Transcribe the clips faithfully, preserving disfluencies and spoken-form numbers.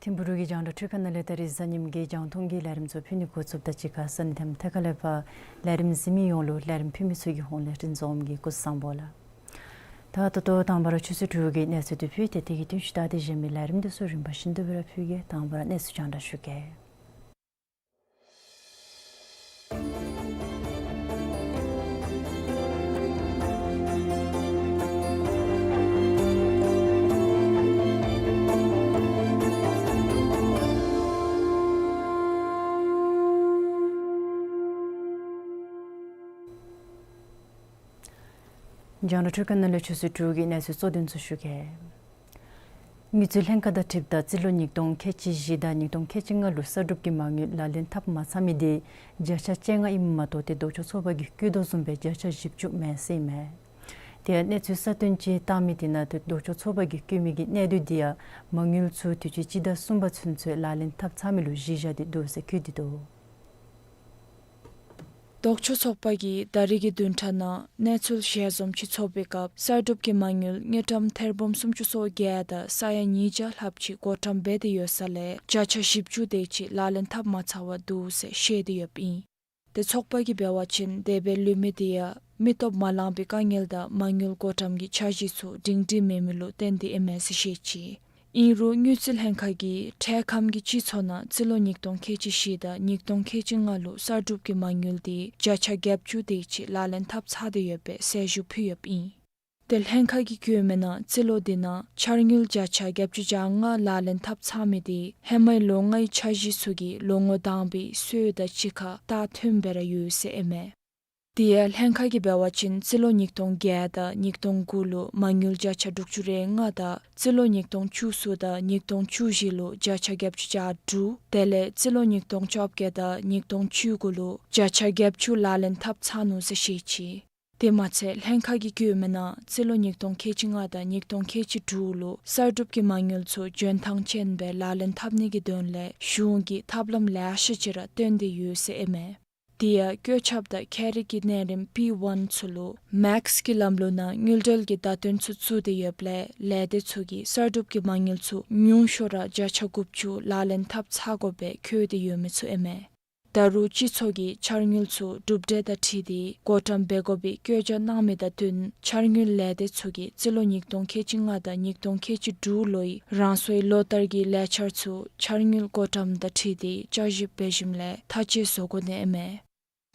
ཐིམ་ཕུ་རུ་གི་རྒྱང་བསྒྲགས་འཕྲུལ་ཁང་ནང་ལས་ད་རིས་གཟའ་ཉིམ་གི་རྒྱང་མཐོང་གི་ལས་རིམ་ཚུ་ཕུལ་ནི་འགོ་བཙུགསཔ་ད་གཅིག་ཁར་ས་གནས་ཐམ་ཐད་ཁ་ལས་ཕར་ལས་རིམ་གཟིགས་མི་ཡོངས་ལུ་ལས་རིམ་ཕུལ་མི་ཚུ་གི་ཧོངས་ལས་རིན་འཛོམས་ཀྱི་སྐུ་གཟུགས་བཟང་པོ་ལགས། ད་ད་ལྟོ་དང་པ་ར་ཆུ་ཚོད་དྲུག་གི་གནས་ཚུལ་འདི་ཕུལ་ཏེ་དེ་གི་བསྟུན་ཞུ་ད་དེ་གཞན་མི་ལས་རིམ་འདི་ཚུ་རིམ་པ་བཞིན་དུ་སྦེ་ར་ཕུལ་གེ། དང་པ་ར་གནས་ཚུལ་རྒྱང་བསྒྲགས་ཞུ་གེ། རྒྱང་བསྒྲགས་འཕྲུལ་ཁང་ནང་ལས་ཆུ་ཚོད་དྲུག་གི་གནས་ཚུལ་གཙོ་དོན་ཚུ་ཞུ་གེ། དངུལ་རྩིས་ལྷན་ཁག་དང་འཁྲིལཝ་ད་རྩིས་ལོ་ཉིས་སྟོང་ཁལ་གཅིག་བཞི་དང་ཉིས་སྟོང་ཁལ་གཅིག་ལྔ་ལུ་གསར་སྒྲུབ་ཀྱི་མ་དངུལ་ལག་ལེན་འཐབ་མ་ཚར་མི་དེ་བརྒྱ་ཆ་བཅོ་ལྔ་ཨིནམ་མ་གཏོགས་ཏེ་ལྡོག་ཕྱོགས་ཚོགས་པ་གིས་བཀོད་དོ་བཟུམ་སྦེ་བརྒྱ་ཆ་བཞི་བཅུ་མེན་ཟེར་ཨིན་མས། དེ་ཡང་གནས་ཚུལ་གསར་བཏོན་ཅིག་བཏང་མི་དེ་ནང་ཏེ་ལྡོག་ཕྱོགས་ཚོགས་པ་གིས་བཀོད་མི་གི་གནད་སྡུད་དེ་ཡང་མ་དངུལ་ཚུ་དུས་ཅི་སྤྱི་ཟླ་གསུམ་པ་ཚུན་ཚོད་ལག་ལེན་འཐབ་ཚར་མི་ལུ་གཞི་བཞག་སྟེ་འདུག་ཟེར་བཀོད་དེ་འདུག། ལྡོག་ཕྱོགས་ཚོགས་པ་གིས་ད་རིས་ཀྱི་བདུན་ཕྲག་ནང་གནས་ཚུལ་ཞལ་འཛོམས་ཅིག་ཚོགས་པའི་སྐབས་གསར་སྒྲུབ་ཀྱི་མ་དངུལ་དངུལ་ཀྲམ་ཐེར་འབུམ་སུམ་ཅུ་སོ་བརྒྱད་དང་ས་ཡ་ཉིས་བརྒྱ་ལྷགཔ་ཅིག་བགོ་བཀྲམ་འབད་དེ་ཡོད་ས་ལས་བརྒྱ་ཆ་བཞི་བཅུ་དེ་ཅིག་ལག་ལེན་འཐབ་མ་ཚར་བར་འདུག་ཟེར་བཤད་དེ་ཡོདཔ་ཨིན། ཏེ་ཚོགས་པ་གིས་འབད་བ་ཅིན་དེ་སྦེ་ལུས་མི་དེ་ཡང་མི་སྟོབས་མ་ལང་པའི་དཀའ་ངལ་དང་མ་དངུལ་བགོ་བཀྲམ་གྱི་འཆར་གཞི་ཚུ་སྒྲིང་སྒྲིང་མེད་མི་ལུ་བརྟེན་ཏེ་ཨིན་མས་ཟེར་བཤད་ཅི། ཨིན་རུང་དངུལ་རྩིས་ལྷན་ཁག་གིས་འཕྲལ་ཁམས་ཀྱི་སྤྱི་ཚོགས་ནང་རྩིས་ལོ་ཉིས་སྟོང་ཁལ་གཅིག་བཞི་དང་ཉིས་སྟོང་ཁལ་གཅིག་ལྔ་ལུ་གསར་སྒྲུབ་ཀྱི་མ་དངུལ་དེ་བརྒྱ་ཆ་བརྒྱད་ཅུ་དེ་ཅིག་ལག་ལེན་འཐབ་ཚར་ཏེ་ཡོད་པའི་གསལ་ཞུ་ཕུལ་ཡོདཔ་ཨིན། ཏེ་ལྷན་ཁག་གིས་བཀོད་མི་ནང་རྩིས་ལོ་དེ་ནང་འཆར་དངུལ་བརྒྱ་ཆ་བརྒྱད་ཅུ་གྱ་ལྔ་ལག་ལེན་འཐབ་ཚར་མི་དེ་ཧེ་མའི་ལོ་ལྔའི་འཆར་གཞི་ཚུ་གིས་ལོ་ངོ་དང་པའི་སྲོལ་དང་གཅིག་ཁར་ད་མཐུནམ་སྦེ་ར་ཡོད་ཟེར་ཨིན་མས། དེ་ཡང་ལྷན་ཁག་གིས་འབད་བ་ཅིན་རྩིས་ལོ་ཉིས་སྟོང་བརྒྱད་དང་ཉིས་སྟོང་དགུ་ལུ་མ་དངུལ་བརྒྱ་ཆ་དྲུག་ཅུ་རེ་ལྔ་དང་རྩིས་ལོ་ཉིས་སྟོང་བཅུ་གསུམ་དང་ཉིས་སྟོང་བཅུ་བཞི་ལུ་བརྒྱ་ཆ་བརྒྱད་ཅུ་གྱ་དྲུག་དེ་ལས་རྩིས་ལོ་ཉིས་སྟོང་བཅོ་བརྒྱད་དང་ཉིས་སྟོང་བཅུ་དགུ་ལུ་བརྒྱ་ཆ་བརྒྱད་ཅུ་ལག་ལེན་འཐབ་ཚར་ནུག་ཟེར་བཤད་ཅི། དེ་མ་ཚད་ལྷན་ཁག་གིས་བཀོད་མི་ནང་རྩིས་ལོ་ཉིས་སྟོང་ཁལ་གཅིག་ལྔ་དང་ཉིས་སྟོང་ཁལ་གཅིག་དྲུག་ལུ་གསར་སྒྲུབ་ཀྱི་མ་དངུལ་ཚུ་འཇོན་ཐང་ཅན་སྦེ་ལག་ལེན་འཐབ་ནི་གི་དོན་ལས་གཞུང་གིས་ཐབས་ལམ་ལེ་ཤ་ཅིག་ར་སྟོན་ཏེ་ཡོད་ཟེར་ཨིན་མས། དེ་ཡང་བཀོད་ཁྱབ་དང་ཁྱད་རིག་གི་གནས་རིམ་པི་ཝན་ཚུ་ལུ་མེགསི་གི་ལམ་ལུགས་ནང་དངུལ་འབྲེལ་གྱི་བརྡ་སྟོན་ཚུ་བཙུགས་ཏེ་ཡོདཔ་ལས་ལས་སྡེ་ཚུ་གིས་གསར་སྒྲུབ་ཀྱི་མ་དངུལ་ཚུ་ཉུང་ཤོས་ར་བརྒྱ་ཆ་དགུ་བཅུ་ལག་ལེན་འཐབ་ཚར་དགོ་པའི་བཀོད་དེ་ཡོད་མི་ཚུ་ཨིན་མས། ད་རུང་སྤྱི་ཚོགས་ཀྱིས་འཆར་དངུལ་ཚུ་གྲུབ་འབྲས་དང་འཁྲིལ་ཏེ་བགོ་བཀྲམ་འབད་དགོ་པའི་བཀོད་རྒྱ་གནང་མི་དང་བསྟུན་འཆར་དངུལ་ལས་སྡེ་ཚུ་གིས་རྩིས་ལོ་ཉིས་སྟོང་ཁལ་གཅིག་ལྔ་དང་ཉིས་སྟོང་ཁལ་གཅིག་དྲུག་ལོའི་རང་སོའི་ལོ་ལྟར་གྱི་ལས་འཆར་ཚུ་འཆར་དངུལ་བགོ་བཀྲམ་དང་འཁྲིལ་ཏེ་བསྐྱར་ཞིབ་འབད་ཞིནམ་ལས་ཐག་གཅོད་བཟོ་དགོ་ནི་ཨིན་མས།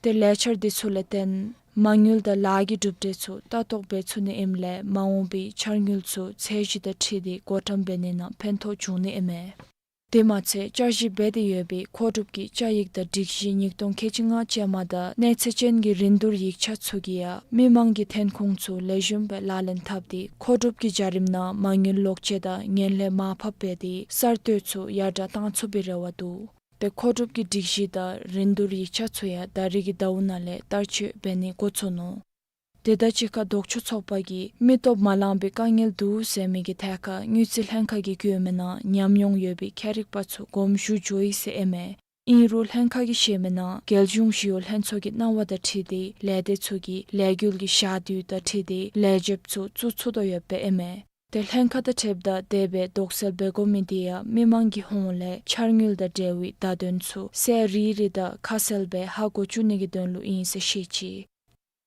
ཏེ་ལས་འཆར་འདི་ཚུ་ལས་བརྟེན་མ་དངུལ་དང་ལཱ་གི་གྲུབ་འབྲས་ཚུ་ལྟ་རྟོག་འབད་ཚུགས་ནི་ཨིནམ་ལས་མ་འོངས་པའི་འཆར་དངུལ་ཚུ་ཚད་གཞི་དང་འཁྲིལ་ཏེ་བགོ་བཀྲམ་འབད་ནི་ནང་ཕན་ཐོགས་འབྱུང་ནི་ཨིན་མས། དེ་མ་ཚད་བསྐྱར་ཞིབ་འབད་དེ་ཡོད་པའི་མཁོ་སྒྲུབ་ཀྱི་བཅའ་ཡིག་དང་སྒྲིག་གཞི་ཉིས་སྟོང་ཁལ་གཅིག་ལྔ་ཅན་མ་དང་གནས་ཚད་ཅན་གྱི་རིན་བསྡུར་ཡིག་ཆ་ཚུ་གིས་ཡང་མི་མང་གི་ཐོན་ཁུངས་ཚུ་ལེགས་ཤོམ་སྦེ་ལག་ལེན་འཐབ་སྟེ་མཁོ་སྒྲུབ་ཀྱི་བྱ་རིམ་ནང་མ་དངུལ་ལོག་སྤྱོད་དང་ངན་ལྷད་མར་ཕབ་འབད་དེ་གསར་གཏོད་ཚུ་ཡར་དྲག་གཏང་ཚུགས་པའི་རེ་བ་འདུག། ཏེ་མཁོ་སྒྲུབ་ཀྱི་སྒྲིག་གཞི་དང་རིན་བསྡུར་ཡིག་ཆ་ཚུ་ཡང་ད་རིས་ཀྱི་ཟླཝ་ནང་ལས་བསྟར་སྤྱོད་འབད་ནི་འགོ་བཙུགས་ནུག། དེ་དང་གཅིག་ཁར་ལྡོག་ཕྱོགས་ཚོགས་པ་གིས་མི་སྟོབས་མ་ལངས་པའི་དཀའ་ངལ་འདུག་ཟེར་མི་གི་ཐད་ཁར་དངུལ་རྩིས་ལྷན་ཁག་གིས་བཀོད་མི་ནང་ཉམས་མྱོང་ཡོད་པའི་ཁྱད་རིག་པ་ཚུ་དགོངསམ་ཞུ་འགྱོ་ཡི་ཟེར་ཨིན་མས། ཨིན་རུང་ལྷན་ཁག་གིས་བཤད་མི་ནང་རྒྱལ་གཞུང་ཞི་གཡོག་ལྷན་ཚོགས་ཀྱི་གནང་བ་དང་འཁྲིལ་ཏེ་ལས་སྡེ་ཚུ་གིས་ལས་འགུལ་གྱི་ཞག་དུས་དང་འཁྲིལ་ཏེ་ལས་བྱེདཔ་ཚུ་བཙུགས་ཚུགས་དོ་ཡོདཔ་ཨིན་མས། ཏེ་ལྷན་ཁག་དང་འཁྲིལཝ་ད་དེ་སྦེ་དོགས་སེལ་འབད་དགོ་མི་དེ་ཡང་མི་མང་གི་ཧོངས་ལས་འཆར་དངུལ་དང་འབྲེལ་བའི་བརྡ་དོན་ཚུ་གསལ་རི་རི་དང་ཁ་གསལ་སྦེ་ཧ་གོ་བཅུག་ནི་གི་དོན་ལུ་ཨིན་ཟེར་བཤད་ཅི།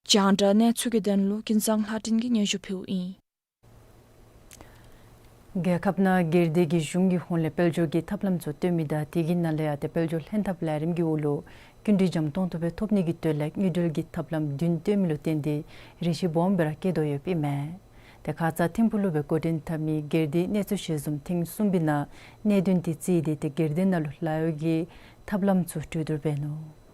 རྒྱང་བསྒྲགས་གནས་ཚུལ་གྱི་དོན་ལུ་ཀུན་བཟང་ལྷ་སྒྲོན་གྱིས་སྙན་ཞུ་ཕུལཝ་ཨིན། རྒྱལ་ཁབ་ནང་སྒེར་སྡེ་གིས་གཞུང་གི་ཧོངས་ལས་དཔལ་འབྱོར་གྱི་ཐབས་ལམ་ཚུ་སྟོན་མི་དང་དེ་གི་ནང་ལས་ཡང་ཏེ་དཔལ་འབྱོར་ལྷན་ཐབས་ལས་རིམ་གྱི་འོག་ལུ་སྐྱིན་འགྲུལ་འཇམ་ཏོང་ཏོ་སྦེ་ཐོབ་ནི་གི་དོན་ལས་དངུལ་འབྲེལ་གྱི་ཐབས་ལམ་བདུན་སྟོན་མི་ལུ་བརྟེན་ཏེ་རེ་ཞིག་སྦོམ་སྦེ་ར་བསྐྱེད་དོ་ཡོདཔ་ཨིན་མས། ཏེ་ཁ་ཙ་ཐིམ་ཕུག་ལུ་སྦེ་འགོ་འདྲེན་འཐབ་མི་སྒེར་སྡེའི་གནས་ཚུལ་ཞལ་འཛོམས་ཐེངས་གསུམ་པའི་ནང་གནད་དོན་དེ་བརྩིས་ཏེ་ཏེ་སྒེར་སྡེ་ནང་ལུ་ལཱ་གཡོག་གི་ཐབས་ལམ་ཚུ་གྲོས་བསྡུར་འབད་ནུག།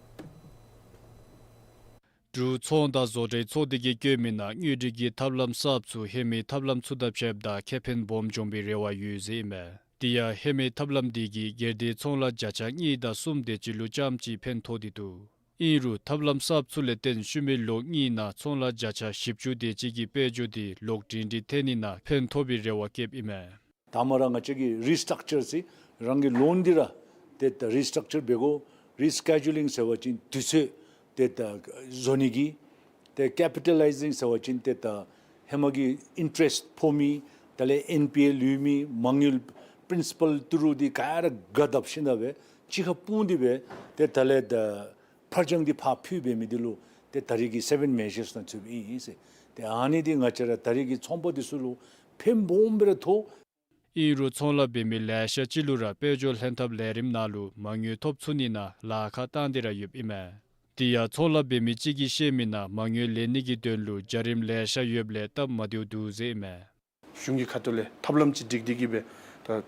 འབྲུག་ཚོང་དང་བཟོ་གྲྭའི་ཚོགས་སྡེ་གིས་བཀོད་མི་ནང་དངུལ་འབྲེལ་གྱི་ཐབས་ལམ་གསརཔ་ཚུ་ཧེ་མའི་ཐབས་ལམ་ཚུ་དང་ཕྱདཔ་ད་ཁེ་ཕན་སྦོམ་འབྱུང་བའི་རེ་བ་ཡོད་ཟེར་ཨིན་མས། དེ་ཡང་ཧེ་མའི་ཐབས་ལམ་དེ་གིས་སྒེར་སྡེའི་ཚོང་ལཱ་བརྒྱ་ཆ་གཉིས་དང་གསུམ་དེ་ཅིག་ལུ་རྐྱངམ་ཅིག་ཕན་ཐོགས་ཏེ་འདུག། ཨིན་རུང་ཐབས་ལམ་གསརཔ་ཚུ་ལས་བརྟེན་ཤུལ་མའི་ལོ་གཉིས་ནང་ཚོང་ལཱ་བརྒྱ་ཆ་བཞི་བཅུ་དེ་ཅིག་གི་དཔལ་འབྱོར་དེ་ལོག་སྒྲིང་སྒྲི་ཐལ་ནི་ནང་ཕན་ཐོགས་པའི་རེ་བ་བསྐྱེདཔ་ཨིན་མས། དང་པ་ར་ང་བཅས་ཀྱིས་རི་སི་ཊག་ཅར་ཟེར་རང་གི་ལོན་འདི་ར་ཏེ་ད་རི་སི་ཊག་ཅར་འབད་དགོ། རི་སི་ཀེ་ཇུ་ལིང་ཟེར་བ་ཅིན་དུས་ཚོད་ཏེ་ད་བཟོ་ནི་གི་ཏེ་ཀེ་པི་ཊ་ལའི་ཟིང་ཟེར་བ་ཅིན་ཏེ་ད་ཧེ་མ་གི་ཨིན་ཊ་རེསཊ་ཕོག་མི་དེ་ལས་ཨེན་པི་ཨེལ་ལུས་མི་མ་དངུལ་པི་རིན་སི་པཱལ་ཏི་རུ་འདི་ག་ར་ག་བརྡབ་ཤིན་ན་སྦེ་གཅིག་ཁར་སྤུངས་ཏེ་སྦེ་ཏེ་དེ་ལས་ད་ཕར་སྦྱང་འདི་ཕར་ཕུལ་འབད་མི་འདི་ལུ་ཏེ་ད་རེས་ཀྱི་སེ་བེན་མེ་ཞརསི་ནང་ཚུདཔ་ཨིན་ཟེར། ཏེ་ཨ་ནི་འདི་ང་བཅས་ར་ད་རེས་ཀྱི་ཚོང་པ་འདི་ཚུ་ལུ་ཕན་སྦོམ་སྦེ་ར་ཐོགས། ཨིན་རུང་ཚོང་ལཱ་འབད་མི་ལེ་ཤ་ཅིག་ལུ་ར་དཔལ་འབྱོར་ལྷན་ཐབས་ལས་རིམ་ནང་ལུ་མ་དངུལ་ཐོབ་ཚུགས་ནི་ནང་ལཱ་ཁག་བཏང་སྟེ་ར་ཡོདཔ་ཨིན་མས། དེ་ཡང་ཚོང་ལཱ་འབད་མི་ཅིག་གིས་བཤད་མི་ནང་མ་དངུལ་ལེན་ནི་གི་དོན་ལུ་བྱ་རིམ་ལེ་ཤ་ཡོདཔ་ལས་སྟབས་མ་བདེཝ་འདུག་ཟེར་ཨིན་མས། གཞུང་གི་ཁ་ཐུག་ལས་ཐབས་ལམ་ཅིག་སྒྲིག་སྟེ་གིས་སྦེ་ད་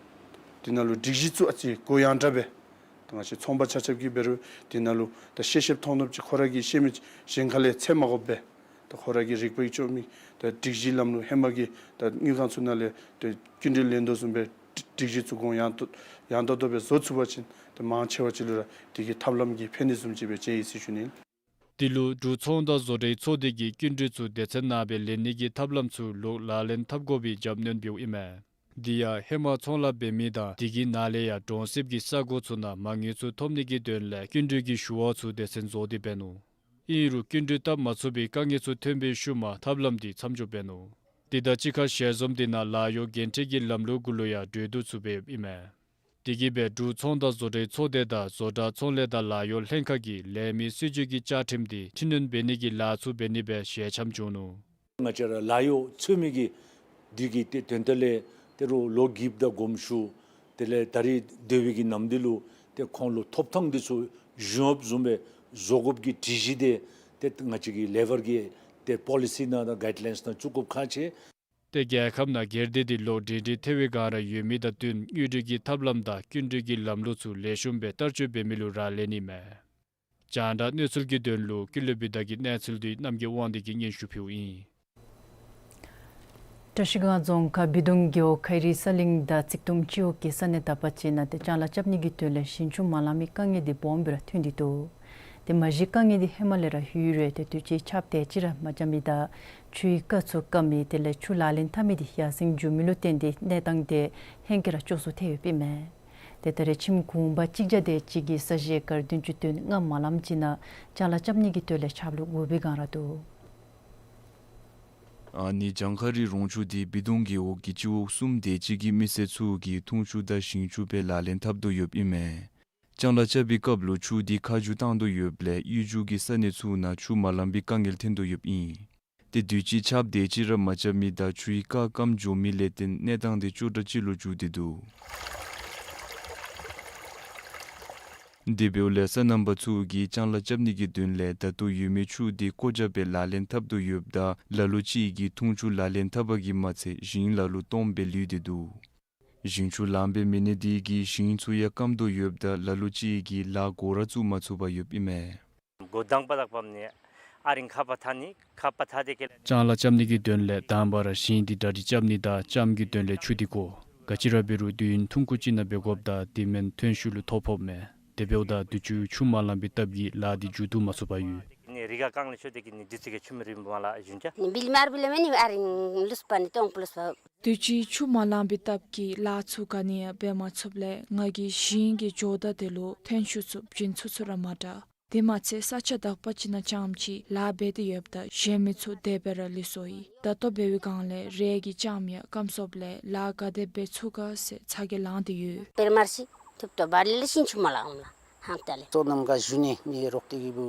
དེ་ནང་ལུ་སྒྲིག་གཞི་ཚུ་ཨ་ཙི་གུ་ཡངས་དྲགས་སྦེ་ད་ང་བཅས་ཚོང་པ་ཆ་ཁྱབ་ཀྱིས་འབད་རུང་དེ་ནང་ལུ་ད་ཤེས་ཤེསཔ་མཐོང་ནུབ་ཅིག་ཁོ་ར་གིས་ཤེས་མི་གཞན་ཁ་ལས་འཚོལ་མ་དགོཔ་སྦེ་ད་ཁོ་ར་གིས་རིག་པའི་ཅོག་མི་ད་སྒྲིག་གཞི་ལམ་ལུགས་ཧེ་མ་གི་ད་དངུལ་ཁང་ཚུ་ནང་ལས་ད་སྐྱིན་འགྲུལ་ལེན་དོ་བཟུམ་སྦེ་སྒྲིག་གཞི་ཚུ་གུ་ཡངས་ཏོག་ཡངས་ཏོག་ཏོ་སྦེ་བཟོ་ཚུགས་པ་ཅིན་ད་མང་ཆེ་བ་ཅིག་ལུ་ར་དེ་གི་ཐབས་ལམ་གྱིས་ཕན་ནི་བཟུམ་ཅིག་སྦེ་མཇལ་ཡི་ཟེར་ཞུ་ནི། དེ་ལུ་འབྲུག་ཚོང་དང་བཟོ་གྲྭའི་ཚོགས་སྡེ་གིས་སྐྱིན་འགྲུལ་ཚུ་སྡེ་ཚན་ནང་སྦེ་ལེན་ནི་གི་ཐབས་ལམ་ཚུ་ལོག་ལག་ལེན་འཐབ་དགོ་པའི་རྒྱབ་སྣོན་འབདཝ་ཨིན་མས། དེ་ཡང་ཧེ་མ་ཚོང་ལཱ་འབད་མི་དང་དེ་གི་ནང་ལས་ཡང་གྲོང་གསེབ་ཀྱི་ས་གོ་ཚུ་ནང་མ་དངུལ་ཚུ་ཐོབ་ནི་གི་དོན་ལས་སྐྱིན་འགྲུལ་གྱི་ཞུ་བ་ཚུ་སྡེ་ཚན་བཟོ་སྟེ་འབད་ནུག། ཨིན་རུང་སྐྱིན་འགྲུལ་བཏབ་མ་ཚུགས་པའི་དཀའ་ངལ་ཚུ་ཐོན་པའི་ཤུལ་མ་ཐབས་ལམ་དེ་མཚམས་འཇོག་འབད་ནུག། དེ་དང་གཅིག་ཁར་ཞལ་འཛོམས་དེ་ནང་ལཱ་གཡོག་འགན་འཁྲི་གི་ལམ་ལུགས་གུ་ལུ་ཡང་གྲོས་བསྡུར་ཚུ་འབདཝ་ཨིན་མས། དེ་གིས་སྦེ་འབྲུག་ཚོང་དང་བཟོ་གྲྭའི་ཚོགས་སྡེ་དང་བཟོ་གྲྭ་ཚོང་ལས་དང་ལཱ་གཡོག་ལྷན་ཁག་གིས་ལས་མི་སྲིད་བྱུས་ཀྱི་བཅའ་ཁྲིམས་དེ་འཕྲི་སྣོན་འབད་ནི་གི་ལཱ་ཚུ་འབད་ནི་སྦེ་ཞལ་འཆམ་བྱུང་ནུག། ང་བཅས་ར་ལཱ་གཡོག་འཚོལ་མི་གི་འདི་གི་ཏེ་དོན་དག་ལས་ཏེ་རུང་ལོ་གིབ་དང་དགོངསམ་ཞུ། དེ་ལས་ད་རིས་སྡོད་པའི་གི་ནམ་འདི་ལུ་ཏེ་ཁོང་ལུ་ཐོབ་ཐང་འདི་ཚུ་གཞུང་བཟུམ་སྦེ་བཟོ་དགོཔ་གི་སྒྲིག་གཞི་དེ་ཏེ་ང་བཅས་ཀྱི་ལེ་བར་གྱི་ཏེ་པོ་ལི་སི་ནང་དང་གའིཌ་ལའིནསི་ནང་བཙུགས་དགོཔ་ཁག་ཆེ། ཏེ་རྒྱལ་ཁབ་ནང་སྒེར་སྡེ་འདི་ལོག་སྒྲིང་སྒྲི་ཐལ་བའི་སྒང་ར་ཡོད་མི་དང་བསྟུན་དངུལ་འབྲེལ་གྱི་ཐབས་ལམ་དང་སྐྱིན་འགྲུལ་གྱི་ལམ་ལུགས་ཚུ་ལེགས་ཤོམ་སྦེ་བསྟར་སྤྱོད་འབད་མི་ལུ་རག་ལས་ནི་མས། རྒྱང་བསྒྲགས་གནས་ཚུལ་གྱི་དོན་ལུ་ཀུན་ལེགས་བི་དྷ་གི་གནས་ཚུལ་འདི་རྣམ་རྒྱལ་དབང་འདུས་ཀྱིས་སྙན་ཞུ་ཕུལཝ་ཨིན། བཀྲ་ཤིས་སྒང་རྫོང་ཁག་བི་དུང་རྒེད་འོག་ཁ་རི་ས་གླིང་དང་ཚིག་ཐུམ་སྤྱི་འོག་གི་ས་གནས་དག་པ་ཅིག་ནང་ཏེ་ལྕང་ལཱ་རྐྱབ་ནི་གི་དོན་ལས་ཞིང་ཆུ་མ་ལང་མི་དཀའ་ངལ་འདི་སྦོམ་སྦེ་ར་ཐོན་ཏེ་འདུག། ཏེ་མ་གཞི་དཀའ་ངལ་འདི་ཧེ་མ་ལས་ར་ཡོད་རུང་ཏེ་དུས་ཅི་ཆརཔ་དེ་ཅིག་ར་མ་རྐྱབ་མི་དང་ཆུའི་རྐ་ཚུ་བཀག་མི་དེ་ལས་ཆུ་ལག་ལེན་འཐབ་མི་འདི་ཡར་སེང་འགྱོ་མི་ལུ་བརྟེན་ཏེ་གནས་སྟངས་དེ་ཧེང་སྐལ་ར་སྐྱོ་སུ་ཐལ་ཡོདཔ་ཨིན་མས། ཏེ་ད་རེས་ཁྱིམ་གུང་པ་གཅིག་བརྒྱ་དེ་ཅིག་གིས་ས་གཞི་ཨེ་ཀར་བདུན་ཅུ་དོན་ལྔ་མ་ལངམ་ཅིག་ནང་ལྕང་ལཱ་རྐྱབ་ནི་གི་དོན་ལས་ཆརཔ་ལུ་དགོ་པའི་སྒང་ར་འདུག། ཨ་ནི་ལྕང་ཁ་རི་རོང་ཆུ་འདི་བི་དུང་རྒེད་འོག་གི་སྤྱི་འོག་གསུམ་དེ་ཅིག་གི་མི་སེར་ཚུ་གིས་འཐུང་ཆུ་དང་ཞིང་ཆུ་སྦེ་ལག་ལེན་འཐབ་དོ་ཡོདཔ་ཨིན་མས། ལྕང་ལཱ་རྐྱབ་པའི་སྐབས་ལུ་ཆུ་འདི་ཁ་རྒྱུ་བཏང་དོ་ཡོདཔ་ལས་གཡུས་རྒྱུད་ཀྱི་ས་གནས་ཚུ་ནང་ཆུ་མ་ལང་པའི་དཀའ་ངལ་ཐོན་དོ་ཡོདཔ་ཨིན། ཏེ་དུས་ཅི་ཆརཔ་དེ་ཅིག་ར་མ་རྐྱབ་མི་དང་ཆུའི་རྐ་སྐམ་འགྱོ་མི་ལས་བརྟེན་གནས་སྟངས་དེ་སྐྱོ་དྲགས་ཅིག་ལུ་འགྱུར་ཏེ་འདུག། དེ་འབདཝ་ལས་སོ་ནམ་པ་ཚུ་གིས་ལྕང་ལཱ་རྐྱབ་ནི་གི་དོན་ལས་ད་ལྟོ་ཡོད་མི་ཆུ་དེ་བཀོ་བཞག་སྦེ་ལག་ལེན་འཐབ་དོ་ཡོདཔ་ད་ལ་ལུ་ཅིག་གིས་འཐུང་ཆུ་ལག་ལེན་འཐབ་པ་གིས་མ་ཚད་ཞིང་ལ་ལུ་སྟོངམ་སྦེ་ལུས་ཏེ་འདུག། ཞིང་ཆུ་ལངམ་སྦེ་མེད་ནི་དེ་གིས་ཞིང་ཚུ་ཡང་སྐམ་དོ་ཡོདཔ་ད་ལ་ལུ་ཅིག་གིས་ལཱ་འགོ་ར་བཙུགས་མ་ཚུགས་པར་ཡོདཔ་ཨིན་མས། འགོ་དང་པ་དང་པ་ནི་ཨ་རིང་ཁ་པར་འཐག་ནི་ཁ་པར་འཐག་སྟེ་གི་ལས། ལྕང་ལཱ་རྐྱབ་ནི་གི་དོན་ལས་དང་པ་ར་ཞིང་འདི་གྲ་སྒྲིག་རྐྱབ་ནི་དང་རྐྱབ་ཀྱི་དོན་ལས་ཆུ་འདི་དགོ། ག་ཅི་ར་འབད་རུང་དུས་ཡུན་ཐུང་ཀུ་ཅིག་ནང་འབད་དགོཔ་ད་དེ་མེན་ཐོན་ཤུལ་ལུ་ཐོ་ཕོགཔ་མས། དེ་འབདཝ་ད་དུས་ཅི་ཆུ་མ་ལང་པའི་སྟབས་ཀྱིས་ལཱ་འདི་མཇུག་བསྡུ་མ་ཚུགས་པར་ཡོད། རི་ག་རྐང་ལས་ཆོད་དེ་གི་ནི་དུས་ཚོད་ཀྱི་ཆུ་མེད་རི་མོ་ལ་ཞུན་ཅ། ནི་བིལ་མར་བིལ་མེ་ནི་ཨ་རིང་ལུས་པ་ནི་ཏོང་པོ་ལུས་པ། དུས་ཅི་ཆུ་མ་ལང་པའི་སྟབས་ཀྱིས་ལཱ་ཚུ་ག་ནི་ཡང་འབད་མ་ཚུགསཔ་ལས་ང་གིས་ཞིང་གི་ཇོ་བདག་དེ་ལུ་ཐོན་ཤུགས་ཚུ་བྱིན་ཚུགས་ཚུགས་ར་མ་དྲག། དེ་མ་ཚད་ས་ཆ་དག་པ་ཅིག་ནང་རྐྱངམ་ཅིག་ལཱ་འབད་དེ་ཡོདཔ་ད་གཞན་མི་ཚུ་དེ་སྦེ་ར་ལུས་སོ་ཡི། ད་ལྟོ་འབད་བའི་སྒང་ལས་རས་ཀྱི་ལྕངམ་ཡང་སྐམ་སོངམ་ལས་ལཱ་ག་དེ་འབད་ཚུགས་ག་ཟེར་ཚ་གྱང་ལང་སྟེ་ཡོད། པེར་མར་ཤི་ཐུབ་ཏོ་བར་ལས་ལས་ཤིང་ཆུ་མ་ལང་ལ་ཧང་ཏ་ལས། སོ་ནམ་ག་ཞུ་ནི་ནི་རོགས་ཏེ་གི་བུ་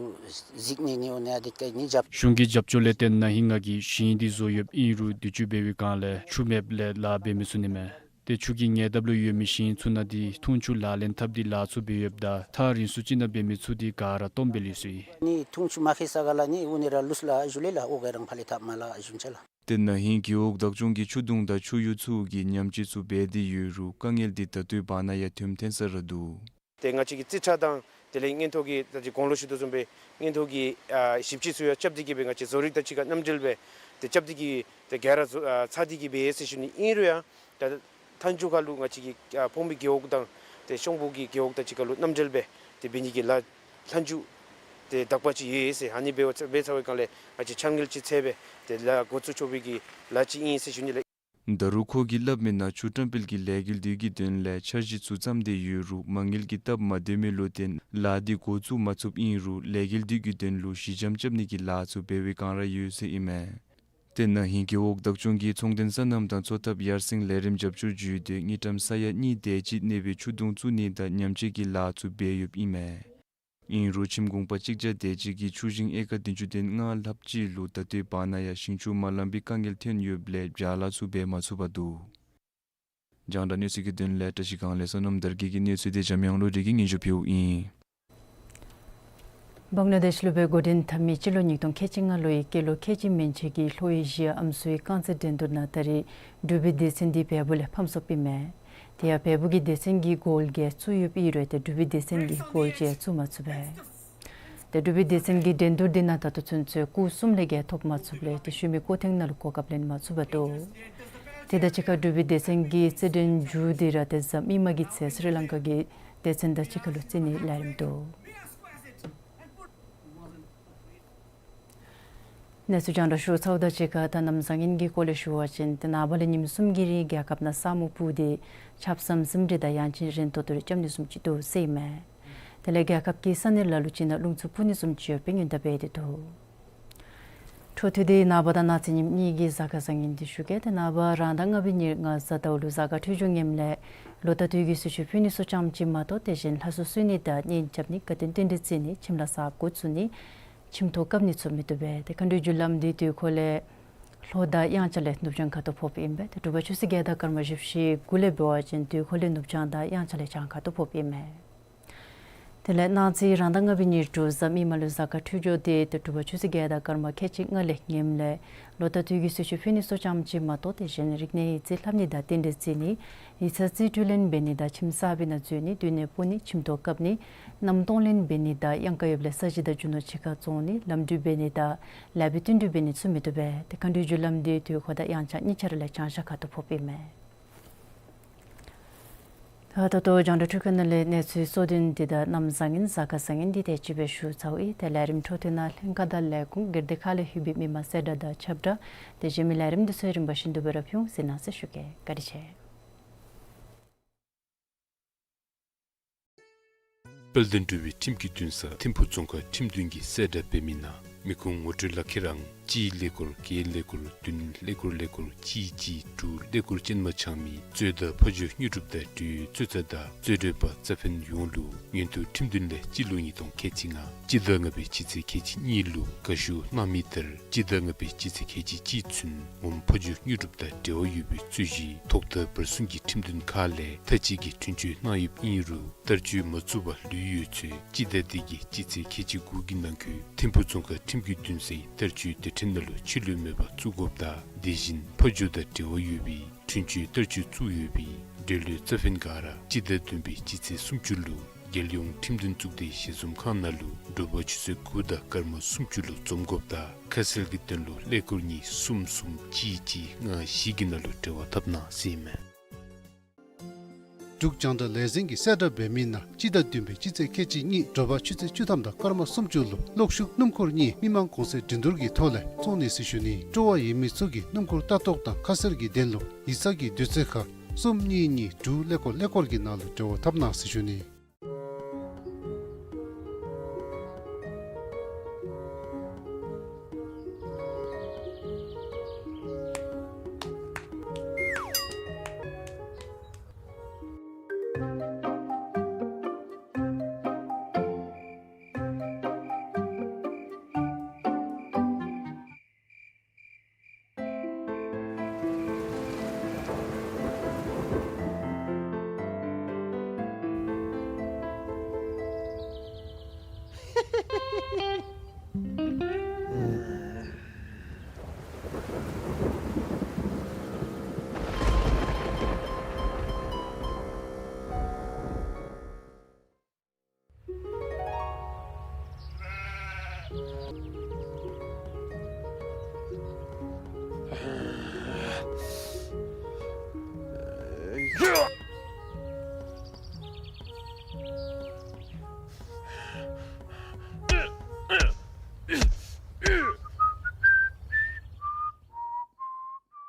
གཟིགས་ནི་ནི་འོ་ནི་ཨ་དེ་ཀ་ནི་རྒྱབ། གཞུང་གི་རྒྱབ་སྐྱོར་ལས་བརྟེན་ན་ཧིང་ང་གིས་ཞིང་འདི་བཟོ་ཡོདཔ་ཨིན་རུང་དུས་ཅི་འབད་བའི་སྒང་ལས་ཆུ་མེདཔ་ལས་ལཱ་འབད་མི་ཚུགས་ནི་མས། ཏེ་ཆུ་གི་ཉེ་འདབས་ལུ་ཡོད་མི་ཞིང་ཚུ་ནང་འདི་འཐུང་ཆུ་ལག་ལེན་འཐབ་སྟེ་ལཱ་ཚུ་འབད་ཡོདཔ་ད་ཐག་རིང་སུ་ཅིག་ནང་འབད་མི་ཚུ་འདི་ག་ར་སྟོངམ་སྦེ་ལུས་སོ་ཡི། ནི་འཐུང་ཆུ་མ་ཁེ་ས་ག་ལ་ནི་འུ་ནི་ར་ལུས་ལ་ཞུ་ལེ་ལ་འོ་ག་རང་ཕ་ལེ་ཐབ་མ་ལ་ཞུན་ཅ་ལ། ཏེ་ན་ཧིང་རྒེད་འོག་བདག་སྐྱོང་གིས་ཆུ་དུང་དང་ཆུ་གཡུར་ཚུ་གི་ཉམས་བཅོས་ཚུ་འབད་དེ་ཡོད་རུང་དཀའ་ངལ་འདི་ད་ལྟོའི་བར་ན་ཡང་དོན་ཐོན་ས་ར་འདུག། ཏེ་ང་བཅས་ཀྱི་རྩིས་ཁྲ་དང་དེ་ལས་མངོན་མཐོ་གི་ད་ཅི་གོང་ལུ་ཞུ་དོ་བཟུམ་སྦེ་མངོན་མཐོ་གི་ཨ་ཞིབ་དཔྱད་ཚུ་ཡང་རྐྱབ་སྟེ་གི་སྦེ་ང་བཅས་བཟོ་རིག་དང་གཅིག་ཁར་མཉམ་འབྲེལ་སྦེ་ཏེ་རྐྱབ་སྟེ་གི་ཏེ་ག་ར་བཟོ་ཨ་ཚར་ཏེ་གི་སྦེ་ཡོད་ཟེར་ཞུ་ནི་ཨིན་རུང་ཡང་ད་མཐའ་མཇུག་ཁ་ལུ་ང་བཅས་ཀྱི་ཨ་ཕོངས་པའི་རྒེད་འོག་དང་ཏེ་གཤོང་པོ་གི་རྒེད་འོག་དང་གཅིག་ཁར་ལུ་མཉམ་འབྲེལ་སྦེ་ཏེ་འབད་ནི་གི་ལཱ་མཐའ་མཇུག་ཏེ་དག་པ་ཅིག་ཡོད་ཟེར། ཨ་ནི་འབད་བ་འབད་ཚར་བའི་སྒང་ལས་ང་བཅས་འཆར་དངུལ་ཅིག་ཚར་སྦེ་ཏེ་ལཱ་འགོ་བཙུགས་ཆོག་པའི་གི་ལཱ་ཅིག་ཨིན་ཟེར་ཞུ་ནི་ལགས། ད་རུང་ཁོ་གིས་སླབ་མི་ནང་ཆུ་བཀྲམ་སྤེལ་གྱི་ལས་འགུལ་འདི་གི་དོན་ལས་འཆར་གཞི་ཚུ་བརྩམས་ཏེ་ཡོད་རུང་མ་དངུལ་གྱི་སྟབས་མ་བདེ་མི་ལུ་བརྟེན་ལཱ་འདི་འགོ་བཙུགས་མ་ཚུགསཔ་ཨིན་རུང་ལས་འགུལ་འདི་གི་དོན་ལུ་གཞི་འགྱམ་རྐྱབ་ནི་གི་ལཱ་ཚུ་འབད་བའི་སྒང་ར་ཡོད་ཟེར་ཨིན་མས། ཏེ་ན་ཧིང་རྒེད་འོག་བདག་སྐྱོང་གིས་ཚོང་དོན་སོ་ནམ་དང་འཚོ་ཐབས་ཡར་སེང་ལས་རིམ་རྒྱབ་སྐྱོར་ཅིག་ཏེ་དངུལ་ཀྲམ་ས་ཡ་གཉིས་དེ་ཅིག་གནས་པའི་ཆུ་དུང་བཙུགས་ནི་དང་ཉམས་བཅོས་ཀྱི་ལཱ་ཚུ་འབད་ཡོདཔ་ཨིན་མས། ཨིན་རུང་ཁྱིམ་གུང་པ་གཅིག་བརྒྱ་དེ་ཅིག་གི་ཆུ་ཞིང་ཨེ་ཀར་བདུན་ཅུ་དོན་ལྔ་ལྷགཔ་ཅིག་ལུ་ད་ལྟོའི་བར་ན་ཡང་ཞིང་ཆུ་མ་ལང་པའི་དཀའ་ངལ་ཐོན་ཡོདཔ་ལས་བྱ་ལཱ་ཚུ་འབད་མ་ཚུགས་པར་འདུག། རྒྱང་བསྒྲགས་གནས་ཚུལ་གྱི་དོན་ལས་བཀྲ་ཤིས་སྒང་ལས་བསོད་ནམས་དར་རྒྱས་ཀྱི་གནས་ཚུལ་འདི་འཇམ་དབྱངས་བློ་གྲོས་ཀྱིས་སྙན་ཞུ་ཕུལཝ་ཨིན། བང་ལ་དེཤ་ལུ་སྦེ་འགོ་འདྲེན་འཐབ་མི་སྤྱི་ལོ་ཉིས་སྟོང་ཁལ་གཅིག་ལྔ་ལོའི་སྐྱེས་ལོ་ཁལ་གཅིག་མན་ཆད་ཀྱི་ལྷོ་ཨེ་ཤི་ཡ་ཨམ་སྲུའི་རྐང་རྩེད་འགྲན་བསྡུར་ནང་ད་རེས་འབྲུག་པའི་སྡེ་ཚན་འདི་བལ་པོ་ལས་ཕམ་སོཔ་ཨིན་མས། དེ་ཡང་བལ་པོ་གི་སྡེ་ཚན་གྱིས་གོལ་བརྒྱད་བཙུགས་ཡོདཔ་ཨིན་རུང་ཏེ་འབྲུག་པའི་སྡེ་ཚན་གྱིས་གོལ་གཅིག་བཙུགས་མ་ཚུགས་པས། ཏེ་འབྲུག་པའི་སྡེ་ཚན་གྱིས་འགྲན་བསྡུར་འདི་ནང་ད་ལྟོ་ཚུན་ཚོད་སྐུགས་གསུམ་ལས་བརྒལ་ཐོབ་མ་ཚུགསཔ་ལས་ཏེ་ཤུལ་མའི་སྐུགས་ཐེངས་ནང་ལུ་གོ་སྐབས་ལེན་མ་ཚུགས་པར་འདུག། དེ་དང་གཅིག་ཁར་འབྲུག་པའི་སྡེ་ཚན་གྱི་རྩེད་འགྲན་མཇུག་འདི་ར་ཏེ་གཟའ་མིག་དམར་གྱི་ཚེ་སི་རི་ལང་ཀ་གི་སྡེ་ཚན་དང་གཅིག་ཁར་ལུ་རྩེ་ནིའི་ལས་རིམ་འདུག། གནས་ཚུལ་རྒྱང་བསྒྲགས་ཞུ་ཚརཝ་དང་གཅིག་ཁར་ད་གནམ་བཟང་ངན་གྱི་སྐོར་ལས་ཞུ་བ་ཅིན་ཏེ་ནངས་པ་ལས་ཉིནམ་གསུམ་གྱི་རིང་རྒྱལ་ཁབ་ནང་ས་སྨུག་སྤུབས་ཏེ་ཆརཔ་ཟམ་ཟིམ་རེ་དང་ཡང་ཅིན་རན་ཏོག་ཏོ་རེ་རྐྱབ་ནི་བཟུམ་ཅིག་འདུག་ཟེར་ཨིན་མས། དེ་ལས་རྒྱལ་ཁབ་ཀྱི་ས་གནས་ལ་ལུ་ཅིག་ནང་རླུང་འཚུབ་འཕུ་ནི་བཟུམ་ཅིག་ཡོད་པའི་སྔོན་བརྡ་འབད་དེ་འདུག། འཕྲོ་མཐུད་དེ་ནངས་པ་དང་གནངས་ཚེ་ཉིནམ་གཉིས་ཀྱི་གཟའ་སྐར་བཟང་ངན་འདི་ཞུ་གེ། ཏེ་ནངས་པ་རང་ཟླ་ལྔ་པའི་ཉེར་ལྔ་གཟའ་ཟླཝ་ལུ་གཟའ་སྐར་འཕྲོད་སྦྱོར་ངནམ་ལས་ལོ་ཟླ་དུས་ཀྱི་གསོལ་མཆོད་ཕུལ་ནི་ཚུ་ཙམ་ཅིག་མ་གཏོགས་དེ་བཞིན་ལྷ་གསོལ་གསོལ་ནི་དང་གཉེན་རྐྱབ་ནི་དགའ་སྟོན་རྟེན་འབྲེལ་བརྩི་ནི་ཁྱིམ་ལཱ་གསརཔ་འགོ་བཙུགས་ནི་ཁྱིམ་ཐོག་བཀབ་ནི་ཚུ་མི་བཏུབ་པས། ཏེ་མཁའ་འགྲོའི་རྒྱུ་ལམ་འདི་དུས་འཁོར་ལས་ལྷོ་དང་དབྱངས་འཆར་ལས་ནུབ་བྱང་ཁ་ཐུག་ཕོགཔ་ཨིན་པས། ཏེ་དྲོ་པ་ཆུ་ཚོད་བརྒྱད་དང་སྐར་མ་བཞི་བཅུ་ཞེ་དགུ་ལས་འབད་བ་ཅིན་དུས་འཁོར་ལས་ནུབ་བྱང་དང་དབྱངས་འཆར་ལས་བྱང་ཁ་ཐུག་ཕོགཔ་ཨིན་མས། དེ་ལས་གནངས་ཚེ་རང་ཟླ་ལྔ་པའི་ཉེར་དྲུག་གཟའ་མིག་དམར་ལུ་གཟའ་སྐར་འཕྲོད་སྦྱོར་འདི་ཏེ་དྲོ་པ་ཆུ་ཚོད་བརྒྱད་དང་སྐར་མ་ཁལ་གཅིག་ལྔ་ལས་ངནམ་ལས་ལོ་ཟླ་དུས་ཀྱི་གསོལ་མཆོད་ཕུལ་ནི་ཚུ་ཙམ་ཅིག་མ་གཏོགས་དེ་བཞིན་རིག་གནས་ཡིག་རྩིས་ལྷབ་ནི་དང་རྟེན་འབྲེལ་བརྩི་ནི་ཡིག་ཚང་རྩིས་སྤྲོད་ལེན་འབད་ནི་དང་ཁྱིམ་གསར་པའི་ནང་འཛུལ་ནི་སྡོད་གནས་སྤོ་ནི་ཁྱིམ་ཐོག་བཀབ་ནི་གནམ་སྟོང་ལེན་འབད་ནི་དང་གཡང་ཁ་ཡོདཔ་ལས་ས་གཞི་དང་རྒྱུ་ནོར་ཕྱི་ཁར་བཙོང་ནི་ལམ་འགྲུལ་འབད་ནི་དང་ལེགས་པའི་བསྟུན་གྲོས་འབད་ནི་ཚུ་མི་བཏུབ་པས། ཏེ་མཁའ་འགྲོའི་རྒྱུ་ལམ་འདི་དུས་འཁོར་དང་དབྱངས་འཆར་གཉིས་ཆ་ར་ལས་བྱང་ཤར་ཁ་ཐུག་ཕོགཔ་ཨིན་མས། ད་ད་ལྟོ་རྒྱང་བསྒྲགས་འཕྲུལ་ཁང་ནང་ལས་གནས་ཚུལ་གཙོ་དོན་འདི་དང་གནམ་བཟང་ངན་གཟའ་སྐར་བཟང་ངན་འདི་དེ་ཅིག་སྦེ་ཞུ་ཚརཝ་ཨིན། ཏེ་ལས་རིམ་འཕྲོ་མཐུད་ནང་ལྷན་ཁག་དང་ལས་ཁུངས་སྒེར་སྡེ་ཁག་ལས་ལྷོད་པའི་མི་མང་གསལ་བསྒྲགས་དང་ཁྱབ་བསྒྲགས་དེ་གཞན་མི་ལས་རིམ་འདི་ཚུ་རིམ་པ་བཞིན་དུ་སྦེ་ར་ཕུལ་འོང་ཟེར་གནང་ཟེར་ཞུ་གེ། བཀའ་དྲིན་ཆེ། དཔལ་ལྡན་འབྲུག་པའི་ཁྲིམས་ཀྱི་འདུན་ས་ཐིམ་ཕུག་རྫོང་ཁག་ཁྲིམས་འདུན་གྱིས་གསལ་བསྒྲགས་འབད་མི་ནང་མི་ཁུངས་ངོ་སྤྲོད་ལག་ཁྱེར་ཨང་གཅིག་ཀླད་ཀོར་བརྒྱད་ཀླད་ཀོར་བདུན་ཀླད་ཀོར་ཀླད་ཀོར་གཅིག་གཅིག་དྲུག་ཀླད་ཀོར་ཅན་མ་འཆང་མི་གཙོས་དང་ཕ་ཇོ་དངོས་གྲུབ་དང་འབྲེལ་ཡོད་གཙོས་ཚ་དང་གཙོས་གྲོལ་པ་རྩ་ཕན་ཡོངས་ལུ་མངོན་མཐོ་ཁྲིམས་འདུན་ལས་སྤྱི་ལོ་ཉིས་སྟོང་ཁལ་གཅིག་ལྔ་སྤྱི་ཟླ་ལྔ་པའི་སྤྱི་ཚེས་ཁལ་གཅིག་གཉིས་ལུ་དགའ་ཞུ་གནང་མི་ལྟར་སྤྱི་ཟླ་ལྔ་པའི་སྤྱི་ཚེས་ཁལ་གཅིག་གཅིག་ཚུན་ངོམ་ཕ་ཇོ་དངོས་གྲུབ་དང་འབྲེལ་བ་ཡོད་པའི་རྩོད་གཞི་ཐོག་མཐའ་བར་གསུམ་གྱི་ཁྲིམས་འདུན་ཁག་ལས་མཐའ་དཔྱད་ཀྱི་འཁྲུན་ཆོད་གནང་ཡོདཔ་ཨིན་རུང་བསྟར་སྤྱོད་མ་བཙུགས་པར་ལུས་ཡོད་ཚེ་སྤྱི་ཟླ་འདི་གི་སྤྱི་ཚེས་ཁལ་གཅིག་དགུ་གི་ནང་འཁོད་ཐིམ་ཕུག་རྫོང་ཁག་ཁྲིམས་ཀྱི་འདུན་སའི་བསྟར་སྤྱོད་སྡེ་ཕྲན་ནང་ལུ་ཕྱི་ལུ་མེད་པར་བཙུགས་དགོཔ་དང་དེ་བཞིན་ཕ་ཇོ་དང་འབྲེལ་བ་ཡོད་པའི་འཁྲུན་ཆོད་བསྟར་སྤྱོད་བཙུགས་ཡོད་པའི་འབྲེལ་ཡོད་རྩ་ཕན་ག་ར་སྤྱི་ཟླ་བདུན་པའི་སྤྱི་ཚེས་སུམ་ཅུ་ལུ་རྒྱལ་ཡོངས་ཁྲིམས་འདུན་གཙུག་སྡེའི་ཞལ་འཛོམས་ཁང་ནང་ལུ་དྲོ་པ་ཆུ་ཚོད་དགུ་དང་སྐར་མ་སུམ་ཅུ་ལུ་འཛོམས་དགོཔ་དང་ཁ་གསལ་གྱི་དོན་ལུ་ཀླད་ཀོར་གཉིས་གསུམ་གསུམ་གཅིག་གཅིག་ལྔ་བཞི་གི་ནང་ལུ་འབྲེལ་བ་འཐབ་གནང་ཟེར་ཨིན་མས། འབྲུག་རྒྱང་བསྒྲགས་ལས་འཛིན་གྱིས་གསལ་བསྒྲགས་འབད་མི་ནང་སྤྱི་ཟླ་བདུན་པའི་སྤྱི་ཚེས་ཁལ་གཅིག་གཉིས་དྲོ་པ་ཆུ་ཚོད་བཅུ་ཐམ་དང་སྐར་མ་སུམ་ཅུ་ལུ་གློག་ཤུགས་སྣུམ་འཁོར་གཉིས་མི་མང་གོང་ཚད་འགྲན་བསྡུར་གྱི་ཐོག་ལས་བཙོང་ནི་ཟེར་ཞུ་ནི། སྤྲོ་བ་ཡོད་མི་ཚུ་གིས་སྣུམ་འཁོར་ལྟ་རྟོག་དང་ཁ་གསལ་གྱི་དོན་ལུ་ཡིག་ཚང་གི་དུས་ཚོད་ཁར་གསུམ་གཉིས་གཉིས་དྲུག་ཀླད་ཀོར་ཀླད་ཀོར་གྱི་ནང་ལུ་འབྲེལ་བ་འཐབ་གནང་ཟེར་ཞུ་ནི།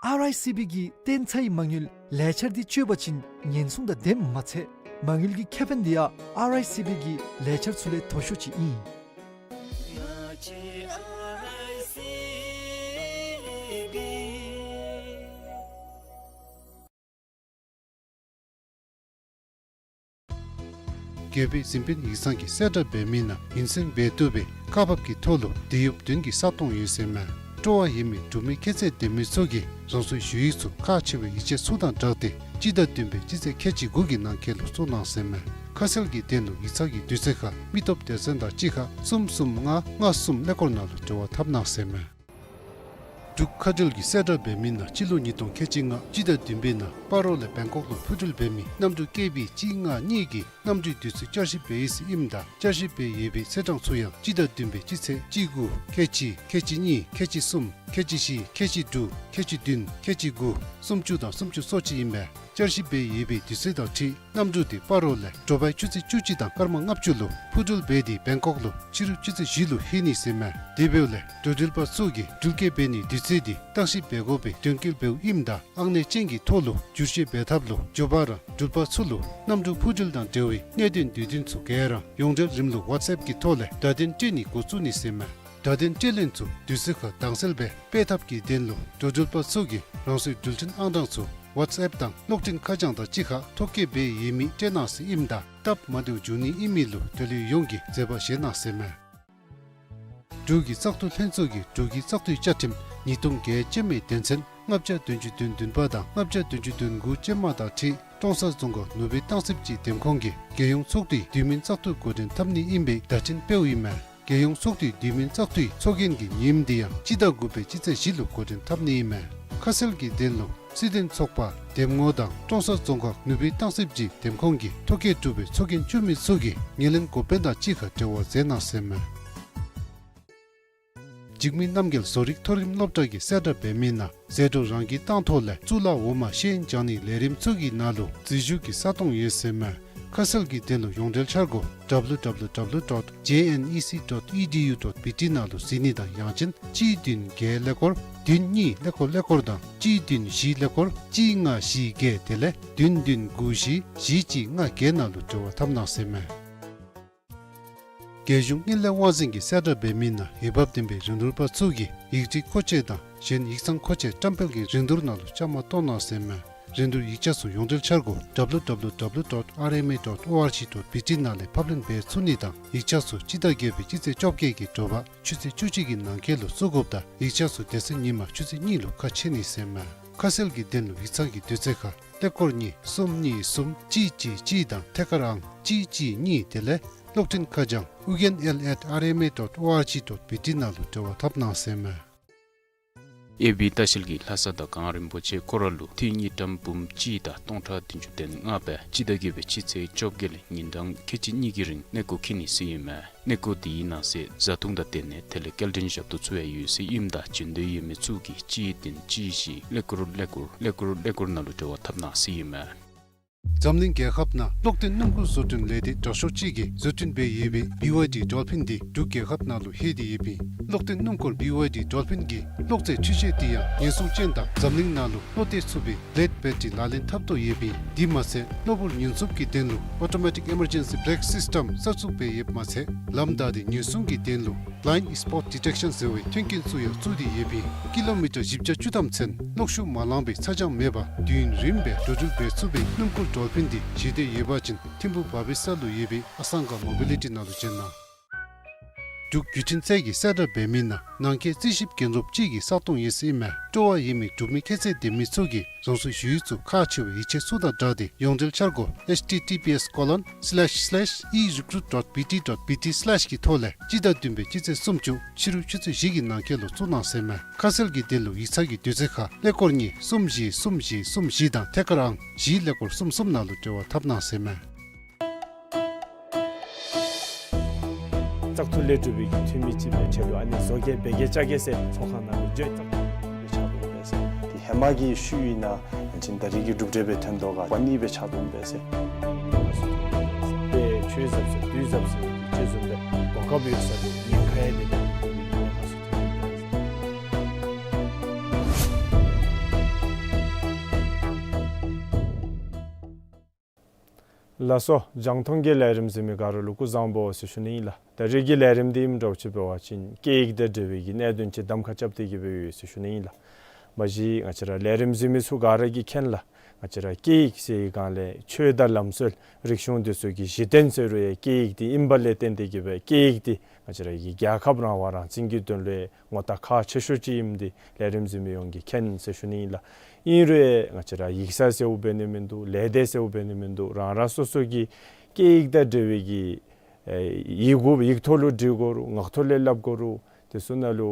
ཨར་ཨའི་སི་བི་གི་གཏན་ཚའི་མ་དངུལ་ལས་འཆར་འདི་སྤྱོད་པ་ཅིན་ཉེན་སྲུང་དང་ལྡནམ་མ་ཚད་མ་དངུལ་གྱི་ཁེ་ཕན་འདི་ཡང་ཨར་ཨའི་སི་བི་གི་ལས་འཆར་ཚུ་ལས་མཐོ་ཤོས་ཅིག་ཨིན། རྒྱལ་པོའི་གཟིམ་དཔོན་ཡིག་ཚང་གིས་གསལ་བསྒྲགས་འབད་མི་ནང་ཡུན་བཟུང་འབད་བཏུབ་པའི་ཁག་འབག་གི་ཐོག་ལུ་དེད་ཡོདཔ་བདུན་གྱི་ས་སྟོང་ཡོད་ཟེར་མས། སྤྲོ་བ་ཡོད་མི་འབྲུག་མི་ཁྱད་ཚད་ལྡན་མི་ཚུ་གིས་རང་སོའི་ཞུ་ཡིག་ཚུ་ཁག་ཆེ་བའི་ཡིག་ཆ་ཚུ་དང་སྦྲགས་ཏེ་སྤྱི་ཟླ་བདུན་པའི་སྤྱི་ཚེས་ཁལ་གཅིག་དགུ་གི་ནང་འཁོད་ལུ་བཙུགས་གནང་ཟེར་མས། ཁ་གསལ་གྱི་དོན་ལུ་ཡིག་ཚང་གི་དུས་ཚོད་ཁར་མི་སྟོབས་སྡེ་ཚན་དང་གཅིག་ཁར་གསུམ་གསུམ་ལྔ་ལྔ་གསུམ་ཀླད་ཀོར་ནང་ལུ་འབྲེལ་བ་འཐབ་གནང་ཟེར་མས། འབྲུག་མཁའ་འགྲུལ་གྱིས་གསལ་བསྒྲགས་འབད་མི་ནང་སྤྱི་ལོ་ཉིས་སྟོང་ཁལ་གཅིག་ལྔ་སྤྱི་ཟླ་བདུན་པའི་ནང་སྤ་རོ་ལས་བེང་ཀོག་ལུ་འཕུར་འགྲུལ་འབད་མི་གནམ་གྲུ་ཀེ་བི་གཅིག་ལྔ་གཉིས་ཀྱི་གནམ་གྲུའི་དུས་ཚོད་བསྐྱར་ཞིབ་འབད་ཡི་ཟེར་ཨིནམ་ད་བསྐྱར་ཞིབ་འབད་ཡོད་པའི་ཚེས་གྲངས་ཚུ་ཡང་སྤྱི་ཟླ་བདུན་པའི་སྤྱི་ཚེས་གཅིག་དགུ་ཁལ་གཅིག་ཁལ་གཅིག་གཉིས་ཁལ་གཅིག་གསུམ་ཁལ་གཅིག་བཞི་ཁལ་གཅིག་དྲུག་ཁལ་གཅིག་བདུན་ཁལ་གཅིག་དགུ་སུམ་ཅུ་དང་སུམ་ཅུ་སོ་གཅིག་ཨིན་པས། བསྐྱར་ཞིབ་འབད་ཡོད་པའི་དུས་ཚོད་དང་འཁྲིལ་གནམ་གྲུ་དེ་སྤ་རོ་ལས་དྲོ་པའི་ཆུ་ཚོད་བཅུ་གཅིག་དང་སྐར་མ་ལྔ་བཅུ་ལུ་འཕུར་འགྲུལ་འབད་དེ་བེང་ཀོག་ལུ་ཕྱི་རུ་ཆུ་ཚོད་བཞི་ལུ་ལྷོད་ནི་ཟེར་མས། དེ་འབདཝ་ལས་འགྲོ་འགྲུལ་པ་ཚུ་གིས་འགྲུལ་སྐྱེལ་འབད་ནིའི་དུས་ཚོད་དེ་བརྟག་ཞིབ་འབད་དགོ་པའི་དོན་འཁྱོལ་འབདཝ་ཨིནམ་ད་ཨང་གནས་ཅན་གྱི་ཐོག་ལུ་བསྒྱུར་བཅོས་འབད་ཐབས་ལུ་མགྱོགས་པ་ར་འགྲུལ་པ་ཚུ་ལུ་གནམ་གྲུ་འཕུར་འགྲུལ་དང་འབྲེལ་བའི་གནད་དོན་དུས་སྟོན་ཚུ་ག་ར་ཡོངས་འབྲེལ་རིམ་ལུགས་ཝཊས་ཨེཔ་གི་ཐོག་ལས་བརྡ་དོན་སྤྲོད་ནི་འགོ་བཙུགས་ནི་ཟེར་མས། བརྡ་དོན་སྤྲོད་ལེན་ཚུ་དུས་ཚོད་ཁར་དྭངས་གསལ་སྦེ་སྤེལ་ཐབས་ཀྱི་དོན་ལུ་འགྲོ་འགྲུལ་པ་ཚུ་གིས་རང་སོའི་འགྲུལ་འཕྲིན་ཨང་གྲངས་ཚུ་ཝཊས་ཨེཔ་དང་གློག་འཕྲིན་ཁ་བྱང་དང་གཅིག་ཁར་ཐོ་བཀོད་འབད་ཡོད་མི་སྤྲོད་གནང་ཟེར་ཨིནམ་ད་སྟབས་མ་བདེཝ་འབྱུང་ནི་ཨིན་མི་ལུ་དོ་ལུ་ཡོངས་ཀྱིས་མཛད་པ་བཞེས་གནང་ཟེར་མས། འབྲུག་གི་བཙག་འཐུ་ལྷན་ཚོགས་ཀྱིས་འབྲུག་གི་བཙག་འཐུའི་བཅའ་ཁྲིམས་ཉིས་སྟོང་བརྒྱད་ཅན་མའི་དོན་ཚན་ལྔ་བརྒྱ་བདུན་ཅུ་དོན་བདུན་པ་དང་ལྔ་བརྒྱ་བདུན་ཅུ་དོན་དགུ་ཅན་མ་དང་འཁྲིལ་ཀྲོང་གསར་རྫོང་ཁག་ནུབ་སྦིས་སྟང་སི་སྦྱིས་འདེམས་ཁོངས་ཀྱི་རྒྱལ་ཡོངས་ཚོགས་འདུའི་དུས་མིན་བཙག་འཐུ་འགོ་འདྲེན་འཐབ་ནི་ཨིན་པའི་བརྡ་འཕྲིན་སྤེལཝ་ཨིན་མས། རྒྱལ་ཡོངས་ཚོགས་འདུའི་དུས་མིན་བཙག་འཐུའི་ཚོགས་རྒྱན་གྱི་ཉིནམ་དེ་ཡང་སྤྱི་ཟླ་དགུ་པའི་སྤྱི་ཚེས་བཞི་ལུ་འགོ་འདྲེན་འཐབ་ནི་ཨིན་མས། ཁ་གསལ་གྱི་དོན་ལུ་སྲིད་དོན་ཚོགས་པ་འདེམས་ངོ་དང་ཀྲོང་གསར་རྫོང་ཁག་ནུབ་སྦིས་སྟང་སི་སྦྱིས་འདེམས་ཁོངས་ཀྱི་ཐོ་བཀོད་གྲུབ་པའི་ཚོགས་རྒྱན་བཙུགས་མི་ཚུ་གིས་ངོས་ལེན་འགོ་དཔོན་དང་གཅིག་ཁར་འབྲེལ་བ་མཛད་གནང་ཟེར་མས། འཇིགས་མེད་རྣམ་རྒྱལ་བཟོ་རིག་མཐོ་རིམ་སློབ་གྲྭ་གིས་གསལ་བསྒྲགས་འབད་མི་ནང་ཟད་འགྲོ་རང་གི་གཏང་ཐོག་ལས་གཙུག་ལག་འོག་མ་ཤེས་ཡོན་སྦྱང་ནིའི་ལས་རིམ་ཚུ་གི་ནང་ལུ་འཛུལ་ཞུགས་ཀྱི་ས་སྟོང་ཡོད་ཟེར་མས། ཁ་གསལ་གྱི་དོན་ལུ་ཡོངས་འབྲེལ་འཆར་སྒོ་W W W dot J N E C dot E D U dot B T ནང་ལུ་གཟིགས་ནི་དང་ཡང་ཅིན་གཅིག་བདུན་བརྒྱད་ཀླད་ཀོར་བདུན་གཉིས་ཀླད་ཀོར་ཀླད་ཀོར་དང་གཅིག་བདུན་བཞི་ཀླད་ཀོར་གཅིག་ལྔ་བཞི་བརྒྱད་དེ་ལས་བདུན་བདུན་དགུ་བཞི་བཞི་གཅིག་ལྔ་བརྒྱད་ནང་ལུ་འབྲེལ་བ་འཐབ་གནང་ཟེར་མས། རྒྱལ་གཞུང་དངུལ་ལས་དབང་འཛིན་གྱིས་གསལ་བསྒྲགས་འབད་མི་ནང་འོས་འབབ་ལྡན་པའི་རིན་བསྡུར་པ་ཚུ་གིས་ཡིག་རིགས་མཁོ་ཆས་དང་གཞན་ཡིག་ཚང་མཁོ་ཆས་བཀྲམ་སྤེལ་གྱི་རིན་བསྡུར་ནང་ལུ་བཅའ་མར་གཏོགས་གནང་ཟེར་མས། རིན་བསྡུར་ཡིག་ཆ་ཚུ་ཡོངས་འབྲེལ་འཆར་སྒོ་W W W dot R M A dot O R G dot B T ནང་ལས་ཕབ་ལེན་འབད་ཚུགས་ནི་དང་ཡིག་ཆ་ཚུ་སྤྱི་ཟླ་བརྒྱད་པའི་སྤྱི་ཚེས་བཅོ་བརྒྱད་ཀྱི་དྲོ་པ་ཆུ་ཚོད་བཅུ་གཅིག་གི་ནང་འཁོད་ལུ་བཙུགས་དགོཔ་ད་ཡིག་ཆ་ཚུ་དེ་ཚེ་ཉིན་མ་ཆུ་ཚོད་གཉིས་ལུ་ཁ་ཕྱེ་ནི་ཟེར་མས། ཁ་གསལ་གྱི་དོན་ལུ་ཡིག་ཚང་གི་དུས་ཚོད་ཁར་ཀླད་ཀོར་གཉིས་གསུམ་གཉིས་གསུམ་གཅིག་གཅིག་གཅིག་དང་ཐད་ཀར་ཨང་གཅིག་གཅིག་གཉིས་དེ་ལས་གློག་འཕྲིན་ཁ་བྱང་ཨུ་རྒྱན་ཨེལ་at R M A dot O R G dot B T ནང་ལུ་འབྲེལ་བ་འཐབ་གནང་ཟེར་མས། ཨེ་བི་ལྟ་བཤལ་གྱིས་ལྷ་ས་དང་གངས་རིན་པོ་ཆེ་སྐོར་ར་ལུ་ཐིག་གཉིས་ཀྲམ་འབུམ་གཅིག་དང་སྟོང་ཕྲག་བདུན་ཅུ་དོན་ལྔ་སྦེ་སྤྱི་ཟླ་བརྒྱད་པའི་སྤྱི་ཚེས་བཅོ་བརྒྱད་ལས་ཉིན་གྲངས་ཁལ་གཅིག་གཉིས་ཀྱི་རིང་གནས་སྐོར་འཁྱིད་ནི་ཟེར་ཨིན་མས། གནས་སྐོར་དེའི་ནང་གསེས་བཟའ་འཐུང་དང་སྡོད་གནས་དེ་ལས་སྐྱེལ་འདྲེན་ཞབས་ཏོག་ཚུ་ཡང་ཡོད་ཟེར་ཨིནམ་ད་བྱོན་འདོད་ཡོད་མི་ཚུ་གིས་གཅིག་བདུན་གཅིག་བཞི་ཀླད་ཀོར་ཀླད་ཀོར་ཀླད་ཀོར་ཀླད་ཀོར་ནང་ལུ་འབྲེལ་བ་འཐབ་གནང་ཟེར་ཨིན་མས། འཛམ་གླིང་རྒྱལ་ཁབ་ནང་གློག་ལྡན་སྣུམ་འཁོར་བཟོ་སྐྲུན་ལས་སྡེ་དྲག་ཤོས་ཅིག་གིས་བཟོ་སྐྲུན་འབད་ཡོད་པའི་བི་ཝའི་ཌི་ཌོལ་ཕིན་འདི་འབྲུག་རྒྱལ་ཁབ་ནང་ལུ་ལྷོད་དེ་ཡོདཔ་ཨིན། གློག་ལྡན་སྣུམ་འཁོར་བི་ཝའི་ཌི་ཌོལ་ཕིན་གྱི་གློག་རྫས་འཕྲུལ་ཆས་འདི་ཡང་ཉེན་སྲུང་ཅན་དང་འཛམ་གླིང་ནང་ལུ་བློ་གཏད་ཚུགས་པའི་བི་ལེཌ་བེ་ཊི་རི་ལག་ལེན་འཐབ་དོ་ཡོདཔ་ཨིན། དེ་མ་ཚད་གློ་བུར་ཉེན་སྲུང་གི་དོན་ལུ་ཨོ་ཊོ་མེ་ཊིག་ཨི་མར་ཇེན་སི་བེ་རེཀ་སིསི་ཊམ་གསར་བཙུགས་འབད་ཡོདཔ་མ་ཚད་ལམ་བདའ་སྟེ་ཉེན་སྲུང་གི་དོན་ལུ་བི་ལའིནཌ་སི་པོཊ་ཌི་ཊེག་ཤཱན་ཟེར་བའི་མཐུན་རྐྱེན་ཚུ་ཡང་བཙུགས་ཏེ་ཡོདཔ་ཨིན། ཀི་ལོ་མི་ཊར་བཞི་བརྒྱ་བཅུ་ཐམ་ཚུན་གློག་ཤུགས་མ་ལང་པའི་ཚ་གྱང་མེད་པར་དུས་ཡུན་རིངམོ་སྦེ་འགྲོ་འགྲུལ་འབད་ཚུགས་པའི་སྣུམ་འཁོར་ཌོལ་ཕིན་འདི་བཞེས་འདོད་ཡོད་པ་ཅིན་ཐིམ་ཕུ་བ་བི་སར་ལུ་ཡོད་པའི་ཨ་སང་ག་མོ་བི་ལི་ཊི་ནང་ལུ་བྱོན་གནང་། འབྲུག་བརྒྱུད་འཕྲིན་ཚད་ཀྱིས་གསལ་བསྒྲགས་འབད་མི་ནང་ནང་འཁོད་རྩིས་ཞིབ་རྒྱལ་ཚབ་ཅིག་གིས་ས་སྟོང་ཡོད་ཟེར་ཨིན་མས། སྤྲོ་བ་ཡོད་མི་འབྲུག་མི་ཁྱད་ཚད་ལྡན་མི་ཚུ་གིས་རང་སོའི་ཞུ་ཡིག་ཚུ་ཁག་ཆེ་བའི་ཡིག་ཆ་ཚུ་དང་སྦྲགས་ཏེ་ཡོངས་འབྲེལ་འཆར་སྒོ་ཨེཆ་ཊི་ཊི་པི་ཨེསི་ཀོ་ལོན་སི་ལེཤ་སི་ལེཤ་ཨི་རི་ཀུ་རུཊ་ཌོཊ་བི་ཊི་ཌོཊ་བི་ཊི་སི་ལེཤ་གི་ཐོག་ལས་སྤྱི་ཟླ་བདུན་པའི་སྤྱི་ཚེས་སུམ་ཅུ་ཕྱི་རུ་ཆུ་ཚོད་བཞི་གི་ནང་འཁོད་ལུ་བཙུགས་གནང་ཟེར་ཨིན་མས། ཁ་གསལ་གྱི་དོན་ལུ་ཡིག་ཚང་གི་དུས་ཚོད་ཁར་ཀླད་ཀོར་གཉིས་གསུམ་བཞི་གསུམ་བཞི་གསུམ་བཞི་དང་ཐད་ཀར་ཨང་བཞི་ཀླད་ཀོར་གསུམ་གསུམ་ནང་ལུ་འབྲེལ་བ་འཐབ་གནང་ཟེར་ཨིན་མས། བཙག་འཐུ་ལས་གྲུབ་པའི་གི་འཐུས་མི་ཅིག་སྦེ་ཁྲལ་ལུ་ཨ་ནི་བཟོ་བཀོད་འབད་གེ་བཅའ་གེ་ཟེར་ཚོགས་ཁང་ནང་ལུ་བརྗོད་བཙག་འཐུ་ལས་ཆགས་འདུག་པས་ཟེར། དེ་ཧེ་མ་གི་ཤུལ་ཨིན་ན་ཅིན་ད་རེས་ཀྱི་གྲུབ་འབྲས་སྦེ་ཐོན་དོ་ག་པ་ནི་སྦེ་ཆགས་འདུག་པས་ཟེར། དེ་ཆོས་ཟབ་ཟེར་དུས་ཟབ་ཟེར་ཅིག་བཟུམ་སྦེ་གོ་སྐབས་ཡོད་ས་ལུ་ཉེན་ཁ་ཡང་མེད་པའི་གི་ཉེན་ཁ་ཚུ་ཐོན་འདུག་པས་ཟེར། ལགས་སོ། རྒྱང་མཐོང་གི་ལས་རིམ་གཟིགས་མི་ག་ར་ལུ་སྐུ་གཟུགས་བཟང་པོ་ཟེར་ཞུ་ནི་ཨིན་ལགས། ད་རེས་ཀྱི་ལས་རིམ་འདི་ཨིནམ་འདྲཝ་ཅིག་འབད་བ་ཅིན་སྐད་ཡིག་དང་འབྲེལ་བའི་གི་གནད་དོན་ཅིག་གདམ་ཁ་རྐྱབ་སྟེ་གི་སྦེ་ཡོད་ཟེར་ཞུ་ནི་ཨིན་ལགས། མ་གཞི་ང་བཅས་ར་ལས་རིམ་གཟིགས་མི་ཚུ་ག་ར་གིས་མཁྱེན་ལགས། ང་བཅས་ར་སྐད་ཡིག་ཟེར་བའི་སྒང་ལས་ཆོས་དང་ལམ་སྲོལ་རིག་གཞུང་འདི་ཚུ་གི་གཞི་རྟེན་ཟེར་རུང་ཡང་སྐད་ཡིག་འདི་ཨིན་པ་ལས་བརྟེན་ཏེ་གི་སྦེ་སྐད་ཡིག་འདི་ང་བཅས་ར་གི་རྒྱལ་ཁབ་རང་དབང་རང་བཙན་གྱི་དོན་ལུ་ངོ་རྟགས་ཁག་ཆེ་ཤོས་ཅིག་ཨིནམ་འདི་ལས་རིམ་གཟིགས་མི་ཡོངས་ཀྱིས་མཁྱེན་ཟེར་ཞུ་ནི་ཨིན་ལགས། ཨིན་རུང་ཡང་ང་བཅས་ར་ཡིག་ཚང་ཟེརཝ་འབད་ནི་མིན་འདུག། ལས་སྡེ་ཟེརཝ་འབད་ནི་མིན་འདུག། རང་རང་སོ་སོ་གི་སྐད་ཡིག་དང་འབྲེལ་བའི་གི་ཨེ་ཡི་གུ་ཡིག་ཐོག་ལུ་འབྲི་དགོ་རུང་ངག་ཐོག་ལས་སླབ་དགོ་རུང་དེ་ཚུ་ནང་ལུ་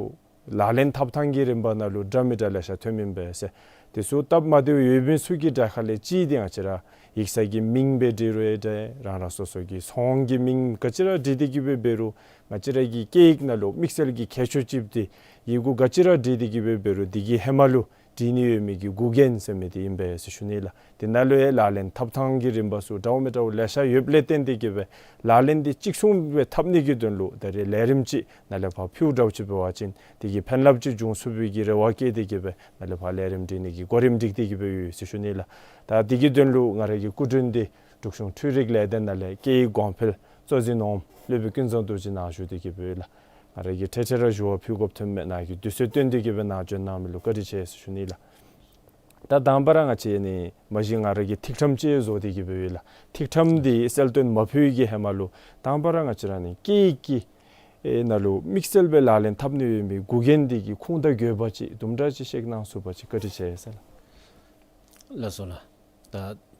ལག་ལེན་འཐབ་ཐངས་ཀྱི་རིམ་པ་ནང་ལུ་འདྲ་མི་འདྲ་ལེ་ཤ་ཐོནམ་ཨིན་པས་ཟེར། དེ་ཚུ་སྟབས་མ་བདེཝ་ཡོད་མི་ཚུ་གི་གྲས་ཁ་ལས་གཅིག་འདི་ང་བཅས་ར་ཡིག་ཚང་གི་མིང་སྦེ་འབྲི་རུང་ཡང་འདྲ་རང་རང་སོ་སོ་གི་ཚོང་གི་མིང་ག་ཅི་ར་འབྲི་སྟེ་གི་སྦེ་འབད་རུང་ང་བཅས་ར་གི་སྐད་ཡིག་ནང་ལུ་དམིགས་བསལ་གྱི་ཁྱད་ཆོས་ཅིག་འདི་ཡི་གུ་ག་ཅི་ར་འབྲི་སྟེ་གི་སྦེ་འབད་རུང་དེ་གི་ཧེ་མ་ལུ་བྲིས་ནི་ཡོད་མི་གི་འགོག་རྐྱེན་ཟེར་མི་འདི་ཨིན་པས་ཟེར་ཞུ་ནི་ལགས། དེ་ནང་ལུ་ཡང་ལག་ལེན་འཐབ་ཐངས་ཀྱི་རིམ་པ་ཚུ་འདྲཝ་མི་འདྲཝ་ལེ་ཤ་ཡོདཔ་ལས་བརྟེན་ཏེ་གི་སྦེ་ལག་ལེན་འདི་གཅིག་མཚུངས་སྦེ་འཐབ་ནི་གི་དོན་ལུ་ད་རེས་ལས་རིམ་ཅིག་ནཱ་ལས་ཕར་ཕུལཝ་འདྲཝ་ཅིག་འབད་བ་ཅིན་དེ་གིས་ཕན་རླབས་ཅིག་འབྱུང་ཚུགས་པའི་གི་རེ་བ་བསྐྱེད་དེ་གི་སྦེ་ནཱ་ལས་ཕར་ལས་རིམ་སྒྲིག་ནི་གི་གོ་རིམ་སྒྲིག་སྟེ་གི་སྦེ་ཡོད་ཟེར་ཞུ་ནི་ལགས། ད་དེ་གི་དོན་ལུ་ང་ར་གི་སྐུ་མགྲོན་འདི་འབྲུག་གཞུང་འཕྲུལ་རིག་ལས་སྡེ་ནང་ལས་སྐད་ཡིག་གོང་འཕེལ་གཙོ་འཛིན་འོགམ་སློབ་དཔོན་ཀུན་བཟང་རྡོ་རྗེ་ནཱ་བཞུགས་ཏེ་གི་སྦེ་ཡོད་ལགས། ང་ར་གིས་ཐེངས་ཐེངས་ར་ཞུ་བ་ཕུལ་དགོཔ་ཐོནམ་མས། ནཱ་གིས་དུས་ཚོད་བཏོན་ཏེ་གི་སྦེ་ནཱ་བྱོན་གནང་མི་ལུ་བཀའ་དྲིན་ཆེ་ཟེར་ཞུ་ནི་ལགས། ད་དང་པ་ར་ང་བཅས་ནི་མ་གཞི་ང་ར་གིས་ཐིག་ཕྲེང་ཅིག་བཟོ་སྟེ་གི་སྦེ་ཡོད་ལགས། ཐིག་ཕྲེང་འདི་གསལ་སྟོན་མ་ཕུལ་གྱི་ཧེ་མ་ལུ་དང་པ་ར་ང་བཅས་ར་ནི་སྐད་ཡིག་གི་ཨེ་ནང་ལུ་དམིགས་བསལ་སྦེ་ལག་ལེན་འཐབ་ནི་ཡོད་མི་འགོག་རྐྱེན་འདི་གི་ཁུངས་དང་དགོས་པ་ཅིག་དུམ་གྲ་ཅིག་བཤད་གནང་ཚུགས་པ་ཅིན་བཀའ་དྲིན་ཆེ་ཟེར་ལགས། ལགས་སོ་ལགས། ད་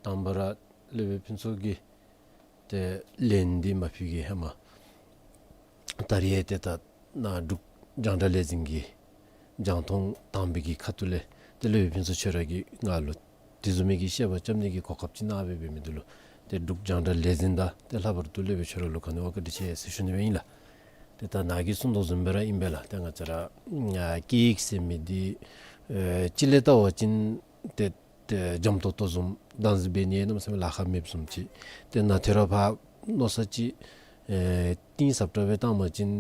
དང་པ་ར་སློབ་དཔོན་ཕུན་ཚོགས་ཀྱིས་ཏེ་ལན་འདི་མ་ཕུལ་གྱི་ཧེ་མ་ད་རེས་ཏེ་ད་ནཱ་འབྲུག་རྒྱང་བསྒྲགས་ལས་འཛིན་གྱི་རྒྱང་མཐོང་དང་པའི་གི་ཁ་ཐུག་ལས་ཏེ་སློབ་དཔོན་ཕུན་ཚོགས་ཁྱོད་ར་གིས་ང་ལུ་དེ་བཟུམ་མའི་གི་བཤད་པ་རྐྱབ་ནི་གི་གོ་སྐབས་ཅིག་གནང་སྦེ་འབད་མི་འདི་ལུ་ཏེ་འབྲུག་རྒྱང་བསྒྲགས་ལས་འཛིན་དང་ཏེ་ལྷག་པར་དུ་སློབ་དཔོན་ཁྱོད་ར་ལུ་ག་ནི་བ་བཀའ་དྲིན་ཆེ་ཟེར་ཞུ་ནི་སྦེ་ཨིན་ལགས། ཏེ་ད་ནཱ་གིས་གསུངས་དོ་བཟུམ་སྦེ་ར་ཨིན་པས་ལགས། ཏེ་ང་བཅས་ར་ཨ་སྐད་ཡིག་ཟེར་མི་འདི་ཨེ་གཅིག་ལས་བལྟ་བ་ཅིན་ཏེ་ཏེ་འཇམ་ཏོག་ཏོ་བཟུམ་བདག་འཛིན་འབད་ནི་གནམ་མེད་ས་མེད་ལཱ་ཁག་མེདཔ་བཟུམ་ཅིག། ཏེ་ནཱ་ཏེ་ར་ཕར་མནོ་བསམ་ཅིག་ཨེ་གཏིང་ཟབ་དྲགས་སྦེ་བཏང་བ་ཅིན་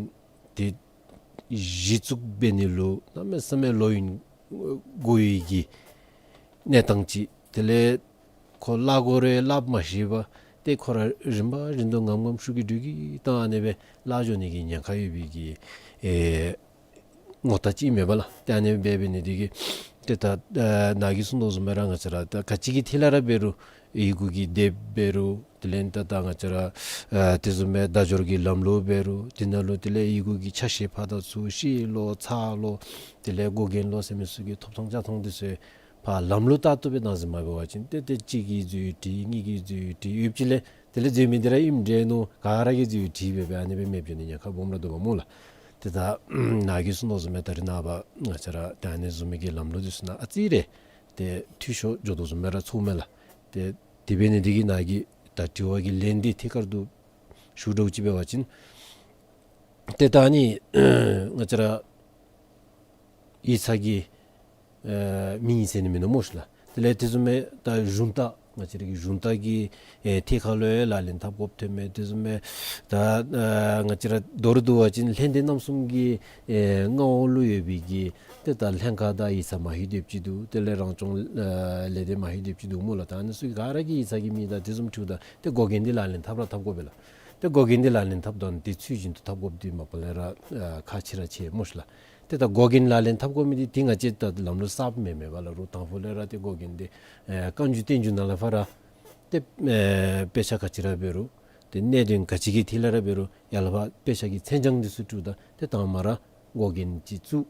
ཏེ་གཞི་བཙུགས་འབད་ནི་ལུ་གནམ་མེད་ས་མེད་ལོ་ཡུན་འགོར་བའི་གི་གནས་སྟངས་ཅིག། དེ་ལས་ཁོ་སླབ་དགོ་རུང་སླབ་མ་ཤེས་པར་ཏེ་ཁོ་ར་རིམ་པ་བཞིན་དུ་ངམ་ངམ་ཤུགས་ཀྱིས་སྒྲིག་གི་བཏང་ཨ་ནི་སྦེ་སླབ་འགྱོ་ནི་གི་ཉེན་ཁ་ཡོད་པའི་གི་ཨེ་ངོ་རྟགས་ཅིག་མས་པ་ལགས། ཏེ་ཨ་ནི་སྦེ་འབད་ནི་འདི་གིས་ཏེ་ད་ཨ་ནཱ་གིས་གསུངས་དོ་བཟུམ་སྦེ་ར་ང་བཅས་ར་ད་ག་ཅི་གི་ཐད་ལས་ར་འབད་རུང་ཡི་གུ་གི་དེབ་འབད་རུང་དེ་ལས་ད་ད་ང་བཅས་ར་ཨ་དེ་བཟུམ་སྦེ་བརྡ་སྦྱོར་གྱི་ལམ་ལུགས་འབད་རུང་དེ་ནང་ལུ་དེ་ལས་ཡི་གུ་གི་ཆ་ཤས་ཕར་དང་ཚུར་ཤེས་ལོ་ཚ་ལོ་དེ་ལས་འགོག་རྐྱེན་ལོ་ཟེར་མི་ཚུ་གི་ཐོབ་ཐང་བཅའ་ཐང་འདི་ཚུ་ཕར་ལམ་ལུགས་ལྟར་དུ་སྦེ་བདག་འཛིན་མ་འབད་བ་ཅིན་ཏེ་ཏེ་གཅིག་གིས་འཛོལ་བྲིས་གཉིས་ཀྱིས་འཛོལ་བྲིས་ཡོདཔ་ཅིག་ལས་དེ་ལས་འཛོལ་མི་འདི་ར་ཨིནམ་འདྲས་མནོ་ག་ར་གིས་འཛོལ་བྲིས་འབད་འབད་ཨ་ནི་སྦེ་མེདཔ་འགྱོ་ནི་ཉེན་ཁ་སྦོམ་ར་འདུག་པ་སྨོ་ལགས། ཏེ་ད་ནཱ་གིས་གསུངས་དོ་བཟུམ་སྦེ་ད་རེས་ནངས་པ་ང་བཅས་ར་ད་ཨ་ནི་བཟུམ་མའི་གི་ལམ་ལུགས་འདི་ཚུ་ནང་ཨ་ཙི་རེ་ཏེ་འཐུས་ཤོར་འགྱོ་དོ་བཟུམ་སྦེ་ར་ཚོརཝ་མས་ལགས། ཏེ་དེ་འབད་ནི་འདི་གིས་ནཱ་གིས་ད་དྲི་བ་གི་ལན་འདི་ཐད་ཀར་དུ་ཞུ་འདྲཝ་ཅིག་འབད་བ་ཅིན་ཏེ་ད་ཨ་ནི་ང་བཅས་ར་ཡིག་ཚང་གི་ཨེ་མིང་ཟེར་ནི་མིན་ནུག་སྨོ་ཤིག་ལགས། དེ་ལས་དེ་བཟུམ་མའི་ད་གཞུང་རྟ་ ང་བཅས་ར་གི་གཞུང་དག་གི་ཨེ་ཐད་ཁར་ལུ་ཡང་ལག་ལེན་འཐབ་དགོཔ་ཐོནམ་མས། དེ་བཟུམ་སྦེ་ད་ཨ་ང་བཅས་ར་མདོར་བསྡུ་བ་ཅིན་ལྷན་སྡེ་རྣམ་གསུམ་གྱི་ཨེ་མངའ་འོག་ལུ་ཡོད་པའི་གི་ཏེ་ད་ལྷན་ཁག་དང་ཡིག་ཚང་མ་ཧེ་དེ་ཅིག་འདུག། དེ་ལས་རང་སྐྱོང་ཨ་ལས་སྡེ་མ་ཧེ་དེ་ཅིག་འདུག་སྨོ་ལགས། ད་ཨ་ནི་ཚུ་ག་ར་གི་ཡིག་ཚང་གི་མིང་དང་དེ་བཟུམ་འཁྲིལཝ་ད་ཏེ་འགོག་འགན་འདི་ལག་ལེན་འཐབ་ར་འཐབ་དགོ་པས་ལགས། ཏེ་འགོག་འགན་འདི་ལག་ལེན་འཐབ་དོན་དེ་ཚུལ་བཞིན་དུ་འཐབ་དགོཔ་འདི་མ་པ་ལས་ར་ཨ་ཁག་ཆེ་ར་ཆེ་སྨོ་ཤི་ལགས། ཏེ་ད་འགོག་འགན་ལག་ལེན་འཐབ་དགོ་མི་འདི་ཏེ་ང་བཅས་ད་ལམ་ལུགས་གསརཔ་མེན་མེན་པ་ལགས། རུང་དང་ཕུ་ལས་ར་ཏེ་འགོག་འགན་འདི་ཨེ་བཀའ་འགྱུར་བསྟན་འགྱུར་ནང་ལས་ཕར་ར་ཏེ་ཨེ་དཔེ་ཆ་ག་ཅི་ར་འབད་རུང་ཏེ་གནད་དོན་ག་ཅི་གི་ཐད་ལས་ར་འབད་རུང་ཡར་ལས་ཕར་དཔེ་ཆ་གི་མཚན་བྱང་འདི་ཚུ་བྲིཝ་ད་ཏེ་དང་པ་ར་འགོག་འགན་ཅིག་བཙུགས།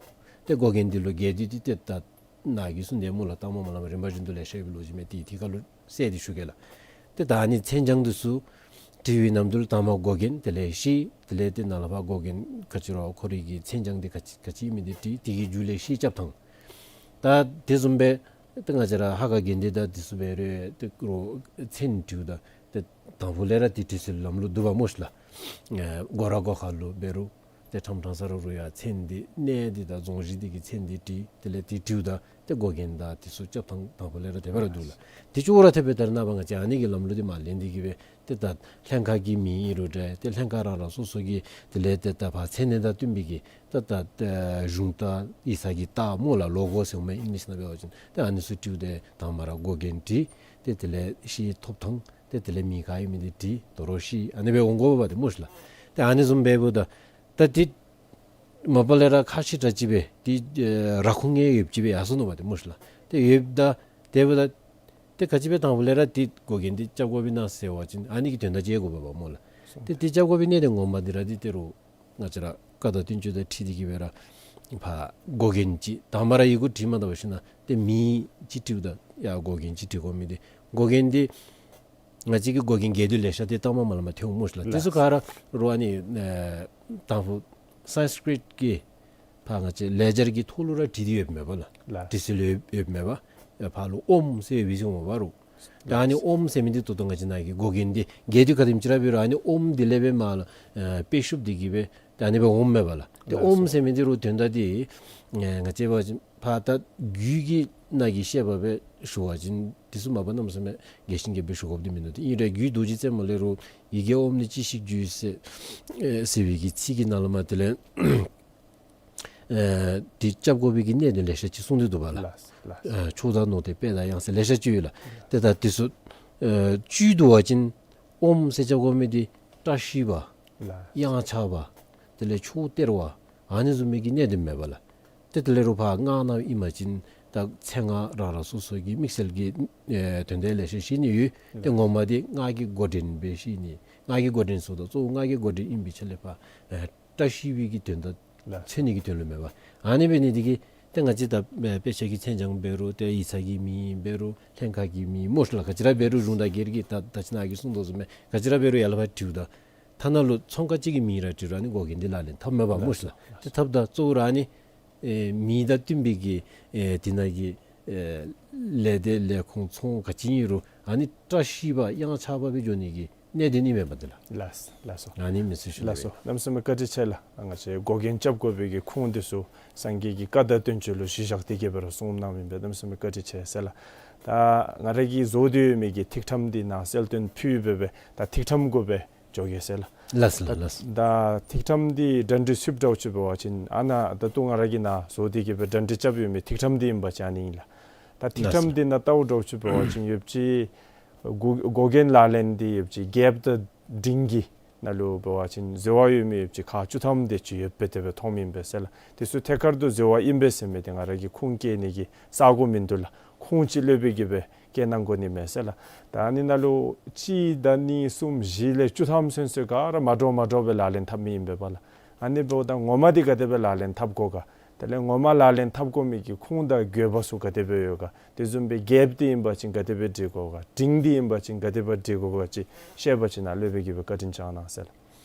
ཏེ་འགོག་འགན་འདི་ལུ་རྒྱས་བསྡུས་ཏེ་ཏེ་ད་ནཱ་གིས་གསུངས་དེ་སྨོ་ལགས། ད་མ་མ་ལ་མ་རིམ་པ་བཞིན་དུ་ལེ་ཤ་ཡོད་པའི་ལོ་རྒྱུས་མས། ཏེ་ཐད་ཁར་ལུ་གསལ་ཏེ་ཞུ་གེ་ལགས། ཏེ་ད་ཨ་ནི་མཚན་བྱང་འདི་ཚུ་བྲི་བའི་ནམ་དུས་ལུ་དང་པ་འགོག་འགན། དེ་ལས་ཤེས། དེ་ལས་ཏེ་ནཱ་ལས་ཕར་འགོག་འགན་ག་ཅི་རུང་ཁོ་རའི་གི་མཚན་བྱང་འདི་ག་ཅི་ག་ཅི་ཨིན་མི་འདི་བྲི། དེ་གི་མཇུག་ལས་ཤེས་རྐྱབ་ཐངས། ད་དེ་བཟུམ་སྦེ་ཏེ་ང་བཅས་ར་ཧ་ག་འགན་འདི་དང་དེ་ཚུ་འབད་རུང་ཏེ་རུང་མཚན་བྲིཝ་ད་ཏེ་དང་ཕུ་ལས་ར་ཏེ་བྲི་སྲོལ་ལམ་ལུགས་འདུག་པ་སྨོ་ཤི་ལགས། ཨེ་སྒོ་ར་སྒོ་ཁ་ལུ་འབད་རུང་ཏེ་ཁྲམ་ཁྲང་ས་ར་རུང་ཡང་མཚན་འདི་གནས་འདི་དང་རྫོང་གཞི་འདི་གི་མཚན་འདི་བྲི། དེ་ལས་ཏེ་བྲིཝ་ད་ཏེ་འགོག་འགན་དང་དེ་ཚུ་རྐྱབ་ཐངས་དང་ཕུ་ལས་ར་དེ་སྦེ་ར་འདུག་ལགས། དེ་ཅོག་ར་འཐདཔ་སྦེ་ད་རེས་ནངས་པ་ང་བཅས་ཨ་ནི་གི་ལམ་ལུགས་འདི་མར་ལེན་ཏེ་གི་སྦེ་ཏེ་ད་ལྷན་ཁག་གི་མིང་ཨིན་རུང་འདྲ་ཏེ་ལྷན་ཁག་རང་རང་སོ་སོ་གི་དེ་ལས་ཏེ་ད་ཕར་མཚན་གནས་དང་བསྟུན་པའི་གི་ད་ད་ད་གཞུང་རྟ་ཡིག་ཚང་གི་རྟགས་སྨོ་ལགས། ལོ་གོ་ཟེར་མི་ཨིང་ལིཤ་ནང་འབད་བ་ཅིན་ཏེ་ཨ་ནི་ཚུ་བྲིཝ་ད་དང་པ་ར་འགོག་འགན་བྲི། ཏེ་དེ་ལས་ཤེས་ཐོབ་ཐངས། ཏེ་དེ་ལས་མིང་ག་ཨིན་མི་འདི་བྲི། དོ་རུང་ཤེས། ཨ་ནི་སྦེ་འོང་དགོ་པས་ཏེ་སྨོ་ཤི་ལགས། ཏེ་ཨ་ནི་བཟུམ་འབདཝ་ད་ད་འདི་མ་པ་ལས་ར་ཁག་ཆེ་དྲགས་ཅིག་སྦེ་འདི་ཨེ་ར་ཁུངས་ཡོདཔ་ཅིག་སྦེ་ཡར་སོ་ནུག་པ་ཏེ་སྨོ་ཤི་ལགས། ཏེ་ཡོདཔ་ད་དེ་འབདཝ་ད་ཏེ་ག་ཅི་སྦེ་དང་ཕུ་ལས་ར་འདི་འགོག་འགན་འདི་རྐྱབ་དགོཔ་ཨིན་ན་ཟེར་བ་ཅིན་ཨ་ནི་གི་དོན་དག་ཅིག་དགོ་པས་པ་སྨོ་ལགས། ཏེ་འདི་རྐྱབ་དགོ་པའི་གནད་དོན་ངོ་མ་འདི་ར་འདི་ཏེ་རུང་ང་བཅས་ར་བཀའ་དང་བསྟན་བཅོས་དང་འཁྲིལ་ཏེ་གི་སྦེ་ར་ཕར་འགོག་འགན་ཅིག་དང་པ་ར་ཡི་གུ་བྲིས་མ་ད་པ་ཞིན་ན་ཏེ་མིང་ཅིག་བྲིཝ་ད་ཡར་འགོག་འགན་ཅིག་བྲི་དགོ་མི་འདི་འགོག་འགན་འདི་ང་བཅས་ཀྱི་འགོག་འགན་འགལ་འདུ་ལེ་ཤ་འདི་ད་མ་མ་ལས་མར་ཐོན་འོང་སྨོ་ཤི་ལགས། དེ་ཚུ་ག་ར་རུང་ཨ་ནི་ཨེ་དང་ཕུ་སཾསྐྲྀཏ་གི་ཕར་ང་བཅས་ལེ་ཇར་གྱི་ཐོག་ལུ་ར་བྲིས་ཏེ་ཡོདཔ་མས་པ་ལགས། ལགས། བྲི་སྲོལ་ཡོད་ཡོདཔ་མས་པ། ཨེ་ཕར་ལུ་ཨོམ་ཟེར་ཡོད་པའི་ཅིག་འོང་པ་རུང་། ད་ཨ་ནི་ཨོམ་ཟེར་མི་འདི་ད་ལྟོ་ང་བཅས་ནཱ་གི་འགོག་འགན་འདི་འགལ་འདུ་ག་དེམ་ཅིག་ར་འབད་རུང་ཨ་ནི་ཨོམ་འདི་ལས་སྦེ་མར་ལུ་ཨེ་དཔེ་ཤུབས་འདི་གིས་སྦེ་ད་ཨ་ནི་སྦེ་འོངམ་མས་པ་ལགས། ཏེ་ལགས་སོ། ཨོམ་ཟེར་མི་འདི་རུང་དོན་དག་འདི་ཨེ་ང་བཅས་འབད་བ་ཅིན་ཕར་ད་རྒྱུད་ཀྱི་ནང་གི་བཤད་པ་སྦེ་ཞུ་བ་ཅིན་འདི་ཚུ་མ་པ་གནམ་མེད་ས་མེད་རྒྱས་ཤིང་རྒྱས་པ་སྦེ་ཞུ་དགོཔ་འདི་མིན་འདུག། ཏེ་ཨིན་རུང་རྒྱུད་རྡོ་རྗེ་རྩེ་མོ་ལས་རུང་ཡི་གེ་ཨོམ་ནི་ཅི་ཞིག་རྒྱུ་ཟེར་ཨེ་ཟེར་བའི་གི་ཚིག་གི་ནང་ལུ་མར་དེ་ལས་ཨེ་འདི་རྐྱབ་དགོ་པའི་གི་གནད་དོན་ལེ་ཤ་ཅིག་གསུངས་ཏེ་འདུག་པ་ལགས། ལགས་ལགས། ཨེ་ཆོས་དང་ནོར་དང་དཔལ་དང་གཡང་ཟེར་ལེ་ཤ་ཅིག་ཡོད་ལགས། ཏེ་ད་འདི་ཚུ་ཨེ་བཅུད་བསྡུ་བ་ཅིན་ཨོམ་ཟེར་རྐྱབ་དགོ་མི་འདི་བཀྲ་ཤིས་པ་ལགས། གཡང་ཆགས་པ་དེ་ལས་ཕྱོགས་སྟེར་བ་ཨ་ནི་བཟུམ་མའི་གི་གནད་དོན་མས་པ་ལགས། ཏེ་དེ་ལས་རུང་ཕར་སྔགས་ནང་ཨིན་པ་ཅིན་ད་མཚན་སྔགས་རང་རང་སོ་སོ་གི་དམིགས་བསལ་གྱི་ཨེ་དོན་དག་ལེ་ཤ་བཤད་ནི་ཡོད། ཏེ་ངོ་མ་འདི་སྔགས་ཀྱི་འགོ་འདྲེན་སྦེ་བཤད་ནི། སྔགས་ཀྱི་འགོ་འདྲེན་ཟེརཝ་ད་གཙོ་བོ་སྔགས་ཀྱི་འགོ་འདྲེན་ཨིན་པའི་ཆ་ལས་ཕར་ཨེ་བཀྲ་ཤིས་པའི་གི་དོན་དག་ལགས། མཚོན་ནི་གི་དོན་ལུ་མས་པ། ཨ་ནི་འབད་ནི་འདི་གིས་ཏེ་ང་བཅས་ད་ཨེ་དཔེ་ཆ་གི་མཚན་བྱང་འབད་རུང་ཏེ་ཡིག་ཚང་གི་མིང་འབད་རུང་ལྷན་ཁག་གི་མིང་སྨོ་ཤི་ལགས། ག་ཅི་ར་འབད་རུང་གཞུང་དང་སྒེར་གྱི་ད་ད་ཅི་ནཱ་གིས་གསུངས་དོ་བཟུམ་སྦེ་ག་ཅི་ར་འབད་རུང་ཡར་ལས་ཕར་བྲིཝ་ད་ཐ་ན་ལུ་ཚོང་ཁང་ཅིག་གི་མིང་ར་བྲིས་རུང་ཨ་ནི་འགོག་འགན་འདི་ལག་ལེན་འཐབ་མས་པ་སྨོ་ཤི་ལགས། ཏེ་འཐབ་ད་གཙོ་བོ་ར་ཨ་ནི་ཨེ་མིང་དང་བསྟུན་པའི་གི་ཨེ་དེ་ནང་གི་ཨེ་ལས་སྡེ་ལས་ཁུངས་ཚོང་ག་ཅི་ཨིན་རུང་ཨ་ནི་བཀྲ་ཤིས་པ་གཡང་ཆགས་པ་སྦེ་འགྱོ་ནི་གི་གནད་དོན་ཨིན་མས་པ་འདི་ལགས། ལགས་ལགས་སོ། ཨ་ནི་མི་ཚེ་ཞུ་ལགས་སོ། གནམ་མེད་ས་མེད་བཀའ་དྲིན་ཆེ་ལགས། ང་བཅས་འགོག་འགན་རྐྱབ་དགོ་པའི་གི་ཁུངས་འདི་ཚུ་སངས་རྒྱས་ཀྱི་བཀའ་དང་བསྟན་བཅོས་ལུ་གཞི་བཞག་སྟེ་གི་སྦེ་ར་གསུངས་གནངམ་ཨིན་པས། གནམ་མེད་ས་མེད་བཀའ་དྲིན་ཆེ་ཟེར་ལགས། ད་ང་ར་གིས་བཟོ་སྟེ་ཡོད་མི་གི་ཐིག་ཕྲེང་འདི་ནཱ་གསལ་སྟོན་ཕུལ་སྦེ་སྦེ་ད་ཐིག་ཕྲེང་གུ་སྦེ་འགྱོ་གེ་ཟེར་ལགས། ལགས་སོ་ལགས། ལགས་སོ། ད་ཐིག་ཕྲེང་འདི་གྲ་སྒྲིག་ཚུ་འབད་བ་ཅིན་འབད་བ་ཅིན་ཨ་ནཱ་ད་ལྟོ་ང་ར་གིས་ནཱ་བཟོ་སྟེ་གི་སྦེ་གྲ་སྒྲིག་རྐྱབ་ཡོད་མི་ཐིག་ཕྲེང་འདི་ཨིན་པ་ཅིན་ཨ་ནི་ཨིན་ལགས། ད་ཐིག་ལགས་ཕྲེང་འདི་ནང་ལྟཝ་འདྲཝ་ཅིག་འབད་བ་ཅིན་ཡོདཔ་ཅིག་འགོག་འགོག་འགན་ལག་ལེན་འདི་ཡོདཔ་ཅིག་རྒྱལཔོ་དང་འབྲིང་གི་ནང་ལུ་འབད་བ་ཅིན་འཛོལ་བ་ཡོད་མི་ཡོདཔ་ཅིག་ཁག་བཅུ་ཐམ་དེ་ཅིག་ཡོད་པའི་དེ་སྦེ་མཐོངམ་ཨིན་པས་ཟེར་ལགས། དེ་ཚུ་ཐད་ཀར་དུ་འཛོལ་བ་ཨིན་པས་ཟེར་མི་འདི་ང་ར་གིས་ཁུངས་བཀལ་ནི་གི་ས་སྒོ་མིན་འདུག་ལགས། ཁུངས་ཅིག་ལྷོད་པའི་གི་སྦེ་བཀལ་གནང་དགོ་ནི་མས་ཟེར་ལགས། ད་ཨ་ནི་ནང་ལུ་གཅིག་དང་གཉིས་གསུམ་བཞི་ལས་བཅུ་ཐམ་ཚུན་ཚོད་ག་ར་མ་འདྲཝ་མ་འདྲཝ་སྦེ་ལག་ལེན་འཐབ་མི་ཨིན་པས་པ་ལགས། ཨ་ནི་འབདཝ་ད་ངོ་མ་འདི་ག་དེ་སྦེ་ལག་ལེན་འཐབ་དགོ་ག། དེ་ལས་ངོ་མ་ལག་ལེན་འཐབ་དགོ་མི་གི་ཁུངས་དང་དགོས་པ་ཚུ་ག་དེ་སྦེ་ཡོད་ག། དེ་བཟུམ་སྦེ་རྒྱལཔོ་འདི་ཨིན་པ་ཅིན་ག་དེ་སྦེ་སྒྲིག་དགོ་ག། འབྲིང་འདི་ཨིན་པ་ཅིན་ག་དེ་སྦེ་སྒྲིག་དགོ་ག་ཅིག་བཤད་པ་ཅིན་ནཱ་ལྷོད་པའི་གི་སྦེ་བཀའ་དྲིན་བསྐྱང་གནང་ཟེར་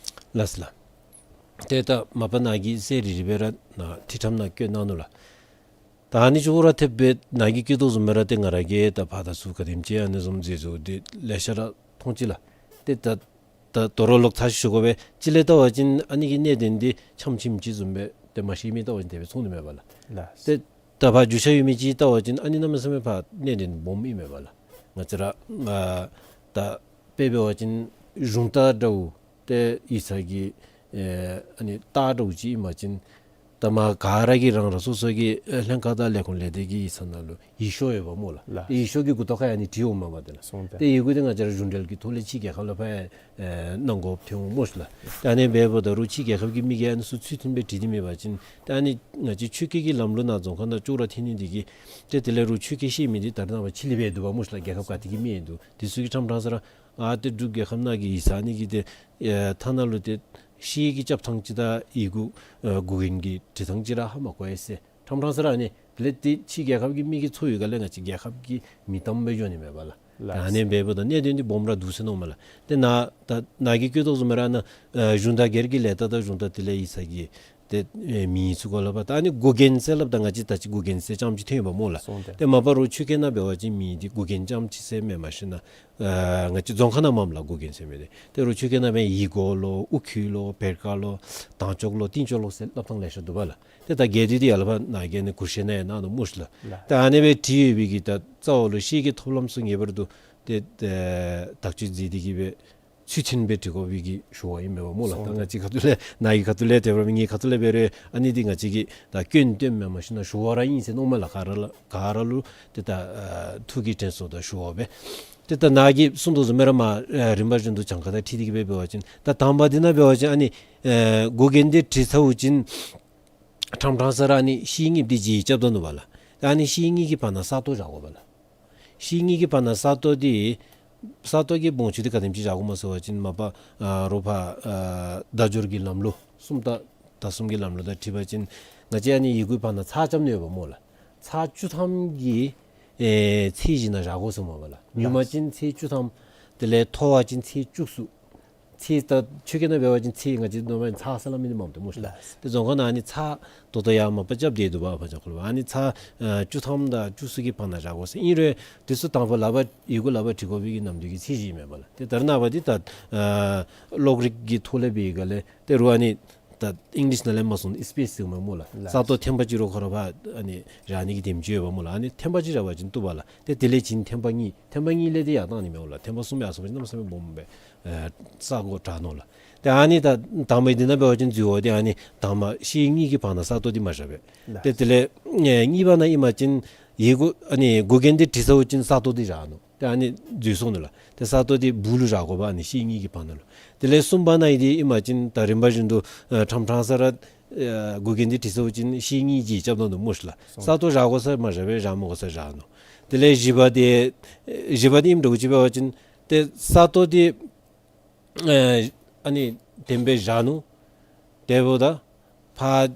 ལགས། ལགས་སོ་ལགས། ཏེ་ད་མ་པ་ནཱ་གིས་གསལ་རི་རི་སྦེ་ར་ནཱ་ཐིག་ཕྲེང་ནང་བཀོད་གནང་ནུག་ལགས། ད་ཨ་ནི་ཅོག་ར་འཐདཔ་སྦེ་ནཱ་གིས་བཀོད་དོ་བཟུམ་སྦེ་ར་ཏེ་ང་ར་གིས་ད་ཕར་དང་ཚུར་ག་དེམ་ཅིག་ཨ་ནི་བཟུམ་མཛད་བཟོ་འདི་ལེ་ཤ་ར་མཐོང་ཅི་ལགས། ཏེ་ད་ད་དོ་རུང་ལོག་ཚར་ཅིག་ཞུ་དགོ་པས། གཅིག་ལས་བལྟ་བ་ཅིན་ཨ་ནི་གི་གནད་དོན་འདི་ཆམ་ཆིམ་ཅིག་བཟུམ་སྦེ་ཏེ་མ་ཤེས་མི་བལྟ་བ་ཅིན་དེ་སྦེ་མཐོང་ནི་མས་པ་ལགས། ལགས། ཏེ་ད་ཕར་རྒྱུས་ཆ་ཡོད་མི་ཅིག་བལྟ་བ་ཅིན་ཨ་ནི་གནམ་མེད་ས་མེད་ཕར་གནད་དོན་སྦོམ་ཨིན་མས་པ་ལགས། ང་བཅས་ར་ཨ་ད་དཔེ་འབད་བ་ཅིན་གཞུང་རྟ་འདྲཝ་ཏེ་ཡིག་ཚང་གི་ཨེ་ཨ་ནི་རྟ་འདྲཝ་ཅིག་ཨིན་པ་ཅིན་ད་མ་ག་ར་གིས་རང་རང་སོ་སོ་གི་ཨེ་ལྷན་ཁག་དང་ལས་ཁུངས་ལས་སྡེ་གི་ཡིག་ཚང་ནང་ལུ་ཡིག་ཤོག་ཡོདཔ་སྨོ་ལགས། ལགས། ཏེ་ཡིག་ཤོག་གི་མགུ་ཏོ་ཁར་ཡང་ཨ་ནི་བྲིས་འོངམ་མས་པ། ཏེ་ལགས། སོང་སྟེ། ཏེ་ཡི་གུ་འདི་ང་བཅས་ར་གཞུང་འབྲེལ་གྱི་ཐོག་ལས་ཕྱི་རྒྱལ་ཁབ་ལུ་ཕར་ཨེ་གནང་དགོཔ་ཐོན་འོང་སྨོ་ལགས། ཏེ་ཨ་ནི་འབདཝ་ད་རུང་ཕྱི་རྒྱལ་ཁབ་ཀྱི་མི་གིས་ཨ་ནི་ཚུ་ཚུལ་མཐུན་སྦེ་བྲིས་ཏེ་མེད་པ་ཅིན་ཏེ་ཨ་ནི་ང་བཅས་ཆོས་སྐད་ཀྱི་ལམ་ལུགས་ནང་རྫོང་ཁ་ནང་ཅོག་ར་འཐད་ནི་འདི་གིས་ཏེ་དེ་ལས་རུང་ཆོས་སྐད་ཤེས་མི་འདི་ད་རེས་ནངས་པ་ཕྱི་གླིང་སྦེ་འདུག་པ་སྨོ་ལགས། རྒྱལ་ཁབ་ག་ཏེ་གི་མི་ཡང་འདུག། དེ་ཚུ་གིས་ཕྲང་ཕྲང་ས་ར་ཨ་ཏེ་འབྲུག་རྒྱལ་ཁབ་ནང་གི་ཡིག་ཚང་ཨ་ནི་གི་ཏེ་ཨེ་ཐ་ན་ལུ་ཏེ་ཤེལ་གྱི་རྐྱབ་ཐངས་ཅིག་དང་ཡི་གུ་ཨེ་མགུ་རྒྱན་གྱི་བྲི་ཐངས་ཅིག་ར་ཧ་མ་གོ་ཡི་ཟེར། ཕྲང་ཕྲང་ས་ར་ཨ་ནི་དེ་ལས་ཏེ་ཕྱི་རྒྱལ་ཁབ་ཀྱི་མི་གིས་འཚོལ་བའི་སྒང་ལས་ང་བཅས་རྒྱལ་ཁབ་ཀྱི་མི་དམ་སྦེ་འགྱོ་ནི་མས་པ་ལགས། ལགས། ད་ཨ་ནི་འབདཝ་ད་གནད་དོན་འདི་སྦོམ་ར་འདུག་ཟེར་མནོཝ་མས་ལགས། ཏེ་ནཱ་ད་ནཱ་གིས་བཀོད་དོ་བཟུམ་སྦེ་ར་ཨ་ནཱ་ཨེ་གཞུང་དང་སྒེར་གྱི་ལས་རྟགས་དང་གཞུང་རྟ་དེ་ལས་ཡིག་ཚང་གི་ཏེ་ཨེ་མིང་ཚུ་གུ་ལུ་ཕར་ད་ཨ་ནི་མགུ་རྒྱན་ཟེར་སླབ་ད་ང་བཅས་ད་ཅི་མགུ་རྒྱན་ཟེར་རྐྱངམ་ཅིག་ཐོན་ཡོདཔ་སྨོ་ལགས། སོང་སྟེ། ཏེ་མ་པ་རུང་ཆོས་སྐད་ནང་འབད་བ་ཅིན་མིང་འདི་མགུ་རྒྱན་རྐྱངམ་ཅིག་ཟེར་མེན། མ་གཞི་ནཱ་ཨ་ང་བཅས་རྫོང་ཁ་ནང་མས་ལགས་མགུ་རྒྱན་ཟེར་མི་འདི། ཏེ་རུང་ཆོས་སྐད་ནང་འབད་ཡི་གོ་ལོ་ཨུ་ཁུ་ལོ་བེར་ཀ་ལོ་དང་ཅོག་ལོ་ཏིང་ཅོག་ལོ་ཟེར་སླབ་ཐངས་ལེ་ཤ་འདུག་པ་ལགས། ཏེ་ད་གལ་ཏེ་འདི་ཡར་ལས་ཕར་ནཱ་གིས་ཨ་ནི་གུར་ཤེས་ནང་ཡང་གནང་ནུག་སྨོ་ལགས། ལགས། ཏེ་ཨ་ནི་སྦེ་བྲིས་ཡོད་པའི་གི་ད་རྩ་བ་ལུ་ཤེལ་གྱི་ཐོབ་ལམ་ཚུ་ངེས་པར་དུ་ཏེ་ཨེ་དག་བཅོས་མཛད་དེ་གི་སྦེ་ཚུལ་མཐུན་སྦེ་བྲི་དགོ་པའི་གི་ཞུ་བ་ཨིན་མས་པ་སྨོ་ལགས། ད་ང་བཅས་ཁ་ཐུག་ལས་ནཱ་གི་ཁ་ཐུག་ལས་དེ་སྦེ་ངེའི་ཁ་ཐུག་ལས་འབད་རུང་ཨ་ནི་འདི་ང་བཅས་ཀྱིས་ད་སྐྱོན་སྟོནམ་མེན། མ་གཞི་ནཱ་ཞུ་བ་ར་ཨིན་ཟེར་མནོཝ་མས་ལགས། ག་ར་ལུ་ག་ར་ལུ་ཏེ་ད་ཨ་ཐུགས་ཀྱི་དྲན་གསོ་དང་ཞུ་བ་སྦེ། ཏེ་ད་ནཱ་གིས་གསུངས་དོ་བཟུམ་སྦེ་ར་མར་ཨ་རིམ་པ་བཞིན་དུ་གྱངས་ཁ་དང་འཁྲིལ་ཏེ་གི་སྦེ་འབད་བ་ཅིན་ད་དང་པ་འདི་ནང་འབད་བ་ཅིན་ཨ་ནི་ཨེ་མགུ་རྒྱན་འདི་བྲིས་ཚརཝ་ཅིག་ཕྲང་ཕྲང་ས་ར་ཨ་ནི་ཤེལ་གཉིས་འདི་རྗེས་རྐྱབ་ད་ནུག་པ་ལགས། ད་ཨ་ནི་ཤེལ་གཉིས་ཀྱི་བར་ན་ས་སྟོང་བཞག་དགོ་པ་ལགས། ཤེལ་གཉིས་ཀྱི་བར་ན་ས་སྟོང་འདི་ས་སྟོང་གི་བོངས་ཚོད་འདི་ག་དེམ་ཅིག་བཞག་དགོཔ་སྨོ་ཟེར་བ་ཅིན་མ་པ་ཨ་རོགས་ཕར་ཨ་བརྡ་སྦྱོར་གྱི་ལམ་ལུགས་སུམ་རྟགས་དང་གསུམ་གྱི་ལམ་ལུགས་དང་འཁྲིལ་བ་ཅིན་ང་བཅས་ཨ་ནི་ཡི་གུའི་བར་ན་ཚེག་རྐྱབ་ནི་ཡོདཔ་སྨོ་ལགས། ཚེག་བཅུ་ཐམ་གྱི་ཨེ་ཚད་གཞི་ནང་བཞག་དགོ་ཟེར་མས་པ་ལགས། ཉུང་མ་ཅིན་ཚད་བཅུ་ཐམ། དེ་ལས་མཐོ་བ་ཅིན་ཚད་བཅུ་གསུམ། ཚེག་ད་ཆོས་སྐད་ནང་འབད་བ་ཅིན་ཚེག་ང་བཅས་ནོར་མ་ཚེག་ཟེར་སླབ་མི་འདི་མེན་ཏེ་སྨོ་ལགས། ལགས། ཏེ་རྫོང་ཁ་ནང་ཨ་ནི་ཚེག་ད་ལྟོ་ཡང་མ་པ་རྐྱབ་སྟེ་འདུག་པ། ཕར་ཅིག་ཁོ་ལུ་ཨ་ནི་ཚེག་ཨ་བཅུ་ཐམ་དང་བཅུ་གསུམ་གྱི་བར་ན་བཞག་དགོ་ཟེར། ཨིན་རུང་དེ་ཚུ་དང་པ་ལག་པར་ཡི་གུ་ལག་པར་བྲི་དགོ་པའི་གི་ནམ་དུས་ཀྱི་ཚད་གཞི་མེན་པ་ལགས། ཏེ་ད་རེས་ནངས་པ་འདི་ད་ཨ་གློག་རིག་གི་ཐོག་ལས་འབད་བའི་སྒང་ལས་ཏེ་རོགས་ཨ་ནི་ད་ཨིང་ལིཤ་ནང་ལས་མར་སོང་སི་པེསི་ཟེར་མས་སྨོ་ལགས། ལགས། ས་སྟོང་ཐེངས་པ་གཅིག་རོགས་ཁོ་ར་ཕར་ཨ་ནི་བཞག་ནི་གི་དེམ་ཅིག་ཡོདཔ་སྨོ་ལགས། ཨ་ནི་ཐེངས་པ་གཅིག་བཞག་པ་ཅིན་བཏུབ་པ་ལགས། ཏེ་དེ་ལས་བྱིན་ཐེངས་པ་གཉིས། ཐེངས་པ་གཉིས་ལས་ཏེ་ཡར་བཏང་ནི་མས་སྨོ་ལགས། ཐེངས་པ་གསུམ་ཡར་སོང་པ་ཅིན་གནམ་མེད་ས་མེད་སྦོམ་སྦེ་ཨེ་ས་སྒོ་དྲག་ནུག་ལགས། ཏེ་ཨ་ནི་ད་དང་པ་འདི་ནང་འབད་བ་ཅིན་འཛོལ་བ་འདི་ཨ་ནི་དང་པ་ཤེལ་གཉིས་ཀྱི་བར་ན་ས་སྟོང་འདི་མ་བཞག་པས། ལགས། ཏེ་དེ་ལས་ཨེ་གཉིས་པ་ནང་ཨིན་པ་ཅིན་ཡི་གུ་ཨ་ནི་མགུ་རྒྱན་འདི་བྲིས་ཚརཝ་ཅིག་ས་སྟོང་འདི་བཞག་ནུག། ཏེ་ཨ་ནི་འཛོལ་སོང་ནུག་ལགས། ཏེ་ས་སྟོང་འདི་སྦུག་ལུ་བཞག་དགོ་པ། ཨ་ནི་ཤེལ་གཉིས་ཀྱི་བར་ན་ལུ། དེ་ལས་གསུམ་པ་ནང་ཨིན་ཏེ་ཨིན་པ་ཅིན་ད་རིམ་པ་བཞིན་དུ་ཨ་ཕྲང་ཕྲང་ས་ར་ཨ་མགུ་རྒྱན་འདི་བྲིས་ཚརཝ་ཅིག་ཤེལ་གཉིས་རྗེས་རྐྱབ་ད་ནུག་སྨོ་ལགས། སོང་། ས་སྟོང་བཞག་དགོ་ས་མ་བཞག་པས། བཞག་མ་དགོ་ས་བཞག་ནུག། དེ་ལས་བཞི་པ་འདི་ཨ་བཞི་པ་འདི་ཨིནམ་འདྲཝ་ཅིག་འབད་བ་ཅིན་ཏེ་ས་སྟོང་འདི་ཨ་ཨ་ནི་དེམ་སྦེ་བཞག་ནུག། དེ་འབདཝ་ད་ཕར་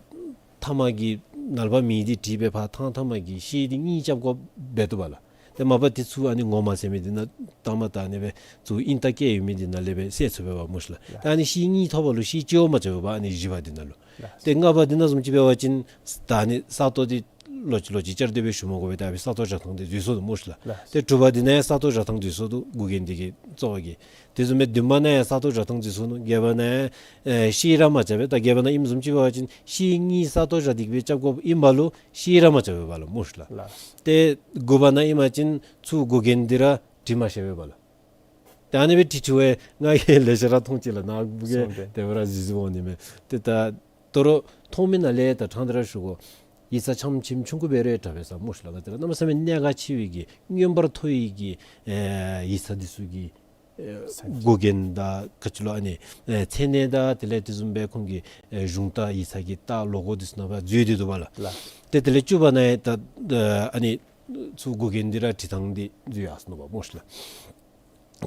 མཐའ་མ་གི་ནཱ་ལས་ཕར་མིང་འདི་བྲིས་སྦེ་ཕར་ཐང་མཐའ་མ་གི་ཤེལ་འདི་གཉིས་རྐྱབ་དགོཔ་འབད་བཏུབ་པ་ལགས། ཏེ་མ་པ་འདི་ཚུ་ཨ་ནི་ངོ་མ་ཟེར་མི་འདི་ནང་ད་མ་ད་ཨ་ནི་སྦེ་ཚུར་ཨིན་རྟགས་བཀལ་ཡོད་མི་འདི་ནང་ལས་སྦེ་གསལ་ཚུགས་པས་པ་སྨོ་ལགས། ད་ཨ་ནི་ཤེལ་གཉིས་ཐོབ་པ་ལུ་ཤེལ་གཅིག་བ་མ་རྐྱབ་པས་པ། ཨ་ནི་བཞི་པ་འདི་ནང་ལུ། ལགས། ཏེ་ལྔ་པ་འདི་ནང་བཟུམ་ཅིག་འབད་བ་ཅིན་ད་ཨ་ནི་ས་སྟོང་འདི་ལོག་ཅི་ལོག་ཅི་བསྐྱར་ཟློས་སྦེ་ཞུ་མ་དགོ་པས། ད་ཨ་ནི་ས་སྟོང་བཞག་ཐངས་འདི་འཛོལ་སོང་ནུག་སྨོ་ལགས། ལགས། ཏེ་དྲུག་པ་འདི་ནང་ཡང་ས་སྟོང་བཞག་ཐངས་འཛོལ་སོང་ནུག། མགུ་རྒྱན་འདི་གི་གཙོ་བོ་གི། དེ་བཟུམ་སྦེ་བདུན་པ་ནང་ཡང་ས་སྟོང་བཞག་ཐངས་འཛོལ་སོང་ནུག། བརྒྱད་པ་ནང་ཡང་ཨེ་ཤེལ་ར་མ་རྐྱབ་པས། ད་བརྒྱད་པ་ནང་ཨིནམ་བཟུམ་ཅིག་འབད་བ་ཅིན་ཤེལ་གཉིས་ས་སྟོང་བཞག་སྟེ་གི་སྦེ་རྐྱབ་དགོཔ་ཨིན་པ་ལུ་ཤེལ་ར་མ་རྐྱབ་པས་པ་ལགས་སྨོ་ལགས། ལགས། ཏེ་དགུ་པ་ནང་ཨིན་པ་ཅིན་ཚུར་མགུ་རྒྱན་འདི་ར་བྲི་མ་ཤེས་པས་པ་ལགས། ད་ཨ་ནི་སྦེ་བྲིས་བྲིསཝ་ང་གིས་ལེ་ཤ་ར་མཐོང་ཅི་ལགས། ནཱ་བུ་གིས་སོང་སྟེ། དེ་སྦེ་ར་གཟིགས་གཟིགསཔ་འོང་ནི་མས། ཏེ་ད་དོ་རུང་མཐོང་མི་ནང་ལས་ད་ཕྲང་སྟེ་ར་ཞུ་དགོ། ཡིག་ཚང་ཆམ་ཆིམ་ཆུང་ཀུ་འབད་རུང་དྲག་པས་ཟེར་སྨོ་ལགས། ད་ཏེ་ར་གནམ་མེད་ས་མེད་གནད་འགག་ཆེ་བའི་གི་མངོན་པར་མཐོ་བའི་གི་ཨེ་ཡིག་ཚང་འདི་ཚུ་གི་ཨེ་མགུ་རྒྱན་དང་ག་ཅི་ལོ་ཨ་ནི་ཨེ་མཚན་གནས་དང་དེ་ལས་དེ་བཟུམ་སྦེ་ཁོང་གི་ཨེ་གཞུང་རྟ་ཡིག་ཚང་གི་རྟ་ལོ་གོ་འདི་ཚུ་ནང་ཕར་འཛུལ་ཏེ་འདུག་པ་ལགས། ལགས། ཏེ་དེ་ལས་བཅུ་པ་ནང་ཡང་ད་ཨ་ནི་ཚུར་མགུ་རྒྱན་འདི་ར་བྲི་ཐངས་འདི་འཛོལ་ཡར་སོང་ནུག་པ་སྨོ་ལགས།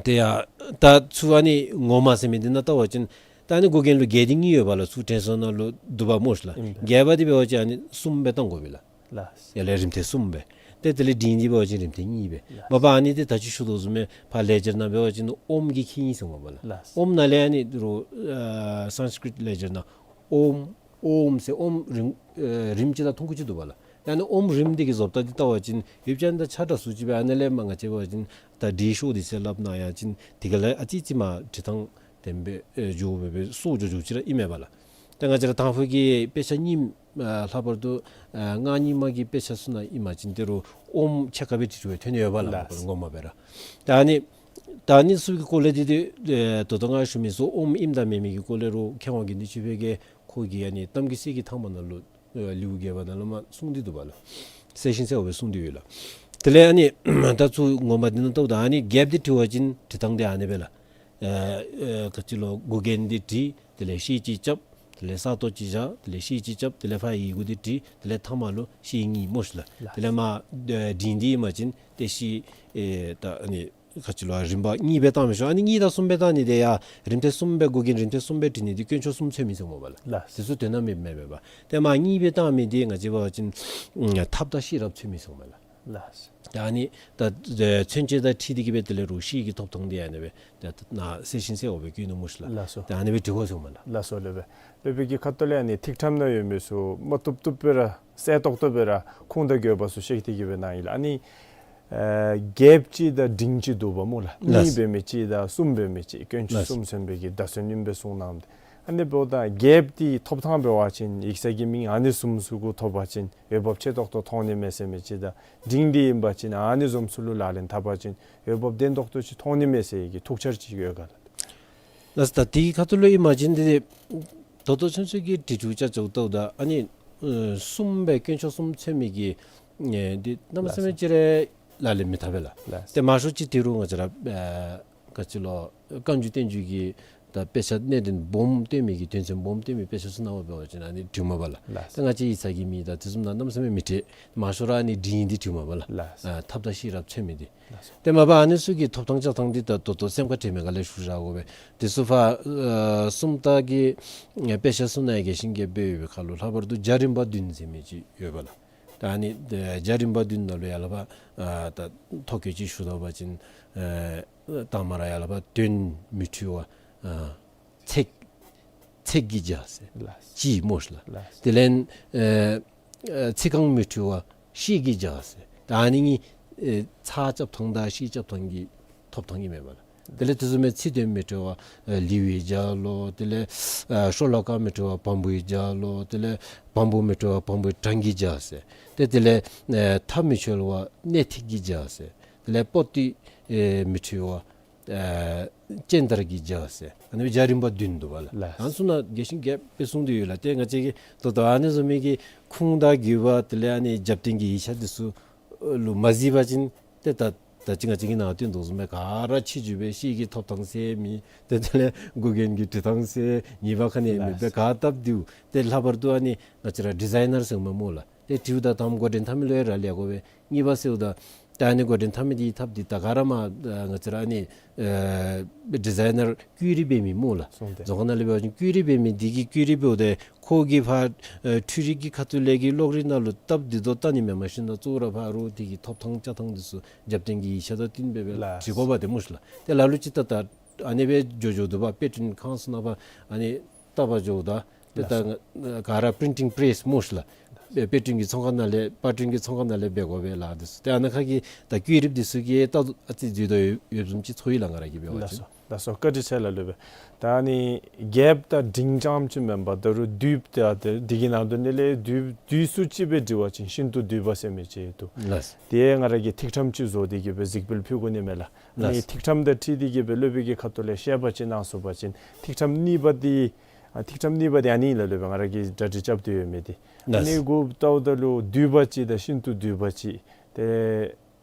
དེ་ཡང་ད་ཚུར་ཨ་ནི་ངོ་མ་ཟེར་མི་འདི་ནང་བལྟ་བ་ཅིན་ད་ཨ་ནི་མགུ་རྒྱན་ལུ་བརྒྱད་དེ་གཉིས་ཡོད་པ་ལགས། ཚུར་དྲན་གསོ་ནང་ལུ་འདུག་པ་སྨོ་ལགས། ཨིན་པས། བརྒྱད་པ་འདི་འབད་བ་ཅིན་ཨ་ནི་གསུམ་སྦེ་བཏང་དགོ་པས་ལགས། ལགས། ཡར་ལས་རིམ་ཐེངས་གསུམ་སྦེ། ཏེ་དེ་ལས་འབྲིང་འདི་འབད་བ་ཅིན་རིམ་ཐེངས་གཉིས་སྦེ། ལགས། མ་པ་ཨ་ནི་འདི་ད་ཅི་ཞུ་དོ་བཟུམ་སྦེ་ཕར་ལེགས་སྦྱར་ནང་འབད་བ་ཅིན་ཨོམ་གྱི་ཁེ་ཉེན་ཟེར་མས་པ་ལགས། ལགས། ཨོམ་ནང་ལས་ཨ་ནི་རོགས་ཨ་སཾསྐྲྀཏ་ལེགས་སྦྱར་ནང་ཨོམ་ཨོམ་ཟེར་ཨོམ་རིམ་ཨེ་རིམ་གཅིག་དང་ཐུང་ཀུ་ཅིག་འདུག་པ་ལགས། ཨ་ནི་ཨོམ་རིམ་འདི་གི་བཟོ་ལྟ་འདི་བལྟ་བ་ཅིན་ཡུལ་ཅན་དང་ཆ་འདྲ་སུ་ཅིག་སྦེ། ཨ་ནི་ལས་མར་ང་བཅས་འབད་བ་ཅིན་ད་འབྲི་ཤོག་འདི་ཟེར་སླབ་ན་ཡང་ཅིན་དེ་ག་ལས་ཨ་ཙི་ཙི་མར་བྲི་ཐངས་དེམ་སྦེ་ཨེ་འགྱོ་སྦེ་སྦེ་སོར་འགྱོ་འགྱོཝ་ཅིག་ར་ཨིན་མས་པ་ལགས། ད་ང་བཅས་ར་དང་ཕུ་གི་དཔེ་ཆ་རྙིངམ་ཨ་ལྷག་པར་དུ་ཨ་སྔགས་རྙིང་མ་གི་དཔེ་ཆ་ཚུ་ནང་ཨིན་པ་ཅིན་ཏེ་རུང་ཨོམ་ཕྱེད་ཀ་སྦེ་བྲི་བྲིཝ་ཐོན་ནི་ཡོདཔ་ལགས། ལགས། ངོ་མ་སྦེ་ར། ད་ཨ་ནི་ད་ཨ་ནི་ཚུ་གི་སྐོར་ལས་འདི་ཏེ་ཨེ་ད་ལྟོ་ང་ཞུ་མི་ཚུ་ཨོམ་ཨིནམ་དང་མེན་མི་གི་སྐོར་ལས་རུང་མཁས་དབང་དགེ་འདུན་ཆོས་འཕེལ་གྱིས་ཁོ་གི་ཨ་ནི་གཏམ་གྱི་གསེར་གྱི་ཐང་པ་ནང་ལུ་ཨེ་ལེའུ་བརྒྱད་པ་ནང་ལུ་མར་གསུངས་ཏེ་འདུག་པ་ལགས། གསལ་ཞིང་གསལཝ་སྦེ་གསུངས་ཏེ་ཡོད་ལགས། དེ་ལས་ཨ་ནི་ད་ཚུར་ངོ་མ་འདི་ནང་ལྟཝ་ད་ཨ་ནི་རྒྱསཔ་འདི་བྲི་བ་ཅིན་བྲི་ཐངས་འདི་ཨ་ནི་སྦེ་ལགས། ཨེ་ཨེ་ག་ཅི་ལོ་མགུ་རྒྱན་འདི་བྲི། དེ་ལས་ཤེལ་ཅིག་རྐྱབ། དེ་ལས་ས་སྟོང་ཅིག་བཞག། དེ་ལས་ཤེལ་ཅིག་རྐྱབ། དེ་ལས་ཕར་ཡི་གུ་འདི་བྲི། དེ་ལས་ཐ་མ་ལུ་ཤེལ་གཉིས་སྨོ་ཤིག་ལགས། ལགས། དེ་ལས་མར་ཨེ་འབྲིང་འདི་ཨིན་པ་ཅིན་ཏེ་ཤེལ་ཨེ་ད་ཨ་ནི་ག་ཅི་ལོ་རིམ་པ་གཉིས་སྦེ་བཏང་མི་ཆོག། ཨ་ནི་གཉིས་དང་གསུམ་སྦེ་བཏང་ནི་འདི་ཡང་རིམ་ཐེངས་གསུམ་སྦེ་མགུ་རྒྱན་རིམ་ཐེངས་གསུམ་སྦེ་བྲི་ནི་འདི་དཀོན་མཆོག་གསུམ་མཚོན་མི་ཚུགས་སྨོ་པ་ལགས། ལགས། དེ་ཚུ་དོན་དག་མེདཔ་མས་པ། ཏེ་མར་གཉིས་སྦེ་བཏང་མི་འདི་ང་བཅས་འབད་བ་ཅིན་ཨ་ཐབས་དང་ཤེས་རབ་མཚོན་མི་ཚུགས་སྨོ་ལགས། ལགས། ད་ཨ་ནི་ད་ཨེ་མཚོན་བྱེད་དང་འཁྲིལ་ཏེ་གི་སྦེ་དེ་ལས་རུང་ཤེལ་གྱི་ཐོབ་ཐངས་འདི་ཨ་ནི་སྦེ་ད་ནཱ་གསལ་ཞིང་གསལཝ་སྦེ་བཀོད་ནུག་སྨོ་ཤིག་ལགས། ལགས་སོ། ད་ཨ་ནི་སྦེ་འབྲི་དགོ་ཟེརཝ་མས་ལགས། ལགས་སོ་ལགས་སྦེ། ལགས་སྦེ་གི་ཁ་ཐུག་ལས་ཨ་ནི་ཐིག་ཕྲེང་ནང་ཡོད་མི་ཚུ་མ་བཏུབ་བཏུབ་སྦེ་ར་གསལ་ཏོག་ཏོ་སྦེ་ར་ཁུངས་དང་དགོས་པ་ཚུ་བཤད་དེ་གི་སྦེ་གནང་ཡི་ལགས། ཨ་ནི་ཨེ་རྒསཔ་ཅིག་དང་འབྲིང་ཅིག་འདུག་པ་སྨོ་ལགས། ལགས། གཉིས་འབད་མི་ཅིག་དང་གསུམ་འབད་མི་ཅིག་དཀོན་མཆོག་གསུམ་མཚོན་པའི་གི་བརྡ་མཚོན་ཨིནམ་སྦེ་གསུངས་གནངམ་ད། ཨ་ནི་འབདཝ་ད་རྒསཔ་འདི་ཐོབ་ཐངས་འབད་བ་ཅིན་ཡིག་ཚང་གི་མིང་ཨ་ནི་བཟུམ་ཚུ་གུ་ཐོབ་པ་ཅིན་འོས་འབབ་ཆེ་ཏོག་ཏོ་མཐོང་ནི་མས་ཟེར་མི་ཅིག་དང་འབྲིང་འདི་ཨིན་པ་ཅིན་ཨ་ནི་བཟུམ་ཚུ་ལུ་ལག་ལེན་འཐབ་པ་ཅིན་འོས་འབབ་ལྡན་ཏོག་ཏོ་ཅིག་མཐོང་ནི་མས་ཟེར་གྱི་ཐུགས་འཆར་ཅིག་ཡོད་ག་ལགས། ལགས། ད་དེ་གི་ཁ་ཐུག་ལུ་ཨིན་པ་ཅིན་འདི་ད་ལྟོ་ཚུན་ཚོད་ཀྱི་བྲིས་འབྲུ་ཅ་ཅོག་ལྟཝ་ད་ཨ་ནི་ཨེ་གསུམ་སྦེ་དཀོན་མཆོག་གསུམ་མཚོན་མི་གི་ཨེ་འདི་གནམ་མེད་ས་མེད་ཅིག་ར་ལག་ལེན་མི་འཐབ་པས་ལགས། ལགས། ཏེ་མང་ཤོས་ཅིག་ཏེ་རུང་ང་བཅས་ར་ཨེ་ག་ཅི་ལོ་བཀའ་འགྱུར་བསྟན་འགྱུར་གྱི་ད་དཔེ་ཆ་གནད་དོན་སྦོམ་སྟོན་མི་གི་དོན་ཚན་སྦོམ་སྟོན་མི་དཔེ་ཆ་ཚུ་ནང་འབད་བ་ཅིན་ཨ་ནི་བྲིཝ་མས་པ་ལགས། ལགས། ད་ང་བཅས་ཡིག་ཚང་གི་མིང་དང་དེ་བཟུམ་ནང་གནམ་མེད་ས་མེད་མི་བྲི། མང་ཤོས་ར་ཨ་ནི་འབྲིང་འདི་བྲིཝ་མས་པ་ལགས། ལགས། ཨ་ཐབས་དང་ཤེས་རབ་མཚོན་མི་འདི། ལགས་སོ། ཏེ་མ་པ་ཨ་ནི་ཚུ་གི་ཐོབ་ཐངས་རྐྱབ་ཐངས་འདི་ད་ད་ལྟོ་སེམས་ཁར་དྲན་མི་ག་ལས་ཞུ་བཞག་དགོ་པས། དེ་ཚུ་ཕར་ཨེ་སུམ་རྟགས་ཀྱི་ཨེ་དཔེ་ཆ་ཚུ་ནང་རྒྱས་ཤིང་རྒྱསཔ་སྦེ་ཡོད་པའི་ཁར་ལུ་ལྷག་པར་དུ་རྒྱ་རིམ་པ་བདུན་ཟེར་མི་ཅིག་ཡོད་པ་ལགས། ད་ཨ་ནི་ཨེ་རྒྱ་རིམ་པ་བདུན་ནང་ལུ་ཡར་ལས་ཕར་ཨ་ད་ཐོ་བཀོད་ཅིག་ཞུ་ད་པ་ཅིན་ཨེ་དང་པ་ར་ཡར་ལས་ཕར་དོན་མི་འཁྲུལ་བ་ཨ་ཚེགས་ཚེགས་ཀྱིས་བྱ་ཟེར། ལགས། ཅིག་སྨོ་ཤིག་ལགས། ལགས། དེ་ལས་ཨེ་ཨེ་ཚིག་རྐང་མི་འཁྲུལ་བ་ཤེལ་གྱིས་བྱ་ཟེར། ད་ཨ་ནི་གཉིས་ཨེ་ཚར་རྐྱབ་ཐངས་དང་ཤེལ་རྐྱབ་ཐངས་ཀྱི་ཐོབ་ཐངས་ཨིན་མས་པ་ལགས། དེ་ལས་དེ་བཟུམ་མའི་ཚིག་དོན་མི་འཁྲུལ་བ་ཨེ་ལེའུ་གིས་བྱ་ལོ། དེ་ལས་ཨེ་ཤོ་ལོ་ཀ་མི་འཁྲུལ་བ་བམ་པོ་གིས་བྱ་ལོ། དེ་ལས་བམ་པོ་མི་འཁྲུལ་བ་བམ་པོའི་གྲངས་ཀྱིས་བྱ་ཟེར། ཏེ་དེ་ལས་ཨེ་མཐའ་མི་འཁྱོལ་བ་སྣེ་ཐིག་གིས་བྱ་ཟེར། དེ་ལས་པོ་ཏི་ཨེ་མི་འཁྲུལ་བ་ཨེ་སྤྱན་དར་གྱིས་བྱ་ཟེར། ཨ་ནི་རྒྱ་རིམ་པ་བདུན་འདུག་པ་ལགས། ལགས། ཨ་ནི་ཚུ་ནང་རྒྱས་ཤིང་རྒྱསཔ་སྦེ་གསུངས་ཏེ་ཡོད་ལགས། ཏེ་ང་བཅས་ཀྱིས་ད་ལྟོ་ཨ་ནི་བཟུམ་མའི་གི་ཁུངས་དང་དགོས་པ་དེ་ལས་ཨ་ནི་རྒྱབ་རྟེན་གྱི་ཡིག་ཆ་འདི་ཚུ་ལུ་མ་གཟིགས་པ་ཅིན་ཏེ་ད་ད་ཅི་ང་བཅས་ཀྱིས་ནཱ་སྟོན་དོ་བཟུམ་སྦེ་ག་ར་ཕྱི་འགྱུར་སྦེ་ཤེལ་གྱི་ཐོབ་ཐངས་ཟེར་མི་ཏེ་དེ་ལས་མགུ་རྒྱན་གྱི་བྲི་ཐངས་ཟེར་ངེས་པ་ག་ནི་ཡང་མེདཔ་སྦེ་ལགས། ག་བཏབ་སྟེ་ཏེ་ལྷག་པར་དུ་ཨ་ནི་ང་བཅས་ར་ཌི་ཛའི་ནར་ཟེར་མི་སྨོ་ལགས། ཏེ་བྲིཝ་ད་དང་པ་མགོ་འདྲེན་འཐབ་མི་ལུ་ཡང་རག་ལས་དགོ་པས། གཉིས་པ་ཟེརཝ་ད་ད་ཨ་ནི་མགོ་འདྲེན་འཐབ་མི་འདི་ཐབས་འདི་ད་ག་ར་མར་ཨ་ང་བཅས་ར་ཨ་ནི་ཨེ་ཌི་ཛའི་ནར་བཀོད་རིས་འབད་མི་སྨོ་ལགས། སོང་སྟེ་རྫོང་ཁ་ནང་ལས་འབད་བ་ཅིན་བཀོད་རིས་འབད་མི་འདི་གིས་བཀོད་རིས་འབདཝ་ད་ཁོ་གིས་ཕར་ཨེ་འཕྲུལ་རིག་གི་ཁ་ཐུག་ལས་ཀྱི་གློག་རིག་ནང་ལུ་སྟབས་བདེ་ཏོག་ཏོ་བལྟ་ནི་མེན། མ་གཞི་ནང་གཙོ་བོ་ར་ཕར་རོགས་འདི་གི་ཐོབ་ཐངས་རྐྱབ་ཐངས་འདི་ཚུ་རྒྱབ་རྟེན་གྱི་ཡིག་ཆ་དང་བསྟུན་སྦེ་སྦེ་ལགས། བྲི་དགོ་པ་དེ་སྨོ་ཤིག་ལགས། ཏེ་ལ་ལུ་ཅིག་ད་ད་ཨ་ནི་སྦེ་འགྱོ་འགྱོཝ་འདུག་པ། དཔེ་སྐྲུན་ཁང་ཚུ་ནང་ཕར་ཨ་ནི་བལྟ་བར་འགྱོཝ་ད་ཏེ་ད་ལགས། ག་ར་པི་རིན་ཊིང་པེ་རེསི་སྨོ་ཤིག་ལགས། དཔེ་སྐྲུན་གྱི་ཚོང་ཁང་ནང་ལས་པར་སྐྲུན་གྱི་ཚོང་ཁང་ནང་ལས་འབད་དགོ་པས་ལགས། འདི་ཚུ་ཏེ་ཨ་ནཱ་ཁ་གི་ད་བཀོད་རིས་འདི་ཚུ་གིས་ད་ཨ་ཙི་འཛོལ་དོ་ཡོདཔ་བཟུམ་ཅིག་ཚོར་ཡི་ལགས། ང་ར་གིས་འབད་བ་ཅིན། ལགས་སོ། ལགས་སོ། བཀའ་དྲིན་ཆེ་ལགས། ལོས་པས། ད་ཨ་ནི་རྒསཔ་དང་འབྲིང་རྐྱངམ་ཅིག་མེན་པར་ད་རུང་བསྡུས་ཏེ་ཨ་ཏེ་འདི་གི་ནང་དོན་ནང་ལས་བསྡུས་བསྡུས་སུ་ཅིག་སྦེ་འབྲི་བ་ཅིན་ཤིན་ཏུ་བསྡུས་པ་ཟེར་མི་ཅིག་འདུག། ལགས། དེ་ང་ར་གིས་ཐིག་ཕྲེང་ཅིག་བཟོ་སྟེ་གི་སྦེ་གཟིགས་འབུལ་ཕུལ་དགོ་ནི་མས་ལགས། ཨ་ནི་ལགས། ཐིག་ཕྲེང་དང་འཁྲིལ་ཏེ་གི་སྦེ་ལོས་པའི་གི་ཁ་ཐུག་ལས་བཤད་པ་ཅིན་གནང་ཚུགས་པ་ཅིན་ཐིག་ཕྲེང་གཉིས་པ་འདི་ཨ་ཐིག་ཕྲེང་གཉིས་པ་འདི་ཨ་ནི་ལགས། ལོས་པས། ང་ར་གིས་གྲ་སྒྲིག་རྐྱབ་སྟེ་ཡོད་མི་འདི། ལགས། ཨ་ནི་གུ་ལྟཝ་ད་ལུ་བསྡུས་པ་ཅིག་དང་ཤིན་ཏུ་བསྡུས་པ་ཅིག། ཏེ་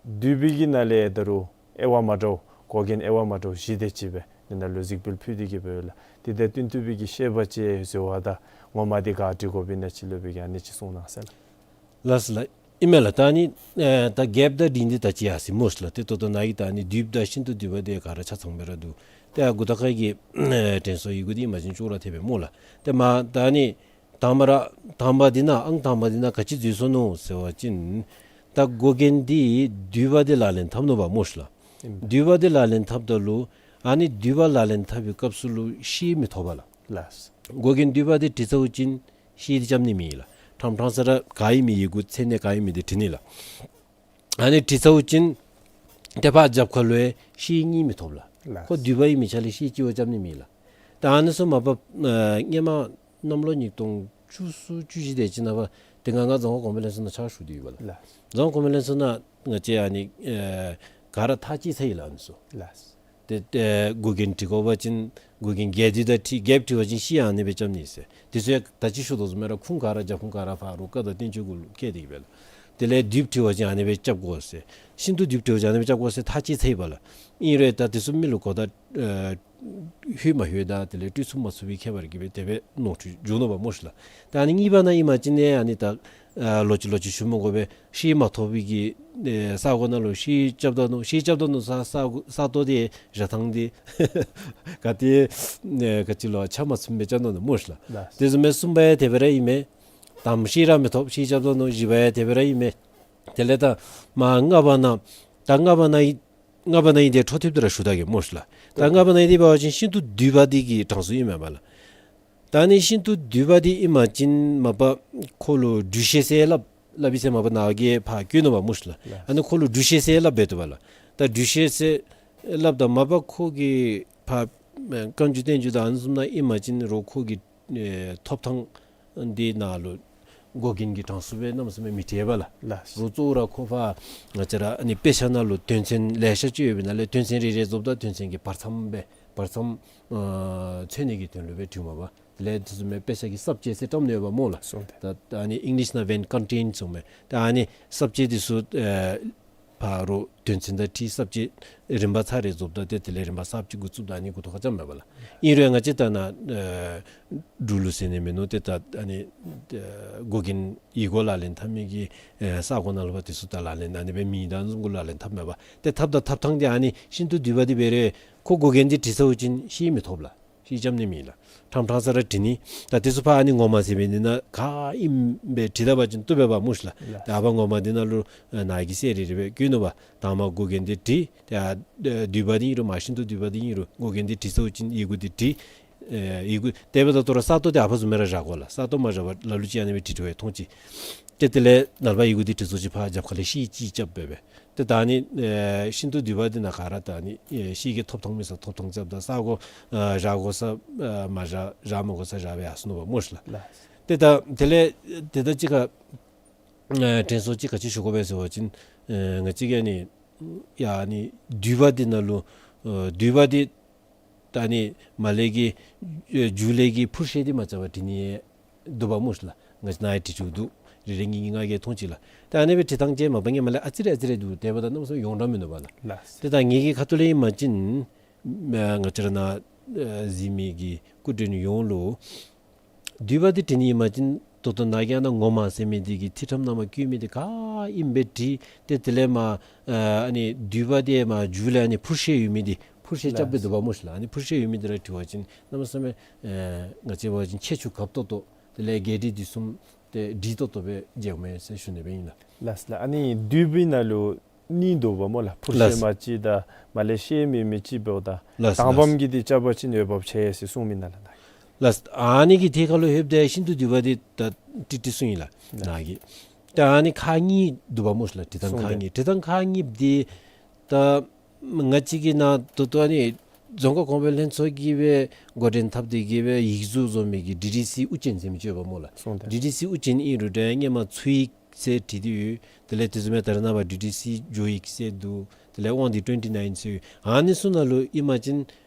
བསྡུས་པའི་གི་ནང་ལས་ད་རུང་དབྱེ་བ་མ་འདྲཝ་མགོ་རྒྱན་དབྱེ་བ་མ་འདྲཝ་བཞི་དེ་ཅིག་སྦེ་འདི་ནང་ལུ་གཟིགས་འབུལ་ཕུལ་ཏེ་གི་སྦེ་ཡོད་ལགས། དེ་དང་བསྟུན་ཏེ་སྦེ་གི་བཤད་པ་ཅིག་བཟོ་བ་དང་ངོ་མ་འདི་ག་འབྲི་དགོཔ་ཨིན་ན་ཅིག་ལོས་པའི་གི་ཨ་ནི་ཅིག་གསུང་གནང་ཟེར་ལགས། ལགས་སོ་ལགས། ཨིན་མས་ལགས། ད་ཨ་ནི་ཨེ་ད་རྒསཔ་དང་འབྲིང་འདི་ད་ཅི་ཡར་སོ་ཡི་སྨོ་ཤིག་ལགས། ཏེ་ད་ལྟོ་ནཱ་གི་ད་ཨ་ནི་བསྡུས་པ་དང་ཤིན་ཏུ་བསྡུས་པ་འདི་ག་ར་ཆ་ཚང་སྦེ་ར་འདུག། ཏེ་ཨ་མགུ་ཐོག་ཁ་གི་ཨེ་དྲན་གསོ་ཡི་གུ་འདི་ཨིན་པ་ཅིན་ཅོག་ར་འཐད་པས་སྨོ་ལགས། ཏེ་མ་ད་ཨ་ནི་དང་པ་ར་དང་པ་འདི་ནང་ཨང་དང་པ་འདི་ནང་ག་ཅི་འཛོལ་སོ་ནུག་ཟེར་བ་ཅིན་ད་མགོ་རྒྱན་འདི་བསྡུས་པ་འདི་ལག་ལེན་འཐབ་ནུག་པ་སྨོ་ཤིག་ལགས། ཨིན། བསྡུས་པ་འདི་ལག་ལེན་འཐབ་ད་ལུ་ཨ་ནི་བསྡུས་པ་ལག་ལེན་འཐབ་པའི་སྐབས་སུ་ལུ་ཤེལ་མི་ཐོབ་པས་ལགས། ལགས། མགོ་རྒྱན་བསྡུས་པ་འདི་བྲི་ཚརཝ་ཅིན་ཤེལ་འདི་རྐྱབ་ནི་མེད་ལགས། ཕྲང་ཕྲང་ས་ར་ག་ཨིན་མི་ཡི་གུ་མཚན་གནས་ག་ཨིན་མི་འདི་བྲི་ནི་ལགས། ཨ་ནི་བྲི་ཚརཝ་ཅིན་ཏེ་ཕར་རྒྱབ་ཁ་ལུ་ཡང་ཤེལ་གཉིས་མི་ཐོབ་ལགས། ལགས། ཁོ་བསྡུས་པ་ཨིན་མི་ཆ་ལས་ཤེལ་གཅིག་བ་རྐྱབ་ནི་མེད་ལགས། ད་ཨ་ནི་ཚུ་མ་པ་ཨེ་སྔོན་མ་ གནམ་ལོ་ཉིས་སྟོང་བཅུ་གསུམ་བཅུ་བཞི་དེ་ཅིག་ནང་པ་དེ་སྒང་ང་རྫོང་ཁ་གོང་འཕེལ་ལྷན་ཚོགས་ནང་ཕྱག་ཞུ་དོ་ཡོདཔ་ལགས། ལགས། རྫོང་ཁ་གོང་འཕེལ་ལྷན་ཚོགས་ནང་ང་བཅས་ཨ་ནི་ཨེ་ག་ར་ཐག་བཅད་ཚར་ཡི་ལགས་ཨ་ནི་ཚུ། ལགས། ཏེ་ཨེ་འགོག་རྐྱེན་འབྲི་དགོ་པ་ཅིན་འགོག་རྐྱེན་བརྒྱད་འདི་དང་འཁྲིལ་བརྒྱད་འབྲི་བ་ཅིན་ཤིང་ཡང་ཨ་ནི་སྦེ་རྐྱབ་ནི་ཟེར། དེ་ཚུ་ཡང་ད་ཅི་ཞུ་དོ་བཟུམ་སྦེ་ར་ཁུངས་ག་ར་རྒྱབ་ཁུངས་ག་ར་ཕར་རོགས་བཀའ་དང་བསྟན་བཅོས་གུ་ལུ་བཀལ་ཏེ་གི་སྦེ་ལགས། དེ་ལས་བདུན་འབྲི་བ་ཅིན་ཨ་ནི་སྦེ་རྐྱབ་དགོ་ཟེར། ཤིང་སྡོང་བདུན་འབྲི་བ་ཅིན་ཨ་ནི་སྦེ་རྐྱབ་དགོ་ཟེར་ཐག་བཅད་ཚར་ཡི་པ་ལགས། ཨིན་རུང་ད་དེ་ཚུ་མི་ལུ་གོ་བརྡ་ཨེ་ལྷོད་མ་ལྷོད་དང་དེ་ལས་སྤྲོ་ཚུགས་མ་ཚུགས་པའི་ཁྱད་པར་གྱིས་སྦེ་དེ་སྦེ་ནོར་འཁྲུལ་བྱུང་ནུག་པ་སྨོ་ཤི་ལགས། ད་ཨ་ནི་གཉིས་པ་ནང་ཨིན་པ་ཅིན་ཨ་ནི་ད་ཨ་ལོག་ཅི་ལོག་ཅི་ཞུ་མི་དགོ་པས། ཤིང་མ་ཐོབ་པའི་གི་ཨེ་ས་གོ་ནང་ལུ་ཤིང་རྐྱབ་ད་ནུག། ཤིང་རྐྱབ་ད་ནུག་ས་ས་ས་སྟོང་དེ་ར་ཐང་དེ་ག་ཏེ་ཨེ་ག་ཅི་ལོ་ཆ་མ་ཚུམ་སྦེ་རྐྱབ་ད་ནུག་སྨོ་ཤི་ལགས། ལགས། དེ་བཟུམ་སྦེ་གསུམ་པ་ཡང་དེ་སྦེ་ར་ཨིན་མས། དམ་ཤིང་ར་མི་ཐོབ། ཤིང་རྐྱབ་ད་ནུག། བཞི་པ་ཡང་དེ་སྦེ་ར་ཨིན་མས། དེ་ལས་ད་མ་ལྔ་པ་ནང་ད་ལྔ་པ་ནང་ཨིན་ལྔ་པ་ནང་ཨིན་དེ་འཕྲོ་མཐུད་དེ་ར་ཞུ་ད་གེ་སྨོ་ཤི་ལགས། ད་ལྔ་པ་ནང་ཨིན་དེ་འབད་བ་ཅིན་ཤིང་སྡོང་བདུན་པ་འདི་གི་གྲངས་སུ་ཨིན་མས་པ་ལགས། ད་ཨ་ནི་ཤིང་སྡོང་བདུན་པ་འདི་ཨིན་པ་ཅིན་མ་པ་ཁོ་ལུ་སྦྲུལ་ཤད་ཟེར་སླབ་སླབ་ཨིན་ཟེར་མ་པ་ནཱ་གིས་ཕར་བཀོད་ནུག་པ་སྨོ་ཤི་ལགས། ལགས། ཨ་ནི་ཁོ་ལུ་སྦྲུལ་ཤད་ཟེར་སླབ་སྦེ་འདུག་པ་ལགས། ད་སྦྲུལ་ཤད་ཟེར་སླབ་ད་མ་པ་ཁོ་གི་ཕར་ཨེ་བཀའ་འགྱུར་བསྟན་འགྱུར་དང་ཨ་ནི་བཟུམ་ནང་ཨིན་པ་ཅིན་རོགས་ཁོ་གི་ཨེ་ཐོབ་ཐང་འདི་ནང་ལུ་འགོག་རྐྱེན་གྱི་གྲངས་སུ་སྦེ་གནམ་མེད་ས་མེད་མི་བྲིཝ་ལགས། ལགས། རོགས་གཙོ་བོ་ར་ཁོ་ཕར་ང་བཅས་ར་ཨ་ནི་དཔེ་ཆ་ནང་ལུ་དོན་ཚན་ལེ་ཤ་ཅིག་ཡོདཔ་ཨིན་ན་ལས་དོན་ཚན་རེ་རེ་རྫོགསཔ་ད་དོན་ཚན་གྱི་བར་མཚམས་སྦེ་བར་མཚམས་ཨ་འཚོལ་ནི་གི་དོན་ལུ་སྦེ་བྲིཝ་མས་པ། དེ་ལས་དེ་ཚུ་མས་དཔེ་ཆ་གི་ས་བཅད་ཟེར་བཀྲམ་ནི་ཡོདཔ་སྨོ་ལགས། སོང་སྟེ། ད་ཨ་ནི་ཨིང་ལིཤ་ནང་འབདན་ཀོན་ཊེནཊ་ཟེར་མས། ད་ཨ་ནི་ས་བཅད་དེ་ཚུ་ཨེ་ཕར་རོགས་དོན་ཚན་དང་འཁྲིལ་ས་བཅད་རིམ་པ་ཚར་རེ་རྫོགསཔ་ད་ཏེ་དེ་ལས་རིམ་པ་གསརཔ་ཅིག་འགོ་བཙུགསཔ་ད་ཨ་ནི་འགོ་ཐོག་ཁར་རྐྱབ་མས་པ་ལགས། ཨིན་རུང་ང་བཅས་ད་ནཱ་ཨེ་འབྲུག་ལུ་ཟེར་ནི་མིན་ནུག། ཏེ་ད་ཨ་ནི་ཨེ་འགོག་རྐྱེན་ཡིག་མགོ་ལག་ལེན་འཐབ་མི་གི་ཨེ་ས་གོ་ནང་ལུ་འབད་དེ་ཚུ་ད་ལག་ལེན་ཨ་ནི་སྦེ་མེད། ད་ཨ་ནི་བཟུམ་གུ་ལག་ལེན་འཐབ་མས་པ། ཏེ་འཐབ་ད་འཐབ་ཐངས་འདི་ཨ་ནི་ཤིང་སྡོང་བདུན་པ་འདི་འབད་རུང་ཁོ་འགོག་རྐྱེན་འདི་བྲི་ཚརཝ་ཅིག་ཤིང་མི་ཐོབ་ལགས། ཤིང་རྐྱབ་ནི་མེད་ལགས། ཕྲང་ཕྲང་ས་ར་བྲི་ནི། ད་དེ་ཚུ་ཕར་ཨ་ནི་ངོ་མ་ཟེར་མི་འདི་ནང་ག་ཨིནམ་སྦེ་བྲི་ད་པ་ཅིན་བཏུབ་པས་པ་སྨོ་ཤི་ལགས། ལགས། ད་ཨ་ཕར་ངོ་མ་འདི་ནང་ལུ་ཨེ་ནཱ་གིས་གསལ་རི་རི་སྦེ་བཀོད་ནུག་པ། དང་པ་འགོག་རྐྱེན་འདི་བྲི། ཏེ་ཨ་བདུན་པ་འདི་ཨིན་རུང་མ་ཤིང་སྡོང་བདུན་པ་འདི་ཨིན་རུང་འགོག་རྐྱེན་འདི་བྲི་ཚརཝ་ཅིག་ཡི་གུ་འདི་བྲི། ཨེ་ཡི་གུ་དེ་འབདཝ་ད་ད་རུང་ས་སྟོང་འདི་ཨ་ཕར་བཟུམ་སྦེ་ར་བཞག་དགོ་ལགས། ས་སྟོང་མ་བཞག་པར་ལ་ལུ་ཅིག་ཨ་ནི་སྦེ་བྲི་བྲི་བའི་མཐོང་ཅི། ཏེ་དེ་ལས་ནངས་པ་ཡི་གུ་འདི་བྲི་ཚརཝ་ཅིག་ཕར་རྒྱབ་ཁ་ལས་ཤིང་ཅིག་རྐྱབ་སྦེ་སྦེ། ཏེ་ད་ཨ་ནི་ཨེ་ཤིང་སྡོང་བདུན་པ་འདི་ནང་ག་ར་ད་ཨ་ནི་ཨེ་ཤིང་གི་ཐོབ་ཐང་མེད་ས་ཐོབ་ཐང་རྐྱབ་ད་ས་གོ་ཨ་བཞག་དགོ་ས་ཨ་མ་བཞག་བཞག་མ་དགོ་ས་བཞག་སྦེ་ཡར་སོང་ནུག་པ་སྨོ་ཤི་ལགས། ལགས། ཏེ་ད་དེ་ལས་ཏེ་ད་ཅི་ཁ་ཨེ་དྲན་གསོ་ཅིག་ག་ཅི་ཞུ་དགོ་པས་ཟེར་བ་ཅིན་ཨེ་ང་བཅས་ཀྱིས་ཨ་ནི་ཡ་ཨ་ནི་བདུན་པ་འདི་ནང་ལུ་ཨེ་བདུན་པ་འདི་ད་ཨ་ནི་མར་ལས་ཀྱི་ཨེ་མཇུག་ལས་ཀྱི་འཕུར་ཤད་འདི་མ་རྐྱབ་པར་བྲི་ནི་འདུག་པ་སྨོ་ཤི་ལགས། ང་བཅས་ནཱ་ཡང་བྲི་བཅུག་འདུག། རེ་རེ་གཉིས་གཉིས་ང་གིས་མཐོང་ཅི་ལགས། ད་ཨ་ནི་སྦེ་བྲི་ཐངས་ཅིག་མ་པ་ངོ་མ་ལས་ཨ་ཙི་རེ་ཨ་ཙི་རེ་འདུག། དེ་འབདཝ་ད་གནམ་མེད་ས་མེད་ཡོངས་གྲགས་མིན་འདུག་པ་ལགས། ལགས། ཏེ་ད་ངེ་གི་ཁ་ཐུག་ལས་ཨིན་པ་ཅིན་ཨ་ང་བཅས་ར་ནཱ་ཨ་གཟིགས་མི་གི་སྐུ་མགྲོན་ཡོངས་ལུ་བདུན་པ་འདི་བྲི་ནི་ཨིན་པ་ཅིན་ད་ལྟོ་ནཱ་གིས་ཨ་ནཱ་ངོ་མ་ཟེར་མི་འདི་གི་ཐིག་ཁྲམ་ནང་མར་བཀོད་མི་འདི་ག་ཨིནམ་སྦེ་བྲི། ཏེ་དེ་ལས་མར་ཨ་ཨ་ནི་བདུན་པ་འདི་མར་མཇུག་ལས་ཨ་ནི་འཕུར་ཤད་ཡོད་མི་འདི་འཕུར་ཤད་རྐྱབ་སྦེ་འདུག་པ་སྨོ་ཤི་ལགས། ཨ་ནི་འཕུར་ཤད་ཡོད་མི་འདི་ར་བྲི་བ་ཅིན་གནམ་མེད་ས་མེད་ཨེ་ང་བཅས་འབད་བ་ཅིན་ཁྱད་ཆོས་གབ་ཏོག་ཏོ་དེ་ལས་རྒྱས་འབྲིང་བསྡུས་གསུམ་ཏེ་འགྲིག་ཏོག་ཏོ་སྦེ་མཇལཝ་མས་ཟེར་ཞུ་ནི་སྦེ་ཨིན་ལགས། ལགས་ལགས། ཨ་ནི་བདུན་པའི་ནང་ལུ་གཉིས་འདུག་པ་སྨོ་ལགས། འཕུར་ཤད་ལགས། མ་ཅིག་དང་མར་ལས་ཤད་མེད་མི་ཅིག་འབདཝ་ད། ལགས་དང་པམ་ལགས། གི་འདི་རྐྱབ་པ་ཅིན་འོས་འབབ་ཆེ་ཟེར་གསུངས་མི་ནང་ལགས། ལགས། ཨ་ནི་གི་ཐད་ཁར་ལུ་ལྷོདཔ་ད་ཤིང་སྡོང་བདུན་པ་འདི་ད་ཏིག་ཏིག་གསུངས་ཡི་ལགས། ལགས། ནཱ་གིས། ད་ཨ་ནི་ཁག་གཉིས་འདུག་པ་སྨོ་ཤི་ལགས། བྲི་ཐངས་ཁག་གཉིས། བྲི་ཐངས་ཁག་གཉིས་འདི་ད་ང་བཅས་ཀྱིས་ནཱ་ད་ལྟོ་ཨ་ནི་རྫོང་ཁ་གོང་འཕེལ་ལྷན་ཚོགས་ཀྱིས་སྦེ་འགོ་འདྲེན་འཐབ་སྟེ་གི་སྦེ་ཡིག་གཟུགས་བཟོ་མི་གི་ཌི་ཌི་སི་དབུ་ཅན་ཟེར་མི་ཅིག་ཡོདཔ་སྨོ་ལགས། སོང་སྟེ། ཌི་ཌི་སི་དབུ་ཅན་ཨིན་རུང་ད་སྔོན་མ་ཚུ་ཡིག་ཟེར་བྲིས་ཏེ་ཡོད། དེ་ལས་དེ་བཟུམ་མའི་ད་རེས་ནངས་པ་ཌི་ཌི་སི་ཇོ་ཡིག་ཟེར་འདུག། དེ་ལས་དབང་འདུས་ཊུ་ཝེན་ཊི་ནའིན་ཟེར་ཡོད། ཨ་ནི་ཚུ་ནང་ལུ་ཨིན་པ་ཅིན་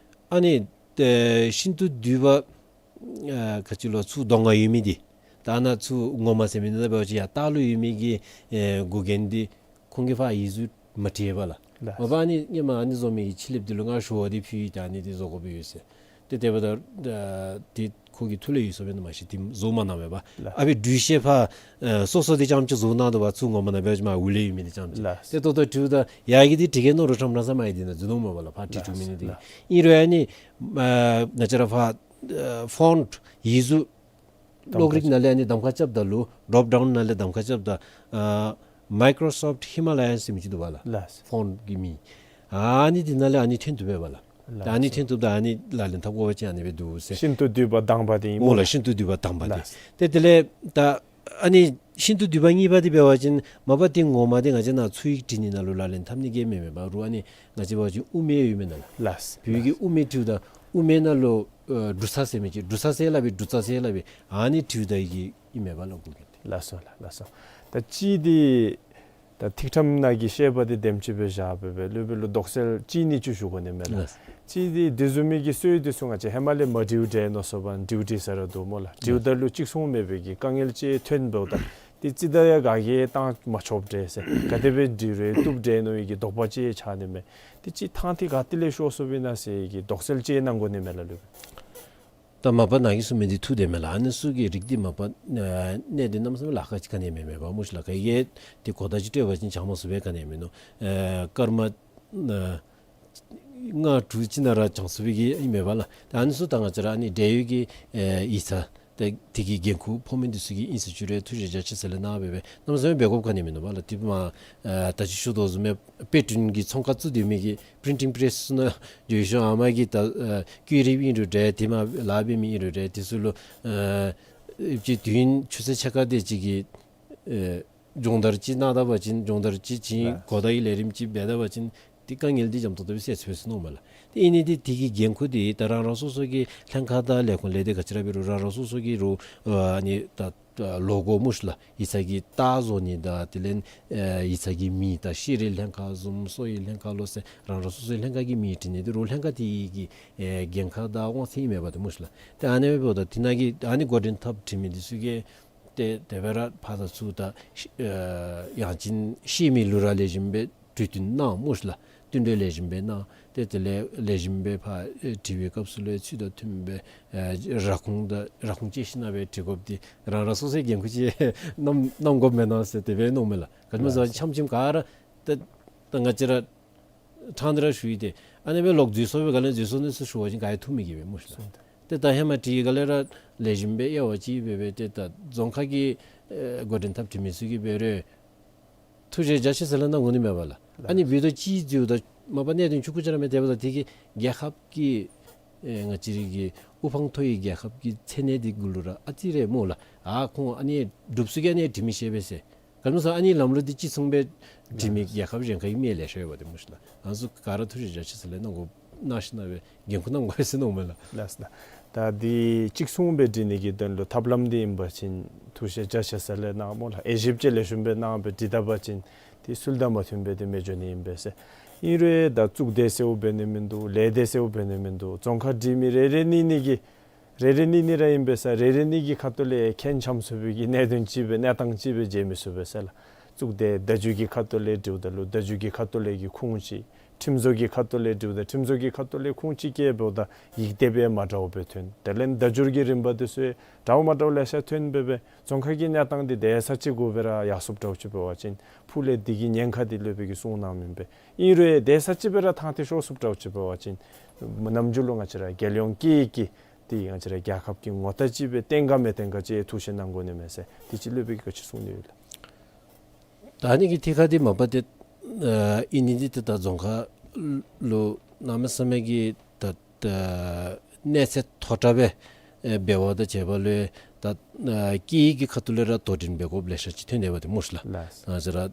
ཨ་ནི་ཨེ་ཤིང་སྡོང་བདུན་པ་ཨ་ག་ཅི་ལོ་ཚུར་གདོང་ཁར་ཡོད་མི་འདི་ད་ནཱ་ཚུར་ངོ་མ་ཟེར་མི་འདི་ད་འབད་བ་ཅིན་ཡར་ལྟག་ལུ་ཡོད་མི་གི་ཨེ་འགོག་རྐྱེན་འདི་ཁོང་གིས་ཕར་ཡིག་གཟུགས་མ་བྲིས་པས་ལགས། ལགས། མ་པ་ཨ་ནི་སྔོན་མ་ཨ་ནི་བཟོ་མི་གི་ཕྱེ་ལེབ་འདི་ལུ་ང་ཞུ་བ་འདི་ཕུལ་ཡི། ད་ཨ་ནི་འདི་བཟོ་དགོཔ་ཡོད་ཟེར། ཏེ་དེ་འབདཝ་ད་ཨ་འདི་ཁོ་གི་ཐུགས་ལས་ཡོད་སོ་བས་ནི་མ་ཤེས། འདི་བཟོ་མ་གནང་བས་པ། ལགས། ཨ་ཕི་སྦྲུལ་ཤད་ཕར་ཨ་སོ་སོ་འདི་རྐྱངམ་ཅིག་བཟོ་གནང་དོ་བ། ཚུར་ངོ་མ་ནང་འབད་བ་ཅིན་མར་འོག་ལས་ཡོད་མི་འདི་རྐྱངམ་ཅིག། ལགས། ཏེ་ད་ལྟོ་འདི་ད་ཡར་གི་འདི་བྲི་གེ་མནོ་རུང་ཕྲང་ཕྲང་ས་མ་ཡི་འདི་ནང་འཛུལ་ནུག་སྨོ་པ་ལགས། ཕར་བྲིས་བཅུག་མི་ནི་འདི། ལགས། ཨིན་རུང་ཨ་ནི་ཨ་ང་བཅས་ར་ཕར་ཨ་ཕོནཊ་ཡིག་གཟུགས་གློག་རིག་ནང་ལས་ཨ་ནི་གདམ་ཁ་རྐྱབ་ད་ལུ་ཌོརོཔ་ཌའུན་ནང་ལས་གདམ་ཁ་རྐྱབ་ད་ཨ་མའི་ཀོརོ་སོཕཊ་ཧི་མ་ལ་ཡཱན་ཟེར་མི་ཅིག་འདུག་པ་ལགས། ལགས། ཕོནཊ་གི་མིང་། ཨ་ནི་འདི་ནང་ལས་ཨ་ནི་ཐོན་བཏུབ་པས་པ་ལགས། ལགས། ད་ཨ་ནི་ཐོན་བཏུབ་ད་ཨ་ནི་ལག་ལེན་འཐབ་དགོ་པ་ཅིན་ཨ་ནི་སྦེ་འདུག་ཟེར། ཤིང་སྡོང་བདུན་པ་དང་པ་འདི་ཨིན་སྨོ་ལགས། ཤིང་སྡོང་བདུན་པ་དང་པ་འདི། ལགས། ཏེ་དེ་ལས་ད་ཨ་ནི་ཤིང་སྡོང་བདུན་པ་གཉིས་པ་འདི་འབད་བ་ཅིན་མ་པ་འདི་ངོ་མ་འདི་ང་བཅས་ནཱ་ཚུ་ཡིག་བྲི་ནི་ནང་ལུ་ལག་ལེན་འཐབ་ནི་གི་མེན་མས་པ། རུང་ཨ་ནི་ང་བཅས་འབད་བ་ཅིན་དབུ་མེད་ཡོད་མི་ནང་ལགས། ལགས། བོད་ཀྱི་དབུ་མེད་བྲིཝ་ད་ དབུ་མའི་ནང་ལུ་ཨ་འབྲུ་ཚ་ཟེར་མི་ཅིག་འབྲུ་ཚ་ཟེར་སླབ་པའི་འབྲུ་ཚ་ཟེར་སླབ་པའི་ཨ་ནི་འབྲུ་ད་གི་ཨིན་མས་པ་ལགས་གོ་གི། ལགས་སོ་ལགས་ལགས་སོ། ད་གཅིག་འདི་ད་ཐིག་ཕྲེང་ནང་གི་བཤད་པ་འདི་དེམ་ཅིག་སྦེ་བཞག་སྦེ་སྦེ་སློབ་དཔོན་ལུ་དོགས་སེལ་གཅིག་གཉིས་ཅིག་ཞུ་དགོ་ནི་མས་ལགས། ལགས། གཅིག་འདི་དེ་བཟུམ་མའི་གི་སྲོལ་འདི་ཚུ་ང་བཅས་ཧེ་མ་ལས་མ་འབྲུ་འབྲུཝ་མནོ་བསམ་འབྲུ་འབྲུ་ཟེར་ར་འདུག་སྨོ་ལགས། འབྲུཝ་ད་ལུ་གཅིག་མཚུངས་མེད་པའི་གི་དཀའ་ངལ་ཅིག་ཐོན་འབདཝ་ད་འདི་རྩི་ད་ཡང་ག་གིས་བཏང་མ་ཆོགཔ་འདྲས་ཟེར་ག་དེ་སྦེ་འབྲུ་རེ་བཏུབ་འདྲས་མནོ་བའི་གི་དོགས་པ་ཅིག་ཆགས་ནི་མས། འདི་ཅིག་ཐང་འདི་ག་ཏེ་ལས་ཤོར་སོཔ་ཨིན་ན་ཟེར་གི་དོགས་སེལ་ཅིག་གནང་དགོ་ནི་མས་ལགས་སློབ་དཔོན། ད་མ་པ་ནང་གི་གསུངས་མི་འདི་ཐུགས་བདེན་མས་ལགས། ཨ་ནི་ཚུ་གི་རིགས་འདི་མ་པ་ཨ་གནད་དོན་གནམ་མེད་ས་མེད་ལཱ་ཁག་ཅིག་ག་ནི་མེད་མས་པ་སྨོ་ཤི་ལགས། ག་གིས་འདི་གོ་བརྡ་ཅིག་སྤྲོད་པ་ཅིན་བྱང་མ་ཚུགས་པའི་ག་ནི་མིན་ནུག། ཨ་སྐར་མ་ཨ་ལྔ་དྲུག་ཅིག་ནང་ར་བྱང་ཚུགས་པའི་གི་ཨིན་མས་པ་ལགས། ད་ཨ་ནི་ཚུ་ད་ང་བཅས་ར་ཨ་ནི་འབྲེལ་ཡོད་ཀྱི་ཨ་ཡིག་ཚང་ད་དེ་གི་འགན་ཁུར་ཕོག་མི་འདི་ཚུ་གིས་ཨིན་ཟེར་ཅི་རུང་ཐུགས་རྗེ་རྒྱ་ཆེ་ཟེར་ལས་གནང་སྦེ་སྦེ་གནམ་མེད་ས་མེད་འབད་དགོཔ་ག་ནི་མིན་ནུག་པ་ལགས། དེ་མ་ཨ་ད་ཅི་ཞུ་དོ་བཟུམ་སྦེ་དཔེ་སྐྲུན་གྱི་ཚོང་ཁང་བཙུགས་སྡོད་མི་གི་པི་རིན་ཊིང་པེ་རེསི་ཚུ་ནང་འགྱོ་ཞིནམ་ཨ་མ་གིས་ད་ཨ་བཀོད་རིམ་ཨིན་རུང་འདྲ་དེ་མ་ལཱ་འབད་མི་ཨིན་རུང་འདྲ་དེ་ཚུ་ལུ་ཨ་ཅིག་དུས་ཡུན་ཆུ་ཚོད་ཕྱེད་ཀ་དེ་ཅིག་གི་ཨ་སྦྱོང་བརྡར་ཅིག་གནང་ད་པ་ཅིན་སྦྱོང་བརྡར་ཅིག་བྱིན་ལགས། གོ་བརྡའི་ལས་རིམ་ཅིག་འབད་ད་པ་ཅིན་འདི་དཀའ་ངལ་འདི་འཇམ་ཏོང་ཏོ་སྦེ་སེལ་ཚུགས་ཟེར་མནོཝ་མས་ལགས། དེ་ཨིན་ནི་འདི་དེ་གི་འགན་ཁུར་འདི་ད་རང་རང་སོ་སོ་གི་ལྷན་ཁག་དང་ལས་ཁུངས་ལས་སྡེ་ག་ཅི་ར་འབད་རུང་རང་རང་སོ་སོ་གི་རུང་ཨ་ནི་ད་ད་ལོ་གོ་སྨོ་ཤི་ལགས། ཡིག་ཚང་གི་རྟགས་བཟོ་ནི་དང་དེ་ལས་ཨ་ཡིག་ཚང་གི་མིང་དང་ཤེས་རིག་ལྷན་ཁག་བཟུམ་གསོ་བའི་ལྷན་ཁག་ལོ་ཟེར་རང་རང་སོ་སོའི་ལྷན་ཁག་གི་མིང་བྲི་ནི་འདི་རུང་ལྷན་ཁག་དེ་གི་ཨ་འགན་ཁག་དང་དབང་ཚད་ཨིན་མས་པ་ཏེ་སྨོ་ཤི་ལགས། ཏེ་ཨ་ནི་འབདཝ་ད་དེ་ནང་གི་ཨ་ནི་འགོ་འདྲེན་འཐབ་བྲིས་མི་འདི་ཚུ་གིས་ཏེ་དེ་སྦེ་ར་ཕར་དང་ཚུར་ད་ཨ་ཡང་ཅིན་ཤེས་མི་ལུ་ར་ལེགས་ཤོམ་སྦེ་གྲོས་བསྟུན་གནང་སྨོ་ཤི་ལགས། བསྟུན་གྲོས་ལེགས་ཤོམ་སྦེ་གནང་། ཏེ་དེ་ལས་ལེགས་ཤོམ་སྦེ་ཕར་ཨེ་བྲིས་པའི་སྐབས་སུ་ལུ་ཚུལ་དང་མཐུནམ་སྦེ་ཨེ་ར་ཁུངས་དང་ར་ཁུངས་བཅད་ཞིན་ན་སྦེ་བྲི་དགོཔ་འདི་རང་རང་སོ་སོའི་འགན་ཁུར་ཅིག་གནང་གནང་དགོཔ་མེན་ན་ཟེར་དེ་སྦེ་མནོཝ་མས་ལགས། ག་ཅི་སྨོ་ཟེར་བ་ཅིན་ལགས། འཆམ་འཆམ་ག་ར་ཏེ་ད་ང་བཅས་ར་ཕྲང་སྟེ་ར་ཞུ་ཡི། ཏེ་ཨ་ནི་སྦེ་ལོག་འཛུལ་སོང་པའི་སྒང་ལས་འཛུལ་སོང་ནི་ཚུ་ཞུ་བ་ཅིན་ག་ཡང་ཐུགས་མི་དགྱེས་པས་སྨོ་ཤི་ལགས། སོང་ཏེ། ཏེ་ད་ཧེ་མ་བྲིས་སྒང་ལས་ར་ལེགས་ཤོམ་སྦེ་དབྱེ་བ་ཅིག་འབད་སྦེ་ཏེ་ད་རྫོང་ཁག་གི་ཨེ་འགོ་འདྲེན་འཐབ་བྲིས་མི་ཚུ་གིས་འབད་རུང་ཐུགས་རྗེ་རྒྱ་ཆེ་ཟེར་ལས་གནང་དགོ་ནི་མས་པ་ལགས། ལགས། ཨ་ནི་འབདཝ་ད་ཅིག་འཛོལཝ་ད་མ་པ་གནད་དོན་ཆུང་ཀུ་ཅིག་ར་མེན། དེ་འབདཝ་ད་དེ་གིས་རྒྱལ་ཁབ་ཀྱི་ཨེ་ང་བཅས་རའི་གི་དབུ་འཕང་མཐོ་བའི་རྒྱལ་ཁབ་ཀྱི་མཚན་གནས་འདི་གུ་ལུ་ར་ཨ་ཙི་རེ་སྨོ་ལགས། ཨ་ཁོང་ཨ་ནི་སྒྲུབ་ཚུགས་ཀྱི་ཨ་ནི་འབྲི་མི་ཤེས་པས་ཟེར། ག་ཅི་སྨོ་ཟེར་ཨ་ནི་ལམ་ལུགས་འདི་ཅིག་མཚུངས་སྦེ་འབྲི་མི་རྒྱལ་ཁབ་གཞན་ཁར་ཡང་མི་ལེ་ཤ་ཡོད་པ་ཏེ་སྨོ་ཤི་ལགས། ང་ཚུ་ག་ར་ཐུགས་རྗེ་རྒྱ་ཆེ་ཟེར་ལས་གནང་དགོ་གནང་ཞིན་ན་སྦེ་འགན་ཁུར་གནང་དགོ་ཟེར་མནོཝ་མས་ལགས། ལགས་སོ་ལགས། ད་འདི་ཅིག་མཚུངས་སྦེ་འབྲི་ནི་གི་དོན་ལུ་ཐབས་ལམ་འདི་ཨིན་པ་ཅིན་ཐུགས་རྗེ་རྒྱ་ཆེ་ཟེར་ལས་གནང་སྨོ་ལགས། དབྱེ་ཞིབ་ཅིག་ལེགས་ཤོམ་སྦེ་གནང་སྦེ་འབྲི་ད་པ་ཅིན་ཏེ་ཚུལ་དང་མ་མཐུན་སྦེ་ཏེ་མི་འགྱོ་ནི་ཨིན་པས་ཟེར། ཨིན་རུང་ད་གཙུག་སྡེ་ཟེརཝ་འབད་ནི་མིན་འདུག། ལས་སྡེ་ཟེརཝ་འབད་ནི་མིན་འདུག། རྫོང་ཁག་འབྲི་མི་རེ་རེ་གཉིས་གཉིས་ཀྱིས་རེ་རེ་གཉིས་གཉིས་ར་ཨིན་པས་ཟེར་རེ་རེ་གཉིས་ཀྱི་ཁ་ཐུག་ལས་མཁྱེན་འཆམ་ཚུགས་པའི་གི་གནད་དོན་ཅིག་སྦེ་གནས་སྟངས་ཅིག་སྦེ་མཇལ་མི་ཚུགས་པས་ཟེར་ལགས། གཙུག་སྡེ་བརྡ་བརྒྱུད་ཀྱི་ཁ་ཐུག་ལས་འབྲིཝ་ད་ལུ་བརྡ་བརྒྱུད་ཀྱི་ཁ་ཐུག་ལས་ཀྱི་ཁུངས་ཅིག། ཁྲིམས་བཟོ་གི་ཁ་ཐུག་ལས་འབྲིཝ་ད་ཁྲིམས་བཟོ་གི་ཁ་ཐུག་ལས་ཁུངས་ཅིག་བཀལ་འབདཝ་ད་ཡིག་དེབ་ཡང་མ་འདྲཝ་སྦེ་ཐོན། དེ་ལས་བརྡ་བརྒྱུད་ཀྱི་རིམ་པ་འདི་ཚུ་འདྲཝ་མ་འདྲཝ་ལེ་ཤ་ཐོན་འབད་སྦེ་རྫོང་ཁག་གི་གནས་སྟངས་འདི་དེ་ས་ཅིག་གུ་སྦེ་ར་ཡར་སོངམ་འདྲཝ་ཅིག་འབད་བ་ཅིན་ཕུགས་ལས་འདི་གི་ཉེན་ཁ་འདི་སློབ་དཔོན་གྱིས་གསུངས་གནངམ་ཨིན་པས། ཨིན་རུང་དེ་ས་ཅིག་སྦེ་ར་ཐང་འདི་ཤོར་སོངམ་འདྲཝ་ཅིག་འབད་བ་ཅིན་ནམ་རྒྱུན་ལུ་ང་བཅས་ར་རྒྱལ་ཡོངས་སྐད་ཡིག་གི་འདི་ང་བཅས་ར་རྒྱལ་ཁབ་ཀྱི་ངོ་རྟགས་ཅིག་སྦེ་བརྟན་ག་མི་བརྟན་ག་ཅིག་ཐུགས་ཞིབ་གནང་དགོ་ནི་མས་ཟེར་འདི་ཅིག་སློབ་དཔོན་གྱིས་ག་ཅི་གསུང་ནི་ཡོད་ལགས། ད་ཨ་ནི་གི་ཐད་ཁར་འདི་མ་པ་ཏེ་ཨ་ཨིན་ནི་འདི་ཏེ་ད་རྫོང་ཁག་ལུ་གནམ་མེད་ས་མེད་ཀྱི་ད་ད་གནས་ཚད་མཐོ་དྲགས་སྦེ་ཨེ་འབད་བ་དང་བཅས་པ་ལུ་ད་ཨ་སྐད་ཡིག་གི་ཁ་ཐུག་ལས་ར་དོ་འགྲན་འབད་དགོཔ་ལེ་ཤ་ཅིག་ཐོན་ཏེ་འབད་དེ་སྨོ་ཤི་ལགས། ལགས། ང་བཅས་ར་ཨ་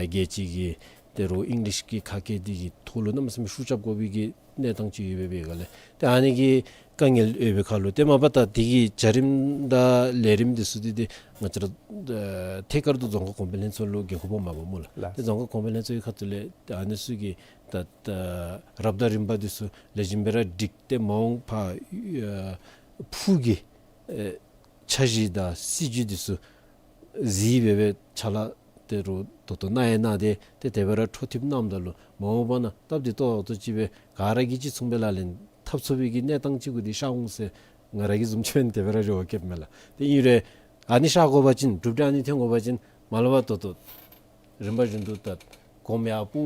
རྒྱལ་སྤྱི་གི་ཏེ་རུང་ཨིང་ལིཤ་གི་ཁ་སྐད་འདི་གི་ཐོག་ལུ་གནམ་མེད་ས་མེད་ཤུགས་རྐྱབ་དགོ་པའི་གི་གནས་སྟངས་ཅིག་ཡོད་པའི་སྒང་ལས་ཏེ་ཨ་ནི་གི་དཀའ་ངལ་ཡོད་པའི་ཁར་ལུ་ཏེ་མ་པ་ད་འདི་གི་བྱ་རིམ་དང་ལས་རིམ་འདི་ཚུ་འདི་ཏེ་ང་བཅས་ར་ཨ་ཐད་ཀར་དུ་རྫོང་ཁག་གོང་འཕེལ་ལྷན་ཚོགས་ལུ་འགན་ཁུར་ཕོགཔ་མས་པ་སྨོ་ལགས། ལགས། ཏེ་རྫོང་ཁག་གོང་འཕེལ་ལྷན་ཚོགས་ཀྱི་ཁ་ཐུག་ལས་ཏེ་ཨ་ནི་ཚུ་གི་ད་ད་རབ་དང་རིམ་པ་འདི་ཚུ་ལེགས་ཤོམ་སྦེ་ར་བསྒྲིགས་ཏེ་མ་འོངས་པར་ཨ་ཕུགས་ཀྱི་ཨེ་འཆར་གཞི་དང་སྲིད་བྱུས་འདི་ཚུ་གཟིགས་སྦེ་སྦེ་ཕྱག་ལཱ་ཏེ་རུང་ད་ལྟོ་གནང་ཡང་གནང་སྟེ་ཏེ་དེ་སྦེ་ར་འཕྲོ་མཐུད་གནངམ་ད་ལུ་མ་འོངས་པ་ནང་སྟབས་བདེ་ཏོག་ཏོ་ཅིག་སྦེ་ག་ར་གིས་ཅིག་མཚུངས་སྦེ་ལག་ལེན་འཐབ་ཚུགས་པའི་གི་གནས་སྟངས་ཅིག་གུ་འདི་ཤར་འོང་ཟེར་ང་ར་གིས་བཟུམ་ཅིག་འབད་ན་དེ་སྦེ་ར་རེ་བ་བསྐྱེདཔ་མས་ལགས། ཏེ་ཨིན་རུང་ཨ་ནི་ཤར་དགོ་པ་ཅིན་གྲུབ་འབྲས་ཨ་ནི་ཐོན་དགོ་པ་ཅིན་མ་ལས་ཕར་ད་ལྟོ་རིམ་པ་བཞིན་དུ་ད་གོམ་ཡར་སྤོ་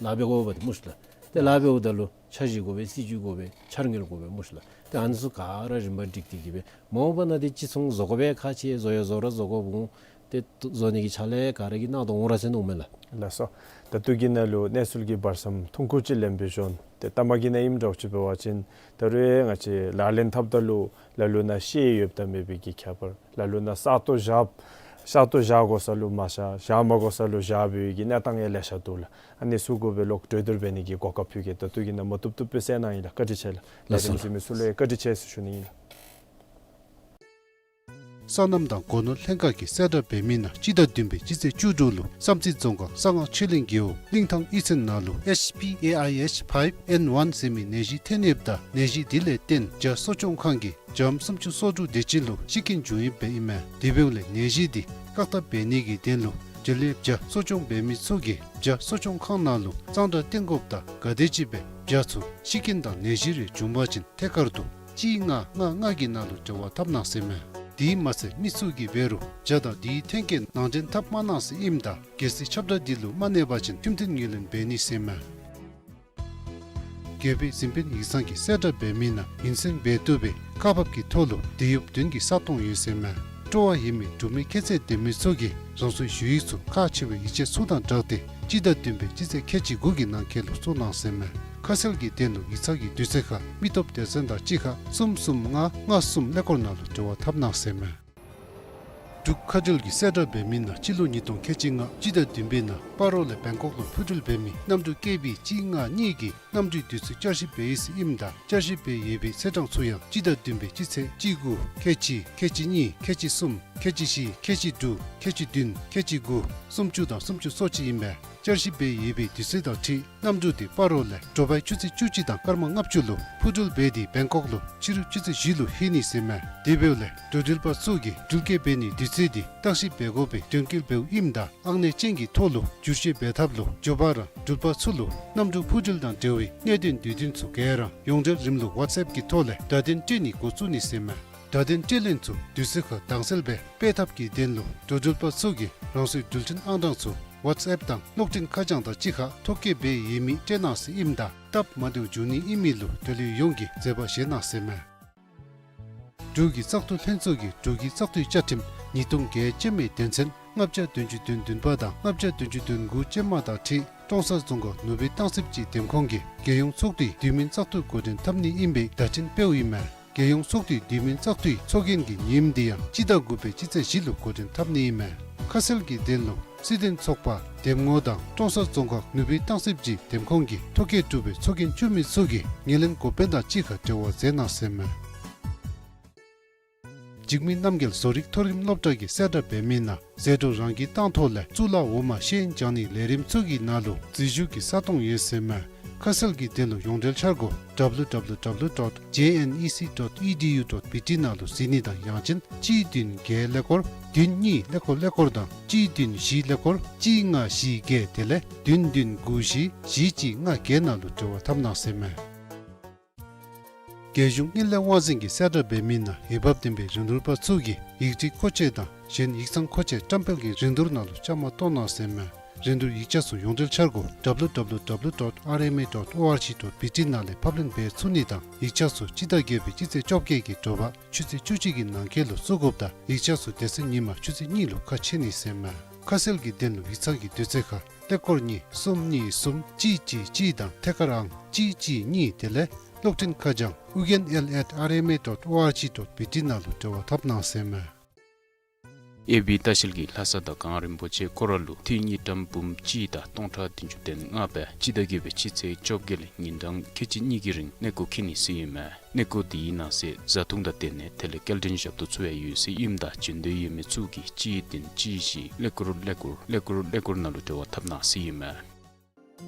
ལཱ་འབད་དགོ་པ་ཏེ་སྨོ་ཤི་ལགས། ཏེ་ལཱ་འབདཝ་ད་ལུ་འཆར་གཞི་དགོ་པས། སྲིད་བྱུས་དགོ་པས། འཆར་དངུལ་དགོ་པས་སྨོ་ཤི་ལགས། ཏེ་ཨ་ནི་ཚུ་ག་ར་རིམ་པ་བསྒྲིགས་ཏེ་གི་སྦེ་མ་འོངས་པ་ནང་འདི་ཅིག་མཚུངས་བཟོ་དགོ་པའི་ཁག་ཆེ། བཟོ་ཡང་བཟོ་ར་བཟོ་དགོཔ་འོང་། ཏེ་བཟོ་ནི་གི་ཕྱག་ལཱ་ག་ར་གིས་གནང་དོ་འོང་ར་ཟེར་མནོཝ་མས་ལགས། ལགས་སོ། ད་ལྟོ་གི་ནང་ལུ་གནས་ཚུལ་གྱི་བར་མཚམས་ཐུང་ཀུ་ཅིག་ལེན་པའི་བཞིན་ཏེ་ལྟ་མ་གི་ནང་ཨིནམ་འདྲཝ་ཅིག་འབད་བ་ཅིན་ད་རུང་ང་བཅས་ལག་ལེན་འཐབ་ད་ལུ་ལ་ལུ་ནང་ཤེས་ཡོདཔ་དང་མེད་པའི་གི་ཁྱད་པར། ལ་ལུ་ནང་ས་སྟོང་བཞག། བཞག་དོ་བཞག་དགོ་ས་ལུ་མ་བཞག། བཞག་མ་དགོ་ས་ལུ་བཞག་པའི་གི་གནས་སྟངས་ཡང་ལེ་ཤ་འདུག་ལགས། ཨ་ནི་ཚུ་གུ་སྦེ་ལོག་གྲོས་བསྡུར་འབད་ནི་གི་གོ་སྐབས་ཕུལ་གེ། ད་ལྟོ་གི་ནང་མ་བཏུབ་བཏུབ་སྦེ་གསན་གནང་ཡི་ལགས། བཀའ་དྲིན་ཆེ་ལགས། ལགས་སོ། ལས་རིམ་གཟིགས་མི་ཚུ་ལུ་ཡང་བཀའ་དྲིན་ཆེ་ཟེར་ཞུ་ནི་ཨིན་ལགས། སོ་ནམ་དང་སྒོ་ནོར་ལྷན་ཁག་གི་གསལ་བསྒྲགས་འབད་མི་ནང་སྤྱི་ཟླ་བདུན་པའི་སྤྱི་ཚེས་བཅུ་དྲུག་ལུ་བསམ་རྩེ་རྫོང་ཁག་གསང་སྔགས་ཆོས་གླིང་རྒེད་འོག་གླིང་ཐང་གཡུས་ཚན་ནང་ལུ་ཨེཆ་པི་ཨེ་ཨའི་ཨེཆ་ཕའིབ་ཨེན་ཝན་ཟེར་མི་ནད་གཞི་ཐོན་ཡོདཔ་ད་ནད་གཞི་དེ་ལས་བརྟེན་བྱ་གསོ་སྐྱོང་ཁང་གི་བྱམོ་སུམ་ཅུ་སོ་དྲུག་དེ་ཅིག་ལུ་ཤི་རྐྱེན་བྱུང་ཡོདཔ་ཨིན་མས། དེ་འབདཝ་ལས་ནད་གཞི་དེ་བཀག་ཐབས་འབད་ནི་གི་དོན་ལུ་འབྲེལ་ཡོད་བྱ་གསོ་སྐྱོང་འབད་མི་ཚུ་གིས་བྱ་གསོ་སྐྱོང་ཁང་ནང་ལུ་གཙང་སྦྲ་བཏོན་དགོཔ་དང་ག་དེམ་ཅིག་སྦེ་བྱ་ཚུ་ཤི་རྐྱེན་དང་ནད་གཞི་རེ་བྱུང་པ་ཅིན་ཐད་ཀར་དུ་གཅིག་ལྔ་ལྔ་ལྔ་གི་ནང་ལུ་འབྲེལ་བ་འཐབ་གནང་ཟེར་མས། དེ་མ་ཚད་མི་ཚུ་གིས་འབད་རུང་བྱ་དང་དེའི་ཐོན་སྐྱེད་ནང་འདྲེན་འཐབ་མ་གནང་ཟེར་ཨིནམ་ད་གལ་སྲིད་ཁྱབ་བསྒྲགས་འདི་ལུ་མ་གནས་པ་ཅིན་ཁྲིམས་མཐུན་ངོས་ལེན་འབད་ནི་ཟེར་མས། རྒྱལ་པོའི་གཟིམ་དཔོན་ཡིག་ཚང་གི་གསལ་བསྒྲགས་འབད་མི་ནང་ཉིན་མཚན་འབད་བཏུབ་པའི་ཁག་འབག་གི་ཐོག་ལུ་དེད་གཡོགཔ་བདུན་གྱི་ས་སྟོང་ཡོད་ཟེར་མས། སྤྲོ་བ་ཡོད་མི་འབྲུག་མི་ཁྱད་ཚད་ལྡན་མི་ཚུ་གིས་རང་སོའི་ཞུ་ཡིག་ཚུ་ཁག་ཆེ་བའི་ཡིག་ཆ་ཚུ་དང་སྦྲགས་ཏེ་སྤྱི་ཟླ་བདུན་པའི་སྤྱི་ཚེས་ཁལ་གཅིག་དགུ་གི་ནང་འཁོད་ལུ་བཙུགས་གནང་ཟེར་མས། ཁ་གསལ་གྱི་དོན་ལུ་ཡིག་ཚང་གི་དུས་ཚོད་ཁར་མི་སྟོབས་སྡེ་ཚན་དང་གཅིག་ཁར་གསུམ་གསུམ་ལྔ་ལྔ་གསུམ་ཀླད་ཀོར་ནང་ལུ་འབྲེལ་བ་འཐབ་གནང་ཟེར་མས། འབྲུག་མཁའ་འགྲུལ་གྱི་གསལ་བསྒྲགས་འབད་མི་ནང་སྤྱི་ལོ་ཉིས་སྟོང་ཁལ་གཅིག་ལྔ་སྤྱི་ཟླ་བདུན་པའི་ནང་སྤ་རོ་ལས་བེང་ཀོག་ལུ་འཕུར་འགྲུལ་འབད་མི་གནམ་གྲུ་ཀེ་བི་གཅིག་ལྔ་གཉིས་ཀྱི་གནམ་གྲུའི་དུས་ཚོད་བསྐྱར་ཞིབ་འབད་ཡི་ཟེར་ཨིནམ་ད་བསྐྱར་ཞིབ་འབད་ཡོད་པའི་ཚེས་གྲངས་ཚུ་ཡང་སྤྱི་ཟླ་བདུན་པའི་སྤྱི་ཚེས་གཅིག་དགུ་ཁལ་གཅིག་ཁལ་གཅིག་གཉིས་ཁལ་གཅིག་གསུམ་ཁལ་གཅིག་བཞི་ཁལ་གཅིག་དྲུག་ཁལ་གཅིག་བདུན་ཁལ་གཅིག་དགུ་སུམ་ཅུ་དང་སུམ་ཅུ་སོ་གཅིག་ཨིན་པས། བསྐྱར་ཞིབ་འབད་ཡོད་པའི་དུས་ཚོད་དང་འཁྲིལ་གནམ་གྲུ་དེ་སྤ་རོ་ལས་དྲོ་པའི་ཆུ་ཚོད་བཅུ་གཅིག་དང་སྐར་མ་ལྔ་བཅུ་ལུ་འཕུར་འགྲུལ་འབད་དེ་བེང་ཀོག་ལུ་ཕྱི་རུ་ཆུ་ཚོད་བཞི་ལུ་ལྷོད་ནི་ཟེར་མས། དེ་འབདཝ་ལས་འགྲོ་འགྲུལ་པ་ཚུ་གིས་འགྲུལ་སྐྱེལ་འབད་ནིའི་དུས་ཚོད་དེ་བརྟག་ཞིབ་འབད་དགོ་པའི་དོན་འཁྱོལ་འབདཝ་ཨིནམ་ད་ཨང་གནས་ཅན་གྱི་ཐོག་ལུ་བསྒྱུར་བཅོས་འབད་ཐབས་ལུ་མགྱོགས་པ་ར་འགྲུལ་པ་ཚུ་ལུ་གནམ་གྲུ་འཕུར་འགྲུལ་དང་འབྲེལ་བའི་གནད་དོན་དུས་སྟོན་ཚུ་ག་ར་ཡོངས་འབྲེལ་རིམ་ལུགས་ཝཊས་ཨེཔ་གི་ཐོག་ལས་བརྡ་དོན་སྤྲོད་ནི་འགོ་བཙུགས་ནི་ཟེར་མས། བརྡ་དོན་སྤྲོད་ལེན་ཚུ་དུས་ཚོད་ཁར་དྭངས་གསལ་སྦེ་སྤེལ་ཐབས་ཀྱི་དོན་ལུ་འགྲོ་འགྲུལ་པ་ཚུ་གིས་རང་སོའི་འགྲུལ་འཕྲིན་ཨང་གྲངས་ཚུ་ཝཊས་ཨེཔ་དང་གློག་འཕྲིན་ཁ་བྱང་དང་གཅིག་ཁར་ཐོ་བཀོད་འབད་ཡོད་མི་སྤྲོད་གནང་ཟེར་ཨིནམ་ད་སྟབས་མ་བདེཝ་འབྱུང་ནི་ཨིན་མི་ལུ་འབྲེལ་ཡོད་ཡོངས་ཀྱིས་མཛད་པ་བཞེས་གནང་ཟེར་མས། འབྲུག་གི་བཙག་འཐུ་ལྷན་ཚོགས་ཀྱིས་འབྲུག་གི་བཙག་འཐུའི་བཅའ་ཁྲིམས་ཉིས་སྟོང་བརྒྱད་ཅན་མའི་དོན་ཚན་ལྔ་བརྒྱ་བདུན་ཅུ་དོན་བདུན་པ་དང་ལྔ་བརྒྱ་བདུན་ཅུ་དོན་དགུ་ཅན་མ་དང་འཁྲིལ་ཀྲོང་གསར་རྫོང་ཁག་ནུབ་སྦིས་སྟང་སིབ་སྤྱིའི་འདེམས་ཁོངས་ཀྱི་རྒྱལ་ཡོངས་ཚོགས་འདུའི་དུས་མིན་བཙག་འཐུ་འགོ་འདྲེན་འཐབ་ནི་ཨིན་པའི་བརྡ་འཕྲིན་སྤེལཝ་ཨིན་མས། རྒྱལ་ཡོངས་ཚོགས་འདུའི་དུས་མིན་བཙག་འཐུའི་ཚོགས་རྒྱན་གྱི་ཉིནམ་དེ་ཡང་སྤྱི་ཟླ་དགུ་པའི་སྤྱི་ཚེས་བཞི་ལུ་འགོ་འདྲེན་འཐབ་ནི་ཨིན་མས། ཁ་གསལ་གྱི་དོན་ལུ་སྲིད་དོན་ཚོགས་པ་འདེམས་ངོ་དང་ཀྲོང་གསར་རྫོང་ཁག་ནུབ་སྦིས་སྟང་སིབ་སྤྱིའི་འདེམས་ཁོངས་ཀྱི་ཐོ་བཀོད་གྲུབ་པའི་ཚོགས་རྒྱན་བཙུགས་མི་ཚུ་གིས་ངོས་ལེན་འགོ་དཔོན་དང་གཅིག་ཁར་འབྲེལ་བ་མཛད་གནང་ཟེར་མས། འཇིགས་མེད་རྣམ་རྒྱལ་བཟོ་རིག་མཐོ་རིམ་སློབ་གྲྭ་གི་གསལ་བསྒྲགས་འབད་མི་ནང་ཟད་འགྲོ་རང་གིས་བཏང་ཐོག་ལས་གཙུག་ལག་འོག་མ་ཤེས་ཡོན་སྦྱང་ནིའི་ལས་རིམ་ཚུ་གི་ནང་ལུ་འཛུལ་ཞུགས་ཀྱི་ས་སྟོང་ཡོད་ཟེར་མས། ཁ་གསལ་གྱི་དོན་ལུ་ཡོངས་འབྲེལ་འཆར་སྒོ་W W W dot J N E C dot E D U dot B T ནང་ལུ་གཟིགས་ནི་དང་ཡང་ཅིན་གཅིག་བདུན་བརྒྱད་ཀླད་ཀོར་བདུན་གཉིས་ཀླད་ཀོར་ཀླད་ཀོར་དང་གཅིག་བདུན་བཞི་ཀླད་ཀོར་གཅིག་ལྔ་བཞི་བརྒྱད་དེ་ལས་བདུན་བདུན་དགུ་བཞི་བཞི་གཅིག་ལྔ་བརྒྱད་ནང་ལུ་འབྲེལ་བ་འཐབ་གནང་ཟེར་མས། རྒྱལ་གཞུང་དངུལ་ལས་དབང་འཛིན་གྱི་གསལ་བསྒྲགས་འབད་མི་ནང་འོས་འབབ་ལྡན་པའི་རིན་བསྡུར་པ་ཚུ་གིས་ཡིག་བྲིས་མཁོ་ཆས་དང་གཞན་ཡིག་ཚང་མཁོ་ཆས་བཀྲམ་སྤེལ་གྱི་རིན་བསྡུར་ནང་ལུ་བཅའ་མར་གཏོགས་གནང་ཟེར་མས། རིན་བསྡུར་ཡིག་ཆ་ཚུ་ཡོངས་འབྲེལ་འཆར་སྒོ་W W W dot R M A dot O R G dot B T ནང་ལས་ཕབ་ལེན་འབད་ཚུགས་ནི་དང་ཡིག་ཆ་ཚུ་སྤྱི་ཟླ་བརྒྱད་པའི་སྤྱི་ཚེས་བཅོ་བརྒྱད་ཀྱི་དྲོ་པ་ཆུ་ཚོད་བཅུ་གཅིག་གི་ནང་འཁོད་ལུ་བཙུགས་དགོཔ་ད་ཡིག་ཆ་ཚུ་དེ་ཚེ་ཉིན་མ་ཆུ་ཚོད་གཉིས་ལུ་ཁ་ཕྱེ་ནི་ཟེར་མས། ཁ་གསལ་གྱི་དོན་ལུ་ཡིག་ཚང་གི་དུས་ཚོད་ཁར་ཀླད་ཀོར་གཉིས་གསུམ་གཉིས་གསུམ་གཅིག་གཅིག་གཅིག་དང་ཐད་ཀར་ཨང་གཅིག་གཅིག་གཉིས་དེ་ལས་གློག་འཕྲིན་ཁ་བྱང་ཨུ་རྒྱན་ཨེལ་ཨེཊ་ཨར་ཨེམ་ཨེ་ཌོཊ་ཨོ་ཨར་ཇི་ཌོཊ་བི་ཊི་ནང་ལུ་འབྲེལ་བ་འཐབ་གནང་ཟེར་མས། ཨེ་བི་ལྟ་བཤལ་གྱིས་ལྷ་ས་དང་གངས་རིན་པོ་ཆེ་སྐོར་ར་ལུ་འཐུས་དངུལ་ཀྲམ་འབུམ་གཅིག་དང་སྟོང་ཕྲག་བདུན་ཅུ་དོན་ལྔ་སྦེ་སྤྱི་ཟླ་བརྒྱད་པའི་སྤྱི་ཚེས་བཅོ་བརྒྱད་ལས་ཉིན་གྲངས་ཁལ་གཅིག་གཉིས་ཀྱི་རིང་གནས་སྐོར་འཁྱིད་ནི་ཟེར་ཨིན་མས། གནས་སྐོར་དེའི་ནང་གསེས་བཟའ་འཐུང་དང་སྡོད་གནས་དེ་ལས་སྐྱེལ་འདྲེན་ཞབས་ཏོག་ཚུ་ཡང་ཡོད་ཟེར་ཨིནམ་ད་བྱོན་འདོད་ཡོད་མི་ཚུ་གིས་གཅིག་བདུན་གཅིག་བཞི་ཀླད་ཀོར་ཀླད་ཀོར་ཀླད་ཀོར་ཀླད་ཀོར་ནང་ལུ་འབྲེལ་བ་འཐབ་གནང་ཟེར་ཨིན་མས།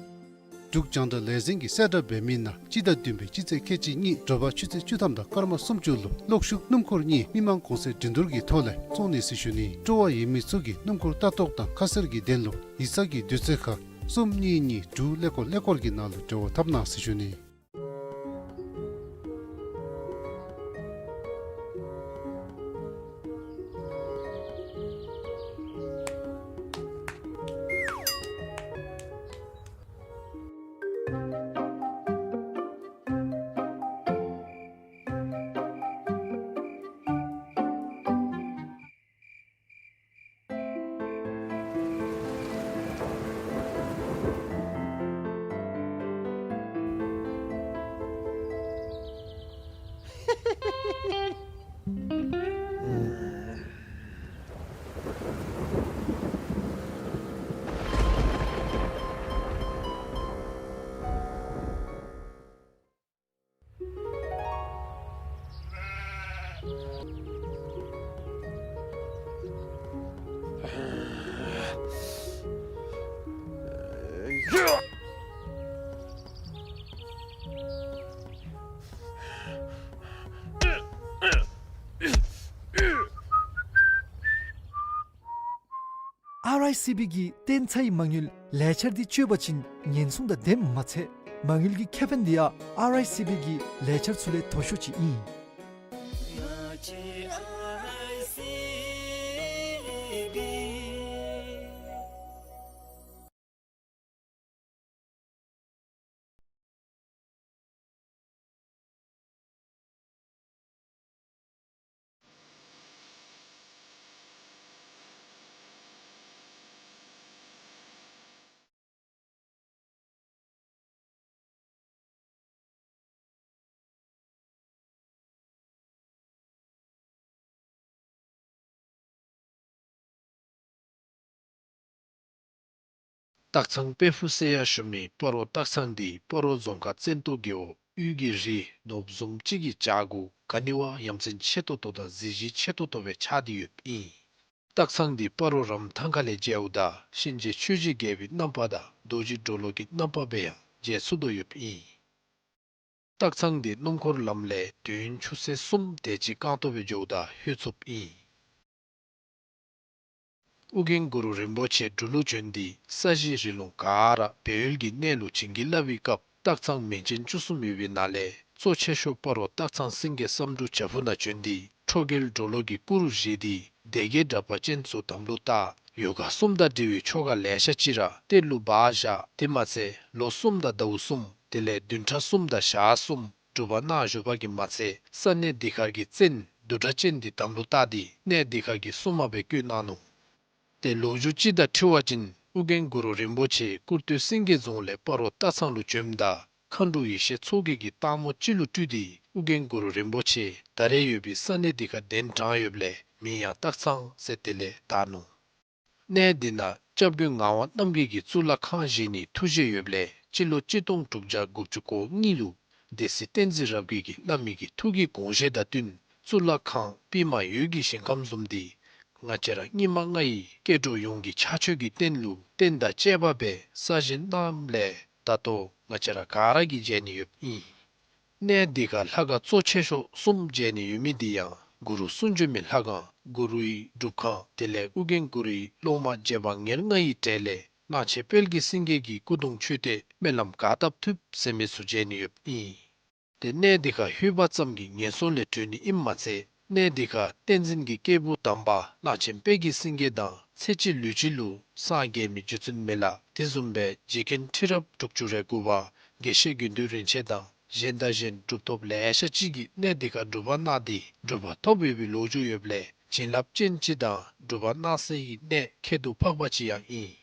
འབྲུག་རྒྱང་བསྒྲགས་ལས་འཛིན་གྱི་གསལ་བསྒྲགས་འབད་མི་ནང་སྤྱི་ཟླ་བདུན་པའི་སྤྱི་ཚེས་ཁལ་གཅིག་གཉིས་དྲོ་པ་ཆུ་ཚོད་བཅུ་ཐམ་དང་སྐར་མ་སུམ་ཅུ་ལུ་གློག་ཤུགས་སྣུམ་འཁོར་གཉིས་མི་མང་གོང་ཚད་འགྲན་བསྡུར་གྱི་ཐོག་ལས་བཙོང་ནི་ཟེར་ཞུ་ནི། སྤྲོ་བ་ཡོད་མི་ཚུ་གིས་སྣུམ་འཁོར་ལྟ་རྟོག་དང་ཁ་གསལ་གྱི་དོན་ལུ་ཡིག་ཚང་གི་དུས་ཚོད་ཁར་གསུམ་གཉིས་གཉིས་དྲུག་ཀླད་ཀོར་ཀླད་ཀོར་གྱི་ནང་ལུ་འབྲེལ་བ་འཐབ་གནང་ཟེར་ཞུ་ནི། ཨའི་སི་བི་གི་བརྟན་ཚའི་མ་དངུལ་ལས་འཆར་འདི་སྤྱོད་པ་ཅིན་ཉེན་སྲུང་དང་ལྡནམ་མ་ཚད་མ་དངུལ་གྱི་ཁེ་ཕན་འདི་ཡང་ཨར་ཨའི་སི་བི་གི་ལས་འཆར་ཚུ་ལས་མཐོ་ཤོས་ཅིག་ཨིན། སྟག་ཚང་དཔལ་ཕུག་ཟེར་ཡང་ཞུ་མི་སྤ་རོ་སྟག་ཚང་འདི་སྤ་རོ་རྫོང་ཁག་བཙན་ཏོ་རྒེད་འོག་དབུས་ཀྱི་རི་ནོར་བུ་བཟུམ་ཅིག་གི་བྱག་གུ་ག་ནི་བ་ཡ་མཚན་ཆེ་ཏོག་ཏོ་དང་གཟི་བརྗིད་ཆེ་ཏོག་ཏོ་སྦེ་ཆགས་ཏེ་ཡོདཔ་ཨིན། སྟག་ཚང་འདི་སྤ་རོ་རམ་ཐང་ཁ་ལས་མཇལཝ་ད་གཤིན་རྗེ་ཆོས་ཀྱི་རྒྱལ་པོའི་རྣམ་པ་དང་རྡོ་རྗེ་གྲོ་ལོད་ཀྱི་རྣམ་པ་སྦེ་ཡང་མཇལ་ཚུགས་དོ་ཡོདཔ་ཨིན། སྟག་ཚང་འདི་སྣུམ་འཁོར་ལམ་ལས་དུས་ཡུན་ཆུ་ཚོད་གསུམ་དེ་ཅིག་རྐང་ཐང་སྦེ་འགྱོཝ་ད་ལྷོད་ཚུགསཔ་ཨིན། ཨོ་རྒྱན་གུ་རུ་རིན་པོ་ཆེ་འབྲུག་ལུ་བྱོན་ཏེ་ས་གཞི་རི་ལུང་ག་ར་སྦས་ཡུལ་གྱི་གནས་ལུ་བྱིན་གྱིས་བརླབས་པའི་སྐབས་སྟག་ཚང་མིང་ཅན་བཅུ་གསུམ་ཡོད་པའི་ནང་ལས་གཙོ་ཆེ་ཤོས་སྤ་རོ་སྟག་ཚང་སེང་གེ་བསམ་འགྲུབ་བྱག་ཕུག་ནང་བྱོན་ཏེ་ཁྲོ་རྒྱལ་གྲོ་ལོད་ཀྱི་སྐུ་རུ་བཞེངས་ཏེ་སྡེ་བརྒྱད་དྲེགས་པ་ཅན་ཚུ་དམ་ལུ་བཏགས། ཡོ་ག་གསུམ་དང་འབྲེལ་བའི་ཆོ་ག་ལེ་ཤ་ཅིག་ར་གཏེར་ལུ་སྦ་བཞག། དེ་མ་ཚད་ལོ་གསུམ་དང་ཟླཝ་གསུམ་དེ་ལས་བདུན་ཕྲག་གསུམ་དང་ཞག་གསུམ་སྒྲུབ་པ་གནང་བཞུགས་པ་གིས་མ་ཚད་ས་གནས་འདི་ཁར་གྱི་བཙན་བདུད་དྲེགས་ཅན་འདི་དམ་ལུ་བཏགས་ཏེ་གནས་འདི་ཁར་གྱི་སྲུང་མ་སྦེ་བསྐོས་གནང་ནུག། ཏེ་ལོ་རྒྱུས་ཅིག་དང་འཁྲིལ་བ་ཅིན་ཨོ་རྒྱན་གུ་རུ་རིན་པོ་ཆེ་ཀུར་སྟོད་སེང་གེ་རྫོང་ལས་སྤ་རོ་སྟག་ཚང་ལུ་བྱོནམ་ད་མཁའ་འགྲོ་ཡེ་ཤེས་མཚོ་རྒྱལ་གྱིས་སྟག་མོ་ཅིག་ལུ་སྤྲུལ་ཏེ་ཨོ་རྒྱན་གུ་རུ་རིན་པོ་ཆེ་ད་རེས་ཡོད་པའི་ས་གནས་འདི་ཁར་གདན་དྲངས་ཡོདཔ་ལས་མིང་ཡང་སྟག་ཚང་ཟེར་དེ་ལས་བཏགས་ནུག། གནས་འདི་ནང་སྐྱབས་མགོན་ངག་དབང་རྣམ་རྒྱལ་གྱིས་གཙུག་ལག་ཁང་བཞེངས་ནིའི་ཐུགས་བཞེད་ཡོདཔ་ལས་སྤྱི་ལོ་གཅིག་སྟོང་དྲུག་བརྒྱ་དགུ་བཅུ་གོ་གཉིས་ལུ་སྡེ་སྲིད་བསྟན་འཛིན་རབ་རྒྱས་ཀྱིས་བླ་མའི་གི་ཐུགས་ཀྱི་དགོངས་བཞེད་དང་བསྟུན་གཙུག་ལག་ཁང་པདྨ་འོད་ཀྱི་ཞིང་ཁམས་བཟུམ་འདི་ང་བཅས་ར་སྙིགས་མ་ལྔ་ཡི་སྐྱེ་འགྲོ་ཡོངས་ཀྱི་ཕྱག་མཆོད་ཀྱི་རྟེན་ལུ་རྟེན་དང་བཅས་པ་སྦེ་གསར་བཞེངས་གནངམ་ལས་ད་ལྟོ་ང་བཅས་ར་ག་ར་གིས་མཇལ་ནི་ཡོདཔ་ཨིན། གནས་འདི་ཁར་ལྷ་ཁང་གཙོ་ཆེ་ཤོས་གསུམ་མཇལ་ནི་ཡོད་མི་འདི་ཡང་གུ་རུ་གསུང་བྱོན་མའི་ལྷ་ཁང་གུ་རུའི་སྒྲུབ་ཁང་དེ་ལས་ཨོ་རྒྱན་གུ་རུའི་སློབ་མ་རྗེ་འབངས་ཉེར་ལྔ་ཡི་གྲས་ལས་གླང་ཆེན་དཔལ་གྱི་སེང་གེ་གི་སྐུ་གདུང་མཆོད་རྟེན་སྨོན་ལམ་ག་བཏབ་ཐུབ་ཟེར་མི་ཚུ་མཇལ་ནི་ཡོདཔ་ཨིན། ཏེ་གནས་འདི་ཁར་ལྷོད་པ་ཙམ་གྱིས་ངན་སོང་ལས་གྲོལ་ནི་ཨིནམ་མ་ཚད་གནས་འདི་ཁར་བསྟན་འཛིན་གྱི་སྐྱེས་བུ་དམ་པ་གླང་ཆེན་དཔལ་གྱི་སེང་གེ་དང་ཚེ་གཅིག་ལུས་གཅིག་ལུ་སངས་རྒྱས་མི་རྗེ་བཙུན་མི་ལ་དེ་བཟུམ་སྦེ་རྗེ་མཁན་ཁྲི་རབས་དྲུག་ཅུ་རེ་དགུ་པ་དགེ་བཤེས་དགེ་འདུན་རིན་ཆེན་དང་གཞན་དང་གཞན་གྲུབ་ཐོབ་ལེ་ཤ་ཅིག་གིས་གནས་འདི་ཁར་སྒྲུབ་པ་གནང་སྟེ་གྲུབ་པ་ཐོབ་ཡོད་པའི་ལོ་རྒྱུས་ཡོདཔ་ལས་བྱིན་རླབས་ཅན་ཅིག་དང་སྒྲུབ་པ་གནང་སའི་གནས་ཁྱད་དུ་འཕགས་པ་ཅིག་ཡང་ཨིན།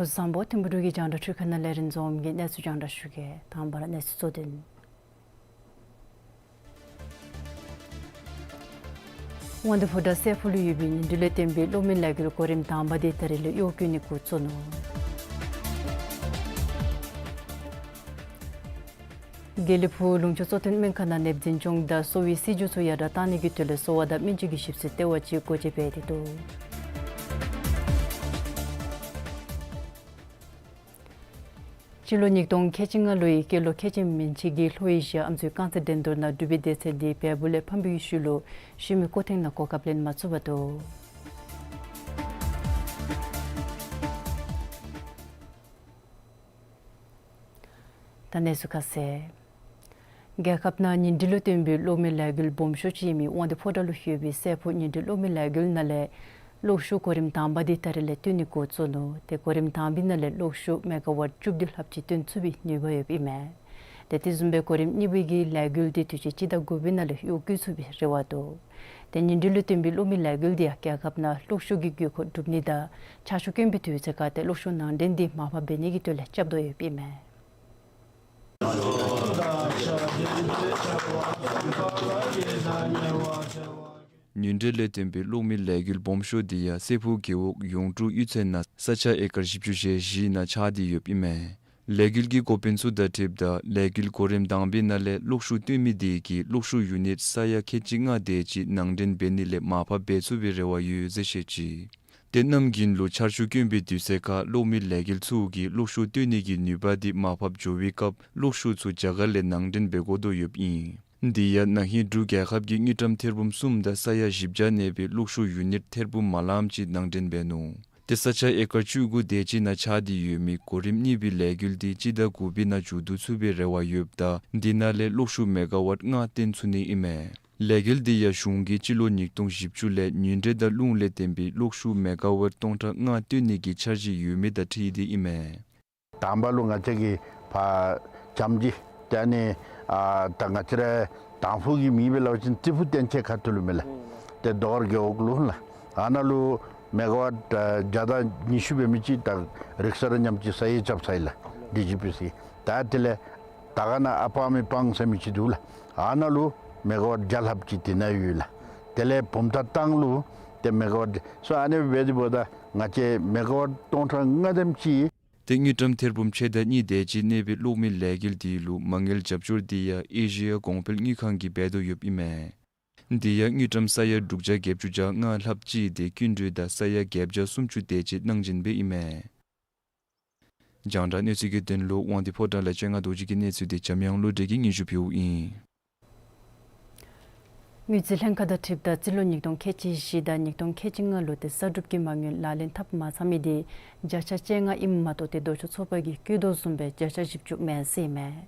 སྐུ་གཟུགས་བཟང་པོ། ཐིམ་ཕུག་འབྲུག་གི་རྒྱང་བསྒྲགས་འཕྲུལ་ཁང་ནང་ལས་རིན་འཛོམས་ཀྱིས་གནས་ཚུལ་རྒྱང་བསྒྲགས་ཞུ་གེ། དང་པ་ར་གནས་ཚུལ་གཙོ་དོན། དབང་འདུས་ཕོ་བྲང་སྲས་ཕུག་ལུ་ཡོད་པའི་ཉིན་དྲུག་ལས་བརྟེན་པའི་སློབ་མའི་ལས་འགུལ་གོ་རིམ་དང་པ་འདི་ད་རིས་ལས་གཡོག་བཀོལ་ནི་འགོ་བཙུགས་ནུག། དགེ་ལེགས་ཕུག་ལུང་ཕྱོགས་གཙོ་བསྟེན་སྨན་ཁང་ནང་ནདཔ་འཛིན་སྐྱོང་དང་གསོ་བའི་སྲིད་བྱུས་ཚུ་ཡར་དྲག་གཏང་ནི་གི་དོན་ལས་གསོ་བ་དང་སྨན་བཅོས་ཀྱི་ཞིབ་འཚོལ་ལྟེ་བ་ཅིག་སྒོ་འབྱེད་འབད་དེ་འདུག། སྤྱི་ལོ་ཉིས་སྟོང་ཁལ་གཅིག་ལྔ་ལོའི་སྐྱེས་ལོ་ཁལ་གཅིག་མན་ཆད་ཀྱི་ལྷོ་ཨེ་ཤི་ཡ་ཨམ་སྲུའི་རྐང་རྩེད་འགྲན་བསྡུར་ནང་འབྲུག་པའི་སྡེ་ཚན་འདི་བལ་པོ་ལས་ཕམ་པའི་ཤུལ་ལུ་ཤུལ་མའི་སྐོར་ཐེངས་ནང་གོ་སྐབས་ལེན་མ་ཚུགས་པར་ཐལ། ད་གནས་ཚུལ་ཁ་གསལ། རྒྱལ་ཁབ་ནང་ཉིན་དྲོད་ལུ་བཏོན་པའི་གློག་མེའི་ལས་འགུལ་སྦོམ་ཤོས་ཅིག་ཨིན་མི་དབང་འདུས་ཕོ་བྲང་ལུ་ཡོད་པའི་སྲས་ཕུག་ཉིན་དྲོད་གློག་མེའི་ལས་འགུལ་ནང་ལས་གློག་ཤུགས་གོ་རིམ་དང་པ་འདི་ད་རིས་ལས་བཏོན་ནི་འགོ་བཙུགས་ནུག། ཏེ་གོ་རིམ་དང་པའི་ནང་ལས་གློག་ཤུགས་མེ་ག་ཝཊ་བཅུ་བདུན་ལྷགཔ་ཅིག་བཏོན་ཚུགས་པའི་ནུས་པ་ཡོདཔ་ཨིན་མས། ཏེ་དེ་བཟུམ་སྦེ་གོ་རིམ་གཉིས་པའི་གི་ལས་འགུལ་འདི་དུས་ཅི་སྤྱི་ཟླ་དགུ་པའི་ནང་ལས་གཡོག་བཀོལ་ཚུགས་པའི་རེ་བ་འདུག། ཏེ་ཉིན་དྲོད་ལུ་བཏོན་པའི་གློག་མེའི་ལས་འགུལ་འདི་ཡང་རྒྱལ་ཁབ་ནང་གློག་ཤུགས་ཀྱི་དགོས་མཁོ་འགྲུབ་ནི་དང་ཆར་ཆུ་དཀོན་པའི་དུས་ཚོད་ཁར་ཏེ་གློག་ཤུགས་ནང་འདྲེན་འདི་མར་ཕབ་འབད་ནི་གི་དོན་ལས་རྐྱབ་དོ་ཡོདཔ་ཨིན་མས། ཉིན་དྲོད་ལས་བཏོན་པའི་གློག་མེའི་ལས་འགུལ་སྦོམ་ཤོས་འདི་ཡང་སྲས་ཕུག་རྒེད་འོག་ཡོངས་གྲུབ་གཡུས་ཚན་ནང་ས་ཆ་ཨེ་ཀར་བཞི་བཅུ་ཞེ་བཞི་ནང་ཆགས་ཏེ་ཡོདཔ་ཨིན་མས། ལས་འགུལ་གྱི་འགོ་དཔོན་ཚུ་དང་འཁྲིལཝ་ད་ལས་འགུལ་གོ་རིམ་དང་པའི་ནང་ལས་གློག་ཤུགས་བཏོན་མི་དེ་གིས་གློག་ཤུགས་ཡུ་ནིཊ་ས་ཡ་ཁལ་གཅིག་ལྔ་དེ་ཅིག་ནང་འདྲེན་འབད་ནི་ལས་མར་ཕབ་འབད་ཚུགས་པའི་རེ་བ་ཡོད་ཟེར་བཤད་ཅི། ཏེ་གནམ་དགུན་ལུ་ཆར་ཆུ་དཀོན་པའི་དུས་ཚོད་ཁར་གློག་མེའི་ལས་འགུལ་ཚུ་གིས་གློག་ཤུགས་བཏོན་ནི་གི་ནུས་པ་འདི་མར་ཕབ་འགྱོ་བའི་སྐབས་གློག་ཤུགས་ཚུ་རྒྱ་གར་ལས་ནང་འདྲེན་འབད་དགོ་དོ་ཡོདཔ་ཨིན། འདི་ཡང་ན་ཧིང་འབྲུག་རྒྱལ་ཁབ་ཀྱི་དངུལ་ཀྲམ་ཐེར་འབུམ་གསུམ་དང་ས་ཡ་བཞི་བརྒྱ་གནས་པའི་གློག་ཤུགས་ཡུ་ནིཊ་ཐེར་འབུམ་མ་ལངམ་ཅིག་ནང་འདྲེན་འབད་ནུག། ཏེ་ས་ཆ་ཨེ་ཀར་བཅུ་དགུ་དེ་ཅིག་ནང་ཆགས་ཏེ་ཡོད་མི་གོ་རིམ་གཉིས་པའི་ལས་འགུལ་འདི་སྤྱི་ཟླ་དགུ་པའི་ནང་མཇུག་བསྡུ་ཚུགས་པའི་རེ་བ་ཡོདཔ་ད་འདི་ནང་ལས་གློག་ཤུགས་མེ་ག་ཝཊ་ལྔ་བཏོན་ཚུགས་ནི་ཨིན་མས། ལས་འགུལ་འདི་ཡང་གཞུང་གིས་སྤྱི་ལོ་ཉིས་སྟོང་བཞི་བཅུ་ལས་ཉིན་དྲོད་དང་རླུང་ལས་བཏོན་པའི་གློག་ཤུགས་མེ་ག་ཝཊ་སྟོང་ཕྲག་ལྔ་བཏོན་ནི་གི་འཆར་གཞི་ཡོད་མི་དང་འཁྲིལ་ཏེ་ཨིན་མས། དང་པ་ལུ་ང་བཅས་ཀྱིས་ཕར་བྱམས་ཀྱི་ཏེ་ཨ་ནི་ཨ་ད་ང་བཅས་ར་དང་ཕུ་གི་མེ་སྦེ་སླབ་པ་ཅིན་རྩི་ཕུ་བཏོན་ཆེ་ཁ་ཐུག་ལུ་མས་ལགས། ཏེ་རྡོ་དཀར་རྒེད་འོག་ལུ་ལགས། ཨ་ནཱ་ལུ་མེ་ག་ཝཊ་ཨ་བརྒྱ་དང་ཉི་ཤུ་འབད་མི་ཅིག་ད་རིག་གསར་མཉམ་གཅིག་ས་ཡིག་རྐྱབ་ཚར་ཡི་ལགས། ཌི་ཇི་པི་སི་ད་དེ་ལས་དར་དཀར་ནང་ཨ་པ་མི་སྤང་ཟེར་མི་ཅིག་འདུག་ལགས། ཨ་ནཱ་ལུ་མེ་ག་ཝཊ་བརྒྱ་ལྷགཔ་ཅིག་དེ་ནང་ཡོད་ལགས། དེ་ལས་བུམ་ཐང་ལུ་ཏེ་མེ་ག་ཝཊ་སོ་ཨ་ནི་སྦེ་འབད་དེ་འབདཝ་ད་ང་བཅས་མེ་ག་ཝཊ་སྟོང་ཕྲག་ལྔ་དེམ་ཅིག། ཏེ་དངུལ་ཀྲམ་ཐེར་འབུམ་ཕྱེད་དང་གཉིས་དེ་ཅིག་གནས་པའི་གློག་མེའི་ལས་འགུལ་འདི་ལུ་མ་དངུལ་རྒྱབ་སྐྱོར་འདི་ཡང་ཨེ་ཤི་ཡ་གོང་འཕེལ་དངུལ་ཁང་གིས་འབད་དོ་ཡོདཔ་ཨིན་མས། འདི་ཡང་དངུལ་ཀྲམ་ས་ཡ་དྲུག་བརྒྱ་བརྒྱད་ཅུ་གྱ་ལྔ་ལྷགཔ་ཅིག་ཏེ་སྐྱིན་འགྲུལ་དང་ས་ཡ་བརྒྱད་བརྒྱ་སུམ་ཅུ་དེ་ཅིག་གནང་བྱིན་འབདཝ་ཨིན་མས། རྒྱང་བསྒྲགས་གནས་ཚུལ་གྱི་དོན་ལུ་དབང་འདུས་ཕོ་བྲང་ལས་ལྕང་རྡོ་རྗེ་གི་གནས་ཚུལ་འདི་འཇམ་དབྱངས་བློ་གྲོས་ཀྱིས་སྙན་ཞུ་ཕུལཝ་ཨིན། དངུལ་རྩིས་ལྷན་ཁག་དང་འཁྲིལཝ་ད་རྩིས་ལོ་ཉིས་སྟོང་ཁལ་གཅིག་བཞི་དང་ཉིས་སྟོང་ཁལ་གཅིག་ལྔ་ལུ་ཏེ་གསར་སྒྲུབ་ཀྱི་མ་དངུལ་ལག་ལེན་འཐབ་མ་ཚར་མི་འདི་བརྒྱ་ཆ་བཅོ་ལྔ་ཨིནམ་མ་གཏོགས་ཏེ་ལྡོག་ཕྱོགས་ཚོགས་པ་གིས་བཀོད་དོ་བཟུམ་སྦེ་བརྒྱ་ཆ་བཞི་བཅུ་མེན་ཟེར་ཨིན་མས།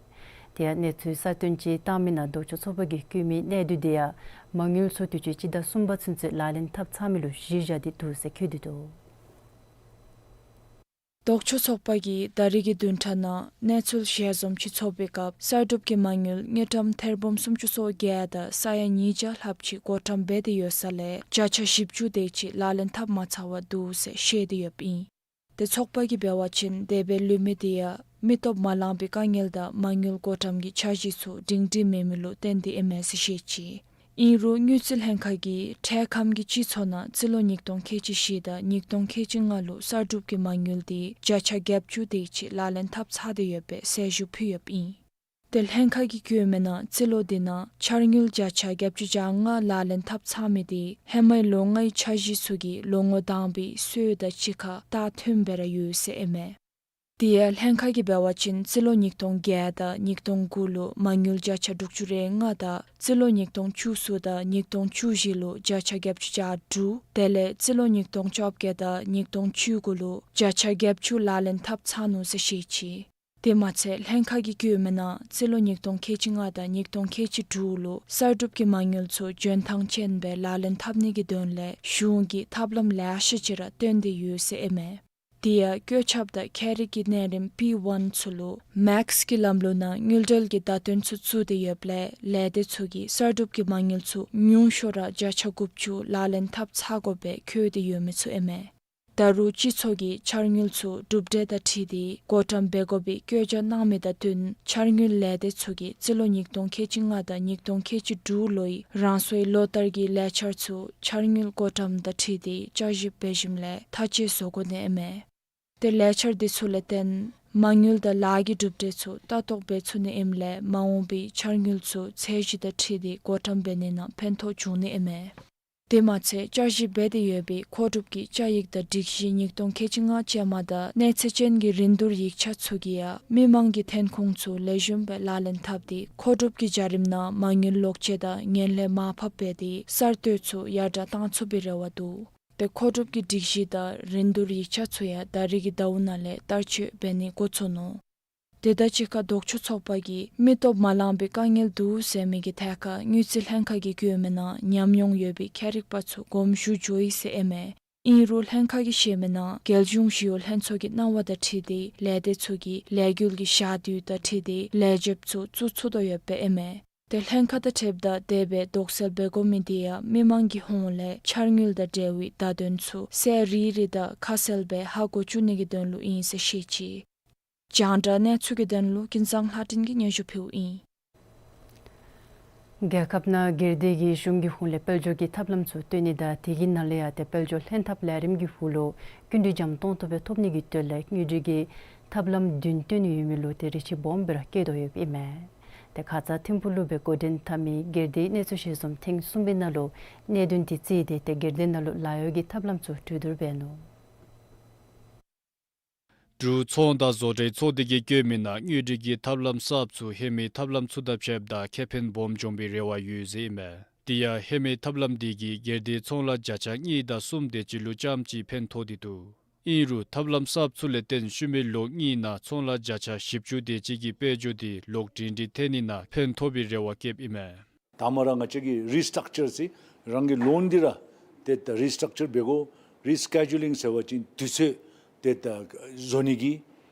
དེ་ཡང་གནས་ཚུལ་གསར་བཏོན་ཅིག་བཏང་མི་ནང་ལྡོག་ཕྱོགས་ཚོགས་པ་གིས་བཀོད་མི་གནས་སྡུད་འདི་ཡང་མ་དངུལ་ཚུ་དུས་ཅི་སྤྱི་ཟླ་གསུམ་པ་ཚུན་ཚོད་ལག་ལེན་འཐབ་ཚར་མི་ལུ་གཞི་བཞག་སྟེ་འདུག་ཟེར་བཀོད་དེ་འདུག། ལྡོག་ཕྱོགས་ཚོགས་པ་གིས་ད་རིས་ཀྱི་བདུན་ཕྲག་ནང་གནས་ཚུལ་ཞལ་འཛོམས་ཅིག་ཚོགས་པའི་སྐབས་གསར་སྒྲུབ་ཀྱི་མ་དངུལ་དངུལ་ཀྲམ་ཐེར་འབུམ་སུམ་ཅུ་སོ་བརྒྱད་དང་ས་ཡ་ཉིས་བརྒྱ་ལྷགཔ་ཅིག་བགོ་བཀྲམ་འབད་དེ་ཡོད་ས་ལས་བརྒྱ་ཆ་བཞི་བཅུ་དེ་ཅིག་ལག་ལེན་འཐབ་མ་ཚར་བར་འདུག་ཟེར་བཤད་དེ་ཡོདཔ་ཨིན། ཏེ་ཚོགས་པ་གིས་འབད་བ་ཅིན་དེ་སྦེ་ལུས་མི་དེ་ཡང་མི་སྟོབས་མ་ལང་པའི་དཀའ་ངལ་དང་མ་དངུལ་བགོ་བཀྲམ་གྱི་འཆར་གཞི་ཚུ་སྒྲིང་སྒྲིང་མེད་མི་ལུ་བརྟེན་ཏེ་ཨིན་མས་ཟེར་བཤད་ཅི། ཨིན་རུང་དངུལ་རྩིས་ལྷན་ཁག་གིས་འཕྲལ་ཁམས་ཀྱི་སྤྱི་ཚོགས་ནང་རྩིས་ལོ་ཉིས་སྟོང་ཁལ་གཅིག་བཞི་དང་ཉིས་སྟོང་ཁལ་གཅིག་ལྔ་ལུ་གསར་སྒྲུབ་ཀྱི་མ་དངུལ་དེ་བརྒྱ་ཆ་བརྒྱད་ཅུ་དེ་ཅིག་ལག་ལེན་འཐབ་ཚར་ཏེ་ཡོད་པའི་གསལ་ཞུ་ཕུལ་ཡོདཔ་ཨིན། ཏེ་ལྷན་ཁག་གིས་བཀོད་མི་ནང་རྩིས་ལོ་དེ་ནང་འཆར་དངུལ་བརྒྱ་ཆ་བརྒྱད་ཅུ་གྱ་ལྔ་ལག་ལེན་འཐབ་ཚར་མི་དེ་ཧེ་མའི་ལོ་ལྔའི་འཆར་གཞི་ཚུ་གིས་ལོ་ངོ་དང་པའི་སྲོལ་དང་གཅིག་ཁར་ད་མཐུནམ་སྦེ་ར་ཡོད་ཟེར་ཨིན་མས། དེ་ཡང་ལྷན་ཁག་གིས་འབད་བ་ཅིན་རྩིས་ལོ་ཉིས་སྟོང་བརྒྱད་དང་ཉིས་སྟོང་དགུ་ལུ་མ་དངུལ་བརྒྱ་ཆ་དྲུག་ཅུ་རེ་ལྔ་དང་རྩིས་ལོ་ཉིས་སྟོང་བཅུ་གསུམ་དང་ཉིས་སྟོང་བཅུ་བཞི་ལུ་བརྒྱ་ཆ་བརྒྱད་ཅུ་གྱ་དྲུག་དེ་ལས་རྩིས་ལོ་ཉིས་སྟོང་བཅོ་བརྒྱད་དང་ཉིས་སྟོང་བཅུ་དགུ་ལུ་བརྒྱ་ཆ་བརྒྱད་ཅུ་ལག་ལེན་འཐབ་ཚར་ནུག་ཟེར་བཤད་ཅི། དེ་མ་ཚད་ལྷན་ཁག་གིས་བཀོད་མི་ནང་རྩིས་ལོ་ཉིས་སྟོང་ཁལ་གཅིག་ལྔ་དང་ཉིས་སྟོང་ཁལ་གཅིག་དྲུག་ལུ་གསར་སྒྲུབ་ཀྱི་མ་དངུལ་ཚུ་འཇོན་ཐང་ཅན་སྦེ་ལག་ལེན་འཐབ་ནི་གི་དོན་ལས་གཞུང་གིས་ཐབས་ལམ་ལེ་ཤ་ཅིག་ར་བཏོན་ཏེ་ཡོད་ཟེར་ཨིན་མས། དེ་ཡང་བཀོད་ཁྱབ་དང་ཁྱད་རིག་གི་གནས་རིམ་པི་ཝན་ཚུ་ལུ་མེགསི་གི་ལམ་ལུགས་ནང་དངུལ་འབྲེལ་གྱི་བརྡ་སྟོན་ཚུ་བཙུགས་ཏེ་ཡོདཔ་ལས་ལས་སྡེ་ཚུ་གིས་གསར་སྒྲུབ་ཀྱི་མ་དངུལ་ཚུ་ཉུང་ཤོས་ར་བརྒྱ་ཆ་དགུ་བཅུ་ལག་ལེན་འཐབ་ཚར་དགོ་པའི་བཀོད་དེ་ཡོད་མི་ཚུ་ཨིན་མས། ད་རུང་སྤྱི་ཚོགས་ཀྱིས་འཆར་དངུལ་ཚུ་གྲུབ་འབྲས་དང་འཁྲིལ་ཏེ་བགོ་བཀྲམ་འབད་དགོ་པའི་བཀོད་རྒྱ་གནང་མི་དང་བསྟུན་འཆར་དངུལ་ལས་སྡེ་ཚུ་གིས་རྩིས་ལོ་ཉིས་སྟོང་ཁལ་གཅིག་ལྔ་དང་ཉིས་སྟོང་ཁལ་གཅིག་དྲུག་ལོའི་རང་སོའི་ལོ་ལྟར་གྱི་ལས་འཆར་ཚུ་འཆར་དངུལ་བགོ་བཀྲམ་དང་འཁྲིལ་ཏེ་བསྐྱར་ཞིབ་འབད་ཞིནམ་ལས་ཐག་བཅད་བཟོ་དགོ་ནི་ཨིན་མས། ཏེ་ལས་འཆར་འདི་ཚུ་ལས་བརྟེན་མ་དངུལ་དང་ལཱ་གི་གྲུབ་འབྲས་ཚུ་ལྟ་རྟོག་འབད་ཚུགས་ནི་ཨིནམ་ལས་མ་འོངས་པའི་འཆར་དངུལ་ཚུ་ཚད་གཞི་དང་འཁྲིལ་ཏེ་བགོ་བཀྲམ་འབད་ནི་ནང་ཕན་ཐོགས་འབྱུང་ནི་ཨིན་མས། དེ་མ་ཚད་བསྐྱར་ཞིབ་འབད་དེ་ཡོད་པའི་མཁོ་སྒྲུབ་ཀྱི་བཅའ་ཡིག་དང་སྒྲིག་གཞི་ཉིས་སྟོང་ཁལ་གཅིག་ལྔ་ཅན་མ་དང་གནས་ཚད་ཅན་གྱི་རིན་བསྡུར་ཡིག་ཆ་ཚུ་གིས་ཡང་མི་མང་གི་ཐོན་ཁུངས་ཚུ་ལེགས་ཤོམ་སྦེ་ལག་ལེན་འཐབ་སྟེ་མཁོ་སྒྲུབ་ཀྱི་བྱ་རིམ་ནང་མ་དངུལ་ལོག་སྤྱོད་དང་ངན་ལྷད་མར་ཕབ་འབད་དེ་གསར་གཏོད་ཚུ་ཡར་དྲགས་བཏང་ཚུགས་པའི་རེ་བ་འདུག། དེ་མཁོ་སྒྲུབ་ཀྱི་སྒྲིག་གཞི་དང་རིན་བསྡུར་ཡིག་ཆ་ཚུ་ཡང་ད་རེས་ཀྱི་ཟླཝ་ནང་ལས་བསྟར་སྤྱོད་འབད་ནི་འགོ་བཙུགས་ནུག། དེ་དང་གཅིག་ཁར་ལྡོག་ཕྱོགས་ཚོགས་པ་གིས་མི་སྟོབས་མ་ལངམ་པའི་དཀའ་ངལ་འདུག་ཟེར་མི་གི་ཐད་ཁར་དངུལ་རྩིས་ལྷན་ཁག་གིས་བཀོད་མི་ནང་ཉམས་མྱོང་ཡོད་པའི་ཁྱད་རིག་པ་ཚུ་དགོངསམ་ཞུ་འགྱོ་ཡི་ཟེར་ཨིན་མས། ཨིན་རུང་ལྷན་ཁག་གིས་བཤད་མི་ནང་རྒྱལ་གཞུང་ཞི་གཡོག་ལྷན་ཚོགས་ཀྱི་གནང་བ་དང་འཁྲིལ་ཏེ་ལས་སྡེ་ཚུ་གིས་ལས་འགུལ་གྱི་ཞག་དུས་དང་འཁྲིལ་ཏེ་ལས་བྱེདཔ་ཚུ་བཙུགས་ཚུགས་དོ་ཡོདཔ་ཨིན་མས། དེ་ལྷན་ཁག་དང་འཁྲིལཝ་ད་དེ་སྦེ་དོགས་སེལ་འབད་དགོ་མི་དེ་ཡང་མི་མང་གི་ཧོངས་ལས་འཆར་དངུལ་དང་འབྲེལ་བའི་བརྡ་དོན་ཚུ་གསལ་རི་རི་དང་ཁ་གསལ་སྦེ་ཧ་གོ་བཅུག་ནི་གི་དོན་ལུ་ཨིན་ཟེར་བཤད་ཅི། རྒྱང་བསྒྲགས་གནས་ཚུལ་གྱི་དོན་ལུ་ཀུན་བཟང་ལྷ་སྒྲོན་གྱིས་སྙན་ཞུ་ཕུལཝ་ཨིན། རྒྱལ་ཁབ་ནང་སྒེར་སྡེ་གིས་གཞུང་གི་ཧོངས་ལས་དཔལ་འབྱོར་གྱི་ཐབས་ལམ་ཚུ་བཏོན་ནི་དང་དེ་གི་ནང་ལས་ཡང་ཏེ་དཔལ་འབྱོར་ལྷན་ཐབས་ལས་རིམ་གྱི་ཧུ་ལུ་སྐྱིན་འགྲུལ་འཇམ་ཏོང་ཏོ་སྦེ་ཐོབ་ནི་གི་དོན་ལས་དངུལ་འབྲེལ་གྱི་ཐབས་ལམ་བདུན་བཏོན་ནི་ཡོད་མི་ལུ་ཏེ་རེ་ཆེ་སྦོམ་སྦེ་ར་བསྐྱེད་དོ་ཡོདཔ་ཨིན་མས། ཏེ་ཁ་ཙ་ཐིམ་ཕུག་ལུ་སྦེ་འགོ་འདྲེན་འཐབ་མི་སྒེར་སྡེའི་གནས་ཚུལ་ཞལ་འཛོམས་ཐེངས་གསུམ་པའི་ནང་ལུ་གནད་དོན་དེ་བརྩིས་ཏེ་ཏེ་སྒེར་སྡེ་ནང་ལུ་ལཱ་གཡོག་གི་ཐབས་ལམ་ཚུ་གྲོས་བསྡུར་འབད་ནུག། འབྲུག་ཚོང་དང་བཟོ་གྲྭའི་ཚོགས་སྡེ་གིས་བཀོད་མི་ནང་དངུལ་འབྲེལ་གྱི་ཐབས་ལམ་གསརཔ་ཚུ་ཧེ་མའི་ཐབས་ལམ་ཚུ་དང་ཕྱདཔ་ད་ཁེ་ཕན་སྦོམ་འབྱུང་བའི་རེ་བ་ཡོད་ཟེར་ཨིན་མས། དེ་ཡང་ཧེ་མའི་ཐབས་ལམ་དེ་གིས་སྒེར་སྡེའི་ཚོང་ལཱ་བརྒྱ་ཆ་གཉིས་དང་གསུམ་དེ་ཅིག་ལུ་རྐྱངམ་ཅིག་ཕན་ཐོགས་ཏེ་འདུག། ཨིན་རུང་ཐབས་ལམ་གསརཔ་ཚུ་ལས་བརྟེན་ཤུལ་མའི་ལོ་གཉིས་ནང་ཚོང་ལཱ་བརྒྱ་ཆ་བཞི་བཅུ་དེ་ཅིག་གི་དཔལ་འབྱོར་དེ་ལོག་སྒྲིང་སྒྲི་ཐལ་ནི་ནང་ཕན་ཐོགས་པའི་རེ་བ་བསྐྱེདཔ་ཨིན་མས། དང་པ་ར་ང་བཅས་ཀྱིས་རི་སི་ཊག་ཅར་ཟེར་རང་གི་ལོན་འདི་ར་ཏེ་ད་རི་སི་ཊག་ཅར་འབད་དགོ། རི་སི་ཀེ་ཇུ་ལིང་ཟེར་བ་ཅིན་དུས་ཚོད་ཏེ་ད་བཟོ་ནི་གི།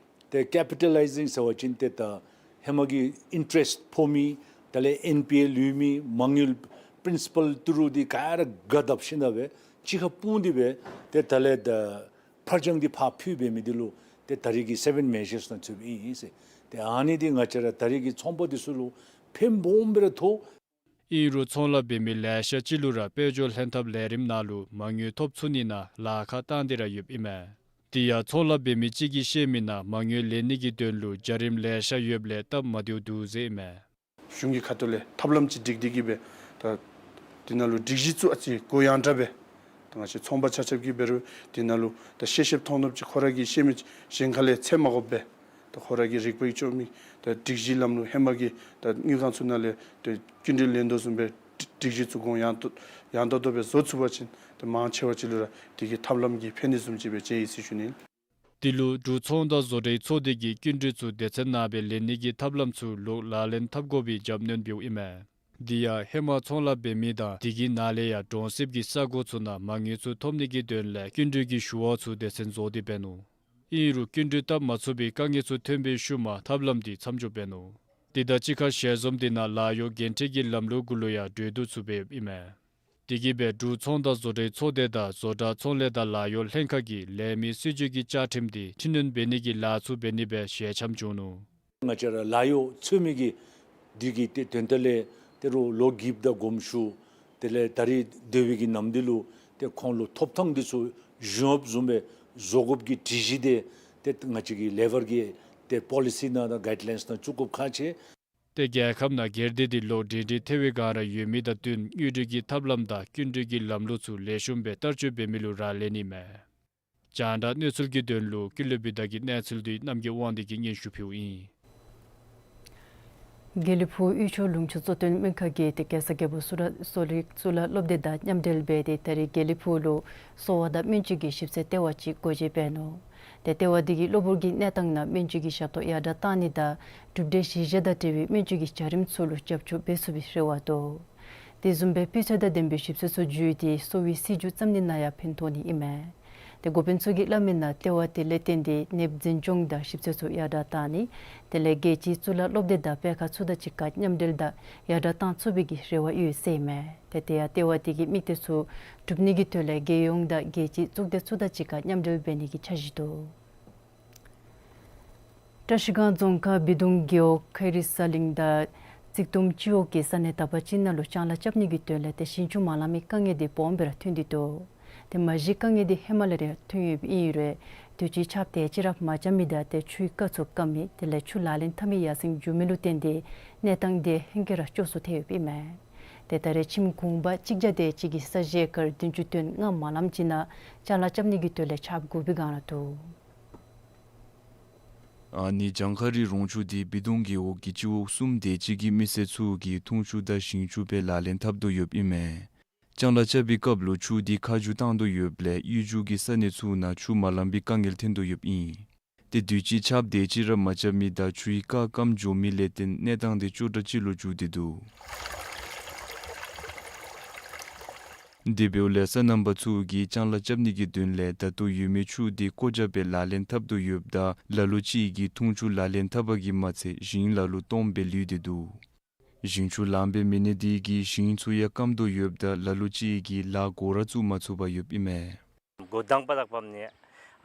ཏེ་ཀེ་པི་ཊ་ལའི་ཛིང་ཟེར་བ་ཅིན་ཏེ་ད་ཧེ་མ་གི་ཨིན་ཊ་རེསཊ་ཕོག་མི་དེ་ལས་ཨེན་པི་ཨེལ་ལུས་མི་མ་དངུལ་པི་རིན་སི་པཱལ་ཏི་རུ་འདི་ག་ར་ག་བརྡབ་ཤིན་ན་སྦེ་གཅིག་ཁར་སྤུངས་ཏེ་སྦེ་ཏེ་དེ་ལས་ད་ཕར་འགྱངས་འདི་ཕར་འཕུལ་འབད་མི་འདི་ལུ་ཏེ་ད་རེས་ཀྱི་སེ་བེན་མེ་ཇརསི་ནང་ཚུདཔ་ཨིན་ཟེར། ཏེ་ཨ་ནི་འདི་ང་བཅས་ར་ད་རེས་ཀྱི་ཚོང་པ་འདི་ཚུ་ལུ་ཕན་སྦོམ་སྦེ་ར་ཐོགས། ཨིན་རུང་ཚོང་ལཱ་འབད་མི་ལེ་ཤ་ཅིག་ལུ་ར་དཔལ་འབྱོར་ལྷན་ཐབས་ལས་རིམ་ནང་ལུ་མ་དངུལ་ཐོབ་ཚུགས་ནི་ནང་ལཱ་ཁག་བཏང་སྟེ་ར་ཡོདཔ་ཨིན་མས། དེ་ཡང་ཚོང་ལཱ་འབད་མི་ཅིག་གིས་བཤད་མི་ནང་མ་དངུལ་ལེན་ནི་གི་དོན་ལུ་བྱ་རིམ་ལེ་ཤ་ཡོདཔ་ལས་སྟབས་མ་བདེཝ་འདུག་ཟེར་ཨིན་མས། གཞུང་གི་ཁ་ཐུག་ལས་ཐབས་ལམ་ཅིག་སྒྲིག་སྟེ་གིས་སྦེ་ད་དེ་ནང་ལུ་སྒྲིག་གཞི་ཚུ་ཨ་ཙི་གུ་ཡངས་དྲགས་སྦེ་ད་ང་བཅས་ཚོང་པ་ཆ་ཁྱབ་ཀྱིས་འབད་རུང་དེ་ནང་ལུ་ད་ཤེས་ཤེསཔ་མཐོང་ནུབ་ཅིག་ཁོ་ར་གིས་ཤེས་མི་གཞན་ཁ་ལས་འཚོལ་མ་དགོཔ་སྦེ་ད་ཁོ་ར་གིས་རིག་པའི་ཅོག་མི་ད་སྒྲིག་གཞི་ལམ་ལུགས་ཧེ་མ་གི་ད་དངུལ་ཁང་ཚུ་ནང་ལས་ད་སྐྱིན་འགྲུལ་ལེན་དོ་བཟུམ་སྦེ་སྒྲིག་གཞི་ཚུ་གུ་ཡངས་ཏོག་ཡངས་ཏོག་ཏོ་སྦེ་བཟོ་ཚུགས་པ་ཅིན་ད་མང་ཆེ་བ་ཅིག་ལུ་ར་དེ་གི་ཐབས་ལམ་གྱིས་ཕན་ནི་བཟུམ་ཅིག་སྦེ་མཇལ་ཡི་ཟེར་ཞུ་ནི། དེ་ལུ་འབྲུག་ཚོང་དང་བཟོ་གྲྭའི་ཚོགས་སྡེ་གིས་སྐྱིན་འགྲུལ་ཚུ་སྡེ་ཚན་ནང་སྦེ་ལེན་ནི་གི་ཐབས་ལམ་ཚུ་ལོག་ལག་ལེན་འཐབ་དགོ་པའི་རྒྱབ་སྣོན་འབདཝ་ཨིན་མས། དེ་ཡང་ཧེ་མ་ཚོང་ལཱ་འབད་མི་དང་དེ་གི་ནང་ལས་ཡང་གྲོང་གསེབ་ཀྱི་ས་གོ་ཚུ་ནང་མ་དངུལ་ཚུ་ཐོབ་ནི་གི་དོན་ལས་སྐྱིན་འགྲུལ་གྱི་ཞུ་བ་ཚུ་སྡེ་ཚན་བཟོ་སྟེ་འབད་ནུག། ཨིན་རུང་སྐྱིན་འགྲུལ་བཏབ་མ་ཚུགས་པའི་དཀའ་ངལ་ཚུ་ཐོན་པའི་ཤུལ་མ་ཐབས་ལམ་དེ་མཚམས་འཇོག་འབད་ནུག། དེ་དང་གཅིག་ཁར་ཞལ་འཛོམས་དེ་ནང་ལཱ་གཡོག་འགན་འཁྲི་གི་ལམ་ལུགས་གུ་ལུ་ཡང་གྲོས་བསྡུར་ཚུ་འབདཝ་ཨིན་མས། དེ་གིས་སྦེ་འབྲུག་ཚོང་དང་བཟོ་གྲྭའི་ཚོགས་སྡེ་དང་བཟོ་གྲྭ་ཚོང་ལས་དང་ལཱ་གཡོག་ལྷན་ཁག་གིས་ལས་མི་སྲིད་བྱུས་ཀྱི་བཅའ་ཁྲིམས་དེ་འཕྲི་སྣོན་འབད་ནི་གི་ལཱ་ཚུ་འབད་ནི་སྦེ་ཞལ་འཆམ་བྱུང་ནུག། ང་བཅས་ར་ལཱ་གཡོག་འཚོལ་མི་གི་འདི་གི་ཏེ་དོན་དག་ལས་ཏེ་རུང་ལོ་གིབ་དང་དགོངསམ་ཞུ། དེ་ལས་ད་རེས་སྡོད་པའི་གི་ནམ་དུས་ལུ་ཏེ་ཁོང་ལུ་ཐོབ་ཐང་འདི་ཚུ་གཞུང་གཡོགཔ་བཟུམ་སྦེ་བཟོ་དགོཔ་གི་སྒྲིག་གཞི་དེ་ཏེ་ང་བཅས་ཀྱི་ལེ་བར་གྱི་ཏེ་པོ་ལི་སི་ནང་དང་གའིཌ་ལའིནསི་ནང་བཙུགས་དགོཔ་ཁག་ཆེ། ཏེ་རྒྱལ་ཁབ་ནང་སྒེར་སྡེ་འདི་ལོག་སྒྲིང་སྒྲི་ཐལ་བའི་སྒང་ར་ཡོད་མི་དང་བསྟུན་དངུལ་འབྲེལ་གྱི་ཐབས་ལམ་དང་སྐྱིན་འགྲུལ་གྱི་ལམ་ལུགས་ཚུ་ལེགས་ཤོམ་སྦེ་བསྟར་སྤྱོད་འབད་མི་ལུ་རག་ལས་ནི་མས། རྒྱང་བསྒྲགས་གནས་ཚུལ་གྱི་དོན་ལུ་ཀུན་ལེགས་བི་དྷ་གི་གནས་ཚུལ་དེ་རྣམ་རྒྱལ་དབང་འདུས་ཀྱིས་སྙན་ཞུ་ཕུལཝ་ཨིན། དགེ་ལེགས་ཕུག་དབུས་ཕྱོགས་ལུང་ཕྱོགས་གཙོ་བསྟེན་སྨན་ཁང་གིས་ཏེ་གེ་སར་རྒྱལ་པོ་གཙུག་ལག་གཙུག་ལག་སློབ་སྡེ་དང་མཉམ་འབྲེལ་འབད་དེ་ད་རེས་དགེ་ལེགས་ཕུག་ལུ་གསོ་བ་དང་སྨན་བཅོས་ཀྱི་ཞིབ་འཚོལ་ལྟེ་བ་ཅིག་སྒོ་འབྱེད་འབད་ནུག། ཏེ་ལྟེ་བ་འདི་གིས་གློ་བུར་གྱི་གནས་སྟངས་ནང་སྨན་བཅོས་ཀྱི་ཞབས་ཏོག་ཡར་དྲགས་གཏང་ནི་དང་གྲུབ་འབྲས་གཞི་བཞག་དང་འབྲེལ་བའི་སྨན་བཅོས་ཀྱི་བྱ་རིམ་ཚུ་ལུ་རྒྱབ་སྐྱོར་འབད་ཚུགས་པའི་རེ་བ་འདུག། དེ་བཟུམ་སྦེ་སྤུས་ཚད་དང་ལྡན་པའི་ཞིབ་འཚོལ་ཚུ་བརྒྱུད་དེ་གསོ་བའི་སྲིད་བྱུས་བརྩམ་ནི་ནང་ཡང་ཕན་ཐོགས་ནི་ཨིན་མས། ཏེ་འགོ་དཔོན་ཚུ་གིས་སླབ་མི་ནང་ལྟེ་བ་དེ་ལས་བརྟེན་ཏེ་ནདཔ་འཛིན་སྐྱོང་དང་ཞིབ་འཚོལ་ཚུ་ཡར་དྲགས་གཏང་ནི་དེ་ལས་རྒྱལ་སྤྱིའི་གཙུག་ལག་སློབ་སྡེ་དང་སྤེལ་ཁང་ཚུ་དང་གཅིག་ཁར་མཉམ་འབྲེལ་དང་ཡར་དྲགས་གཏང་ཚུགས་པའི་གི་རེ་བ་ཡོད་ཟེར་ཨིན་མས། ཏེ་དེ་ཡང་ལྟེ་བ་དེ་གི་དམིགས་གཏད་ཚུ་གྲུབ་ནི་གི་དོན་ལས་རྒྱལ་ཡོངས་དང་རྒྱལ་སྤྱིའི་གཙུག་སྡེ་ཚུ་དང་གཅིག་ཁར་མཉམ་འབྲེལ་འབད་ནི་གི་འཆར་གཞི་འདུག། བཀྲ་ཤིས་སྒང་རྫོང་ཁག་བི་གདུང་རྒེད་འོག་ཁ་རི་ས་གླིང་དང་ཙིག་དུམ་སྤྱི་འོག་གི་ས་གནས་དག་པ་ཅིག་ནང་ལུ་ལྕང་ལཱ་རྐྱབ་ནི་གི་དོན་ལས་ཏེ་ཞིང་ཆུ་མ་ལང་མི་དཀའ་ངལ་དེ་སྦོམ་སྦེ་ར་ཐོན་ཏེ་འདུག། ཏེ་མ་གཞི་དཀའ་ངལ་དེ་ཧེ་མ་ལས་ར་ཐོན་ཡོདཔ་ཨིན་རུང་དུས་ཅི་ཆརཔ་དེ་ཅིག་ར་མ་རྐྱབ་མི་དང་ཏེ་ཆུའི་རྐ་ཚུ་སྐམ་མི་དེ་ལས་ཆུ་ལག་ལེན་འཐབ་མི་ཡར་སེང་འགྱོ་མི་ལུ་བརྟེན་ཏེ་གནས་སྟངས་དེ་ཧེང་སྐལ་ར་སྐྱོ་སུ་ཐལ་ཡོདཔ་ཨིན་མས། ཏེ་ད་རེས་ཁྱིམ་གུང་པ་གཅིག་བརྒྱ་དེ་ཅིག་གིས་ས་གཞི་ཨེ་ཀར་བདུན་ཅུ་དོན་ལྔ་མ་ལམ་ཅིག་ནང་ཅ་ལ་རྐྱབ་ནི་གི་དོན་ལས་ཆརཔ་དགོ་པའི་སྒང་ར་འདུག། ཨ་ནི་གྱངས་ཁ་རའི་རོང་ཆུ་འདི་སྦིས་སྡོང་རྒེད་འོག་གི་སྤྱི་འོག་གསུམ་དེ་ཅིག་གི་མི་སེར་ཚུ་གིས་འཐུང་ཆུ་དང་ཞིང་ཆུ་སྦེ་ལག་ལེན་འཐབ་དོ་ཡོདཔ་ཨིན་མས། ཅ་ལ་རྐྱབ་པའི་སྐབས་ལུ་ཆུ་འདི་ཁ་རྒྱུ་བཏང་དོ་ཡོདཔ་ལས་གཡུས་མཇུག་གི་ས་གནས་ཚུ་ནང་ཆུ་མ་ལང་པའི་དཀའ་ངལ་ཐོན་དོ་ཡོདཔ་ཨིན། ཏེ་དུས་ཅི་ཆརཔ་དེ་ཅིག་ར་མ་རྐྱབ་མི་དང་ཆུའི་རྐ་སྐམ་འགྱོ་མི་ལས་བརྟེན་གནས་སྟངས་དེ་སྐྱོ་དྲགས་ཅིག་ལུ་འགྱུར་ཏེ་འདུག། དེ་འབདཝ་ལས་སོ་ནམ་པ་ཚུ་གིས་ཅ་ལ་རྐྱབ་ནི་གི་དོན་ལས་ད་ལྟོ་ཡོད་མི་ཆུ་དེ་བཀོ་བཞག་སྦེ་ལག་ལེན་འཐབ་དོ་ཡོདཔ་ད་ལ་ལུ་ཅིག་གིས་འཐུང་ཆུ་ལག་ལེན་འཐབ་པ་གིས་མ་ཚད་ཞིང་ལ་ལུ་སྟོངམ་སྦེ་ལུས་ཏེ་འདུག། ཞིང་ཆུ་ལངམ་སྦེ་མེད་ནི་དེ་གིས་ཞིང་ཚུ་ཡང་སྐམ་དོ་ཡོདཔ་ད་ལ་ལུ་ཅིག་གིས་ལཱ་འགོ་ར་བཙུགས་མ་ཚུགས་པར་ཡོདཔ་ཨིན་མས། འགོ་དང་པ་དང་པ་ནི་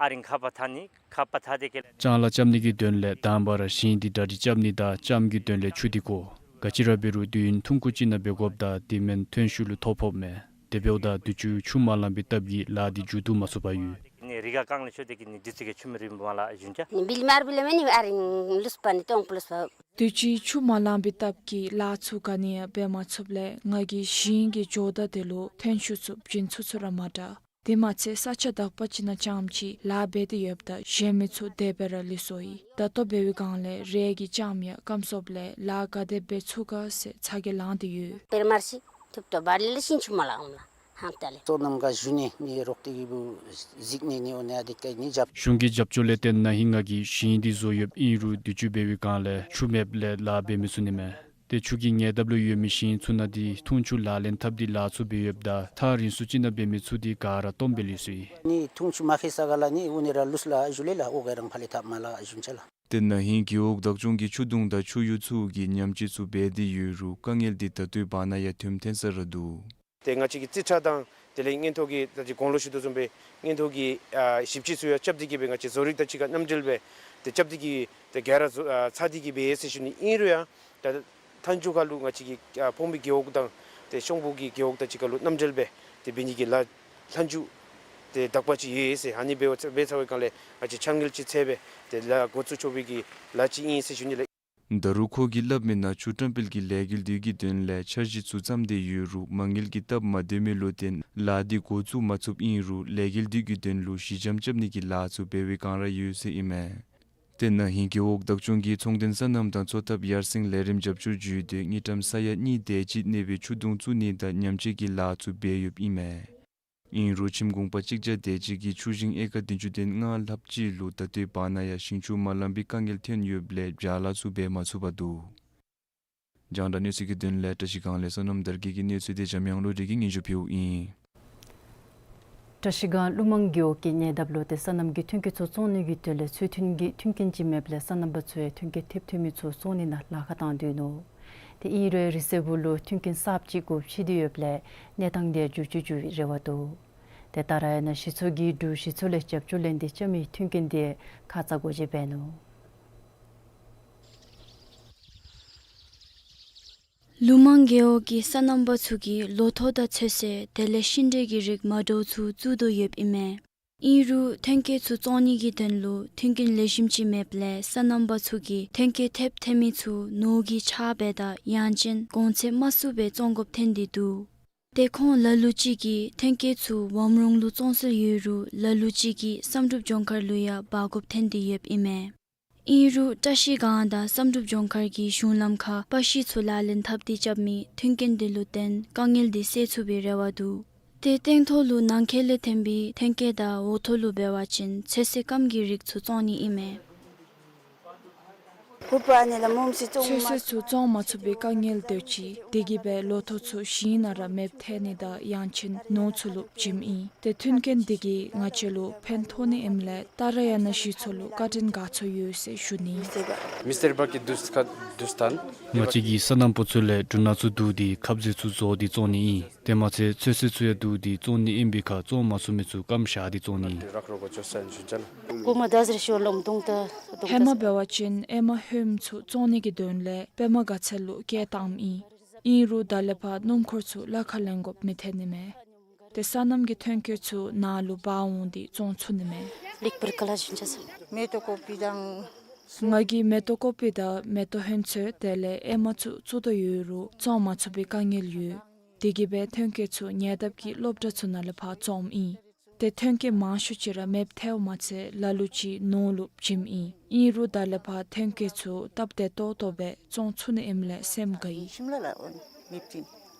ཨ་རིང་ཁ་པར་འཐག་ནི་ཁ་པར་འཐག་སྟེ་གི་ལས། ཅ་ལ་རྐྱབ་ནི་གི་དོན་ལས་དང་པ་ར་ཞིང་འདི་གྲ་སྒྲིག་རྐྱབ་ནི་དང་ལྕངམ་གི་དོན་ལས་ཆུ་འདི་དགོ། ག་ཅི་ར་འབད་རུང་དུས་ཡུན་ཐུང་ཀུ་ཅིག་ནང་འབད་དགོཔ་ད་དེ་མེན་ཐོན་ཤུགས་ལུ་ཐོ་ཕོགཔ་མས། དེ་འབདཝ་ད་དུས་ཅི་ཆུ་མ་ལང་པའི་སྟབས་ཀྱིས་ལཱ་འདི་མཇུག་བསྡུ་མ་ཚུགས་པར་ཡོད། ནི་རི་ག་རྐང་ལས་ཆུ་དེ་གི་ནི་དུས་ཚོད་ཀྱི་ཆུ་མི་རིམ་མ་ལ་ཞུན་ཅ། ནི་བིལ་མར་བིལ་མེ་ནི་ཨ་རིང་ལུས་པ་ནི་སྟོང་པོ་ལུས་པ། དུས་ཅི་ཆུ་མ་ལང་པའི་སྟབས་ཀྱིས་ལཱ་ཚུ་ག་ནི་ཡང་འབད་མ་ཚུགསཔ་ལས་ང་གིས་ཞིང་གི་ཇོ་བདག་དེ་ལུ་ཐོན་ཤུགས་ཚུ་བྱིན་ཚུགས་ཚུགས་ར་མ་དྲག། དེ་མ་ཚད་ས་ཆ་དག་པ་ཅིག་ནང་ལྕངམ་ཅིག་ལཱ་འབད་དེ་ཡོདཔ་ད་གཞན་མི་ཚུ་དེ་སྦེ་ར་ལུས་སོ་ཡི། ད་ལྟོ་འབད་བའི་སྒང་ལས་རེ་གི་ལྕངམ་ཡང་སྐམ་སོངམ་ལས་ལཱ་ག་དེ་འབད་ཚུགས་ག་ཟེར་ཚ་གྱང་ལང་སྟེ་ཡོད། པེར་མར་ཤི་ཐུབ་ཏོ་བར་ལས་ལས་ཤིང་ཆུ་མ་ལང་ལ་ཧང་ཏ་ལས། སོ་ནམ་ག་ཞུ་ནི་ནི་རོགས་ཏེ་གི་བུ་གཟིགས་ནི་ནི་འོ་ནི་ཨ་དེ་ཀ་ནི་རྒྱབ། གཞུང་གི་རྒྱབ་སྐྱོར་ལས་བརྟེན་ན་ཧིང་ང་གིས་ཞིང་འདི་བཟོ་ཡོདཔ་ཨིན་རུང་དུས་ཅི་འབད་བའི་སྒང་ལས་ཆུ་མེདཔ་ལས་ལཱ་འབད་མི་ཚུགས་ནི་མས། ཏེ་ཆུ་གི་ཉེ་འདབས་ལུ་ཡོད་མི་ཞིང་ཚུ་ནང་འདི་འཐུང་ཆུ་ལག་ལེན་འཐབ་སྟེ་ལཱ་ཚུ་འབད་ཡོདཔ་ད་ཐག་རིང་སུ་ཅིག་ནང་འབད་མི་ཚུ་འདི་ག་ར་སྟོངམ་སྦེ་ལུས་སོ་ཡི། ནི་འཐུང་ཆུ་མ་ཁེ་ས་ག་ལ་ནི་འུ་ནི་ར་ལུས་ལ་ཞུ་ལེ་ལ་འོ་ག་རང་ཕ་ལེ་ཐབ་མ་ལ་ཞུན་ཅ་ལ། ཏེ་ན་ཧིང་རྒེད་འོག་བདག་སྐྱོང་གིས་ཆུ་དུང་དང་ཆུ་གཡུར་ཚུ་གི་ཉམས་བཅོས་ཚུ་འབད་དེ་ཡོད་རུང་དཀའ་ངལ་འདི་ད་ལྟོའི་བར་ན་ཡང་དོན་ཐོན་ས་ར་འདུག། ཏེ་ང་བཅས་ཀྱི་རྩིས་ཁྲ་དང་དེ་ལས་མངོན་མཐོ་གི་ད་ཅི་གོང་ལུ་ཞུ་དོ་བཟུམ་སྦེ་མངོན་མཐོ་གི་ཨ་ཞིབ་དཔྱད་ཚུ་ཡང་རྐྱབ་སྟེ་གི་སྦེ་ང་བཅས་བཟོ་རིག་དང་གཅིག་ཁར་མཉམ་འབྲེལ་སྦེ་ཏེ་རྐྱབ་སྟེ་གི་ཏེ་ག་ར་བཟོ་ཨ་ཚར་ཏེ་གི་སྦེ་ཟེར་ཞུ་ནི་ཨིན་རུང་ཡང་ད་མཐའ་མཇུག་ཁར་ལུ་ང་བཅས་ཀྱི་ཨ་ཕོངས་པའི་རྒེད་འོག་དང་ཏེ་གཤོང་པོ་གི་རྒེད་འོག་དང་གཅིག་ཁར་ལུ་མཉམ་འབྲེལ་སྦེ་ཏེ་འབད་ནི་གི་ལཱ་ལྷག་མཇུག་ཏེ་དག་པ་ཅིག་ཡོད་ཟེར། ཨ་ནི་འབད་འབད་ཚར་བའི་སྒང་ལས་ང་བཅས་ཕྱག་འགུལ་ཅིག་འཚལ་སྦེ་ཏེ་ལཱ་འགོ་བཙུགས་ཆོག་པའི་གི་ལཱ་ཅིག་ཨིན་ཟེར་ཞུ་ནི་ལགས། ད་རུང་ཁོ་གིས་སླབ་མི་ནང་ཆུ་བཀྲམ་སྤེལ་གྱི་ལས་འགུལ་འདི་གི་དོན་ལས་འཆར་གཞི་ཚུ་བརྩམས་ཏེ་ཡོད་རུང་མ་དངུལ་གྱི་སྟབས་མ་བདེ་མི་ལུ་བརྟེན་ལཱ་འདི་འགོ་བཙུགས་མ་ཚུགསཔ་ཨིན་རུང་ལས་འགུལ་འདི་གི་དོན་ལུ་གཞི་འགྱམ་རྐྱབ་ནི་གི་ལཱ་ཚུ་འབད་བའི་སྒང་ར་ཡོད་ཟེར་ཨིན་མས། ཏེ་ན་ཧིང་རྒེད་འོག་བདག་སྐྱོང་གི་ཚོང་དོན་སོ་ནམ་དང་འཚོ་ཐབས་ཡར་སེང་ལས་རིམ་རྒྱབ་སྐྱོར་ཅུས་ཏེ་དངུལ་ཀྲམ་ས་ཡ་གཉིས་དེ་ཅིག་གནས་པའི་ཆུ་དུང་བཙུགས་ནི་དང་ཉམས་བཅོས་ཀྱི་ལཱ་ཚུ་འབད་ཡོདཔ་ཨིན་མས། ཨིན་རུང་ཁྱིམ་གུང་པ་གཅིག་བརྒྱ་དེ་ཅིག་གི་ཆུ་ཞིང་ཨེ་ཀར་བདུན་ཅུ་དོན་ལྔ་ལྷགཔ་ཅིག་ལུ་ད་ལྟོའི་བར་ན་ཡང་ཞིང་ཆུ་མ་ལང་པའི་དཀའ་ངལ་ཐོན་ཡོདཔ་ལས་བྱ་ལཱ་ཚུ་འབད་མ་ཚུགས་པར་འདུག། རྒྱང་བསྒྲགས་གནས་ཚུལ་གྱི་དོན་ལས་བཀྲ་ཤིས་སྒང་ལས་བསོད་ནམས་དར་རྒྱས་ཀྱི་གནས་ཚུལ་དེ་འཇམ་དབྱངས་བློ་གྲོས་ཀྱིས་སྙན་ཞུ་ཕུལཝ་ཨིན། བཀྲ་ཤིས་སྒང་ཀླུ་མང་རྒེད་འོག་གི་ཉེ་འདབས་ལུ་ཏེ་སོ་ནམ་གྱི་ཐོན་སྐྱེད་ཚུ་བཙོང་ནི་གི་དོན་ལས་ཚུལ་མཐུན་གྱི་མཐུན་རྐྱེན་ཅིག་མེདཔ་ལས་སོ་ནམ་པ་ཚུ་ཡང་ཐོན་སྐྱེད་ཐོན་མི་ཚུ་བཙོང་ནི་ནང་ལཱ་ཁག་བཏང་དོ་ནུག། ཏེ་ཨིན་རུང་རི་སེར་པོ་ལུ་མཐུན་རྐྱེན་གསརཔ་ཅིག་སྒོ་ཕྱེ་སྟེ་ཡོདཔ་ལས་གནས་སྟངས་དེ་འགྱུར་བཅོས་འགྱུར་བའི་རེ་བ་འདུག། ཏེ་ཏཱ་ར་ཡ་ན་གཞི་ཚོགས་ཀྱིས་འབྲུག་གཞི་ཚོགས་ལས་རྒྱབ་སྐྱོར་ལེན་ཏེ་རྐྱབ་མི་མཐུན་རྐྱེན་དེ་ཁ་ཙ་སྒོ་འབྱེད་འབད་ནུག། ཀླུ་མང་རྒེད་འོག་གི་སོ་ནམ་པ་ཚུ་གིས་ལོ་ཐོག་དང་ཚོད་བསྲེ་དེ་ལས་ཤིང་འབྲས་ཀྱི་རིགས་མ་འདྲཝ་ཚུ་བཙུགས་དོ་ཡོདཔ་ཨིན་མས། ཨིན་རུང་ཐོན་སྐྱེད་ཚུ་བཙོང་ནི་གི་དོན་ལུ་མཐུན་རྐྱེན་ལེགས་ཤོམ་ཅིག་མེདཔ་ལས་སོ་ནམ་པ་ཚུ་གིས་ཐོན་སྐྱེད་ཐེབས་ཐོན་མི་ཚུ་ནོར་གྱིས་ཆག་སྦེ་དང་ཡང་ཅིན་གོང་ཚད་མ་ཚུགས་པར་བཙོང་དགོཔ་ཐོན་ཏེ་འདུག། ཏེ་ཁོང་ལ་ལུ་ཅིག་གིས་ཐོན་སྐྱེད་ཚུ་བམ་རོང་ལུ་བཙོང་སྲོལ་ཡོད་རུང་ལ་ལུ་ཅིག་གིས་བསམ་གྲུབ་ལྗོངས་མཁར་ལུ་ཡང་འབག་དགོཔ་ཐོན་ཏེ་ཡོདཔ་ཨིན་མས། ཨིན་རུང་བཀྲ་ཤིས་སྒང་དང་བསམ་གྲུབ་ལྗོངས་མཁར་གྱི་གཞུང་ལམ་ཁར་པ་ཤི་ཚུ་ལག་ལེན་འཐབ་སྟེ་རྐྱབ་མི་མཐུན་རྐྱེན་དེ་ལུ་བརྟེན་དཀའ་ངལ་དེ་སེལ་ཚུགས་པའི་རེ་བ་འདུག། ཏེ་སྟེང་ཐོག་ལུ་ནང་འཁོད་ལས་ཐོན་པའི་ཐོན་སྐྱེད་དང་འོག་ཐོག་ལུ་འབད་བ་ཅིན་ཚོད་བསྲེ་སྐམ་གྱི་རིགས་ཚུ་བཙོང་ནི་ཨིན་མས། ཚོད་བསྲེ་ཚུ་བཙོང་མ་ཚུགས་པའི་དཀའ་ངལ་འདུག་ཅི། དེ་གིས་སྦེ་ལོ་ཐོག་ཚུ་ཞིང་ནང་ར་མེདཔ་ཐལ་ནི་དང་ཡང་ཅིན་ནོར་ཚུ་ལུ་བྱིནམ་ཨིན། ཏེ་མཐུན་རྐྱེན་དེ་གིས་ང་བཅས་ལུ་ཕན་ཐོགས་ནི་ཨིནམ་ལས་ཏཱ་ར་ཡ་ན་གཞི་ཚོགས་ལུ་བཀའ་དྲིན་དགའ་ཚོར་ཡོད་ཟེར་ཞུ་ནི། ང་བཅས་ཀྱི་སོ་ནམ་པ་ཚུ་ལས་འབྲུ་སྣ་ཚུ་བསྡུ་སྟེ་ཁབ་ཟས་ཚུ་བཟོ་སྟེ་བཙོང་ནི་ཨིན། དེ་མ་ཚད་ཚོད་བསྲེ་ཚུ་ཡང་བསྡུ་སྟེ་བཙོང་ནི་ཨིན་པའི་ཁར་བཙོང་མ་ཚུགས་མི་ཚུ་སྐམ་བཞག་སྟེ་བཙོང་ནི་ཨིན། ཧེ་མ་འབད་བ་ཅིན་ཨེ་མ་ཧོནམ་ཚུ་བཙོང་ནི་གི་དོན་ལས་པདྨ་དགའ་ཚལ་ལུ་སྐྱེལ་བཏངམ་ཨིན། ཨིན་རུང་ད་ལས་ཕར་སྣུམ་འཁོར་ཚུ་ལ་ཁར་ལེན་དགོཔ་མི་ཐོན་ནི་མས། ཏེ་སོ་ནམ་གྱི་ཐོན་སྐྱེད་ཚུ་ནཱ་ལུ་འབག་འོང་སྟེ་བཙོང་ཚུགས་ནི་མས། ང་གིས་མེ་ཏོག་ཀོ་པི་དང་མེ་ཏོག་ཧོན་ཚོད་དེ་ལས་ཨེ་མ་ཚུ་བཙུགས་དོ་ཡོད་རུང་བཙོང་མ་ཚུགས་པའི་དཀའ་ངལ་ཡོད། དེ་གིས་སྦེ་ཐོན་སྐྱེད་ཚུ་ཉེ་འདབས་ཀྱི་སློབ་གྲྭ་ཚུ་ནང་ལས་ཕར་བཙོངམ་ཨིན། ཏེ་ཐོན་སྐྱེད་མང་ཤོས་ཅིག་ར་མེདཔ་ཐལཝ་མ་ཚད་ལ་ལུ་ཅིག་ནོར་ལུ་བྱིནམ་ཨིན། ཨིན་རུང་ད་ལས་ཕར་ཐོན་སྐྱེད་ཚུ་སྟབས་བདེ་ཏོག་ཏོ་སྦེ་བཙོང་ཚུགས་ནི་ཨིནམ་ལས་སེམས་དགའ་ཡི།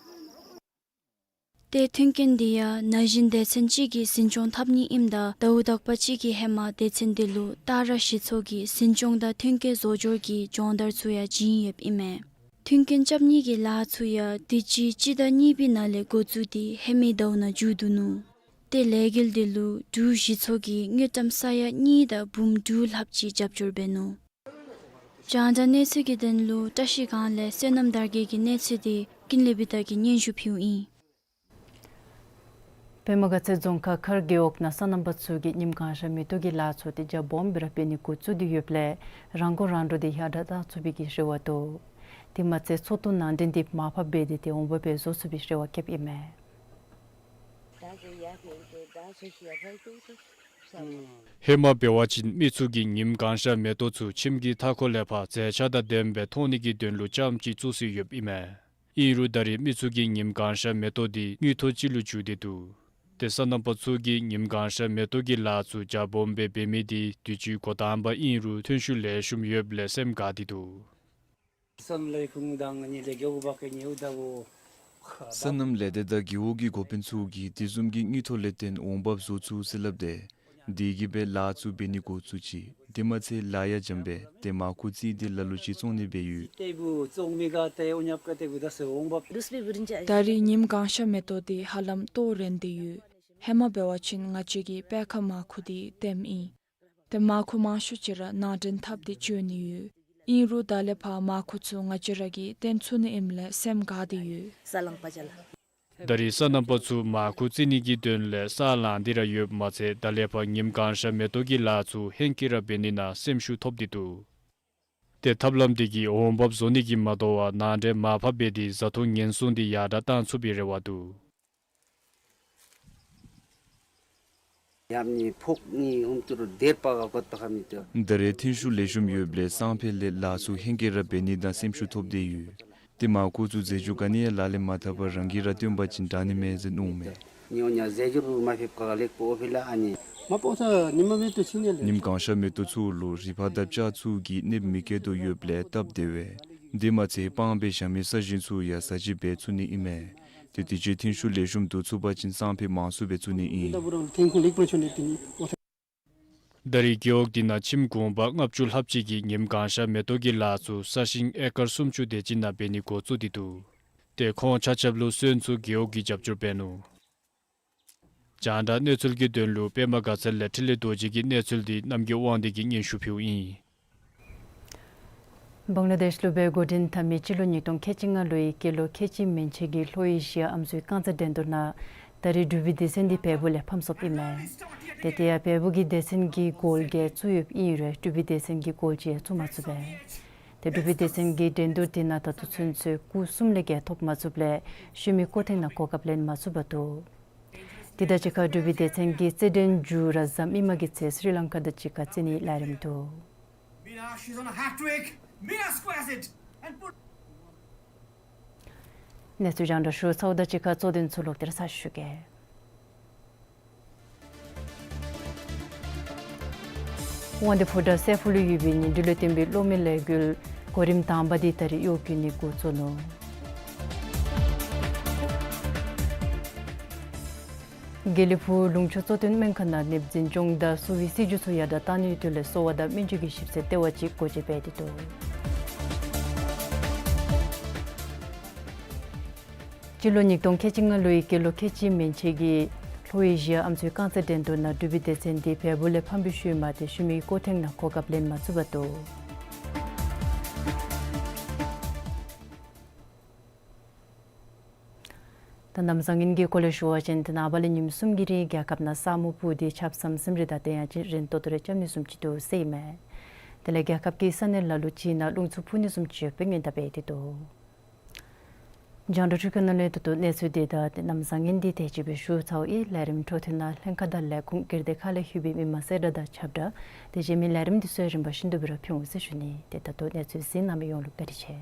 ཏེ་མཐུན་རྐྱེན་འདི་ཡང་ན་གཞོན་སྡེ་ཚན་ཅིག་གིས་འཛིན་སྐྱོང་འཐབ་ནི་ཨིནམ་ད་ཟླཝ་དག་པ་ཅིག་གི་ཧེ་མ་སྡེ་ཚན་འདི་ལུ་སྟག་ར་གཞི་ཚོགས་ཀྱིས་འཛིན་སྐྱོང་དང་ཐོན་སྐྱེད་བཟོ་སྦྱོར་གྱི་སྦྱོང་བརྡར་ཚུ་ཡང་བྱིན་ཡོདཔ་ཨིན་མས། མཐུན་རྐྱེན་རྐྱབ་ནི་གི་ལཱ་ཚུ་ཡང་དུས་ཅི་སྤྱི་ཟླ་གཉིས་པའི་ནང་ལས་འགོ་བཙུགས་ཏེ་ཧེ་མའི་ཟླཝ་ནང་མཇུག་བསྡུ་ནུག། ཏེ་ལས་འགུལ་འདི་ལུ་འབྲུག་གཞི་ཚོགས་ཀྱིས་དངུལ་ཀྲམ་ས་ཡ་གཉིས་དང་འབུམ་དྲུག་ལྷགཔ་ཅིག་རྒྱབ་སྐྱོར་འབད་ནུག། རྒྱང་བསྒྲགས་གནས་ཚུལ་གྱི་དོན་ལུ་བཀྲ་ཤིས་སྒང་ལས་བསོད་ནམས་དར་རྒྱས་ཀྱི་གནས་ཚུལ་འདི་ཀུན་ལེགས་བི་དྷ་གིས་སྙན་ཞུ་ཕུལཝ་ཨིན། པདྨ་དགའ་ཚལ་རྫོང་ཁག་མཁར་རྒེད་འོག་ནང་སོ་ནམ་པ་ཚུ་གིས་ཉིམ་གང་ཤར་མེ་ཏོག་གི་ལཱ་ཚུ་ཏེ་རྒྱ་སྦོམ་སྦེ་ར་འབད་ནི་འགོ་བཙུགས་ཏེ་ཡོདཔ་ལས་རང་མགོ་རང་འདྲོངས་ཏེ་ཡར་དྲག་བཏང་ཚུགས་པའི་གི་རེ་བ་འདུག། དེ་མ་ཚད་ཚོགས་འདུ་ནང་འདྲེན་ཏེ་མར་ཕབ་འབད་དེ་ཏེ་འོང་འབབ་སྦེ་བཟོ་ཚུགས་པའི་རེ་བ་བསྐྱེདཔ་ཨིན་མས། ཧེ་མ་འབད་བ་ཅིན་མི་ཚུ་གིས་ཉིམ་གང་ཤར་མེ་ཏོག་ཚུ་ཁྱིམ་གྱི་མཐའ་འཁོར་ལས་ཕར་མཛེས་ཆ་དང་ལྡནམ་སྦེ་མཐོང་ནི་གི་དོན་ལུ་ལྕངམ་ཅིག་བཙུགས་སྲོལ་ཡོདཔ་ཨིན་མས། ཨིན་རུང་ད་རེས་མི་ཚུ་གིས་ཉིམ་གང་ཤར་མེ་ཏོག་འདི་དངུལ་ཐོག་ཅིག་ལུ་བསྒྱུར་ཏེ་འདུག། ཏེ་སོ་ནམ་པ་ཚུ་གིས་ཉིམ་གང་ཤར་མེ་ཏོག་གི་ལཱ་ཚུ་རྒྱ་སྦོམ་སྦེ་འབད་མི་འདི་དུས་ཅི་འགོ་དང་པ་ཨིན་རུང་ཐོན་ཤུགས་ལེགས་ཤོམ་ཡོདཔ་ལས་སེམས་དགའ་སྟེ་འདུག། སོ་ནམ་ལས་སྡེ་དང་རྒེད་འོག་གི་འགོ་དཔོན་ཚུ་གིས་དེ་བཟུམ་གྱི་དངུལ་ཐོག་ལས་བརྟེན་འོང་འབབ་བཟོ་ཚུགས་ཟེར་སླབ་སྟེ་དེ་གིས་སྦེ་ལཱ་ཚུ་འབད་ནི་འགོ་བཙུགས་ཅི། དེ་མ་ཚད་ལཱ་ཡང་འཇམ་པས། ཏེ་མར་ཁུ་བཙིར་ཏེ་ལ་ལུ་ཅིག་བཙོང་ནི་སྦེ་ཡོད། ད་རེས་ཉིམ་གང་ཤར་མེ་ཏོག་འདི་ཧ་ལམ་ལྟོ་རན་ཏེ་ཡོད། ཧེ་མ་འབད་བ་ཅིན་ང་བཅས་ཀྱིས་དཔེ་ཁ་མར་ཁུ་འདི་བཏོནམ་ཨིན། ཏེ་མར་ཁུ་མང་ཤོས་ཅིག་ར་ནང་འདྲེན་འཐབ་སྟེ་བཙུགས་ནི་ཡོད། ཨིན་རུང་ད་ལས་ཕར་མར་ཁུ་ཚུ་ང་བཅས་ར་གིས་བཏོན་ཚུགས་ནི་ཨིནམ་ལས་སེམས་དགའ་སྟེ་ཡོད། ད་རེས་སོ་ནམ་པ་ཚུ་མར་ཁུ་བཙིར་ནི་གི་དོན་ལས་ས་ལངས་ཏེ་ར་ཡོདཔ་མ་ཚད་ད་ལས་ཕར་ཉིམ་གང་ཤར་མེ་ཏོག་གི་ལཱ་ཚུ་ཧེང་སྐལ་ར་འབད་ནི་ནང་སེམས་ཤུགས་ཐོབ་སྟེ་འདུག། ཏེ་ཐབས་ལམ་འདི་གིས་འོང་འབབ་བཟོ་ནི་གིས་མ་དོ་བར་ནང་འདྲེན་མར་ཕབ་འབད་དེ་བཟའ་འཐུང་ཉེན་སྲུང་འདི་ཡར་དྲག་བཏང་ཚུགས་པའི་རེ་བ་འདུག། ད་རེས་ཐོན་ཤུགས་ལེགས་ཤོམ་ཡོདཔ་ལས་སང་ཕོད་ལས་ལཱ་ཚུ་ཧེང་སྐལ་ར་འབད་ནི་དང་སེམས་ཤུགས་ཐོབ་སྟེ་ཡོད། ཏེ་མར་ཁུ་ཚུ་རྫས་འགྱུར་ག་ནི་ཡང་ལག་ལེན་མ་འཐབ་པར་རང་གིས་ར་བཏོན་པ་ཅིན་དྲག་ནི་མས་ཟེར་མནོཝ་མས། ཉིམ་གང་ཤར་མེ་ཏོག་ཚུ་ལུ་རི་ཕག་དང་བྱ་ཚུ་གིས་གནོདཔ་མི་བཀལ་དོ་ཡོདཔ་ལས་སྟབས་བདེ་བས། དེ་མ་ཚད་སྤང་སྦེ་བཞག་མི་ས་ཞིང་ཚུ་ཡང་བཟའ་བཅའ་འབད་ཚུགས་ནི་ཨིན་མས། ཏེ་དུས་ཅི་ཐོན་ཤུགས་ལེགས་ཤོམ་བསྡུ་ཚུགས་པ་ཅིན་སང་ཕོད་མང་སུ་འབད་ཚུགས་ནི་ཨིན། ད་རེས་རྒེད་འོག་འདི་ནང་ཁྱིམ་གུང་པ་ལྔ་བཅུ་ལྷགཔ་ཅིག་གིས་ཉིམ་གང་ཤར་མེ་ཏོག་གི་ལཱ་ཚུ་ས་ཞིང་ཨེ་ཀར་སུམ་ཅུ་དེ་ཅིག་ནང་འབད་ནི་འགོ་བཙུགས་ཏེ་འདུག། ཏེ་ཁོང་ཆ་ཁྱབ་ལུ་སོན་ཚུ་རྒེད་འོག་གིས་རྒྱབ་སྐྱོར་འབད་ནུག། རྒྱང་བསྒྲགས་གནས་ཚུལ་གྱི་དོན་ལུ་པདྨ་དགའ་ཚལ་ལས་འཕྲིན་ལས་རྡོ་རྗེ་གི་གནས་ཚུལ་འདི་རྣམ་རྒྱལ་དབང་འདུས་ཀྱིས་སྙན་ཞུ་ཕུལཝ་ཨིན། བང་ལ་དེཤ་ལུ་སྦེ་འགོ་འདྲེན་འཐབ་མི་སྤྱི་ལོ་ཉིས་སྟོང་ཁལ་གཅིག་ལྔ་ལོའི་སྐྱེས་ལོ་ཁལ་གཅིག་མན་ཆད་ཀྱི་ལྷོ་ཨེ་ཤི་ཡ་ཨམ་སྲུའི་རྐང་རྩེད་འགྲན་བསྡུར་ནང་ད་རེས་འབྲུག་པའི་སྡེ་ཚན་འདི་བལ་པོ་ལས་ཕམ་སོཔ་ཨིན་མས། ཏེ་དེ་ཡང་བལ་པོ་གི་སྡེ་ཚན་གྱིས་གོལ་བརྒྱད་བཙུགས་ཡོདཔ་ཨིན་རུང་འབྲུག་པའི་སྡེ་ཚན་གྱིས་གོལ་གཅིག་ཡང་བཙུགས་མ་ཚུགས་པས། ཏེ་འབྲུག་པའི་སྡེ་ཚན་གྱིས་འགྲན་བསྡུར་འདི་ནང་ད་ལྟོ་ཚུན་ཚོད་སྐུགས་གསུམ་ལས་བརྒལ་ཐོབ་མ་ཚུགསཔ་ལས་ཤུལ་མའི་སྐོར་ཐེངས་ནང་གོ་སྐབས་ལེན་མ་ཚུགས་པར་འདུག། དེ་དང་གཅིག་ཁར་འབྲུག་པའི་སྡེ་ཚན་གྱིས་རྩེད་འགྲན་མཇུག་ར་གཟའ་མིག་དམར་གྱི་ཚེ་སི་རི་ལང་ཀ་དང་གཅིག་ཁར་རྩེད་ནིའི་ལས་རིམ་འདུག། Mina, she's on a hat trick. Mina squares it and put. གནས་ཚུལ་རྒྱང་བསྒྲགས་ཞུ་ཚརཝ་དང་གཅིག་ཁར་གཙོ་དོན་ཚུ་ལོག་སྟེ་ར་ཚར་ཞུ་གེ། དབང་འདུས་ཕོ་བྲང་སྲས་ཕུག་ལུ་ཡོད་པའི་ནི་འབྲི་ལོ་བསྟན་པའི་སློབ་མའི་ལས་འགུལ་གོ་རིམ་དང་པ་འདི་ད་རེས་གཡོག་བཀོལ་ནི་འགོ་བཙུགས་ནུག། དགེ་ལེགས་ཕུག་ལུང་ཕྱོགས་གཙོ་བསྟེན་སྨན་ཁང་ནང་ནདཔ་འཛིན་སྐྱོང་དང་གསོ་བའི་སྲིད་བྱུས་ཚུ་ཡར་དྲག་བཏང་ནིའི་དོན་ལས་གསོ་བ་དང་སྨན་བཅོས་ཀྱི་ཞིབ་འཚོལ་ལྟེ་བ་ཅིག་སྒོ་འབྱེད་འབད་དེ་འདུག། སྤྱི་ལོ་ཉིས་སྟོང་ཁལ་གཅིག་ལྔ་ལོའི་སྐྱེས་ལོ་ཁལ་གཅིག་མན་ཆད་ཀྱི་ལྷོ་ཨེ་ཤི་ཡ་ཨམ་སྲུའི་རྐང་རྩེད་འགྲན་བསྡུར་ནང་འབྲུག་པའི་སྡེ་ཚན་འདི་བལ་པོ་ལས་ཕམ་པའི་ཤུལ་མ་ཏེ་ཤུལ་མའི་སྐོར་ཐེངས་ནང་གོ་སྐབས་ལེན་མ་ཚུགས་པར་འདུག། ད་གནམ་བཟང་ངན་གྱི་སྐོར་ལས་ཞུ་བ་ཅིན་ཏེ་ནངས་པ་ལས་ཉིནམ་གསུམ་གྱི་རིང་རྒྱལ་ཁབ་ནང་ས་སྨུག་སྤུབས་ཏེ་ཆརཔ་ཟམ་ཟིམ་རེ་དང་དེ་ཡང་ཅིན་རན་ཏོག་ཏོ་རེ་རྐྱབ་ནི་བཟུམ་ཅིག་འདུག་ཟེར་ཨིན་མས། དེ་ལས་རྒྱལ་ཁབ་ཀྱི་ས་གནས་ལ་ལུ་ཅིག་ནང་རླུང་འཚུབ་འཕུ་ནི་བཟུམ་ཅིག་ཡོདཔ་སྦེ་སྔོན་བརྡ་འབད་དེ་འདུག། རྒྱང་བསྒྲགས་ཁང་ནང་ལས་ད་ལྟོ་གནས་ཚུལ་འདི་དང་ཏེ་གནམ་བཟང་ངན་འདི་དེ་ཅིག་སྦེ་ཞུ་ཚརཝ་ཨིན། ལས་རིམ་འཕྲོ་མཐུད་ནང་ལྷན་ཁག་དང་ལས་ཁུངས་སྒེར་སྡེ་ཁག་ལས་ལྷོད་པའི་མི་མང་གསལ་བསྒྲགས་དང་ཁྱབ་བསྒྲགས་དེ་བཞིན་མི་ལས་རིམ་འདི་ཚུ་རིམ་པ་བཞིན་དུ་སྦེ་ར་ཕུལ་འོང་ཟེར་ཞུ་ནི། ཏེ་ད་ལྟོ་གནས་ཚུལ་གཟིགས་གནང་མི་ཡོངས་ལུ་བཀའ་དྲིན་ཆེ།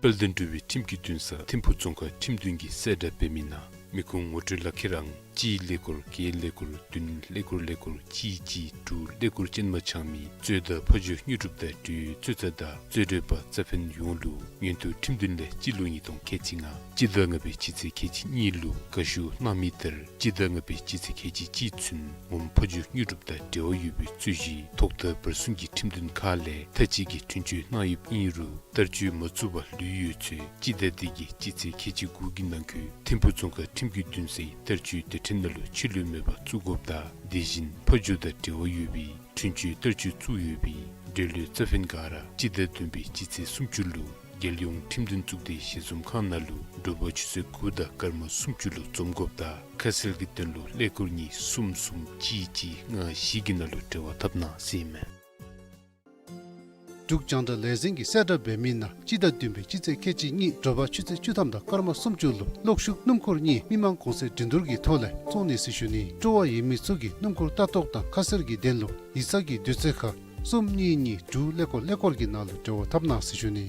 དཔལ་ལྡན་འབྲུག་པའི་ཁྲིམས་ཀྱི་འདུན་ས་ཐིམ་ཕུག་རྫོང་ཁག་ཁྲིམས་འདུན་གྱིས་གསལ་བསྒྲགས་འབད་མི་ནང་མི་ཁུངས་ངོ་སྤྲོད་ལག་ཁྱེར་ཨང་གཅིག་ཀླད་ཀོར་བརྒྱད་ཀླད་ཀོར་བདུན་ཀླད་ཀོར་ཀླད་ཀོར་གཅིག་གཅིག་དྲུག་ཀླད་ཀོར་ཅན་མ་འཆང་མི་གཙོས་དང་ཕ་ཇོ་དངོས་གྲུབ་དང་འབྲེལ་ཡོད་གཙོས་ཚ་དང་རྩོད་གྲོལ་པ་རྩ་ཕན་ཡོངས་ལུ་མངོན་མཐོ་ཁྲིམས་འདུན་ལས་སྤྱི་ལོ་ཉིས་སྟོང་ཁལ་གཅིག་ལྔ་སྤྱི་ཟླ་ལྔ་པའི་སྤྱི་ཚེས་ཁལ་གཅིག་གཉིས་ལུ་དགའ་ཞུ་གནང་མི་ལྟར་སྤྱི་ཟླ་ལྔ་པའི་སྤྱི་ཚེས་ཁལ་གཅིག་གཅིག་ཚུན་ངོམ་ཕ་ཇོ་དངོས་གྲུབ་དང་འབྲེལ་བ་ཡོད་པའི་རྩོད་གཞི་ཐོག་མཐའ་བར་གསུམ་གྱི་ཁྲིམས་འདུན་ཁག་ལས་མཐའ་དཔྱད་ཀྱི་འཁྲུན་ཆོད་གནང་ཡོདཔ་ཨིན་རུང་བསྟར་སྤྱོད་མ་ཚུགས་པར་ལུས་ཡོད་ཚེ་སྤྱི་ཟླ་འདི་གི་སྤྱི་ཚེས་ཁལ་གཅིག་དགུ་གི་ནང་འཁོད་ཐིམ་ཕུག་རྫོང་ཁག་ཁྲིམས་ཀྱི་འདུན་སའི་བསྟར་སྤྱོད་སྡེ་ཕྲན་ནང་ལུ་ཕྱི་ལུ་མེད་པར་བཙུགས་དགོཔ་དང་དེ་བཞིན་ཕ་ཇོ་དང་འབྲེལ་བ་ཡོད་པའི་འཁྲུན་ཆོད་བསྟར་སྤྱོད་བཙུགས་ཡོད་པའི་འབྲེལ་ཡོད་རྩ་ཕན་ག་ར་སྤྱི་ཟླ་བདུན་པའི་སྤྱི་ཚེས་སུམ་ཅུ་ལུ་རྒྱལ་ཡོངས་ཁྲིམས་འདུན་གཙུག་སྡེའི་ཞལ་འཛོམས་ཁང་ནང་ལུ་དྲོ་པ་ཆུ་ཚོད་དགུ་དང་སྐར་མ་སུམ་ཅུ་ལུ་འཛོམས་དགོཔ་དང་ཁ་གསལ་གྱི་དོན་ལུ་ཀླད་ཀོར་གཉིས་གསུམ་གསུམ་གཅིག་གཅིག་ལྔ་བཞི་གི་ནང་ལུ་འབྲེལ་བ་འཐབ་གནང་ཟེར་ཨིན་མས། འབྲུག་རྒྱང་བསྒྲགས་ལས་འཛིན་གྱིས་གསལ་བསྒྲགས་འབད་མི་ནང་སྤྱི་ཟླ་བདུན་པའི་སྤྱི་ཚེས་ཁལ་གཅིག་གཉིས་དྲོ་པ་ཆུ་ཚོད་བཅུ་ཐམ་དང་སྐར་མ་སུམ་ཅུ་ལུ་གློག་ཤུགས་སྣུམ་འཁོར་གཉིས་མི་མང་གུང་སེང་འགྲན་བསྡུར་གྱི་ཐོག་ལས་བཙོང་ནི་ཟེར་ཞུ་ནི། སྤྲོ་བ་ཡོད་མི་ཚུ་གིས་སྣུམ་འཁོར་ལྟ་རྟོག་དང་ཁ་གསལ་གྱི་དོན་ལུ་ཡིག་ཚང་གི་དུས་ཚོད་ཁར་གསུམ་གཉིས་གཉིས་དྲུག་ཀླད་ཀོར་ཀླད་ཀོར་གྱི་ནང་ལུ་འབྲེལ་བ་འཐབ་གནང་ཟེར་ཞུ་ནི།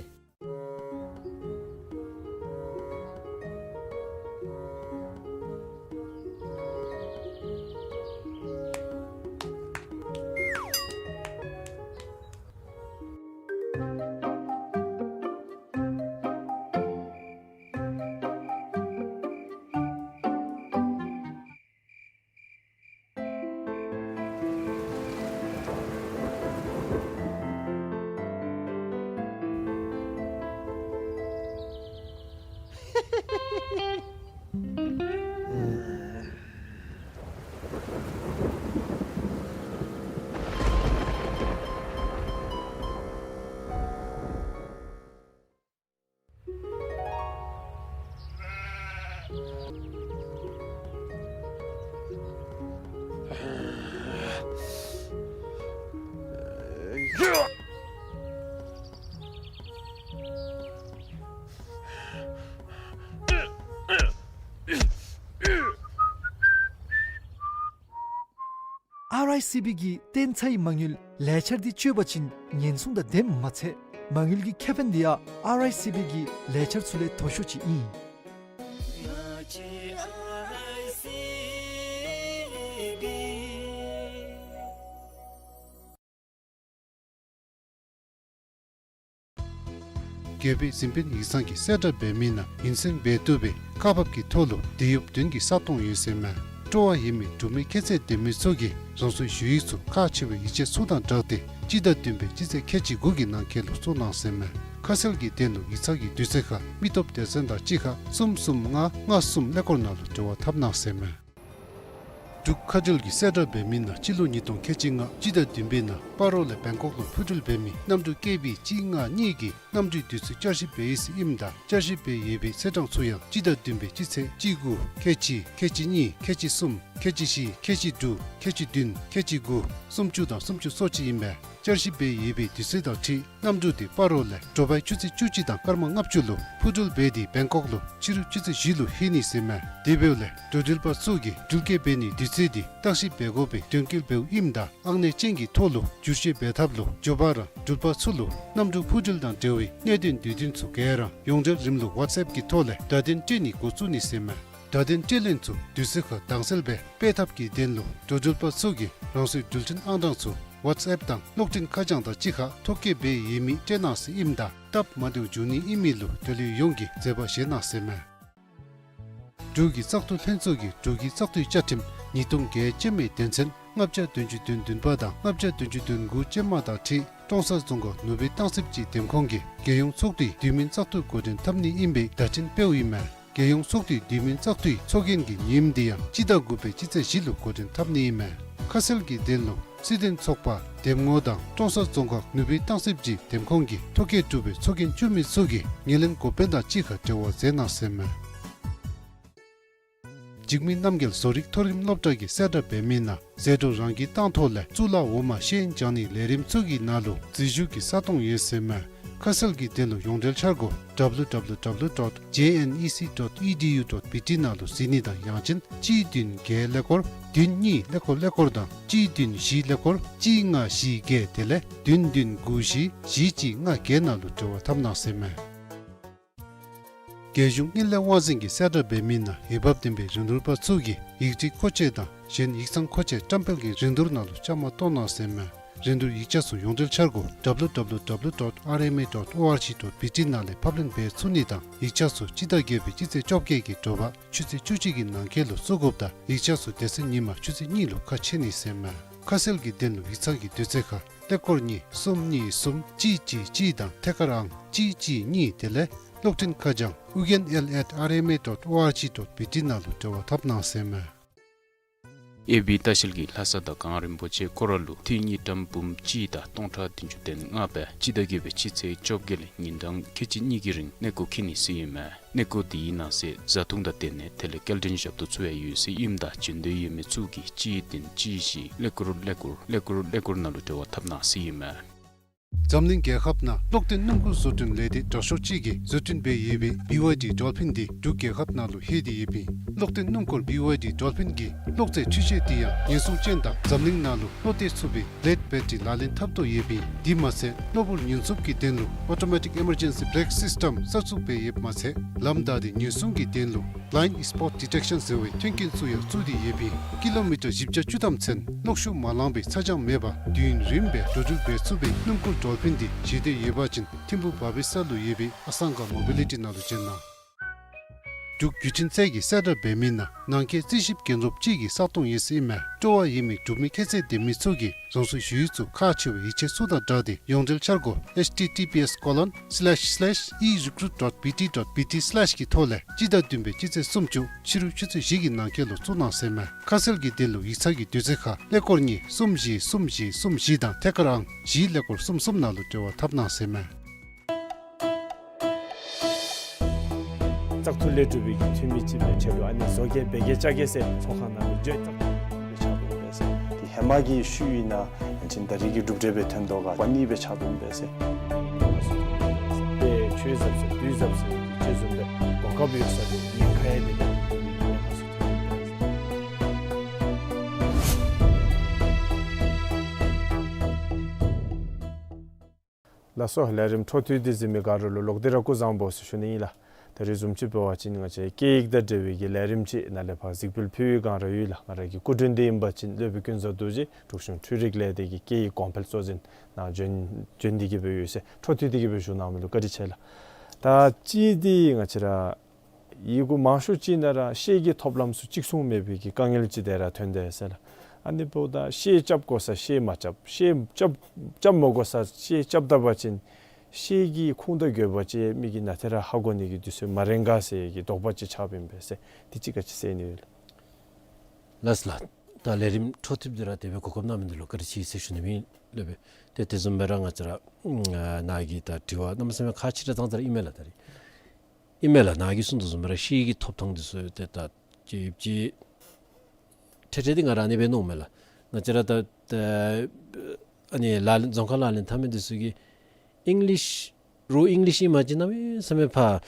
ཨར་ཨའི་སི་བི་གི་བརྟན་ཚའི་མ་དངུལ་ལས་འཆར་འདི་སྤྱོད་པ་ཅིན་ཉེན་སྲུང་དང་ལྡནམ་མ་ཚད་མ་དངུལ་གྱི་ཁེ་ཕན་འདི་ཡང་ཨར་ཨའི་སི་བི་གི་ལས་འཆར་ཚུ་ལས་མཐོ་ཤོས་ཅིག་ཨིན། རྒྱལ་པོའི་གཟིམ་དཔོན་ཡིག་ཚང་གིས་གསལ་བསྒྲགས་འབད་མི་ནང་ངན་སེམས་འབད་བཏུབ་པའི་བཀའ་བབས་ཀྱི་ཐོག་ལུ་དེད་གཡོགཔ་བདུན་གྱི་ས་སྟོང་ཡོད་ཟེར་མས། སྤྲོ་བ་ཡོད་མི་འབྲུག་མི་ཁྱད་ཚད་ལྡན་མི་ཚུ་གིས་རང་སོའི་ཞུ་ཡིག་ཚུ་ཁག་ཆེ་བའི་ཡིག་ཆ་ཚུ་དང་སྦྲགས་ཏེ་སྤྱི་ཟླ་བདུན་པའི་སྤྱི་ཚེས་ཁལ་གཅིག་དགུ་གི་ནང་འཁོད་ལུ་བཙུགས་གནང་ཟེར་མས། ཁ་གསལ་གྱི་དོན་ལུ་ཡིག་ཚང་གི་དུས་ཚོད་ཁར་མི་སྟོབས་སྡེ་ཚན་དང་གཅིག་ཁར་གསུམ་གསུམ་ལྔ་ལྔ་གསུམ་ཀླད་ཀོར་ནང་ལུ་འབྲེལ་བ་འཐབ་གནང་ཟེར་མས། འབྲུག་མཁའ་འགྲུལ་གྱིས་གསལ་བསྒྲགས་འབད་མི་ནང་སྤྱི་ལོ་ཉིས་སྟོང་ཁལ་གཅིག་ལྔ་སྤྱི་ཟླ་བདུན་པའི་ནང་སྤ་རོ་ལས་བེང་ཀོག་ལུ་འཕུར་འགྲུལ་འབད་མི་གནམ་གྲུ་ཀེ་བི་གཅིག་ལྔ་གཉིས་ཀྱི་གནམ་གྲུའི་དུས་ཚོད་བསྐྱར་ཞིབ་འབད་ཡི་ཟེར་ཨིནམ་ད་བསྐྱར་ཞིབ་འབད་ཡོད་པའི་ཚེས་གྲངས་ཚུ་ཡང་སྤྱི་ཟླ་བདུན་པའི་སྤྱི་ཚེས་གཅིག་དགུ་ཁལ་གཅིག་ཁལ་གཅིག་གཉིས་ཁལ་གཅིག་གསུམ་ཁལ་གཅིག་བཞི་ཁལ་གཅིག་དྲུག་ཁལ་གཅིག་བདུན་ཁལ་གཅིག་དགུ་སུམ་ཅུ་དང་སུམ་ཅུ་སོ་གཅིག་ཨིན་པས། བསྐྱར་ཞིབ་འབད་ཡོད་པའི་དུས་ཚོད་དང་འཁྲིལ་གནམ་གྲུ་དེ་སྤ་རོ་ལས་དྲོ་པའི་ཆུ་ཚོད་བཅུ་གཅིག་དང་སྐར་མ་ལྔ་བཅུ་ལུ་འཕུར་འགྲུལ་འབད་དེ་བེང་ཀོག་ལུ་ཕྱི་རུ་ཆུ་ཚོད་བཞི་ལུ་ལྷོད་ནི་ཟེར་མས། དེ་འབདཝ་ལས་འགྲོ་འགྲུལ་པ་ཚུ་གིས་འགྲུལ་སྐྱེལ་འབད་ནིའི་དུས་ཚོད་དེ་བརྟག་ཞིབ་འབད་དགོ་པའི་དོན་འཁྱོལ་འབདཝ་ཨིནམ་ད་ཨང་གནས་ཅན་གྱི་ཐོག་ལུ་བསྒྱུར་བཅོས་འབད་ཐབས་ལུ་འགྱོ་བ་ར་འགྲུལ་པ་ཚུ་ལུ་གནམ་གྲུ་འཕུར་འགྲུལ་དང་འབྲེལ་བའི་གནད་དོན་དུས་སྟོན་ཚུ་ག་ར་ཡོངས་འབྲེལ་རིམ་ལུགས་ཝཊས་ཨེཔ་ཀྱི་ཐོག་ལས་བརྡ་དོན་སྤྲོད་ནི་འགོ་བཙུགས་ནི་ཟེར་མས། བརྡ་དོན་སྤྲོད་ལེན་ཚུ་དུས་ཚོད་ཁར་དྭངས་གསལ་སྦེ་སྤེལ་ཐབས་ཀྱི་དོན་ལུ་འགྲོ་འགྲུལ་པ་ཚུ་གིས་རང་སོའི་འགྲུལ་འཕྲིན་ཨང་གྲངས་ཚུ་ཝཊས་ཨེཔ་དང་གློག་འཕྲིན་ཁ་བྱང་དང་གཅིག་ཁར་ཐོ་བཀོད་འབད་ཡོད་མི་སྤྲོད་གནང་ཟེར་ཨིནམ་ད་སྟབས་མ་བདེཝ་འབྱུང་ནི་ཨིན་མི་ལུ་འབྲེལ་ཡོད་ཡོངས་ཀྱིས་མཛད་པ་བཞེས་གནང་ཟེར་མས། འབྲུག་གི་བཙག་འཐུ་ལྷན་ཚོགས་ཀྱིས་འབྲུག་གི་བཙག་འཐུའི་བཅའ་ཁྲིམས་ཉིས་སྟོང་བརྒྱད་ཅན་མའི་དོན་ཚན་ལྔ་བརྒྱ་བདུན་ཅུ་དོན་བདུན་པ་དང་ལྔ་བརྒྱ་བདུན་ཅུ་དོན་དགུ་ཅན་མ་དང་འཁྲིལ་ཀྲོང་གསར་རྫོང་ཁག་ནུབ་སྦིས་སྟང་སིབ་ཅུས་འདེམས་ཁོངས་ཀྱི་རྒྱལ་ཡོངས་ཚོགས་འདུའི་དུས་མིན་བཙག་འཐུ་འགོ་འདྲེན་འཐབ་ནི་ཨིན་པའི་བརྡ་འཕྲིན་སྤེལཝ་ཨིན་མས། རྒྱལ་ཡོངས་ཚོགས་འདུའི་དུས་མིན་བཙག་འཐུའི་ཚོགས་རྒྱན་གྱི་ཉིནམ་དེ་ཡང་སྤྱི་ཟླ་དགུ་པའི་སྤྱི་ཚེས་བཞི་ལུ་འགོ་འདྲེན་འཐབ་ནི་ཨིན་མས། ཁ་གསལ་གྱི་དོན་ལུ་སྲིད་དོན་ཚོགས་པ་འདེམས་ངོ་དང་ཀྲོང་གསར་རྫོང་ཁག་ནུབ་སྦིས་སྟང་སིབ་ཅུས་འདེམས་ཁོངས་ཀྱི་ཐོ་བཀོད་གྲུབ་པའི་ཚོགས་རྒྱན་བཙུགས་མི་ཚུ་གིས་ངོས་ལེན་འགོ་དཔོན་དང་གཅིག་ཁར་འབྲེལ་བ་མཛད་གནང་ཟེར་མས། འཇིགས་མེད་རྣམ་རྒྱལ་བཟོ་རིག་མཐོ་རིམ་སློབ་གྲྭ་གིས་གསལ་བསྒྲགས་འབད་མི་ནང་ཟད་འགྲོ་རང་གིས་བཏང་ཐོག་ལས་གཙུག་ལག་འོག་མ་ཤེས་ཡོན་སྦྱང་ནིའི་ལས་རིམ་ཚུ་གི་ནང་ལུ་འཛུལ་ཞུགས་ཀྱི་ས་སྟོང་ཡོད་ཟེར་མས། ཁ་གསལ་གྱི་དོན་ལུ་ཡོངས་འབྲེལ་འཆར་སྒོ་W W W dot J N E C dot E D U dot B T ནང་ལུ་གཟིགས་ནི་དང་ཡང་ཅིན་གཅིག་བདུན་བརྒྱད་ཀླད་ཀོར་བདུན་གཉིས་ཀླད་ཀོར་ཀླད་ཀོར་དང་གཅིག་བདུན་བཞི་ཀླད་ཀོར་གཅིག་ལྔ་བཞི་བརྒྱད་དེ་ལས་བདུན་བདུན་དགུ་བཞི་བཞི་གཅིག་ལྔ་བརྒྱད་ནང་ལུ་འབྲེལ་བ་འཐབ་གནང་ཟེར་མས། རྒྱལ་གཞུང་དངུལ་ལས་དབང་འཛིན་གྱིས་གསལ་བསྒྲགས་འབད་མི་ནང་འོས་འབབ་ལྡན་པའི་རིན་བསྡུར་པ་ཚུ་གིས་ཡིག་བྲིས་མཁོ་ཆས་དང་གཞན་ཡིག་ཚང་མཁོ་ཆས་བཀྲམ་སྤེལ་གྱི་རིན་བསྡུར་ནང་ལུ་བཅའ་མར་གཏོགས་གནང་ཟེར་མས། རིན་བསྡུར་ཡིག་ཆ་ཚུ་ཡོངས་འབྲེལ་འཆར་སྒོ་W W W dot R M A dot O R G dot B T ནང་ལས་ཕབ་ལེན་འབད་ཚུགས་ནི་དང་ཡིག་ཆ་ཚུ་སྤྱི་ཟླ་བརྒྱད་པའི་སྤྱི་ཚེས་བཅོ་བརྒྱད་ཀྱི་དྲོ་པ་ཆུ་ཚོད་བཅུ་གཅིག་གི་ནང་འཁོད་ལུ་བཙུགས་དགོཔ་དང་ཡིག་ཆ་ཚུ་དེ་ཚེ་ཉིན་མ་ཆུ་ཚོད་གཉིས་ལུ་ཁ་ཕྱེ་ནི་ཟེར་མས། ཁ་གསལ་གྱི་དོན་ལུ་ཡིག་ཚང་གི་དུས་ཚོད་ཁར་ཀླད་ཀོར་གཉིས་གསུམ་གཉིས་གསུམ་གཅིག་གཅིག་གཅིག་དང་ཐད་ཀར་ཨང་གཅིག་གཅིག་གཉིས་དེ་ལས་གློག་འཕྲིན་ཁ་བྱང་ཨུ་རྒྱན་ཨེལ་ཨེཊ་ཨར་ཨེམ་ཨེ་ཌོཊ་ཨོ་ཨར་ཇི་ཌོཊ་བི་ཊི་ནང་ལུ་འབྲེལ་བ་འཐབ་གནང་ཟེར་མས། ཨེ་བི་ལྟ་བཤལ་གྱིས་ལྷ་ས་དང་གངས་རིན་པོ་ཆེ་སྐོར་ར་ལུ་འཐུས་དངུལ་ཀྲམ་འབུམ་གཅིག་དང་སྟོང་ཕྲག་བདུན་ཅུ་དོན་ལྔ་སྦེ་སྤྱི་ཟླ་བརྒྱད་པའི་སྤྱི་ཚེས་བཅོ་བརྒྱད་ལས་ཉིན་གྲངས་ཁལ་གཅིག་གཉིས་ཀྱི་རིང་གནས་སྐོར་འཁྱིད་ནི་ཟེར་ཨིན་མས། གནས་སྐོར་དེའི་ནང་གསེས་བཟའ་འཐུང་དང་སྡོད་གནས་དེ་ལས་སྐྱེལ་འདྲེན་ཞབས་ཏོག་ཚུ་ཡང་ཡོད་ཟེར་ཨིནམ་ད་བྱོན་འདོད་ཡོད་མི་ཚུ་གིས་གཅིག་བདུན་གཅིག་བཞི་ཀླད་ཀོར་ཀླད་ཀོར་ཀླད་ཀོར་ཀླད་ཀོར་ནང་ལུ་འབྲེལ་བ་འཐབ་གནང་ཟེར་ཨིན་མས། འཛམ་གླིང་རྒྱལ་ཁབ་ནང་གློག་འདོན་སྣུམ་འཁོར་བཟོ་སྐྲུན་ལས་སྡེ་དྲག་ཤོས་ཅིག་གིས་བཟོ་སྐྲུན་འབད་ཡོད་པའི་བི་ཝའི་ཌི་ཌོལ་ཕིན་འདི་འབྲུག་རྒྱལ་ཁབ་ནང་ལུ་ལྷོད་དེ་ཡོདཔ་ཨིན། གློག་འདོན་སྣུམ་འཁོར་བི་ཝའི་ཌི་ཌོལ་ཕིན་གྱི་གློག་རྫས་འཕྲུལ་ཆས་འདི་ཡང་ཉེན་སྲུང་ཅན་དང་འཛམ་གླིང་ནང་ལུ་བློ་གཏད་ཚུགས་པའི་བི་ལེཌ་བེ་ཊ་རི་ལག་ལེན་འཐབ་དོ་ཡོདཔ་ཨིན། དེ་མ་ཚད་གློ་བུར་ཉེན་སྲུང་གི་དོན་ལུ་ཨོ་ཊོ་མེ་ཊིག་ཨི་མར་ཇེན་སི་བེ་རེཀ་སིསི་ཊམ་གསར་བཙུགས་འབད་ཡོདཔ་མ་ཚད་ལམ་བདའ་སྟེ་ཉེན་སྲུང་གི་དོན་ལུ་བླའིནཌ་སྤོཊ་ཌི་ཊེཀ་ཤཱན་ཟེར་བའི་མཐུན་རྐྱེན་ཚུ་ཡང་བཙུགས་ཏེ་ཡོདཔ་ཨིན། ཀི་ལོ་མི་ཊར་བཞི་བརྒྱ་བཅུ་ཐམ་ཚུན་གློག་ཤུགས་མ་ལངས་པའི་ཚ་གྱང་མེད་པར་དུས་ཡུན་རིངམོ་སྦེ་འགྲོ་འགྲུལ་འབད་ཚུགས་པའི་སྣུམ་འཁོར་ཌོལ་ཕིན་འདི་བཞེས་འདོད་ཡོད་པ་ཅིན་ཐིམ་ཕུ་བ་བི་སར་ལུ་ཡོད་པའི་ཨ་སང་ག་མོ་བི་ལི་ཊི་ནང་ལུ་བྱོན་གནང་། འབྲུག་བརྒྱུད་འཕྲིན་ཚད་ཀྱིས་གསལ་བསྒྲགས་འབད་མི་ནང་ནང་འཁོད་རྩིས་ཞིབ་འགན་སློང་ཅིག་གི་ས་སྟོང་ཡོད་ཟེར་ཨིན་མས། སྤྲོ་བ་ཡོད་མི་འབྲུག་མི་ཁྱད་ཚད་ལྡན་མི་ཚུ་གིས་རང་སོའི་ཞུ་ཡིག་ཚུ་ཁག་ཆེ་བའི་ཡིག་ཆ་ཚུ་དང་སྦྲགས་ཏེ་ཡོངས་འབྲེལ་འཆར་སྒོ་ཨེཆ་ཊི་ཊི་པི་ཨེསི་ཀོ་ལོན་སི་ལེཤ་སི་ལེཤ་ཨི་རི་ཀུ་རུཊ་ཌོཊ་བི་ཊི་ཌོཊ་བི་ཊི་སི་ལེཤ་གི་ཐོག་ལས་སྤྱི་ཟླ་བདུན་པའི་སྤྱི་ཚེས་སུམ་ཅུ་ཕྱི་རུ་ཆུ་ཚོད་བཞི་གི་ནང་འཁོད་ལུ་བཙུགས་གནང་ཟེར་མས། ཁ་གསལ་གྱི་དོན་ལུ་ཡིག་ཚང་གི་དུས་ཚོད་ཁར་ཀླད་ཀོར་གཉིས་གསུམ་བཞི་གསུམ་བཞི་གསུམ་བཞི་དང་ཐད་ཀར་ཨང་བཞི་ཀླད་ཀོར་གསུམ་གསུམ་ནང་ལུ་འབྲེལ་བ་འཐབ་གནང་ཟེར་མས། བཙག་འཐུ་ལས་གྲུབ་པའི་གི་འཐུས་མི་ཅིག་སྦེ་ཆེད་དུ་ཨ་ནི་བཟོ་བཀོད་འབད་གེ་བཅའ་གེ་ཟེར་ཚོགས་ཁང་ནང་ལུ་བརྗོད་བཏང་སྦེ་ཆགས་འདུག་པས་ཟེར། དེ་ཧེ་མ་གི་ཤུལ་ཨིན་ན་ཡང་ཅིན་ད་རིས་ཀྱི་གྲུབ་འབྲས་སྦེ་ཐོན་དོ་ག་པ་ནི་སྦེ་ཆགས་འདུག་པས་ཟེར། དཔེ་ཆོས་ཟབ་ཟེར་དུས་ཟབ་ཟེར་ཅིག་བཟུམ་སྦེ་གོ་སྐབས་ཡོད་ས་དེ་ཉེན་ཁ་ཡང་མེད་པའི་གི་ཐོག་ལས་ཡང་ཁ་གསལ་ཐོན་ཡོད་པས་ཟེར། ལགས་སོ། ལས་རིམ་འཕྲོ་མཐུད་དེ་གཟིགས་མི་ག་ར་ལུ་ལོག་སྟེ་ར་སྐུ་གཟུགས་བཟང་པོ་ཟེར་ཞུ་ནི་ཨིན་ལགས། ད་རིས་བཟུམ་ཅིག་འབད་བ་ཅིན་ང་བཅས་སྐད་ཡིག་དང་འབྲེལ་བའི་གི་ལས་རིམ་ཅིག་ནཱ་ལས་ཕར་གཟིགས་འབུལ་ཕུལ་བའི་སྒང་ར་ཡོད་ལགས། ང་ར་གི་སྐུ་མགྲོན་འདི་ཨིན་པ་ཅིན་སློབ་དཔོན་ཀུན་བཟང་རྡོ་རྗེ་འབྲུག་གཞུང་འཕྲུལ་རིག་ལས་སྡེ་གི་སྐད་ཡིག་གོང་འཕེལ་གཙོ་འཛིན་ནང་བྱོན་བྱོན་ཏེ་གི་སྦེ་ཡོད་ཟེར། འཕྲོ་མཐུད་དེ་གི་སྦེ་བཞུགས་གནང་མི་ལུ་བཀའ་དྲིན་ཆེ་ལགས། ད་ཅི་འདི་ང་བཅས་ར་ཡི་གུ་མང་ཤོས་ཅིག་ནང་ར་ཤེལ་གྱི་ཐོབ་ལམ་ཚུ་གཅིག་མཚུངས་མེད་པའི་གི་དཀའ་ངལ་ཅིག་དེ་ར་ཐོན་དེས་ཟེར་ལགས། ཨ་ནི་འབདཝ་ད་ཤེལ་རྐྱབ་དགོ་ས་ཤེལ་མ་རྐྱབ། ཤེལ་རྐྱབ་རྐྱབ་མ་དགོ་ས་ཤེལ་རྐྱབ་ད་པ་ཅིན་ཤེལ་གྱི་ཁུངས་དང་དགོས་པ་ཅིག་མི་གིས་ནཱ་ཏེ་ར་ཧ་གོ་ནི་གི་དུས་ཚོད་མ་རན་ག་ཟེར་གྱི་དོགས་པ་ཅིག་ཆགསཔ་ཨིན་པས་ཟེར། དེ་ཅིག་ག་ཅི་ཟེར་ནི་ཡོད་ལགས། ལགས་ལགས། ད་ལས་རིམ་འཕྲོ་མཐུད་དེ་ར་དེ་སྦེ་གོ་སྐབས་གནང་མི་འདི་ལུ་བཀའ་དྲིན་ཆེ་ཟེར་ཞུ་ནི་ཨིན་ལགས། དེ་དེ་བཟུམ་སྦེ་ར་ང་བཅས་ར་ནཱ་གི་ད་དྲི་བ་གནམ་མེད་ས་མེད་ཁག་ཆེ་དྲགས་ཙང་ཙ་ར་ཨིན་མས་ལགས། ད་རིས་ཨིན་མས་ལགས། ནཱ་གིས་གསུངས་དོ་བཟུམ་སྦེ་ར་ཤེལ་གྱི་ཐོབ་ཐང་འདི་ཚུ་ཏེ་ད་ཅིག་ཅིག་ཏེ་ཏེ་འདི་ང་ར་ཨ་ནི་སྦེ་མནོཝ་མས་ལགས། ང་བཅས་ར་ད་ད་ཨ་ནི་ལག་ལེན་རྫོང་ཁ་ལག་ལེན་འཐབ་མི་འདི་ཚུ་གིས་ཨིང་ལིཤ་རོགས་ཨིང་ལིཤ་ཨིནམ་ཅིན་གནམ་མེད་ས་མེད་ཕར་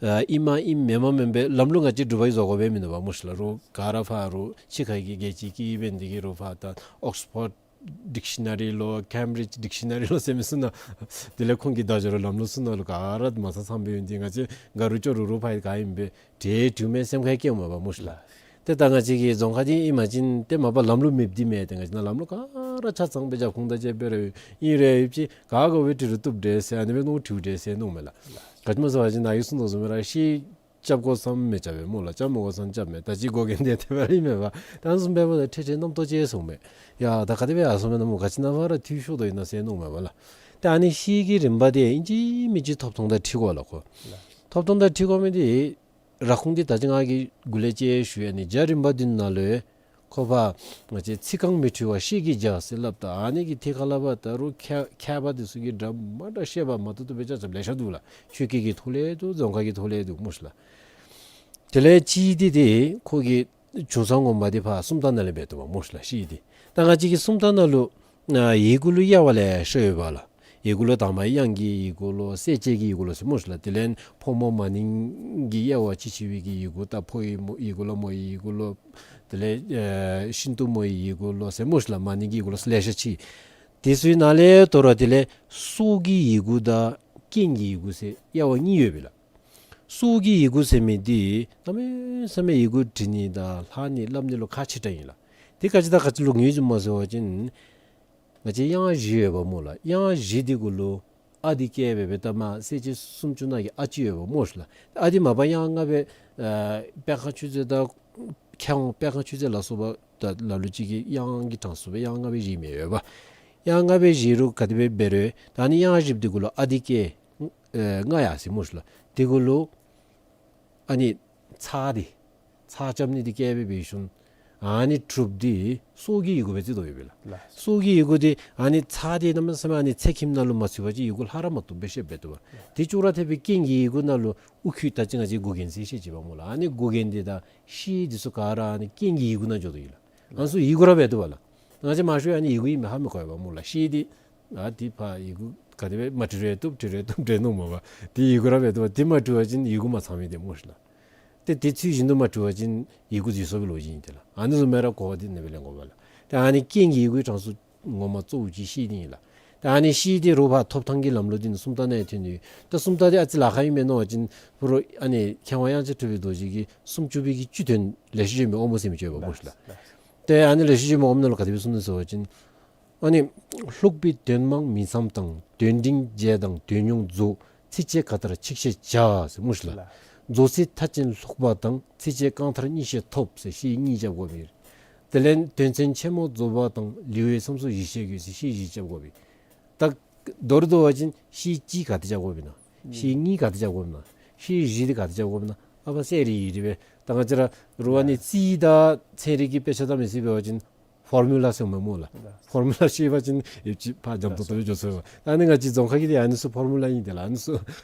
ཨ་ཨིནམ་ཨིན་མེནམ་མེན་པའི་ལམ་ལུགས་ང་བཅས་འབྲུག་པ་གིས་བཟོ་དགོ་པས་མིན་འདུག་པ་སྨོ་ཤི་ལགས། རོགས་ག་ར་ཕར་རོགས་ཕྱི་ཁ་གི་རྒྱལ་སྤྱི་སྐད་འབད་ནི་འདི་གིས་རོགས་ཕར་ད་ཨོགསི་ཕོཌ་ཌིཀ་ཤ་ན་རི་ལོ་ཀེམ་བི་རིཇ་ཌིཀ་ཤ་ན་རི་ལོ་ཟེར་མི་ཚུ་ནང་དེ་ལས་ཁོང་གི་བརྡ་སྦྱོར་ལམ་ལུགས་ཚུ་ནང་ལུ་ག་ར་མ་ཚང་ཚངམ་སྦེ་ཡོད་ནི་འདི་ང་བཅས་ག་རུང་ཅོག་རུ་རུ་ཕར་ག་ཨིནམ་སྦེ་འདྲ་འདྲཝ་མས་སེམས་ཁར་སྐྱེཝ་མས་པ་སྨོ་ཤི་ལགས། ཏེ་ད་ང་བཅས་ཀྱི་རྫོང་ཁ་འདི་ཨིནམ་ཅིན་ཏེ་མ་པ་ལམ་ལུགས་མེདཔ་འདི་མེན། ཏེ་ང་བཅས་ནང་ལམ་ལུགས་ག་ར་ཆ་ཚང་སྦེ་རྒྱབ་ཁུངས་དང་བཅས་སྦེ་ར་ཨིན་རུང་ཡོད་ཅི་ག་ག་སྦེ་འབྲི་རུང་བཏུབ་འདྲས་ཟེར་ཨ་ནི་སྦེ་མནོ་འདྲཝ་འདྲས་ཟེར་མནོཝ་མས་ལགས། ག་ཅི་སྨོ་ཟེར་བ་ཅིན་ནཱ་གིས་གསུངས་དོ་བཟུམ་སྦེ་ར་ཤེལ་རྐྱབ་དགོ་ས་མི་རྐྱབ་པས་སྨོ་ལགས། རྐྱབ་མ་དགོ་ས་རྐྱབ་མས། ད་ཅི་གོ་གེ་འདི་དེ་སྦེ་ར་ཨིན་མས་པ། ད་ཨ་ནི་བཟུམ་སྦེ་འབདཝ་ད་ཏེ་ཏེ་རྣམ་རྟོག་སྐྱེ་སོངམ་མས། ཡ་ད་ག་དེ་སྦེ་ཡར་སོངམ་མས་ན་སྨོ། ག་ཅི་ནང་ཕར་ར་འཐུས་ཤོར་དོ་ཨིན་ན་ཟེར་མནོཝ་མས་པ་ལགས། ཏེ་ཨ་ནི་ཤེལ་གྱི་རིན་པ་འདི་ཨིན་ཅི་མིན་ཅི་ཐོབ་ཐང་དང་འཁྲིལ་དགོ་ལགས་ཁོ། ལགས། ཐོབ་ཐང་དང་འཁྲིལ་དགོ་མི་འདི་ར་ཁུངས་འདི་ད་ཅི་ང་གིས་འགོ་ལས་ཅིག་ཞུ་ཡི། ཨ་ནི་རྒྱ་རིམ་པ་འདི་ནང་ལུ་ཁོ་ཕར་ང་བཅས་ཚིག་རྐང་མི་འཁྲུལ་བ་ཤེལ་གྱི་རྒྱ་ཟེར་སླབ་ད་ཨ་ནི་གི་ཐད་ཁར་ལས་ཕར་ད་རུང་མཁས་མཁས་པ་འདི་ཚུ་གིས་འདྲ་མ་འདྲ་བཤད་པ་མ་བཏུབ་བཏུབ་སྦེ་རྐྱབ་རྐྱབ་ལེ་ཤ་འདུག་ལགས། ཆོས་སྐད་ཀྱི་ཐོག་ལས་འདུག། རྫོང་ཁ་གི་ཐོག་ལས་འདུག་སྨོ་ཤི་ལགས། དེ་ལས་ཅིག་འདི་ཏེ་ཁོ་གི་བྱུང་ས་ངོ་མ་འདི་ཕར་སུམ་རྟགས་ནང་ལས་འབད་དོ་བ་སྨོ་ཤི་ལགས། ཤེལ་འདི་ད་ང་བཅས་ཀྱི་སུམ་རྟགས་ནང་ལུ་ཨ་ཡི་གུ་ལུ་དབྱེ་བ་ལེ་ཤ་ཡོད་པ་ལགས། ཡི་གུ་ལུ་དང་པ་དབྱངས་ཀྱི་ཡི་གུ་ལོ། གསལ་བྱེད་ཀྱི་ཡི་གུ་ལོ་ཟེར་སྨོ་ཤི་ལགས། དེ་ལས་ཕོ་མོ་མ་ནིང་གི་དབྱེ་བ་ཅིག་ཕྱེ་བའི་གི་ཡི་གུ་ད་ཕོ་ཡི་མོ་ཡི་གུ་ལོ་མོ་ཡི་ཡི་གུ་ལོ། དེ་ལས་ཨ་ཤིན་ཏུ་མོ་ཡི་ཡི་གུ་ལོ་ཟེར་སྨོ་ཤི་ལགས། མ་ནིང་གི་ཡི་གུ་ལོ་ཟེར་ལེ་ཤ་ཅིག། དེ་ཚུ་ནང་ལས་དོ་རུང་དེ་ལས་སོགས་ཀྱི་ཡི་གུ་དང་རྐྱེན་གྱི་ཡི་གུ་ཟེར་དབྱེ་བ་གཉིས་ཡོད་པས་ལགས། སོགས་ཀྱི་ཡི་གུ་ཟེར་མི་འདི་གནམ་མེད་ས་མེད་ཡི་གུ་འབྲི་ནི་དང་ལྷག་ནི་ལྷབ་ནི་ལུ་ཁག་ཆེ་དྲགས་ཨིན་ལགས། དེ་ག་ཅི་དང་ག་ཅི་ལུ་ངེས་ཅི་སྨོ་ཟེར་བ་ཅིན་ང་བཅས་དབྱངས་བཞི་ཡོདཔ་སྨོ་ལགས། དབྱངས་བཞི་འདི་གུ་ལུ་ཨ་འདི་བཀལ་སྦེ་སྦེ་ད་མ་གསལ་བྱེད་སུམ་ཅུ་ནང་གི་ཨ་ཅིག་ཡོདཔ་སྨོ་ལགས། ཨ་འདི་མ་པ་དབྱངས་ལྔ་སྦེ་ཨ་པད་ཁ་མཆོད་རྫས་དང་མཁས་དབང་པད་ཁ་མཆོད་རྫས་ལ་སོགས་པ་ད་ལ་ལུ་ཅིག་གིས་དབྱངས་ཀྱི་གྲངས་སུ་སྦེ་དབྱངས་ལྔ་སྦེ་བཞེས་མི་ཡོདཔ། དབྱངས་ལྔ་སྦེ་བཞེས་རུང་ག་དེ་སྦེ་འབད་རུང་ད་ཨ་ནི་དབྱངས་བཞི་འདི་གུ་ལུ་ཨ་འདི་བཀལ་ཨེ་ལྔ་ཡར་སོ་ཡི་སྨོ་ལགས། དེ་གུ་ལུ་ཨ་ནི་ཚེག་འདི་ཚེག་རྐྱབ་ནི་འདི་བཀལ་སྦེ་འབད་ཞིནམ་ཨ་ནི་གྲུབ་འདི་སོགས་ཀྱི་ཡི་གུ་སྦེ་བརྩི་དོ་ཡོདཔ་ལགས། ལགས། སོགས་ཀྱི་ཡི་གུ་འདི་ཨ་ནི་ཚེག་འདི་གནམ་མེད་ས་མེད་ཨ་ནི་ཚེག་ཁྱིམ་ནང་ལུ་མ་ཚུད་པ་ཅིན་ཡི་གུ་ལྷག་ར་མ་བཏུབ་སྦེ་ཤེས་འབད་དོ་བ། དེ་ཅོག་ར་འཐདཔ་སྦེ་རྐྱེན་གྱི་ཡི་གུ་ནང་ལུ་དབུ་ཁྱུད་ད་ཅི་ང་བཅས་མགུ་རྒྱན་ཟེར་བཤད་ཅི་པ་སྨོ་ལགས། ཨ་ནི་མགུ་རྒྱན་འདི་དང་ཤེལ་འདི་ཚུ་ག་ར་ཨ་ནི་རྐྱེན་གྱི་ཡི་གུ་ནང་འཇོག་དོ་ཡོད་ལགས། ཨ་ནི་ཚུ་ཡི་གུ་ར་འབད་དོ་བ་ལགས། ང་བཅས་མང་ཤོས་ཨ་ནི་ཡི་གུ་ཨིནམ་ཧ་མི་གོ་བ་སྨོ་ལགས། ཤེལ་འདི་ཨ་འདི་ཕར་ཡི་གུ་ག་དེ་སྦེ་མ་བྲི་རུང་བཏུབ། བྲི་རུང་བཏུབ། འདྲེན་ནུག་སྨོ་བ། འདི་ཡི་གུ་ར་འབད་དོ་བ། འདི་མ་བྲི་བ་ཅིན་ཡི་གུ་མ་ཚང་མི་འདི་སྨོ་ལགས། ཏེ་དེ་ཚུལ་བཞིན་དུ་མ་བྲི་བ་ཅིན་ཡི་གུ་འཛོལ་སོང་བའི་ལོ་རྒྱུས་ཨིན་ཏེ་ལགས། ཨ་ནི་བཟུམ་སྦེ་ར་གོ་བ་འདི་ཨ་ནི་སྦེ་ལེན་དགོ་པ་ལགས། ཏེ་ཨ་ནི་རྐྱེན་གྱི་ཡི་གུའི་གྲངས་སུ་ངོ་མ་གཙོ་བོ་ཅིག་ཤེལ་འདི་ཨིན་ལགས། ཏེ་ཨ་ནི་ཤེལ་འདི་རུང་ཕར་ཐོབ་ཐང་གི་ལམ་ལུགས་འདི་ནི་སུམ་རྟགས་ནང་ཡང་ཐོན་ནི་ཡོད། ཏེ་སུམ་རྟགས་འདི་ཨ་ཙི་ལཱ་ཁག་ཨིན་མས་མནོ་བ་ཅིན་ཕུ་རུ་ཨ་ནི་མཁས་དབང་དབྱངས་ཅན་གྲུབ་པའི་རྡོ་རྗེ་གིས་སུམ་ཅུ་པའི་གི་བཅུ་དོན་ལེགས་བཤད་ལྗོན་པའི་དབང་པོ་ཟེར་མི་ཅིག་ཡོདཔ་སྨོ་ལགས། ལགས། ཏེ་ཨ་ནི་ལེགས་བཤད་ལྗོན་པའི་དབང་པོ་ནང་ལུ་ག་དེ་སྦེ་གསུངས་ནུག་ཟེར་བ་ཅིན་ཨ་ནི་ལྷུག་པའི་དོན་མང་མིང་མཚམས་དང་། དོན་འབྲིང་རྒྱས་དང་དོན་ཉུང་རྫོགས། ཚིགས་བཅད་ག་ལྟར་ཆིག་ཤད་བྱ་ཟེར་སྨོ་ལགས། ལགས། རྫོགས་ཚིག་མཐའ་ཅན་ལྷུག་པ་དང་། ཚིགས་བཅད་རྐང་མཐར་གཉིས་བཤད་ཐོབ་ཟེར་ཤེལ་གཉིས་རྐྱབ་དགོ་པས། དེ་ལས་དོན་ཚན་ཆེན་མོ་རྫོགས་པ་དང་། ལེའུའི་མཚམས་སུ་བཞི་བཤད་དགོས་ཟེར་ཤེལ་བཞི་རྐྱབ་དགོ་པས། ད་མདོར་བསྡུ་བ་ཅིན་ཤེལ་གཅིག་ག་དེ་རྐྱབ་དགོཔ་ཨིན་ན། ཤེལ་གཉིས་ག་དེ་རྐྱབ་དགོཔ་ཨིན་ན། ཤེལ་བཞི་འདི་ག་དེ་རྐྱབ་དགོཔ་ཨིན་ན། ཨ་ཕར་གསལ་རི་རི་སྦེ་ད་ང་བཅས་ར་རུང་ཨ་ནི་རྩིས་དང་ཚན་རིག་གི་དཔེ་ཆ་ལྟ་མི་ཚུ་འབད་བ་ཅིན་ཕོར་མུ་ལ་ཟེར་མི་སྨོ་ལགས། ལགས། ཕོར་མུ་ལ་ཤེས་པ་ཅིན་ཡོདཔ་ཅིག་ཕར་འཇམ་ཏོང་ཏོ་སྦེ་འགྱོ་ཚུགས་པས། ཨ་ནི་ང་བཅས་རྫོང་ཁ་གི་འདི་ཨ་ནི་ཚུ་ཕོར་མུ་ལ་ཨིན་ཏེ་ལགས། ཨ་ནི་ཚུ་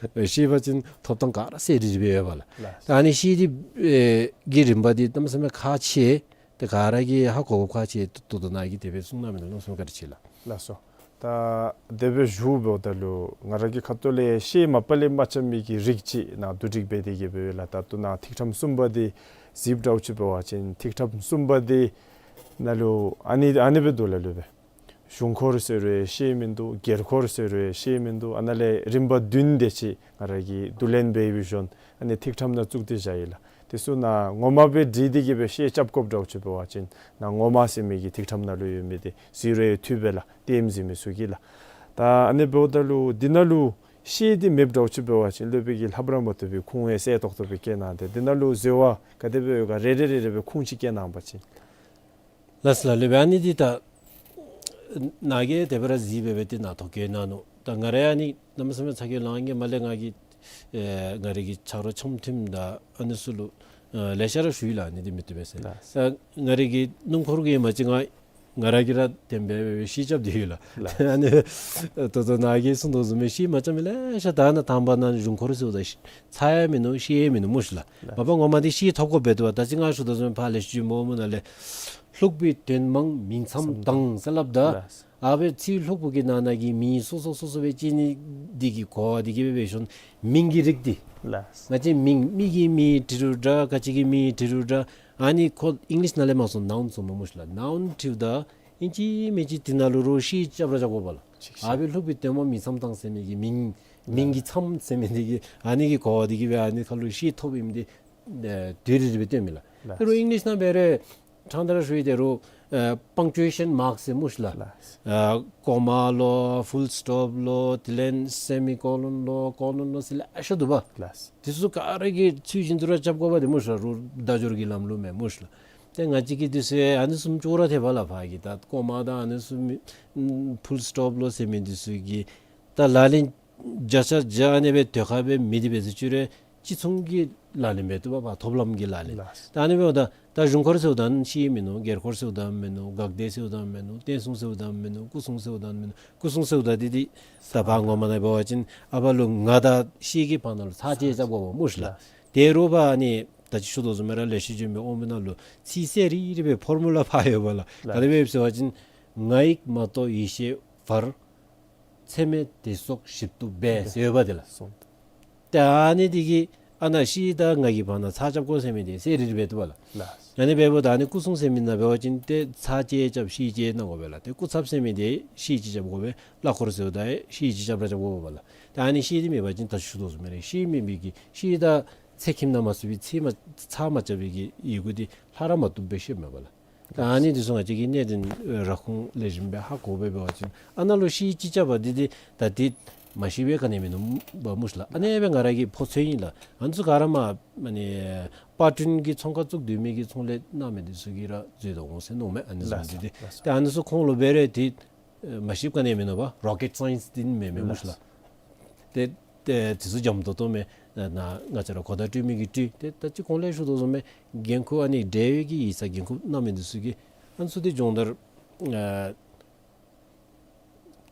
ཤེས་པ་ཅིན་ཐོབ་ཐང་ག་ར་གསལ་རི་རི་སྦེ་ཡོད་པ་ལགས། ལགས། ད་ཨ་ནི་ཤེལ་འདི་ཨེ་གི་རིམ་པ་འདི་གནམ་མེད་ས་མེད་ཁག་ཆེ། ཏེ་ག་ར་གིས་ཧ་གོ་དགོཔ་ཁག་ཆེ། ད་ལྟོ་ནཱ་གིས་དེ་སྦེ་གསུངས་གནང་མི་ནང་ལུ་གསུངས། བཀའ་དྲིན་ཆེ་ལགས། ལགས་སོ། ད་དེ་སྦེ་ཞུཝ་ད་ལུ་ང་ར་གི་ཁ་ཐུག་ལས་ཤེལ་མ་པ་ལས་མ་རྐྱབ་མི་གི་རིགས་ཅིག་ནཱ་བསྡུ་སྒྲིག་འབད་དེ་གི་སྦེ་ཡོད་ལགས། ད་ལྟོ་ནཱ་ཐིག་ཕྲེང་གསུམ་པ་འདི་གཟིགསཔ་འདྲཝ་ཅིག་འབད་བ་ཅིན་ཐིག་ཕྲེང་གསུམ་པ་འདི་ནང་ལུ་ཨ་ནི་ཨ་ནི་སྦེ་འདུག་ལགས། ལུ་སྦེ་གཞུང་འཁོར་ཟེར་རུང་ཤེལ་མིན་འདུག། སྒེར་འཁོར་ཟེར་རུང་ཤེལ་མིན་འདུག། ཨ་ནཱ་ལས་རིམ་པ་བདུན་དེ་ཅིག་ང་ར་གིས་བསྡུ་ལེན་འབད་བའི་ཤུལ་ཨ་ནི་ཐིག་ཕྲེང་ནང་བཙུགས་ཏེ་བཞག་ཡི་ལགས། དེ་ཚུ་ནང་ངོ་མ་སྦེ་བྲིས་ཏེ་གི་སྦེ་ཤེལ་རྐྱབ་དགོཔ་འདྲཝ་ཅིག་འབད་བ་ཅིན་ནཱ་ངོ་མ་ཟེར་མི་གི་ཐིག་ཕྲེང་ནང་ལུ་ཡོད་མི་འདི་གཟིགས་རུང་ཐོན་པས་ལགས། ལྟདམོ་གཟིགས་མི་ཚུ་གིས་ལགས། ད་ཨ་ནི་འབདཝ་ད་ལུ་འདི་ནང་ལུ་ཤེལ་འདི་མེདཔ་འདྲཝ་ཅིག་འབད་བ་ཅིན་སློབ་དཔོན་གྱིས་ལྷབ་ར་མ་བཏུབ་པའི་ཁུངས་ཡང་གསལ་ཏོག་ཏོ་སྦེ་བཀལ་གནང་སྟེ་འདི་ནང་ལུ་འཛོལ་བ་ག་དེ་སྦེ་ཡོད་ག་རེ་རེ་རེ་རེ་སྦེ་ཁུངས་ཅིག་བཀལ་གནང་པ་ཅིན། ལགས་སོ་ལགས། ལུ་སྦེ་ཨ་ནི་འདི་ད་ནཱ་གིས་དེ་སྦེ་ར་གཟིགས་སྦེ་སྦེ་འདི་ནཱ་ཐོ་བཀོད་གནང་ནུག། ད་ང་ར་ཨ་ནི་གནམ་མེད་ས་མེད་ཚ་གྱང་ལང་གེ་མ་ལས་ང་གིས་ཨེ་ང་རའི་གི་ཆ་རོགས་ཆམ་མཐུན་དང་ཨ་ནི་ཚུ་ལུ་ཨེ་ལེ་ཤ་ར་ཞུ་ཡི་ལགས། ཨ་ནི་འདི་མི་བཏུབ་པས་ཟེར། ལགས། ད་ང་རའི་གི་སྣུམ་འཁོར་གྱི་མ་གཅིག་ང་ང་ར་གིས་ར་དེ་སྦེ་སྦེ་ཤེལ་རྐྱབ་སྟེ་ཡོད་ལགས། ལགས། ཨ་ནི་ད་ལྟོ་ནཱ་གིས་གསུངས་དོ་བཟུམ་སྦེ་ཤེལ་མ་རྐྱབ་མི་ལེ་ཤ་ད་ནཱ་དང་པ་ནཱ་གཞུང་འཁོར་ཟེརཝ་ད་ཤེལ་ཚར་ཡང་མིན་ནུག། ཤེལ་ཡང་མིན་ནུག་སྨོ་ཤིག་ལགས། ལགས། མ་པ་ངོ་མ་འདི་ཤེལ་ཐོབ་དགོཔ་འབད་དོ་བ། ད་ཅི་ང་ཞུ་དོ་བཟུམ་ཕར་ལེགས་བཤད་ལྗོན་པ་ནང་ལས་ལྷུག་པའི་དོན་མང་མིང་མཚམས་དང་ཟེར་སླབ་ད། ལགས། ཨ་སྦེ་ཚིག་ལྷུག་པོ་གི་ནང་ན་གི་མིང་སོ་སོ་སོ་སོ་སྦེ་བཅད་ནི་འདི་གིས་གོ་བ་འདི་གིས་སྦེ་འབད་ཞིནམ་མིང་གི་རིགས་འདི། ལགས། ང་བཅས་མིང་མི་གི་མིང་བྲི་རུང་འདྲ་ག་ཅི་གི་མིང་བྲི་རུང་འདྲ། ཨ་ནི་ཁོ་ཨིང་ལིཤ་ནང་ལས་མར་སོང་ནའུན་ཟེར་མི་སྨོ་ཤིག་ལགས། ནའུན་བྲིཝ་ད་ཨིན་ཅི་མིན་ཅི་འདི་ནང་ལུ་རོགས་ཤེལ་རྐྱབ་ར་རྐྱབ་དགོ་པས་ལགས། ཅིག་ཤེས། ཨ་སྦེ་ལྷུག་པའི་དོན་མང་མིང་མཚམས་དང་ཟེར་མི་གི་མིང་མིང་གི་མཚམས་ཟེར་མི་འདི་གིས་ཨ་ནི་གི་གོ་བ་འདི་གིས་སྦེ་ཨ་ནི་ཁར་ལུ་ཤེལ་ཐོབ་ཨིནམ་འདི་ཨེ་དེ་རེ་རེ་སྦེ་སྟོནམ་ཨིན་ལགས། ལགས། ད་རུང་ཨིང་ལིཤ་ནང་འབད་རུང་ཕྲང་སྟེ་ར་ཞུ་ཡི། ད་རུང་ཨེ་པང་ཅུ་ཨེ་ཤཱན་མཱརཀ་ཟེར་སྨོ་ཤིག་ལགས། ལགས། ཨེ་ཀོ་མ་ལོ་ཕུལ་སི་ཊོབ་ལོ་དེ་ལས་སེ་མི་ཀོ་ལོན་ལོ་ཀོ་ལོན་ལོ་ཟེར་ལེ་ཤ་འདུག་པ། ལགས། དེ་ཚུ་ག་ར་གིས་ཚུལ་བཞིན་དུ་ར་རྐྱབ་དགོ་པས་ཏེ་སྨོ་ཤིག་ལགས། རོགས་བརྡ་སྦྱོར་གྱི་ལམ་ལུགས་མས་སྨོ་ཤིག་ལགས། ཏེ་ང་བཅས་ཀྱིས་འདི་ཚུ་ཨ་ནི་བཟུམ་ཅོག་ར་འཐདཔ་ལགས། ཕར་གྱི་ད་ཀོ་མ་དང་ཨ་ནི་ཚུ་མི་ཕུལ་སི་ཊོབ་ལོ་ཟེར་མི་འདི་ཚུ་གི་ད་ལག་ལེན་བརྒྱ་ཆ་བརྒྱ་ཨ་ནི་སྦེ་དེ་ཁར་སྦེ་མེད་དེ་འབད་ཟེར་ཅི་རུང་གཅིག་མཚུངས་ཀྱི་ལག་ལེན་འབད་བཏུབ་པས། ཐོབ་ལམ་གྱི་ལག་ལེན། ལགས། ད་ཨ་ནི་འབདཝ་ད་ད་གཞུང་འཁོར་ཟེརཝ་ད་ཤེལ་མིན་ནུག། སྒེར་འཁོར་ཟེརཝ་ད་མིན་ནུག། འགག་སྡེ་ཟེརཝ་ད་མིན་ནུག། བསྟན་སྲུང་ཟེརཝ་ད་མིན་ནུག། སྐུ་སྲུང་ཟེརཝ་ད་མིན་ནུག། སྐུ་སྲུང་ཟེརཝ་ད་འདི་འདི་ད་ཕར་ངོ་མ་ནང་འབད་བ་ཅིན་ཨ་ཕར་ལུ་ང་དང་ཤེལ་གྱི་བར་ན་ལུ་ཚར་གཅིག་རྐྱབ་དགོ་པས་སྨོ་ཤིག་ལགས། ལགས། དེ་རུང་ཕར་ཨ་ནི་ད་ཅི་ཞུ་དོ་བཟུམ་སྦེ་ར་ལེགས་བཤད་ལྗོན་པའི་དབང་པོ་ནང་ལུ་ཚིག་གསལ་རི་རི་སྦེ་ཕོར་མུ་ལ་ཕར་ཡོད་པས་ལགས། ལགས། ག་དེ་སྦེ་ཡོདཔ་ཟེར་བ་ཅིན་ང་ཡིག་མ་གཏོགས་ཡེ་ཤེས་བར། ཚད་མེད་དེ་སོགས་ཞིབ་ཏུ་འབད་ཟེར་ཡོད་པ་དེ་ལགས། སོང་། ཏེ་ཨ་ནི་འདི་གིས་ ཨ་ནཱ་ཤེལ་དང་ང་གི་བར་ན་ཚར་རྐྱབ་དགོ་ཟེར་མི་འདི་གསལ་རི་རི་སྦེ་འདུག་པ་ལགས། ལགས། ཨ་ནི་འབདཝ་ད་ཨ་ནི་སྐུ་སྲུང་ཟེར་མི་ནང་འབད་བ་ཅིན་ཏེ་ཚར་གཅིག་རྐྱབ་ཤེལ་གཅིག་གནང་དགོ་པས་ལགས། ཏེ་སྐུ་ཚབ་ཟེར་མི་འདི་ཤེལ་གཅིག་རྐྱབ་དགོ་པས། གླ་འཁོར་ཟེརཝ་ད་ཡང་ཤེལ་གཅིག་རྐྱབ་ར་རྐྱབ་དགོ་པས་ལགས། ཏེ་ཨ་ནི་ཤེལ་འདི་མེད་པ་ཅིན་ད་ཞུ་དོ་བཟུམ་སྦེ་ར་ཤེལ་མེད་པའི་གི་ཤེལ་དང་ཚེག་ཁྱིམ་ནང་མ་ཚུད་པའི་ཚེག་མ་ཚར་མ་རྐྱབ་པའི་གི་ཡི་གུ་འདི་ལྷག་ར་མ་བཏུབ་སྦེ་ཤེས་མས་པ་ལགས། ད་ཨ་ནི་འདི་ཚུ་ང་བཅས་ཀྱིས་གནད་དོན་ར་ཁུངས་ལེགས་ཤོམ་སྦེ་ཧ་གོ་སྦེ་འབད་བ་ཅིན་ཨ་ནཱ་ལུ་ཤེལ་གཅིག་རྐྱབ་པ་འདི་འདི་ད་འདི་མ་ཤེས་པའི་ག་ནི་མིན་ནུག་པ་སྨོ་ཤི་ལགས། ཨ་ནི་སྦེ་ང་ར་གི་ཕོ་ཚོད་ཨིན་ལགས། ཨ་ནི་ཚུ་ག་ར་མ་ཨ་ནི་པར་སྐྲུན་གྱི་ཚོང་ཁང་བཙུགས་སྡོད་མི་གི་ཚོང་ལས་གནང་མི་འདི་ཚུ་གིས་ར་འཛོལ་དོ་འོང་ཟེར་མནོཝ་མས། ཨ་ནི་བཟུམ་འདི་འདི་ལགས་སོ། ཏེ་ཨ་ནི་ཚུ་ཁོང་ལུ་འབད་རུང་འདི་མ་ཤེསཔ་ག་ནི་མིན་ནུག་པ། རོ་ཀེཊ་སའེནསི་འདི་མེན་མས་སྨོ་ཤི་ལགས། ཏེ་ཏེ་འདི་ཚུ་འཇམ་ཏོང་ཏོ་མས། ཨ་ནཱ་ང་བཅས་ར་གོ་བརྡ་སྤྲོད་མི་གིས་སྤྲོད། ཏེ་ད་ཅི་གོང་ལས་ཞུ་དོ་བཟུམ་སྦེ་འགན་ཁུར་ཨ་ནི་འབྲེལ་ཡོད་ཀྱི་ཡིག་ཚང་འགན་ཁུར་གནང་མི་འདི་ཚུ་གིས་ཨ་ནི་ཚུ་འདི་སྦྱོང་བརྡར་ཨ་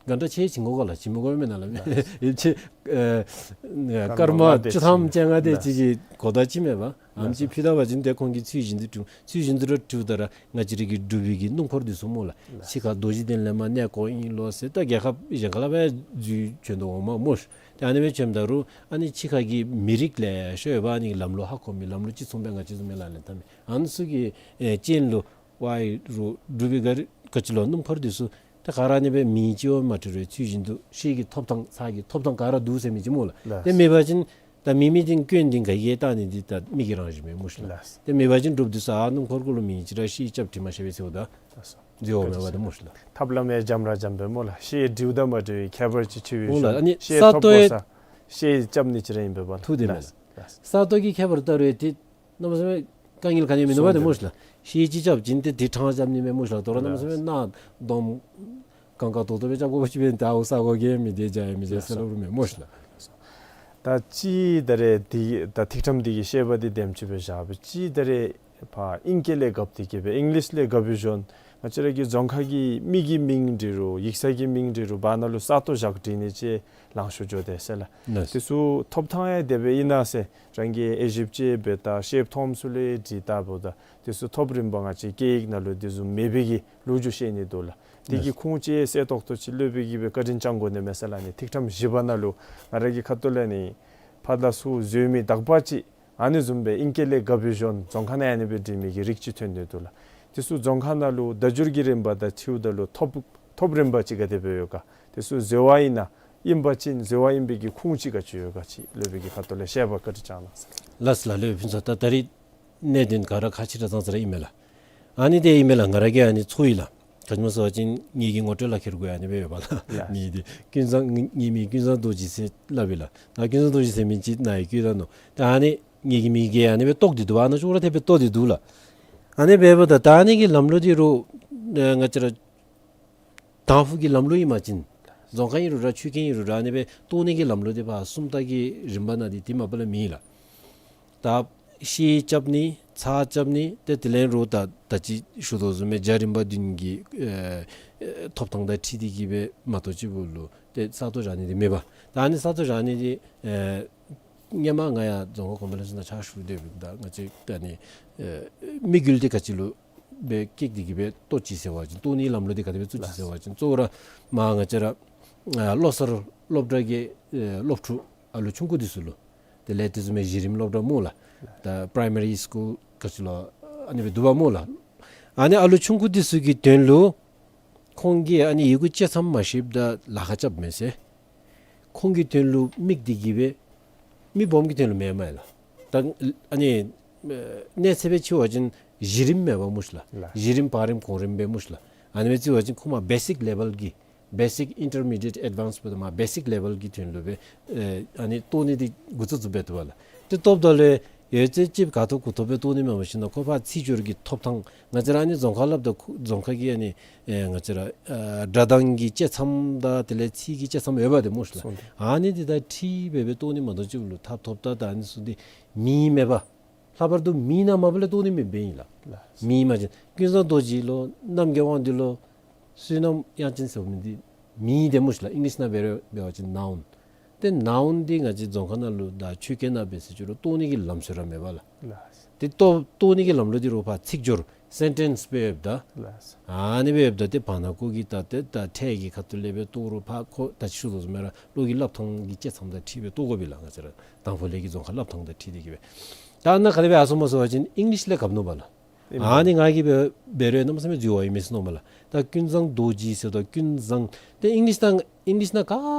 ག་འདྲ་ཅིག་བྱིན་དགོ་ག་ལགས། བྱིན་མི་དགོ་མེན་ན་ལགས། ཨེ་ཅིག་ཨ་སྐར་མ་བཅུ་ཐམ་བཅོ་ལྔ་དེ་ཅིག་གི་གོ་བརྡ་ཅིག་མེན་པ། ཨ་ནི་ཅིག་ཕུལ་ད་པ་ཅིན་ཏེ་ཁོང་གིས་ཚུལ་བཞིན་དུ་སྒྲུབ། ཚུལ་བཞིན་དུ་ར་སྒྲུབ་ད་ར་ང་བཅས་ར་གི་འབྲུག་པའི་གི་སྣུམ་འཁོར་འདི་ཚུ་སྨོ་ལགས། ཕྱི་ཁར་རྡོ་རྗེ་གདན་ལས་མར་གནས་སྐོར་ཨིན་ལོ་ཟེར་ད་རྒྱལ་ཁབ་གཞན་ཁ་ལས་འབད་འཛུལ་བྱོན་དོ་འོང་མས་སྨོ་ཤི། ཏེ་ཨ་ནི་སྦེ་བྱོནམ་ད་རུང་ཨ་ནི་ཕྱི་ཁ་གི་མི་རིགས་ལེ་ཤ་ཡོད་པ། ཨ་ནི་ལམ་ལུགས་ཧ་གོ་མི་ལམ་ལུགས་ཅིག་མཚུངས་པའི་ང་བཅས་བཟུམ་སྦེ་ལག་ལེན་འཐབ་མི་ཨ་ནི་ཚུ་གི་ཨེ་རྐྱེན་ལུ་ཝའི་རུ་འབྲུག་པའི་ག་རི་ག་ཅི་ལོ་སྣུམ་འཁོར་འདི་ཚུ་ཏེ་ག་ར་ཨ་ནི་སྦེ་མེ་ཅིག་ཡང་མ་འཁྲུག་རུང་ཚུལ་བཞིན་དུ་ཤེལ་གྱི་ཐོབ་ཐང་ཚ་གྱི་ཐོབ་ཐང་ག་ར་འདུག་ཟེར་མི་ཅིག་སྨོ་ལགས། ལགས། ཏེ་མེད་པ་ཅིན་ད་མེ་མེ་འདི་གྱོན་འདི་ག་གིས་བལྟ་ནི་འདི་ད་མི་གི་རང་བཞིན་མས་སྨོ་ཤི་ལགས། ལགས། ཏེ་མེད་པ་ཅིན་འབྲུགཔ་འདི་ཚུ་ཨ་སྣུམ་འཁོར་གུ་ལུ་མེ་ཅིག་ར་ཤེལ་རྐྱབ་དྲི་མ་ཤེས་པས་ཟེརཝ་ད་ལགས་སོ། འཛོལ་འོང་མས་པ་ཏེ་སྨོ་ཤི་ལགས། ཐབས་ལམ་ཡང་འཇམ་ར་འཇམ་པས་སྨོ་ལགས། ཤེལ་འདྲིཝ་དང་མ་འདྲིཝ་ཁྱད་པར་ཅིག་ཆེ་བའི་ཨོ་ལགས། ཤོག་ཨ་ནི་ཤེལ་ས་ཐོབ་དོ་ཡང་དགོ་ས་ཤེལ་རྐྱབ་ནི་ཅིག་ར་ཨིན་པས་པ་ལགས། ཐུགས་བདེན་མས་ལགས། ལགས། ལགས། ས་སྟོང་གི་ཁྱད་པར་ལྟ་རུང་ཏེ་གནམ་མེད་ས་མེད་དཀའ་ངལ་ག་ནི་མིན་ནུག་པ་ཏེ་སྨོ་ཤི་ལགས། ཤེལ་གཅིག་རྐྱབ་བྱིན་ཏེ་འདི་ཕྲང་རྐྱབ་ནི་མས་སྨོ་ཤི་ལགས། དོ་རུང་གནམ་མེད་ས་མེད་ནཱ་སྡོམ་གང་ག་དོ་དོ་སྦེ་རྐྱབ་དགོ་པ་ཅིན་འབདན་ད་ཨོ་ས་གོ་གེ་མི་དེ་བྱ་ཡི་མི་བྱ་ཟེར་སླབ་རུང་མེད་སྨོ་ཤི་ལགས། ད་ཅི་ད་རེས་འདི་ད་ཐིག་ཁྲམ་འདི་གི་བཤད་པ་འདི་དེམ་ཅིག་སྦེ་བཞག་སྦེ་ཅི་ད་རེས་ཕར་ཨིང་སྐད་ལས་གབ་སྟེ་གི་སྦེ་ཨིང་ལིཤ་ལས་གབ་སྦེ་བྱོན། ང་བཅས་ར་གི་རྫོང་ཁག་གི་མི་གི་མིང་འབྲི་རུང་ཡིག་ཚང་གི་མིང་འབྲི་རུང་བར་ན་ལུ་ས་སྟོང་བཞག་བྲིས་ནི་ཅིག་ལང་ཤོར་འགྱོ་དེས་ཟེར་ལགས། ལགས། དེ་ཚུ་ཐོབ་ཐང་ཡང་དེ་སྦེ་ཨིན་ན་ཟེར་རང་གིས་དབྱེ་ཞིབ་ཅིག་འབད་ད་ཤེལ་ཐོབ་ཚུ་ལས་འབྲི་ད་འབདཝ་ད་དེ་ཚུ་ཐོབ་རིམ་པ་ང་བཅས་སྐད་ཡིག་ནང་ལུ་དེ་བཟུམ་མེད་པའི་གི་ལོ་རྒྱུས་བཤད་ནི་འདུག་ལགས། དེ་གི་ཁུངས་ཅིག་གསལ་ཏོག་ཏོ་ཅིག་སློབ་དཔོན་གྱིས་སྦེ་བཀའ་དྲིན་བསྐྱང་དགོ་ནི་མས་ཟེར་ལགས། ཨ་ནི་ཐིག་ཁྲམ་བཞི་པ་ནང་ལུ་ང་ར་གི་ཁ་ཐུག་ལས་ནི་ཕར་ད་ཚུ་འཛོལ་མི་དག་པ་ཅིག་ཨ་ནི་བཟུམ་སྦེ་ཨིང་སྐད་ལས་གབ་སྦེ་བྱོན་རྫོང་ཁག་ནང་ཨ་ནི་སྦེ་འབྲི་མི་གི་རིགས་ཅིག་ཐོན་ནི་འདུག་ལགས། དེ་ཚུ་རྫོང་ཁག་ནང་ལུ་བརྡ་བསྒྱུར་གྱི་རིམ་པ་དང་འཁྲིལཝ་ད་ལུ་ཐོབ་ཐོབ་རིམ་པ་ཅིག་ག་དེ་སྦེ་ཡོད་ག། དེ་ཚུ་འཛོལ་བ་ཨིན་ན་ཨིན་པ་ཅིན་འཛོལ་བ་ཨིན་པའི་གི་ཁུངས་ཅིག་ག་ཅི་ཡོད་ག་ཅིག་སློབ་དཔོན་གྱི་ཁ་ཐུག་ལས་བཤད་པ་བཀའ་དྲིན་བསྐྱང་གནང་ཟེར། ལགས་སོ་ལགས། སློབ་དཔོན་ཕུན་ཚོགས། ད་ད་རིས་གནད་དོན་ག་ར་ཁག་ཆེ་དྲགས་ཙང་ཙ་ར་ཨིན་མས་ལགས། ཨ་ནི་དེ་ཨིན་མས་ལགས། ང་ར་གིས་ཨ་ནི་ཚོར་ཡི་ལགས། ག་ཅི་སྨོ་ཟེར་བ་ཅིན་ངེ་གི་ངོ་སྤྲོད་ལག་ཁྱེར་གུ་ཡང་ཨ་ནི་སྦེ་ཡོད་པ་ལགས། ལགས། ངེ་འདི་ཀུན་བཟང་ངེ་ངེའི་མིང་ཀུན་བཟང་རྡོ་རྗེ་ཟེར་སླབ་ཨིན་ལགས། ད་ཀུན་བཟང་རྡོ་རྗེ་ཟེར་མི་ཅིག་ནཱ་ཡང་བཀོད་ད་ནུག། ད་ཨ་ནི་ངེ་གི་མིང་གིས་ཨ་ནི་སྦེ་བཏོག་སྟེ་འདུག་པ། ཨ་ནཱ་ཅོག་ར་འཐདཔ་སྦེ་བཏོག་སྟེ་འདུག་ལགས། ཨ་ནི་སྦེ་འབདཝ་ད་ད་ཨ་ནི་གི་ལམ་ལུགས་འདི་རུང་ཨེ་ང་བཅས་ར་དང་ཕུ་གི་ལམ་ལུགས་ཨིན་པ་ཅིན་རྫོང་ཁག་ཨིན་རུང་ར་ཆོས་ཁྱིམ་ཨིན་རུང་ར་ཨ་ནི་སྦེ་བཏོག་ནི་གི་ལམ་ལུགས་འདི་ཕར་སུམ་རྟགས་ཀྱི་རིམ་པ་ནང་འདི་དེ་མ་པ་ལས་མེད་ལགས། ད་ཤེལ་རྐྱབ་ནི་ཚར་རྐྱབ་ནི་ཏེ་དེ་ལས་རུང་ད་ད་ཅི་ཞུ་དོ་བཟུམ་སྦེ་བརྒྱ་རིམ་པ་བདུན་གྱི་ཨེ་ཨེ་ཐོབ་ཐང་དང་འཁྲིལ་ཏེ་གི་སྦེ་མ་གཏོགས་ཅིག་པོ་ལུ་ཏེ་ས་སྟོང་བཞག་ནི་འདི་མེད་པ། ད་ཨ་ནི་ས་སྟོང་བཞག་ནི་འདི་ཨེ་སྔོན་མ་ང་ཡང་རྫོང་ཁག་གོང་འཕེལ་ལས་ཚོགས་ནང་ཕྱག་ཞུ་སྡོད་པའི་ད་ང་བཅས་ད་ཨ་ནི་ཨེ་དམིགས་ཡུལ་འདི་ག་ཅི་ལུ་སྦེ་བསྐྱེད་དེ་གི་སྦེ་བཏོག་ཅི་ཟེར་བ་ཅིན་བཏོག་ནི་ལམ་ལུགས་འདི་ག་དེ་སྦེ་བཙུགས་ཅི་ཟེར་བ་ཅིན་གཙོ་བོ་ར་མར་ང་བཅས་ར་ཨ་བློ་གསར་སློབ་གྲྭ་གི་ཨེ་སློབ་ཕྲུག་ཨ་ལུ་ཆུང་ཀུ་འདི་ཚུ་ལུ་དེ་ལས་དེ་བཟུམ་མའི་གཞི་རིམ་སློབ་གྲྭ་སྨོ་ལགས། ད་པ་རའི་མ་རི་སི་ཀུལ་ག་ཅི་ལོ་ཨ་ནི་སྦེ་འདུག་པ་སྨོ་ལགས། ཨ་ནི་ཨ་ལུ་ཆུང་ཀུ་འདི་ཚུ་གི་དོན་ལུ་ཁོང་གིས་ཨ་ནི་ཡི་གུ་གཅིག་ཙམ་མ་ཤེསཔ་ད་ལཱ་ཁག་རྐྱབ་མས་ཟེར། ཁོང་གི་དོན་ལུ་དམིགས་ཏེ་གི་སྦེ་མི་སྦོམ་གྱི་དོན་ལུ་མེན་མས་ལགས། ད་ཨ་ནི་ཨེ་གནས་ཚད་སྦེ་ཅིག་འབད་བ་ཅིན་གཞི་རིམ་མེན་པ་སྨོ་ཤི་ལགས། ལགས། གཞི་རིམ་བར་རིམ་གོང་རིམ་སྦེ་སྨོ་ཤི་ལགས། ཨ་ནི་སྦེ་ཅིག་འབད་བ་ཅིན་ཁོ་མར་བེ་སིཀ་ལེ་བཱལ་གྱི་basic intermediate advance འབདཝ་ད་མར་བེ་སིཀ་ལེ་བཱལ་གྱི་དོན་ལུ་སྦེ་ཨེ་ཨ་ནི་བཏོག་ནི་འདི་འགོ་བཙུགས་བཙུགསཔ་སྦེ་འདུག་པ་ལགས། ཏེ་བཏོགཔ་ད་ལུ་ཡོད་ཚད་ཅིག་ག་ཐོབ་གུ་ཐོབ་སྦེ་བཏོག་ནི་མེན་པར་ཞིན་ན་ཁོ་ཕར་ཚིག་སྦྱོར་གྱི་ཐོབ་ཐང་ང་བཅས་ར་ཨ་ནི་རྫོང་ཁག་སླབ་ད་ཁོ་རྫོང་ཁག་གི་ཨ་ནི་ཨེ་ང་བཅས་ར་ཨ་སྒྲ་གདངས་ཀྱི་བཅད་མཚམས་དང་དེ་ལས་ཚིག་གི་བཅད་མཚམས་ཡོད་པ་དེ་སྨོ་ཤི་ལགས། སོང་སྟེ། ཨ་ནི་འདི་དང་འཁྲིལ་སྦེ་སྦེ་བཏོག་ནི་མ་གཏོགས་ཅིག་ལུ་ཐབ་ཐོབ་ད་ད་ཨ་ནི་ཚུ་འདི་མིང་མེད་པ། ལྷག་པར་དུ་མིང་ནང་མ་པ་ལས་བཏོག་ནི་མེདཔ་ཨིན་ལགས། ལགས། མིང་མ་ཅིན་ཀུན་བཟང་རྡོ་རྗེ་ལོ་རྣམ་རྒྱལ་དབང་འདུས་ལོ་བསོད་ནམས་དབྱངས་ཅན་ཟེར་མི་འདི་མིང་དེ་སྨོ་ཤི་ལགས། ཨིང་ལིཤ་ནང་འབད་རུང་འབད་བ་ཅིན་ནའུན། ཏེ་ནའུན་འདི་ང་བཅས་རྫོང་ཁག་ནང་ལུ་དང་ཆོས་སྐད་ནང་འབད་ཟེར་ཅིག་རུང་བཏོག་ནི་གི་ལམ་སྲོལ་ར་མེད་པ་ལགས། ལགས། ཏེ་བཏོག་བཏོག་ནི་གི་ལམ་ལུགས་འདི་རུང་ཕར་ཚིག་སྦྱོར་ སེན་ཊེནསི་སྦེ་ཡོདཔ་ད། ལགས། ཨ་ནི་སྦེ་ཡོདཔ་ད་ཏེ་བར་ན་ཀོ་གི་ད་ཏེ་ད་ཁྲལ་གྱི་ཁ་ཐུག་ལས་སྦེ་བཏོག་རུང་ཕར་ཁོ་ད་ཅི་ཞུ་དོ་བཟུམ་སྦེ་ར་བློ་གི་སླབ་ཐངས་ཀྱི་བཅད་མཚམས་དང་འཁྲིལ་སྦེ་བཏོག་དགོ་པས་ལགས། ང་བཅས་ར་དང་ཕུ་ལས་ཀྱི་རྫོང་ཁ་སླབ་ཐངས་དང་འཁྲིལ་ཏེ་གི་སྦེ། ད་ཨ་ནཱ་ག་དེ་སྦེ་ཨ་སོང་སྨོ་ཟེར་བ་ཅིན་ཨིང་ལིཤ་ལས་གབ་ནུག་པ་ལགས། ཨིན། ཨ་ནི་ང་གིས་འབད་འབད་རུང་གནམ་མེད་ས་མེད་འཛོལ་བ་ཨིན་མས་ཟེར་མནོཝ་མས་ལགས། ད་ཀུན་བཟང་རྡོ་རྗེ་ཟེརཝ་ད་ཀུན་བཟང་ཏེ་ཨིང་ལིཤ་ནང་ཨིང་ལིཤ་ནང་ག་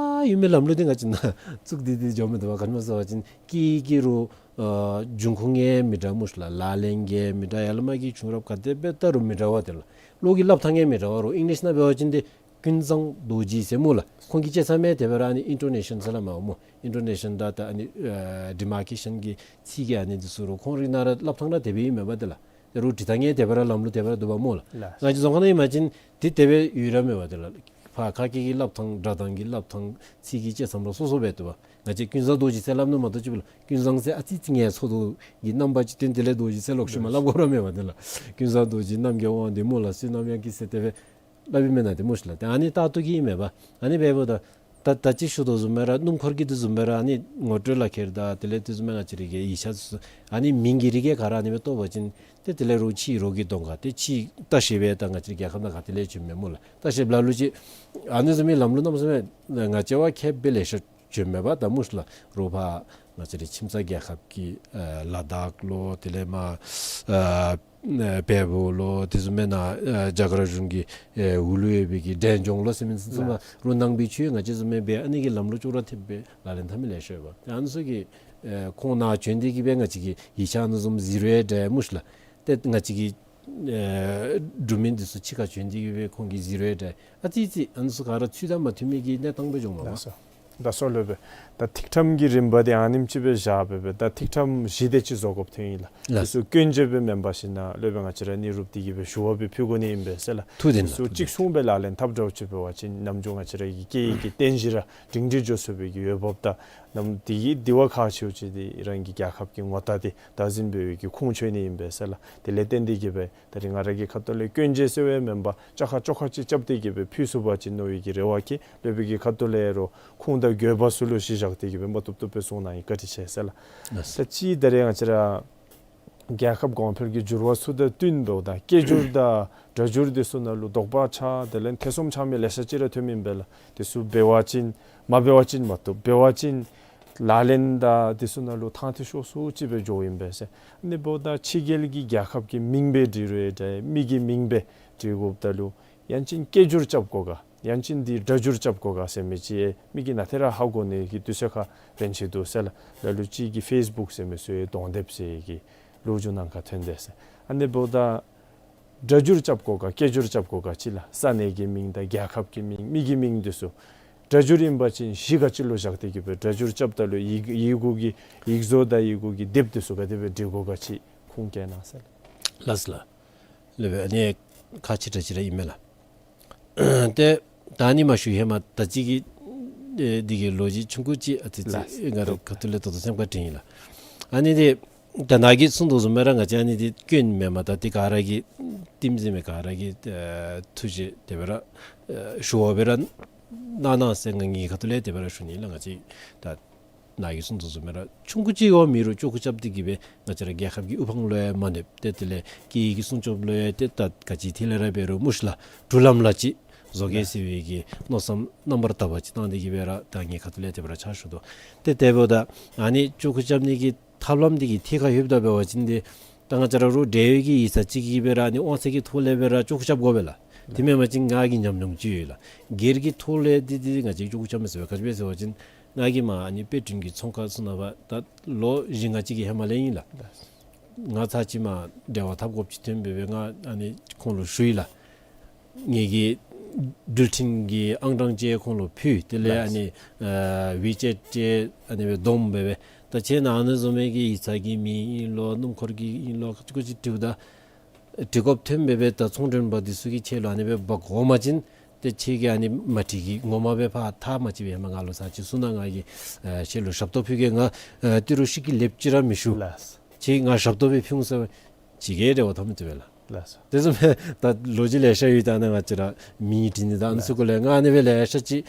ཡོད་མི་ལམ་ལུགས་འདི་ང་བཅས་ནང་བཙུགས་ཏེ་འདི་འགྱོཝ་མས། ད་པ་ག་ཅི་སྨོ་ཟེར་བ་ཅིན་སྐད་ཀྱི་རུང་ཨ་འབྱུང་ཁུངས་ཡང་མི་འདྲ་སྨོ་ཤ་ལགས། ལག་ལེན་གྱི་མི་འདྲ། ཡར་ལས་མར་གྱི་བྱུང་རབས་ག་དེ་སྦེ་བལྟ་རུང་མི་འདྲ་བ་དེ་ལགས། བློ་གི་སླབ་ཐངས་ཡང་མི་འདྲ་བ་རུང་ཨིང་ལིཤ་ནང་འབད་བ་ཅིན་ཏེ་ཀུན་བཟང་རྡོ་རྗེ་ཟེར་སྨོ་ལགས། ཁོང་གི་བཅད་མཚམས་མས་དེ་སྦེ་ར་ཨ་ནི་ཨིན་ཊོ་ནེ་ཤཱན་ཟེར་སླབ་མས་སྨོ། ཨིན་ཊོ་ནེ་ཤཱན་ད་ད་ཨ་ནི་ཨ་ཌི་མར་ཀེ་ཤཱན་གྱི་ཚིག་གི་ཨ་ནི་འདི་ཚུ་རུང་ཁོང་རའི་ནང་ར་སླབ་ཐངས་ར་དེ་སྦེ་ཨིན་མས་པ་དེ་ལགས། ཏེ་རུང་འབྲི་ཐངས་ཡང་དེ་སྦེ་ར་ལམ་ལུགས་དེ་སྦེ་ར་འདུག་པ་སྨོ་ལགས། ལགས། ང་བཅས་རྫོང་ཁ་ནང་ཨིན་པ་ཅིན་ཏེ་དེ་སྦེ་ཡོད་ར་མེད་པ་དེ་ལགས། ཕར་ཁ་སྐད་ཀྱི་སླབ་ཐངས་སྒྲ་གདངས་ཀྱི་སླབ་ཐངས་ཚིག་གི་བཅད་མཚམས་ར་སོ་སོ་སྦེ་འདུག་པ། ང་བཅས་ཀུན་བཟང་རྡོ་རྗེ་ཟེར་སླབ་ནི་མ་གཏོགས་ཅིག་པོ་ལགས་ཀུན་བཟང་ཟེར་ཨ་ཙི་ཙི་ངལ་འཚོ་དོ་གི་རྣམ་པ་ཅིག་སྟོན། དེ་ལས་རྡོ་རྗེ་ཟེར་ལོག་ཤུལ་མ་སླབ་དགོ་ར་མེད་པ་དེ་ལགས། ཀུན་བཟང་རྡོ་རྗེ་རྣམ་རྒྱལ་དབང་འདུས་སྨོ་ལགས། བསོད་ནམས་དབྱངས་སྐྱིད་ཟེར་དེ་སྦེ་སླབ་ཨིན་མེན་ན་ཏེ་སྨོ་ཤ་ལགས། ཏེ་ཨ་ནི་ད་ལྟོ་གི་ཨིན་མས་པ། ཨ་ནི་འབདཝ་ད་ད་ད་ཅི་ཞུ་དོ་བཟུམ་སྦེ་ར་སྣུམ་འཁོར་གྱི་འདི་བཟུམ་སྦེ་ར་ཨ་ནི་ངོ་སྤྲོད་ལག་ཁྱེར་དང་དེ་ལས་དེ་བཟུམ་སྦེ་ང་བཅས་རའི་གི་ཡིག་ཆ་ཚུ་ཨ་ནི་མིང་གི་རིགས་ག་ར་ཨ་ནི་སྦེ་བཏོག་པ་ཅིན་ཏེ་དེ་ལས་རོགས་ཕྱིའི་རོགས་ཀྱིས་གཏོང་ག་ཏེ་ཕྱིའི་ལྟ་བཤལཔ་ད་ང་བཅས་རའི་རྒྱལ་ཁབ་ནང་ག་ཏེ་ལས་བྱོན་མས་སྨོ་ལགས། ལྟ་བཤལཔ་ལ་ལུ་ཅིག་ཨ་ནི་བཟུམ་མའི་ལམ་ལུགས་གནམ་མེད་ས་མེད་ང་བཅས་བ་ཁེབ་སྦེ་ལེ་ཤ་བྱོན་མས་པ། ད་སྨོ་ཤ་ལགས། རོགས་ཕར་ང་བཅས་རའི་ཁྱིམ་ཚང་རྒྱལ་ཁབ་ཀྱི་ཨ་ལ་དྭགས་ལོ་དེ་ལས་མར་ཨ་བལ་པོ་ལོ་དེ་བཟུམ་མའི་ནང་ཨ་རྒྱ་གར་གཞུང་གི་ཨེ་འོག་ལུ་ཡོད་པའི་གི་འབྲས་ལྗོངས་ལོ་ཟེར་མི་ཚུ་ཚུ་མར་རོགས་ནང་པའི་ཆོས་ང་བཅས་བཟུམ་མའི་སྦེ་ཨ་ནི་གི་ལམ་ལུགས་ཅོག་ར་འཐདཔ་སྦེ་ལག་ལེན་འཐབ་མི་ལེ་ཤ་ཡོད་པ། ཏེ་ཨ་ནི་ཚུ་གིས་ཨེ་ཁོང་ནཱ་བྱོན་ཏེ་གི་སྦེ་ང་བཅས་ཀྱི་ཡིག་ཆ་ཨ་ནི་བཟུམ་གཟིགས་རུང་འདྲ་སྨོ་ཤ་ལགས། ཏེ་ང་བཅས་ཀྱི་ཨེ་འབྲུག་མི་འདི་ཚུ་ཕྱི་ཁར་བྱོན་ཏེ་གི་སྦེ་ཁོང་གིས་གཟིགས་རུང་འདྲ་ཨ་ཙི་ཙི་ཨ་ནི་ཚུ་ག་ར་ཚུལ་དང་མ་མཐུན་མི་གི་གནས་སྟངས་སྦེ་བྱུངམ་མས་པ། ལགས་སོ། ད་སོ་ལོ་སྦེ་ད་ཐིག་ཕྲེང་གི་རིམ་པ་འདི་ཨ་ནེམ་ཅིག་སྦེ་བཞག་སྦེ་སྦེ་ད་ཐིག་ཕྲེང་བཞི་དེ་ཅིག་བཟོ་དགོཔ་ཐོན་ཡི་ལགས། ལགས། དེ་ཚུ་སྐྱོན་བརྗོད་སྦེ་མེན་པར་ཞིན་ན་ལོ་སྦེ་ང་བཅས་ར་ཨ་ནི་རུབ་སྟེ་གི་སྦེ་ཞུ་བ་སྦེ་ཕུལ་དགོ་ནི་ཨིན་པས་ཟེར་ལགས། ཐུགས་བདེན་ལགས། དེ་ཚུ་ཐུགས་བདེན། གཅིག་མཚུངས་སྦེ་ལག་ལེན་འཐབ་འདྲཝ་ཅིག་འབད་བ་ཅིན་ནམ་རྒྱུན་ང་བཅས་ར་གི་སྐད་ཡིག་གི་རྟེན་གཞི་ར་སྒྲིང་སྒྲི་འགྱོ་ཚུགས་པའི་གི་འོས་འབབ་དང་ནམ་དེ་གི་དེ་བ་ཁག་ཆེཝ་ཅིག་འདི་རང་གི་རྒྱལ་ཁབ་ཀྱི་ངོ་རྟགས་འདི་བདག་འཛིན་འབད་བའི་གི་ཁུངས་འཁྱོལ་ནི་ཨིན་པས་ཟེར་ལགས། དེ་ལས་བརྟེན་ཏེ་གི་སྦེ་ད་རིས་ང་ར་གི་ཁ་ཐུག་ལས་སྐྱོན་བརྗོད་ཟེར་བའི་མེན་པར་བཅའ་ཁ་བཅོ་ཁ་ཅིག་རྐྱབ་སྟེ་གི་སྦེ་ཕུལ་ཚུགས་པ་ཅིན་མནོ་བའི་གི་རེ་བ་ཁེ། ལོ་སྦེ་གི་ཁ་ཐུག་ལས་རོགས་ཁུངས་དང་དགོས་པ་ཚུ་ལུ་གཞི་བཞག་སྟེ་གི་སྦེ་མ་བཏུབ་བཏུབ་སྦེ་གསུང་གནང་ཡི། བཀའ་དྲིན་ཆེ་ཟེར་ལགས། ལགས། ད་ཅི་ད་རིས་ང་བཅས་ར་རྒྱལ་ཁབ་གོང་འཕེལ་གྱི་འགྱུར་བ་ཚུ་དང་བསྟུན་འབདཝ་ད་སྐད་སྒྱུར་དང་སྒྲ་སྒྱུར་དེ་ཚུ་ནང་ལུ་དོགས་པ་ཆགས་དེ་ལས་ཐེ་ཚོམ་ཆགས་མི་ལེ་ཤ་ཅིག་ར་ཐོནམ་ཨིན་པས་ལགས། དེ་ཚུ་འབད་བ་ཅིན་མ་འབད་བ་ཅིན་མ་བཏུབ། འབད་བ་ཅིན་ལག་ལེན་དང་དེ་ཚུ་ནང་ལུ་ཐང་ཐིག་ཤོར་སུ་ཅིག་སྦེ་འགྱོཝ་ཨིན་པས་ཟེར། ཨ་ནི་འབདཝ་ད་ཕྱི་རྒྱལ་གྱི་རྒྱལ་ཁབ་ཀྱི་མིང་སྦེ་འབྲི་རུང་འདྲ་མི་གི་མིང་སྦེ་འབྲི་དགོཔ་ད་ལུ་ཡང་ཅིན་སྐད་སྒྱུར་རྐྱབ་དགོ་ག་ཡང་ཅིན་འདི་སྒྲ་སྒྱུར་རྐྱབ་དགོ་ག་ཟེར་མི་ཅིག་མི་གིས་ནཱ་ཏེ་ར་ཧ་གོ་ནི་གི་དུས་ཚོད་ཁར་རན་ཅི་འདུག་ཟེར་ལགས། ལ་ལུ་ཅིག་གིས་ཕེསི་བུཀ་ཟེར་མི་ཚུ་ཡང་གདོང་དེབ་ཟེར་གི་ལོ་རྒྱུས་ནང་ཁར་ཐོན་དེས་ཟེར། ཨ་ནི་འབདཝ་ད་སྒྲ་སྒྱུར་རྐྱབ་དགོ་ག་སྐད་སྒྱུར་རྐྱབ་དགོ་ག་ཅིག་ལགས། ས་གནས་ཀྱི་མིང་དང་རྒྱལ་ཁབ་ཀྱི་མིང་མི་གི་མིང་འདི་ཚུ་སྒྲ་སྒྱུར་ཨིན་པ་ཅིན་གཞི་ག་ཅི་ལུ་བཞག་སྟེ་གི་སྦེ་སྒྲ་སྒྱུར་རྐྱབ་ད་ལུ་ཡི་ཡི་གུ་གི་ཡིག་བཟོ་དང་ཡི་གུ་གི་དེབ་འདི་ཚུ་ག་དེ་སྦེ་འབྲི་དགོ་ག་ཅིག་ཁུངས་བཀལ་གནང་ཟེར་ལགས། ལགས་སོ་ལགས། ལོ་སྦེ་ཨ་ནི་ཁག་ཆེ་དྲགས་ཅིག་ར་ཨིན་མས་ལགས། ཏེ་ད་ཨ་ནི་མ་ཞུ་ཧེ་མ་ད་ཅི་གི་ཨེ་འདི་གི་ལོ་རྒྱུས་ཆུང་ཀུ་ཅིག་ཨ་ཙི་ཙི་ལགས། ང་ར་ཁ་ཐུག་ལས་ད་ལྟོ་སེམས་ཁར་དྲན་ཡི་ལགས། ཨ་ནི་འདི་ད་ནཱ་གིས་གསུངས་དོ་བཟུམ་སྦེ་ར་ང་བཅས་ཨ་ནི་འདི་སྐྱོན་མེན་མས། ད་འདི་ག་ར་གི་ཊིམ་ཟེར་མི་ག་ར་གི་ཨེ་ཐུགས་རྗེ་དེ་སྦེ་ར་ཨེ་ཞུ་བ་སྦེ་ར་གནང་གནང་ཟེར་ང་ངེའི་ཁ་ཐུག་ལས་དེ་སྦེ་ར་ཞུ་ནི་ལགས། ང་བཅས་ད་ནཱ་གིས་གསུངས་དོ་བཟུམ་སྦེ་ར་ཆུང་ཀུ་ཅིག་འོང་མི་རུང་ཅོག་ཁུ་རྐྱབ་སྟེ་གི་སྦེ་ང་བཅས་ར་རྒྱལ་ཁབ་ཀྱི་དབུ་འཕང་ལུ་ཡང་མ་གནོདཔ་ཏེ་དེ་ལས་སྐད་ཡིག་གི་སྲུང་སྐྱོབ་ལུ་ཡང་ཏེ་ད་ག་ཅི་ཐད་ལས་ར་འབད་རུང་སྨོ་ཤ་ལགས་འབྲུག་ལམ་ལ་ཅིག་བཟོ་གེ་ཟེར་བའི་གི་མནོ་བསམ་རྣམ་པར་དག་པ་ཅིག་བཏང་སྟེ་གི་སྦེ་ར་ད་ངེའི་ཁ་ཐུག་ལས་དེ་སྦེ་ར་ཕྱག་ཞུ་དོ། ཏེ་དེ་འབདཝ་ད་ཨ་ནི་ཅོག་ཁུ་རྐྱབ་ནི་གི་ཐབས་ལམ་འདི་གི་ཐད་ཁར་ལྷོདཔ་ད་འབད་བ་ཅིན་ཏེ་ད་ང་བཅས་ར་རོགས་འབྲེལ་ཡོད་ཀྱི་ཡིག་ཚང་ཅིག་གིས་སྦེ་ར་ཨ་ནི་དབང་ཚད་ཀྱི་ཐོག་ལས་སྦེ་ར་ཅོག་ཁུ་རྐྱབ་དགོ་པས་ལགས། དེ་མེན་པ་ཅིན་ང་གི་ཉམས་མྱོང་ཅིག་ཡོད་ལགས། སྒེར་གྱི་ཐོག་ལས་འདི་འདི་ང་བཅས་ཅོག་ཁུ་རྐྱབ་མི་ཚུགས་པས། ག་ཅི་སྦེ་ཟེར་བ་ཅིན་ང་གིས་མར་ཨ་ནི་དཔེ་སྐྲུན་གྱི་ཚོང་ཁང་ཚུ་ནང་ཕར་ད་ལོ་བཞི་ལྔ་ཅིག་གི་ཧེ་མ་ལས་ཨིན་ལགས། ང་ཚར་ཅིག་མར་འབྲེལ་བ་འཐབ་དགོཔ་ཅིག་ཐོན་སྦེ་སྦེ་ང་ཨ་ནི་ཁོང་ལུ་ཞུ་ཡི་ལགས། ངེ་གི་འགྲུལ་འཕྲིན་གྱི་ཨང་གྲངས་ཅིག་ཁོང་ལུ་ཕུལ། དེ་ལས་ཨ་ནི་ཨ་ཝི་ཅེཊ་ཅིག་ཨ་ནི་སྦེ་བསྡོམས་སྦེ་སྦེ་ད་ཁྱེད་ནཱ་ཨ་ནི་བཟུམ་མའི་གི་ཡིག་ཚང་གི་མིང་ཨིན་ལོ་སྣུམ་འཁོར་གྱི་ཨིན་ལོ་ཁ་ཅིག་ཁ་ཅིག་འབྲིཝ་ད་འབྲི་དགོཔ་ཐོན་སྦེ་སྦེ་ད་ཚོང་མགྲོན་པ་འདི་ཚུ་གིས་ཁྱེད་ལུ་ཨ་ནི་སྦེ་འབག་འོང་པ་ཅིན་ཏེ་ཁྱེད་ཀྱིས་ཨ་ནི་མ་འགྲིག་གི་ངོ་མ་སྦེ་ཕར་ཐག་མ་བཅད་པའི་ཧེ་མ་ང་ལུ་ཚར་ཅིག་གསུང་གནང་། ང་གིས་ཨེ་ཁྱེད་ལུ་ཞབས་ཏོག་ཕུལ་གེ། ང་ཨེ་ཏི་རུ་ཤི་གི་ལེབ་ཅིག་ར་མི་ཞུ། ལགས། ཁྱེད་ང་ཞབས་ཏོག་སྦེ་ཕུལ་འོང་ཟེར་བ་ཅིག་གིས་འབྲེལ་བ་འཐབ་མི་བཏུབ་པས་ལགས། ལགས་སོ། དེ་བཟུམ་སྦེ་ད་ལོ་རྒྱུས་ལེ་ཤ་ཡོད། ད་ནཱ་ང་བཅས་ར་མིང་བྲིས་ནི་ད་ཨ་ནི་ཚུ་གུ་ལས་ང་ཨ་ནི་སྦེ་ལེ་ཤ་ཅིག་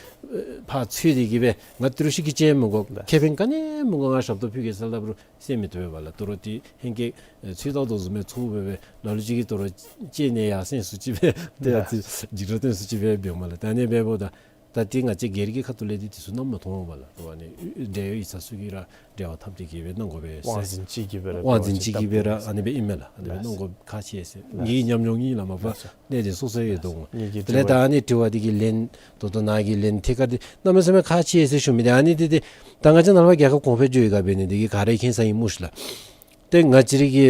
ཕར་འཚོལ་ཏེ་གི་སྦེ་ང་ཏི་རུ་ཤི་གི་ཅིག་མི་དགོ། ལགས། ཁེ་ཕན་ག་ནི་མི་དགོ། ང་ཞབས་ཏོག་ཕུལ་གེ་ཟེར་སླབ་རུང་གསན་མི་བཏུབ་པས་ལགས། དོ་རུང་ཏེ་ཧེང་སྐལ་ཚུལ་དང་དོ་བཟུམ་སྦེ་ཚུར་འབད་སྦེ་ལ་ལུ་ཅིག་གིས་དོ་རུང་ཅིག་ནི་ཡར་སེང་སུ་ཅིག་སྦེ་ཏེ་ཡར་ལགས། ཅིག་འཇིགས་སྐྲག་སྟོན་སུ་ཅིག་སྦེ་འབདཝ་མས་ལགས། ད་ཨ་ནི་སྦེ་འབདཝ་ད་ད་ཏེ་ང་བཅས་སྒེར་གྱི་ཁ་ཐུག་ལས་ཏེ་དེ་ཚུ་གནམ་མེད་ས་མེད་མཐོང་འོང་པས་ལགས། དོ་ཨ་ནི་འབྲེལ་ཡོད་ཡིག་ཚང་ཚུ་གིས་ར་འབྲེལ་བ་འཐབ་སྟེ་གི་སྦེ་གནང་དགོ་པས་ཟེར། དབང་འཛིན་ཅིག་གིས་སྦེ་ར་དབང་འཛིན་ཅིག་གིས་སྦེ་ར་ཨ་ནི་སྦེ་ཨིན་མས་ལགས། ཨ་ནི་སྦེ་གནང་དགོ་ཁག་ཆེ་ཟེར། ངེའི་ཉམས་མྱོང་ཨིན་ལགས། མ་པ་གནས་དེ་སོ་སོ་ཡོད་དོ་འོང་། ངེ་གི་དེ་ལས་ད་ཨ་ནི་དྲི་བ་འདི་གི་ལན་ད་ལྟོ་ནཱ་གི་ལན་ཐད་ཀར་འདི་གནམ་མེད་ས་མེད་ཁག་ཆེ་ཟེར་ཞུ་མི་འདི་ཨ་ནི་འདི་འདི་ད་ང་བཅས་ནཱ་ལས་ཕར་རྒྱལ་ཁབ་གོང་འཕེལ་འགྱོ་ཡི་ག་འབད་ནི་འདི་གིས་ག་ར་མཁྱེན་ས་ཨིན་སྨོ་ཤི་ལགས། ཏེ་ང་བཅས་ར་གི་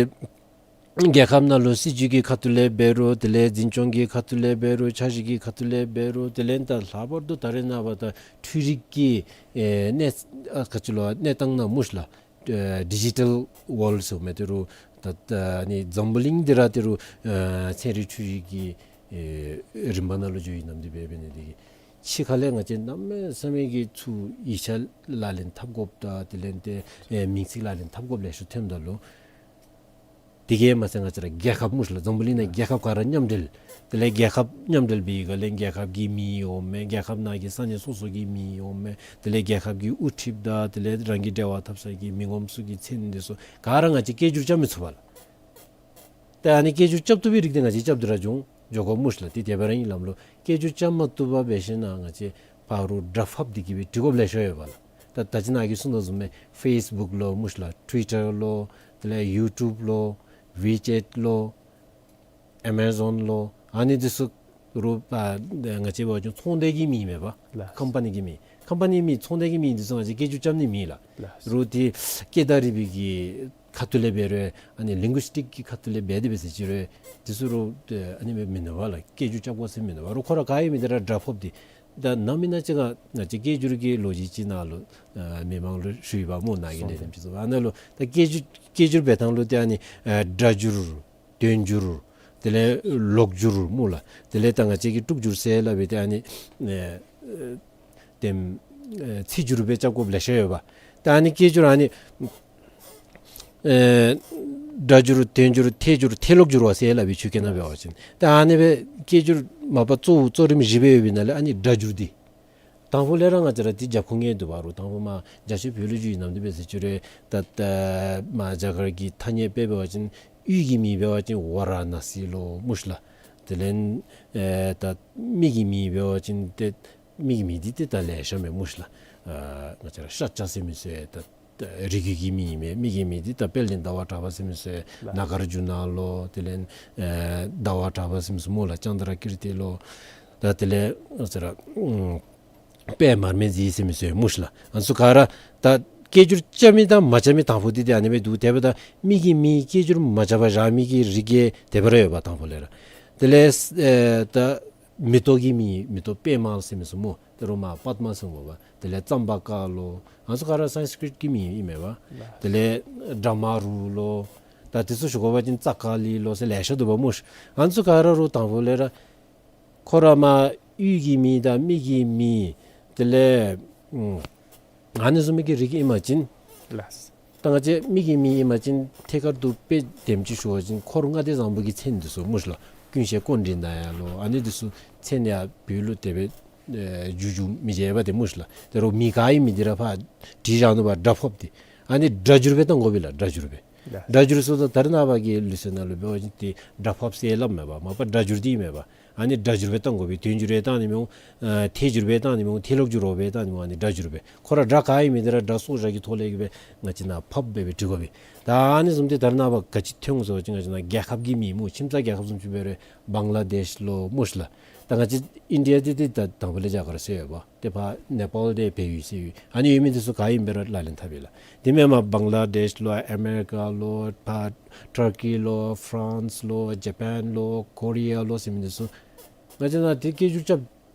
རྒྱལ་ཁབ་ནང་ལུ་སྲིད་བྱུས་ཀྱི་ཁ་ཐུག་ལས་འབད་རུང་དེ་ལས་འཛིན་སྐྱོང་གི་ཁ་ཐུག་ལས་འབད་རུང་འཆར་གཞི་གི་ཁ་ཐུག་ལས་འབད་རུང་དེ་ལས་ད་ལྷག་པར་དུ་ད་རེས་ནངས་པ་ད་འཕྲུལ་རིག་གི་ཨེ་གནས་ཨ་ག་ཅི་ལོ་གནས་སྟངས་ནང་སྨོ་ཤི་ལགས། ཨེ་ཌི་ཇི་ཊལ་ཝཱལཌ་ཟེར་མི་དེ་རུ་ད་ད་ཨ་ནི་འཛམ་བུ་གླིང་འདི་ར་དེ་རུ་ཨེ་ཚན་རིག་འཕྲུལ་རིག་གི་ཨེ་རིམ་པ་ནང་ལུ་འགྱོ་ཡི་ནམ་འདི་འབད་འབད་ནི་འདི་གིས་ཕྱི་ཁ་ལས་ང་བཅས་གནམ་མེད་ས་མེད་ཀྱི་ཚུར་ཡིག་ཆ་ལག་ལེན་འཐབ་དགོཔ་དང་དེ་ལས་ཏེ་ཨེ་མིང་ཚིག་ལག་ལེན་འཐབ་དགོཔ་ལེ་ཤ་ཐོནམ་ད་ལུ་དེ་གིས་མ་ཚད་ང་བཅས་ར་རྒྱལ་ཁབ་སྨོ་ཤི་ལགས། འཛམ་བུ་གླིང་ནང་རྒྱལ་ཁབ་ག་ར་མཉམ་འབྲེལ། དེ་ལས་རྒྱལ་ཁབ་མཉམ་འབྲེལ་འབད་ཡི་ག་ལས་རྒྱལ་ཁབ་ཀྱི་མིང་འོང་མས། རྒྱལ་ཁབ་ནང་གི་ས་གནས་སོ་སོ་གི་མིང་འོང་མས། དེ་ལས་རྒྱལ་ཁབ་ཀྱི་དབུ་ཁྲིདཔ་དང་དེ་ལས་རང་གི་འབྲེལ་བ་འཐབ་ས་གི་མི་ངོམ་ཚུ་གི་མཚན་འདི་ཚུ་ག་ར་ང་བཅས་སྐད་སྒྱུར་རྐྱབ་མི་ཚུགས་པས་ལགས། ཏེ་ཨ་ནི་སྐད་སྒྱུར་རྐྱབ་བཏུབ་པའི་རིགས་འདི་ང་བཅས་རྐྱབ་སྟེ་ར་འགྱོ་འགྱོ་དགོཔ་སྨོ་ཤི་ལགས། ཏེ་དེ་སྦེ་ར་ཨིན་ལགས་ལོ། སྐད་སྒྱུར་རྐྱབ་མ་བཏུབ་པར་འབད་ཞིནམ་ལས་ང་བཅས་ཕར་རུ་སྒྲ་ཕབ་སྟེ་གི་སྦེ་འབྲི་དགོཔ་ལེ་ཤ་ཡོད་པས་ལགས། ད་ད་ཅི་ནཱ་གིས་གསུངས་དོ་བཟུམ་སྦེ་ཕེསི་བུཀ་ལོ་སྨོ་ཤི་ལགས། ཊུ་ཝི་ཊར་ལོ། དེ་ལས་ཡུ་ཊུབ་ལོ། ཝི་ཅེཊ་ལོ། ཨེ་མ་ཟོན་ལོ། ཨ་ནི་འདི་ཚུ་རུ་ཨ་ང་བཅས་འབད་བ་ཅིན་ཚོང་སྡེ་གི་མིང་མེན་པ། ལགས། ཀམ་པ་ནི་གི་མིང་། ཀམ་པ་ནི་མིང་ཚོང་སྡེ་གི་མིང་འདི་ཚུ་ང་བཅས་སྐད་སྒྱུར་རྐྱབ་ནི་མེད་ལགས། ལགས། རུ་ཏེ་སྐད་དང་རིག་པའི་གི་ཁ་ཐུག་ལས་འབད་རུང་ཨ་ནི་ལིང་གུ་སི་ཊིཀ་གི་ཁ་ཐུག་ལས་འབད་དེ་འབད་ཟེར་ཅི་རུང་འདི་ཚུ་རུ་ཨ་ནི་མེན་མེན་ན་བ་ལགས། སྐད་སྒྱུར་རྐྱབ་དགོ་ཟེར་མེན་ན་བ། རུ་ཁོ་ར་ག་ཨིན་མི་འདི་ར་སྒྲ་ཕབ་སྟེ། ད་ནམ་ཨིན་ན་ཅིག་ང་ང་བཅས་སྐད་སྒྱུར་གྱི་ལོ་རྒྱུས་ཅིག་ནཱ་ལུ་ཨ་མི་མང་ལུ་ཞུ་ཡི་པ་སྨོ། ནཱ་གི་ལས་རིམ་ཅིག་ཚུ་ཨ་ནཱ་ལུ་ད་སྐད་སྒྱུར་སྐད་སྒྱུར་འབད་ཐངས་ལུ་ཏེ་ཨ་ནི་ཨ་སྒྲ་སྒྱུར་དོན་སྒྱུར་དེ་ལས་ལོག་སྒྱུར་སྨོ་ལགས། དེ་ལས་ད་ང་བཅས་ཀྱིས་དཀྲུག་སྒྱུར་ཟེར་སླབ་པའི་ཏེ་ཨ་ནི་ཨེ་ཨེ་དེམ་ཨེ་ཚིག་སྒྱུར་སྦེ་རྐྱབ་དགོཔ་ལེ་ཤ་ཡོད་པས། ད་ཨ་ནི་སྐད་སྒྱུར་ཨ་ནི་ཨེ་སྒྲ་སྒྱུར་དོན་སྒྱུར་ཐད་སྒྱུར་ཐད་ལོག་སྒྱུར་བ་ཟེར་སླབ་པའི་ཆོས་སྐད་ནང་འབད་བ་ཅིན། ད་ཨ་ནི་སྦེ་སྐད་སྒྱུར་མ་པ་གཙོ་བོ་གཙོ་རིམ་བཞི་སྦེ་ཡོད་པའི་ནང་ལས་ཨ་ནི་སྒྲ་སྒྱུར་འདི་དང་ཕུ་ལས་ར་ང་བཅས་ར་ཏེ་རྒྱབ་ཁུངས་ཡོད་དོ་བ། རུ་དང་ཕུ་མར་རྒྱ་ཆེ་བོད་ལུ་འགྱོ་ཡི་ནམ་འདི་འབད་ཟེར་ཅི་རུང་ད་ད་མར་རྒྱ་གར་གྱི་ཐ་སྙད་སྦེ་འབད་བ་ཅིན་ཡུལ་གྱི་མིང་འབད་བ་ཅིན་ཝ་ར་ཎ་སི་ལོ་སྨོ་ཤི་ལགས། དེ་ལས་ཨེ་ད་མི་གི་མིང་འབད་བ་ཅིན་ཏེ་མི་གི་མིང་འདི་ཏེ་ད་ལེ་ཤ་མས་སྨོ་ཤི་ལགས། ཨ་ང་བཅས་ར་ཤཱཀྱ་ཟེར་མི་ཚུ་ད་རི་རྒྱུད་ཀྱི་མིང་མས། མི་གི་མིང་འདི་ད་དཔལ་ལྡན་ཟླ་བ་གྲགས་པ་ཟེར་མི་ཚུ་ལགས། ནཱ་གཱར་ཇུ་ན་ལོ། དེ་ལས་ཨེ་ཟླ་བ་གྲགས་པ་ཟེར་མི་ཚུ་སྨོ་ལགས། ཙནྡྲ་ཀིརྟི་ལོ། ད་དེ་ལས་ང་བཅས་ར་ཨུམ་པདྨ་རིག་འཛིན་ཟེར་མི་ཚུ་སྨོ་ཤི་ལགས། ཨ་ནི་ཚུ་ག་ར་ད་སྐད་སྒྱུར་རྐྱབ་མི་དང་མ་རྐྱབ་མི་དང་ཕུ་འདི་ཏེ་ཨ་ནི་སྦེ་འདུག། དེ་འབདཝ་ད་མི་གི་མིང་སྐད་སྒྱུར་མ་རྐྱབ་པར་བཞག་མི་གི་རིགས་ཀྱི་དེ་སྦེ་ར་ཡོད་པ་དང་ཕུ་ལས་ར། དེ་ལས་ཨེ་ད་མེ་ཏོག་གི་མིང་མེ་ཏོག་པདྨ་ཟེར་མི་ཚུ་སྨོ། ཏེ་རུ་མར་པདྨ་ཟེར་སྨོ་བ། དེ་ལས་ཙམ་པ་ཀ་ལོ། ཨ་ནི་ཚུ་ག་ར་སཾ་སྐྲྀཏ་གི་མིང་ཨིན་མས་བ། དེ་ལས་བྲཧྨ་རུ་ལོ། ད་དེ་ཚུ་ཞུ་དགོ་པ་ཅིན་ཙ་ཀ་ལི་ལོ་ཟེར་ལེ་ཤ་འདུག་པ་སྨོ་ཤི། ཨ་ནི་ཚུ་ག་ར་རུ་དང་ཕུ་ལས་ར་ཁོ་ར་མར་ཡུལ་གྱི་མིང་དང་མི་གི་མིང་དེ་ལས་ཨུམ་ཨ་ནི་བཟུམ་མའི་གི་རིགས་ཨིན་པ་ཅིན་ལགས། ད་ང་བཅས་མི་གི་མིང་ཨིན་པ་ཅིན་ཐད་ཀར་དུ་དཔེ་དེམ་ཅིག་ཞུ་བ་ཅིན་འཁོར་ལྔ་སྡེ་བཟང་པོ་གི་མཚན་འདི་ཚུ་སྨོ་ཤི་ལགས། ཀུན་ཤེས་ཀཽཎྜི་ནྱ་ལོ། ཨ་ནི་འདི་ཚུ་མཚན་ཡང་བོད་ལུ་དེ་སྦེ་ཨེ་འགྱུར་འགྱུར་མི་འགྱུར་བ་དེ་སྨོ་ཤི་ལགས། དེ་རུ་མིང་ག་ཨིན་མི་འདི་ར་ཕར་བྲིས་བཞག་ནུག་པ། སྒྲ་ཕབ་སྟེ་ཨ་ནི་སྒྲ་སྒྱུར་སྦེ་བཏང་དགོ་པས་ལགས། སྒྲ་སྒྱུར་སྦེ། ལགས། སྒྲ་སྒྱུར་ཟེརཝ་ད་ད་རེས་ནངས་པ་གི་ལུགས་སྲོལ་ནང་ལུ་འབད་བ་ཅིན་ཏེ་སྒྲ་ཕབ་ཟེར་སླབ་མས་པ། མ་པ་སྒྲ་སྒྱུར་འདི་མས་པ། ཨ་ནི་སྒྲ་སྒྱུར་སྦེ་བཏང་དགོ་པས། དོན་སྒྱུར་སྦེ་བཏང་ནི་མི་འོང་། ཨ་ཐད་སྒྱུར་སྦེ་བཏང་ནི་མི་འོང་། ཐད་ལོག་སྒྱུར་རོ་སྦེ་བཏང་ནི་མི་འོང་། ཨ་ནི་སྒྲ་སྒྱུར་སྦེ། ཁོ་ར་སྒྲ་ག་ཨིན་མི་འདི་ར་སྒྲ་སོར་བཞག་གི་ཐོག་ལས་གི་སྦེ་ང་བཅས་ནཱ་ཕབ་སྦེ་སྦེ་འབྲི་དགོ་པས། ད་ཨ་ནི་བཟུམ་ཏེ་ད་རེས་ནངས་པ་ག་ཅི་ཐོན་འོང་ཟེར་བ་ཅིན་ང་བཅས་ནཱ་རྒྱལ་ཁབ་ཀྱི་མིང་སྨོ། ཁྱིམ་ཚང་རྒྱལ་ཁབ་བཟུམ་ཅིག་འབད་རུང་བང་ལ་དེཤ་ལོ་སྨོ་ཤི་ལགས། ད་ང་བཅས་ཨིན་ཌི་ཡ་འདི་ཏེ་ད་དང་ཕུ་ལས་རྒྱ་གར་ཟེར་ཡོད་པ། ཏེ་ཕར་ནེ་པཱལ་འདི་བལ་ཡུལ་ཟེར་ཡོད། ཨ་ནི་ཡོད་མི་འདི་ཚུ་ག་ཨིན་འབད་རུང་ལག་ལེན་འཐབ་ཡི་ལགས། དེ་མེན་པར་བང་ལ་དེཤ་ལོ་ཨ་མེ་རི་ཀ་ལོ་ཕར་ཊར་ཀི་ལོ་ཕ་རན་སི་ལོ་ཇ་པཱན་ལོ་ཀོ་རི་ཡ་ལོ་ཟེར་མི་འདི་ཚུ་ང་བཅས་ནཱ་ཏེ་སྐད་སྒྱུར་རྐྱབ་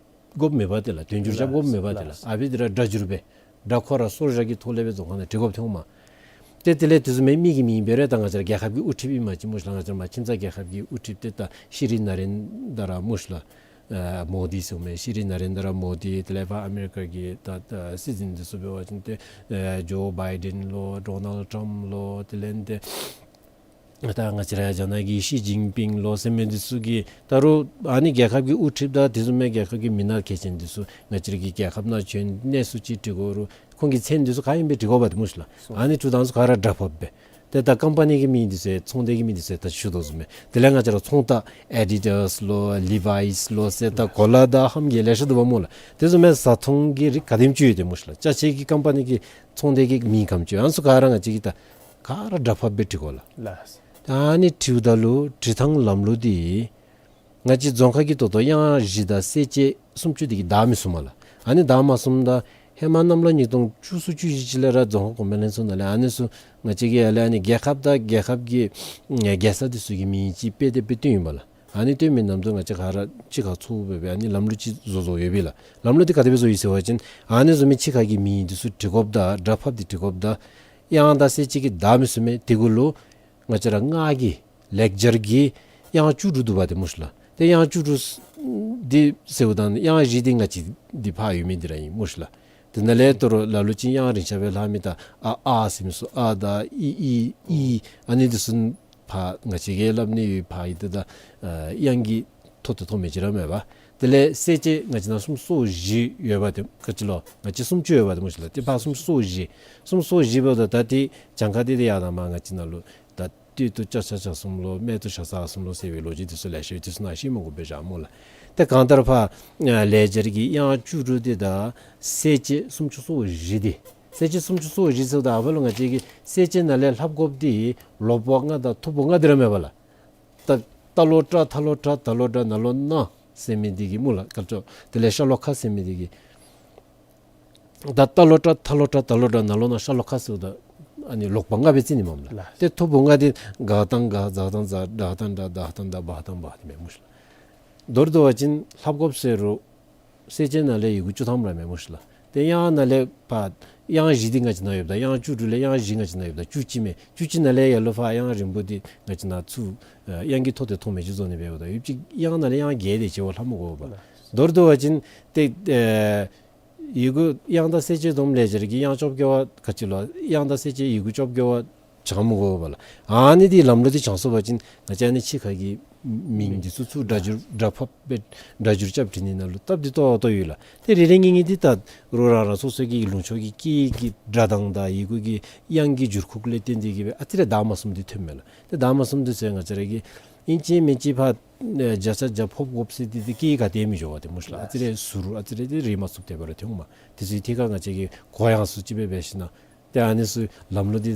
དགོཔ་མེད་པ་ཏེ་ལགས། དོན་སྒྱུར་རྐྱབ་དགོཔ་མེད་པ་ཏེ་ལགས། ལགས། ཨ་ཕི་འདི་ར་སྒྲ་སྒྱུར་སྦེ་སྒྲ་ཁོ་ར་སོར་བཞག་གི་ཐོག་ལས་སྦེ་རྫོང་ཁ་ནང་འབྲི་དགོཔ་ཐོནམ་མས། ཏེ་དེ་ལས་དེ་བཟུམ་མའི་མི་གི་མིང་འབད་རུང་ད་ང་བཅས་ར་རྒྱལ་ཁབ་ཀྱི་དབུ་ཁྲིདཔ་ཨིན་པ་ཅིན་སྨོ་ཤི་ལགས། ང་བཅས་ར་མར་ཁྱིམ་ཚང་རྒྱལ་ཁབ་ཀྱི་དབུ་ཁྲིདཔ་ཏེ་ད་ཤྲི་ནཱ་རེནྡྲ་སྨོ་ཤི་ལགས། ཨ་མོ་དི་ཟེར་མི་ཤྲི་ནཱ་རེནྡྲ་མོ་དི། དེ་ལས་ཕར་ཨ་མེ་རི་ཀ་གི་ད་ད་སྲིད་འཛིན་འདི་ཚུ་འབད་བ་ཅིན་ཏེ་ཨ་ཇོ་བཱའི་ཌེན་ལོ་ཌོ་ནཱལཌ་ཊམཔ་ལོ། དེ་ལས་ཏེ་ ད་ང་བཅས་ར་རྒྱ་ནག་གི་ཞི་ཅིན་ཕིང་ལོ་ཟེར་མི་འདི་ཚུ་གིས་ད་རུང་ཨ་ནི་རྒྱལ་ཁབ་ཀྱི་དབུ་ཁྲིདཔ་དང་དེ་བཟུམ་མའི་རྒྱལ་ཁབ་ཀྱི་མི་སྣ་གལ་ཆེན་འདི་ཚུ་ང་བཅས་ར་གི་རྒྱལ་ཁབ་ནང་བྱོན་གནས་ཚུལ་ཅིག་དྲི་དགོ་རུང་ཁོང་གི་མཚན་འདི་ཚུ་ག་ཨིན་པས་དྲི་དགོ་པས་ཏེ་སྨོ་ཤི་ལགས། ཨ་ནི་དྲིཝ་ད་ཚུ་ག་ར་སྒྲ་ཕབ་སྦེ། ཏེ་ད་ཀམ་པ་ནི་གི་མིང་འདི་ཚུ་ཚོང་སྡེ་གི་མིང་འདི་ཚུ་ད་ཞུ་དོ་བཟུམ་སྦེ། དེ་ལས་ང་བཅས་ར་ཚོང་རྟགས་ཨེ་ཌི་ཌཱས་ལོ་ལི་ཝའིས་ལོ་ཟེར་ད་གོ་ལ་དང་ཧམ་གྱི་ལེ་ཤ་འདུག་པ་སྨོ་ལགས། དེ་བཟུམ་མའི་བཟའ་འཐུང་གི་རིགས་ག་དེམ་ཅིག་ཡོད་དེ་སྨོ་ཤི་ལགས། ཅ་ཆས་ཀྱི་ཀམ་པ་ནི་གི་ཚོང་སྡེ་གི་མིང་ག་དེམ་ཅིག་ཡོད། ཨ་ནི་ཚུ་ག་ར་ང་བཅས་ཀྱིས་ད་ག་ར་སྒྲ་ཕབ་སྦེ་དྲི་དགོ་ལགས། ལགས། ད་ཨ་ནི་དྲིཝ་ད་ལུ་དྲི་ཐངས་ལམ་ལུགས་འདི་ང་བཅས་རྫོང་ཁ་གི་ད་ལྟོ་དབྱངས་བཞི་དང་གསལ་བྱེད་སུམ་ཅུ་འདི་གིས་བརྡ་མི་གསུང་མས་ལགས། ཨ་ནི་བརྡ་མ་གསུངམ་ད་ཧེ་མ་གནམ་ལོ་ཉིས་སྟོང་བཅུ་གསུམ་བཅུ་བཞི་ཅིག་ལས་ར་རྫོང་ཁ་གོང་འཕེལ་ལྷན་ཚོགས་ནང་ལས་ཨ་ནི་ཚུ་ང་བཅས་ཀྱིས་ཡར་ལས་ཨ་ནི་རྒྱལ་ཁབ་དང་རྒྱལ་ཁབ་ཀྱི་ཨེ་རྒྱལ་ས་འདི་ཚུ་གི་མིང་ཅིག་དཔེ་དེབ་སྦེ་བཏོན་ཡི་པ་ལགས། ཨ་ནི་བཏོན་མི་ནང་དུ་ང་བཅས་ག་ར་གཅིག་ཁར་ཚོགས་སྦེ་སྦེ་ཨ་ནི་ལམ་ལུགས་ཅིག་བཟོ་བཟོཝ་ཡོད་པས་ལགས། ལམ་ལུགས་འདི་ག་དེ་སྦེ་བཟོ་ཡི་ཟེར་བ་ཅིན་ཨ་ནི་བཟུམ་མའི་ཕྱི་ཁ་གི་མིང་འདི་ཚུ་འབྲི་དགོཔ་དང་སྒྲ་ཕབ་སྟེ་འབྲི་དགོཔ་དང་དབྱངས་དང་གསལ་བྱེད་ཀྱིས་བརྡ་མི་གསུང་མས། དེ་གུ་ལུ་ང་བཅས་ར་སྔགས་ཀྱི་ལེགས་སྦྱར་གྱི་དབྱངས་བཅུ་དྲུག་འདུག་པ་ཏེ་སྨོ་ཤི་ལགས། ཏེ་དབྱངས་བཅུ་དྲུག་འདི་ཟེརཝ་ད་དབྱངས་བཞི་འདི་ང་བཅས་འདི་ཕར་ཡོད་མི་འདི་ར་ཨིན་སྨོ་ཤི་ལགས། དེ་ནང་ལས་ད་རུང་ལ་ལུ་ཅིག་དབྱངས་རིང་ཤ་སྦེ་ལྷག་མི་ད་ཨ་ཨ་ཟེར་མི་ཚུ་ཨ་དང་ཨི་ཨི་ཨི་ཨ་ནི་འདི་ཚུ་ཕར་ང་བཅས་ཀྱིས་སླབ་ནི་ཡོད། ཕར་ཨི་ད་ད་ཨ་དབྱངས་ཀྱི་ཐོག་ཏུ་ཐོགས་མི་ཅིག་ར་མེད་པ། དེ་ལས་གསལ་བྱེད་ང་བཅས་ནང་སུམ་ཅུ་སོ་བཞི་ཡོད་པ་ཏེ་ག་ཅི་ལོ། ང་བཅས་སུམ་ཅུ་ཡོད་པ་ཏེ་སྨོ་ཤི་ལགས། ཏེ་ཕར་སུམ་ཅུ་སོ་བཞི་སུམ་ཅུ་སོ་བཞི་འབདཝ་ད་ད་ཏེ་གྱངས་ཁ་འདི་ཏེ་ཡར་དང་མར་ང་བཅས་ནང་ལུ་ད་སྟོད་དུ་ལྕགས་བྱ་གསུམ་ལོ་སྨད་དུ་ཤ་ཟ་གསུམ་ལོ་ཟེར་བའི་ལོ་རྒྱུས་འདི་ཚུ་ལེ་ཤ་ཡོད། འདི་ཚུ་ནང་བཤད་མི་དགོ་པས་ཤ་སྨོ་ལགས། ཏེ་གང་ལྟར་ཕར་ཨ་ལེགས་སྦྱར་གྱི་དབྱངས་བཅུ་དྲུག་འདི་དང་གསལ་བྱེད་སུམ་ཅུ་སོ་བཞི་འདི་གསལ་བྱེད་སུམ་ཅུ་སོ་བཞི་ཟེརཝ་ད་ཨ་ཕར་ལུ་ང་བཅས་ཀྱིས་གསལ་བྱེད་ནང་ལས་ལྷབ་དགོཔ་འདི་ལོག་པ་ལྔ་དང་ཐུབ་པ་ལྔ་འདི་ར་མེད་པ་ལགས། ད་ཏ་ལོ་ཏྲ་ཐ་ལོ་ཏྲ་ད་ལོ་དྲ་ན་ལོ་ན་ཟེར་མི་འདི་གིས་སྨོ་ལགས། ག་ཅི་ལོ། དེ་ལས་ཤ་ལོ་ཁ་ཟེར་མི་འདི་གིས་ད་ཏ་ལོ་ཏྲ་ཐ་ལོ་ཏྲ་ད་ལོ་དྲ་ན་ལོ་ན་ཤ་ལོ་ཁ་ཟེརཝ་ད་ཨ་ནི་ལོག་པ་ལྔ་སྦེ་རྩི་ནི་མས་ལགས། ལགས། ཏེ་ཐུབ་པ་ལྔ་འདི་ག་དང་ག་ཛ་དང་ཛ་ཌ་དང་ཌ་དྷ་དང་དྷ་བྷ་དང་བྷ་འདི་མས་སྨོ་ཤི་ལགས། མདོར་བསྡུ་བ་ཅིན་ལྷབ་དགོཔ་ཟེར་རུང་གསལ་བྱེད་ནང་ལས་ཡི་གུ་བཅུ་ཐམ་ར་མས་སྨོ་ཤི་ལགས། ཏེ་དབྱངས་ནང་ལས་ཕར་དབྱངས་བཞི་འདི་ང་བཅས་ནང་ཡོདཔ་ད་དབྱངས་བཅུ་དྲུག་ལས་དབྱངས་བཞི་ང་བཅས་ནང་ཡོདཔ་ད་བཅུ་གཅིག་མས། བཅུ་གཅིག་ནང་ལས་ཡར་ལུ་ཕར་དབྱངས་རིང་པོ་འདི་ང་བཅས་ནང་ཚུར་ཨ་དབྱངས་ཀྱི་ཐོག་ཏུ་ཐོགས་མི་ཅིག་བཟོ་ནི་འབདཝ་ད་ཡོད་ཅིག་དབྱངས་ནང་ལས་དབྱངས་བརྒྱད་དེ་ཅིག་བ་ལྷབ་མི་དགོ་པས། མདོར་བསྡུ་བ་ཅིན་ཏེ་ཨེ་ཡི་གུ་དབྱངས་དང་གསལ་བྱེད་བསྡོམས་ལེགས་སྦྱར་གྱི་དབྱངས་བཅོ་བརྒྱད་པ་ག་ཅི་ལོ། དབྱངས་དང་གསལ་བྱེད་ཡི་གུ་བཅོ་བརྒྱད་པ་བྱང་མི་དགོ་པས་ལགས། ཨ་ནི་འདི་ལམ་ལུགས་འདི་བྱང་སོང་པ་ཅིན་ང་བཅས་ཨ་ནི་ཕྱི་ཁ་གི་མིང་འདི་ཚུ་ཚུར་སྒྲ་སྒྱུར་སྒྲ་ཕབ་སྦེ་སྒྲ་སྒྱུར་རྐྱབ་འབྲི་ནི་ནང་ལུ་སྟབས་བདེ་ཏོག་ཏོ་ཡོད་ལགས། ཏེ་རེ་རེ་གཉིས་གཉིས་འདི་ད་རུང་རང་རང་སོ་སོ་གི་ལུང་ཕྱོགས་ཀྱི་སྐད་ཀྱི་སྒྲ་གདངས་དང་ཡི་གུ་གི་དབྱངས་ཀྱི་འགྱུར་ཁུག་ལས་བརྟེན་ཏེ་གིས་སྦེ་ཨ་ཙི་རེ་བརྡ་མ་གསུམ་འདི་ཐོནམ་མས་ལགས། ཏེ་བརྡ་མ་གསུམ་འདི་ཚུ་ང་བཅས་ར་གིས་ཨིན་ཅི་མིན་ཅི་ཕར་ཨེ་བརྒྱ་ཆ་བརྒྱ་ཕབ་དགོཔ་ཟེར་འདི་ཏེ་སྐད་ག་ཏེ་མི་འགྱོ་བས་ཏེ་སྨོ་ཤི་ལགས། ཨ་ཙི་རེ་ཟུར་ཨ་ཙི་རེ་འདི་རེད་མ་ཚུགས་ཏེ་འབད་རུང་ཐོནམ་མས། དེ་ཚུ་ཐད་ཁར་ང་བཅས་ཀྱིས་གོ་ཡངས་སུ་ཅིག་སྦེ་འབད་ཞིན་ན་ཏེ་ཨ་ནི་ཚུ་ལམ་ལུགས་འདི་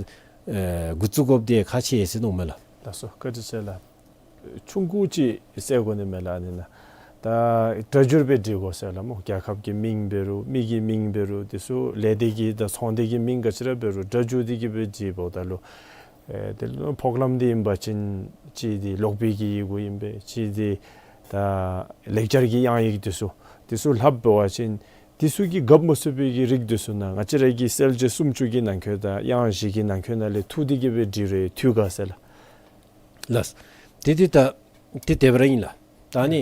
ཨེ་འགོ་བཙུགས་དགོཔ་འདི་ཁག་ཆེ་ཟེར་མནོཝ་མས་ལགས། ལགས་སོ། བཀའ་དྲིན་ཆེ་ལགས། ཆུང་ཀུ་ཅིག་ཟེར་དགོ་ནི་མས་ལགས། ཨ་ནི་ནང་ད་སྒྲ་སྒྱུར་སྦེ་འབྲི་དགོ་ཟེར་ལགས་སྨོ། རྒྱལ་ཁབ་ཀྱི་མིང་འབད་རུང་མི་གི་མིང་འབད་རུང་དེ་ཚུ་ལས་སྡེ་གི་དང་ཚོང་སྡེ་གི་མིང་ག་ཅི་ར་འབད་རུང་སྒྲ་སྒྱུར་ཏེ་གིས་སྦེ་འབྲི་འབདཝ་ད་ལུ་ཨེ་དེ་ལུ་ཕོག་ལམ་འདི་ཨིན་པ་ཅིན་གཅིག་འདི་ལོག་པའི་གི་ཡི་གུ་ཨིན་པས། གཅིག་འདི་ད་ལེགས་སྦྱར་གྱི་དབྱངས་ཡིག་དེ་ཚུ་དེ་ཚུ་ལྷབ་འབད་བ་ཅིན་དེ་ཚུ་གིས་རྒཔོ་མ་ཚུགས་པའི་གི་རིགས་དེ་ཚུ་ནང་ང་བཅས་ར་གི་གསལ་བྱེད་སུམ་ཅུ་གི་ནང་འཁོད་དང་དབྱངས་བཞི་གི་ནང་འཁོད་ནང་ལས་འཐུ་སྟེ་གིས་སྦེ་འབྲི་རུང་འཐུས་དགའ་ཟེར་ལགས། ལགས། དེ་འདི་ད་དེ་དེ་སྦེ་ར་ཨིན་ལགས། ད་ཨ་ནི་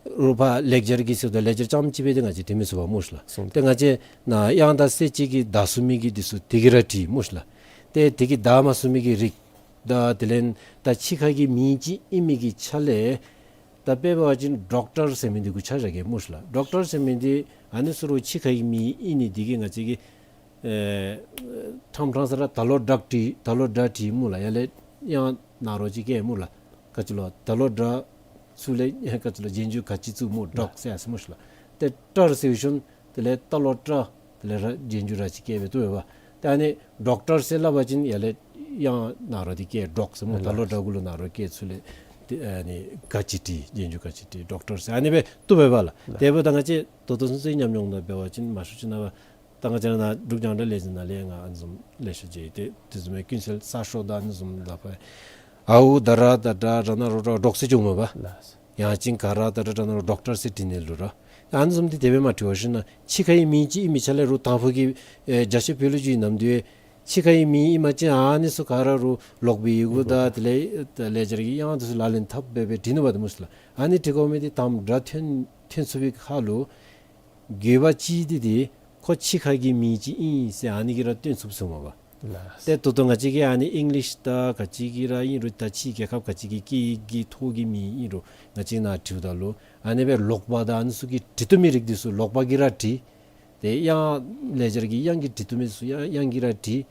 རུང་ཕར་ལེགས་སྦྱར་གྱི་ཟེརཝ་ད་ལེགས་སྦྱར་རྐྱངམ་གཅིག་སྦེ་འདི་ང་བཅས་འབྲི་མི་ཚུགས་པས་སྨོ་ཤི་ལགས། སོང་། ཏེ་ང་བཅས་ནཱ་དབྱངས་དང་གསལ་བྱེད་ཀྱི་བརྡ་གསུམ་མའི་གི་འདི་ཚུ་དེ་གིས་ར་འབྲི་སྨོ་ཤི་ལགས། ཏེ་དེ་གི་བརྡ་མ་གསུམ་མའི་གི་རིགས་དང་དེ་ལས་ད་ཕྱི་ཁ་གི་མིང་ཅིག་ཨིན་མི་གི་ཆ་ལས་ད་དཔེ་འབད་བ་ཅིན་ཌོག་ཊར་ཟེར་མི་འདི་གུ་ཆ་བཞག་གེ་སྨོ་ཤི་ལགས། ཌོག་ཊར་ཟེར་མི་འདི་ཨ་ནི་ཚུ་རུང་ཕྱི་ཁ་གི་མིང་ཨིན་ནི་འདི་གིས་ང་བཅས་ཀྱིས་ཨེ་ཕྲང་ཕྲང་ས་ར་ད་ལོ་ཌག་བྲིས་ད་ལོ་ཌག་བྲིས་སྨོ་ལགས། ཡར་ལས་དབྱངས་ནཱ་རོ་ཅིག་བཀལ་སྨོ་ལགས། ག་ཅི་ལོ། ད་ལོ་ཌག་ཚུ་ལས་ག་ཅི་ལོ་རྗེས་འཇུག་ག་ཅི་བཙུགས་སྨོ། ཌོག་ཟེར་ཡར་སོ་སྨོ་ཤི་ལགས། ཏེ་ཊར་ཟེར་ཞིནམ་དེ་ལས་ད་ལོ་ཊ་དེ་ལས་ར་རྗེས་འཇུག་ར་ཅིག་བཀལ་སྦེ་བཏུབ་པས། ཏེ་ཨ་ནི་ཌོག་ཊར་ཟེར་སླབ་པ་ཅིན་ཡར་ལས་དབྱངས་ནཱ་རོ་འདི་བཀལ་ཌོག་ཟེར་སྨོ། ད་ལོ་ཌག་གུ་ལུ་ནཱ་རོ་བཀལ་ཚུ་ལས་ཏེ་ཨ་ནི་ག་ཅི་བྲིས་རྗེས་འཇུག་ག་ཅི་བྲིས་ཌོག་ཊར་ཟེར་ཨ་ནི་སྦེ་བཏུབ་པས་ལགས། ལགས། དེ་འབདཝ་ད་ང་བཅས་ད་ལྟོ་ཚུན་ཚོད་ཉམས་མྱོང་ནང་འབད་བ་ཅིན་མང་ཤོས་ཅིག་ནང་ད་ང་བཅས་ནཱ་འབྲུག་རྒྱང་བསྒྲགས་ལས་འཛིན་ནང་ལས་ང་ཨ་ནི་བཟུམ་ལེ་ཤ་མཇལ་ཡི། ཏེ་དེ་བཟུམ་མའི་ཀུན་གསལ་ས་ཤོག་དང་ཨ་ནི་བཟུམ་ད་ཕར་ཨའུ་ད་ར་ད་དྲ་ར་ན་རོ་ཌྲ་ཌོག་ཟེར་འགྱོཝ་མས་པ། ལགས། ཡང་ཅིན་ག་ར་ད་དྲ་དྲ་ན་རོ་ཌོག་ཊར་ཟེར་བྲི་ནི་ལུ་ར། ཨ་ནི་བཟུམ་འདི་དེ་སྦེ་མ་བྲི་བར་ཞིན་ན་ཕྱི་ཁ་གི་མིང་ཅིག་ཨིན་མི་ཆ་ལས་རུང་དང་ཕུ་གི་ཨེ་རྒྱ་ཆེ་བོད་ལུ་འགྱོ་ནི་ནམ་དུས་ཕྱི་ཁ་གི་མིང་ཨིན་པ་ཅིན་ཨ་ནི་ཚུ་ག་ར་རུང་ལོག་པའི་ཡི་གུ་དང་དེ་ལས་ད་ལེགས་སྦྱར་གྱི་དབྱངས་དེ་ཚུ་ལག་ལེན་འཐབ་སྦེ་སྦེ་བྲི་ནི་པ་ཏེ་སྨོ་ཤི་ལགས། ཨ་ནི་བྲི་དགོ་མི་འདི་དང་སྒྲ་ཐོན་ཐོན་ཚུགས་པའི་ཁར་ལུ་དགོས་པ་ཅིག་འདི་འདི་ཁོ་ཕྱི་ཁ་གི་མིང་ཅིག་ཨིན་ཟེར་ཨ་ནི་གིས་ར་སྟོན་ཚུགས་ཟེརཝ་མས་པ། ལགས། ཏེ་ད་ལྟོ་ང་བཅས་ཀྱི་ཨ་ནི་ཨིང་ལིཤ་དང་ག་ཅི་གི་ར་ཨིན་རུང་ད་ཕྱི་རྒྱལ་ཁབ་ག་ཅི་གི་སྐད་ཡིག་གི་ཐོག་གི་མི་ཨིན་རུང་ང་བཅས་ནཱ་འབྲིཝ་ད་ལུ་ཨ་ནི་སྦེ་ལོག་པ་དང་ཨ་ནི་ཚུ་གིས་འབྲི་བཏུབ་མི་རིགས་འདི་ཚུ་ལོག་པ་གིས་ར་འབྲི། ཏེ་དབྱངས་ལེགས་སྦྱར་གྱི་དབྱངས་ཀྱིས་འབྲི་བཏུབ་མི་ཚུ་དབྱངས་དབྱངས་ཀྱིས་ར་འབྲི།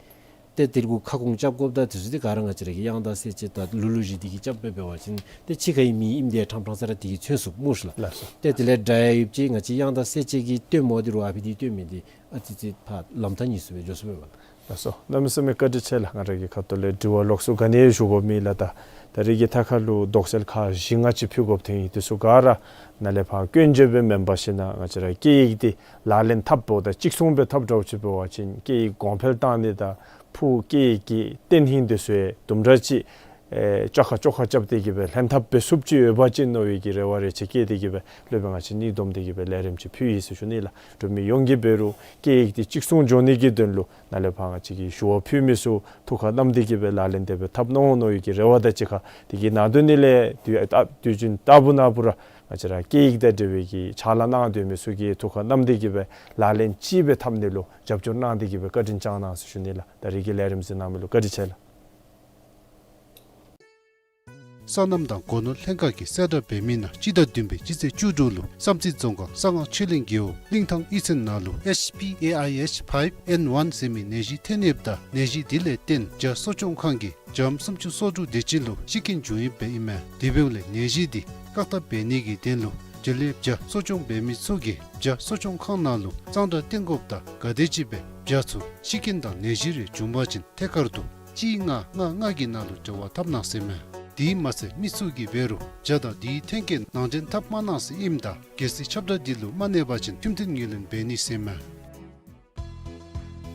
ཏེ་དེ་གུ་ཁ་སྐོང་རྐྱབ་དགོཔ་དང་དེ་ཚུ་འདི་ག་ར་ང་བཅས་ར་གི་དབྱངས་དང་གསལ་བྱེད་དང་ལུགས་ལུགས་བཞིན་འདི་གིས་རྐྱབ་སྦེ་འབད་བ་ཅིན་ཏེ་ཕྱི་ཁའི་མི་ཨིནམ་འདི་ཡང་ཕྲང་ཕྲང་ས་ར་དེ་གིས་མཚོན་ཚུགས་སྨོ་ཤིག་ལགས། ལགས་སོ། ཏེ་དེ་ལས་འདྲ་ཡང་ཡོདཔ་ཅིག་ང་བཅས་དབྱངས་དང་གསལ་བྱེད་ཀྱི་སྟོནམ་འདི་རུང་ཨ་ཕི་འདི་སྟོན་མི་འདི་ཨ་ཙི་ཙི་ཕར་ལམ་ཐག་ཉེ་སུ་སྦེ་འགྱོ་སུ་སྦེ་འབདཝ་ལགས། ལགས་སོ། གནམ་མེད་ས་མེད་བཀའ་དྲིན་ཆེ་ལགས། ང་ར་གི་ཁ་ཐུག་ལས་དྲི་བ་ལོགས་སུ་ག་ནི་ཡང་ཞུ་དགོཔ་མེད་ལགས། ད་ད་རེས་ཀྱི་ཐད་ཁར་ལུ་དོགས་སེལ་ཁག་བཞི་ལྔ་ཅིག་ཕུལ་དགོཔ་ཐོན་ཡི། དེ་ཚུ་ག་ར་ནཱ་ལས་ཕར་སྐྱོན་བརྗོད་སྦེ་མེན་པར་ཞིན་ན་ང་བཅས་ར་སྐད་ཡིག་འདི་ལག་ལེན་འཐབ་འབདཝ་ད་གཅིག་མཚུངས་སྦེ་འཐབ་འདྲཝ་ཅིག་འབད་བ་ཅིན་སྐད་ཡིག་གོང་འཕེལ་བཏང་ནི་དང་ཕུགས་སྐད་ཡིག་གི་བརྟན་ལྷིང་འདི་ཚུ་ཡང་དུམ་གྲ་ཅིག་ཨེ་བཅོ་ཁ་བཅོ་ཁ་རྐྱབ་སྟེ་གི་སྦེ་ལྷན་ཐབས་འབད་ཚུགསཔ་ཅིག་ཡོད་པ་ཅིན་མནོ་བའི་གི་རེ་བ་རེ་ཆེ་བསྐྱེད་དེ་གི་སྦེ་སློབ་དཔོན་ང་བཅས་གཉིས་བསྡོམས་ཏེ་གི་སྦེ་ལས་རིམ་ཅིག་ཕུལ་ཡི་ཟེར་ཞུ་ནི་ལགས། འབྲུག་མི་ཡོངས་ཀྱིས་འབད་རུང་སྐད་ཡིག་འདི་གཅིག་མཚུངས་འགྱོ་ནི་གི་དོན་ལུ་ནཱ་ལས་ཕར་ང་བཅས་ཀྱིས་ཞུ་བ་ཕུལ་མི་ཚུ་ཐུགས་ཁར་བསྣམས་ཏེ་གི་སྦེ་ལག་ལེན་དེ་སྦེ་འཐབ་གནང་འོང་མནོ་བའི་གི་རེ་བ་དང་གཅིག་ཁར་དེ་གི་ནང་དོན་ནི་ལས་དུས་ཨ་དུས་རྒྱུན་ལྟ་བུ་ན་བུ་ར་ང་བཅས་ར་སྐད་ཡིག་དང་འབྲེལ་བའི་གི་ཕྱག་ལཱ་གནང་སྡོད་མི་ཚུ་གིས་ཐུགས་ཁར་བསྣམས་ཏེ་གི་སྦེ་ལག་ལེན་ཅིག་སྦེ་འཐབ་ནི་ལུ་རྒྱབ་སྐྱོར་གནང་སྟེ་གི་སྦེ་བཀའ་དྲིན་བསྐྱང་གནང་ཟེར་ཞུ་ནི་ལགས། ད་རེས་ཀྱི་ལས་རིམ་གཟིགས་གནང་མི་ལུ་བཀའ་དྲིན་ཆེ་ལགས། སོ་ནམ་དང་སྒོ་ནོར་ལྷན་ཁག་གིས་གསལ་བསྒྲགས་འབད་མི་ནང་སྤྱི་ཟླ་བདུན་པའི་སྤྱི་ཚེས་བཅུ་དྲུག་ལུ་བསམ་རྩེ་རྫོང་ཁག་གསང་སྔགས་ཆོས་གླིང་རྒེད་འོག་གླིང་ཐང་གཡུས་ཚན་ནང་ལུ་ཨེཆ་པི་ཨེ་ཨའི་ཨེཆ་ཕའིབ་ཨེན་ཝན་ཟེར་མི་ནད་གཞི་ཐོན་ཡོདཔ་ད་ནད་གཞི་འདི་ལས་བརྟེན་བྱ་གསོ་སྐྱོང་ཁང་གི་བྱམོ་སུམ་ཅུ་སོ་དྲུག་དེ་ཅིག་ལུ་ཤི་རྐྱེན་བྱུང་ཡོདཔ་ཨིན་མས། དེ་འབདཝ་ལས་ནད་གཞི་འདི་བཀག་ཐབས་འབད་ནི་གི་དོན་ལུ་འབྲེལ་ཡོད་བྱ་གསོ་སྐྱོང་འབད་མི་ཚུ་གིས་བྱ་གསོ་སྐྱོང་ཁང་ནང་ལུ་གཙང་སྦྲ་བསྟེན་དགོཔ་དང་ག་དེམ་ཅིག་སྦེ་བྱ་ཚུ་ཤི་རྐྱེན་དང་ནད་གཞི་རེ་བྱུང་པ་ཅིན་ཐད་ཀར་དུ་གཅིག་ལྔ་ལྔ་ལྔ་གི་ནང་ལུ་འབྲེལ་བ་འཐབ་གནང་ཟེར་མས། དེ་མ་ཚད་མི་ཚུ་གིས་འབད་རུང་བྱ་དང་དེའི་ཐོན་སྐྱེད་ནང་འདྲེན་འཐབ་མ་གནང་ཟེར་ཨིནམ་ད་གལ་སྲིད་ཁྱབ་བསྒྲགས་འདི་ལུ་མ་གནས་པ་ཅིན་ཁྲིམས་མཐུན་ངོས་ལེན་འབད་ནི་ཟེར་མས།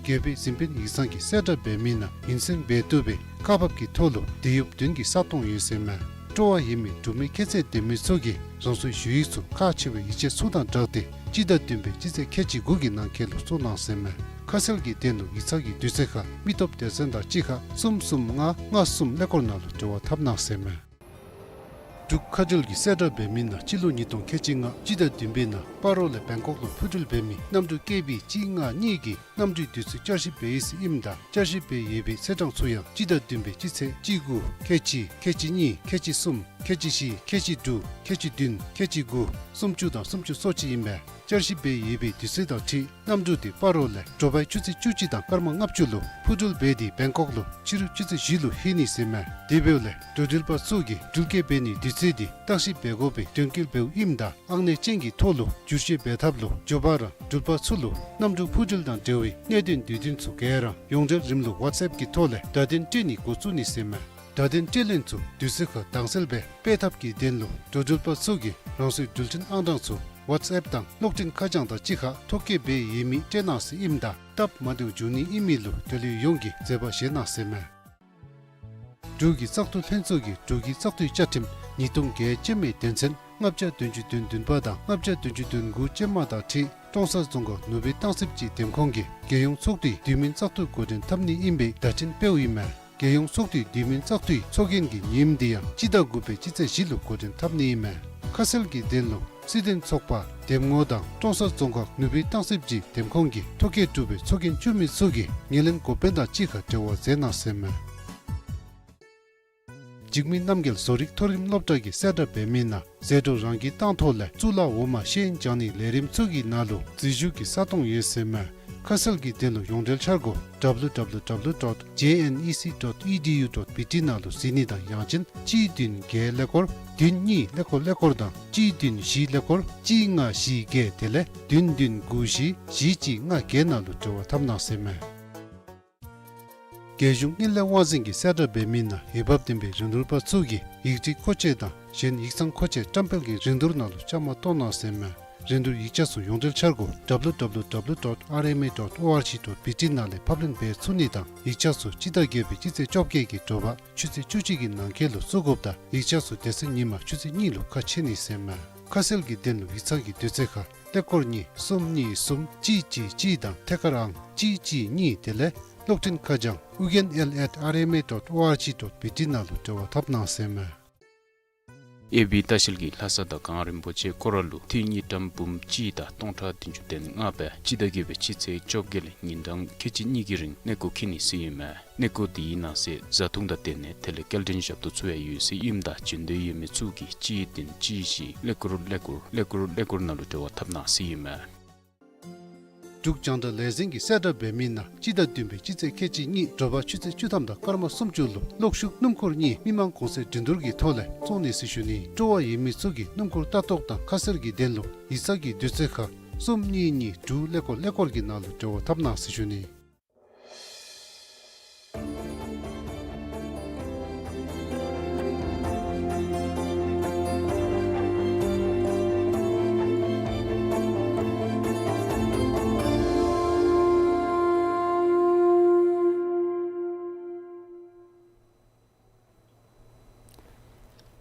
རྒྱལ་པོའི་གཟིམ་དཔོན་ཡིག་ཚང་གིས་གསལ་བསྒྲགས་འབད་མི་ནང་ཉིན་མཚན་འབད་བཏུབ་པའི་ཁག་འབག་གི་ཐོག་ལུ་དེད་ཡོདཔ་བདུན་གྱི་ས་སྟོང་ཡོད་ཟེར་མས། སྤྲོ་བ་ཡོད་མི་འབྲུག་མི་ཁྱད་ཚད་ལྡན་མི་ཚུ་གིས་རང་སོའི་ཞུ་ཡིག་ཚུ་ཁག་ཆེ་བའི་ཡིག་ཆ་ཚུ་དང་སྦྲགས་ཏེ་སྤྱི་ཟླ་བདུན་པའི་སྤྱི་ཚེས་ཁལ་གཅིག་དགུ་གི་ནང་འཁོད་ལུ་བཙུགས་གནང་ཟེར་མས། ཁ་གསལ་གྱི་དོན་ལུ་ཡིག་ཚང་གི་དུས་ཚོད་ཁར་མི་སྟོབས་སྡེ་ཚན་དང་གཅིག་ཁར་གསུམ་གསུམ་ལྔ་ལྔ་གསུམ་ཀླད་ཀོར་ནང་ལུ་འབྲེལ་བ་འཐབ་གནང་ཟེར་མས། འབྲུག་ཁ་བརྡུང་གིས་གསལ་བསྒྲགས་འབད་མི་ནང་སྤྱི་ལོ་ཉིས་སྟོང་ཁལ་གཅིག་ལྔ་སྤྱི་ཟླ་བདུན་པའི་ནང་སྤ་རོ་ལས་བེང་ཀོག་ལུ་འཕུར་འགྲུལ་འབད་མི་གནམ་གྲུ་ཀེ་བི་གཅིག་ལྔ་གཉིས་ཀྱི་གནམ་གྲུའི་དུས་ཚོད་བསྐྱར་ཞིབ་འབད་ཡི་ཟེར་ཨིནམ་ད་བསྐྱར་ཞིབ་འབད་ཡོད་པའི་ཚེས་གྲངས་ཚུ་ཡང་སྤྱི་ཟླ་བདུན་པའི་སྤྱི་ཚེས་གཅིག་དགུ་ཁལ་གཅིག་ཁལ་གཅིག་གཉིས་ཁལ་གཅིག་གསུམ་ཁལ་གཅིག་བཞི་ཁལ་གཅིག་དྲུག་ཁལ་གཅིག་བདུན་ཁལ་གཅིག་དགུ་སུམ་ཅུ་དང་སུམ་ཅུ་སོ་གཅིག་ཨིན་པས། བསྐྱར་ཞིབ་འབད་ཡོད་པའི་དུས་ཚོད་དང་འཁྲིལ་གནམ་གྲུ་དེ་སྤ་རོ་ལས་དྲོ་པའི་ཆུ་ཚོད་བཅུ་གཅིག་དང་སྐར་མ་ལྔ་བཅུ་ལུ་འཕུར་འགྲུལ་འབད་དེ་བེང་ཀོག་ལུ་ཕྱི་རུ་ཆུ་ཚོད་བཞི་ལུ་ལྷོད་ནི་ཟེར་མས། དེ་འབདཝ་ལས་འགྲོ་འགྲུལ་པ་ཚུ་གིས་འགྲུལ་སྐྱེལ་འབད་ནིའི་དུས་ཚོད་དེ་བརྟག་ཞིབ་འབད་དགོ་པའི་དོན་འཁྱོལ་འབདཝ་ཨིནམ་ད་ཨང་གནས་ཅན་གྱི་ཐོག་ལུ་བསྒྱུར་བཅོས་འབད་ཐབས་ལུ་མགྱོགས་པ་ར་འགྲུལ་པ་ཚུ་ལུ་གནམ་གྲུ་འཕུར་འགྲུལ་དང་འབྲེལ་བའི་གནད་དོན་དུས་སྟོན་ཚུ་ག་ར་ཡོངས་འབྲེལ་རིམ་ལུགས་ཝཊས་ཨེཔ་གི་ཐོག་ལས་བརྡ་དོན་སྤྲོད་ནི་འགོ་བཙུགས་ནི་ཟེར་མས། བརྡ་དོན་སྤྲོད་ལེན་ཚུ་དུས་ཚོད་ཁར་དྭངས་གསལ་སྦེ་སྤེལ་ཐབས་ཀྱི་དོན་ལུ་འགྲོ་འགྲུལ་པ་ཚུ་གིས་རང་སོའི་འགྲུལ་འཕྲིན་ཨང་གྲངས་ཚུ་ཝཊས་ཨེཔ་དང་གློག་འཕྲིན་ཁ་བྱང་དང་གཅིག་ཁར་ཐོ་བཀོད་འབད་ཡོད་མི་སྤྲོད་གནང་ཟེར་ཨིནམ་ད་སྟབས་མ་བདེཝ་འབྱུང་ནི་ཨིན་མི་ལུ་དོན་གླུ་ཡོངས་ཀྱིས་མཛད་པ་བཞེས་གནང་ཟེར་མས། འབྲུག་གི་བཙག་འཐུ་ལྷན་ཚོགས་ཀྱིས་འབྲུག་གི་བཙག་འཐུའི་བཅའ་ཁྲིམས་ཉིས་སྟོང་བརྒྱད་ཅན་མའི་དོན་ཚན་ལྔ་བརྒྱ་བདུན་ཅུ་དོན་བདུན་པ་དང་ལྔ་བརྒྱ་བདུན་ཅུ་དོན་དགུ་ཅན་མ་དང་འཁྲིལ་ཀྲོང་གསར་རྫོང་ཁག་ནུབ་སྦིས་སྟང་རྩེ་སྤྱི་འདེམས་ཁོངས་ཀྱི་རྒྱལ་ཡོངས་ཚོགས་འདུའི་དུས་མིན་བཙག་འཐུ་འགོ་འདྲེན་འཐབ་ནི་ཨིན་པའི་བརྡ་འཕྲིན་སྤེལཝ་ཨིན་མས། རྒྱལ་ཡོངས་ཚོགས་འདུའི་དུས་མིན་བཙག་འཐུའི་ཚོགས་རྒྱན་གྱི་ཉིནམ་དེ་ཡང་སྤྱི་ཟླ་དགུ་པའི་སྤྱི་ཚེས་བཞི་ལུ་འགོ་འདྲེན་འཐབ་ནི་ཨིན་མས། ཁ་གསལ་གྱི་དོན་ལུ་སྲིད་དོན་ཚོགས་པ་འདེམས་ངོ་དང་ཀྲོང་གསར་རྫོང་ཁག་ནུབ་སྦིས་སྟང་རྩེ་སྤྱི་འདེམས་ཁོངས་ཀྱི་ཐོ་བཀོད་གྲུབ་པའི་ཚོགས་རྒྱན་བཙུགས་མི་ཚུ་གིས་ངོས་ལེན་འགོ་དཔོན་དང་གཅིག་ཁར་འབྲེལ་བ་མཛད་གནང་ཟེར་མས། འཇིགས་མེད་རྣམ་རྒྱལ་བཟོ་རིག་མཐོ་རིམ་སློབ་གྲྭ་གིས་གསལ་བསྒྲགས་འབད་མི་ནང་ཟད་འགྲོ་རང་གིས་བཏང་ཐོག་ལས་གཙུག་ལག་འོག་མ་ཤེས་ཡོན་སྦྱང་ནིའི་ལས་རིམ་ཚུ་གི་ནང་ལུ་འཛུལ་ཞུགས་ཀྱི་ས་སྟོང་ཡོད་ཟེར་མས། ཁ་གསལ་གྱི་དོན་ལུ་ཡོངས་འབྲེལ་འཆར་སྒོ་W W W dot J N E C dot E D U dot B T ནང་ལུ་གཟིགས་ནི་དང་ཡང་ཅིན་གཅིག་བདུན་བརྒྱད་ཀླད་ཀོར་བདུན་གཉིས་ཀླད་ཀོར་ཀླད་ཀོར་དང་གཅིག་བདུན་བཞི་ཀླད་ཀོར་གཅིག་ལྔ་བཞི་བརྒྱད་དེ་ལས་བདུན་བདུན་དགུ་བཞི་བཞི་གཅིག་ལྔ་བརྒྱད་ནང་ལུ་འབྲེལ་བ་འཐབ་གནང་ཟེར་མས། རྒྱལ་གཞུང་དངུལ་ལས་དབང་འཛིན་གྱིས་གསལ་བསྒྲགས་འབད་མི་ནང་འོས་འབབ་ལྡན་པའི་རིན་བསྡུར་པ་ཚུ་གིས་ཡིག་བྲིས་མཁོ་ཆས་དང་གཞན་ཡིག་ཚང་མཁོ་ཆས་བཀྲམ་སྤེལ་གྱི་རིན་བསྡུར་ནང་ལུ་བཅའ་མར་གཏོགས་གནང་ཟེར་མས། རིན་བསྡུར་ཡིག་ཆ་ཚུ་ཡོངས་འབྲེལ་འཆར་སྒོ་W W W dot R M A dot O R G dot B T ནང་ལས་ཕབ་ལེན་འབད་ཚུགས་ནི་དང་ཡིག་ཆ་ཚུ་སྤྱི་ཟླ་བརྒྱད་པའི་སྤྱི་ཚེས་བཅོ་བརྒྱད་ཀྱི་དྲོ་པ་ཆུ་ཚོད་བཅུ་གཅིག་གི་ནང་འཁོད་ལུ་བཙུགས་དགོཔ་དང་ཡིག་ཆ་ཚུ་དེ་ཚེ་ཉིན་མ་ཆུ་ཚོད་གཉིས་ལུ་ཁ་ཕྱེ་ནི་ཟེར་མས། ཁ་གསལ་གྱི་དོན་ལུ་ཡིག་ཚང་གི་དུས་ཚོད་ཁར་ཀླད་ཀོར་གཉིས་གསུམ་གཉིས་གསུམ་གཅིག་གཅིག་གཅིག་དང་ཐད་ཀར་ཨང་གཅིག་གཅིག་གཉིས་དེ་ལས་གློག་འཕྲིན་ཁ་བྱང་ཨུ་རྒྱན་L at R M A dot O R G dot B T ནང་ལུ་འབྲེལ་བ་འཐབ་གནང་ཟེར་མས། ཨེ་བི་ལྟ་བཤལ་གྱིས་ལྷ་ས་དང་གངས་རིན་པོ་ཆེ་སྐོར་ར་ལུ་འཐུས་དངུལ་ཀྲམ་འབུམ་གཅིག་དང་སྟོང་ཕྲག་བདུན་ཅུ་དོན་ལྔ་སྦེ་སྤྱི་ཟླ་བརྒྱད་པའི་སྤྱི་ཚེས་བཅོ་བརྒྱད་ལས་ཉིན་གྲངས་ཁལ་གཅིག་གཉིས་ཀྱི་རིང་གནས་སྐོར་འཁྱིད་ནི་ཟེར་ཨིན་མས། གནས་སྐོར་དེའི་ནང་གསེས་བཟའ་འཐུང་དང་སྡོད་གནས་དེ་ལས་སྐྱེལ་འདྲེན་ཞབས་ཏོག་ཚུ་ཡང་ཡོད་ཟེར་ཨིནམ་ད་འབྱོན་འདོད་ཡོད་མི་ཚུ་གིས་གཅིག་བདུན་གཅིག་བཞི་ཀླད་ཀོར་ཀླད་ཀོར་ཀླད་ཀོར་ཀླད་ཀོར་ནང་ལུ་འབྲེལ་བ་འཐབ་གནང་ཟེར་ཨིན་མས། འབྲུག་རྒྱང་བསྒྲགས་ལས་འཛིན་གྱིས་གསལ་བསྒྲགས་འབད་མི་ནང་སྤྱི་ཟླ་བདུན་པའི་སྤྱི་ཚེས་ཁལ་གཅིག་གཉིས་དྲོ་པ་ཆུ་ཚོད་བཅུ་ཐམ་དང་སྐར་མ་སུམ་ཅུ་ལུ་གློག་ཤུགས་སྣུམ་འཁོར་གཉིས་མི་མང་གུང་སེང་འགྲན་བསྡུར་གྱི་ཐོག་ལས་བཙོང་ནི་ཟེར་ཞུ་ནི། སྤྲོ་བ་ཡོད་མི་ཚུ་གིས་སྣུམ་འཁོར་ལྟ་རྟོག་དང་ཁ་གསལ་གྱི་དོན་ལུ་ཡིག་ཚང་གི་དུས་ཚོད་ཁར་གསུམ་གཉིས་གཉིས་དྲུག་ཀླད་ཀོར་ཀླད་ཀོར་གྱི་ནང་ལུ་འབྲེལ་བ་འཐབ་གནང་ཟེར་ཞུ་ནི།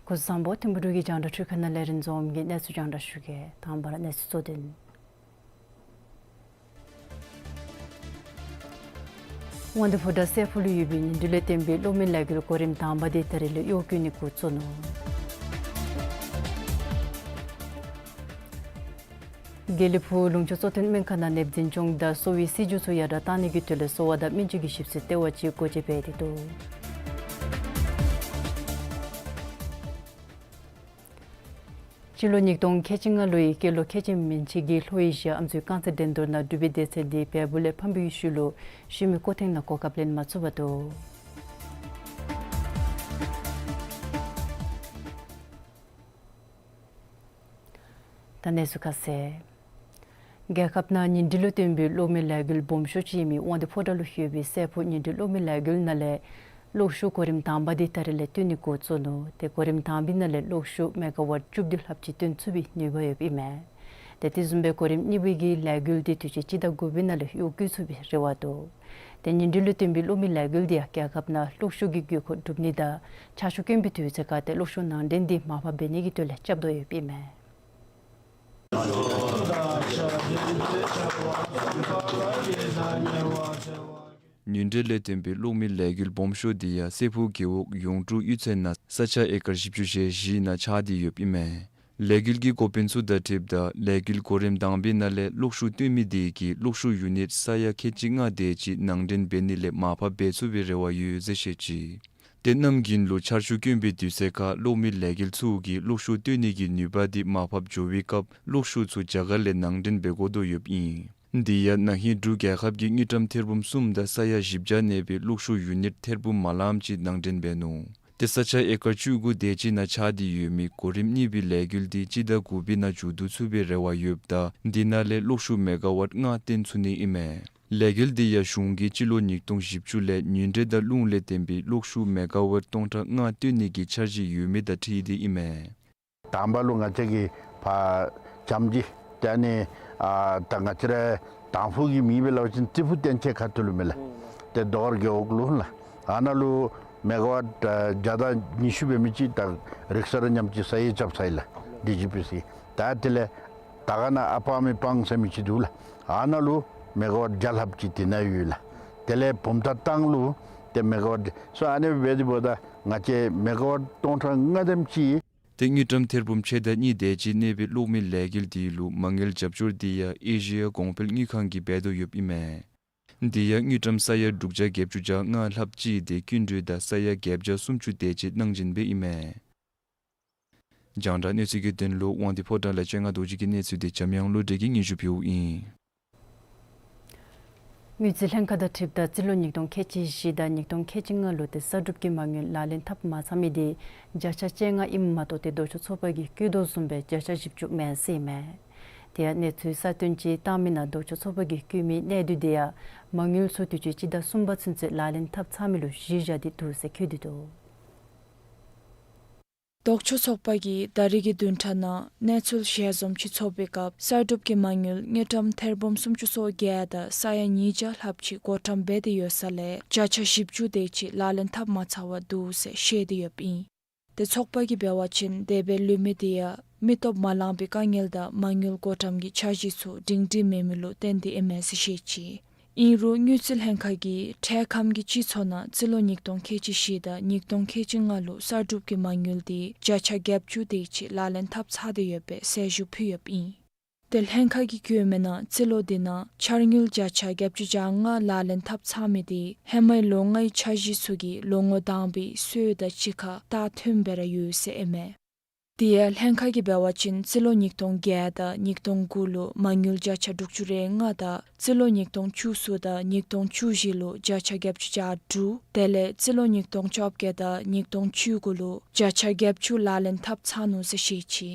སྐུ་གཟུགས་བཟང་པོ། ཐིམ་ཕུ་འབྲུག་གི་རྒྱང་བསྒྲགས་འཕྲུལ་ཁང་ནང་ལས་རིན་འཛོམས་ཀྱིས་གནས་ཚུལ་རྒྱང་བསྒྲགས་ཞུ་གེ། དང་པ་ར་གནས་ཚུལ་གཙོ་དོན། དབང་འདུས་ཕོ་བྲང་སྲས་ཕུག་ལུ་ཡོད་པའི་ཉིན་དྲོད་ལས་བརྟེན་པའི་གློག་མེ་ལས་འགུལ་གོ་རིམ་དང་པ་དེ་ད་རིས་ལས་གཡོག་བཀོལ་ནི་འགོ་བཙུགས་ནུག། དགེ་ལེགས་ཕུག་ལུང་ཕྱོགས་གཙོ་བསྟེན་སྨན་ཁང་ནང་ནདཔ་འཛིན་སྐྱོང་དང་གསོ་བའི་སྲིད་བྱུས་ཚུ་ཡར་དྲག་གཏང་ནི་གི་དོན་ལས་གསོ་བ་དང་སྨན་བཅོས་ཀྱི་ཞིབ་འཚོལ་ལྟེ་བ་ཅིག་སྒོ་འབྱེད་འབད་དེ་འདུག། སྤྱི་ལོ་ཉིས་སྟོང་ཁལ་གཅིག་ལྔ་ལོའི་སྐྱེས་ལོ་ཁལ་གཅིག་མན་ཆད་ཀྱི་ལྷོ་ཨེ་ཤི་ཡ་ཨམ་སྲུའི་རྐང་རྩེད་འགྲན་བསྡུར་ནང་འབྲུག་པའི་སྡེ་ཚན་དེ་བལ་པོ་ལས་ཕམ་པའི་ཤུལ་ལུ་ཤུལ་མའི་སྐོར་ཐེངས་ནང་གོ་སྐབས་ལེན་མ་ཚུགས་པར་འདུག། ད་གནས་ཚུལ་ཁ་གསལ། རྒྱལ་ཁབ་ནང་ཉིན་དྲོད་ལུ་བརྟེན་པའི་གློག་མེ་ལས་འགུལ་སྦོམ་ཤོས་ཅིག་ཨིན་མི་དབང་འདུས་ཕོ་བྲང་ལུ་ཡོད་པའི་སྲས་ཕུག་ཉིན་དྲོད་གློག་མེ་ལས་འགུལ་ནང་ལས་གློག་ཤུགས་གོ་རིམ་དང་པ་དེ་ད་རིས་ལས་སྟོན་ནི་འགོ་བཙུགས་ནུག། ཏེ་གོ་རིམ་དང་པའི་ནང་ལས་གློག་ཤུགས་མེ་ག་ཝཊ་བཅུ་བདུན་ལྷགཔ་ཅིག་བཏོན་ཚུགས་པའི་ནུས་པ་ཡོདཔ་ཨིན་མས། ཏེ་དེ་བཟུམ་སྦེ་གོ་རིམ་གཉིས་པའི་གི་ལས་འགུལ་དེ་དུས་ཅི་སྤྱི་ཟླ་དགུ་པའི་ནང་ལས་གཡོག་བཀོལ་ཚུགས་པའི་རེ་བ་འདུག། ཏེ་ཉིན་དྲོད་ལུ་བརྟེན་པའི་གློག་མེ་ལས་འགུལ་དེ་ཡང་རྒྱལ་ཁབ་ནང་གློག་ཤུགས་ཀྱི་དགོས་མཁོ་སྒྲུབ་ནི་དང་ཆར་ཆུ་དཀོན་པའི་དུས་ཚོད་ཁར་ཏེ་གློག་ཤུགས་ནང་འདྲེན་དེ་མར་ཕབ་འབད་ནི་གི་དོན་ལས་རྐྱབ་དོ་ཡོདཔ་ཨིན་མས། ཉིན་དྲོད་ལས་བརྟེན་པའི་གློག་མེ་ལས་འགུལ་སྦོམ་ཤོས་དེ་ཡང་སྲས་ཕུག་རྒེད་འོག་ཡོངས་གྲུབ་གཡུས་ཚན་ནང་ས་ཆ་ཨེ་ཀར་བཞི་བཅུ་ཞེ་བཞི་ནང་ཆགས་ཏེ་ཡོདཔ་ཨིན་མས། ལས་འགུལ་གྱི་འགོ་དཔོན་ཚུ་དང་འཁྲིལཝ་ད་ལས་འགུལ་གོ་རིམ་དང་པའི་ནང་ལས་གློག་ཤུགས་བཏོན་མི་དེ་གིས་གློག་ཤུགས་ཡུ་ནིཊ་ས་ཡ་ཁལ་གཅིག་ལྔ་དེ་ཅིག་ནང་འདྲེན་འབད་ནི་ལས་མར་ཕབ་འབད་ཚུགས་པའི་རེ་བ་ཡོད་ཟེར་བཤད་ཅི། ཏེ་གནམ་དགུན་ལུ་ཆར་ཆུ་དཀོན་པའི་དུས་ཚོད་ཁར་གློག་མེ་ལས་འགུལ་ཚུ་གིས་གློག་ཤུགས་བཏོན་ནི་གི་ནུས་པ་དེ་མར་ཕབ་འགྱོ་བའི་སྐབས་གློག་ཤུགས་ཚུ་རྒྱ་གར་ལས་ནང་འདྲེན་འབད་དགོ་དོ་ཡོདཔ་ཨིན། དེ་ཡང་ན་ཧིང་འབྲུག་རྒྱལ་ཁབ་ཀྱིས་དངུལ་ཀྲམ་ཐེར་འབུམ་གསུམ་དང་ས་ཡ་བཞི་བརྒྱ་གནས་པའི་གློག་ཤུགས་ཡུ་ནིཊ་ཐེར་འབུམ་མ་ལངམ་ཅིག་ནང་འདྲེན་འབད་ནུག། ཏེ་ས་ཆ་ཨེ་ཀར་བཅུ་དགུ་དེ་ཅིག་ནང་ཆགས་ཏེ་ཡོད་མི་གོ་རིམ་གཉིས་པའི་ལས་འགུལ་དེ་སྤྱི་ཟླ་དགུ་པའི་ནང་མཇུག་བསྡུ་ཚུགས་པའི་རེ་བ་ཡོདཔ་ད་དེ་ནང་ལས་གློག་ཤུགས་མེ་ག་ཝཊ་ལྔ་བཏོན་ཚུགས་ནི་ཨིན་མས། ལས་འགུལ་དེ་ཡང་གཞུང་གིས་སྤྱི་ལོ་ཉིས་སྟོང་བཞི་བཅུ་ལས་ཉིན་དྲོད་དང་རླུང་ལས་བརྟེན་པའི་གློག་ཤུགས་མེ་ག་ཝཊ་སྟོང་ཕྲག་ལྔ་བཏོན་ནི་གི་འཆར་གཞི་ཡོད་མི་དང་འཁྲིལ་ཏེ་ཨིན་མས། དང་པ་ལུ་ང་བཅས་ཀྱིས་ཕར་བྱམས་ཀྱི་ཏེ་ཨ་ནི་ཨ་ད་ང་བཅས་ར་དང་ཕུ་གི་མིང་སྦེ་སླབ་པ་ཅིན་ཏི་ཕུ་བསྟན་ཆེན་ཁ་ཐུག་ལུ་མས་ལགས། ཏེ་རྡོ་དཀར་རྒེད་འོག་ལུ་ལགས། ཨ་ནཱ་ལུ་མེ་ག་ཝཊ་ཨ་བརྒྱ་དང་ཉི་ཤུ་འབད་མི་ཅིག་ད་རིག་གསར་མཉམ་གཅིག་ས་ཡིག་རྐྱབ་ཚར་ཡི་ལགས། ཌི་ཇི་པི་སི། ད་དེ་ལས་དར་དཀར་ནང་ཨ་པ་མི་སྤང་ཟེར་མི་ཅིག་འདུག་ལགས། ཨ་ནཱ་ལུ་མེ་ག་ཝཊ་བརྒྱ་ལྷགཔ་ཅིག་དེ་ནང་ཡོད་ལགས། དེ་ལས་བུམ་ཐང་ལྟག་ལུ་ཏེ་མེ་ག་ཝཊ་སོ་ཨ་ནི་སྦེ་འབད་དེ་འབདཝ་ད་ང་བཅས་མེ་ག་ཝཊ་སྟོང་ཕྲག་ལྔ་དེམ་ཅིག། ཏེ་དངུལ་ཀྲམ་ཐེར་འབུམ་ཕྱེད་དང་གཉིས་དེ་ཅིག་གནས་པའི་གློག་མེ་ལས་འགུལ་དེ་ལུ་མ་དངུལ་རྒྱབ་སྐྱོར་དེ་ཡང་ཨེ་ཤི་ཡ་གོང་འཕེལ་དངུལ་ཁང་གིས་འབད་དོ་ཡོདཔ་ཨིན་མས། དེ་ཡང་དངུལ་ཀྲམ་ས་ཡ་དྲུག་བརྒྱ་བརྒྱད་ཅུ་གྱ་ལྔ་ལྷགཔ་ཅིག་དེ་སྐྱིན་འགྲུལ་དང་ས་ཡ་བརྒྱད་བརྒྱ་སུམ་ཅུ་དེ་ཅིག་གནང་བྱིན་སྦེ་ཨིན་མས། རྒྱང་བསྒྲགས་གནས་ཚུལ་གྱི་དོན་ལུ་དབང་འདུས་ཕོ་བྲང་ལས་སྤྱན་སྔ་རྡོ་རྗེ་གི་གནས་ཚུལ་དེ་འཇམ་དབྱངས་བློ་གྲོས་ཀྱིས་སྙན་ཞུ་ཕུལཝ་ཨིན། དངུལ་རྩིས་ལྷན་ཁག་དང་འཁྲིལཝ་ད་རྩིས་ལོ་ཉིས་སྟོང་ཁལ་གཅིག་བཞི་དང་ཉིས་སྟོང་ཁལ་གཅིག་ལྔ་ལོ་དེ་གསར་སྒྲུབ་ཀྱི་མ་དངུལ་ལག་ལེན་འཐབ་མ་ཚར་མི་དེ་བརྒྱ་ཆ་བཅོ་ལྔ་ཨིནམ་མ་གཏོགས་ཏེ་ལྡོག་ཕྱོགས་ཚོགས་པ་གིས་བཀོད་དོ་བཟུམ་སྦེ་བརྒྱ་ཆ་བཞི་བཅུ་མེན་ཟེར་ཨིན་མས། དེ་ཡང་གནས་ཚུལ་གསར་བཏོན་ཅིག་བཏང་མི་ནང་ལྡོག་ཕྱོགས་ཚོགས་པ་གིས་བཀོད་མི་གནད་སྡུད་དེ་ཡང་མ་དངུལ་ཚུ་དུས་ཅི་སྤྱི་ཟླ་གསུམ་པ་ཚུན་ཚོད་ལག་ལེན་འཐབ་ཚར་མི་ལུ་གཞི་བཞག་སྟེ་འདུག་ཟེར་བཀོད་དེ་འདུག། ལྡོག་ཕྱོགས་ཚོགས་པ་གིས་ད་རིས་ཀྱི་བདུན་ཕྲག་ནང་གནས་ཚུལ་ཞལ་འཛོམས་ཅིག་ཚོགས་པའི་སྐབས་གསར་སྒྲུབ་ཀྱི་མ་དངུལ་དངུལ་ཀྲམ་ཐེར་འབུམ་སུམ་ཅུ་སོ་བརྒྱད་དང་ས་ཡ་ཉིས་བརྒྱ་ལྷགཔ་ཅིག་བགོ་བཀྲམ་འབད་དེ་ཡོད་ས་ལས་བརྒྱ་ཆ་བཞི་བཅུ་དེ་ཅིག་ལག་ལེན་འཐབ་མ་ཚར་བར་འདུག་ཟེར་བཤད་དེ་ཡོདཔ་ཨིན། ཏེ་ཚོགས་པ་གིས་འབད་བ་ཅིན་དེ་སྦེ་ལུས་མི་དེ་ཡང་མི་སྟོབས་མ་ལངམ་པའི་དཀའ་ངལ་དང་མ་དངུལ་བགོ་བཀྲམ་གྱི་འཆར་གཞི་ཚུ་སྒྲིང་སྒྲིང་མེད་མི་ལུ་བརྟེན་ཏེ་ཨིན་མས་ཟེར་བཤད་ཅི། ཨིན་རུང་དངུལ་རྩིས་ལྷན་ཁག་གིས་འཕྲལ་ཁམས་ཀྱི་སྤྱི་ཚོགས་ནང་རྩིས་ལོ་ཉིས་སྟོང་ཁལ་གཅིག་བཞི་དང་ཉིས་སྟོང་ཁལ་གཅིག་ལྔ་ལུ་གསར་སྒྲུབ་ཀྱི་མ་དངུལ་དེ་བརྒྱ་ཆ་བརྒྱད་ཅུ་དེ་ཅིག་ལག་ལེན་འཐབ་ཚར་ཏེ་ཡོདཔ་སྦེ་གསལ་ཞུ་ཕུལ་ཡོདཔ་ཨིན། ཏེ་ལྷན་ཁག་གིས་བཀོད་མི་ནང་རྩིས་ལོ་དེ་ནང་འཆར་དངུལ་བརྒྱ་ཆ་བརྒྱད་ཅུ་གྱ་ལྔ་ལག་ལེན་འཐབ་ཚར་མི་དེ་ཧེ་མའི་ལོ་ལྔའི་འཆར་གཞི་ཚུ་གིས་ལོ་ངོ་དང་པའི་སྲོལ་དང་གཅིག་ཁར་ད་མཐུནམ་སྦེ་ར་ཡོད་ཟེར་ཨིན་མས། དེ་ཡང་ལྷན་ཁག་གིས་འབད་བ་ཅིན་རྩིས་ལོ་ཉིས་སྟོང་བརྒྱད་དང་ཉིས་སྟོང་དགུ་ལུ་མ་དངུལ་བརྒྱ་ཆ་དྲུག་ཅུ་རེ་ལྔ་དང་རྩིས་ལོ་ཉིས་སྟོང་བཅུ་གསུམ་དང་ཉིས་སྟོང་བཅུ་བཞི་ལུ་བརྒྱ་ཆ་བརྒྱད་ཅུ་གྱ་དྲུག་དེ་ལས་རྩིས་ལོ་ཉིས་སྟོང་བཅོ་བརྒྱད་དང་ཉིས་སྟོང་བཅུ་དགུ་ལུ་བརྒྱ་ཆ་བརྒྱད་ཅུ་ལག་ལེན་འཐབ་ཚར་ནུག་ཟེར་བཤད་ཅི།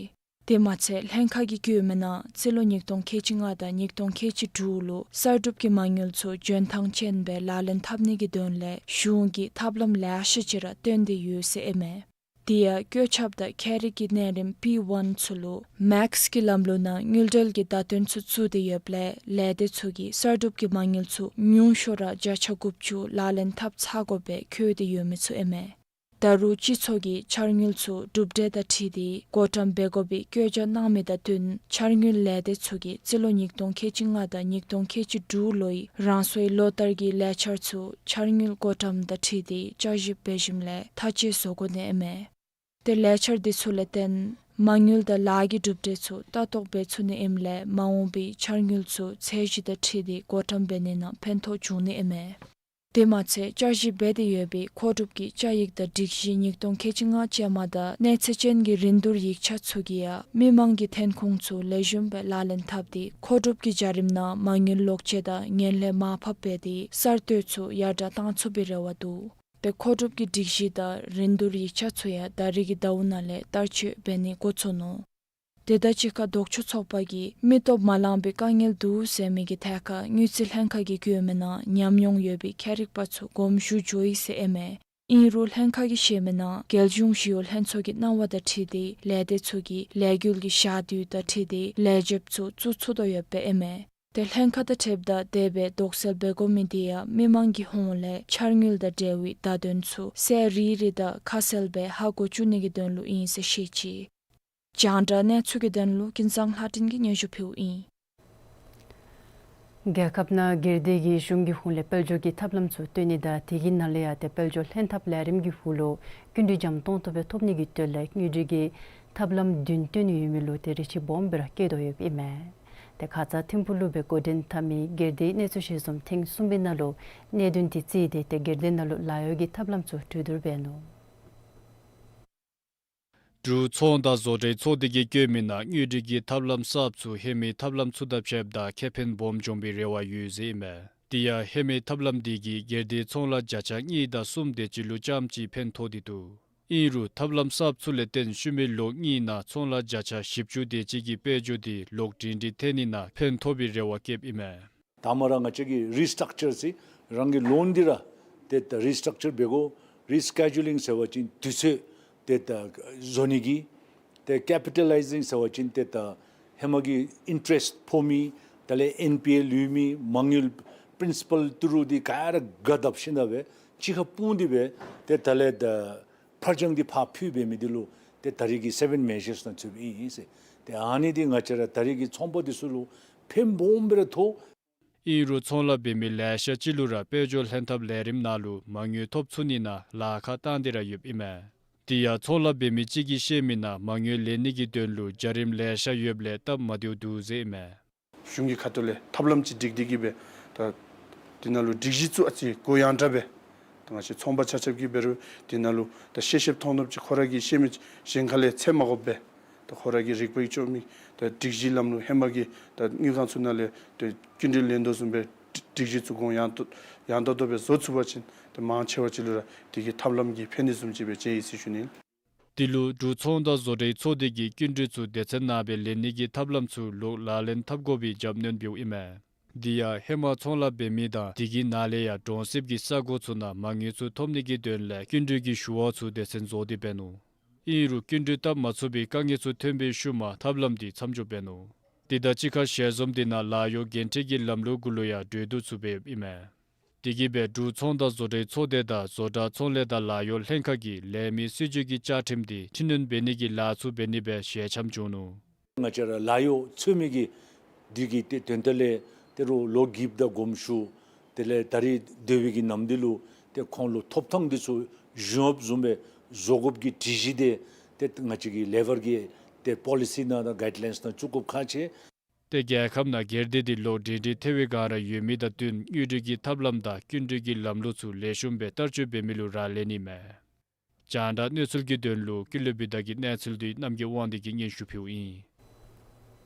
དེ་མ་ཚད་ལྷན་ཁག་གིས་བཀོད་མི་ནང་རྩིས་ལོ་ཉིས་སྟོང་ཁལ་གཅིག་ལྔ་དང་ཉིས་སྟོང་ཁལ་གཅིག་དྲུག་ལུ་གསར་སྒྲུབ་ཀྱི་མ་དངུལ་ཚུ་འཇོན་ཐང་ཅན་སྦེ་ལག་ལེན་འཐབ་ནི་གི་དོན་ལས་གཞུང་གིས་ཐབས་ལམ་ལེ་ཤ་ཅིག་ར་བཏོན་ཏེ་ཡོད་ཟེར་ཨིན་མས། དེ་ཡང་བཀོད་ཁྱབ་དང་ཁྱད་རིག་གི་གནས་རིམ་པི་ཝན་ཚུ་ལུ་མེགསི་གི་ལམ་ལུགས་ནང་དངུལ་འབྲེལ་གྱི་བརྡ་དོན་ཚུ་བཙུགས་ཏེ་ཡོདཔ་ལས་ལས་སྡེ་ཚུ་གིས་གསར་སྒྲུབ་ཀྱི་མ་དངུལ་ཚུ་ཉུང་ཤོས་ར་བརྒྱ་ཆ་དགུ་བཅུ་ལག་ལེན་འཐབ་ཚར་དགོཔ་སྦེ་བཀོད་དེ་ཡོད་མི་ཚུ་ཨིན་མས། ད་རུང་སྤྱི་ཚོགས་ཀྱིས་འཆར་དངུལ་ཚུ་གྲུབ་འབྲས་དང་འཁྲིལ་ཏེ་བགོ་བཀྲམ་འབད་དགོ་པའི་བཀོད་རྒྱ་གནང་མི་དང་བསྟུན་འཆར་དངུལ་ལས་སྡེ་ཚུ་གིས་རྩིས་ལོ་ཉིས་སྟོང་ཁལ་གཅིག་ལྔ་དང་ཉིས་སྟོང་ཁལ་གཅིག་དྲུག་ལོའི་རང་སོའི་ལོ་ལྟར་གྱི་ལས་འཆར་ཚུ་འཆར་དངུལ་བགོ་བཀྲམ་དང་འཁྲིལ་ཏེ་བསྐྱར་ཞིབ་འབད་ཞིནམ་ལས་ཐག་བཅད་བཟོ་དགོ་ནི་ཨིན་མས། ཏེ་ལས་འཆར་འདི་ཚུ་ལས་བརྟེན་མ་དངུལ་དང་ལཱ་གི་གྲུབ་འབྲས་ཚུ་ལྟ་རྟོག་འབད་ཚུགས་ནི་ཨིནམ་ལས་མ་འོངས་པའི་འཆར་དངུལ་ཚུ་ཚད་གཞི་དང་འཁྲིལ་ཏེ་བགོ་བཀྲམ་འབད་ནི་ནང་ཕན་ཐོགས་འབྱུང་ནི་ཨིན་མས། དེ་མ་ཚད་བསྐྱར་ཞིབ་འབད་དེ་ཡོད་པའི་མཁོ་སྒྲུབ་ཀྱི་བཅའ་ཡིག་དང་སྒྲིག་གཞི་ཉིས་སྟོང་ཁལ་གཅིག་ལྔ་ཅན་མ་དང་གནས་ཚད་ཅན་གྱི་རིན་བསྡུར་ཡིག་ཆ་ཚུ་གིས་ཡང་མི་མང་གི་ཐོན་ཁུངས་ཚུ་ལེགས་ཤོམ་སྦེ་ལག་ལེན་འཐབ་སྟེ་མཁོ་སྒྲུབ་ཀྱི་བྱ་རིམ་ནང་མ་དངུལ་ལོག་སྤྱོད་དང་ངན་ལྷད་མར་ཕབ་འབད་དེ་གསར་གཏོད་ཚུ་ཡར་དྲགས་གཏང་ཚུགས་པའི་རེ་བ་འདུག། ཏེ་མཁོ་སྒྲུབ་ཀྱི་སྒྲིག་གཞི་དང་རིན་བསྡུར་ཡིག་ཆ་ཚུ་ཡང་ད་རེས་ཀྱི་ཟླཝ་ནང་ལས་བསྟར་སྤྱོད་འབད་ནི་འགོ་བཙུགས་ནུག། དེ་དང་གཅིག་ཁར་ལྡོག་ཕྱོགས་ཚོགས་པ་གིས་མི་སྟོབས་མ་ལངམ་པའི་དཀའ་ངལ་འདུག་ཟེར་མི་གི་ཐད་ཁར་དངུལ་རྩིས་ལྷན་ཁག་གིས་བཀོད་མི་ནང་ཉམས་མྱོང་ཡོད་པའི་ཁྱད་རིག་པ་ཚུ་དགོངསམ་ཞུ་འགྱོ་ཡི་ཟེར་ཨིན་མས། ཨིན་རུང་ལྷན་ཁག་གིས་བཤད་མི་ནང་རྒྱལ་གཞུང་ཞི་གཡོག་ལྷན་ཚོགས་ཀྱི་གནང་བ་དང་འཁྲིལ་ཏེ་ལས་སྡེ་ཚུ་གིས་ལས་འགུལ་གྱི་ཞག་དུས་དང་འཁྲིལ་ཏེ་ལས་བྱེདཔ་ཚུ་བཙུགས་ཚུགས་དོ་ཡོདཔ་ཨིན་མས། ཏེ་ལྷན་ཁག་དང་འཁྲིལཝ་ད་དེ་སྦེ་དོགས་སེལ་འབད་དགོ་མི་དེ་ཡང་མི་མང་གི་ཧོངས་ལས་འཆར་དངུལ་དང་འབྲེལ་བའི་བརྡ་དོན་ཚུ་ཚར་རེ་རེ་དང་ཁ་གསལ་སྦེ་ཧ་གོ་བཅུག་ནི་གི་དོན་ལུ་ཨིན་ཟེར་བཤད་ཅི། རྒྱང་བསྒྲགས་གནས་ཚུལ་གྱི་དོན་ལུ་ཀུན་བཟང་ལྷ་སྒྲོན་གྱིས་སྙན་ཞུ་ཕུལཝ་ཨིན། རྒྱལ་ཁབ་ནང་སྒེར་སྡེ་གིས་གཞུང་གི་ཧོངས་ལས་དཔལ་འབྱོར་གྱི་ཐབས་ལམ་ཚུ་བཏོན་ནི་དང་དེ་གི་ནང་ལས་ཡང་ཏེ་དཔལ་འབྱོར་ལྷན་ཐབས་ལས་རིམ་གྱི་འོག་ལུ་སྐྱིན་འགྲུལ་འཇམ་ཏོང་ཏོ་སྦེ་ཐོབ་ནི་གི་དོན་ལས་དངུལ་འབྲེལ་གྱི་ཐབས་ལམ་བདུན་བཏོན་ནི་ཡོད་མི་ལུ་ཏེ་རེ་ཆེ་སྦོམ་སྦེ་ར་བསྐྱེད་དོ་ཡོདཔ་ཨིན་མས། ཏེ་ཁ་ཙ་ཐིམ་ཕུག་ལུ་སྦེ་འགོ་འདྲེན་འཐབ་མི་སྒེར་སྡེའི་གནས་ཚུལ་ཞིབ་འཛོམས་ཐེངས་གསུམ་པའི་ནང་ལུ་གནད་དོན་དེ་བརྩིས་ཏེ་ཏེ་སྒེར་སྡེ་ནང་ལུ་ལཱ་གཡོག་གི་ཐབས་ལམ་ཚུ་གྲོས་བསྡུར་འབད་ནུག། འབྲུག་ཚོང་དང་བཟོ་གྲྭའི་ཚོགས་སྡེ་གིས་བཀོད་མི་ནང་དངུལ་འབྲེལ་གྱི་ཐབས་ལམ་གསརཔ་ཚུ་ཧེ་མའི་ཐབས་ལམ་ཚུ་དང་ཕྱདཔ་ད་ཁེ་ཕན་སྦོམ་འབྱུང་བའི་རེ་བ་ཡོད་ཟེར་ཨིན་མས། དེ་ཡང་ཧེ་མའི་ཐབས་ལམ་འདི་གིས་སྒེར་སྡེའི་ཚོང་ལཱ་བརྒྱ་ཆ་གཉིས་དང་གསུམ་དེ་ཅིག་ལུ་ཙམ་ཅིག་ཕན་ཐོགས་ཏེ་འདུག། ཨིན་རུང་ཐབས་ལམ་གསརཔ་ཚུ་ལས་བརྟེན་ཤུལ་མའི་ལོ་གཉིས་ནང་ཚོང་ལཱ་བརྒྱ་ཆ་བཞི་བཅུ་དེ་ཅིག་གི་དཔལ་འབྱོར་དེ་ལོག་སྒྲིང་སྒྲི་ཐལ་ནི་ནང་ཕན་ཐོགས་པའི་རེ་བ་བསྐྱེདཔ་ཨིན་མས། དང་པ་ར་ང་བཅས་ཀྱིས་རི་སི་ཊག་ཅར་ཟེར་རང་གི་ལོན་འདི་ར་ཏེ་ད་རི་སི་ཊག་ཅར་འབད་དགོ། རི་སི་ཀེ་ཇུ་ལིང་ཟེར་བ་ཅིན་དུས་ཚོད་ཏེ་ད་བཟོ་ནི་གི། ཏེ་ཀེ་པི་ཊ་ལའི་ཟིང་ཟེར་བ་ཅིན་ཏེ་ད་ཧེ་མ་གི་ཨིན་ཊ་རེསཊ་ཕོག་མི་དེ་ལས་ཨེན་པི་ཨེ་ལུས་མི་མ་དངུལ་པི་རིན་སི་པཱལ་ཏི་རུ་འདི་ག་ར་ག་དབབ་ཞིནམ་ལས་སྦེ་གཅིག་ཁར་སྤུངས་ཏེ་སྦེ་ཏེ་དེ་ལས་ད་ཕར་འགྱངས་འདི་ཕར་ཕུལ་འབད་མི་འདི་ལུ་ཏེ་ད་རེས་ཀྱི་སེ་བེན་མེ་ཞརསི་ནང་ཚུདཔ་ཨིན་ཟེར། ཏེ་ཨ་ནི་འདི་ང་བཅས་ར་ད་རེས་ཀྱི་ཚོང་པ་འདི་ཚུ་ལུ་ཕན་སྦོམ་སྦེ་ར་ཐོགས། ཨིན་རུང་ཚོང་ལཱ་འབད་མི་ལེ་ཤ་ཅིག་ལུ་ར་དཔལ་འབྱོར་ལྷན་ཐབས་ལས་རིམ་ནང་ལུ་མ་དངུལ་ཐོབ་ཚུགས་ནི་ནང་ལཱ་ཁག་བཏང་སྟེ་ར་ཡོདཔ་ཨིན་མས། དེ་ཡང་ཚོང་ལཱ་འབད་མི་ཅིག་གིས་བཤད་མི་ནང་མ་དངུལ་ལེན་ནི་གི་དོན་ལུ་བྱ་རིམ་ལེ་ཤ་ཡོདཔ་ལས་སྟབས་མ་བདེཝ་འདུག་ཟེར་ཨིན་མས། གཞུང་གི་ཁ་ཐུག་ལས་ཐབས་ལམ་ཅིག་སྒྲིག་སྟེ་གིས་སྦེ་ད་དེ་ནང་ལུ་སྒྲིག་གཞི་ཚུ་ཨ་ཙི་གུ་ཡངས་དྲགས་སྦེ་ད་ང་བཅས་ཚོང་པ་ཆ་ཁྱབ་ཀྱིས་འབད་རུང་དེ་ནང་ལུ་ད་ཤེས་ཤེསཔ་མཐོང་མཐོངམ་ཅིག་ཁོ་ར་གིས་ཤེས་མི་གཞན་ཁ་ལས་འཚོལ་མ་དགོཔ་སྦེ་ད་ཁོ་ར་གི་རིག་པ་ཡིད་ཆེས་མི་ད་སྒྲིག་གཞི་ལམ་ལུགས་ཧེ་མ་གི་ད་དངུལ་ཁང་ཚུ་ནང་ལས་ད་སྐྱིན་འགྲུལ་ལེན་དོ་བཟུམ་སྦེ་སྒྲིག་གཞི་ཚུ་གུ་ཡངས་ཏོག་ཡངས་ཏོག་ཏོ་སྦེ་བཟོ་ཚུགས་པ་ཅིན་ད་མང་ཆེ་བ་ཅིག་ལུ་ར་དེ་གི་ཐབས་ལམ་གྱིས་ཕན་ནི་བཟུམ་ཅིག་སྦེ་མཇལ་ཡི་ཟེར་ཞུ་ནི། དེ་ལུ་འབྲུག་ཚོང་དང་བཟོ་གྲྭའི་ཚོགས་སྡེ་གིས་སྐྱིན་འགྲུལ་ཚུ་སྡེ་ཚན་ནང་སྦེ་ལེན་ནི་གི་ཐབས་ལམ་ཚུ་ལོག་ལག་ལེན་འཐབ་དགོ་པའི་རྒྱབ་སྣོན་འབདཝ་ཨིན་མས། དེ་ཡང་ཧེ་མ་ཚོང་ལཱ་འབད་མི་དང་དེ་གི་ནང་ལས་ཡང་གྲོང་གསེབ་ཀྱི་ས་གོ་ཚུ་ནང་མ་དངུལ་ཚུ་ཐོབ་ནི་གི་དོན་ལས་སྐྱིན་འགྲུལ་གྱི་ཞུ་བ་ཚུ་སྡེ་ཚན་བཟོ་སྟེ་འབད་ནུག། ཨིན་རུང་སྐྱིན་འགྲུལ་བཏབ་མ་ཚུགས་པའི་དཀའ་ངལ་ཚུ་ཐོན་པའི་ཤུལ་མ་ཐབས་ལམ་དེ་མཚམས་འཇོག་འབད་ནུག། དེ་དང་གཅིག་ཁར་ཞལ་འཛོམས་དེ་ནང་ལཱ་གཡོག་འགན་འཁྲི་གི་ལམ་ལུགས་གུ་ལུ་ཡང་གྲོས་བསྡུར་ཚུ་འབདཝ་ཨིན་མས། དེ་གིས་སྦེ་འབྲུག་ཚོང་དང་བཟོ་གྲྭའི་ཚོགས་སྡེ་དང་བཟོ་གྲྭ་ཚོང་ལས་དང་ལཱ་གཡོག་ལྷན་ཁག་གིས་ལས་མི་སྲིད་བྱུས་ཀྱི་བཅའ་ཁྲིམས་དེ་འཕྲི་སྣོན་འབད་ནི་གི་ལཱ་ཚུ་འབད་ནི་སྦེ་ཞལ་འཆམ་བྱུང་ནུག། ང་བཅས་ར་ལཱ་གཡོག་འཚོལ་མི་གི་འདི་གི་ཏེ་དོན་དག་ལས་ཏེ་རུང་ལོ་གིབ་དང་དགོངསམ་ཞུ་ དེ་ལས་ད་རིས་སྡོད་པའི་གི་ནམ་དུས་ལུ་ཏེ་ཁོང་ལུ་ཐོབ་ཐང་འདི་ཚུ་གཞུང་གསུམ་སྦེ་བཟོ་དགོཔ་གི་སྒྲིག་གཞི་འདི་ཏེ་ང་བཅས་ཀྱི་ལེ་བར་གྱི་ཏེ་པོ་ལི་སི་ནང་དང་གའིཌ་ལའིནསི་ནང་བཙུགས་དགོཔ་ཁག་ཆེ། ཏེ་རྒྱལ་ཁབ་ནང་སྒེར་སྡེ་འདི་ལོག་སྒྲིང་སྒྲི་ཐལ་བའི་སྒང་ར་ཡོད་མི་དང་བསྟུན་དངུལ་འབྲེལ་གྱི་ཐབས་ལམ་དང་སྐྱིན་འགྲུལ་གྱི་ལམ་ལུགས་ཚུ་ལེགས་ཤོམ་སྦེ་བསྟར་སྤྱོད་འབད་མི་ལུ་རག་ལས་ནི་མས། རྒྱང་བསྒྲགས་གནས་ཚུལ་གྱི་དོན་ལུ་ཀུན་ལེགས་བི་དྷ་གི་གནས་ཚུལ་འདི་རྣམ་རྒྱལ་དབང་འདུས་ཀྱིས་སྙན་ཞུ་ཕུལཝ་ཨིན།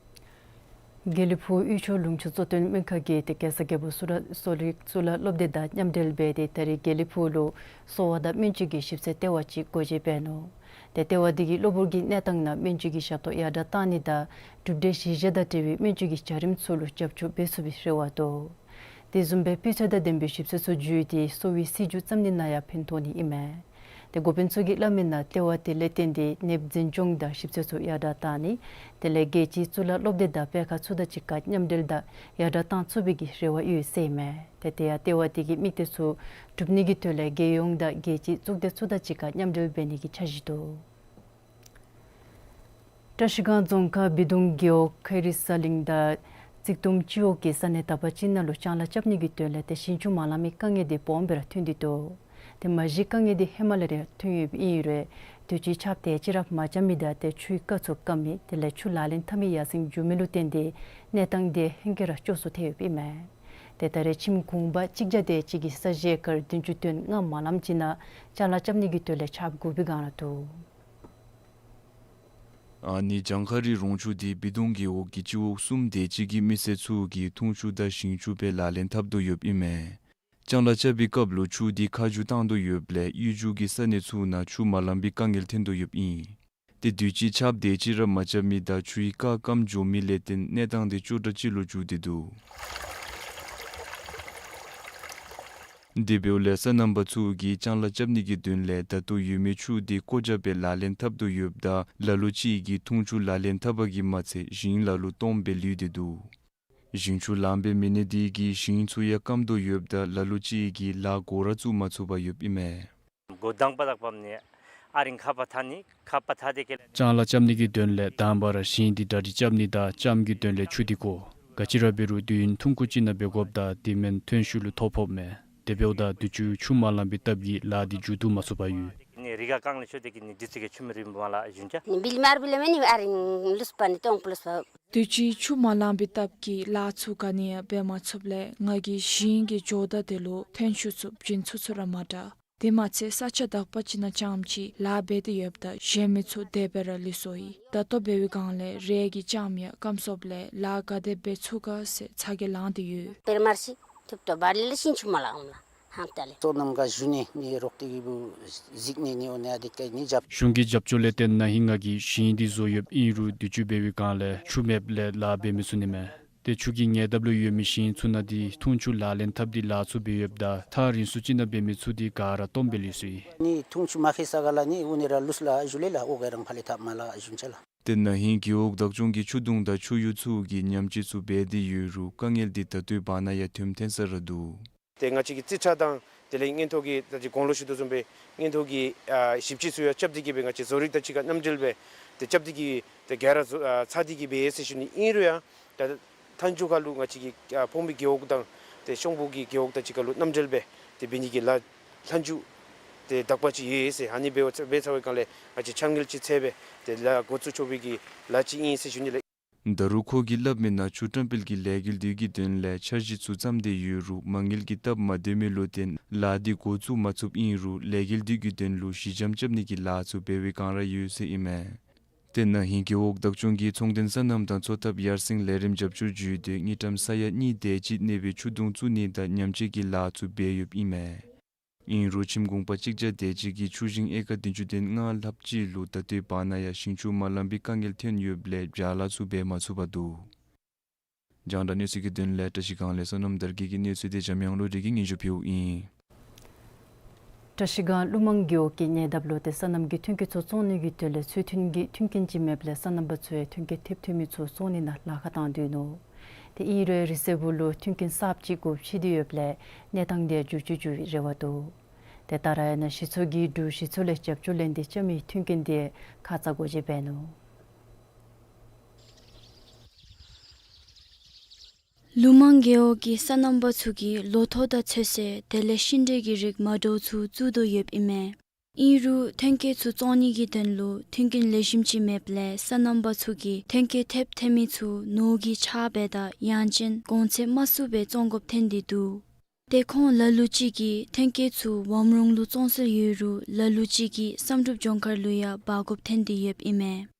དགེ་ལེགས་ཕུག་དབུས་ཕྱོགས་ལུང་ཕྱོགས་གཙོ་བསྟེན་སྨན་ཁང་གིས་ཏེ་གེ་སར་རྒྱལ་པོ་གསུང་རབ་གསོ་རིག་གཙུག་ལག་སློབ་སྡེ་དང་མཉམ་འབྲེལ་འབད་དེ་ད་རིས་དགེ་ལེགས་ཕུག་ལུ་གསོ་བ་དང་སྨན་བཅོས་ཀྱི་ཞིབ་འཚོལ་ལྟེ་བ་ཅིག་སྒོ་འབྱེད་འབད་ནུག། ཏེ་ལྟེ་བ་འདི་གིས་གློ་བུར་གྱི་གནས་སྟངས་ནང་སྨན་བཅོས་ཀྱི་ཞབས་ཏོག་ཡར་དྲག་གཏང་ནི་དང་གྲུབ་འབྲས་གཞི་བཞག་དང་འབྲེལ་བའི་སྨན་བཅོས་ཀྱི་བྱ་རིམ་ཚུ་ལུ་རྒྱབ་སྐྱོར་འབད་ཚུགས་པའི་རེ་བ་འདུག། དེ་བཟུམ་སྦེ་སྤུས་ཚད་དང་ལྡན་པའི་ཞིབ་འཚོལ་ཚུ་བརྒྱུད་དེ་གསོ་བའི་སྲིད་བྱུས་བརྩམ་ནི་ནང་ཡང་ཕན་ཐོགས་ནི་ཨིན་མས། ཏེ་འགོ་དཔོན་ཚུ་གིས་སླབ་མི་ནང་ལྟེ་བ་དེ་ལས་བརྟེན་ཏེ་ནདཔ་འཛིན་སྐྱོང་དང་ཞིབ་འཚོལ་ཚུ་ཡར་དྲག་གཏང་ནི་དེ་ལས་རྒྱལ་སྤྱིའི་གཙུག་ལག་སློབ་སྡེ་དང་སྤེལ་ཁང་ཚུ་དང་གཅིག་ཁར་མཉམ་འབྲེལ་དང་ཡར་དྲག་གཏང་ཚུགས་པའི་གི་རེ་བ་ཡོད་ཟེར་ཨིན་མས། ཏེ་དེ་ཡང་ལྟེ་བ་དེ་གི་དམིགས་གཏད་ཚུ་གྲུབ་ནི་གི་དོན་ལས་རྒྱལ་ཡོངས་དང་རྒྱལ་སྤྱིའི་གཙུག་སྡེ་ཚུ་དང་གཅིག་ཁར་མཉམ་འབྲེལ་འབད་ནི་གི་འཆར་གཞི་འདུག། བཀྲ་ཤིས་སྒང་རྫོང་ཁག་བི་གདུང་རྒེད་འོག་ཁེ་རི་ས་གླིང་དང་ཙིག་ཏུམ་སྤྱི་འོག་གི་ས་གནས་དག་པ་ཅིག་ནང་ལུ་ལྕང་ལཱ་རྐྱབ་ནི་གི་དོན་ལས་ཏེ་ཞིང་ཆུ་མ་ལང་མི་དཀའ་ངལ་འདི་སྦོམ་སྦེ་ར་ཐོན་ཏེ་འདུག། ཏེ་མ་གཞི་དཀའ་ངལ་འདི་ཧེ་མ་ལས་ར་ཐོན་ཡོདཔ་ཨིན་རུང་དུས་ཅི་ཆརཔ་དེ་ཅིག་ར་མ་རྐྱབ་མི་དང་ཏེ་ཆུའི་རྐ་ཚུ་སྐམ་མི་དེ་ལས་ཆུ་ལག་ལེན་འཐབ་མི་ཡར་སེང་འགྱོ་མི་ལུ་བརྟེན་ཏེ་གནས་སྟངས་འདི་ཧེང་སྐལ་ར་སྐྱོ་སུ་ཐལ་ཡོདཔ་ཨིན་མས། ཏེ་ད་རེས་ཁྱིམ་གུང་པ་གཅིག་བརྒྱ་དེ་ཅིག་གིས་ས་གཞི་ཨེ་ཀར་བདུན་ཅུ་དོན་ལྔ་མ་ལངམ་ཅིག་ནང་ལྕང་ལཱ་རྐྱབ་ནི་གི་དོན་ལས་ཆརཔ་དགོ་པའི་སྒང་ར་འདུག། ཨ་ནི་བྱང་ཁ་རི་རོང་ཆུ་འདི་བི་གདུང་རྒེད་འོག་གི་སྤྱི་འོག་གསུམ་དེ་ཅིག་གི་མི་སེར་ཚུ་གིས་འཐུང་ཆུ་དང་ཞིང་ཆུ་སྦེ་ལག་ལེན་འཐབ་དོ་ཡོདཔ་ཨིན་མས། ལྕང་ལཱ་རྐྱབ་པའི་སྐབས་ལུ་ཆུ་འདི་ཁ་རྒྱུ་བཏང་དོ་ཡོདཔ་ལས་གཡུས་རྒྱུད་ཀྱི་ས་གནས་ཚུ་ནང་ཆུ་མ་ལང་པའི་དཀའ་ངལ་ཐོན་དོ་ཡོདཔ་ཨིན། ཏེ་དུས་ཅི་ཆརཔ་དེ་ཅིག་ར་མ་རྐྱབ་མི་དང་ཆུའི་རྐ་སྐམ་འགྱོ་མི་ལས་བརྟེན་གནས་སྟངས་དེ་སྐྱོ་དྲགས་ཅིག་ལུ་འགྱུར་ཏེ་འདུག། དེ་འབདཝ་ལས་སོ་ནམ་པ་ཚུ་གིས་ལྕང་ལཱ་རྐྱབ་ནི་གི་དོན་ལས་ད་ལྟོ་ཡོད་མི་ཆུ་དེ་བཀོ་བྱ་སྦེ་ལག་ལེན་འཐབ་དོ་ཡོདཔ་ད་ལ་ལུ་ཅིག་གིས་འཐུང་ཆུ་ལག་ལེན་འཐབ་པ་གིས་མ་ཚད་ཞིང་ལ་ལུ་སྟོངམ་སྦེ་ལུས་ཏེ་འདུག། ཞིང་ཆུ་ལངམ་སྦེ་མེད་ནི་དེ་གིས་ཞིང་ཚུ་ཡང་སྐམ་དོ་ཡོདཔ་ད་ལ་ལུ་ཅིག་གིས་ལཱ་འགོ་ར་བཙུགས་མ་ཚུགས་པར་ཡོདཔ་ཨིན་མས། འགོ་དང་པ་དང་པ་ནི་ཨ་རིང་ཁ་པར་འཐག་ནི་ཁ་པར་འཐག་སྟེ་གི་ལྕང་ལཱ་རྐྱབ་ནི་གི་དོན་ལས་དང་པ་ར་ཞིང་འདི་གྲ་སྒྲིག་རྐྱབ་ནི་དང་ལྕངམ་གི་དོན་ལས་ཆུ་འདི་དགོ། ག་ཅི་ར་འབད་རུང་དུས་ཡུན་ཐུང་ཀུ་ཅིག་ནང་འབད་དགོཔ་ད་དེ་མེན་ཐོན་ཤུགས་ལུ་ཐོ་ཕོགཔ་མས། དེ་འབདཝ་ད་དུས་ཅི་ཆུ་མ་ལང་པའི་སྟབས་ཀྱིས་ལཱ་འདི་མཇུག་བསྡུ་མ་ཚུགས་པར་ཡོད། ནི་རི་ག་གང་ལས་ཆུ་དེ་གི་ནི་དུས་ཚོད་ཀྱི་ཆུ་མི་རིམ་པ་ལ་ཞུན་ཅ། ནི་བིལ་མར་བིལ་མེ་ནི་ཨ་རིང་ལུས་པ་ནི་སྟོང་པོ་ལུས་པ། དུས་ཅི་ཆུ་མ་ལང་པའི་སྟབས་ཀྱིས་ལཱ་ཚུ་ག་ནི་ཡང་འབད་མ་ཚུགསཔ་ལས་ང་གིས་ཞིང་གི་ཇོ་བདག་དེ་ལུ་ཐོན་ཤུགས་ཚུ་བྱིན་ཚུགས་ཚུགས་ར་མ་དྲག། དེ་མ་ཚད་ས་ཆ་དག་པ་ཅིག་ནང་ལྕངམ་ཅིག་ལཱ་འབད་དེ་ཡོདཔ་ད་གཞན་མི་ཚུ་དེ་སྦེ་ར་ལུས་སོ་ཡི། ད་ལྟོ་འབད་བའི་སྒང་ལས་རེ་གི་ལྕངམ་ཡང་སྐམ་སོངམ་ལས་ལཱ་ག་དེ་འབད་ཚུགས་ག་ཟེར་ཚ་གྱང་ལང་སྟེ་ཡོད། པེར་མར་ཤི་ཐུབ་ཏོ་བར་ལས་ལས་ཤིང་ཆུ་མ་ལང་ལ་ཧམ་ཏ་ལས། སོ་ནམ་ག་ཞུ་ནི་ནི་རོག་ཏེ་གི་བུ་གཟིགས་ནི་ནི་འོ་ནི་ཨ་དེ་ཀ་ནི་རྒྱབ། གཞུང་གི་རྒྱབ་སྐྱོར་ལས་བརྟེན་ན་ཧིང་ང་གིས་ཞིང་འདི་བཟོ་ཡོདཔ་ཨིན་རུང་དུས་ཅི་འབད་བའི་སྒང་ལས་ཆུ་མེདཔ་ལས་ལཱ་འབད་མི་ཚུགས་ནི་མས། ཏེ་ཆུ་གི་ཉེ་འདབས་ལུ་ཡོད་མི་ཞིང་ཚུ་ནང་འདི་འཐུང་ཆུ་ལག་ལེན་འཐབ་སྟེ་ལཱ་ཚུ་འབད་ཡོདཔ་ད་ཐག་རིང་སུ་ཅིག་ནང་འབད་མི་ཚུ་འདི་ག་ར་སྟོངམ་སྦེ་ལུས་སོ་ཡི། ནི་འཐུང་ཆུ་མ་ཁེ་ས་ག་ལ་ནི་འུ་ནི་ར་ལུས་ལ་ཞུ་ལེ་ལ་འོ་ག་རང་ཕ་ལས་ཐག་མ་ལ་ཞུན་ཅ་ལ། ཏེ་ན་ཧིང་རྒེད་འོག་བདག་སྐྱོང་གིས་ཆུ་དུང་དང་ཆུ་གཡུར་ཚུ་གི་ཉམས་བཅོས་ཚུ་འབད་དེ་ཡོད་རུང་དཀའ་ངལ་འདི་ད་ལྟོའི་བར་ན་ཡང་དོན་ཐོན་ས་ར་འདུག། ཏེ་ང་བཅས་ཀྱི་རྩིས་ཁྲ་དང་དེ་ལས་མངོན་མཐོ་གི་ད་ཅི་གོང་ལུ་ཞུ་དོ་བཟུམ་སྦེ་མངོན་མཐོ་གི་ཨ་ཞིབ་དཔྱད་ཚུ་ཡང་རྐྱབ་སྟེ་གི་སྦེ་ང་བཅས་བཟོ་རིག་དང་གཅིག་ཁར་མཉམ་འབྲེལ་སྦེ་ཏེ་རྐྱབ་སྟེ་གི་ཏེ་ག་ར་བཟོ་ཨ་ཚར་ཏེ་གི་སྦེ་ཟེར་ཞུ་ནི་ཨིན་རུང་ཡང་ད་མཐའ་མཇུག་ཁར་ལུ་ང་བཅས་ཀྱི་ཨ་ཕོ་མི་རྒེད་འོག་དང་ཏེ་གཤོང་པོ་གི་རྒེད་འོག་དང་གཅིག་ཁར་ལུ་མཉམ་འབྲེལ་སྦེ་ཏེ་འབད་ནི་གི་ལཱ་མཐའ་མཇུག་ཏེ་དག་པ་ཅིག་ཡོད་ཟེར་ཨ་ནི་འབད་བ་འབད་ཚར་བའི་སྒང་ལས་ང་བཅས་འཆར་དངུལ་ཅིག་ཚད་སྦེ་ཏེ་ལཱ་འགོ་བཙུགས་ཆོག་པའི་གི་ལཱ་ཅིག་ཨིན་ཟེར་ཞུ་ནི་ལགས། ད་རུང་ཁོ་གིས་སླབ་མི་ནང་ཆུ་བཀྲམ་སྤེལ་གྱི་ལས་འགུལ་འདི་གི་དོན་ལས་འཆར་གཞི་ཚུ་བརྩམས་ཏེ་ཡོད་རུང་མ་དངུལ་གྱི་སྟབས་མ་བདེ་མི་ལུ་བརྟེན་ལཱ་འདི་འགོ་བཙུགས་མ་ཚུགསཔ་ཨིན་རུང་ལས་འགུལ་འདི་གི་དོན་ལུ་ཞི་འཇམ་རྐྱབ་ནི་གི་ལཱ་ཚུ་འབད་བའི་སྒང་ར་ཡོད་ཟེར་ཨིན་མས། ཏེ་ན་ཧིང་རྒེད་འོག་བདག་སྐྱོང་གིས་ཚོང་དོན་སོ་ནམ་དང་འཚོ་ཐབས་ཡར་སེང་ལས་རིམ་རྒྱབ་སྐྱོར་བརྒྱུད་དེ་དངུལ་ཀྲམ་ས་ཡ་གཉིས་དེ་ཅིག་གནས་པའི་ཆུ་དུང་བཙུགས་ནི་དང་ཉམས་བཅོས་ཀྱི་ལཱ་ཚུ་འབད་ཡོདཔ་ཨིན་མས། ཨིན་རུང་ཁྱིམ་གུང་པ་གཅིག་བརྒྱ་དེ་ཅིག་གིས་ཆུ་ཞིང་ཨེ་ཀར་བདུན་ཅུ་དོན་ལྔ་ལྷགཔ་ཅིག་ལུ་ད་ལྟོའི་བར་ན་ཡང་ཞིང་ཆུ་མ་ལང་པའི་དཀའ་ངལ་ཐོན་ཡོདཔ་ལས་བྱ་ལཱ་ཚུ་འབད་མ་ཚུགས་པར་འདུག། རྒྱང་བསྒྲགས་གནས་ཚུལ་གྱི་དོན་ལས་བཀྲ་ཤིས་སྒང་ལས་བསོད་ནམས་དར་རྒྱས་ཀྱི་གནས་ཚུལ་དེ་འཇམ་དབྱངས་བློ་གྲོས་ཀྱིས་སྙན་ཞུ་ཕུལཝ་ཨིན། བཀྲ་ཤིས་སྒང་ཀླུ་མང་རྒེད་འོག་གི་ཉེ་འདབས་ལུ་ཏེ་སོ་ནམ་གྱི་ཐོན་སྐྱེད་ཚུ་བཙོང་ནི་གི་དོན་ལས་ཚུལ་མཐུན་གྱི་མཐུན་རྐྱེན་ཅིག་མེདཔ་ལས་སོ་ནམ་པ་ཚུ་ཡང་ཐོན་སྐྱེད་ཐེབས་ཐོན་མི་ཚུ་བཙོང་ནི་ནང་ལཱ་ཁག་བཏང་དོ་ཡོད་ནུག། ཏེ་ཨིན་རུང་རི་སེར་པོ་ལུ་མཐུན་རྐྱེན་གསརཔ་ཅིག་དགོཔ་ཆེ་སྟེ་ཡོདཔ་ལས་གནས་སྟངས་དེ་འགྱུར་བཅོས་འགྱོ་བའི་རེ་བ་འདུག། ཏེ་ད་ར་ཡང་ན་གཞི་ཚོགས་ཀྱི་འབྲུག་གཞི་ཚོགས་ལས་རྒྱབ་སྐྱོར་ལེན་ཏེ་རྐྱབ་མི་མཐུན་རྐྱེན་དེ་ཁ་ཙ་སྒོ་འབྱེད་འབད་ནུག། ལུ་མང་རྒེད་འོག་གི་སོ་ནམ་པ་ཚུ་གིས་ལོ་ཐོག་དང་ཚོད་བསྲེ་དེ་ལས་ཤིང་འབྲས་ཀྱི་རིགས་མ་འདྲཝ་ཚུ་བཙུགས་དོ་ཡོདཔ་ཨིན་མས། ཨིན་རུང་ཐོན་སྐྱེད་ཚུ་བཙོང་ནི་གི་དོན་ལུ་མཐུན་རྐྱེན་ལེགས་ཤོམ་ཅིག་མེདཔ་ལས་སོ་ནམ་པ་ཚུ་གིས་ཐོན་སྐྱེད་ཐེབས་ཐོན་མི་ཚུ་ནོར་གྱིས་ཆག་སྦེ་དང་ཡང་ཅིན་གོང་ཚད་དམའ་སུ་སྦེ་བཙོང་དགོཔ་ཐོན་ཏེ་འདུག། ཏེ་ཁོང་ལ་ལུ་ཅིག་གིས་ཐོན་སྐྱེད་ཚུ་ཝམ་རོང་ལུ་བཙོང་སྲོལ་ཡོད་རུང་ལ་ལུ་ཅིག་གིས་བསམ་གྲུབ་ལྗོངས་མཁར་ལུ་ཡང་འབག་དགོཔ་ཐོན་ཏེ་ཡོདཔ་ཨིན་མས།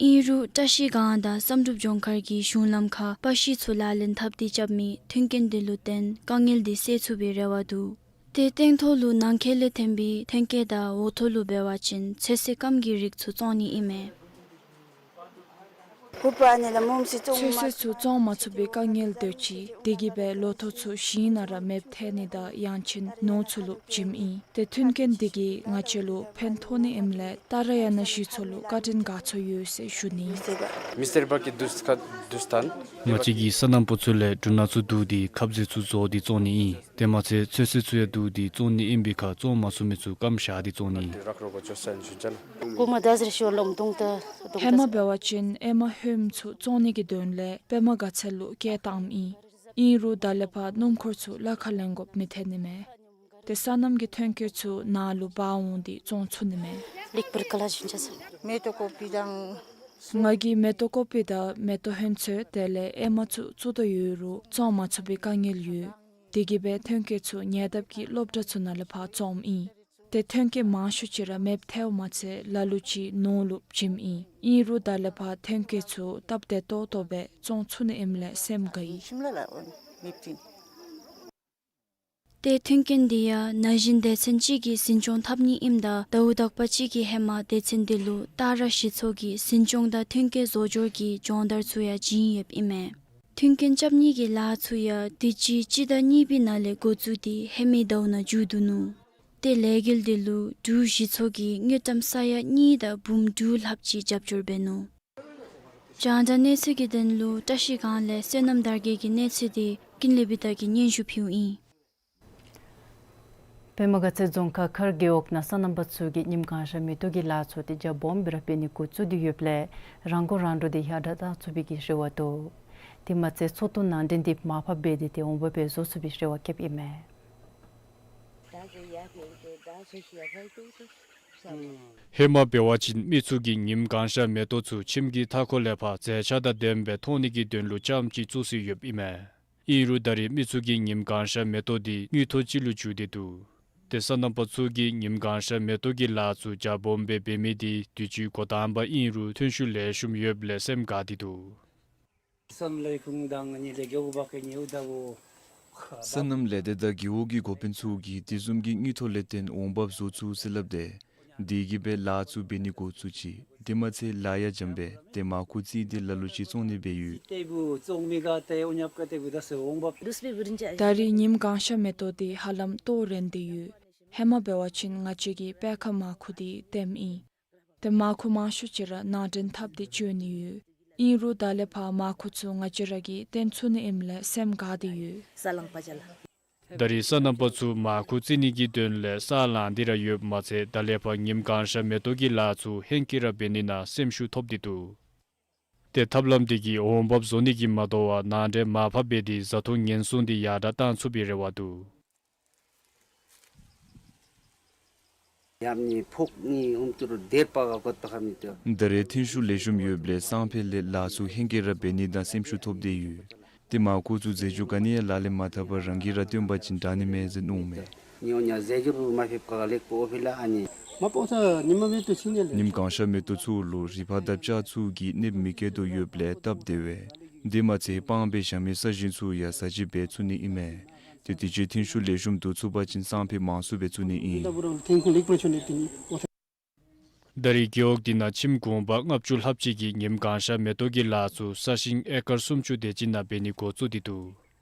ཨིན་རུང་བཀྲ་ཤིས་སྒང་དང་བསམ་གྲུབ་ལྗོངས་མཁར་གྱི་གཞུང་ལམ་ཁར་པ་ཤི་ཚུ་ལག་ལེན་འཐབ་སྟེ་རྐྱབ་མི་མཐུན་རྐྱེན་དེ་ལུ་བརྟེན་དཀའ་ངལ་དེ་སེལ་ཚུགས་པའི་རེ་བ་འདུག། ཏེ་སྟེང་ཐོག་ལུ་ནང་འཁོད་ལས་ཐོན་པའི་ཐོན་སྐྱེད་དང་འོག་ཐོག་ལུ་འབད་བ་ཅིན་ཚོད་བསྲེ་སྐམ་གྱི་རིགས་ཚུ་བཙོང་ནི་ཨིན་མས། ཚོད་བསྲེ་ཚུ་བཙོང་མ་ཚུགས་པའི་དཀའ་ངལ་འདུག་ཅི། དེ་གིས་སྦེ་ལོ་ཐོག་ཚུ་ཞིང་ནང་ར་མེདཔ་ཐལ་ནི་དང་ཡང་ཅིན་ནོར་ཚུ་ལུ་བྱིནམ་ཨིན། ཏེ་མཐུན་རྐྱེན་དེ་གིས་ང་བཅས་ལུ་ཕན་ཐོགས་ནི་ཨིནམ་ལས་ད་ར་ཡང་ན་གཞི་ཚོགས་ལུ་བཀའ་དྲིན་དགའ་ཚོར་ཡོད་ཟེར་ཞུ་ནི། མིས་ཏེར་བཀྲ་ཤིས་དུས་ཁ་དུས་སྟོན། ང་བཅས་ཀྱིས་སོ་ནམ་པ་ཚུ་ལས་འབྲུ་སྣ་ཚུ་བསྡུ་སྟེ་ཁབ་ཟས་ཚུ་བཟོ་སྟེ་བཙོང་ནི་ཨིན། དེ་མ་ཚད་ཚོད་བསྲེ་ཚུ་ཡང་བསྡུ་སྟེ་བཙོང་ནི་ཨིན་པའི་ཁར་བཙོང་མ་ཚུགས་མི་ཚུ་སྐམ་བཞག་སྟེ་བཙོང་ནི་ཨིན། ཧེ་མ་འབད་བ་ཅིན་ཨེ་མ་ཧོནམ་ཚུ་བཙོང་ནི་གི་དོན་ལས་པདྨ་དགའ་ཚལ་ལུ་སྐྱེལ་བཏངམ་ཨིན། ཨིན་རུང་ད་ལས་ཕར་སྣུམ་འཁོར་ཚུ་ལ་ཁར་ལེན་དགོཔ་མི་ཐོན་ནི་མས། ཏེ་སོ་ནམ་གྱི་ཐོན་སྐྱེད་ཚུ་ནཱ་ལུ་འབག་འོང་སྟེ་བཙོང་ཚུགས་ནི་མས། ལེགས་པར་ཁ་ལ་ཞུན་ཆ་ས། མེ་ཏོག་ཀོ་པི་དང་། ང་གིས་མེ་ཏོག་ཀོ་པི་དང་མེ་ཏོག་ཧོན་ཚོད་དེ་ལས་ཨེ་མ་ཚུ་བཙུགས་དོ་ཡོད་རུང་བཙོང་མ་ཚུགས་པའི་དཀའ་ངལ་ཡོད། དེ་གིས་སྦེ་ཐོན་སྐྱེད་ཚུ་ཉེ་འདབས་ཀྱི་སློབ་གྲྭ་ཚུ་ནང་ལས་ཕར་བཙོངམ་ཨིན། ཏེ་ཐོན་སྐྱེད་མང་ཤོས་ཅིག་ར་མེདཔ་ཐལཝ་མ་ཚད་ལ་ལུ་ཅིག་ནོར་ལུ་བྱིནམ་ཨིན། ཨིན་རུང་ད་ལས་ཕར་ཐོན་སྐྱེད་ཚུ་སྟབས་བདེ་ཏོག་ཏོ་སྦེ་བཙོང་ཚུགས་ནི་ཨིནམ་ལས་སེམས་དགའ་ཡི། ཏེ་མཐུན་རྐྱེན་དེ་ཡང་ན་གཞོན་སྡེ་ཚན་ཅིག་གིས་འཛིན་སྐྱོང་འཐབ་ནི་ཨིནམ་ད་ཟླཝ་དག་པ་ཅིག་གི་ཧེ་མ་སྡེ་ཚན་དེ་ལུ་ད་ར་གཞི་ཚོགས་ཀྱིས་འཛིན་སྐྱོང་དང་ཐོན་སྐྱེད་བཟོ་སྦྱོར་གྱི་སྦྱོང་བརྡར་ཚུ་ཡང་བྱིན་ཡོདཔ་ཨིན་མས། མཐུན་རྐྱེན་རྐྱབ་ནི་གི་ལཱ་ཚུ་ཡང་དུས་ཅི་སྤྱི་ཟླ་གཉིས་པའི་ནང་ལས་འགོ་བཙུགས་ཏེ་ཧེ་མའི་ཟླཝ་ནང་མཇུག་བསྡུ་ནུག། ཏེ་ལས་འགུལ་དེ་ལུ་འབྲུག་གཞི་ཚོགས་ཀྱིས་དངུལ་ཀྲམ་ས་ཡ་གཉིས་དང་འབུམ་དྲུག་ལྷགཔ་ཅིག་རྒྱབ་སྐྱོར་འབད་ནུག། རྒྱང་བསྒྲགས་གནས་ཚུལ་གྱི་དོན་ལུ་བཀྲ་ཤིས་སྒང་ལས་བསོད་ནམས་དར་རྒྱས་ཀྱི་གནས་ཚུལ་དེ་ཀུན་ལེགས་བི་དྷ་གིས་སྙན་ཞུ་ཕུལཝ་ཨིན། པདྨ་དགའ་ཚལ་རྫོང་ཁག་མཁར་རྒེད་འོག་ནང་སོ་ནམ་པ་ཚུ་གིས་ཉིམ་གང་ཤར་མེ་ཏོག་གི་ལཱ་ཚུ་དེ་རྒྱ་སྦོམ་སྦེ་ར་འབད་ནི་འགོ་བཙུགས་ཏེ་ཡོདཔ་ལས་རང་མགོ་རང་འདྲོངས་དེ་ཡར་དྲགས་གཏང་ཚུགས་པའི་གི་རེ་བ་འདུག། དེ་མ་ཚད་ཚོགས་འདུ་ནང་འདྲེན་དེ་མར་ཕབ་འབད་དེ་དེ་འོང་འབབ་སྦེ་བཟོ་ཚུགས་པའི་རེ་བ་བསྐྱེདཔ་ཨིན་མས། ཧེ་མ་འབད་བ་ཅིན་མི་ཚུ་གིས་ཉིམ་གང་ཤར་མེ་ཏོག་ཚུ་ཁྱིམ་གྱི་མཐའ་འཁོར་ལས་ཕར་མཛེས་ཆ་དང་ལྡནམ་སྦེ་མཐོང་ནི་གི་དོན་ལུ་ལྕངམ་ཅིག་བཙུགས་སྲོལ་ཡོདཔ་ཨིན་མས། ཨིན་རུང་ད་རེས་མི་ཚུ་གིས་ཉིམ་གང་ཤར་མེ་ཏོག་དེ་དངུལ་ཐོག་ཅིག་ལུ་བསྒྱུར་ཏེ་འདུག། ཏེ་སོ་ནམ་པ་ཚུ་གིས་ཉིམ་གང་ཤར་མེ་ཏོག་གི་ལཱ་ཚུ་རྒྱ་སྦོམ་སྦེ་འབད་མི་དེ་དུས་ཅི་འགོ་དང་པ་ཨིན་རུང་ཐོན་ཤུགས་ལེགས་ཤོམ་ཡོདཔ་ལས་སེམས་དགའ་སྟེ་འདུག། སོ་ནམ་ལས་སྡེ་དང་རྒེད་འོག་གི་འགོ་དཔོན་ཚུ་གིས་དེ་བཟུམ་གྱི་དངུལ་ཐོག་ལས་བརྟེན་འོང་འབབ་བཟོ་ཚུགས་ཟེར་སླབ་སྟེ། དེ་གིས་སྦེ་ལཱ་ཚུ་འབད་ནི་འགོ་བཙུགས་ཅི། དེ་མ་ཚད་ལཱ་ཡང་འཇམ་སྦེ་ཏེ་མར་ཁུ་བརྩིས་ཏེ་ལ་ལུ་ཅིག་བཙོང་ནི་སྦེ་ཡོད། ད་རེས་ཉིམ་གང་ཤར་མེ་ཏོག་དེ་ཧ་ལམ་ལྟོ་རན་ཏེ་ཡོད། ཧེ་མ་འབད་བ་ཅིན་ང་བཅས་ཀྱིས་དཔེ་ཁ་མར་ཁུ་དེ་བཏོནམ་ཨིན། ཏེ་མར་ཁུ་མང་ཤོས་ཅིག་ར་ནང་འདྲེན་འཐབ་སྟེ་སྤྱོད་ནི་ཡོད། ཨིན་རུང་ད་ལས་ཕར་མར་ཁུ་ཚུ་ང་བཅས་ར་གིས་བཏོན་ཚུགས་ནི་ཨིནམ་ལས་སེམས་དགའ་སྟེ་ཡོད། ད་རེས་སོ་ནམ་པ་ཚུ་མར་ཁུ་བརྩི་ནི་གི་དོན་ལས་ས་ལངས་ཏེ་ར་ཡོདཔ་མ་ཚད་ད་ལས་ཕར་ཉིམ་གང་ཤར་མེ་ཏོག་གི་ལཱ་ཚུ་ཧེང་སྐལ་ར་འབད་ནི་ནང་སེམས་ཤུགས་ཐོབ་སྟེ་འདུག། ཏེ་ཐབས་ལམ་དེ་གིས་འོང་འབབ་བཟོ་ནི་གིས་མ་དོ་བར་ནང་འདྲེན་མར་ཕབ་འབད་དེ་བཟའ་འཐུང་ཉེན་སྲུང་དེ་ཡར་དྲགས་གཏང་ཚུགས་པའི་རེ་བ་འདུག། ད་རེས་ཐོན་ཤུགས་ལེགས་ཤོམ་ཡོདཔ་ལས་སང་ཕོད་ལས་ལཱ་ཚུ་ཧེང་སྐལ་ར་འབད་ནི་དང་སེམས་ཤུགས་ཐོབ་སྟེ་ཡོད། ཏེ་མར་ཁུ་ཚུ་རྫས་འགྱུར་ག་ནི་ཡང་ལག་ལེན་མ་འཐབ་པར་རང་གིས་ར་བཏོན་པ་ཅིན་དྲག་ནི་མས་ཟེར་མནོཝ་མས། ཉིམ་གང་ཤར་མེ་ཏོག་ཚུ་ལུ་རི་ཕག་དང་བྱ་ཚུ་གིས་གནོདཔ་མི་བཀལ་དོ་ཡོདཔ་ལས་སྟབས་བདེ་བས། དེ་མ་ཚད་སྤང་སྦེ་བཞག་མི་ས་ཞིང་ཚུ་ཡང་ཟ་བཅུག་འབད་ཚུགས་ནི་ཨིན་མས། ཏེ་དུས་ཅི་ཐོན་ཤུགས་ལེགས་ཤོམ་བསྡུ་ཚུགས་པ་ཅིན་སང་ཕོད་མང་སུ་སྦེ་བཙུགས་ནི་ཨིན། ད་རེས་རྒེད་འོག་དེ་ནང་ཁྱིམ་གུང་པ་ལྔ་བཅུ་ལྷགཔ་ཅིག་གིས་ཉིམ་གང་ཤར་མེ་ཏོག་གི་ལཱ་ཚུ་ས་ཞིང་ཨེ་ཀར་སུམ་ཅུ་དེ་ཅིག་ནང་འབད་ནི་འགོ་བཙུགས་ཏེ་འདུག།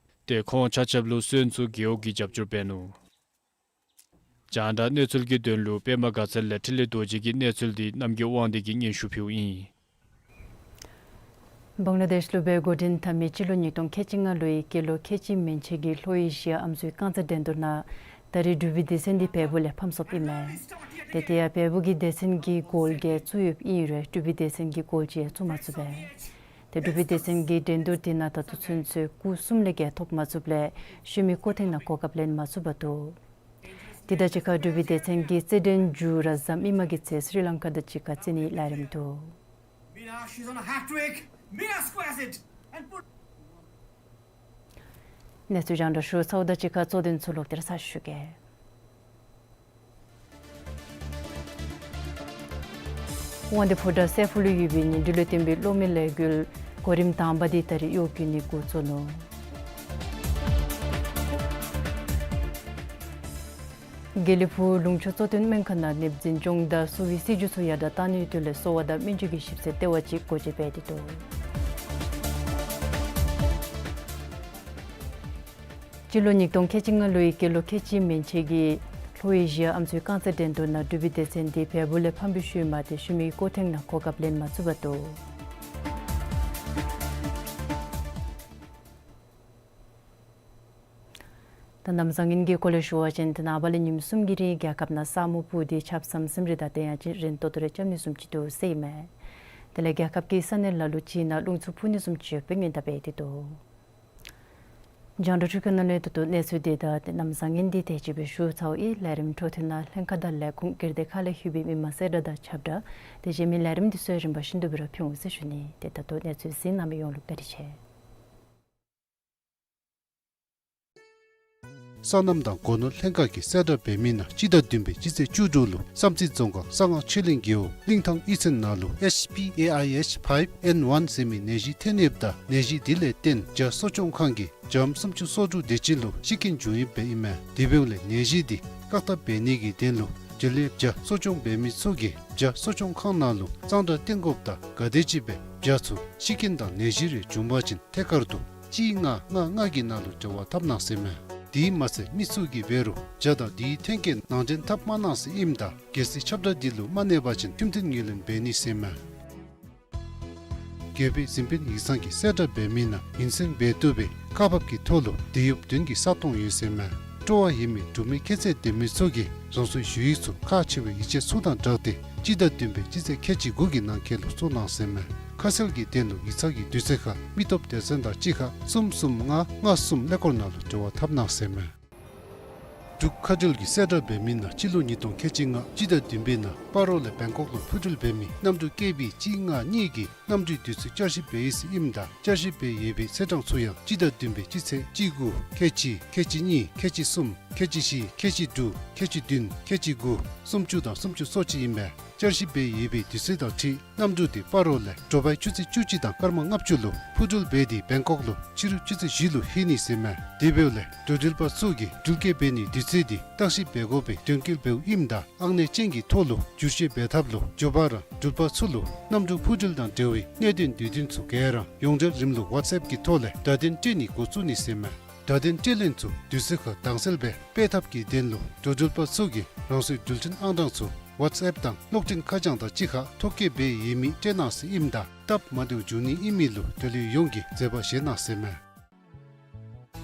ཏེ་ཁོང་ཆ་ཁྱབ་ལུ་སོན་ཚུ་རྒེད་འོག་གིས་རྒྱབ་སྐྱོར་འབད་ནུག། རྒྱང་བསྒྲགས་གནས་ཚུལ་གྱི་དོན་ལུ་པདྨ་དགའ་ཚལ་ལས་འཕྲིན་ལས་རྡོ་རྗེ་གི་གནས་ཚུལ་དེ་རྣམ་རྒྱལ་དབང་འདུས་ཀྱིས་སྙན་ཞུ་ཕུལཝ་ཨིན། བང་ལ་དེཤ་ལུ་སྦེ་འགོ་འདྲེན་འཐབ་མི་སྤྱི་ལོ་ཉིས་སྟོང་ཁལ་གཅིག་ལྔ་ལོའི་སྐྱེས་ལོ་ཁལ་གཅིག་མན་ཆད་ཀྱི་ལྷོ་ཨེ་ཤི་ཡ་ཨམ་སྲུའི་རྐང་ཚ་འགྲན་བསྡུར་ནང་ད་རེས་འབྲུག་པའི་སྡེ་ཚན་དེ་བལ་པོ་ལས་ཕམ་སོཔ་ཨིན་མས། ཏེ་དེ་ཡང་བལ་པོ་གིས་སྡེ་ཚན་གྱི་གོལ་བརྒྱད་བཙུགས་ཡོདཔ་ཨིན་རུང་འབྲུག་པའི་སྡེ་ཚན་གྱིས་གོལ་གཅིག་ཡང་བཙུགས་མ་ཚུགས་པས། ཏེ་འབྲུག་པའི་སྡེ་ཚན་གྱི་འགྲན་བསྡུར་དེ་ནང་ད་ལྟོ་ཚུན་ཚོད་སྐུགས་གསུམ་ལས་བརྒལ་ཐོབ་མ་ཚུགསཔ་ལས་ཤུལ་མའི་སྐོར་ཐེངས་ནང་གོ་སྐབས་ལེན་མ་ཚུགས་པར་འདུག། དེ་དང་གཅིག་ཁར་འབྲུག་པའི་སྡེ་ཚན་གྱི་རྩེད་འགྲན་མཇུག་ར་གཟའ་མིག་དམར་གྱི་ཚེ་སི་རི་ལང་ཀ་དང་གཅིག་ཁར་རྩེད་ནིའི་ལས་རིམ་འདུག། Mira, she's on a hat trick. Mira squares it and put གནས་ཚུལ་རྒྱང་བསྒྲགས་ཞུ་ཚརཝ་དང་གཅིག་ཁར་གཙོ་དོན་ཚུ་ལོག་སྟེ་ར་ཚར་ཞུ་གེ། དབང་འདུས་ཕོ་བྲང་སྲས་ཕུག་ལུ་ཡོད་པའི་ཉིང་ཁྲི་ལུ་བརྟེན་པའི་གློག་མེ་ལས་འགུལ་གོ་རིམ་དང་པ་དེ་ད་རིས་གཡོག་བརྒྱུད་ནི་འགོ་བཙུགས་ནུག། དགེ་ལེགས་ཕུག་ལུང་ཕྱོགས་གཙོ་བསྟེན་སྨན་ཁང་ནང་ནདཔ་འཛིན་སྐྱོང་དང་གསོ་བའི་སྲིད་བྱུས་ཚུ་ཡར་དྲག་གཏང་ནིའི་དོན་ལས་གསོ་བ་དང་སྨན་བཅོས་ཀྱི་ཞིབ་འཚོལ་ལྟེ་བ་ཅིག་སྒོ་འབྱེད་འབད་དེ་འདུག། སྤྱི་ལོ་ཉིས་སྟོང་ཁལ་གཅིག་ལྔ་ལོའི་སྐྱེས་ལོ་ཁལ་གཅིག་མན་ཆད་ཀྱི་ལྷོ་ཨེ་ཤི་ཡ་ཨམ་སྲུའི་རྐང་རྩེད་འགྲན་བསྡུར་ནང་འབྲུག་པའི་སྡེ་ཚན་དེ་བལ་པོ་ལས་ཕམ་སྦེ་ཤོར་མི་དེ་ཤུལ་མའི་སྐོར་ཐེངས་ནང་གོ་སྐབས་ལེན་མ་ཚུགས་པར་འདུག། ད་གནམ་བཟང་ངན་གྱི་སྐོར་ལས་ཞུ་བ་ཅིན་ཏེ་ནངས་པ་ལས་ཉིནམ་གསུམ་གྱི་རིང་རྒྱལ་ཁབ་ནང་ས་སྨུག་སྤུབས་ཏེ་ཆརཔ་ཟམ་ཟིམ་རེ་དང་ཏེ་ཡང་ཅིན་རན་ཏོག་ཏོ་རེ་རྐྱབ་ནི་བཟུམ་ཅིག་འདུག་ཟེར་ཨིན་མས། དེ་ལས་རྒྱལ་ཁབ་ཀྱི་ས་གནས་ལ་ལུ་ཅིག་ནང་རླུང་འཚུབ་འཕུ་ནི་བཟུམ་ཅིག་ཡོདཔ་སྦེ་སྔོན་བརྡ་འབད་དེ་འདུག། རྒྱང་བསྒྲགས་འཕྲུལ་ཁང་ནང་ལས་ད་ལྟོ་གནས་ཚུལ་དེ་དང་ཏེ་གནམ་བཟང་ངན་དེ་དེ་ཅིག་སྦེ་ཞུ་ཚརཝ་ཨིན། ལས་རིམ་འཕྲོ་མཐུད་ནང་ལྷན་ཁག་དང་ལས་ཁུངས་སྒེར་སྡེ་ཁག་ལས་ལྷོད་པའི་མི་མང་གསལ་བསྒྲགས་དང་ཁྱབ་བསྒྲགས་དེ་གཞན་མི་ལས་རིམ་དེ་ཚུ་རིམ་པ་བཞིན་དུ་སྦེ་ར་ཕུལ་འོང་ཟེར་ཞུ་ནི། ཏེ་ད་ལྟོ་གནས་ཚུལ་གཟིགས་གནང་མི་ཡོངས་ལུ་བཀའ་དྲིན་ཆེ། སོ་ནམ་དང་སྒོ་ནོར་ལྷན་ཁག་གིས་གསལ་བསྒྲགས་འབད་མི་ནང་སྤྱི་ཟླ་བདུན་པའི་སྤྱི་ཚེས་བཅུ་དྲུག་ལུ་བསམ་རྩེ་རྫོང་ཁག་གསང་སྔགས་ཆོས་གླིང་རྒེད་འོག་གླིང་ཐང་གཡུས་ཚན་ནང་ལུ་ཨེཆ་པི་ཨེ་ཨའི་ཨེཆ་ཕའིབ་ཨེན་ཝན་ཟེར་མི་ནད་གཞི་ཐོན་ཡོདཔ་ད་ནད་གཞི་དེ་ལས་བརྟེན་བྱ་གསོ་སྐྱོང་ཁང་གིས་བྱམོ་སུམ་ཅུ་སོ་དྲུག་དེ་ཅིག་ལུ་ཤི་རྐྱེན་བྱུང་ཡོདཔ་ཨིན་མས། དེ་འབདཝ་ལས་ནད་གཞི་དེ་བཀག་ཐབས་འབད་ནི་གི་དོན་ལུ་འབྲེལ་ཡོད་བྱ་གསོ་སྐྱོང་འབད་མི་ཚུ་གིས་བྱ་གསོ་སྐྱོང་ཁང་ནང་ལུ་གཙང་སྦྲ་བཏོན་དགོཔ་དང་ག་དེམ་ཅིག་སྦེ་བྱ་ཚུ་ཤི་རྐྱེན་དང་ནད་གཞི་རེ་བྱུང་པ་ཅིན་ཐད་ཀར་དུ་གཅིག་ལྔ་ལྔ་ལྔ་གི་ནང་ལུ་འབྲེལ་བ་འཐབ་གནང་ཟེར་མས། དེ་མ་ཚད་མི་ཚུ་གིས་འབད་རུང་བྱ་དང་དེའི་ཐོན་སྐྱེད་ནང་འདྲེན་འཐབ་མ་གནང་ཟེར་ཨིནམ་ད་གལ་སྲིད་ཁྱབ་བསྒྲགས་འདི་ལུ་མ་གནས་པ་ཅིན་ཁྲིམས་མཐུན་ངོས་ལེན་འབད་ནི་ཟེར་མས། རྒྱལ་པོའི་གཟིམ་དཔོན་ཡིག་ཚང་གིས་གསལ་བསྒྲགས་འབད་མི་ནང་ཉིན་མཚན་འབད་བཏུབ་པའི་ཁག་འབག་གི་ཐོག་ལུ་དེད་གཡོགཔ་བདུན་གྱི་ས་སྟོང་ཡོད་ཟེར་མས། སྤྲོ་བ་ཡོད་མི་འབྲུག་མི་ཁྱད་ཚད་ལྡན་མི་ཚུ་གིས་རང་སོའི་ཞུ་ཡིག་ཚུ་ཁག་ཆེ་བའི་ཡིག་ཆ་ཚུ་དང་སྦྲགས་ཏེ་སྤྱི་ཟླ་བདུན་པའི་སྤྱི་ཚེས་ཁལ་གཅིག་དགུ་གི་ནང་འཁོད་ལུ་བཙུགས་གནང་ཟེར་མས། ཁ་གསལ་གྱི་དོན་ལུ་ཡིག་ཚང་གི་དུས་ཚོད་ཁར་མི་སྟོབས་སྡེ་ཚན་དང་གཅིག་ཁར་གསུམ་གསུམ་ལྔ་ལྔ་གསུམ་ཀླད་ཀོར་ནང་ལུ་འབྲེལ་བ་འཐབ་གནང་ཟེར་མས། འབྲུག་མཁའ་འགྲུལ་གྱིས་གསལ་བསྒྲགས་འབད་མི་ནང་སྤྱི་ལོ་ཉིས་སྟོང་ཁལ་གཅིག་ལྔ་སྤྱི་ཟླ་བདུན་པའི་ནང་སྤ་རོ་ལས་བེང་ཀོག་ལུ་འཕུར་འགྲུལ་འབད་མི་གནམ་གྲུ་ཀེ་བི་གཅིག་ལྔ་གཉིས་ཀྱི་གནམ་གྲུའི་དུས་ཚོད་བསྐྱར་ཞིབ་འབད་ཡི་ཟེར་ཨིནམ་ད་བསྐྱར་ཞིབ་འབད་ཡོད་པའི་ཚེས་གྲངས་ཚུ་ཡང་སྤྱི་ཟླ་བདུན་པའི་སྤྱི་ཚེས་གཅིག་དགུ་ཁལ་གཅིག་ཁལ་གཅིག་གཉིས་ཁལ་གཅིག་གསུམ་ཁལ་གཅིག་བཞི་ཁལ་གཅིག་དྲུག་ཁལ་གཅིག་བདུན་ཁལ་གཅིག་དགུ་སུམ་ཅུ་དང་སུམ་ཅུ་སོ་གཅིག་ཨིན་པས། བསྐྱར་ཞིབ་འབད་ཡོད་པའི་དུས་ཚོད་དང་འཁྲིལ་གནམ་གྲུ་དེ་སྤ་རོ་ལས་དྲོ་པའི་ཆུ་ཚོད་བཅུ་གཅིག་དང་སྐར་མ་ལྔ་བཅུ་ལུ་འཕུར་འགྲུལ་འབད་དེ་བེང་ཀོག་ལུ་ཕྱི་རུ་ཆུ་ཚོད་བཞི་ལུ་ལྷོད་ནི་ཟེར་མས། དེ་འབདཝ་ལས་འགྲོ་འགྲུལ་པ་ཚུ་གིས་འགྲུལ་སྐྱེལ་འབད་ནིའི་དུས་ཚོད་དེ་བརྟག་ཞིབ་འབད་དགོ་པའི་དོན་འཁྱོལ་འབདཝ་ཨིནམ་ད་ཨང་གནས་ཅན་གྱི་ཐོག་ལུ་བསྒྱུར་བཅོས་འབད་ཐབས་ལུ་འགྱོ་བ་ར་འགྲུལ་པ་ཚུ་ལུ་གནམ་གྲུ་འཕུར་འགྲུལ་དང་འབྲེལ་བའི་གནད་དོན་དུས་སྟོན་ཚུ་ག་ར་ཡོངས་འབྲེལ་རིམ་ལུགས་ཝཊས་ཨེཔ་གི་ཐོག་ལས་བརྡ་དོན་སྤྲོད་ནི་འགོ་བཙུགས་ནི་ཟེར་མས། བརྡ་དོན་སྤྲོད་ལེན་ཚུ་དུས་ཚོད་ཁར་དྭངས་གསལ་སྦེ་སྤེལ་ཐབས་ཀྱི་དོན་ལུ་འགྲོ་འགྲུལ་པ་ཚུ་གིས་རང་སོའི་འགྲུལ་འཕྲིན་ཨང་གྲངས་ཚུ་ཝཊས་ཨེཔ་དང་གློག་འཕྲིན་ཁ་བྱང་དང་གཅིག་ཁར་ཐོ་བཀོད་འབད་ཡོད་མི་སྤྲོད་གནང་ཟེར་ཨིནམ་ད་སྟབས་མ་བདེཝ་འབྱུང་ནི་ཨིན་མི་ལུ་འབྲེལ་ཡོད་ཡོངས་ཀྱིས་མཛད་པ་བཞེས་གནང་ཟེར་མས།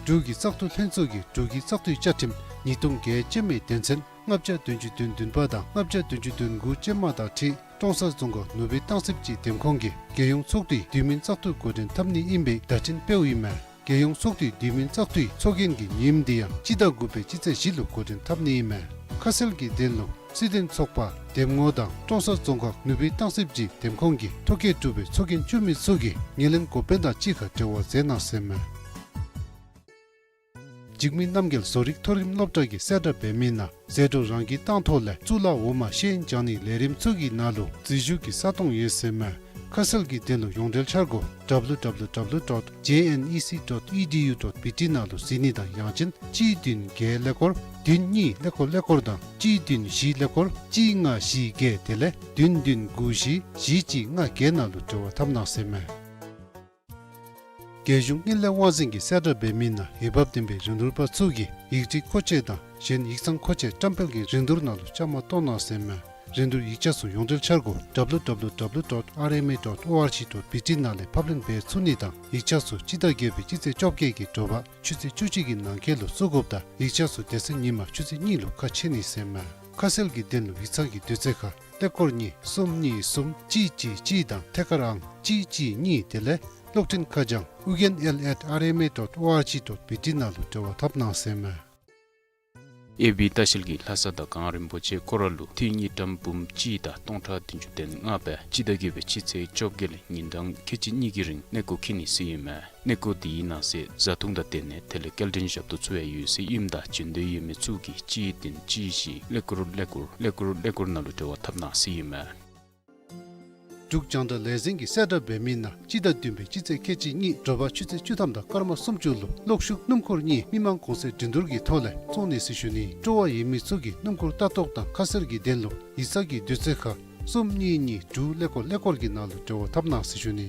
འབྲུག་གི་བཙག་འཐུ་ལྷན་ཚོགས་ཀྱིས་འབྲུག་གི་བཙག་འཐུའི་བཅའ་ཁྲིམས་ཉིས་སྟོང་བརྒྱད་ཅན་མའི་དོན་ཚན་ལྔ་བརྒྱ་བདུན་ཅུ་དོན་བདུན་པ་དང་ལྔ་བརྒྱ་བདུན་ཅུ་དོན་དགུ་ཅན་མ་དང་འཁྲིལ་ཀྲོང་གསར་རྫོང་ཁག་ནུབ་སྦིས་སྟང་སི་སྦྱིས་འདེམས་ཁོངས་ཀྱིས་རྒྱལ་ཡོངས་ཚོགས་འདུའི་དུས་མིན་བཙག་འཐུ་འགོ་འདྲེན་འཐབ་ནི་ཨིན་པའི་བརྡ་འཕྲིན་སྤེལཝ་ཨིན་མས། རྒྱལ་ཡོངས་ཚོགས་འདུའི་དུས་མིན་བཙག་འཐུའི་ཚོགས་རྒྱན་གྱི་ཉིནམ་དེ་ཡང་སྤྱི་ཟླ་དགུ་པའི་སྤྱི་ཚེས་བཞི་ལུ་འགོ་འདྲེན་འཐབ་ནི་ཨིན་མས། ཁ་གསལ་གྱི་དོན་ལུ་སྲིད་དོན་ཚོགས་པ་འདེམས་ངོ་དང་ཀྲོང་གསར་རྫོང་ཁག་ནུབ་སྦིས་སྟང་སི་སྦྱིས་འདེམས་ཁོངས་ཀྱི་ཐོ་བཀོད་གྲུབ་པའི་ཚོགས་རྒྱན་བཙུགས་མི་ཚུ་གིས་ངོས་ལེན་འགོ་དཔོན་དང་གཅིག་ཁར་འབྲེལ་བ་མཛད་གནང་ཟེར་མས། འཇིགས་མེད་རྣམ་རྒྱལ་བཟོ་རིག་མཐོ་རིམ་སློབ་གྲྭ་གིས་གསལ་བསྒྲགས་འབད་མི་ནང་ཟད་འགྲོ་རང་གིས་བཏང་ཐོག་ལས་གཙུག་ལག་འོག་མ་ཤེས་ཡོན་སྦྱང་ནིའི་ལས་རིམ་ཚུ་གི་ནང་ལུ་འཛུལ་ཞུགས་ཀྱི་ས་སྟོང་ཡོད་ཟེར་མས། ཁ་གསལ་གྱི་དོན་ལུ་ཡོངས་འབྲེལ་འཆར་སྒོ་W W W dot J N E C dot E D U dot B T ནང་ལུ་གཟིགས་ནི་དང་ཡང་ཅིན་གཅིག་བདུན་བརྒྱད་ཀླད་ཀོར་བདུན་གཉིས་ཀླད་ཀོར་ཀླད་ཀོར་དང་གཅིག་བདུན་བཞི་ཀླད་ཀོར་གཅིག་ལྔ་བཞི་བརྒྱད་དེ་ལས་བདུན་བདུན་དགུ་བཞི་བཞི་གཅིག་ལྔ་བརྒྱད་ནང་ལུ་འབྲེལ་བ་འཐབ་གནང་ཟེར་མས། རྒྱལ་གཞུང་དངུལ་ལས་དབང་འཛིན་གྱིས་གསལ་བསྒྲགས་འབད་མི་ནང་འོས་འབབ་ལྡན་པའི་རིན་བསྡུར་པ་ཚུ་གིས་ཡིག་བྲིས་མཁོ་ཆས་དང་གཞན་ཡིག་ཚང་མཁོ་ཆས་བཀྲམ་སྤེལ་གྱི་རིན་བསྡུར་ནང་ལུ་བཅའ་མར་གཏོགས་གནང་ཟེར་མས། རིན་བསྡུར་ཡིག་ཆ་ཚུ་ཡོངས་འབྲེལ་འཆར་སྒོ་W W W dot R M A dot O R G dot B T ནང་ལས་ཕབ་ལེན་འབད་ཚུགས་ནི་དང་ཡིག་ཆ་ཚུ་སྤྱི་ཟླ་བརྒྱད་པའི་སྤྱི་ཚེས་བཅོ་བརྒྱད་ཀྱི་དྲོ་པ་ཆུ་ཚོད་བཅུ་གཅིག་གི་ནང་འཁོད་ལུ་བཙུགས་དགོཔ་དང་ཡིག་ཆ་ཚུ་དེ་ཚེ་ཉིན་མ་ཆུ་ཚོད་གཉིས་ལུ་ཁ་ཕྱེ་ནི་ཟེར་མས། ཁ་གསལ་གྱི་དོན་ལུ་ཡིག་ཚང་གི་དུས་ཚོད་ཁར་ཀླད་ཀོར་གཉིས་གསུམ་གཉིས་གསུམ་གཅིག་གཅིག་གཅིག་དང་ཐད་ཀར་ཨང་གཅིག་གཅིག་གཉིས་དེ་ལས་ གློག་འཕྲིན་ཁ་བྱང་ཨུ་རྒྱན་ཨེལ་ཨེཊ་ཨར་ཨེམ་ཨེ་ཌོཊ་ཨོ་ཨར་ཇི་ཌོཊ་བི་ཊི་ནང་ལུ་འབྲེལ་བ་འཐབ་གནང་ཟེར་མས། ཨེ་བི་ལྟ་བཤལ་གྱིས་ལྷ་ས་དང་གངས་རིན་པོ་ཆེ་སྐོར་ར་ལུ་འཐུས་དངུལ་ཀྲམ་འབུམ་གཅིག་དང་སྟོང་ཕྲག་བདུན་ཅུ་དོན་ལྔ་སྦེ་སྤྱི་ཟླ་བརྒྱད་པའི་སྤྱི་ཚེས་བཅོ་བརྒྱད་ལས་ཉིན་གྲངས་ཁལ་གཅིག་གཉིས་ཀྱི་རིང་གནས་སྐོར་འཁྱིད་ནི་ཟེར་ཨིན་མས། གནས་སྐོར་དེའི་ནང་གསེས་བཟའ་འཐུང་དང་དེ་ནང་དེ་ལས་སྐྱེལ་འདྲེན་ཞབས་ཏོག་ཚུ་ཡང་ཡོད་ཟེར་ཨིནམ་ད་འབྱོན་འདོད་ཡོད་མི་ཚུ་གིས་གཅིག་བདུན་གཅིག་བཞི་ཀླད་ཀོར་ཀླད་ཀོར་ཀླད་ཀོར་ཀླད་ཀོར་ནང་ལུ་འབྲེལ་བ་འཐབ་གནང་ཟེར་ཨིན་མས། འབྲུག་རྒྱང་བསྒྲགས་ལས་འཛིན་གྱིས་གསལ་བསྒྲགས་འབད་མི་ནང་སྤྱི་ཟླ་བདུན་པའི་སྤྱི་ཚེས་ཁལ་གཅིག་གཉིས་དྲོ་པ་ཆུ་ཚོད་བཅུ་ཐམ་དང་སྐར་མ་སུམ་ཅུ་ལུ་གློག་ཤུགས་སྣུམ་འཁོར་གཉིས་མི་མང་གོང་ཚད་འགྲན་བསྡུར་གྱི་ཐོག་ལས་བཙོང་ནི་ཟེར་ཞུ་ནི། སྤྲོ་བ་ཡོད་མི་ཚུ་གིས་སྣུམ་འཁོར་ལྟ་རྟོག་དང་ཁ་གསལ་གྱི་དོན་ལུ་ཡིག་ཚང་གི་དུས་ཚོད་ཁར་གསུམ་གཉིས་གཉིས་དྲུག་ཀླད་ཀོར་ཀླད་ཀོར་གྱི་ནང་ལུ་འབྲེལ་བ་འཐབ་གནང་ཟེར་ཞུ་ནི།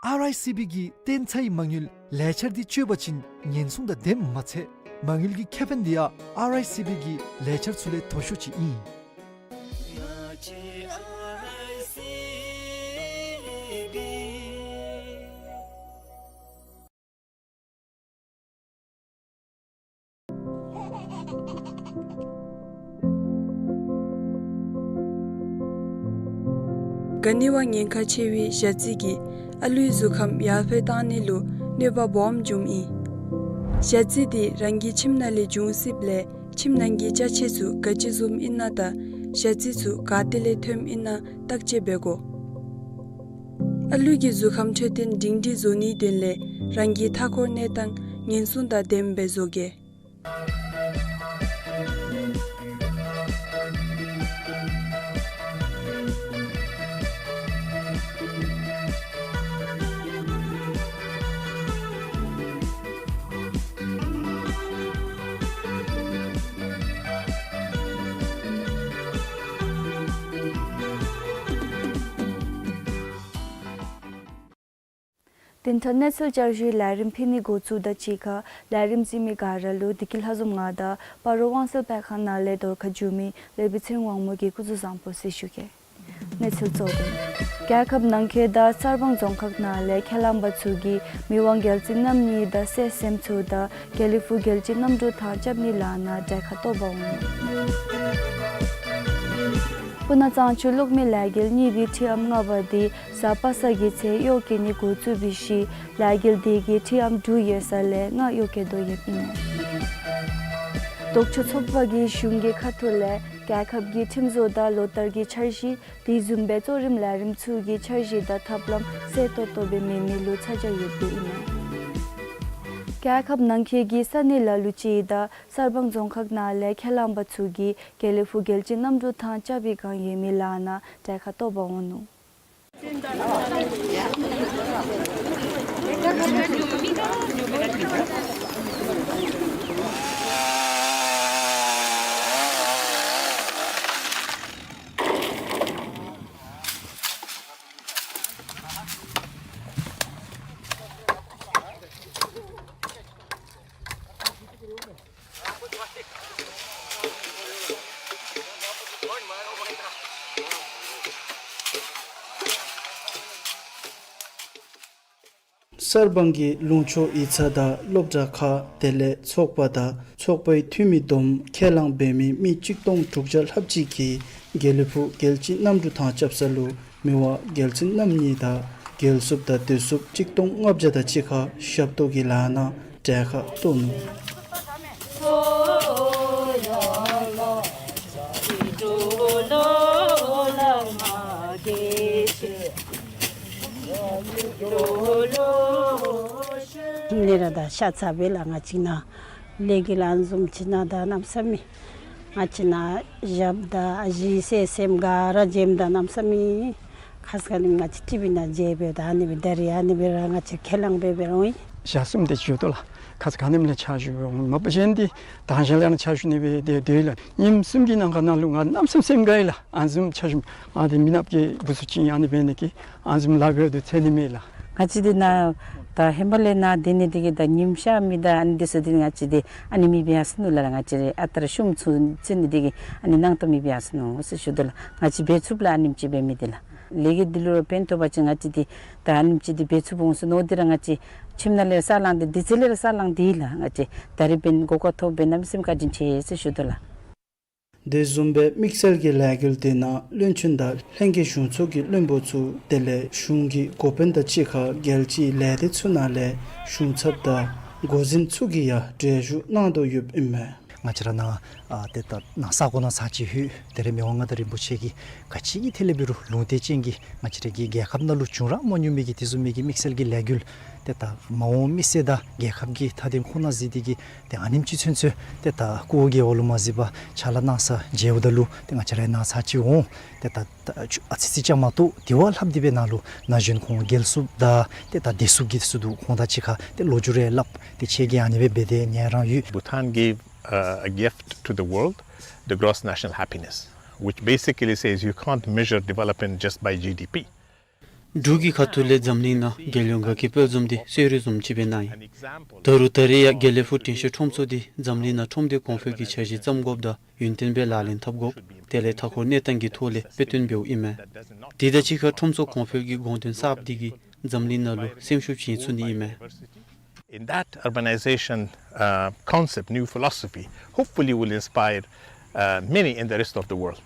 ཨར་ཨའི་སི་བི་གི་བརྟན་ཚའི་མ་དངུལ་ལས་འཆར་འདི་སྤྱོད་པ་ཅིན་ཉེན་སྲུང་དང་ལྡནམ་མ་ཚད་མ་དངུལ་གྱི་ཁེ་ཕན་འདི་ཡང་ཨར་ཨའི་སི་བི་གི་ལས་འཆར་ཚུ་ལས་མཐོ་ཤོས་ཅིག་ཨིན། ག་ནི་བ་ཉེན་ཁ་ཆེ་བའི་ཞ་རྩི་གིས་ཨ་ལུའི་གཟུགས་ཁམས་ཡར་འཕེལ་བཏང་ནི་ལུ་གནོད་པ་སྦོམ་འབྱུངམ་ཨིན། ཞ་རྩི་འདི་རང་གི་ཁྱིམ་ནང་ལས་འབྱུང་སྲིདཔ་ལས་ཁྱིམ་ནང་གི་ཅ་ཆས་ཚུ་ག་ཅི་བཟུམ་ཨིན་ན་དང་ཞ་རྩི་ཚུ་ག་ཏེ་ལས་ཐོནམ་ཨིན་ན་བརྟག་དཔྱད་འབད་དགོ། ཨ་ལུ་གི་གཟུགས་ཁམས་འཕྲོད་བསྟེན་སྒྲིང་སྒྲིང་བཟོ་ནིའི་དོན་ལས་རང་གི་མཐའ་འཁོར་གནས་སྟངས་ཉེན་སྲུང་དང་ལྡནམ་སྦེ་བཟོ་གེ། དེ་མཐར་གནས་ཚུལ་བསྐྱར་ཞུའི་ལས་རིམ་ཕུལ་ནི་འགོ་བཙུགས་དང་གཅིག་ཁར་ལས་རིམ་གཟིགས་མི་ག་ར་ལུ་བདེ་སྐྱིད་ལྷ་འཛོམས་ང་དང་སྤ་རོ་དབང་གསལ་སྤེལ་ཁང་ནང་ལས་བརྡ་ཁ་བསྒྱུར་མི་ལེགས་པའི་ཚེ་རིང་དབང་མོ་གིས་སྐུ་གཟུགས་བཟང་པོ་ཟེར་ཞུ་གེ། གནས་ཚུལ་གཙོ་དོན། རྒྱལ་ཁབ་ནང་འཁོད་དང་གསར་སྤང་རྫོང་ཁག་ནང་ལས་ཁས་བླངས་པ་ཚུ་གིས་མི་དབང་རྒྱལ་བཙུན་རྣམ་གཉིས་དང་སྲས་སྲསམོ་ཚུ་དང་དགེ་ལེགས་ཕུག་རྒྱལ་གཅེས་གནམ་གྲུ་ཐང་རྐྱབ་ནི་ལག་ན་གྲལ་ཁར་གཏོགས་པར་འོང་ནུག། སྤུ་ན་གཙང་ཆུ་གློག་མེ་ལས་འགུལ་གཉིས་པའི་ཁྲི་ཨམ་ལྔ་པ་འདི་གཟའ་པ་སངས་ཀྱི་ཚེ་གཡོག་བཀོལ་ནི་འགོ་བཙུགས་པའི་ཤུལ་ལས་འགུལ་དེ་གིས་ཁྲི་ཨམ་དྲུག་ཡོད་ས་ལས་ལྔ་གཡོག་བཀོལ་དོ་ཡོདཔ་ཨིན། ལྡོག་ཕྱོགས་ཚོགས་པ་གིས་གཞུང་གི་ཁ་ཐུག་ལས་རྒྱལ་ཁབ་ཀྱི་ཁྲིམས་བཟོ་དང་ལོ་ལྟར་གྱི་འཆར་གཞི་དེ་བཟུམ་སྦེ་གཙོ་རིམ་ལས་རིམ་ཚུ་གི་འཆར་གཞི་དང་ཐབས་ལམ་གསལ་ཏོག་ཏོ་སྦེ་མེད་མི་ལུ་ཚ་གྱང་ཡོདཔ་ཨིན་མས། རྒྱལ་ཁབ་ནང་འཁོད་ཀྱི་ས་གནས་ལ་ལུ་ཅིག་དང་གསར་སྤང་རྫོང་ཁག་ནང་ལས་ཁས་བླངས་པ་ཚུ་གིས་དགེ་ལེགས་ཕུག་རྒྱལ་གཅེས་གནམ་གྲུ་ཐང་རྐྱབ་པའི་བསྒང་ཡོད་མི་ལག་ན་གྲལ་ཁར་གཏོགས་པར་འོང་ནུག། གསར་སྤང་གི་ལུང་ཕྱོགས་ཡིག་ཚང་དང་སློབ་གྲྭ་ཁག་དེ་ལས་ཚོགས་པ་དང་ཚོགས་པའི་འཐུས་མི་བསྡོམས་ཁས་བླངས་འབད་མི་མི་གཅིག་སྟོང་དྲུག་བརྒྱ་ལྷགཔ་ཅིག་གིས་དགེ་ལེགས་ཕུག་རྒྱལ་གཅེས་གནམ་གྲུ་ཐང་རྐྱབ་ས་ལུ་མི་དབང་རྒྱལ་བཙུན་རྣམ་གཉིས་དང་རྒྱལ་སྲུངཔ་དང་སྡོད་སྲུངཔ་གཅིག་སྟོང་ལྔ་བརྒྱ་དང་གཅིག་ཁར་ཞབས་ཏོག་གི་ལག་ན་གྲལ་ཁར་གཏོགས་ནུག། ནི་ར་ད་ཤ་ཚ་བའི་ལ་ང་བཅས་ནཱ་ལས་ཀྱི་ལཱ་བཟུམ་ཅིག་ནང་ད་གནམ་མེད་ས་མེད་ང་བཅས་ནཱ་ཞབས་དང་ཨ་ཞེ་སེམས་དགའ་ར་བྱེདཔ་ད་གནམ་མེད་ས་མེད་ཁ་ཙ་ཁ་ཉིནམ་ང་བཅས་ཊི་ཝི་ནང་མཇལ་སྦེ་ད་ཨ་ནི་སྦེ་ད་རིས་ཨ་ནི་སྦེ་ར་ང་བཅས་ཁས་བླངས་འབད་འབད་རུང་ཡི། ཞག་གསུམ་དེ་ཅིག་ཡོད་དོ་ལགས། ཁ་ཙ་ཁ་ཉིནམ་ལས་ཕྱག་ཞུ་འབད་འོང་། མ་པ་གཞན་འདི་དང་ཞག་ལས་ར་ཕྱག་ཞུ་ནི་སྦེ་དེ་སྡོད་ཡི་ལགས། ཉིནམ་གསུམ་གྱི་ནང་འཁོད་ནང་ལུ་ང་གནམ་མེད་ས་མེད་སེམས་དགའ་ཡི་ལགས། ཨ་ནི་བཟུམ་ཕྱག་ཞུ་ང་འདི་མི་ནགཔ་གི་བུ་ཚུ་ཅིག་ཨ་ནི་འབད་ནི་གི་ཨ་ནི་བཟུམ་ལཱ་འབད་དོ་ཚེ་ནི་མེད་ལགས། ང་བཅས་འདི་ནཱ་ད་ཧེ་མ་ལས་ནཱ་སྡོད་ནི་འདི་གིས་ད་ཉིམ་ཤར་མི་ད་ཨ་ནི་འདི་ཚུ་འདི་ང་བཅས་འདི་ཨ་ནི་མེདཔ་ཡར་སོ་ནུག་ལགས། ང་བཅས་ཨ་རྟག་ར་ཤུམ་ཚུ་ཚུད་ནི་འདི་གིས་ཨ་ནི་ནང་ད་མེདཔ་ཡར་སོ་ནུག་ཟེར་ཞུ་དོ་ལགས། ང་བཅས་འབད་ཚུགསཔ་ལགས། ཨ་ནེམ་ཅིག་འབད་མི་འདི་ལགས། ལས་ཀྱི་འདི་ལུ་ར་ཕན་ཐོགས་པ་ཅིན་ང་བཅས་འདི་ད་ཨ་ནེམ་ཅིག་འདི་འབད་ཚུགསཔ་འོང་ཟེར་མནོ་སྟེ་ར་ང་བཅས་ཁྱིམ་ནང་ལས་ར་ས་ལང་སྟེ་དུས་ཚོད་ལས་ར་ས་ལང་སྟེ་ཡི་ལགས། ང་བཅས་ད་རིས་འབདན་གོ་སྐབས་ཐོབ་འབདན་གནམ་མེད་ས་མེད་བཀའ་དྲིན་ཆེ་ཟེར་ཞུ་དོ་ལགས། དེ་བཟུམ་སྦེ་དམིགས་བསལ་གྱི་ལས་འགུལ་དེ་ནང་བློན་ཆེན་དང་ལྷན་རྒྱས་གཞུང་ཚོགས་ཀྱི་བློན་པོ་ཚུ་དེ་ལས་གཞུང་གི་འགོ་དཔོན་དང་གཅིག་ཁར་རྒྱལ་སྤྱིའི་ལས་སྡེ་ཚུ་ནང་ལས་གཞུང་ཚབ་དང་འགོ་འཛིན་ཚུ་གིས་ཡང་གྲལ་བཞུགས་གནང་དོ་ཡོདཔ་ཨིན་མས། ང་བཅས་ར་ནཱ་ཨ་ཏེ་ད་ནཱ་ས་གོ་ནང་ཚར་གཅིག་ལྷོད། ད་རིས་མི་དབང་མངའ་བདག་རིན་པོ་ཆེ་གིས་ག་ཅི་གི་ཐད་ལས་འབད་རུང་ལུང་བསྟན་ཅན་གྱི་ང་བཅས་ར་གི་རྒྱལ་ཁབ་ནང་ལུ་བྱུང་ར་མ་མྱོང་མི་གི་དེ་བཟུམ་མའི་གི་དམིགས་བསལ་གྱི་ལས་འགུལ་ཏེ་ད་མ་འོངས་མི་སེར་དང་རྒྱལ་ཁབ་ཀྱི་མཐའ་དོན་ཁོ་ན་གཟིགས་ཏེ་གིས་ཏེ་ཨ་ནེམ་ཅིག་ཚུན་ཚོད་ཏེ་ད་སྐུ་འོ་བརྒྱལ་བ་ལུ་མ་གཟིགས་པར་ཕྱག་ལཱ་གནང་ས་མཇལཝ་ད་ལུ་ཏེ་ང་བཅས་ར་ནཱ་ཚར་གཅིག་འོང་། ཏེ་ད་ད་ཨ་ཙི་ཙི་ཅིག་མ་གཏོགས་དེ་བ་ལྷགཔ་དེ་སྦེ་ནཱ་ལུ་ན་གཞོན་ཁོང་རྒྱལ་སུ་དང་ཏེ་ད་བདེ་སུ་གི་སུ་འདུག། ཁོང་དང་གཅིག་ཁར་ཏེ་ལོ་རྒྱུས་རེ་སླབ། ཏེ་ཁྱེད་ཀྱིས་ཨ་ནི་སྦེ་འབད་དེ་ཉན་རང་ཡོད། Bhutan gave uh, a gift to the world, the gross national happiness, which basically says you can't measure development just by G D P. འབྲུག་གི་ཁ་ཐུག་ལས་འཛམ་གླིང་ནང་རྒྱལ་ཡོངས་དགའ་སྐྱིད་དཔལ་འཛོམས་འདི་གསོལ་རས་བཟུམ་ཅིག་སྦེ་གནང་ཡི། ད་རུང་ད་རེས་ཡང་དགེ་ལེགས་ཕུག་དྲན་ཤེས་ཁྲོམ་ཚོགས་འདི་འཛམ་གླིང་ནང་ཁྲོམ་སྡེ་གོང་འཕེལ་གྱི་འཆར་གཞི་བརྩམ་དགོཔ་དང་ཡུན་བརྟན་སྦེ་ལག་ལེན་འཐབ་དགོཔ་དེ་ལས་མཐའ་འཁོར་གནས་སྟངས་ཀྱི་ཐོག་ལས་དཔེ་སྟོན་འབདཝ་ཨིན་མས། དེ་དང་གཅིག་ཁར་ཁྲོམ་ཚོགས་གོང་འཕེལ་གྱི་དགོངས་དོན་གསརཔ་འདི་གིས་འཛམ་གླིང་ནང་ལུ་སེམས་ཤུགས་བྱིན་ཚུགས་ནི་ཨིན་མས། In that urbanization uh, concept, new philosophy, hopefully will inspire uh, many in the rest of the world.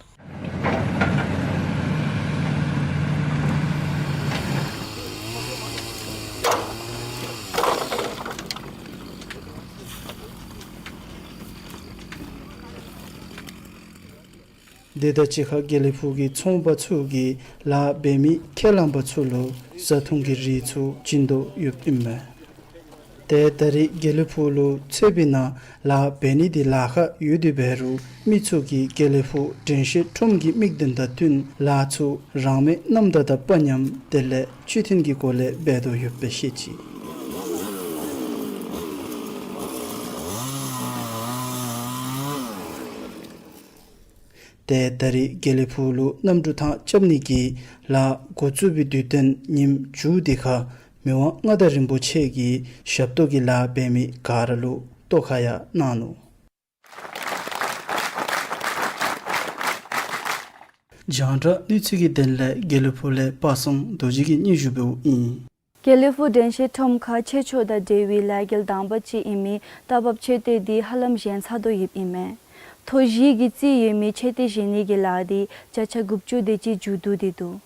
དེ་དང་གཅིག་ཁར་དགེ་ལེགས་ཕུག་གི་ཚོང་པ་ཚུ་གིས་ལཱ་འབད་མི་ཁས་བླངས་པ་ཚུ་ལུ་བཟའ་འཐུང་གི་རིགས་ཚུ་བྱིན་དོ་ཡོདཔ་ཨིན་མས། ཏེ་ད་རིས་དགེ་ལེགས་ཕུག་ལུ་ཚོད་པའི་ནང་ལཱ་འབད་ནི་འདི་ལཱ་ཁག་ཡོད་དེ་འབད་རུང་མི་ཚུ་གིས་དགེ་ལེགས་ཕུག་དྲན་ཤེས་ཁྲོམ་གྱི་དམིགས་དོན་དང་བསྟུན་ལཱ་ཚུ་རང་མོས་རྣམ་དག་དང་དཔའ་ཉམས་དེ་ལས་ཆོས་མཐུན་གྱི་སྒོ་ལས་འབད་དོ་ཡོདཔ་སྦེ་ཤེས་ཅི། ཏེ་ད་རིས་དགེ་ལེགས་ཕུག་ལུ་གནམ་གྲུ་ཐང་རྐྱབ་ནི་གི་ལཱ་འགོ་བཙུགས་པའི་དུས་སྟོན་ཉིནམ་མཇུག་དེ་ཁར་མི་དབང་མངའ་བདག་རིན་པོ་ཆེ་གིས་ཞབས་ཏོག་གི་ལཱ་འབད་མི་ག་ར་ལུ་ཏོག་ཁ་ཡང་གནང་ནུག། རྒྱང་བསྒྲགས་གནས་ཚུལ་གྱི་དོན་ལས་དགེ་ལེགས་ཕུག་ལས་པ་སངས་རྡོ་རྗེ་གིས་སྙན་ཞུ་འབདཝ་ཨིན། དགེ་ལེགས་ཕུག་དྲན་ཤེས་ཁྲོམ་ཁར་ཆོས་ཕྱོགས་དང་འབྲེལ་བའི་ལས་འགུལ་དང་པ་ཅིག་ཨིན་མི་རྟ་བབས་མཆོད་རྟེན་འདི་ཧ་ལམ་བཞེངས་ཚར་དོ་ཡོདཔ་ཨིན་མས། ཐོག་བཞི་གི་རྩིས་ཡོད་མི་མཆོད་རྟེན་བཞེངས་ནི་གི་ལཱ་འདི་བརྒྱ་ཆ་དགུ་བཅུ་དེ་ཅིག་མཇུག་བསྡུ་སྟེ་འདུག།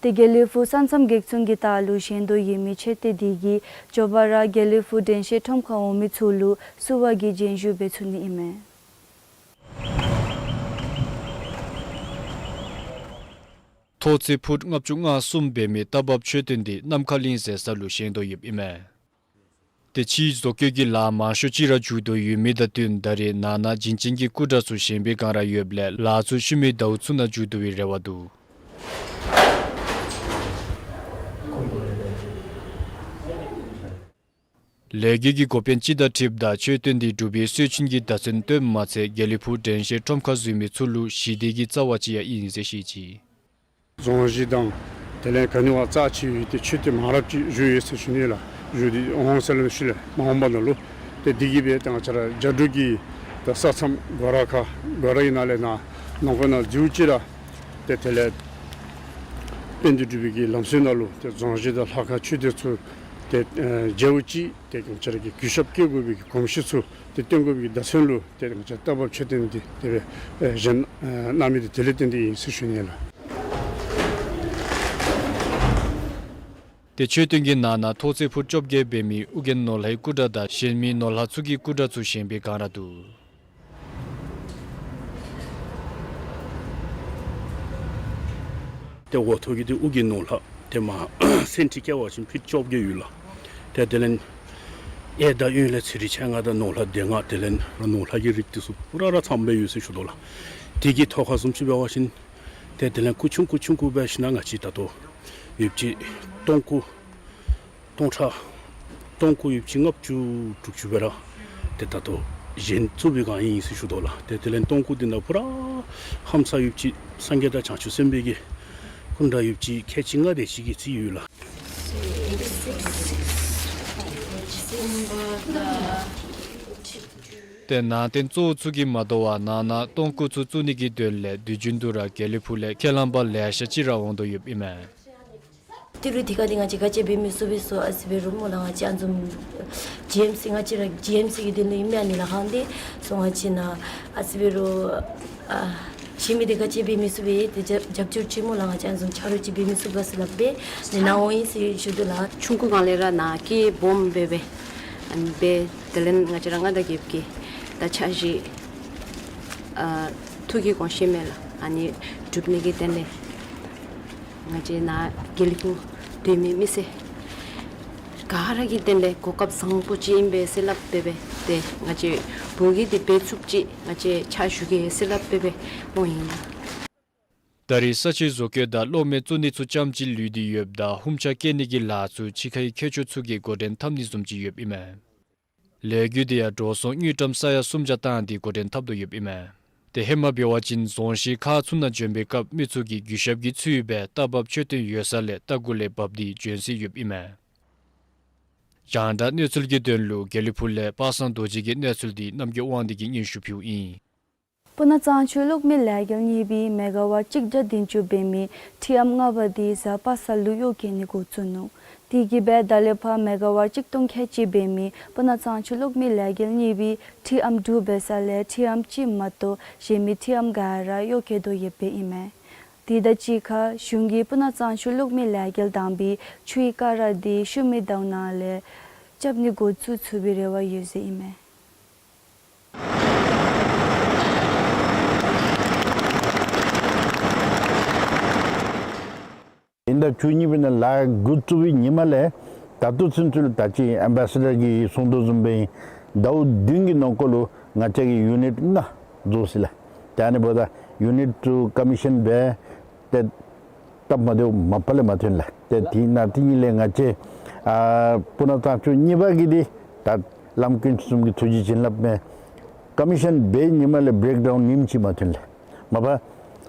ཏེ་དགེ་ལེགས་ཕུག་ས་མཚམས་སྒེག་ཚང་གི་ལྟག་ལུ་བཞེངས་དོ་ཡོད་མི་མཆོད་རྟེན་འདི་གིས་མགྱོགས་པ་ར་དགེ་ལེགས་ཕུག་དྲན་ཤེས་ཁྲོམ་ཁར་འོང་མི་ཚུ་ལུ་བསུ་བ་གི་རྒྱན་ཞུ་འབད་ཚུགས་ནི་ཨིན་མས། ཐོག་རྩེག་ཕུཊ་ལྔ་བཅུ་ང་གསུམ་འབད་མི་རྟ་བབས་མཆོད་རྟེན་འདི་ནམ་མཁའ་གླིང་ཟེར་ས་ལུ་བཞེངས་དོ་ཡོདཔ་ཨིན་མས། ཏེ་ཕྱིའི་བཟོ་བཀོད་ཀྱི་ལཱ་མང་ཤོས་ཅིག་ར་མཇུག་བསྡུ་ཡོད་མི་དང་བསྟུན་ད་རེས་ནང་ན་བྱིན་ཅན་གྱི་སྐུ་འདྲ་ཚུ་བཞེངས་པའི་བསྒང་ར་ཡོདཔ་ལས་ལཱ་ཚུ་ཤུལ་མའི་ཟླཝ་ཚུ་ནང་མཇུག་བསྡུ་བའི་རེ་བ་འདུག། ལས་འགུལ་གྱི་འགོ་དཔོན་སྤྱི་ཟླ་ཁྲིམས་དང་མཆོད་རྟེན་འདི་གྲུབ་པའི་སྲོལ་ཆེན་གྱི་བརྡ་མཚོན་སྟོནམ་མ་ཚད་དགེ་ལེགས་ཕུག་དྲན་ཤེས་ཁྲོམ་ཁར་འཛུལ་མི་ཚུ་ལུ་ཞི་བདེ་གི་རྩ་བ་ཅིག་ཡང་ཨིན་ཟེར་བཤད་ཅི། རྫོང་གཞི་དང་དེ་ལས་ག་ནི་བ་རྩ་ཆེ་བའི་ཏེ་མཆོད་རྟེན་མང་རབས་ཅིག་བཞུགས་ཡོད་ཟེར་ཞུ་ནི་ལགས། བཞུགས་ཏེ་འོང་ཟེར་ལམ་ཤུལ་ལས་མ་འོངས་པ་ནང་ལུ་ཏེ་འདི་གིས་སྦེ་ཏེ་ང་བཅས་ར་རྒྱ་འབྲུག་གི་ཏེ་ས་མཚམས་སྒོ་ར་ཁར་སྒོ་རའི་ནང་ལས་ནཱ་ནང་འཁོད་ནང་འཛུལ་ཅི་ར་ཏེ་དེ་ལས་དཔལ་ལྡན་འབྲུག་པའི་གི་ལམ་སྲོལ་ནང་ལུ་ཏེ་རྫོང་གཞི་དང་ལྷ་ཁང་མཆོད་རྟེན་ཚུ་ཏེ་ཨེ་མཇལཝ་ཅིག་ཏེ་ང་བཅས་ར་གི་གུས་ཞབས་བསྐྱེད་དགོ་པའི་གི་གོམས་གཤིས་ཚུ་ཏེ་སྟོན་དགོ་པའི་གི་བརྡ་མཚོན་ལུ་ཏེ་ང་བཅས་རྟ་བབས་མཆོད་རྟེན་འདི་དེ་སྦེ་ཨེ་བཞེངས་ཨེ་གནང་མི་འདི་དེ་ལས་བརྟེན་ཏེ་ཨིན་ཟེར་ཞུ་ནི་ལགས། ཏེ་མཆོད་རྟེན་གྱི་ནང་ན་ཐོག་རྩེག་ཕུཊ་བཅོ་བརྒྱད་འབད་མི་ཨོ་རྒྱན་ནོར་ལྷའི་སྐུ་འདྲ་དང་གཞན་མི་ནོར་ལྷ་ཚུ་གི་སྐུ་འདྲ་ཚུ་བཞེངས་པའི་བསྒང་ར་འདུག། ཏེ་འོག་ཐོག་གི་འདི་ཨོ་རྒྱན་ནོར་ལྷ། ཏེ་མར་སེན་ཊི་བཀལ་བ་ཅིན་ཕིཊ་བཅོ་བརྒྱད་ཡོད་ལགས། ཏེ་དེ་ལས་གཡས་དང་གཡོན་ལས་ཚེ་རིང་མཆེད་ལྔ་དང་ནོར་ལྷ་སྡེ་ལྔ་དེ་ལས་ནོར་ལྷ་གི་རིགས་དེ་ཚུ་པུ་ར་ར་ཚངམ་སྦེ་ཡོད་ཟེར་ཞུ་དོ་ལགས། དེ་གི་ཐོག་ཁར་བཟུམ་ཅིག་འབད་བ་ཅིན་ཏེ་དེ་ལས་སྐུ་ཆུང་སྐུ་ཆུང་ཀུ་འབད་ཞིནམ་ལས་ང་བཅས་ད་ལྟོ་ཡོདཔ་ཅིག་སྟོང་སྐུ་སྟོང་ཕྲག་སྟོང་སྐུ་ཡོདཔ་ཅིག་ལྔ་བཅུ་དྲུག་ཅུ་སྦེ་ར་ཏེ་ད་ལྟོ་བཞེངས་བཙུགས་པའི་བསྒང་ཨིན་ཟེར་ཞུ་དོ་ལགས། ཏེ་དེ་ལས་སྟོང་སྐུ་དེ་ནང་པུ་ར་ཧམ་ས་ཡོདཔ་ཅིག་སངས་རྒྱས་དང་བྱང་ཆུབ་སེམས་དཔའ་གི་སྐུ་འདྲ་ཡོདཔ་ཅིག་ཁལ་གཅིག་ལྔ་དེ་ཅིག་གི་རྩིས་ཡོད་ལགས། ཏེ་ནང་རྟེན་གཙོ་བོ་ཚུ་གིས་མ་དོ་བར་ནང་ན་སྟོང་སྐུ་ཚུ་བཙུགས་ནི་གི་དོན་ལས་དུས་རྒྱུན་དུ་ར་དགེ་ལེགས་ཕུག་ལས་ཁས་བླངས་པ་ལེ་ཤ་ཅིག་ར་འོང་དོ་ཡོདཔ་ཨིན་མས། ཏི་རུ་དེ་ཁར་འདི་ང་བཅས་ག་ཅི་འབད་མི་ཚུགས་པས་ཟེར་ཨ་ཙི་འབད་རུང་སྨོ་ལགས། ང་བཅས་ཨ་ནི་བཟུམ་ཇི་ཨེམ་སི་ང་བཅས་ར་ཇི་ཨེམ་སི་གི་དོན་ལུ་ཨིན་མས། ཨ་ནི་ལས་ཁར་འདི་སོང་ང་བཅས་ནཱ་ཨ་ཙི་འབད་རུང་ཨ་གཞན་མི་འདི་ག་ཅི་འབད་མི་ཚུགས་པས། ཏེ་རྒྱབ་རྒྱབ་སྐྱོར་ཅིག་སྨོ་ལགས། ང་བཅས་ཨ་ནི་བཟུམ་ཆ་རོགས་ཅིག་འབད་མི་ཚུགས་པས་ཟེར་སླབ་སྦེ་ནི་ནཱ་འོང་ཡི་ཟེར་ཞུ་དོ་ལགས། ཆུང་ཀུ་སྒང་ལས་ར་ནཱ་སྐྱེས་སྦོམ་འབད་འབད་ཨ་ནི་འབད་དེ་ལས་ང་བཅས་ར་མངའ་བདག་རྒྱལཔོ་གི་ད་ཕྱག་བཞེས་ཨ་ཐུགས་ཀྱི་དགོངས་བཞེད་མས་ལགས། ཨ་ནི་སྒྲུབ་ནི་གི་དོན་ལས་ང་བཅས་ནཱ་དགེ་ལེགས་ཕུག་སྡོད་མི་མི་སེར་ག་ར་གི་དོན་ལས་གོ་སྐབས་བཟང་པོ་ཅིག་ཨིན་པས་ཟེར་སླབ་སྦེ་འབད་དེ་ང་བཅས་བོད་ཀྱི་འདི་འབད་ཚུགསཔ་ཅིག་ང་བཅས་ཕྱག་ཞུ་གེ་ཟེར་སླབ་སྦེ་འབད་འོང་ཡི་ལགས། ད་རེས་ས་ཆའི་བཟོ་བཀོད་དང་གློག་མེ་བཙུགས་ནི་ཚུ་ཙམ་ཅིག་ལུས་ཏེ་ཡོདཔ་ད་ཧུམ་ཆ་བཀལ་ནི་གི་ལཱ་ཚུ་ཕྱི་ཁའི་མཁས་མཆོག་ཚུ་གིས་འགོ་འདྲེན་འཐབ་ནི་བཟུམ་ཅིག་ཡོདཔ་ཨིན་མས། ལས་འགུལ་འདི་ཡང་འགྲོ་སོང་དངུལ་ཀྲམ་ས་ཡ་སུམ་བརྒྱ་བཏང་སྟེ་འགོ་འདྲེན་འཐབ་དོ་ཡོདཔ་ཨིན་མས། ཏེ་ཧེ་མ་འབད་བ་ཅིན་རྫོང་གཞིས་ཁག་ཚུ་ནང་བྱོན་པའི་སྐབས་མི་ཚུ་གིས་གུས་ཞབས་ཀྱི་ཚུལ་སྦེ་རྟ་བབས་མཆོད་རྟེན་ཡོད་ས་ལས་རྟ་གུ་ལས་བབས་ཏེ་བྱོན་སྲོལ་ཡོདཔ་ཨིན་མས། རྒྱང་བསྒྲགས་གནས་ཚུལ་གྱི་དོན་ལུ་དགེ་ལེགས་ཕུག་ལས་པ་སངས་རྡོ་རྗེ་གི་གནས་ཚུལ་འདི་རྣམ་རྒྱལ་དབང་འདུས་ཀྱིས་སྙན་ཞུ་ཕུལཝ་ཨིན། སྤུ་ན་གཙང་ཆུ་གློག་མེ་ལས་འགུལ་གཉིས་པའི་མེ་ག་ཝཊ་གཅིག་བརྒྱ་བདུན་ཅུ་འབད་མི་ཁྲི་ཨམ་ལྔ་པ་འདི་གཟའ་པ་སངས་ལུ་གཡོག་བཀོལ་ནི་འགོ་བཙུགས་ནུག། དེ་གིས་སྦེ་ད་ལས་ཕར་མེ་ག་ཝཊ་གཅིག་སྟོང་ཁལ་གཅིག་འབད་མི་སྤུ་ན་གཙང་ཆུ་གློག་མེ་ལས་འགུལ་གཉིས་པའི་ཁྲི་ཨམ་དྲུག་འབད་ས་ལས་ཁྲི་ཨམ་གཅིག་མ་གཏོགས་གཞན་མི་ཁྲི་ཨམ་ག་ར་གཡོག་བཀོལ་དོ་ཡོདཔ་ཨིན་མས། དེ་དང་གཅིག་ཁར་གཞུང་གིས་སྤུ་ན་གཙང་ཆུ་གློག་མེ་ལས་འགུལ་དང་པའི་ཆུའི་ཀ་ར་འདི་ཤུལ་མའི་ཟླཝ་ནང་ལས་རྐྱབ་ནི་འགོ་བཙུགས་ཚུགས་པའི་རེ་བ་ཡོད་ཟེར་ཨིན་མས། ཨིན་ཟླ་བཅུ་གཉིས་པའི་ནང་ལཱ་འགོ་བཙུགས་པའི་ཉིནམ་ལས་ད་ལྟོ་ཚུན་ཚོད་ལུ་ད་ཅི་ཨེམ་བེ་སེ་ཌར་གྱིས་གསུང་དོ་བཟུམ་སྦེ་ཟླཝ་བདུན་གྱི་ནང་འཁོད་ལུ་ང་བཅས་ཀྱིས་ཡུ་ནིཊ་ལྔ་རྫོགས་ཅི་ལགས། ཏེ་ཨ་ནི་འབདཝ་ད་ཡུ་ནིཊ་ཚུ་ཀོ་མི་ཤཱན་འབད་ཏེ་སྟབས་མ་བདེཝ་མ་པ་ལས་མ་ཐོན་ལགས། ཏེ་དེ་ནང་དེ་གཉིས་ལས་ང་བཅས་ཨ་སྤུ་ན་གཙང་ཆུ་གཉིས་པ་གི་འདི་ད་བླམ་དཀོན་མཆོག་གསུམ་གྱི་ཐུགས་རྗེ་བྱིན་རླབས་མས། ཀོ་མི་ཤཱན་འབད་ཉིནམ་ལས་བེརེཀ་ཌའུན་ཉིནམ་ཅིག་མ་ཐོན་ལགས། མ་པ་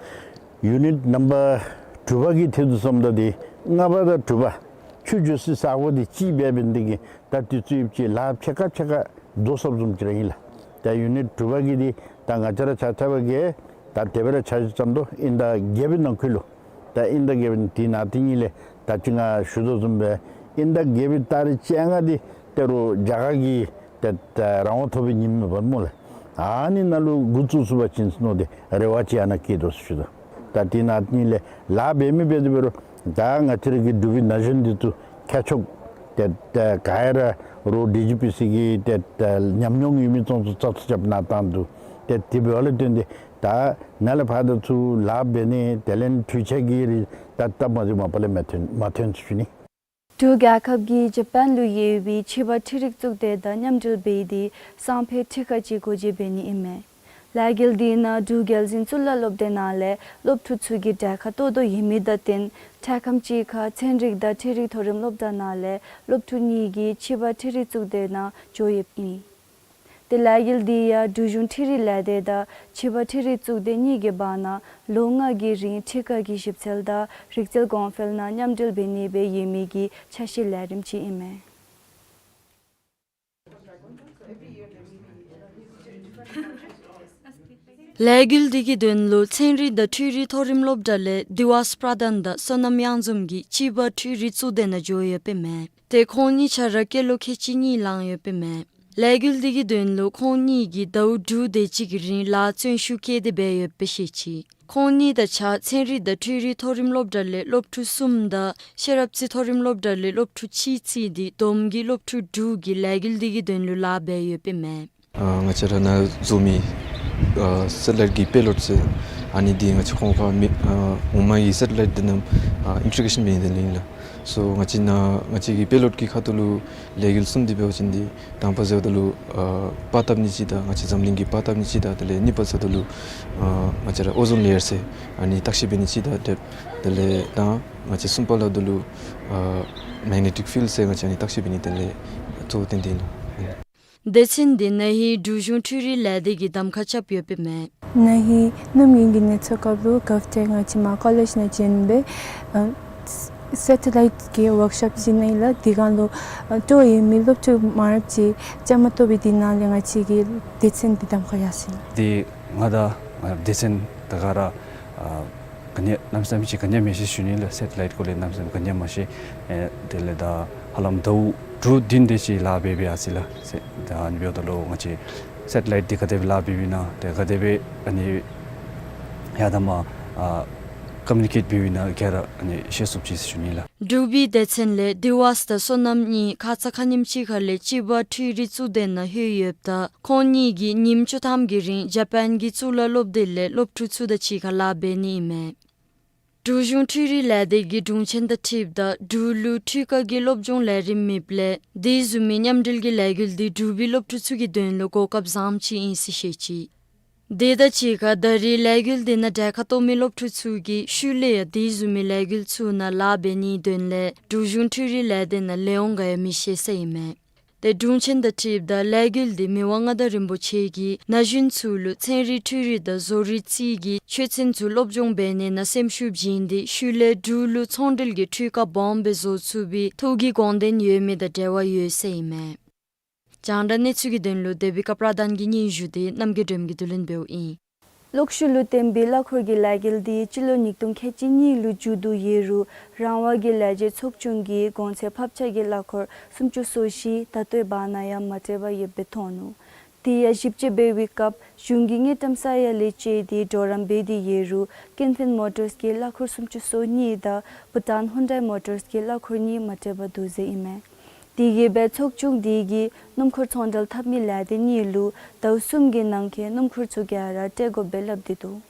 ཡུ་ནིཊ་ནམ་བར་དྲུག་པ་གི་ཐད་དུ་བཟུམ་ད་འདི་ལྔ་པ་དང་དྲུག་པ་ཆུ་འགྱོ་སའི་ས་གོ་འདི་གཅིག་འབད་འབད་ནི་དེ་གིས་ད་དུས་ཚོད་ཡོདཔ་ཅིག་ལཱ་ཕྱེད་ཀ་ཕྱེད་ཀ་རྫོགས་སོཔ་བཟུམ་ཅིག་ར་ཨིན་ལགས། ད་ཡུ་ནིཊ་དྲུག་པ་གི་འདི་ད་ང་བཅས་ར་ཆ་ཁྱབ་ཀྱིས་ད་དེ་སྦེ་ར་ཆ་ཤས་བརྩམ་དོ། ཨིན་ཟླ་བརྒྱད་པའི་ནང་འཁོད་ལུ་ད་ཨིན་ཟླ་བརྒྱད་པའི་དེ་ནང་དེ་གཉིས་ལས་ད་ཅི་ང་ཞུ་དོ་བཟུམ་སྦེ་ཨིན་ཟླ་བརྒྱད་པའི་ཏ་རིག་བཅོ་ལྔ་འདི་ཏེ་རུང་རྒྱ་གར་གྱི་ཏེ་ཏེ་རང་དབང་ཐོབ་པའི་ཉིནམ་མས་པ་སྨོ་ལགས། ཨ་ནི་ནང་ལུ་འགོ་བཙུགས་ཚུགས་པ་ཅིན་ཟེར་མནོ་སྟེ་རེ་བ་ཅིག་ཨ་ནཱ་བསྐྱེད་དོ་ཟེར་ཞུ་དོ། ད་དེ་ནང་དེ་གཉིས་ལས་ལཱ་འབད་མི་འབད་དེ་འབད་རུང་ད་ང་བཅས་ར་གི་འབྲུག་པའི་ན་གཞོན་འདི་ཚུ་ཁྱད་ཆོས་ཏེ་ཏེ་ག་ར་རུང་ཌི་ཇི་པི་སི་གི་ཏེ་ཏེ་ཉམས་མྱོང་ཡོད་མི་ཚུ་ཚུ་རྩ་ཚུ་རྐྱབ་ནཱ་བཏང་དོ། ཏེ་དེ་འབདཝ་ལས་བརྟེན་ཏེ་ད་ནཱ་ལས་ཕར་ད་ཚུར་ལཱ་འབད་ནི་དེ་ལས་འཕྲུལ་ཆས་ཀྱི་རིགས་ད་སྟབས་མ་བདེཝ་མ་པ་ལས་མ་ཐོན་མ་ཐོན་ཟེར་ཞུ་ནི། འབྲུག་རྒྱལ་ཁབ་ཀྱིས་ཇ་པཱན་ལུ་ཡོད་པའི་ཕྱི་པར་འཕྲུལ་རིག་གཙུག་སྡེ་དང་མཉམ་འབྲེལ་འབད་དེ་སང་ཕོད་ཁྲི་ཀ་ཅིག་སྒོ་འབྱེད་འབད་ནི་ཨིན་མས། ལས་འགུལ་འདི་ནང་འབྲུག་རྒྱལ་འཛིན་གཙུག་ལག་སློབ་སྡེ་ནང་ལས་སློབ་ཕྲུག་ཚུ་གིས་གྲལ་ཁར་གཏོགས་དོ་ཡོད་མི་དང་བསྟུན་འཕྲལ་ཁམས་ཅིག་ཁར་ཚན་རིག་དང་འཕྲུལ་རིག་མཐོ་རིམ་སློབ་གྲྭ་ནང་ལས་སློབ་ཕྲུག་གཉིས་ཀྱིས་ཕྱི་པར་འཕྲུལ་རིག་གཙུག་སྡེ་ནང་འགྱོ་ཡོདཔ་ཨིན། ཏེ་ལས་འགུལ་འདི་ཡང་འབྲུག་གཞུང་འཕྲུལ་རིག་ལས་སྡེ་དང་ཕྱི་པར་འཕྲུལ་རིག་གཙུག་སྡེ་གཉིས་ཀྱི་བར་ན་ལོ་ལྔ་གི་རིང་ཁྲི་ཀ་གི་ཞིབ་འཚོལ་དང་རིག་རྩལ་གོང་འཕེལ་ནང་མཉམ་འབྲེལ་འབད་ནི་སྦེ་ཡོད་མི་གི་ཆ་ཤས་ལས་རིམ་ཅིག་ཨིན་མས། ལས་འགུལ་འདི་གི་དོན་ལུ་ཚན་རིག་དང་འཕྲུལ་རིག་མཐོ་རིམ་སློབ་གྲྭ་ལས་དི་ཝཱས་པྲ་དཱན་དང་བསོད་ནམས་གཡང་འཛོམས་ཀྱིས་ཕྱི་པར་འཕྲུལ་རིག་གཙུག་སྡེ་ནང་འགྱོ་ཡོདཔ་ཨིན་མས། ཏེ་ཁོང་གཉིས་ཆ་ར་སྐྱེས་ལོ་ཁལ་གཅིག་གཉིས་ལང་ཡོདཔ་ཨིན་མས། ལས་འགུལ་འདི་གི་དོན་ལུ་ཁོང་གཉིས་ཀྱིས་ཟླཝ་དྲུག་དེ་ཅིག་གི་རིང་ལཱ་བརྩོན་ཤུགས་བསྐྱེད་དེ་འབད་ཡོདཔ་སྦེ་བཤད་ཅི། ཁོང་གཉིས་དང་གཅིག་ཁར་ཚན་རིག་དང་འཕྲུལ་རིག་མཐོ་རིམ་སློབ་གྲྭ་ལས་སློབ་ཕྲུག་གསུམ་དང་ཤེས་རབ་རྩེ་མཐོ་རིམ་སློབ་གྲྭ་ལས་སློབ་ཕྲུག་གཅིག་བརྩིས་ཏེ་བསྡོམས་ཀྱིས་སློབ་ཕྲུག་དྲུག་གིས་ལས་འགུལ་འདི་གི་དོན་ལུ་ལཱ་འབད་ཡོདཔ་ཨིན་མས། ཨ་ང་བཅས་ར་ནཱ་འཛོམས་མི་ཨ་སེ་ལར་གྱི་དཔེ་སློབ་ཟེར་ ཨ་ནི་འདི་ང་བཅས་ཁོང་ཁ་མི་ཨ་འོག་མ་གི་སེ་ཊི་ལའིཊ་འདི་རྣམས་ཨ་ཨིན་ཊི་གེ་རེ་ཤཱན་འབད་ནི་དེ་ལས་ཨིན་ལགས། སོ་ང་བཅས་ནཱ་ང་བཅས་ཀྱི་པེ་ལོཌ་ཀྱི་ཁ་ཐུག་ལུ་ལས་འགུལ་གསུམ་འདི་འབད་བ་ཅིན་འདི་དང་པ་ཟེརཝ་ད་ལུ་ཨ་པར་བཏབ་ནི་ཅིག་དང་ང་བཅས་འཛམ་གླིང་གི་པར་བཏབ་ནི་ཅིག་དང་དེ་ལས་གཉིས་པ་ཟེརཝ་ད་ལུ་ཨ་ང་བཅས་ར་ཨོ་ཛོན་ལེ་ཡར་ཟེར་ཨ་ནི་བརྟག་ཞིབ་འབད་ནི་ཅིག་དང་འབྲེལ་དེ་ལས་དང་ང་བཅས་གསུམ་པ་ལུ་ད་ལུ་ཨ་མེག་ནེ་ཊིཀ་ཕིལཌ་ཟེར་ང་བཅས་ཨ་ནི་བརྟག་ཞིབ་འབད་ནི་དེ་ལས་གཙོ་བོ་བཏོན་ཏེ་ཨིན་ལགས། སྡེ་ཚན་འདི་ན་ཧིང་འབྲུག་གཞུང་འཕྲུལ་རིག་ལས་སྡེ་གིས་གདམ་ཁ་རྐྱབ་ཡོདཔ་ཨིན་མས། ན་ཧིང་གནམ་དབྱུང་གི་གནས་ཚུལ་སྐབས་ལུ་གབ་ཏེ་ང་བཅས་མར་ཀོ་ལེཇ་ནང་བྱོན་སྦེ་ཨ་སེ་ཊི་ལའིཊ་གི་ཝརཀ་ཤོབ་ཅིག་ནང་ལུ་དེ་སྒང་ལུ་ཨ་སྤྲོ་ཡོད་མི་སློབ་ཕྲུག་མང་རབས་ཅིག་བཅའ་མར་གཏོགས་སྦེ་དེ་ནང་ལས་ང་བཅས་ཀྱི་སྡེ་ཚན་འདི་གདམ་ཁ་ཡར་སོ་ཡི། དེ་ང་དང་ང་སྡེ་ཚན་དང་ག་ར་ཨ་ག་ནི་གནམ་མེད་ས་མེད་ཅིག་ག་ནི་མ་ཤེས་ཞུ་ནི་ལགས། སེ་ཊི་ལའིཊ་སྐོར་ལས་གནམ་མེད་ས་མེད་ག་ནི་མ་ཤེས། ཨེ་དེ་ལས་ད་ཧ་ལམ་ཟླཝ་དྲུག་བདུན་དེ་ཅིག་ལཱ་འབད་འབད་ཡར་སོ་ཡི་ལགས། ད་ཨ་ནི་འབདཝ་ད་ལུ་ང་བཅས་སེ་ཊི་ལའིཊ་འདི་ག་དེ་སྦེ་ལཱ་འབད་འབདཝ་ཨིན་ན་ཏེ་ག་དེ་སྦེ་ཨ་ནི་ཡར་དང་མར་ཨ་ཀོ་མུ་ནི་ཀེཊ་འབད་འབདཝ་ཨིན་ན་ག་ར་ཨ་ནི་ཤེས་ཚུགསཔ་ཅིག་ཞུ་ནི་ལགས། འབྲུག་པའི་སྡེ་ཚན་ལས་དི་ཝཱས་དང་སོ་ནམ་གཉིས་ཁ་ཙ་ཁ་ཉིནམ་ཅིག་ཁར་ལས་སྤྱི་པའི་འཕྲུལ་རིག་གཙུག་སྡེ་ནང་ལྷོད་ཡོདཔ་ད་ཁོང་གཉིས་ཀྱིས་ཉིནམ་བཅུ་ཐམ་གྱི་རིང་ཇ་པཱན་གྱི་གཙུག་ལག་སློབ་སྡེ་ལས་སློབ་ཕྲུག་ཚུ་དང་གཅིག་ཁར་ལཱ་འབད་ནི་ཨིན་མས། འབྲུག་གཞུང་འཕྲུལ་རིག་ལས་སྡེ་གི་དྲུང་ཆེན་དང་འཁྲིལཝ་ད་འབྲུག་ལུ་འཕྲུལ་ཁང་གི་སློབ་སྦྱོང་ལས་རིམ་མེདཔ་ལས་དེ་བཟུམ་མའི་མཉམ་འབྲེལ་གྱི་ལས་འགུལ་འདི་འབྲུག་པའི་སློབ་ཕྲུག་ཚུ་གི་དོན་ལུ་གོ་སྐབས་བཟངམ་ཅིག་ཨིན་ཟེར་བཤད་ཅི། དེ་དང་གཅིག་ཁར་ད་རེས་ལས་འགུལ་འདི་ནང་གྲལ་ཁར་གཏོགས་མི་སློབ་ཕྲུག་ཚུ་གིས་ཤུལ་ལས་ཡང་དེ་བཟུམ་མའི་ལས་འགུལ་ཚུ་ནང་ལཱ་འབད་ནིའི་དོན་ལས་འབྲུག་གཞུང་འཕྲུལ་རིག་ལས་སྡེ་ནང་ལས་འོང་ག་ཡང་མི་ཤེས་ཟེར་ཨིན་མས། ཏེ་དྲུང་ཆེན་དང་འཁྲིལཝ་ད་ལས་འགུལ་འདི་མི་དབང་མངའ་བདག་རིན་པོ་ཆེ་གིས་ན་གཞོན་ཚུ་ལུ་ཚན་རིག་འཕྲུལ་རིག་དང་བཟོ་རིག་རྩིས་ཀྱི་ཆོས་ཚན་ཚུ་སློབ་སྦྱོང་འབད་ནི་ནང་སེམས་ཤུགས་བྱིན་ཏེ་ཤུལ་ལས་འབྲུག་ལུ་ཚོང་འབྲེལ་གྱི་འཕྲུལ་ཁང་སྦོམ་སྦེ་བཟོ་ཚུགས་པའི་ཐུགས་ཀྱི་དགོངས་དོན་ཡོད་མི་དང་འབྲེལ་བ་ཡོད་ཟེར་ཨིན་མས། རྒྱང་བསྒྲགས་གནས་ཚུལ་གྱི་དོན་ལུ་དེ་བི་ཀ་པྲ་དཱན་གྱི་སྙན་ཞུ་འདི་རྣམ་རྒྱལ་སྒྲོལམ་གྱིས་བསྡུ་ལེན་འབདཝ་ཨིན། གློག་ཤུགས་ལུ་བརྟེན་པའི་གླ་འཁོར་གྱི་ལས་འགུལ་འདི་སྤྱི་ལོ་ཉིས་སྟོང་ཁལ་གཅིག་གཉིས་ལུ་མཇུག་བསྡུ་ཡོད་རུང་རང་དབང་གི་ལས་བྱེད་ཚོགས་ཆུང་གིས་གོང་ཚད་ཕབ་ཆག་གི་གླ་འཁོར་སུམ་ཅུ་སོ་བཞི་ད་ལྟོའི་བར་ན་ཡང་མ་སྤྲོད་པར་ཡོདཔ་སྦེ་མཐོང་ནུག། དེ་ཡང་ཞིབ་དཔྱད་འབད་བའི་སྐབས་གཞུང་གིས་དངུལ་ཀྲམ་ས་ཡ་ལས་བཅད་དེ་གྲོགས་རམ་འབད་དེ་ཡོད་རུང་ཀིན་ཕིན་མོ་ཊརས་ཀྱིས་གླ་འཁོར་སུམ་ཅུ་སོ་གཉིས་དང་བྷུ་ཊཱན་ཧུན་ཌའི་མོ་ཊརས་ཀྱིས་གླ་འཁོར་གཉིས་མ་སྤྲོད་པར་འདུག་ཟེར་ཨིན་མས། དེ་གིས་སྦེ་ཚོགས་ཆུང་དེ་གིས་སྣུམ་འཁོར་ཚོང་འབྲེལ་འཐབ་མི་ལས་སྡེ་གཉིས་ལུ་ཟླཝ་གསུམ་གྱི་ནང་འཁོད་སྣུམ་འཁོར་ཚུ་ག་ར་སྤྲོད་དགོཔ་སྦེ་སླབ་སྟེ་འདུག།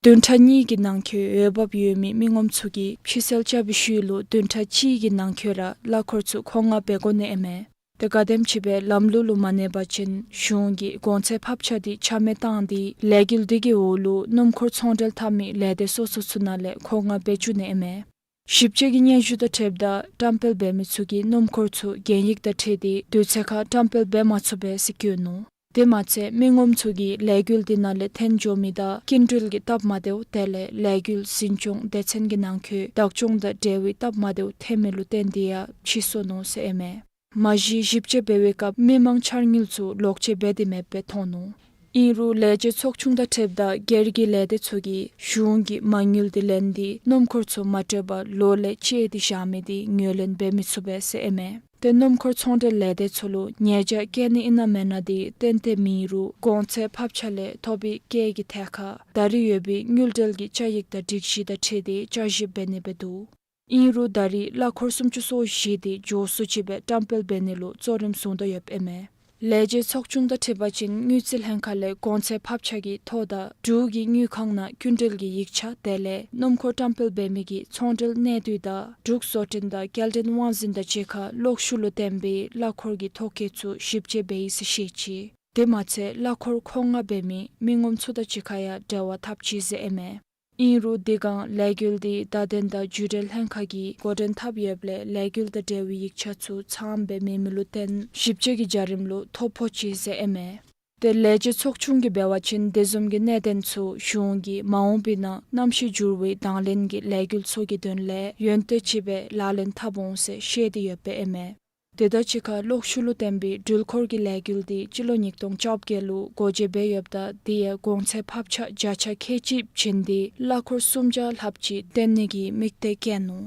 བདུན་ཕྲག་གཉིས་ཀྱི་ནང་འཁོད་འོས་འབབ་ཡོད་མི་མི་ངོམ་ཚུ་གིས་ཕྱིར་སེལ་རྐྱབ་པའི་ཤུལ་ལུ་བདུན་ཕྲག་གཅིག་གི་ནང་འཁོད་ར་གླ་འཁོར་ཚུ་མཁོ་མངགས་འབད་དགོ་ནི་ཨིན་མས། ཏེ་ག་དེམ་ཅིག་སྦེ་ལམ་ལུགས་ལུ་མ་གནས་པ་ཅིན་གཞུང་གིས་གོང་ཚད་ཕབ་ཆག་འདི་ཆ་མེད་བཏང་སྟེ་ལས་འགུལ་འདི་གི་འོག་ལུ་སྣུམ་འཁོར་ཚོང་འབྲེལ་འཐབ་མི་ལས་སྡེ་སོ་སོ་ཚུ་ནང་ལས་མཁོ་མངགས་འབད་བཅུག་ནི་ཨིན་མས། ཞིབ་དཔྱད་ཀྱི་སྙན་ཞུ་དང་འཁྲིལཝ་ད་བཀྲམ་སྤེལ་འབད་མི་ཚུ་གིས་སྣུམ་འཁོར་ཚུ་གན་ཡིག་དང་འཁྲིལ་ཏེ་དུས་ཚོད་ཁར་བཀྲམ་སྤེལ་འབད་མ་ཚུགས་པས་ཟེར་བཀོད་ནུག། དེ་མ་ཚད་མི་ངོམ་ཚུ་གིས་ལས་འགུལ་འདི་ནང་ལས་འཐོན་འགྱོ་མི་དང་སྐྱིན་འགྲུལ་གྱི་སྟབས་མ་བདེཝ་དེ་ལས་ལས་འགུལ་འཛིན་སྐྱོང་སྡེ་ཚན་གྱི་ནང་འཁོད་བདག་སྐྱོང་དང་འབྲེལ་བའི་སྟབས་མ་བདེཝ་ཐོན་མི་ལུ་བརྟེན་ཏེ་ཡང་ཕྱིས་སོ་ནུག་ཟེར་ཨིན་མས། མ་གཞི་ཞིབ་དཔྱད་འབད་བའི་སྐབས་མི་མང་འཆར་དངུལ་ཚུ་ལོག་སྤྱོད་འབད་དེ་མེདཔ་སྦེ་མཐོང་ནུག། ཨིན་རུང་ལས་བྱེད་ཚོགས་ཆུང་དང་འཁྲིལཝ་ད་སྒེར་གྱི་ལས་སྡེ་ཚུ་གིས་གཞུང་གི་མ་དངུལ་འདི་ལེན་ཏེ་སྣུམ་འཁོར་ཚུ་མ་སྤྲོད་པར་ལོ་ལས་བཅད་དེ་བཞག་མི་འདི་ངོས་ལེན་འབད་མི་ཚུགས་པས་ཟེར་ཨིན་མས། ཏེ་སྣུམ་འཁོར་ཚོང་འབྲེལ་ལས་སྡེ་ཚུ་ལུ་ཉེས་བྱ་བཀལ་ནི་ཨིན་ན་མེན་ན་འདི་ཏན་ཏན་མེད་རུང་གོང་ཚད་ཕབ་ཆག་ལས་ཐོབ་པའི་སྐྱེད་ཀྱི་ཐད་ཁར་ད་རེས་ཡོད་པའི་དངུལ་འབྲེལ་གྱི་བཅའ་ཡིག་དང་སྒྲིག་གཞི་དང་འཁྲིལ་ཏེ་བསྐྱར་ཞིབ་འབད་ནི་སྦེ་འདུག། ཨིན་རུང་ད་རེས་གླ་འཁོར་སུམ་ཅུ་སོ་བཞི་འདི་མགྱོགས་སུ་ཅིག་སྦེ་བཀྲམ་སྤེལ་འབད་ནི་ལུ་གཙོ་རིམ་བཟུང་དོ་ཡོདཔ་ཨིན་མས། ལས་བྱེད་ཚོགས་ཆུང་དང་འཁྲིལ་བ་ཅིན་དངུལ་རྩིས་ལྷན་ཁག་ལས་གོང་ཚད་ཕབ་ཆག་གི་ཐོ་དང་འབྲུག་གི་དངུལ་ཁང་ནང་སྐྱིན་འགྲུལ་གྱི་ཡིག་ཆ་དེ་ལས་སྣུམ་འཁོར་བཀྲམ་སྤེལ་འབད་མི་གི་ཚོང་འབྲེལ་གནད་བསྡུས་དང་འབྲུག་བཟོ་སྐྲུན་དང་སྐྱེལ་འདྲེན་དབང་འཛིན་དང་གཅིག་ཁར་གློག་ཤུགས་ལུ་བརྟེན་པའི་གླ་འཁོར་གྱི་ཐོ་བཀོད་ཚུ་ཞིབ་དཔྱད་འབད་ཡི་ཟེར་བཤད་ཅི། དེ་མ་ཚད་གླ་འཁོར་མཁོ་མངགས་འབད་མི་མི་ངོམ་ཚུ་དང་གཅིག་ཁར་ཡང་འབྲེལ་བ་འཐབ་ཅི་ཟེར་ཨིན་མས། ཨིན་རུང་དེ་སྒང་ལས་འགུལ་འདི་བརྡ་དོན་དང་བརྒྱུད་འབྲེལ་ལྷན་ཁག་གིས་འགོ་འདྲེན་འཐབ་ཡོདཔ་ལས་ལས་འགུལ་དང་འབྲེལ་བའི་ཡིག་ཆ་ཚུ་ཚངམ་སྦེ་མེད་མི་ལུ་བརྟེན་ཞིབ་དཔྱད་ཀྱི་བྱ་རིམ་ལུ་ཐོ་ཕོག་ཅི་ཟེར་ཨིན་མས། ཏེ་ལས་བྱེད་ཚོགས་ཆུང་གིས་འབད་བ་ཅིན་དེ་བཟུམ་གྱི་གནད་དོན་ཚུ་གཞུང་གིས་མ་འོངས་པའི་ནང་གནམ་གཤིས་འགྱུར་བའི་དང་ལེན་གྱི་ལས་འགུལ་ཚུ་གི་དོན་ལས་ཡོན་ཏན་ཅིག་སྦེ་ལག་ལེན་འཐབ་འོང་ཟེར་བཤད་དེ་ཡོདཔ་ཨིན་མས། དེ་དང་གཅིག་ཁར་གློག་ཤུགས་ལུ་བརྟེན་པའི་འགྲུལ་འཁོར་གྱི་ལས་འགུལ་འདི་སྤྱི་ལོ་ཉིས་སྟོང་བཅོ་བརྒྱད་ལུ་སྒོ་འབྱེད་འབད་ཡོདཔ་ད་དེ་ཡང་གོང་ཚད་ཕབ་ཆག་བརྒྱ་ཆ་ཁལ་གཅིག་བྱིན་ཏེ་གླ་འཁོར་སུམ་བརྒྱ་ལྷགཔ་ཅིག་བཏོན་ནི་གི་དམིགས་གཏད་བསྐྱེད་ནུག།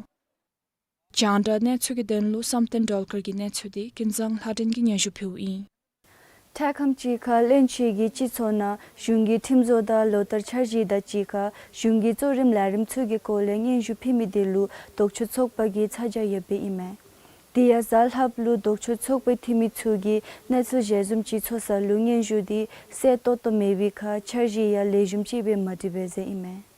རྒྱང་བསྒྲགས་གནས་ཚུལ་གྱི་དོན་ལུ་བསམ་གཏན་སྒྲོལ་དཀར་གྱི་གནས་ཚུལ་འདི་ཀུན་བཟང་ལྷ་སྒྲོན་གྱིས་སྙན་ཞུ་ཕུལཝ་ཨིན། འཕྲལ་ཁམས་ཅིག་ཁར་བློན་ཆེན་གྱིས་སྤྱི་ཚོགས་ནང་གཞུང་གི་ཁྲིམས་བཟོ་དང་ལོ་བསྟར་འཆར་གཞི་དང་གཅིག་ཁར་གཞུང་གི་གཙོ་རིམ་ལས་རིམ་ཚུ་གི་སྐོར་ལས་སྙན་ཞུ་ཕུལ་མི་དེ་ལུ་ལྡོག་ཕྱོགས་ཚོགས་པ་གིས་ཚ་གྱང་ཡོདཔ་ཨིན་མས། དེ་ཡང་གཟའ་ལྷགཔ་ལུ་ལྡོག་ཕྱོགས་ཚོགས་པའི་འཐུས་མི་ཚུ་གིས་གནས་ཚུལ་ཞལ་འཛོམས་ཅིག་འཚོགས་ས་ལུ་སྙན་ཞུ་འདི་གསལ་ཏོག་ཏོ་མེད་པའི་ཁར་འཆར་གཞི་ཡང་ལེགས་ཤོམ་ཅིག་སྦེ་མ་བྲིས་པས་ཟེར་ཨིན་མས།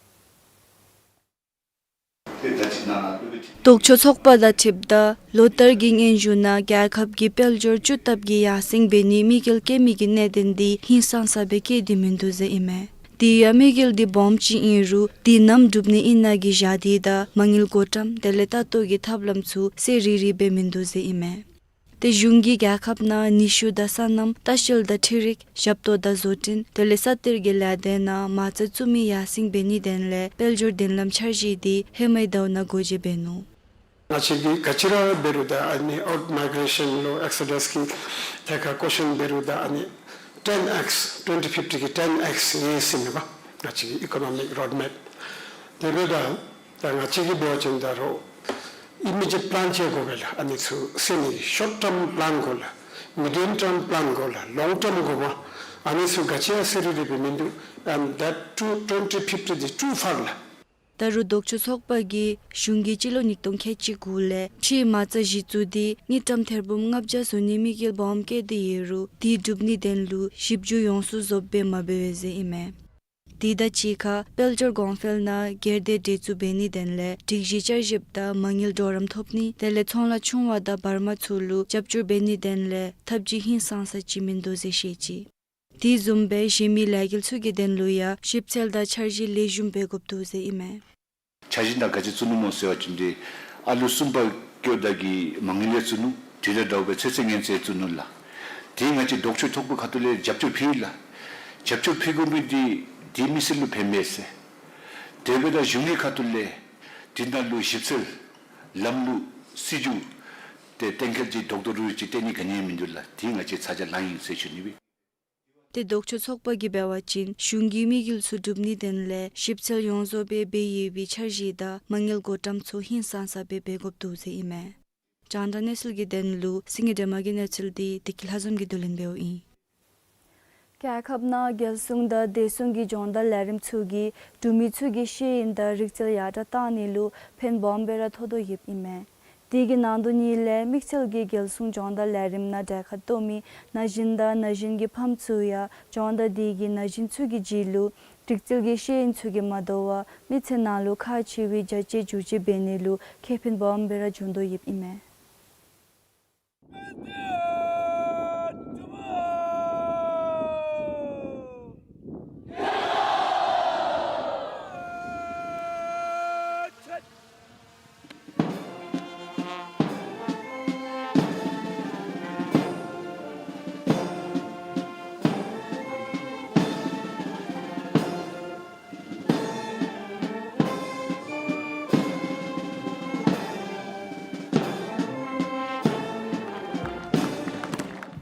ལྡོག་ཕྱོགས་ཚོགས་པ་དང་འཁྲིལཝ་ད་ལོ་ལྟར་གྱི་སྙན་ཞུ་ནང་རྒྱལ་ཁབ་ཀྱི་དཔལ་འབྱོར་སྤྱི་ལྟབ་ཀྱིས་ཡར་སེང་འབད་ནིའི་དམིགས་ཡུལ་བསྐྱེད་མི་གི་གནད་དོན་འདི་ཧིང་སངས་ས་སྦེ་བསྐྱེད་དེ་མིན་འདུག་ཟེར་ཨིན་མས། དེ་ཡང་དམིགས་ཡུལ་འདི་སྦོམ་ཅིག་ཨིན་རུང་དེ་ནམ་འགྲུབ་ནི་ཨིན་ན་གི་བཞག་སྟེ་དང་མ་དངུལ་བགོ་བཀྲམ་དེ་ལས་ལྟ་རྟོག་གི་ཐབས་ལམ་ཚུ་གསལ་རི་རི་སྦེ་མིན་འདུག་ཟེར་ཨིན་མས། ཏེ་གཞུང་གིས་རྒྱལ་ཁབ་ནང་ནུས་ཤུགས་དང་སོ་ནམ་ལྟ་བཤལ་དང་འཕྲུལ་རིག་ཞབས་ཏོག་དང་བཟོ་སྐྲུན་དེ་ལས་ས་གཏེར་གྱི་ལས་སྡེ་ནང་མ་རྩ་བཙུགས་མི་ཡར་སེང་འབད་ནི་དོན་ལས་དཔལ་འབྱོར་མདུན་ལམ་འཆར་གཞི་འདི་ཧེ་མའི་ཟླཝ་ནང་སྒོ་འབྱེད་འབད་ནུག། ང་བཅས་ཀྱིས་ག་ཅི་ར་འབད་རུང་ད་ཨ་ནི་ཨའུཊ་མའི་གྲེ་ཤཱན་ལུ་ཨེག་སོ་ཌས་ཀྱི་ཐད་ཁར་ཀོ་ཤཱན་འབད་རུང་ད་ཨ་ནི་ཊེན་ཨེགསི་ཊུ་ཝེན་ཊི་ཕིཕ་ཊི་གི་ཊེན་ཨེགསི་ཡར་སེང་ཨིན་པས། ང་བཅས་ཀྱི་ཨི་ཀོ་ནོ་མིག་རོཌ་མེཔ། དེ་འབདཝ་ད་ད་ང་བཅས་ཀྱིས་འབད་བ་ཅིན་ད་རུང་ཨི་མི་ཌི་ཡེཊ་པི་ལཱན་ཅིག་དགོ་པས་ལགས། ཨ་ནི་ཚུ་སེལ་ནི་ཤོཊ་ཊརམ་པི་ལཱན་དགོ་ལགས། མི་ཌིཡམ་ཊརམ་པི་ལཱན་དགོ་ལགས། ལོངག་ཊརམ་དགོ་པས། ཨ་ནི་ཚུ་ག་ཅི་ཡང་གསལ་རི་རི་སྦེ་མིན་འདུག། And that too twenty fifty is too far ལགས། ད་རུང་ལྡོག་ཕྱོགས་ཚོགས་པ་གིས་གཞུང་གིས་སྤྱི་ལོ་ཉིས་སྟོང་ཁལ་གཅིག་གུ་ལས་ཁྲལ་མ་རྩ་གཞི་བཙུགས་ཏེ་དངུལ་ཀྲམ་ཐེར་འབུམ་ལྔ་བརྒྱ་བཟོ་ནིའི་དམིགས་ཡུལ་སྦོམ་བསྐྱེད་དེ་ཡོད་རུང་དེ་འགྲུབ་ནིའི་དོན་ལུ་ཞིབ་འཇུག་ཡོངས་སུ་རྫོགསཔ་སྦེ་མ་འབད་བས་ཟེར་ཨིན་མས། དེ་དང་གཅིག་ཁར་དཔལ་འབྱོར་གོང་འཕེལ་ནང་སྒེར་སྡེ་འདྲེས་འཛུགས་འབད་ནིའི་དོན་ལས་སྒྲིག་གཞི་བསྐྱར་ཞིབ་དང་མ་དངུལ་གྲོགས་རམ་ཐོབ་ནི་དེ་ལས་ཚོང་ལཱ་ཆུང་བ་དང་བར་མ་ཚུ་ལུ་རྒྱབ་སྐྱོར་འབད་ནིའི་དོན་ལས་ཐབས་ཇུས་ཧིང་སངས་ས་ཅིག་མིན་འདུག་ཟེར་བཤད་ཅི། དེ་བཟུམ་སྦེ་གཞན་མི་ལས་འགུལ་ཚུ་གི་དོན་ལུ་ཡང་ཞིབ་འཚོལ་དང་འཆར་གཞི་ལེགས་ཤོམ་འབད་དགོཔ་འདུག་ཟེར་ཨིན་མས། འཆར་གཞི་ནང་ག་ཅི་བཙུགས་ནུག་སྨོ་ཟེར་བ་ཅིན་ཏེ་ཨ་ལུ་གསུམ་པ་སྐྱེཝ་ད་གི་མ་དངུལ་ཡང་བཙུགས་ནུག། དེ་དང་འདྲཝ་སྦེ་ཚེ་ཚད་ངན་ཚད་བཙུགས་ནུག་ལགས། དེ་ང་བཅས་ལྡོག་ཕྱོགས་ཚོགས་པ་ཁ་ཐུག་ལས་རྒྱབ་སྐྱོར་ཕུལ་ཡི་ལགས། རྒྱབ་སྐྱོར་ཕུལ་དགོ་མི་འདི་དེ་མི་སེར་ལུ་ཕན་པས་ཟེར། དེ་འབདཝ་ད་གཞུང་གི་ཁ་ཐུག་ལས་དེ་ནང་ལུ་ཞིབ་འཚོལ་ལམ་ལུགས་སྲིད་བྱུས་ཏེ་གཏན་འཁེལ་ཅིག་རྡོག་རྡོག་རུ་ཅིག་སྟོན་ནི་ག་ནི་ཡང་མིན་འདུག་ལགས། དེ་ང་བཅས་ཚ་གྱང་ལང་ཡི་ཟེར་ཞུ་ནི་སྦེ། ཏེ་ལྡོག་ཕྱོགས་ཚོགས་པ་གིས་འབད་བ་ཅིན་གཞུང་གི་དམིགས་ཡུལ་ཚུ་སྒྲུབ་ནིའི་དོན་ལས་ཞིབ་འཚོལ་ཡོངས་རྫོགས་སྦེ་འབད་ཡོད་པའི་འཆར་གཞི་དང་མ་དངུལ་བགོ་བཀྲམ་ཚུ་ཧིང་སངས་ས་སྦེ་འབད་དགོཔ་འདུག་ཟེར་ཨིན་མས། རྒྱང་བསྒྲགས་གནས་ཚུལ་གྱི་དོན་ལུ་སེང་གེ་སྒྲོལ་མ་གི་གནས་ཚུལ་འདི་བདེ་སྐྱིད་ལྷ་འཛོམས་ཀྱིས་བསྡུ་ལེན་འབདཝ་ཨིན། རྒྱལ་ཁབ་ནང་རྒྱལ་སྲུང་དང་བདེ་སྲུང་གི་སྦྱོང་བརྡར་ལས་རིམ་ཚུ་གིས་འབྲུག་མི་ཚུ་གི་ཤེས་ཡོན་དང་རིག་རྩལ་ཡར་དྲག་གཏང་ནི་ལུ་ཕན་སྦོམ་སྦེ་ར་ཐོགས་དོ་ཡོདཔ་ཨིན་མས། དེ་གི་ནང་དོན་ཉིད་ལས་དམིགས་བསལ་གྱི་རྒྱལ་སྲུང་སྦྱོང་བརྡར་ལས་རིམ་ནང་གྲལ་ཁར་གཏོགས་མི་ན་གཞོན་དང་ན་གཞོན་གྱི་ཕམ་ཚུ་ཡང་སྦྱོང་བརྡར་དེ་གིས་ན་གཞོན་ཚུ་གི་རྒྱུད་ལུ་རིག་རྩལ་གྱི་ཤེས་ཡོན་ཚུ་གིས་མ་དོ་བར་མི་ཚེ་ནང་ལུ་ཁག་ཆེ་བའི་བྱ་སྤྱོད་འགྱུར་བཅོས་འབད་ནི་ལུ་ཁེ་ཕན་སྦོམ་སྦེ་ར་འབྱུང་དོ་ཡོདཔ་ཨིན་མས།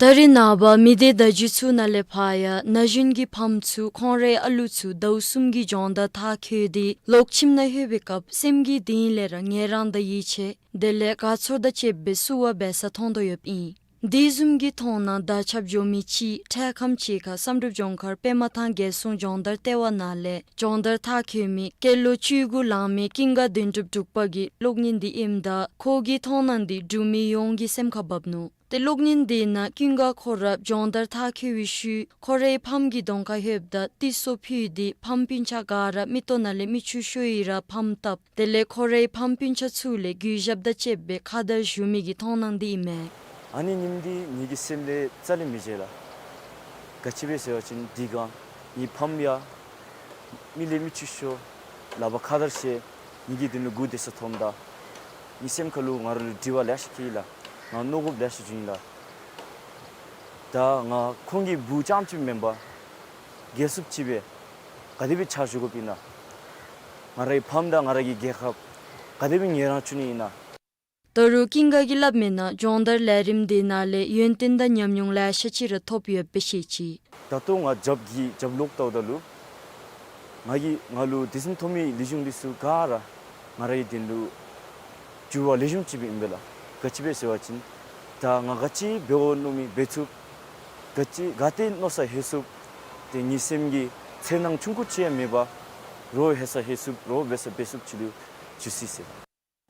ད་རེས་ནངས་པ་མི་སྡེ་བརྡ་བརྒྱུད་ཚུ་ནང་ལས་ཕར་ཡང་ན་གཞོན་གྱི་ཕམ་ཚུ་ཁོང་རའི་ཨ་ལུ་ཚུ་ཟླཝ་གསུམ་གྱི་སྦྱོང་བརྡར་མཐར་འཁྱོལ་ཏེ་ལོག་ཁྱིམ་ནང་ལྷོད་པའི་སྐབས་སེམས་ཀྱི་གཏིང་ལས་ར་ངལ་རངས་དང་ཡིད་ཆེས་དེ་ལས་དགའ་ཚོར་དང་བཅསཔ་སྦེ་བསུ་བ་འབད་ས་མཐོང་དོ་ཡོདཔ་ཨིན། དེ་བཟུམ་གྱི་མཐོང་སྣང་དར་ཁྱབ་འགྱོ་མི་ཅིག་འཕྲལ་ཁམས་ཅིག་ཁར་བསམ་གྲུབ་ལྗོངས་མཁར་པདྨ་ཐང་རྒྱལ་སྲུང་སྦྱོང་བརྡར་ལྟེ་བ་ནང་ལས་སྦྱོང་བརྡར་མཐར་འཁྱོལ་མི་སྐྱེས་ལོ་བཅུ་དགུ་ལང་མི་ཀུན་དགའ་དོན་གྲུབ་འབྲུག་པ་གི་གློག་བརྙན་འདི་ཨིནམ་ད་ཁོ་གི་མཐོང་སྣང་འདི་འབྲུག་མི་ཡོངས་ཀྱི་སེམས་ཁར་བབས་ནུག། ཏེ་གློག་བརྙན་འདི་ནང་ཀུན་དགའ་ཁོ་ར་སྦྱོང་བརྡར་མཐར་འཁྱོལ་བའི་ཤུལ་ཁོ་རའི་ཕམ་གྱི་གདོང་ཁར་ལྷོདཔ་ད་ཏི་སོ་ཕུལ་ཏེ་ཕམ་སྤུན་ཆ་ག་ར་མིག་ཏོ་ནང་ལས་མིག་ཆུ་ཤོར་ཡི་ར་ཕམ་བཏབ། དེ་ལས་ཁོ་རའི་ཕམ་སྤུན་ཆ་ཚུ་ལས་གུས་ཞབས་དང་བཅསཔ་སྦེ་ཁ་དར་ཞུ་མི་གི་མཐོང་སྣང་འདི་ཨིན་མས། ཨ་ནི་ཉིནམ་འདི་ངེ་གི་སེམས་ལས་རྩ་ལས་མི་བརྗེད་ལགས། ག་ཅི་སྦེ་ཟེར་བ་ཅིན་དེ་སྒང་ངེའི་ཕམ་ཡང་མིག་ལས་མིག་ཆུ་ཤོར་ལག་པར་ཁ་དར་བཞེས་ངེ་གི་དོན་ལུ་སྒུག་སྡོད་ས་མཐོངམ་ད་ངེའི་སེམས་ཁ་ལུ་ང་ར་ལུ་དྲི་བ་ལེ་ཤ་འཁྱིད་ཡི་ལགས། ང་མནོ་དགོཔ་ལེ་ཤ་བྱུང་ཡི་ལགས། ད་ང་ཁོང་གི་བུ་རྐྱངམ་ཅིག་མེན་པར་རྒྱལ་སྲུངཔ་ཅིག་སྦེ་ག་དེ་སྦེ་ཕྱག་ཞུ་དགོཔ་ཨིན་ན། ང་རའི་ཕམ་དང་ང་ར་གི་རྒྱལ་ཁབ་ག་དེ་སྦེ་ངལ་རངས་བྱུང་ནི་ཨིན་ན། ད་རུང་ཀུན་དགའ་གིས་སླབ་མིའི་ནང་སྦྱོང་བརྡར་ལས་རིམ་འདི་ནང་ལས་ཡོན་ཏན་དང་ཉམས་མྱོང་ལེ་ཤ་ཅིག་ར་ཐོབ་ཡོདཔ་སྦེ་བཤད་ཅི། ད་ལྟོ་ང་རྒྱབ་ཀྱི་རྒྱབ་ལོག་བལྟཝ་ད་ལུ་ང་གིས་ང་ལུ་དེ་བཟུམ་ཐོབ་མི་ལེགས་ཤོམ་འདི་ཚུ་ག་ར་ང་རའི་དོན་ལུ་འགྱུར་བ་ལེགས་ཤོམ་ཅིག་སྦེ་ཨིན་པས་ལགས། ག་ཅི་སྦེ་ཟེར་བ་ཅིན་ད་ང་ག་ཅི་འབད་དགོ་མནོ་མི་འབད་ཚུགས། ག་ཅི་ག་ཏེ་མནོ་ས་ལྷོད་ཚུགས། ཏེ་ངེའི་སེམས་ཀྱི་འཚེར་སྣང་ཆུང་ཀུ་ཅིག་ཡང་མེད་པར་རོགས་ལྷོད་ས་ལྷོད་ཚུགསཔ་རོགས་འབད་ས་འབད་ཚུགསཔ་ཅིག་ལུ་འགྱུར་སོ་ཡི་ཟེར།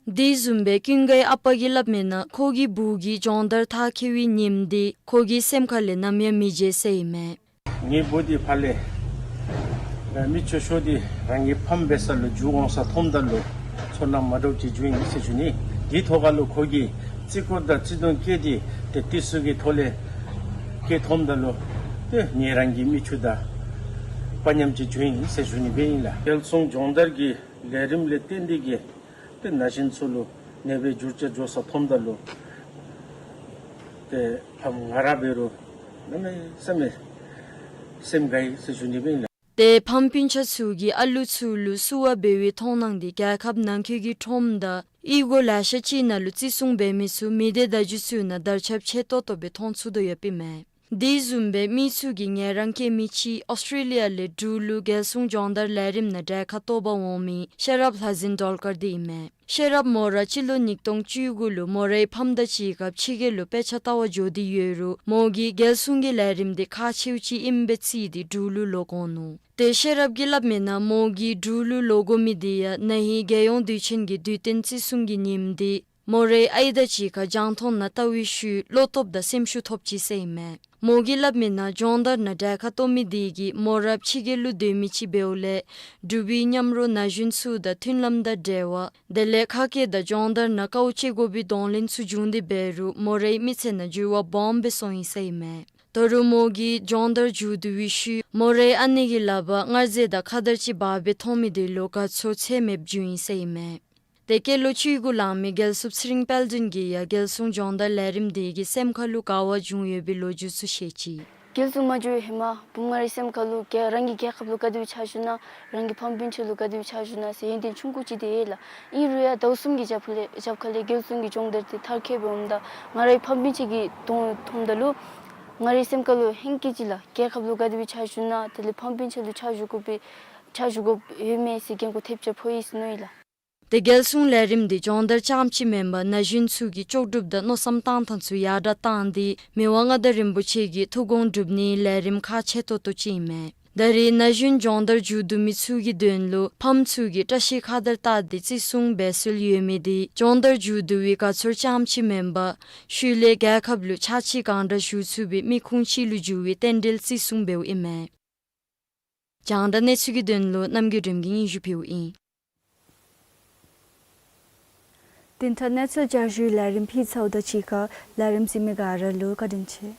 དེ་བཟུམ་སྦེ་ཀུན་དགའི་ཨ་པ་གིས་སླབ་མིའི་ནང་ཁོ་གི་བུ་གིས་སྦྱོང་བརྡར་མཐར་འཁྱོལ་བའི་ཉིནམ་དེ་ཁོ་གི་སེམས་ཁ་ལས་ནམ་ཡང་མི་བརྗེད་ཟེར་ཨིན་མས། ངེའི་བུ་འདི་ཕར་ལས་ཨ་མི་ཆུང་ཤོས་འདི་རང་གི་ཕམ་འབད་ས་ལུ་འགྱོ་འོང་ས་མཐོངམ་ད་ལུ་ཚོར་སྣང་མ་འདྲཝ་ཅིག་བྱུང་ཡི་ཟེར་ཞུ་ནི། དེའི་ཐོག་ཁ་ལུ་ཁོ་གིས་བརྩི་བཀུར་དང་བརྩི་མཐོང་བསྐྱེད་དེ་ཏེ་དུས་ཚོད་ཀྱི་ཐོག་ལས་སྐྱེས་མཐོངམ་ད་ལུ་ཏེ་ངེའི་རང་གི་མི་ཆུང་དང་དཔའ་ཉམས་ཅིག་བྱུང་ཡི་ཟེར་ཞུ་ནི་སྦེ་ཨིན་ལགས། རྒྱལ་སྲུང་སྦྱོང་བརྡར་གྱི་ལས་རིམ་ལས་བརྟེན་ཏེ་གིས་ཏེ་ན་གཞོན་ཚུ་ལུ་ནད་པའི་འགྱུར་བཅོས་འགྱོ་ས་མཐོངམ་ད་ལུ་ཏེ་ཕམ་ང་ར་འབད་རུང་གནམ་མེད་ས་མེད་སེམས་དགའ་ཡི་ཟེར་ཞུ་ནི་སྦེ་ཨིན་ལགས། ཏེ་ཕམ་སྤུན་ཆ་ཚུ་གིས་ཨ་ལུ་ཚུ་ལུ་བསུ་བ་འབད་བའི་མཐོང་སྣང་འདི་རྒྱལ་ཁབ་ནང་འཁོད་ཀྱི་ཁྲོམ་དང་གཡུས་སྒོ་ལེ་ཤ་ཅིག་ནང་ལུ་བརྩི་སྲུང་འབད་མི་ཚུ་མི་སྡེ་བརྡ་བརྒྱུད་ཚུ་ནང་དར་ཁྱབ་ཆེ་ཏོག་ཏོ་སྦེ་མཐོང་ཚུགས་དོ་ཡོདཔ་ཨིན་མས། དེ་བཟུམ་སྦེ་མི་ཚུ་གིས་ངལ་རངས་བསྐྱེད་མི་ཅིག་ཨོསི་ཊྲེ་ལི་ཡ་ལས་འབྲུག་ལུ་རྒྱལ་སྲུང་སྦྱོང་བརྡར་ལས་རིམ་ནང་གྲལ་ཁར་གཏོགས་པར་འོང་མི་ཤེས་རབ་ལྷ་འཛིན་སྒྲོལ་དཀར་འདི་ཨིན་མས། ཤེས་རབ་མོ་ར་སྤྱི་ལོ་ཉིས་སྟོང་བཅུ་དགུ་ལུ་མོ་རའི་ཕམ་དང་གཅིག་ཁར་ཕྱི་རྒྱལ་ལུ་དཔེ་ཆ་ལྟ་བར་འགྱོ་སྟེ་ཡོད་རུང་མོ་གིས་རྒྱལ་སྲུང་གི་ལས་རིམ་འདི་ཁག་ཆེཝ་ཅིག་ཨིནམ་སྦེ་བརྩིས་ཏེ་འབྲུག་ལུ་ལོག་འོང་ནུག། ཏེ་ཤེས་རབ་ཀྱིས་སླབ་མིའི་ནང་མོ་གིས་འབྲུག་ལུ་ལོག་དགོ་མི་འདི་ཡང་ན་ཧིང་རྒྱལ་ཡོངས་དུས་ཆེན་གྱི་དུས་སྟོན་བརྩི་སྲུང་གི་ཉིནམ་འདི་མོ་རའི་ཨའི་དང་གཅིག་ཁར་རྒྱང་མཐོང་ནང་བལྟ་བའི་ཤུལ་བློ་སྟོབས་དང་སེམས་ཤུགས་ཐོབ་ཅི་ཟེར་ཨིན་མས། མོ་གིས་སླབ་མིའི་ནང་སྦྱོང་བརྡར་ནང་གྲལ་ཁར་གཏོགས་མི་འདི་གིས་མོ་ར་ཕྱི་རྒྱལ་ལུ་སྡོད་མི་ཅིག་འབདཝ་ལས་འབྲུག་པའི་མཉམ་རོགས་ན་གཞོན་ཚུ་དང་མཐུན་ལམ་དང་འབྲེལ་བ་དེ་ལས་ཁ་སྐད་དང་སྦྱོང་བརྡར་ནང་དཀའཝ་སྤྱད་དགོ་པའི་གདོང་ལེན་ཚུ་བྱུང་སྟེ་འབད་རུང་མོ་རའི་མི་ཚེ་ནང་འགྱུར་བ་སྦོམ་སྦེ་སོང་ཡི་ཟེར་ཨིན་མས། ད་རུང་མོ་གིས་སྦྱོང་བརྡར་མཇུག་བསྡུ་བའི་ཤུལ་མོ་རའི་ཨ་ནེ་གིས་སླབ་པ་མངར་ཟས་དང་ཁ་དར་ཅིག་འབག་སྦེ་འཐུང་མི་འདི་ལུ་དགའ་ཚོར་ཚད་མེདཔ་བྱུང་ཡི་ཟེར་ཨིན་མས། ཏེ་སྐྱེས་ལོ་བཅུ་དགུ་ལང་མི་རྒྱལ་སྲུང་ཚེ་རིང་དཔལ་ལྡན་གྱིས་ཡང་རྒྱལ་སྲུང་སྦྱོང་བརྡར་ལས་རིམ་འདི་གིས་སེམས་ཁ་ལུ་དགའ་བ་བྱུང་ཡོད་པའི་ལོ་རྒྱུས་ཚུ་བཤད་ཅི། རྒྱལ་སྲུང་མ་འགྱོ་བའི་ཧེ་མ་བུམོ་ང་རའི་སེམས་ཁ་ལུ་རྒྱལ་རང་གི་རྒྱལ་ཁབ་ལུ་ག་དེ་སྦེ་ཕྱག་ཞུ་ན་རང་གི་ཕམ་སྤུན་ཆ་ལུ་ག་དེ་སྦེ་ཕྱག་ཞུ་ན་ཟེར་ཡོན་ཏན་ཆུང་ཀུ་ཅིག་འདི་ཡོད་ལགས། ཨིན་རུང་ཡང་ཟླཝ་གསུམ་གྱི་རྒྱབ་ཁ་ལས་རྒྱབ་ཁ་ལས་རྒྱལ་སྲུང་གི་སྦྱོང་བརྡར་འདི་མཐར་འཁྱོལ་སྦེ་འོངམ་ད་ང་རའི་ཕམ་སྤུན་ཆ་གི་མཐོང་མཐོངམ་ད་ལུ་ང་རའི་སེམས་ཁ་ལུ་ཧིང་སྐྱེས་ཅི་ལགས། རྒྱལ་ཁབ་ལུ་ག་དེ་སྦེ་ཕྱག་ཞུ་ན་དེ་ལས་ཕམ་སྤུན་ཆ་ལུ་ཕྱག་ཞུ་དགོ་པའི་ཕྱག་ཞུ་དགོཔ་ཡོད་མས་ཟེར་འགན་ཁུར་ཐེབས་ཆག་ཕོག་ཡི་ཟེར་མནོ་ཡི་ལགས། ཏེ་རྒྱལ་སྲུང་ལས་རིམ་འདི་སྦྱོང་བརྡར་རྐྱངམ་གཅིག་མེན་པར་ན་གཞོན་ཚུ་གི་ལྕོགས་གྲུབ་དང་མནོ་བསམ་གཏང་ཐངས་ཚུ་ཡར་དྲག་བཏང་སྟེ་མི་དབང་མངའ་བདག་རིན་པོ་ཆེ་གི་ཐུགས་དགོངས་སྒྲུབ་ནིའི་ལས་རིམ་ཁག་ཆེ་ཏོག་ཏོ་ཅིག་ཨིན་མས། ད་རེས་ན་གཞོན་སྦྱོང་བརྡར་མཇུག་བསྡུ་མི་ཚུ་གི་དོན་ལུ་ཕམ་ཚུ་གིས་བཀྲ་ཤིས་ཁ་དར་བཏགས་ཏེ་བརྩི་སྲུང་འབད་སྲོལ་ཡོད་མི་འདི་སྦྱོང་བརྡར་མཇུག་བསྡུ་བའི་དགའ་ཚོར་རྐྱངམ་གཅིག་མེན་པར་ཤུལ་ལས་རྒྱལ་ཁབ་ལུ་ཕྱག་ཕྱིད་གང་དྲག་ཞུ་ཚུགས་པའི་མི་ཁུངས་ཅིག་ལུ་འགྱུར་བའི་རྟེན་འབྲེལ་བརྩི་སྲུང་འབདཝ་ཨིན་མས། རྒྱང་བསྒྲགས་གནས་ཚུལ་གྱི་དོན་ལུ་རྣམ་རྒྱལ་སྒྲོལམ་གིས་སྙན་ཞུ་ཕུལཝ་ཨིན། བདུན་ཕྲག་གནས་ཚུལ་བསྐྱར་ཞུའི་ལས་རིམ་ཕུལ་ཚརཝ་དང་གཅིག་ཁར་ལས་རིམ་གཟིགས་མི་ག་ར་ལུ་བཀའ་དྲིན་ཆེ།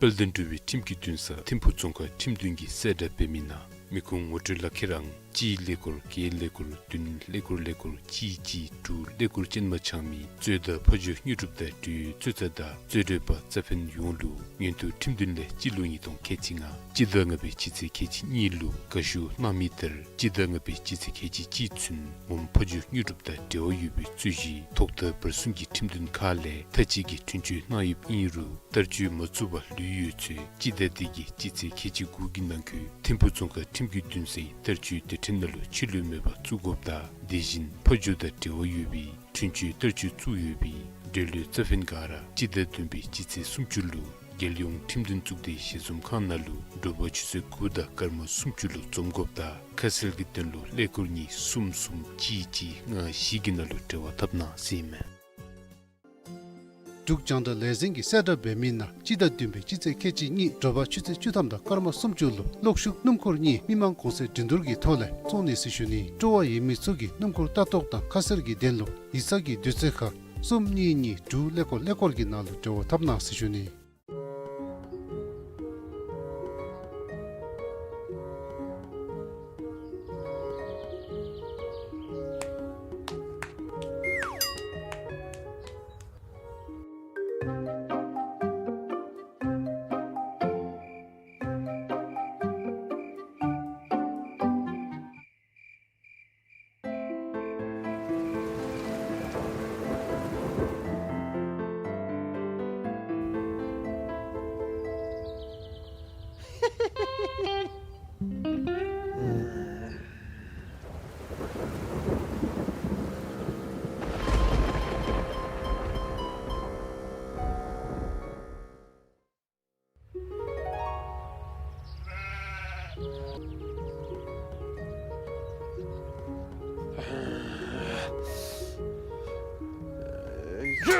དཔལ་ལྡན་འབྲུག་པའི་ཁྲིམས་ཀྱི་འདུན་ས་ཐིམ་ཕུག་རྫོང་ཁག་ཁྲིམས་འདུན་གྱིས་གསལ་བསྒྲགས་འབད་མི་ནང་མི་ཁུངས་ངོ་སྤྲོད་ལག་ཁྱེར་ཨང་གཅིག་ཀླད་ཀོར་བརྒྱད་ཀླད་ཀོར་བདུན་ཀླད་ཀོར་ཀླད་ཀོར་གཅིག་གཅིག་དྲུག་ཀླད་ཀོར་ཅན་མ་འཆང་མི་གཙོས་དང་ཕ་ཇོ་དངོས་གྲུབ་དང་འབྲེལ་ཡོད་གཙོས་ཚ་དང་རྩོད་བྲལ་པ་རྩ་ཕན་ཡོངས་ལུ་མངོན་མཐོ་ཁྲིམས་འདུན་ལས་སྤྱི་ལོ་ཉིས་སྟོང་ཁལ་གཅིག་ལྔ་སྤྱི་ཟླ་ལྔ་པའི་སྤྱི་ཚེས་ཁལ་གཅིག་གཉིས་ལུ་དགའ་ཞུ་གནང་མི་ལྟར་སྤྱི་ཟླ་ལྔ་པའི་སྤྱི་ཚེས་ཁལ་གཅིག་གཅིག་ཚུན་ངོམ་ཕ་ཇོ་དངོས་གྲུབ་དང་འབྲེལ་བ་ཡོད་པའི་རྩོད་གཞི་ཐོག་མཐའ་བར་གསུམ་གྱི་ཁྲིམས་འདུན་ཁག་ལས་མཐའ་དཔྱད་ཀྱི་འཁྲུན་ཆོད་གནང་ཡོདཔ་ཨིན་རུང་བསྟར་སྤྱོད་མ་བཙུགས་པར་ལུས་ཡོད་ཚེ་སྤྱི་ཟླ་འདི་གི་སྤྱི་ཚེས་ཁལ་གཅིག་དགུ་གི་ནང་འཁོད་ཐིམ་ཕུག་རྫོང་ཁག་ཁྲིམས་ཀྱི་འདུན་སའི་བསྟར་སྤྱོད་སྡེ་ཁྲིམས་ནང་ལུ་ཕྱི་ལུ་མེད་པར་བཙུགས་དགོཔ་དང་དེ་བཞིན་ཕ་ཇོ་དང་འབྲེལ་བ་ཡོད་པའི་འཁྲུན་ཆོད་བསྟར་སྤྱོད་བཙུགས་ཡོད་པའི་འབྲེལ་ཡོད་རྩ་ཕན་ག་ར་སྤྱི་ཟླ་བདུན་པའི་སྤྱི་ཚེས་སུམ་ཅུ་ལུ་རྒྱལ་ཡོངས་ཁྲིམས་འདུན་གཙུག་སྡེའི་ཞལ་འཛོམས་ཁང་ནང་ལུ་དྲོ་པ་ཆུ་ཚོད་དགུ་དང་སྐར་མ་སུམ་ཅུ་ལུ་འཛོམས་དགོཔ་དང་ཁ་གསལ་གྱི་དོན་ལུ་ཀླད་ཀོར་གཉིས་གསུམ་གསུམ་གཅིག་གཅིག་ལྔ་བཞི་གི་ནང་ལུ་འབྲེལ་བ་འཐབ་གནང་ཟེར་ཨིན་མས། འབྲུག་རྒྱང་བསྒྲགས་ལས་འཛིན་གྱིས་གསལ་བསྒྲགས་འབད་མི་ནང་སྤྱི་ཟླ་བདུན་པའི་སྤྱི་ཚེས་ཁལ་གཅིག་གཉིས་དྲོ་པ་ཆུ་ཚོད་བཅུ་ཐམ་དང་སྐར་མ་སུམ་ཅུ་ལུ་གློག་ཤུགས་སྣུམ་འཁོར་གཉིས་མི་མང་གོང་ཚད་འགྲན་བསྡུར་གྱི་ཐོག་ལས་བཙོང་ནི་ཟེར་ཞུ་ནི། སྤྲོ་བ་ཡོད་མི་ཚུ་གིས་སྣུམ་འཁོར་ལྟ་རྟོག་དང་ཁ་གསལ་གྱི་དོན་ལུ་ཡིག་ཚང་གི་དུས་ཚོད་ཁར་གསུམ་གཉིས་གཉིས་དྲུག་ཀླད་ཀོར་ཀླད་ཀོར་གྱི་ནང་ལུ་འབྲེལ་བ་འཐབ་གནང་ཟེར་ཞུ་ནི། ཨར་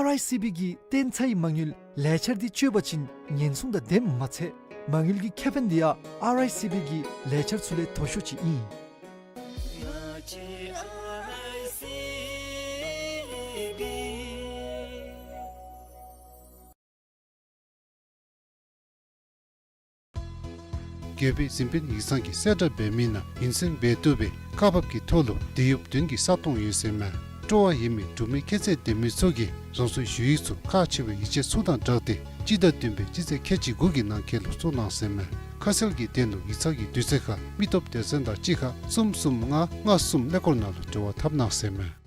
ཨའི་སི་བི་གི་བརྟན་ཚའི་མ་དངུལ་ལས་འཆར་འདི་སྤྱོད་པ་ཅིན་ཉེན་སྲུང་དང་ལྡནམ་མ་ཚད་མ་དངུལ་གྱི་ཁེ་ཕན་འདི་ཡང་ཨར་ཨའི་སི་བི་གི་ལས་འཆར་ཚུ་ལས་མཐོ་ཤོས་ཅིག་ཨིན། རྒྱལ་པོའི་གཟིམ་དཔོན་ཡིག་ཚང་གི་གསལ་བསྒྲགས་འབད་མི་ནང་ཡིད་སེམས་འབད་བཏུབ་པའི་ཁག་འབག་གི་ཐོག་ལུ་དེད་ཡོདཔ་བདུན་གྱི་ས་སྟོང་ཡོད་ཟེར་མས། སྤྲོ་བ་ཡོད་མི་འབྲུག་མི་ཁྱད་ཚད་ལྡན་མི་ཚུ་གིས་རང་སོའི་ཞུ་ཡིག་ཚུ་ཁག་ཆེ་བའི་ཡིག་ཆ་ཚུ་དང་སྦྲགས་ཏེ་སྤྱི་ཟླ་བདུན་པའི་སྤྱི་ཚེས་ཁལ་གཅིག་དགུ་གི་ནང་འཁོད་ལུ་བཙུགས་གནང་ཟེར་མས། ཁ་གསལ་གྱི་དོན་ལུ་ཡིག་ཚང་གི་དུས་ཚོད་ཁར་མི་སྟོབས་སྡེ་ཚན་དང་གཅིག་ཁར་གསུམ་གསུམ་ལྔ་ལྔ་གསུམ་ཀླད་ཀོར་ནང་ལུ་འབྲེལ་བ་འཐབ་གནང་ཟེར་མས།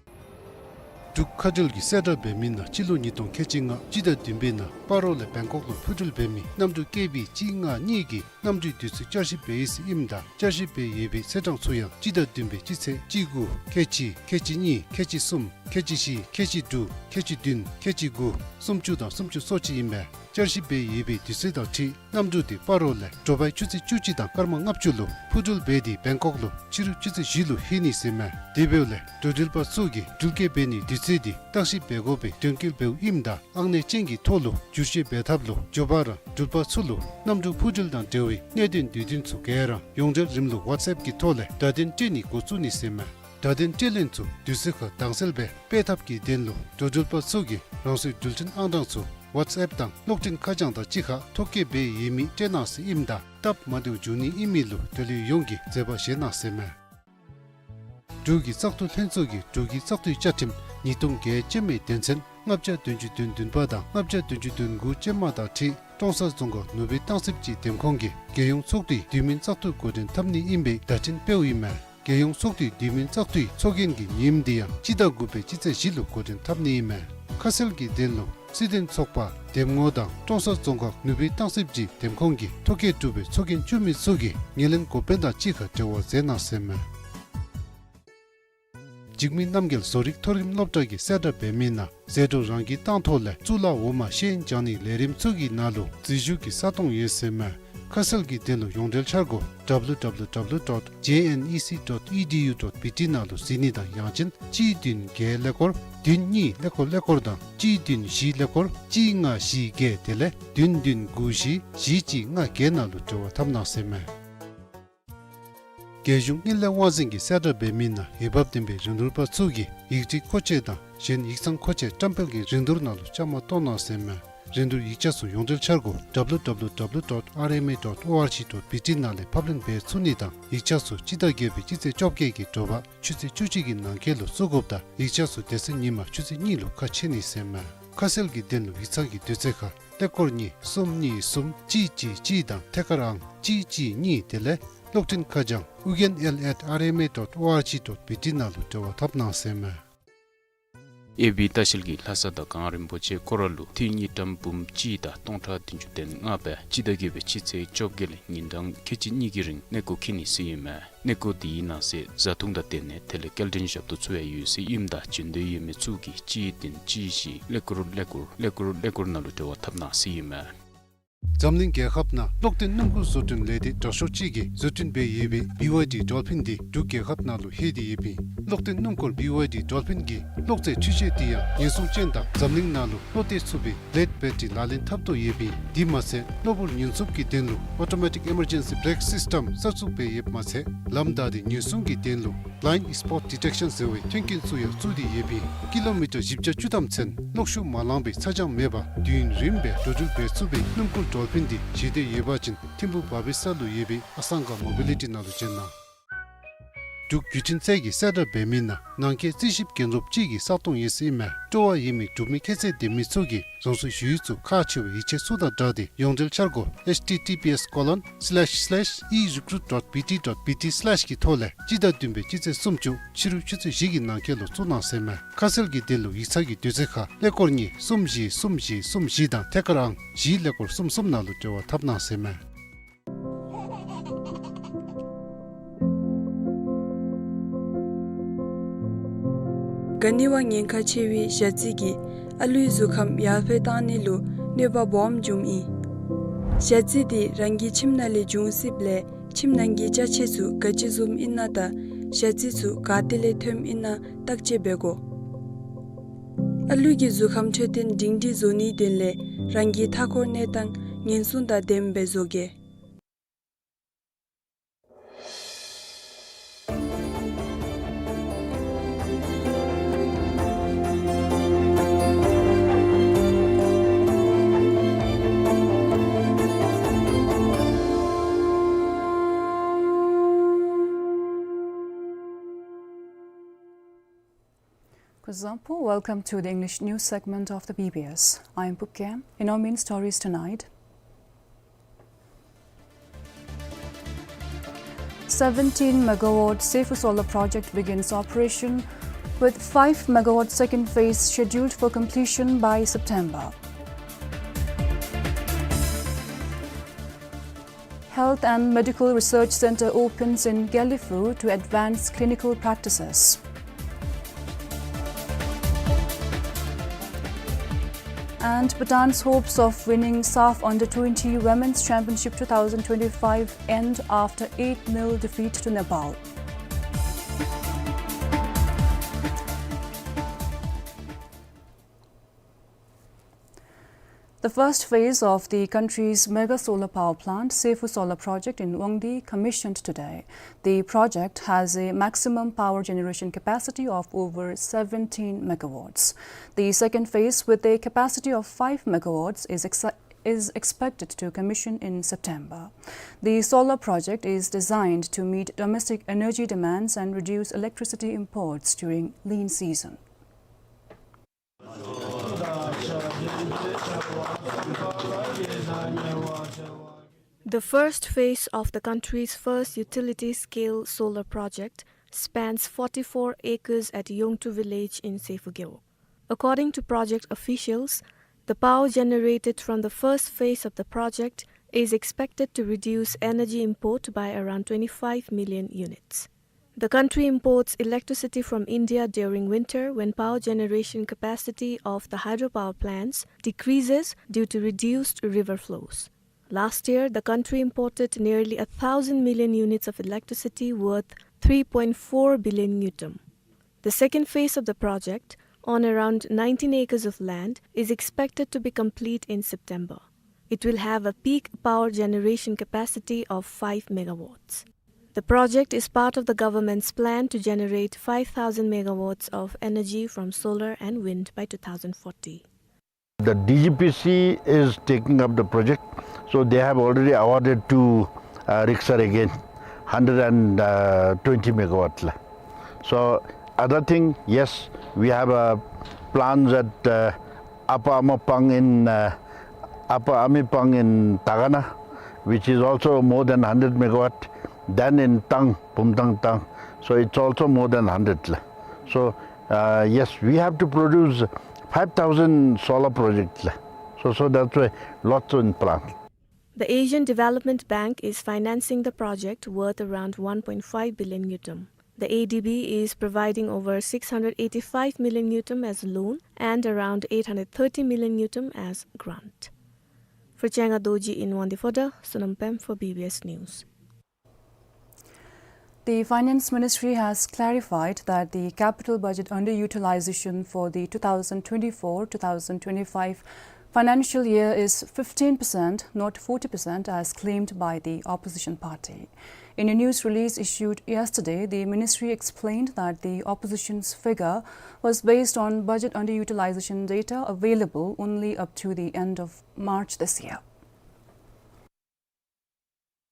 འབྲུག་མཁའ་འགྲུལ་གྱི་གསལ་བསྒྲགས་འབད་མི་ནང་སྤྱི་ལོ་ཉིས་སྟོང་ཁལ་གཅིག་ལྔ་སྤྱི་ཟླ་བདུན་པའི་ནང་སྤ་རོ་ལས་བེང་ཀོག་ལུ་འཕུར་འགྲུལ་འབད་མི་གནམ་གྲུ་ཀེ་བི་གཅིག་ལྔ་གཉིས་ཀྱི་གནམ་གྲུའི་དུས་ཚོད་བསྐྱར་ཞིབ་འབད་ཡི་ཟེར་ཨིནམ་ད་བསྐྱར་ཞིབ་འབད་ཡོད་པའི་ཚེས་གྲངས་ཚུ་ཡང་སྤྱི་ཟླ་བདུན་པའི་སྤྱི་ཚེས་གཅིག་དགུ་ཁལ་གཅིག་ཁལ་གཅིག་གཉིས་ཁལ་གཅིག་གསུམ་ཁལ་གཅིག་བཞི་ཁལ་གཅིག་དྲུག་ཁལ་གཅིག་བདུན་ཁལ་གཅིག་དགུ་སུམ་ཅུ་དང་སུམ་ཅུ་སོ་གཅིག་ཨིན་པས། བསྐྱར་ཞིབ་འབད་ཡོད་པའི་དུས་ཚོད་དང་འཁྲིལ་གནམ་གྲུ་དེ་སྤ་རོ་ལས་དྲོ་པའི་ཆུ་ཚོད་བཅུ་གཅིག་དང་སྐར་མ་ལྔ་བཅུ་ལུ་འཕུར་འགྲུལ་འབད་དེ་བེང་ཀོག་ལུ་ཕྱི་རུ་ཆུ་ཚོད་བཞི་ལུ་ལྷོད་ནི་ཟེར་མས། དེ་འབདཝ་ལས་འགྲོ་འགྲུལ་པ་ཚུ་གིས་འགྲུལ་སྐྱེལ་འབད་ནིའི་དུས་ཚོད་དེ་བརྟག་ཞིབ་འབད་དགོ་པའི་དོན་འཁྱོལ་འབདཝ་ཨིནམ་ད་ཨང་གནས་ཅན་གྱི་ཐོག་ལུ་བསྒྱུར་བཅོས་འབད་ཐབས་ལུ་འགྱོ་བ་རང་འགྲུལ་པ་ཚུ་ལུ་གནམ་གྲུ་འཕུར་འགྲུལ་དང་འབྲེལ་བའི་གནད་དོན་དུས་སྟོན་ཚུ་ག་ར་ཡོངས་འབྲེལ་རིམ་ལུགས་ཝཊས་ཨེཔ་གི་ཐོག་ལས་བརྡ་དོན་སྤྲོད་ནི་འགོ་བཙུགས་ནི་ཟེར་མས། བརྡ་དོན་སྤྲོད་ལེན་ཚུ་དུས་ཚོད་ཁར་དྭངས་གསལ་སྦེ་སྤེལ་ཐབས་ཀྱི་དོན་ལུ་འགྲོ་འགྲུལ་པ་ཚུ་གིས་རང་སོའི་འགྲུལ་འཕྲིན་ཨང་གྲངས་ཚུ་ཝཊས་ཨེཔ་དང་གློག་འཕྲིན་ཁ་བྱང་དང་གཅིག་ཁར་ཐོ་བཀོད་འབད་ཡོད་མི་སྤྲོད་གནང་ཟེར་ཨིནམ་ད་སྟབས་མ་བདེཝ་འབྱུང་ནི་ཨིན་མི་ལུ་འབྲེལ་ཡོད་ཡོངས་ཀྱིས་མཛད་པ་བཞེས་གནང་ཟེར་མས། འབྲུག་གི་བཙག་འཐུ་ལྷན་ཚོགས་ཀྱིས་འབྲུག་གི་བཙག་འཐུའི་བཅའ་ཁྲིམས་ཉིས་སྟོང་བརྒྱད་ཅན་མའི་དོན་ཚན་ལྔ་བརྒྱ་བདུན་ཅུ་དོན་བདུན་པ་དང་ལྔ་བརྒྱ་བདུན་ཅུ་དོན་དགུ་ཅན་མ་དང་འཁྲིལ་ཀྲོང་གསར་རྫོང་ཁག་ནུབ་སྦིས་སྟང་རྩིས་ཀྱི་འདེམས་ཁོངས་ཀྱི་རྒྱལ་ཡོངས་ཚོགས་འདུའི་དུས་མིན་བཙག་འཐུ་འགོ་འདྲེན་འཐབ་ནི་ཨིན་པའི་བརྡ་འཕྲིན་སྤེལཝ་ཨིན་མས། རྒྱལ་ཡོངས་ཚོགས་འདུའི་དུས་མིན་བཙག་འཐུའི་ཚོགས་རྒྱན་གྱི་ཉིནམ་དེ་ཡང་སྤྱི་ཟླ་དགུ་པའི་སྤྱི་ཚེས་བཞི་ལུ་འགོ་འདྲེན་འཐབ་ནི་ཨིན་མས། ཁ་གསལ་གྱི་དོན་ལུ་སྲིད་དོན་ཚོགས་པ་འདེམས་ངོ་དང་ཀྲོང་གསར་རྫོང་ཁག་ནུབ་སྦིས་སྟང་རྩིས་ཀྱི་འདེམས་ཁོངས་ཀྱི་ཐོ་བཀོད་གྲུབ་པའི་ཚོགས་རྒྱན་བཙུགས་མི་ཚུ་གིས་ངོས་ལེན་འགོ་དཔོན་དང་གཅིག་ཁར་འབྲེལ་བ་མཛད་གནང་ཟེར་མས། འཇིགས་མེད་རྣམ་རྒྱལ་བཟོ་རིག་མཐོ་རིམ་སློབ་གྲྭ་གི་གསལ་བསྒྲགས་འབད་མི་ནང་ཟད་འགྲོ་རང་གིས་བཏང་ཐོག་ལས་གཙུག་ལག་འོག་མ་ཤེས་ཡོན་སྦྱང་ནིའི་ལས་རིམ་ཚུ་གི་ནང་ལུ་འཛུལ་ཞུགས་ཀྱི་ས་སྟོང་ཡོད་ཟེར་མས། ཁ་གསལ་གྱི་དོན་ལུ་ཡོངས་འབྲེལ་འཆར་སྒོ་W W W dot J N E C dot E D U dot B T ནང་ལུ་གཟིགས་ནི་དང་ཡང་ཅིན་གཅིག་བདུན་བརྒྱད་ཀླད་ཀོར་བདུན་གཉིས་ཀླད་ཀོར་ཀླད་ཀོར་དང་གཅིག་བདུན་བཞི་ཀླད་ཀོར་གཅིག་ལྔ་བཞི་བརྒྱད་དེ་ལས་བདུན་བདུན་དགུ་བཞི་བཞི་གཅིག་ལྔ་བརྒྱད་ནང་ལུ་འབྲེལ་བ་འཐབ་གནང་ཟེར་མས། རྒྱལ་གཞུང་དངུལ་ལས་དབང་འཛིན་གྱི་གསལ་བསྒྲགས་འབད་མི་ནང་འོས་འབབ་ལྡན་པའི་རིན་བསྡུར་པ་ཚུ་གིས་ཡིག་རིགས་མཁོ་ཆས་དང་གཞན་ཡིག་ཚང་མཁོ་ཆས་བཀྲམ་སྤེལ་གྱི་རིན་བསྡུར་ནང་ལུ་བཅའ་མར་གཏོགས་གནང་ཟེར་མས། རིན་བསྡུར་ཡིག་ཆ་ཚུ་ཡོངས་འབྲེལ་འཆར་སྒོ་W W W dot R M A dot O R G dot B T ནང་ལས་ཕབ་ལེན་འབད་ཚུགས་ནི་དང་ཡིག་ཆ་ཚུ་སྤྱི་ཟླ་བརྒྱད་པའི་སྤྱི་ཚེས་བཅོ་བརྒྱད་ཀྱི་དྲོ་པ་ཆུ་ཚོད་བཅུ་གཅིག་གི་ནང་འཁོད་ལུ་བཙུགས་དགོཔ་དང་ཡིག་ཆ་ཚུ་དེ་ཚེ་ཉིན་མ་ཆུ་ཚོད་གཉིས་ལུ་ཁ་ཕྱེ་ནི་ཟེར་མས། ཁ་གསལ་གྱི་དོན་ལུ་ཡིག་ཚང་གི་དུས་ཚོད་ཁར་ཀླད་ཀོར་གཉིས་གསུམ་གཉིས་གསུམ་གཅིག་གཅིག་གཅིག་དང་ཐད་ཀར་ཨང་གཅིག་གཅིག་གཉིས་དེ་ལས་གློག་འཕྲིན་ཁ་བྱང་ཨུ་རྒྱན་ཨེལ་ཨེཊ་ཨར་ཨེམ་ཨེ་ཌོཊ་ཨོ་ཨར་ཇི་ཌོཊ་བི་ཊི་ནང་ལུ་འབྲེལ་བ་འཐབ་གནང་ཟེར་མས། ཨེ་བི་ལྟ་བཤལ་གྱིས་ལྷ་ས་དང་གངས་རིན་པོ་ཆེ་སྐོར་ར་ལུ་འཐུས་དངུལ་ཀྲམ་འབུམ་གཅིག་དང་སྟོང་ཕྲག་བདུན་ཅུ་དོན་ལྔ་སྦེ་སྤྱི་ཟླ་བརྒྱད་པའི་སྤྱི་ཚེས་བཅོ་བརྒྱད་ལས་ཉིན་གྲངས་ཁལ་གཅིག་གཉིས་ཀྱི་རིང་གནས་སྐོར་འཁྱིད་ནི་ཟེར་ཨིན་མས། གནས་སྐོར་དེའི་ནང་གསེས་བཟའ་འཐུང་དང་སྡོད་གནས་དེ་ལས་སྐྱེལ་འདྲེན་ཞབས་ཏོག་ཚུ་ཡང་ཡོད་ཟེར་ཨིནམ་ད་འབྱོན་འདོད་ཡོད་མི་ཚུ་གིས་གཅིག་བདུན་གཅིག་བཞི་ཀླད་ཀོར་ཀླད་ཀོར་ཀླད་ཀོར་ཀླད་ཀོར་ནང་ལུ་འབྲེལ་བ་འཐབ་གནང་ཟེར་ཨིན་མས། འཛམ་གླིང་རྒྱལ་ཁབ་ནང་གློག་འདོན་སྣུམ་འཁོར་བཟོ་སྐྲུན་ལས་སྡེ་དྲག་ཤོས་ཅིག་གིས་བཟོ་སྐྲུན་འབད་ཡོད་པའི་བི་ཝའི་ཌི་ཌོལ་ཕིན་འདི་འབྲུག་རྒྱལ་ཁབ་ནང་ལུ་ལྷོད་དེ་ཡོདཔ་ཨིན། གློག་འདོན་སྣུམ་འཁོར་བི་ཝའི་ཌི་ཌོལ་ཕིན་གྱི་གློག་རྫས་འཕྲུལ་ཆས་འདི་ཡང་ཉེན་སྲུང་ཅན་དང་འཛམ་གླིང་ནང་ལུ་བློ་གཏད་ཚུགས་པའི་ལེཌ་བེ་ཊ་རི་ལག་ལེན་འཐབ་དོ་ཡོདཔ་ཨིན། དེ་མ་ཚད་གློ་བུར་ཉེན་སྲུང་གི་དོན་ལུ་ཨོ་ཊོ་མེ་ཊིཀ་ཨི་མར་ཇེན་སི་བེ་རེཀ་སིསི་ཊམ་གསར་བཙུགས་འབད་ཡོདཔ་མ་ཚད་ལམ་བདའ་སྟེ་ཉེན་སྲུང་གི་དོན་ལུ་བླའིནཌ་སི་པོཊ་ཌི་ཊེཀ་ཤཱན་ཟེར་བའི་མཐུན་རྐྱེན་ཚུ་ཡང་བཙུགས་ཏེ་ཡོདཔ་ཨིན། ཀི་ལོ་མི་ཊར་བཞི་བརྒྱ་བཅུ་ཐམ་ཚུན་གློག་ཤུགས་མ་ལངས་པའི་ཚ་གྱང་མེད་པར་དུས་ཡུན་རིངམོ་སྦེ་འགྲོ་འགྲུལ་འབད་ཚུགས་པའི་སྣུམ་འཁོར་ཌོལ་ཕིན་འདི་བཞེས་འདོད་ཡོད་པ་ཅིན་ཐིམ་ཕུག་བར་པི་སར་ལུ་ཡོད་པའི་ཨ་སང་ག་མོ་བི་ལི་ཊི་ནང་ལུ་བྱོན་གནང་། འབྲུག་བརྒྱུད་འཕྲིན་ཚད་ཀྱིས་གསལ་བསྒྲགས་འབད་མི་ནང་ནང་འཁོད་རྩིས་ཞིབ་འགན་རུབ་ཅིག་གི་ས་སྟོང་ཡོད་ཟེར་ཨིན་མས། སྤྲོ་བ་ཡོད་མི་འབྲུག་མི་ཁྱད་ཚད་ལྡན་མི་ཚུ་གིས་རང་སོའི་ཞུ་ཡིག་ཚུ་ཁག་ཆེ་བའི་ཡིག་ཆ་ཚུ་དང་སྦྲགས་ཏེ་ཡོངས་འབྲེལ་འཆར་སྒོ་ཨེཆ་ཊི་ཊི་པི་ཨེསི་ཀོ་ལོན་སི་ལེཤ་སི་ལེཤ་ཨི་རི་ཀུ་རུཊ་ཌོཊ་བི་ཊི་ཌོཊ་བི་ཊི་སི་ལེཤ་གི་ཐོག་ལས་སྤྱི་ཟླ་བདུན་པའི་སྤྱི་ཚེས་སུམ་ཅུ་ཕྱི་རུ་ཆུ་ཚོད་བཞི་གི་ནང་འཁོད་ལུ་བཙུགས་གནང་ཟེར་མས། ཁ་གསལ་གྱི་དོན་ལུ་ཡིག་ཚང་གི་དུས་ཚོད་ཁར་ཀླད་ཀོར་གཉིས་གསུམ་བཞི་གསུམ་བཞི་གསུམ་བཞི་དང་ཐད་ཀར་ཨང་བཞི་ཀླད་ཀོར་གསུམ་གསུམ་ནང་ལུ་འབྲེལ་བ་འཐབ་གནང་ཟེར་མས། ག་ནི་བ་ཉེན་ཁ་ཆེ་བའི་ཞ་རྩི་གིས་ཨ་ལུའི་གཟུགས་ཁམས་ཡར་འཕེལ་གཏང་ནི་ལུ་གནོད་པ་སྦོམ་འབྱུངམ་ཨིན། ཞ་རྩི་འདི་རང་གི་ཁྱིམ་ནང་ལས་འབྱུང་སྲིདཔ་ལས་ཁྱིམ་ནང་གི་ཅ་ཆས་ཚུ་ག་ཅི་བཟུམ་ཨིན་ན་དང་ཞ་རྩི་ཚུ་ག་ཏེ་ལས་ཐོནམ་ཨིན་ན་བརྟག་དཔྱད་འབད་དགོ། ཨ་ལུ་གི་གཟུགས་ཁམས་འཕྲོད་བསྟེན་སྒྲིང་སྒྲི་བཟོ་ནིའི་དོན་ལས་རང་གི་མཐའ་འཁོར་གནས་སྟངས་ཉེན་སྲུང་དང་ལྡནམ་སྦེ་བཟོ་གེ། Kuzuzangpo, welcome to the English news segment of the B B S. I am Pupke. In our main stories tonight, seventeen megawatt Sefo Solar Project begins operation, with five megawatt second phase scheduled for completion by September. Health and Medical Research Center opens in Gelephu to advance clinical practices. And Bhutan's hopes of winning SAFF Under twenty Women's Championship two thousand twenty-five end after eight nil defeat to Nepal. The first phase of the country's mega solar power plant, Sefo Solar Project in Wangdue, commissioned today. The project has a maximum power generation capacity of over seventeen megawatts. The second phase, with a capacity of five megawatts, is ex-, is expected to commission in September. The solar project is designed to meet domestic energy demands and reduce electricity imports during lean season. The first phase of the country's first utility-scale solar project spans forty-four acres at Yongtu village in Sefo Gewog. According to project officials, the power generated from the first phase of the project is expected to reduce energy import by around twenty-five million units. The country imports electricity from India during winter, when power generation capacity of the hydropower plants decreases due to reduced river flows. Last year, the country imported nearly a thousand million units of electricity worth three point four billion ngultrum. The second phase of the project, on around nineteen acres of land, is expected to be complete in September. It will have a peak power generation capacity of five megawatts. The project is part of the government's plan to generate five thousand megawatts of energy from solar and wind by two thousand forty. The D G P C is taking up the project, so they have already awarded to, uh, Riksar again, hundred and twenty megawatt la. So other thing, yes, we have a plans at, uh, Upper Amapang in, uh, Upper Amipang in Tagana, which is also more than hundred megawatt. Then in Tang, Pumtang Tang, so it's also more than hundred la. So, uh, yes, we have to produce five thousand solar projects la. So, so that's why lots in plan. The Asian Development Bank is financing the project worth around one point five billion ngultrum. The A D B is providing over six hundred eighty-five million ngultrum as a loan and around eight hundred thirty million ngultrum as grant. For Chenga Dorji in Wangdue Phodrang, Sonam Pem for B B S News. The Finance Ministry has clarified that the capital budget underutilization for the two thousand twenty-four two thousand twenty-five financial year is fifteen percent, not forty percent as claimed by the opposition party. In a news release issued yesterday, the ministry explained that the opposition's figure was based on budget underutilization data available only up to the end of March this year.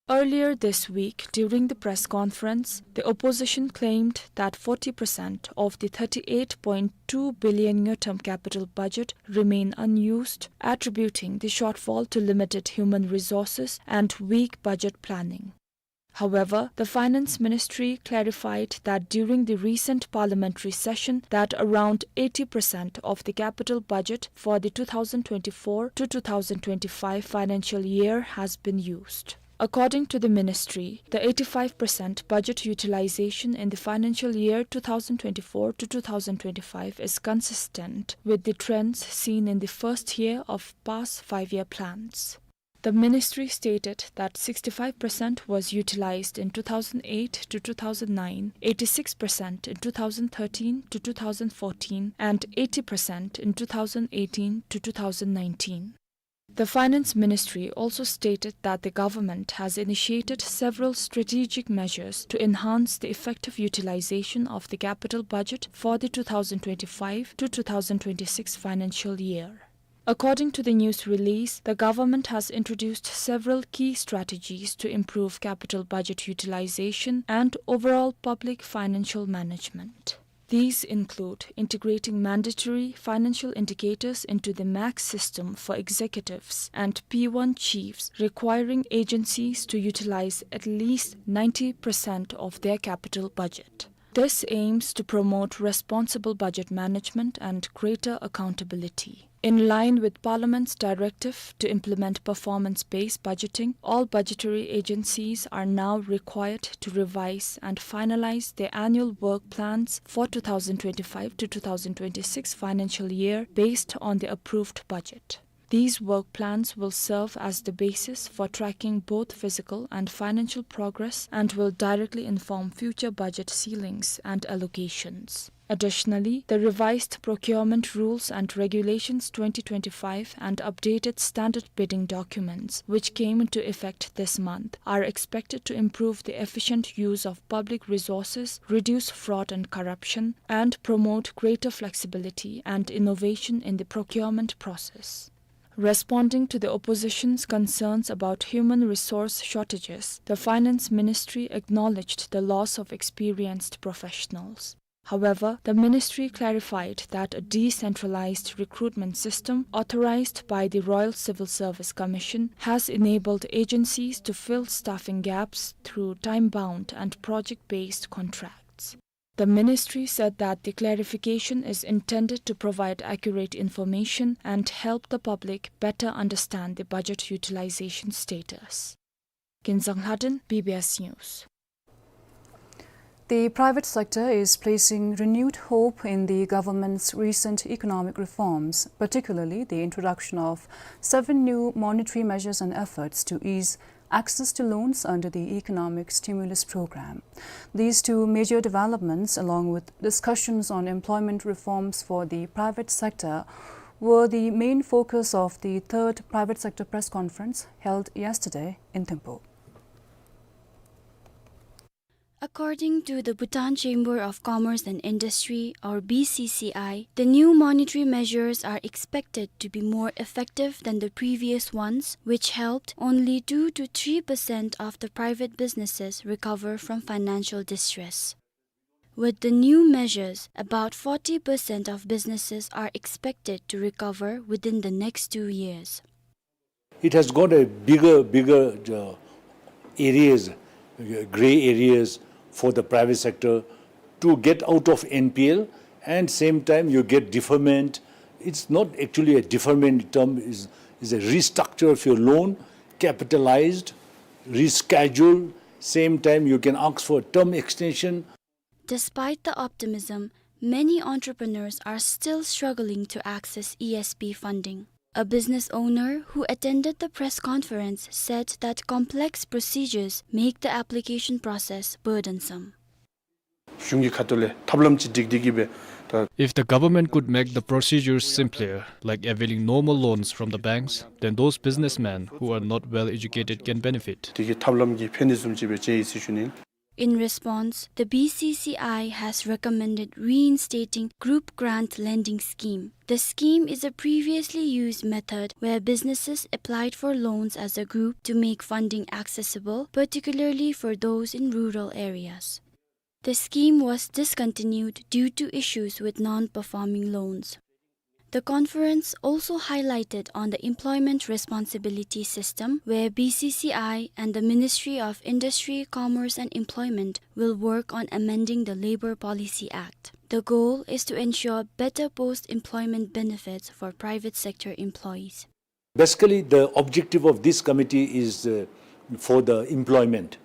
Earlier this week, during the press conference, the opposition claimed that forty percent of the thirty-eight point two billion ngultrum capital budget remain unused, attributing the shortfall to limited human resources and weak budget planning. However, the Finance Ministry clarified that during the recent parliamentary session that around eighty percent of the capital budget for the two thousand twenty-four to two thousand twenty-five financial year has been used. According to the ministry, the eighty-five percent budget utilization in the financial year two thousand twenty-four to two thousand twenty-five is consistent with the trends seen in the first year of past five-year plans. The ministry stated that sixty-five percent was utilized in two thousand eight to two thousand nine, eighty-six percent in two thousand thirteen to two thousand fourteen, and eighty percent in two thousand eighteen to two thousand nineteen. The Finance Ministry also stated that the government has initiated several strategic measures to enhance the effective utilization of the capital budget for the two thousand twenty-five to two thousand twenty-six financial year. According to the news release, the government has introduced several key strategies to improve capital budget utilization and overall public financial management. These include integrating mandatory financial indicators into the MACS system for executives and P one chiefs, requiring agencies to utilize at least ninety percent of their capital budget. This aims to promote responsible budget management and greater accountability. In line with Parliament's directive to implement performance-based budgeting, all budgetary agencies are now required to revise and finalize their annual work plans for two thousand twenty-five to two thousand twenty-six financial year based on the approved budget. These work plans will serve as the basis for tracking both physical and financial progress and will directly inform future budget ceilings and allocations. Additionally, the revised Procurement Rules and Regulations twenty twenty-five and updated standard bidding documents, which came into effect this month, are expected to improve the efficient use of public resources, reduce fraud and corruption, and promote greater flexibility and innovation in the procurement process. Responding to the opposition's concerns about human resource shortages, the Finance Ministry acknowledged the loss of experienced professionals. However, the ministry clarified that a decentralized recruitment system authorized by the Royal Civil Service Commission has enabled agencies to fill staffing gaps through time-bound and project-based contracts. The ministry said that the clarification is intended to provide accurate information and help the public better understand the budget utilization status. Kinzang Lhaden, B B S News. The private sector is placing renewed hope in the government's recent economic reforms, particularly the introduction of seven new monetary measures and efforts to ease access to loans under the Economic Stimulus Program. These two major developments, along with discussions on employment reforms for the private sector, were the main focus of the third Private Sector Press Conference held yesterday in Thimphu. According to the Bhutan Chamber of Commerce and Industry, or B C C I, the new monetary measures are expected to be more effective than the previous ones, which helped only two to three percent of the private businesses recover from financial distress. With the new measures, about forty percent of businesses are expected to recover within the next two years. It has got a bigger, bigger, uh, areas, uh, gray areas for the private sector to get out of N P L, and same time you get deferment. It's not actually a deferment term, is, is a restructure of your loan, capitalized, rescheduled. Same time you can ask for term extension. Despite the optimism, many entrepreneurs are still struggling to access E S P funding. A business owner who attended the press conference said that complex procedures make the application process burdensome. གཞུང་གི་ཁ་ཐུག་ལས་ཐབས་ལམ་ཅིག་སྒྲིག་སྟེ་གི་སྦེ་ད། If the government could make the procedures simpler, like availing normal loans from the banks, then those businessmen who are not well educated can benefit. དེ་གི་ཐབས་ལམ་གྱི་ཕན་ནུས་བཟུམ་ཅིག་སྦེ་མཇལ་ཡི་ཟེར་ཞུ་ནི། In response, the B C C I has recommended reinstating group grant lending scheme. The scheme is a previously used method where businesses applied for loans as a group to make funding accessible, particularly for those in rural areas. The scheme was discontinued due to issues with non-performing loans. The conference also highlighted on the employment responsibility system, where B C C I and the Ministry of Industry, Commerce and Employment will work on amending the Labour Policy Act. The goal is to ensure better post-employment benefits for private sector employees. Basically, the objective of this committee is, uh, for the employment.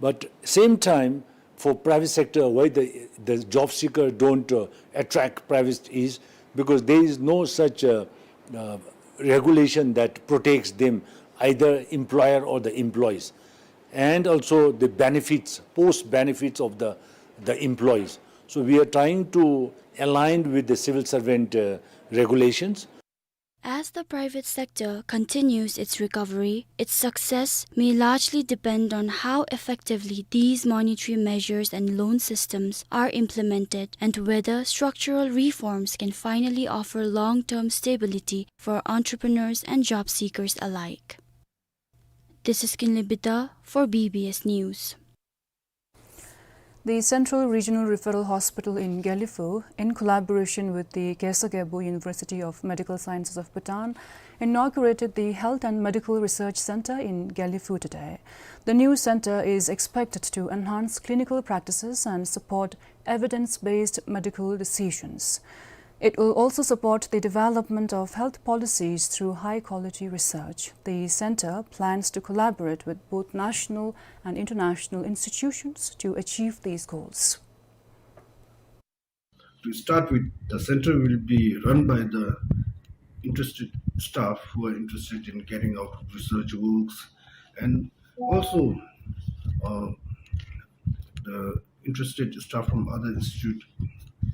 But same time, for private sector, why the, the job seeker don't, uh, attract private is because there is no such, uh, uh, regulation that protects them either employer or the employees, and also the benefits, post benefits of the, the employees. So we are trying to align with the civil servant, uh, regulations. As the private sector continues its recovery, its success may largely depend on how effectively these monetary measures and loan systems are implemented and whether structural reforms can finally offer long-term stability for entrepreneurs and job seekers alike. This is Kinley Bida for B B S News. The Central Regional Referral Hospital in Gelephu, in collaboration with the Khesar Gebou University of Medical Sciences of Bhutan, inaugurated the Health and Medical Research Center in Gelephu today. The new center is expected to enhance clinical practices and support evidence-based medical decisions. It will also support the development of health policies through high-quality research. The center plans to collaborate with both national and international institutions to achieve these goals. To start with, the center will be run by the interested staff who are interested in carrying out research works, and also, uh, the interested staff from other institute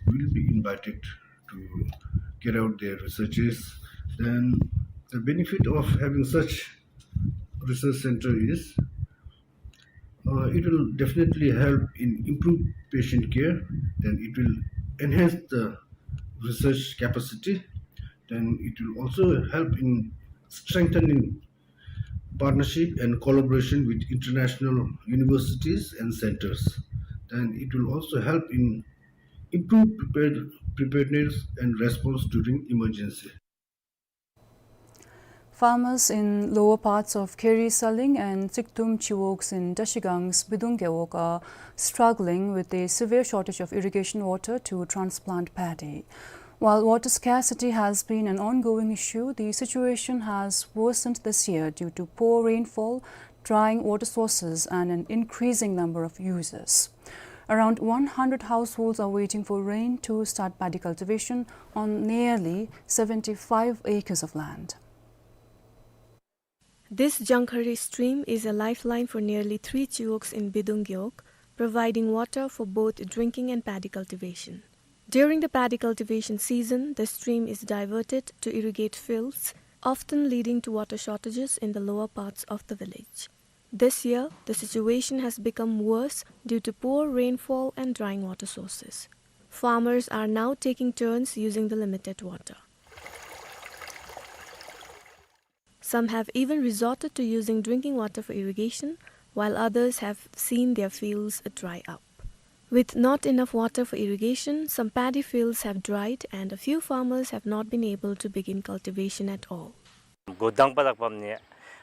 will be invited to carry out their researches. Then the benefit of having such research center is, uh, it will definitely help in improve patient care. Then it will enhance the research capacity. Then it will also help in strengthening partnership and collaboration with international universities and centers. Then it will also help in improve prepared, preparedness and response during emergency. Farmers in lower parts of Kheri Saling and Tsikdum Chiwogs in Trashigang's Bidung Gewog are struggling with a severe shortage of irrigation water to transplant paddy. While water scarcity has been an ongoing issue, the situation has worsened this year due to poor rainfall, drying water sources, and an increasing number of users. Around one hundred households are waiting for rain to start paddy cultivation on nearly seventy-five acres of land. This Jangkhari stream is a lifeline for nearly three chiwogs in Bidung Gewog, providing water for both drinking and paddy cultivation. During the paddy cultivation season, the stream is diverted to irrigate fields, often leading to water shortages in the lower parts of the village. This year, the situation has become worse due to poor rainfall and drying water sources. Farmers are now taking turns using the limited water. Some have even resorted to using drinking water for irrigation, while others have seen their fields dry up. With not enough water for irrigation, some paddy fields have dried and a few farmers have not been able to begin cultivation at all. གོ་དང་པ་དང་པ་ནི་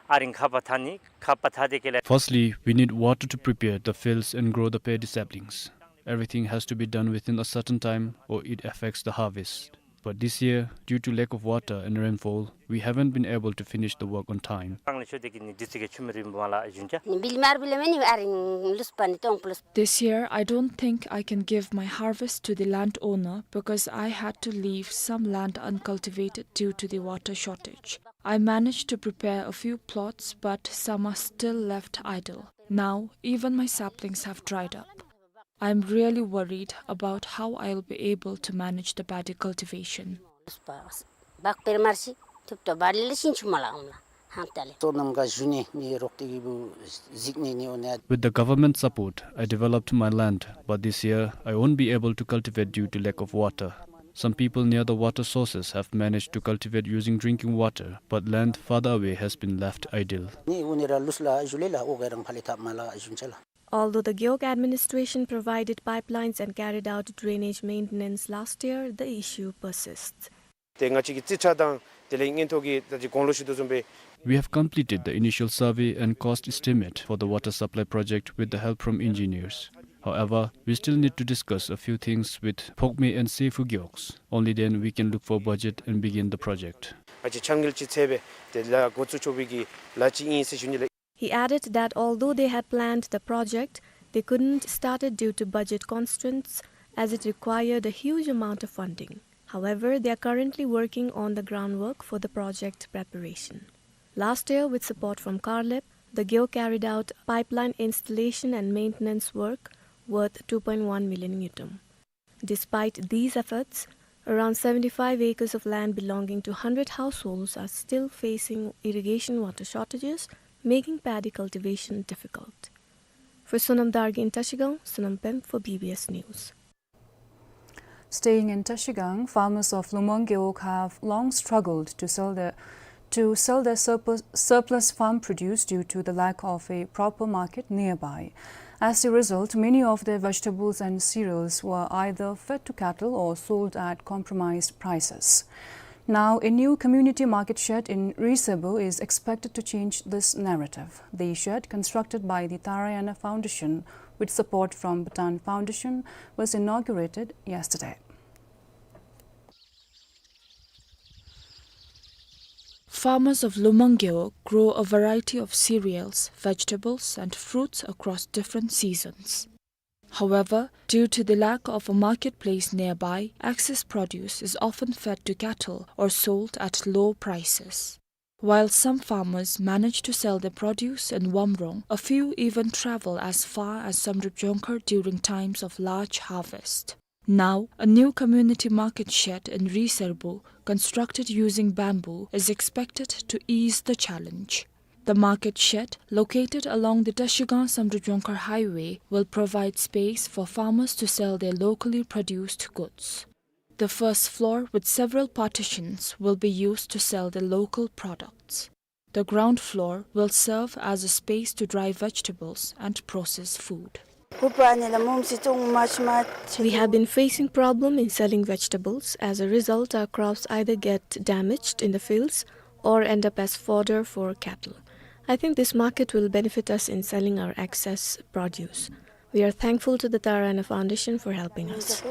ཨ་རིང་ཁ་པ་ཐ་ནི་ཁ་པ་ཐ་དེ་ཀེ་ལེ། Firstly, we need water to prepare the fields and grow the paddy saplings. Everything has to be done within a certain time or it affects the harvest. But this year, due to lack of water and rainfall, we haven't been able to finish the work on time. This year, I don't think I can give my harvest to the landowner because I had to leave some land uncultivated due to the water shortage. I managed to prepare a few plots, but some are still left idle. Now, even my saplings have dried up. I'm really worried about how I'll be able to manage the paddy cultivation. With the government support, I developed my land, but this year I won't be able to cultivate due to lack of water. Some people near the water sources have managed to cultivate using drinking water, but land farther away has been left idle. Although the Gewog administration provided pipelines and carried out drainage maintenance last year, the issue persists. ཏེ་ང་བཅས་ཀྱིས་རྩིས་ཁྲ་དང་དེ་ལས་མངོན་མཐོ་གི་ད་ཅི་དགུང་ལོ་ཞུ་དོ་བཟུམ་སྦེ། We have completed the initial survey and cost estimate for the water supply project with the help from engineers. However, we still need to discuss a few things with Phokme and Sephu Gewogs. Only then we can look for budget and begin the project. ང་བཅས་ཕྱག་ངལ་ཅིག་འཚོལ་སྦེ་དེ་ལས་འགོ་བཙུགས་ཆོག་པའི་གི་ལཱ་ཅིག་ཨིན་ཟེར་ཞུ་ནི་ལགས། He added that although they had planned the project, they couldn't start it due to budget constraints, as it required a huge amount of funding. However, they are currently working on the groundwork for the project preparation. Last year, with support from CARLEP, the Gewog carried out pipeline installation and maintenance work worth two point one million ngultrum. Despite these efforts, around seventy-five acres of land belonging to hundred households are still facing irrigation water shortages, making paddy cultivation difficult. For Sonam Dargay in Trashigang, Sonam Pem for B B S News. Staying in Trashigang, farmers of Lumang Gewog have long struggled to sell their, to sell their surplus, surplus farm produce due to the lack of a proper market nearby. As a result, many of their vegetables and cereals were either fed to cattle or sold at compromised prices. Now, a new community market shed in Riserbu is expected to change this narrative. The shed, constructed by the Taraiyana Foundation with support from Bhutan Foundation, was inaugurated yesterday. Farmers of Lumang Gewog grow a variety of cereals, vegetables, and fruits across different seasons. However, due to the lack of a marketplace nearby, excess produce is often fed to cattle or sold at low prices. While some farmers manage to sell their produce in Wamrong, a few even travel as far as Samdrup Jongkhar during times of large harvest. Now, a new community market shed in Riserbu, constructed using bamboo, is expected to ease the challenge. The market shed, located along the Trashigang Samdrup Jongkhar Highway, will provide space for farmers to sell their locally produced goods. The first floor, with several partitions, will be used to sell the local products. The ground floor will serve as a space to dry vegetables and process food. We have been facing problem in selling vegetables. As a result, our crops either get damaged in the fields or end up as fodder for cattle. I think this market will benefit us in selling our excess produce. We are thankful to the Taraiyana Foundation for helping us.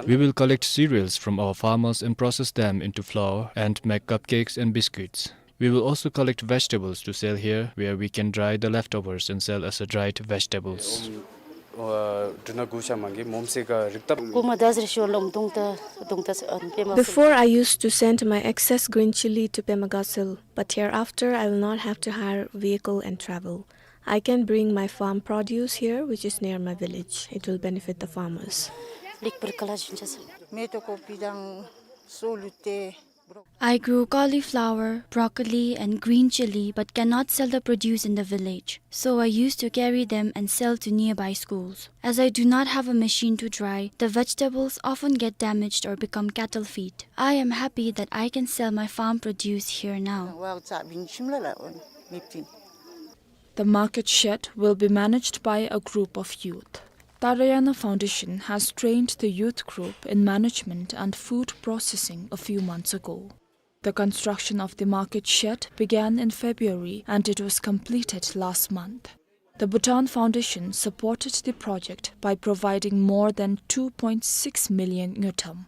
We will collect cereals from our farmers and process them into flour and make cupcakes and biscuits. We will also collect vegetables to sell here, where we can dry the leftovers and sell as a dried vegetables. Before, I used to send my excess green chili to Pema Gatshel, but hereafter I will not have to hire vehicle and travel. I can bring my farm produce here, which is near my village. It will benefit the farmers. I grew cauliflower, broccoli, and green chili, but cannot sell the produce in the village. So I used to carry them and sell to nearby schools. As I do not have a machine to dry, the vegetables often get damaged or become cattle feed. I am happy that I can sell my farm produce here now. The market shed will be managed by a group of youth. Taraiyana Foundation has trained the youth group in management and food processing a few months ago. The construction of the market shed began in February and it was completed last month. The Bhutan Foundation supported the project by providing more than two point six million ngultrum.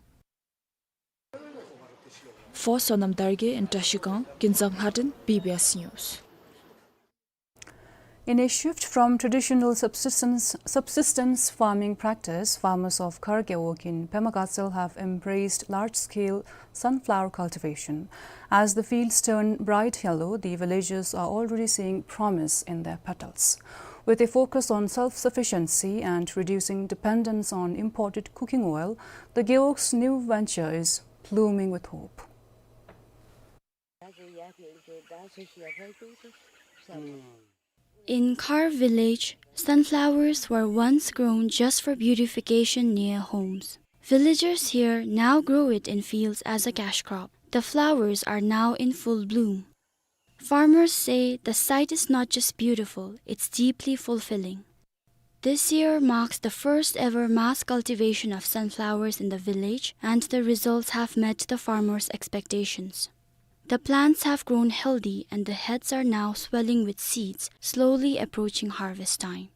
For Sonam Dargay in Trashigang, Kinzang Nghaden, B B S News. In a shift from traditional subsistence, subsistence farming practice, farmers of Khar Gewog in Pema Gatshel have embraced large-scale sunflower cultivation. As the fields turn bright yellow, the villagers are already seeing promise in their petals. With a focus on self-sufficiency and reducing dependence on imported cooking oil, the Gewog's new venture is blooming with hope. In Khar village, sunflowers were once grown just for beautification near homes. Villagers here now grow it in fields as a cash crop. The flowers are now in full bloom. Farmers say the sight is not just beautiful, it's deeply fulfilling. This year marks the first ever mass cultivation of sunflowers in the village, and the results have met the farmers' expectations. The plants have grown healthy and the heads are now swelling with seeds, slowly approaching harvest time.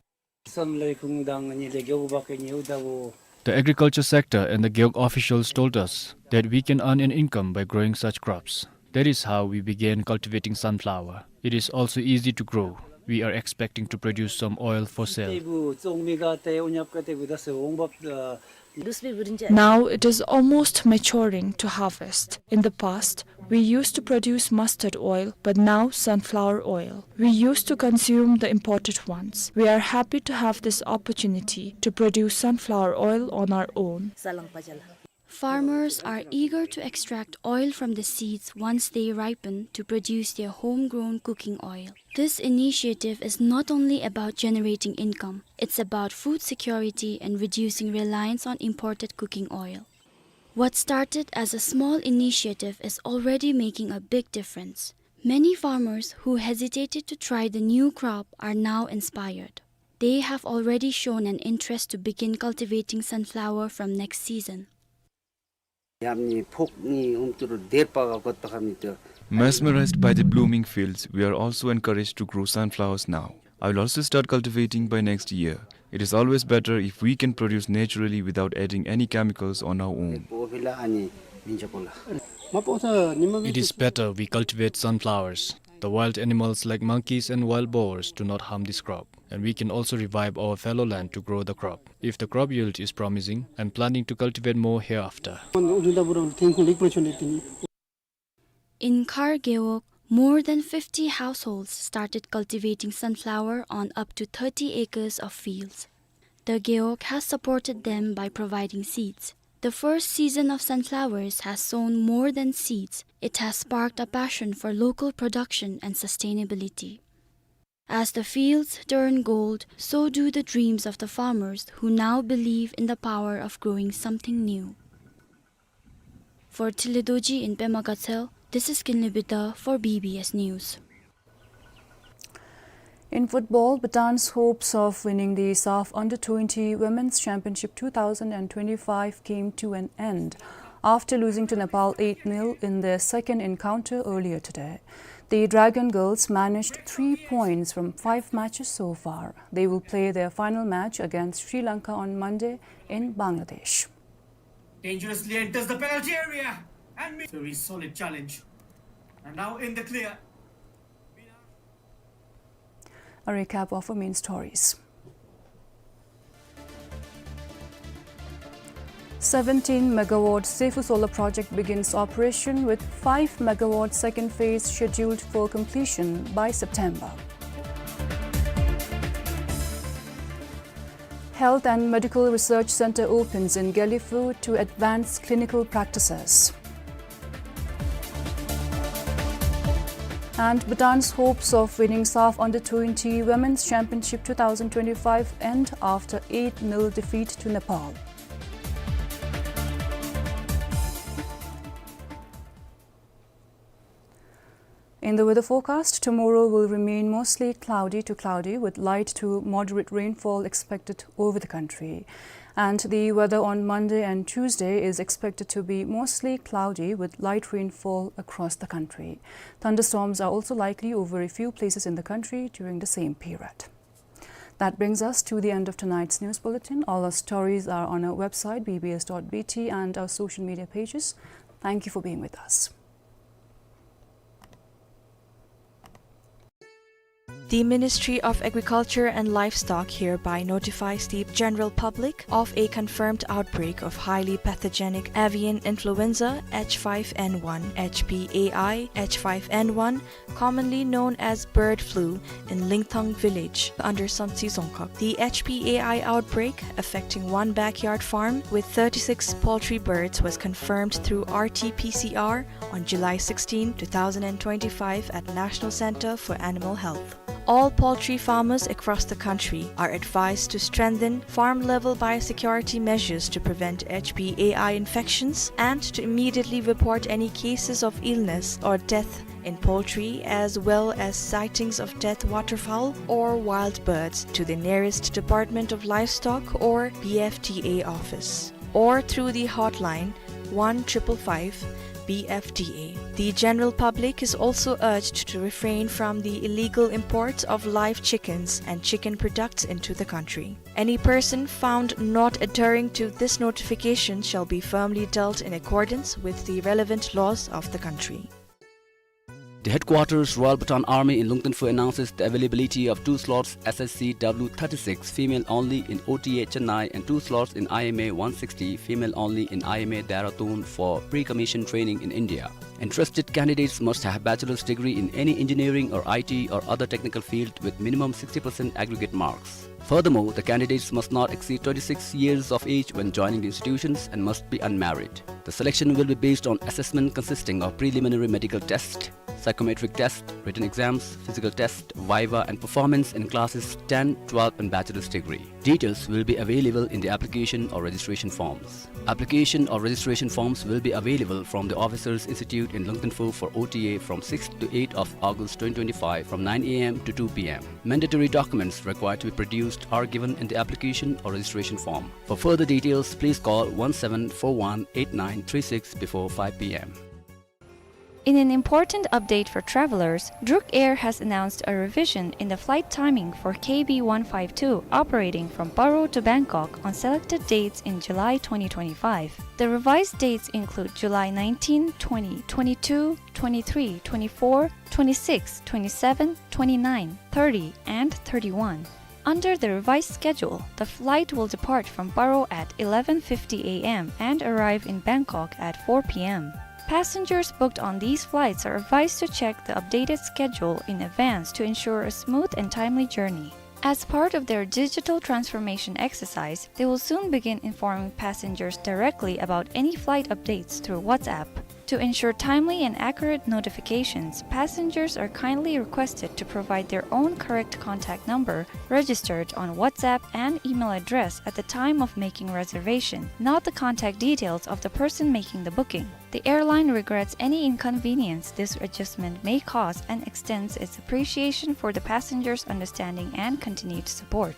The agriculture sector and the Gewog officials told us that we can earn an income by growing such crops. That is how we began cultivating sunflower. It is also easy to grow. We are expecting to produce some oil for sale. Now it is almost maturing to harvest. In the past, we used to produce mustard oil, but now sunflower oil. We used to consume the imported ones. We are happy to have this opportunity to produce sunflower oil on our own. Farmers are eager to extract oil from the seeds once they ripen to produce their homegrown cooking oil. This initiative is not only about generating income, it's about food security and reducing reliance on imported cooking oil. What started as a small initiative is already making a big difference. Many farmers who hesitated to try the new crop are now inspired. They have already shown an interest to begin cultivating sunflower from next season. Mesmerized by the blooming fields, we are also encouraged to grow sunflowers now. I will also start cultivating by next year. It is always better if we can produce naturally without adding any chemicals on our own. It is better we cultivate sunflowers. The wild animals like monkeys and wild boars do not harm this crop, and we can also revive our fallow land to grow the crop. If the crop yield is promising, I'm planning to cultivate more hereafter. In Khar Gewog, more than fifty households started cultivating sunflower on up to thirty acres of fields. The Gewog has supported them by providing seeds. The first season of sunflowers has sown more than seeds. It has sparked a passion for local production and sustainability. As the fields turn gold, so do the dreams of the farmers who now believe in the power of growing something new. For Tile Dorji in Pema Gatshel, this is Kinley Bidha for B B S News. In football, Bhutan's hopes of winning the SAFF Under twenty Women's Championship two thousand and twenty-five came to an end after losing to Nepal eight nil in their second encounter earlier today. The Dragon Girls managed three points from five matches so far. They will play their final match against Sri Lanka on Monday in Bangladesh. Dangerously enters the penalty area and makes a very solid challenge. And now in the clear. A recap of our main stories. Seventeen megawatt Seiphu Solar Project begins operation with five megawatt second phase scheduled for completion by September. Health and Medical Research Center opens in Gelephu to advance clinical practices. And Bhutan's hopes of winning SAFF Under twenty Women's Championship two thousand twenty-five end after eight nil defeat to Nepal. In the weather forecast, tomorrow will remain mostly cloudy to cloudy with light to moderate rainfall expected over the country. And the weather on Monday and Tuesday is expected to be mostly cloudy with light rainfall across the country. Thunderstorms are also likely over a few places in the country during the same period. That brings us to the end of tonight's news bulletin. All our stories are on our website, B B S dot B T, and our social media pages. Thank you for being with us. The Ministry of Agriculture and Livestock hereby notifies the general public of a confirmed outbreak of highly pathogenic avian influenza H five N one, H P A I H five N one, commonly known as bird flu, in Lingthong village under Sonsi Dzongkhag. The H P A I outbreak, affecting one backyard farm with thirty-six poultry birds, was confirmed through R T P C R on July sixteen, two thousand and twenty-five at National Center for Animal Health. All poultry farmers across the country are advised to strengthen farm-level biosecurity measures to prevent H P A I infections and to immediately report any cases of illness or death in poultry, as well as sightings of dead waterfowl or wild birds, to the nearest Department of Livestock or B F T A office, or through the hotline one triple five B F T A. The general public is also urged to refrain from the illegal imports of live chickens and chicken products into the country. Any person found not adhering to this notification shall be firmly dealt in accordance with the relevant laws of the country. The headquarters Royal Bhutan Army in Lungten Phu announces the availability of two slots S S C W thirty-six, female only, in O T A Chennai and two slots in I M A one sixty, female only, in I M A Dehradun for pre-commission training in India. Interested candidates must have bachelor's degree in any engineering or I T or other technical field with minimum sixty percent aggregate marks. Furthermore, the candidates must not exceed twenty-six years of age when joining the institutions and must be unmarried. The selection will be based on assessment consisting of preliminary medical test, psychometric test, written exams, physical test, viva, and performance in classes ten, twelve, and bachelor's degree. Details will be available in the application or registration forms. Application or registration forms will be available from the Officers Institute in Lungten Phu for O T A from sixth to eighth of August twenty twenty-five from nine A M to two P M. Mandatory documents required to be produced are given in the application or registration form. For further details, please call one seven four one eight nine three six before five P M. In an important update for travelers, Druk Air has announced a revision in the flight timing for K B one five two operating from Paro to Bangkok on selected dates in July twenty twenty-five. The revised dates include July nineteen, twenty, twenty-two, twenty-three, twenty-four, twenty-six, twenty-seven, twenty-nine, thirty, and thirty-one. Under the revised schedule, the flight will depart from Paro at eleven fifty A M and arrive in Bangkok at four P M. Passengers booked on these flights are advised to check the updated schedule in advance to ensure a smooth and timely journey. As part of their digital transformation exercise, they will soon begin informing passengers directly about any flight updates through WhatsApp. To ensure timely and accurate notifications, passengers are kindly requested to provide their own correct contact number registered on WhatsApp and email address at the time of making reservation, not the contact details of the person making the booking. The airline regrets any inconvenience this adjustment may cause and extends its appreciation for the passengers' understanding and continued support.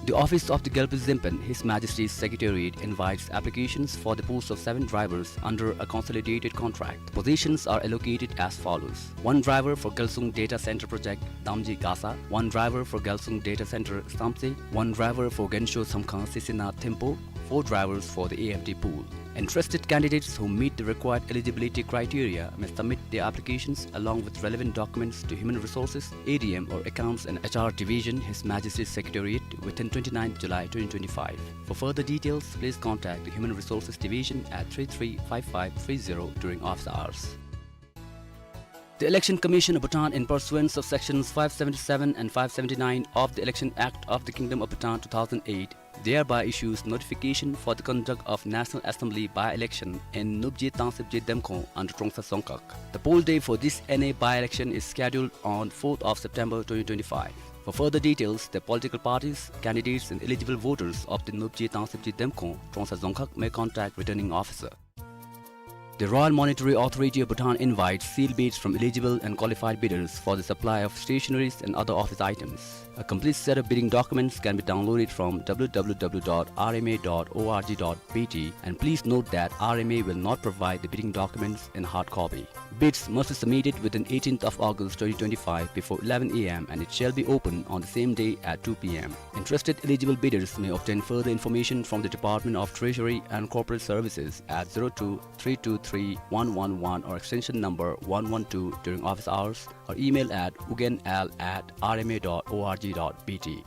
The office of the Gelpi Zempen, His Majesty's Secretariat, invites applications for the post of seven drivers under a consolidated contract. Positions are allocated as follows: one driver for Gelsung Data Center Project, Damji Gasa, one driver for Gelsung Data Center, Samtse, one driver for Gensho Samkhang Sisina Thempo, four drivers for the A F D pool. Interested candidates who meet the required eligibility criteria may submit their applications along with relevant documents to Human Resources, A D M or Accounts and H R Division, His Majesty's Secretariat, within twenty-ninth July twenty twenty-five. For further details, please contact the Human Resources Division at three three five five three zero during office hours. The Election Commission of Bhutan, in pursuance of Sections five seventy-seven and five seventy-nine of the Election Act of the Kingdom of Bhutan two thousand eight, thereby issues notification for the conduct of National Assembly by-election in Nupje Tangsepje Demkhong under Trongsa Dzongkhag. The poll day for this N A by-election is scheduled on fourth of September twenty twenty-five. For further details, the political parties, candidates and eligible voters of the Nupje Tangsepje Demkhong, Trongsa Dzongkhag may contact returning officer. The Royal Monetary Authority of Bhutan invites sealed bids from eligible and qualified bidders for the supply of stationeries and other office items. A complete set of bidding documents can be downloaded from W W W dot R M A dot O R G dot B T, and please note that R M A will not provide the bidding documents in hard copy. Bids must be submitted within eighteenth of August twenty twenty-five before eleven A M and it shall be open on the same day at two P M. Interested eligible bidders may obtain further information from the Department of Treasury and Corporate Services at zero two three two three one one one or extension number one one two during office hours, or email at ugenl at R M A dot O R G dot B T.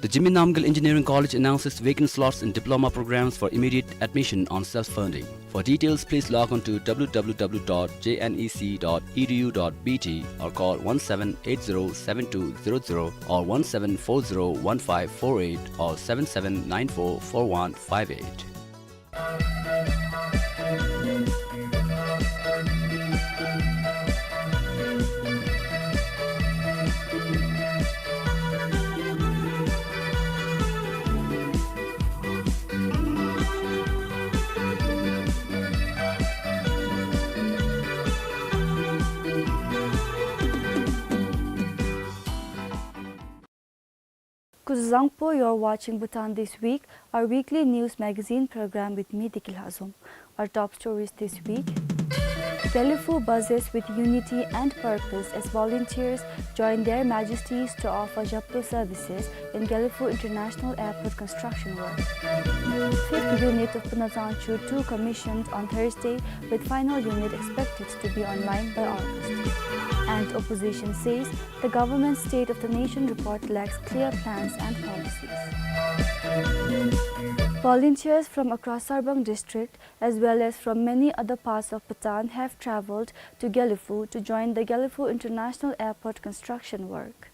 The Jigme Namgyel Engineering College announces vacant slots in diploma programs for immediate admission on self-funding. For details, please log on to W W W dot J N E C dot E D U dot B T or call one seven eight zero seven two zero zero or one seven four zero one five four eight or seven seven nine four four one five eight. Kuzuzangpo, you're watching Bhutan This Week, our weekly news magazine program with me, Deki Lhazom. Our top stories this week. Gelephu buzzes with unity and purpose as volunteers join Their Majesties to offer Zhepto services in Gelephu International Airport construction work. Fifth unit of Punazangchu two commissioned on Thursday, with final unit expected to be online by August. And opposition says the government's State of the Nation report lacks clear plans and policies. Volunteers from across Sarbang district as well as from many other parts of Bhutan, have travelled to Gelephu to join the Gelephu International Airport construction work.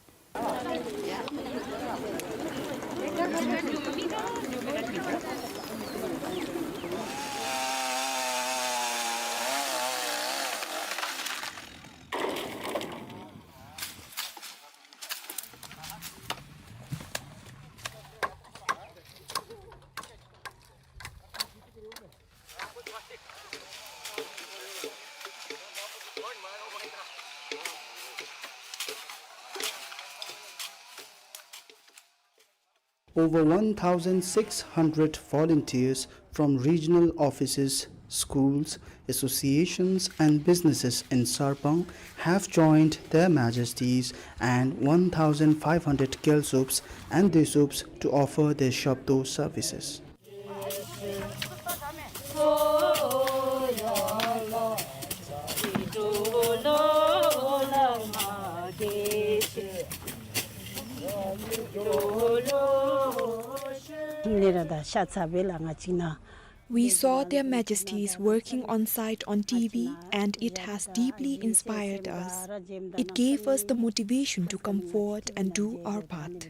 Over one thousand six hundred volunteers from regional offices, schools, associations and businesses in Sarpang have joined Their Majesties and one thousand five hundred Gelsups and Desups to offer their Zhepto services. We saw Their Majesties working on site on T V, and it has deeply inspired us. It gave us the motivation to come forward and do our part.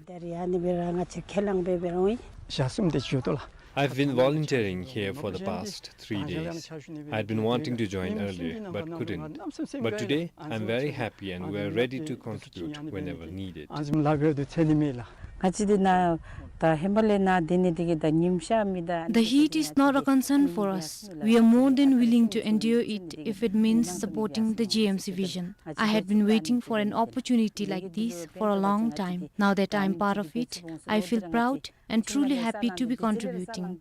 I've been volunteering here for the past three days. I had been wanting to join earlier, but couldn't. But today, I'm very happy and we're ready to contribute whenever needed. The heat is not a concern for us. We are more than willing to endure it if it means supporting the G M C vision. I had been waiting for an opportunity like this for a long time. Now that I'm part of it, I feel proud and truly happy to be contributing.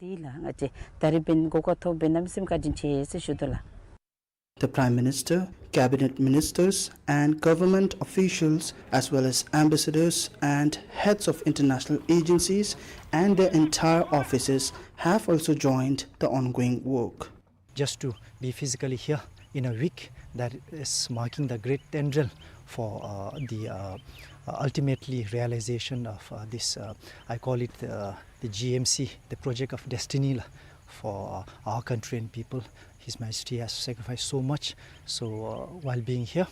The Prime Minister, Cabinet Ministers and government officials, as well as ambassadors and heads of international agencies and their entire offices, have also joined the ongoing work. Just to be physically here in a week that is marking the great tendril for, uh, the, uh, uh, ultimately realization of, uh, this, uh, I call it, uh, the G M C, the project of destiny la, for, uh, our country and people. His Majesty has sacrificed so much. So, uh, while being here,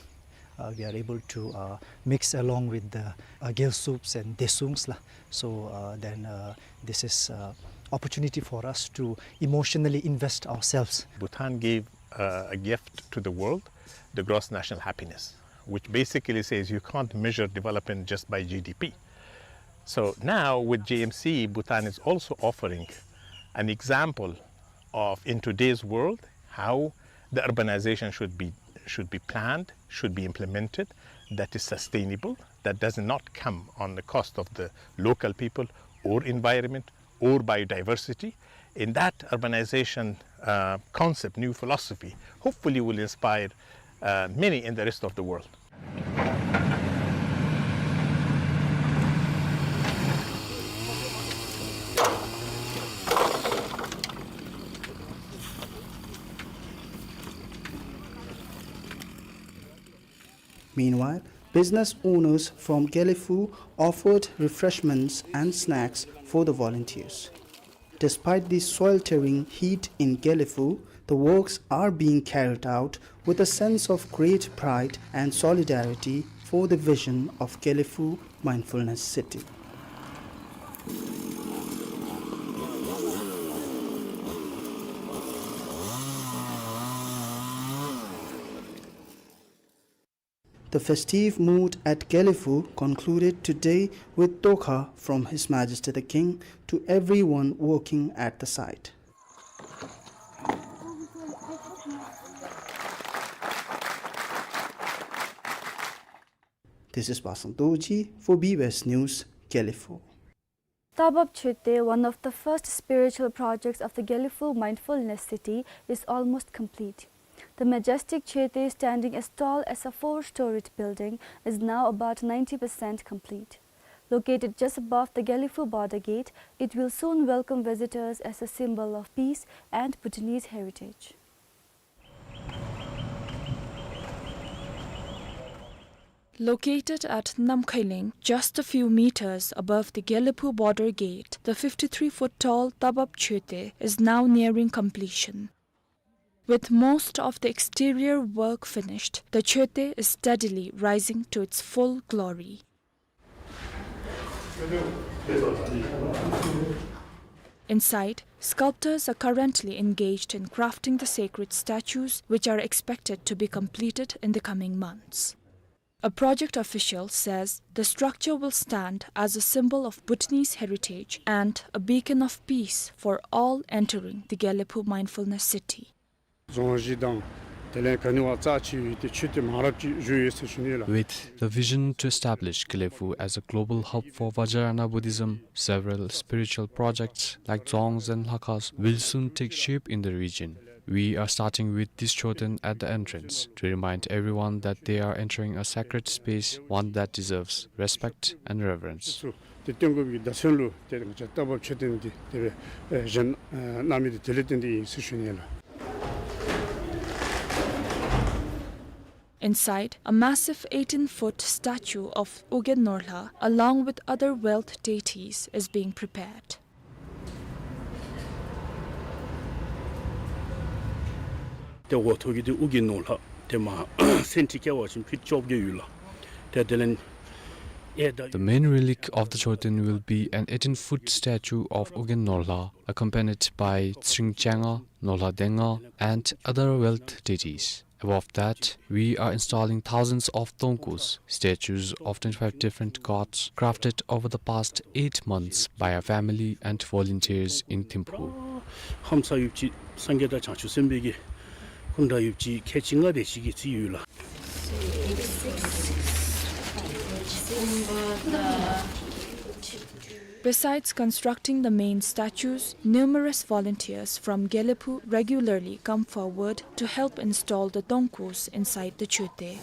uh, we are able to, uh, mix along with the, uh, Gelsups and Desungs la. So, uh, then, uh, this is, uh, opportunity for us to emotionally invest ourselves. Bhutan gave, uh, a gift to the world, the gross national happiness, which basically says you can't measure development just by G D P. So now with G M C, Bhutan is also offering an example of, in today's world, how the urbanization should be, should be planned, should be implemented, that is sustainable, that does not come on the cost of the local people or environment or biodiversity. In that urbanization, uh, concept, new philosophy, hopefully will inspire, uh, many in the rest of the world. Meanwhile, business owners from Gelephu offered refreshments and snacks for the volunteers. Despite the sweltering heat in Gelephu, the works are being carried out with a sense of great pride and solidarity for the vision of Gelephu Mindfulness City. The festive mood at Gelephu concluded today with tokha from His Majesty the King to everyone working at the site. This is Pasang Dorji for B B S News, Gelephu. Tabab Chöte, one of the first spiritual projects of the Gelephu Mindfulness City, is almost complete. The majestic Choete, standing as tall as a four-storied building, is now about ninety percent complete. Located just above the Gelephu border gate, it will soon welcome visitors as a symbol of peace and Bhutanese heritage. Located at Namkhailing, just a few meters above the Gelephu border gate, the fifty-three-foot tall Tabap Choete is now nearing completion. With most of the exterior work finished, the Choete is steadily rising to its full glory. Inside, sculptors are currently engaged in crafting the sacred statues, which are expected to be completed in the coming months. A project official says the structure will stand as a symbol of Bhutanese heritage and a beacon of peace for all entering the Gelephu Mindfulness City. རྫོང་གཞི་དང་དེ་ལས་ག་ནི་བ་རྩ་ཆེ་བའི་དེ་ཆོས་དེ་མང་རབས་ཅིག་བཞུགས་ཡོད་ཟེར་ཞུ་ནི་ལགས། With the vision to establish Gelephu as a global hub for Vajrayana Buddhism, several spiritual projects like dzongs and lhakhas will soon take shape in the region. We are starting with this choeten at the entrance to remind everyone that they are entering a sacred space, one that deserves respect and reverence. དེ་སྟོན་དགོས་པའི་བརྡ་མཚོན་ལུ་དེ་ང་བཅས་རྟ་བབས་མཆོད་རྟེན་འདི་དེ་སྦེ་བཞེངས་གནང་མི་དེ་དེ་ལས་བརྟེན་ཏེ་ཨིན་ཟེར་ཞུ་ནི་ལགས། Inside, a massive eighteen-foot statue of Ugyen Norlha, along with other wealth deities, is being prepared. ཏེ་འོག་ཐོག་གི་འདི་ཨུ་རྒྱན་ནོར་ལྷ་ཏེ་མ་སེང་ཁྲི་བཀལ་བ་ཅིན་ཕིཊ་བཅོ་བརྒྱད་ཡོད་ལགས། ཏེ་དེ་ལས་ཨེ་ད། The main relic of the Choeten will be an eighteen-foot statue of Ugyen Norlha, accompanied by Tsring Changa, Norlha Denga, and other wealth deities. Above that, we are installing thousands of tongkus, statues of twenty-five different gods, crafted over the past eight months by our family and volunteers in Thimphu. ཧམ་ཚ་ཡུབ་ཅི་སངས་རྒྱས་དང་བྱང་ཆུབ་སེམས་དཔའི་གི་སྐུ་འདྲ་ཡུབ་ཅི་ཁལ་གཅིག་ལྔ་དེ་ཅིག་གི་རྩིས་ཡོད་ལགས། Besides constructing the main statues, numerous volunteers from Gelephu regularly come forward to help install the tongkus inside the Choete.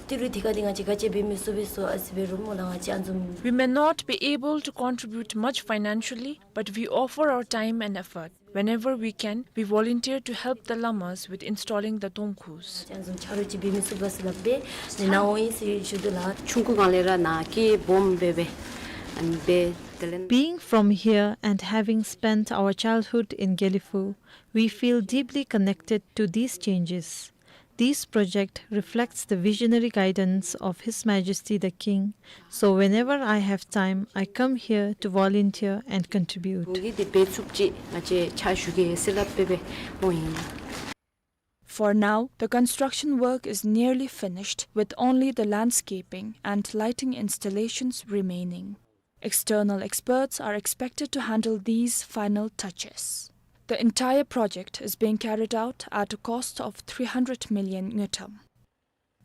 ཏི་རུ་དེ་ཁ་དེ་ང་བཅས་ག་ཅི་འབད་མི་ཚུགས་པས་སོ་ཨ་ཙི་འབད་རུང་སྨོ་ལགས་ང་བཅས་ཨ་ནི་བཟུམ། We may not be able to contribute much financially, but we offer our time and effort. Whenever we can, we volunteer to help the lamas with installing the tongkus. ཨ་ནི་བཟུམ་ཆ་རོགས་ཅིག་འབད་མི་ཚུགས་པས་སོ་ལགས་འབད་ནི་ནཱ་འོང་ཡི་ཟེར་ཞུ་དོ་ལགས། ཆུང་ཀུ་སྒང་ལས་ར་ནཱ་སྐྱེས་སྦོམ་འབད་འབད་ཨ་ནི་འབད་དེ་ལས། Being from here and having spent our childhood in Gelephu, we feel deeply connected to these changes. This project reflects the visionary guidance of His Majesty the King, so whenever I have time, I come here to volunteer and contribute. གི་འདི་འབད་ཚུགསཔ་ཅིག་ང་བཅས་ཕྱག་ཞུ་གེ་ཟེར་སླབ་སྦེ་འབད་འོང་ཡི། For now, the construction work is nearly finished, with only the landscaping and lighting installations remaining. External experts are expected to handle these final touches. The entire project is being carried out at a cost of three hundred million ngultrum.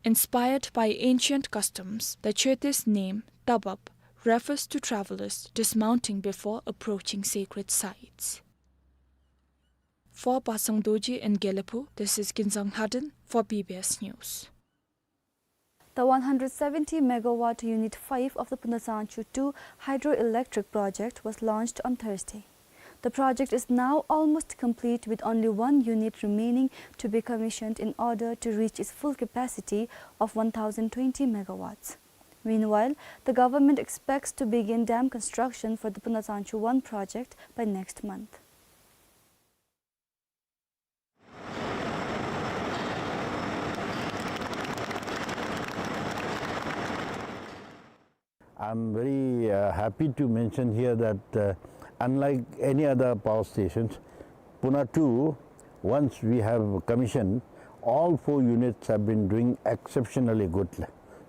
Inspired by ancient customs, the Choete's name, Tabap, refers to travelers dismounting before approaching sacred sites. For Pasang Dorji in Gelephu, this is Kinzang Lhaden for B B S News. The one hundred seventy megawatt Unit five of the Phunatsangchu two hydroelectric project was launched on Thursday. The project is now almost complete, with only one unit remaining to be commissioned in order to reach its full capacity of one thousand twenty megawatts. Meanwhile, the government expects to begin dam construction for the Phunatsangchu one project by next month. I'm very, uh, happy to mention here that, uh, unlike any other power stations, Puna two, once we have commissioned, all four units have been doing exceptionally good.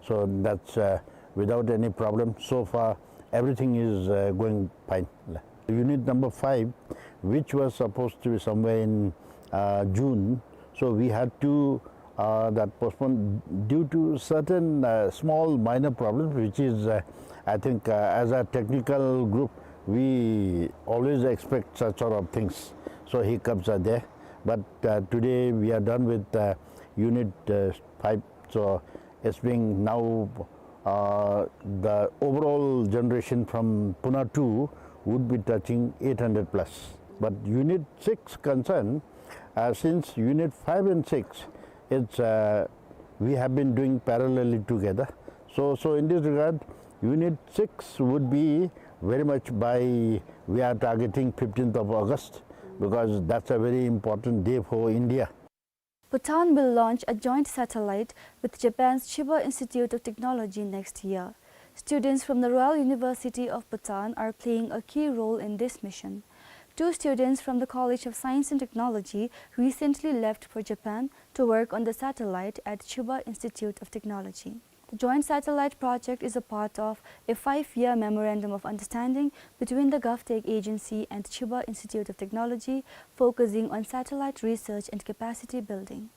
So that's, uh, without any problem. So far, everything is, uh, going fine. Unit number five, which was supposed to be somewhere in, uh, June, so we had to, uh, that postpone due to certain, uh, small minor problems, which is, uh, I think, uh, as a technical group, we always expect such sort of things. So hiccups are there. But, uh, today we are done with, uh, unit, uh, five. So, it's being now, uh, the overall generation from Pune two would be touching eight hundred plus. But unit six concern, uh, since unit five and six, it's, uh, we have been doing parallelly together. So, so in this regard, unit six would be very much by, we are targeting fifteenth of August, because that's a very important day for India. Bhutan will launch a joint satellite with Japan's Chiba Institute of Technology next year. Students from the Royal University of Bhutan are playing a key role in this mission. Two students from the College of Science and Technology recently left for Japan to work on the satellite at Chiba Institute of Technology. The joint satellite project is a part of a five-year memorandum of understanding between the GovTech agency and Chiba Institute of Technology, focusing on satellite research and capacity building.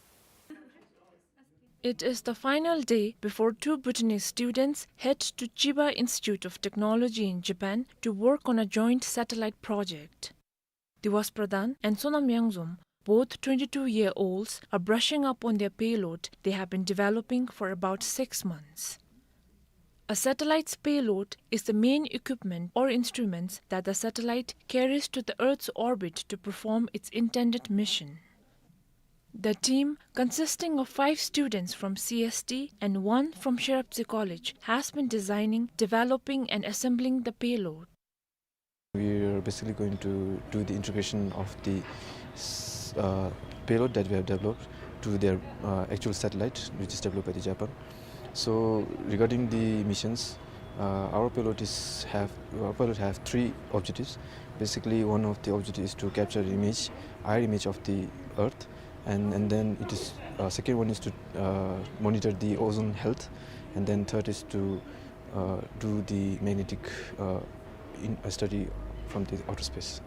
It is the final day before two Bhutanese students head to Chiba Institute of Technology in Japan to work on a joint satellite project. Diwas Pradhan and Sonam Yangzom, both twenty-two-year-olds, are brushing up on their payload they have been developing for about six months. A satellite's payload is the main equipment or instruments that the satellite carries to the Earth's orbit to perform its intended mission. The team, consisting of five students from C S T and one from Shirebsi College, has been designing, developing and assembling the payload. We are basically going to do the integration of the s-, uh, payload that we have developed to their, uh, actual satellite, which is developed by the Japan. So regarding the missions, uh, our payload is have, our payload have three objectives. Basically, one of the objectives is to capture image, air image of the Earth, and, and then it is, uh, second one is to, uh, monitor the ozone health, and then third is to, uh, do the magnetic, uh, in, uh, study from the outer space.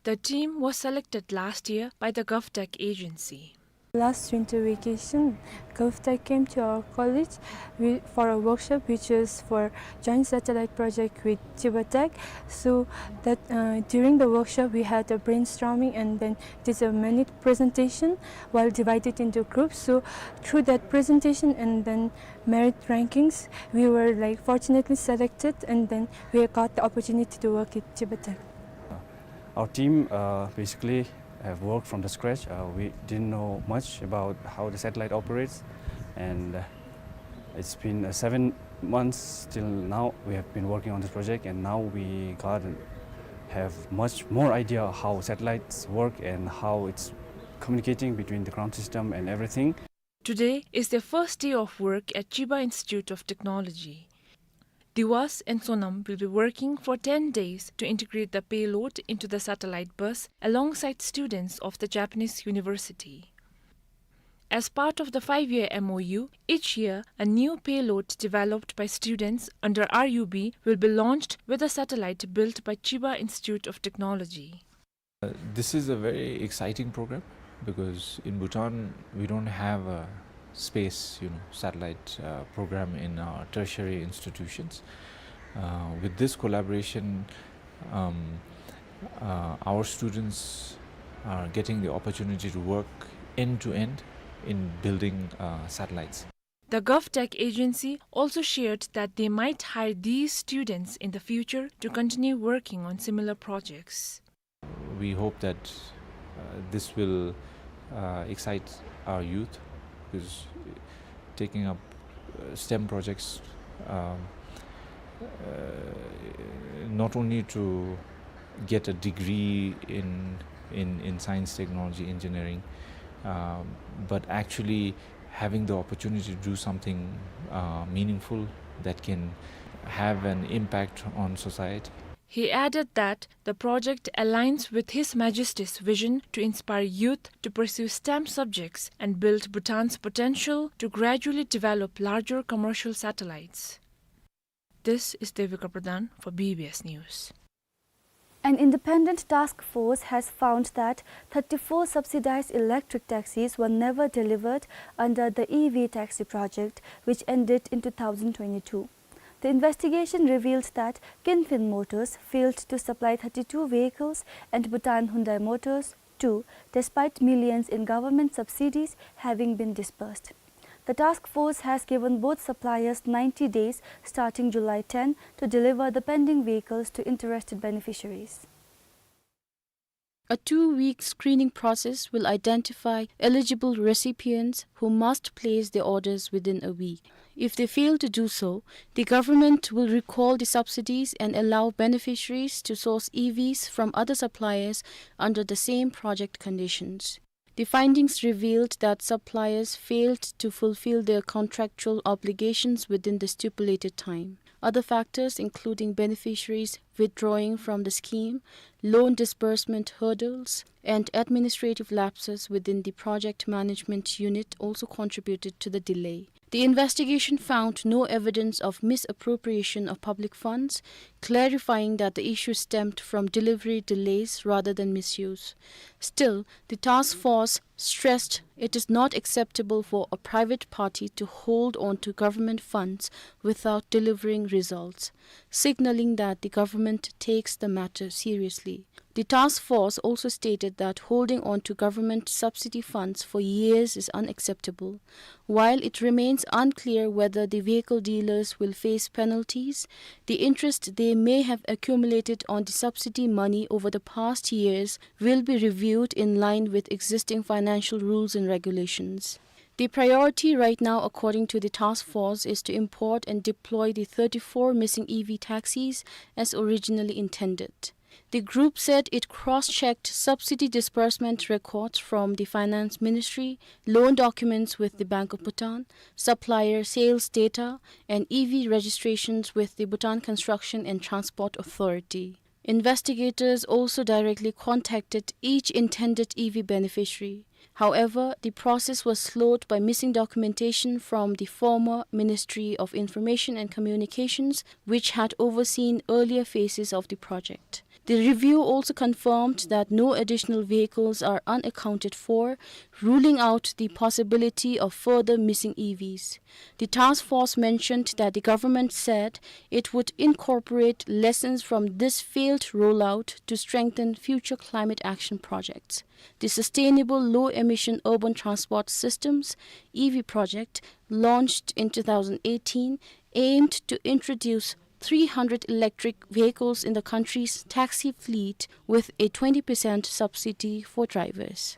The team was selected last year by the GovTech agency. Last winter vacation, GovTech came to our college wi-, for a workshop which was for joint satellite project with Chiba Tech. So that, uh, during the workshop we had a brainstorming and then did a minute presentation while divided into groups. So through that presentation and then merit rankings, we were, like, fortunately selected, and then we got the opportunity to work with Chiba Tech. Our team, uh, basically have worked from the scratch. Uh, we didn't know much about how the satellite operates, and, uh, it's been, uh, seven months till now we have been working on this project, and now we got and have much more idea how satellites work and how it's communicating between the ground system and everything. Today is their first day of work at Chiba Institute of Technology. Diwas and Sonam will be working for ten days to integrate the payload into the satellite bus alongside students of the Japanese university. As part of the five-year M O U, each year a new payload developed by students under R U B will be launched with a satellite built by Chiba Institute of Technology. Uh, this is a very exciting program because in Bhutan we don't have a space, you know, satellite, uh, program in our tertiary institutions. Uh, with this collaboration, um, uh, our students are getting the opportunity to work end to end in building, uh, satellites. The GovTech agency also shared that they might hire these students in the future to continue working on similar projects. We hope that, uh, this will, uh, excite our youth, because taking up, uh, STEM projects, um, uh, not only to get a degree in, in, in science, technology, engineering, um, but actually having the opportunity to do something, uh, meaningful that can have an impact on society. He added that the project aligns with His Majesty's vision to inspire youth to pursue STEM subjects and build Bhutan's potential to gradually develop larger commercial satellites. This is Devika Pradhan for B B S News. An independent task force has found that thirty-four subsidized electric taxis were never delivered under the E V taxi project, which ended in two thousand twenty-two. The investigation revealed that Kinfin Motors failed to supply thirty-two vehicles and Bhutan Hyundai Motors Two, despite millions in government subsidies having been disbursed. The task force has given both suppliers ninety days starting July ten to deliver the pending vehicles to interested beneficiaries. A two-week screening process will identify eligible recipients who must place their orders within a week. If they fail to do so, the government will recall the subsidies and allow beneficiaries to source E Vs from other suppliers under the same project conditions. The findings revealed that suppliers failed to fulfill their contractual obligations within the stipulated time. Other factors, including beneficiaries withdrawing from the scheme, loan disbursement hurdles, and administrative lapses within the project management unit, also contributed to the delay. The investigation found no evidence of misappropriation of public funds, clarifying that the issue stemmed from delivery delays rather than misuse. Still, the task force stressed it is not acceptable for a private party to hold on to government funds without delivering results, signaling that the government takes the matter seriously. The task force also stated that holding on to government subsidy funds for years is unacceptable. While it remains unclear whether the vehicle dealers will face penalties, the interest they may have accumulated on the subsidy money over the past years will be reviewed in line with existing financial rules and regulations. The priority right now, according to the task force, is to import and deploy the thirty-four missing E V taxis as originally intended. The group said it cross-checked subsidy disbursement records from the Finance Ministry, loan documents with the Bank of Bhutan, supplier sales data, and E V registrations with the Bhutan Construction and Transport Authority. Investigators also directly contacted each intended E V beneficiary. However, the process was slowed by missing documentation from the former Ministry of Information and Communications, which had overseen earlier phases of the project. The review also confirmed that no additional vehicles are unaccounted for, ruling out the possibility of further missing E Vs. The task force mentioned that the government said it would incorporate lessons from this failed rollout to strengthen future climate action projects. The Sustainable Low Emission Urban Transport Systems, E V project, launched in two thousand eighteen, aimed to introduce three hundred electric vehicles in the country's taxi fleet with a twenty percent subsidy for drivers.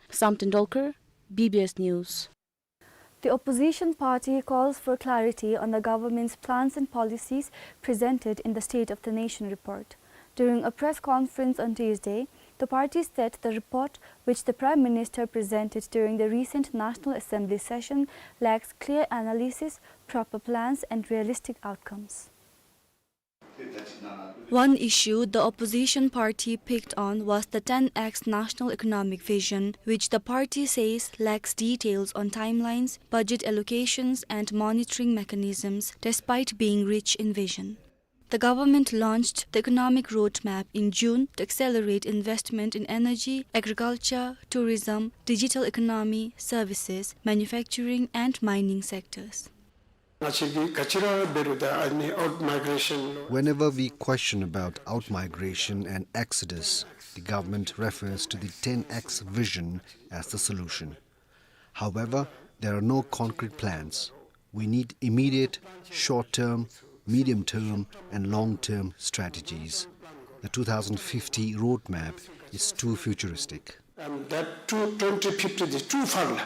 Samten Dolkar, B B S News. The opposition party calls for clarity on the government's plans and policies presented in the State of the Nation report. During a press conference on Tuesday, the party said the report, which the Prime Minister presented during the recent National Assembly session, lacks clear analysis, proper plans, and realistic outcomes. One issue the opposition party picked on was the ten X National Economic Vision, which the party says lacks details on timelines, budget allocations, and monitoring mechanisms, despite being rich in vision. The government launched the economic roadmap in June to accelerate investment in energy, agriculture, tourism, digital economy, services, manufacturing, and mining sectors. Whenever we question about outmigration and exodus, the government refers to the ten X vision as the solution. However, there are no concrete plans. We need immediate, short-term, medium-term, and long-term strategies. The two thousand fifty roadmap is too futuristic. And that two, twenty fifty is too far.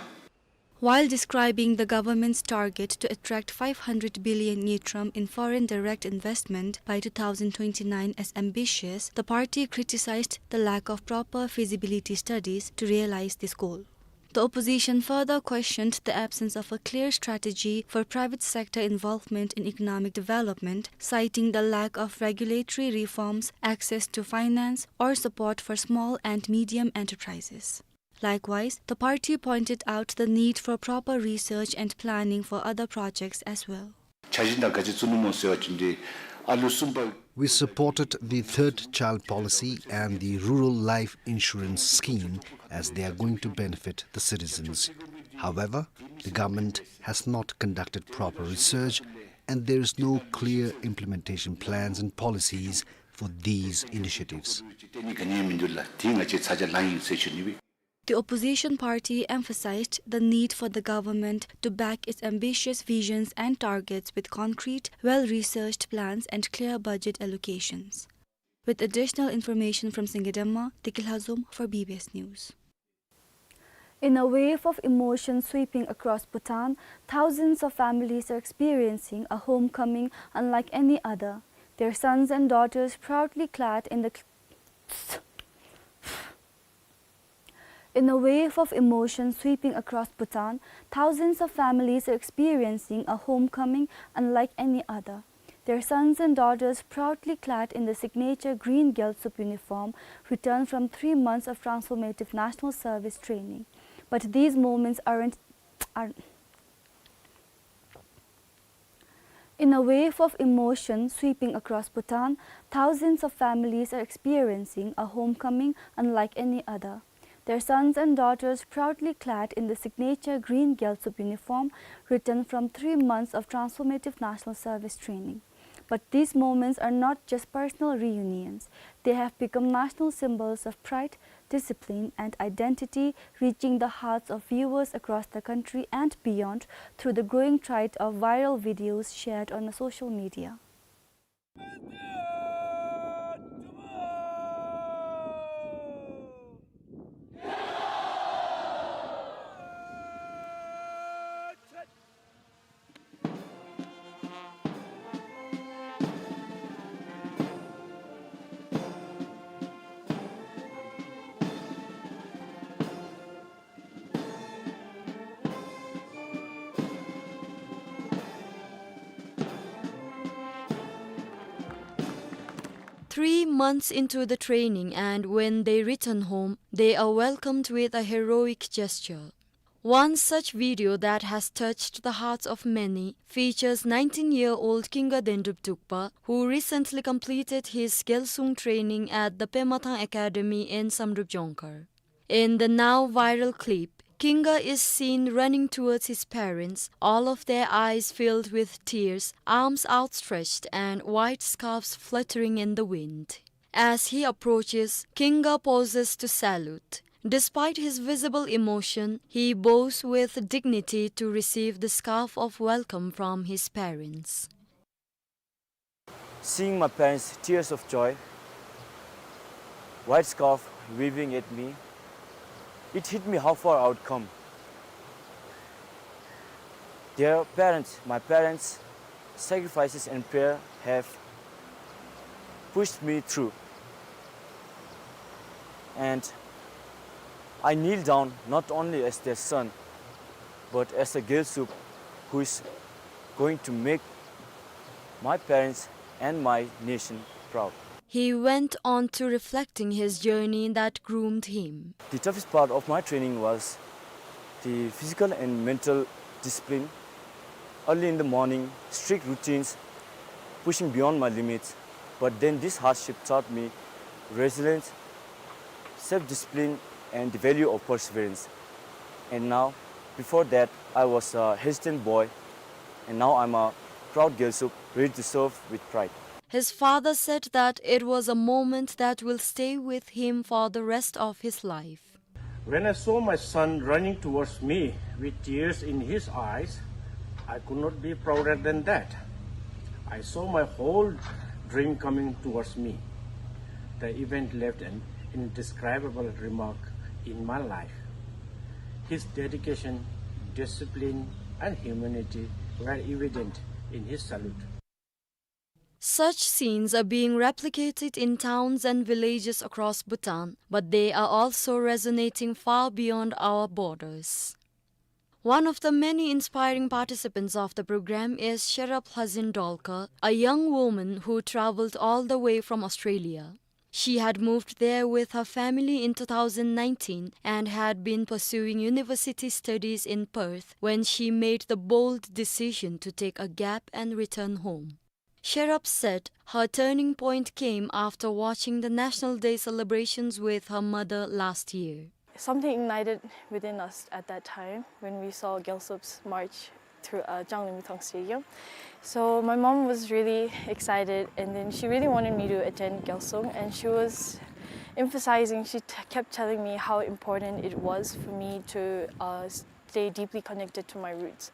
While describing the government's target to attract five hundred billion ngultrum in foreign direct investment by two thousand twenty-nine as ambitious, the party criticized the lack of proper feasibility studies to realize this goal. The opposition further questioned the absence of a clear strategy for private sector involvement in economic development, citing the lack of regulatory reforms, access to finance, or support for small and medium enterprises. Likewise, the party pointed out the need for proper research and planning for other projects as well. We supported the third child policy and the rural life insurance scheme, as they are going to benefit the citizens. However, the government has not conducted proper research, and there is no clear implementation plans and policies for these initiatives. The opposition party emphasized the need for the government to back its ambitious visions and targets with concrete, well-researched plans and clear budget allocations. With additional information from Singidemma, Tekilhazom for B B S News. In a wave of emotion sweeping across Bhutan, thousands of families are experiencing a homecoming unlike any other. Their sons and daughters proudly clad in the cl- In a wave of emotion sweeping across Bhutan, thousands of families are experiencing a homecoming unlike any other. Their sons and daughters, proudly clad in the signature green Gyaltsub uniform, returned from three months of transformative national service training. But these moments aren't, are, In a wave of emotion sweeping across Bhutan, thousands of families are experiencing a homecoming unlike any other. Their sons and daughters, proudly clad in the signature green Gyaltsub uniform, returned from three months of transformative national service training. But these moments are not just personal reunions. They have become national symbols of pride, discipline, and identity, reaching the hearts of viewers across the country and beyond through the growing tide of viral videos shared on the social media. Three months into the training, and when they return home, they are welcomed with a heroic gesture. One such video that has touched the hearts of many features nineteen-year-old Kinga Dendrup Dukpa, who recently completed his Gyalsung training at the Pemathang Academy in Samdrup Jongkhar. In the now viral clip, Kinga is seen running towards his parents, all of their eyes filled with tears, arms outstretched and white scarves fluttering in the wind. As he approaches, Kinga pauses to salute. Despite his visible emotion, he bows with dignity to receive the scarf of welcome from his parents. Seeing my parents' tears of joy, white scarf waving at me, it hit me how far I would come. Their parents, my parents' sacrifices and prayer have pushed me through. And I kneel down not only as their son, but as a Gyaltsub who is going to make my parents and my nation proud. He went on to reflecting his journey that groomed him. The toughest part of my training was the physical and mental discipline. Early in the morning, strict routines, pushing beyond my limits. But then this hardship taught me resilience, self-discipline, and the value of perseverance. And now, before that, I was a hesitant boy, and now I'm a proud Gyaltsub, ready to serve with pride. His father said that it was a moment that will stay with him for the rest of his life. When I saw my son running towards me with tears in his eyes, I could not be prouder than that. I saw my whole dream coming towards me. The event left an indescribable remark in my life. His dedication, discipline, and humanity were evident in his salute. Such scenes are being replicated in towns and villages across Bhutan, but they are also resonating far beyond our borders. One of the many inspiring participants of the program is Sherab Hazin Dolkar, a young woman who traveled all the way from Australia. She had moved there with her family in two thousand nineteen and had been pursuing university studies in Perth when she made the bold decision to take a gap and return home. Sherab said her turning point came after watching the National Day celebrations with her mother last year. Something ignited within us at that time when we saw Gyaltsub's march Through, uh, Changlim Thongsi Yum. So my mom was really excited, and then she really wanted me to attend Gyalsung, and she was emphasizing, she t-, kept telling me how important it was for me to, uh, stay deeply connected to my roots.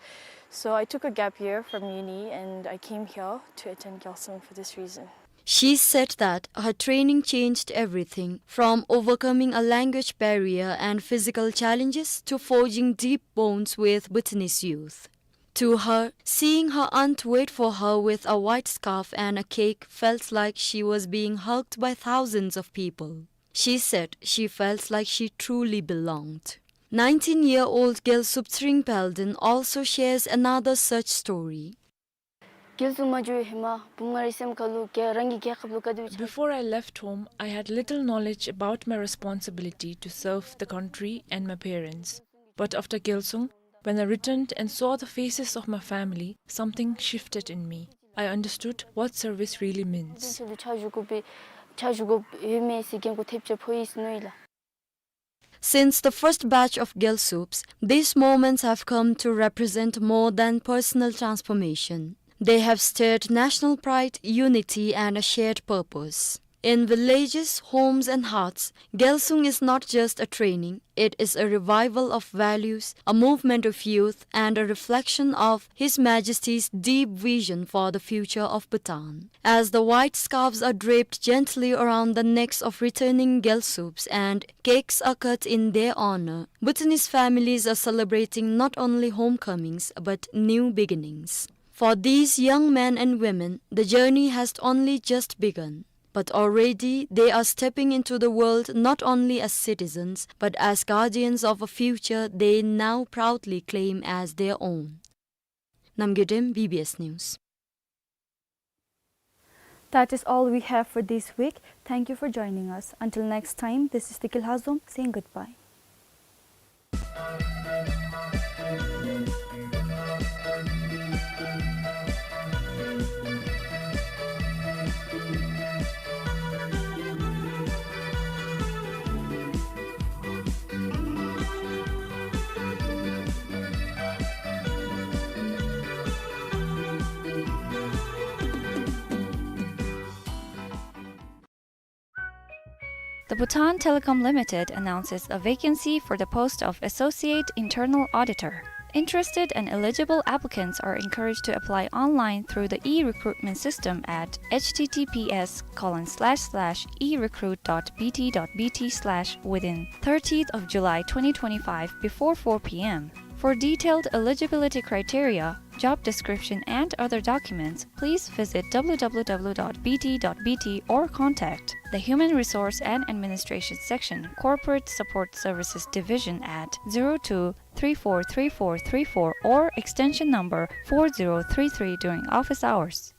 So I took a gap year from uni, and I came here to attend Gyalsung for this reason. She said that her training changed everything, from overcoming a language barrier and physical challenges to forging deep bonds with Bhutanese youth. To her, seeing her aunt wait for her with a white scarf and a cake felt like she was being hugged by thousands of people. She said she felt like she truly belonged. Nineteen-year-old Gyalsup Tshering Paldon also shares another such story. རྒྱལ་སྲུང་མ་འགྱོ་ཧེ་མ་བུམོ་ང་རའི་སེམས་ཁ་ལུ་རྒྱལ་རང་གི་རྒྱལ་ཁབ་ལུ་དཀའ་སྡུག་ཆ། Before I left home, I had little knowledge about my responsibility to serve the country and my parents. But after Gyalsung, when I returned and saw the faces of my family, something shifted in me. I understood what service really means. ཆ་ལུ་ཕྱག་ཞུ་དགོ་པའི་ཕྱག་ཞུ་དགོཔ་ཡོད་མས་ཟེར་རྒན་ཁོ་ཐེབས་ཆ་ཕོག་ཡི་ཟེར་མནོ་ཡི་ལགས། Since the first batch of Gyalsups, these moments have come to represent more than personal transformation. They have stirred national pride, unity, and a shared purpose. In villages, homes, and hearts, Gyalsung is not just a training, it is a revival of values, a movement of youth, and a reflection of His Majesty's deep vision for the future of Bhutan. As the white scarves are draped gently around the necks of returning Gyalsups and cakes are cut in their honor, Bhutanese families are celebrating not only homecomings but new beginnings. For these young men and women, the journey has only just begun. But already they are stepping into the world not only as citizens, but as guardians of a future they now proudly claim as their own. Namgay Dem, B B S News. That is all we have for this week. Thank you for joining us. Until next time, this is Tikil Hazom saying goodbye. The Bhutan Telecom Limited announces a vacancy for the post of Associate Internal Auditor. Interested and eligible applicants are encouraged to apply online through the e-recruitment system at H T T P S colon slash slash e recruit dot B T dot B T slash within thirtieth of July twenty twenty-five before four P M. For detailed eligibility criteria, job description, and other documents, please visit W W W dot B T dot B T or contact the Human Resource and Administration Section, Corporate Support Services Division at zero two three four three four three four or extension number four zero three three during office hours.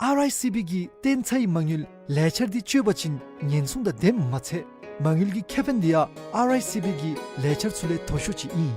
ཨར་ཨའི་སི་བི་གི་ཏེན་ཚའི་མ་དངུལ་ལས་འཆར་འདི་སྤྱོད་པ་ཅིན་ཉེན་སྲུང་དང་ལྡནམ་མ་ཚད་མ་དངུལ་གྱི་ཁེ་ཕན་འདི་ཡང་ཨར་ཨའི་སི་བི་གི་ལས་འཆར་ཚུ་ལས་མཐོ་ཤོས་ཅིག་ཨིན།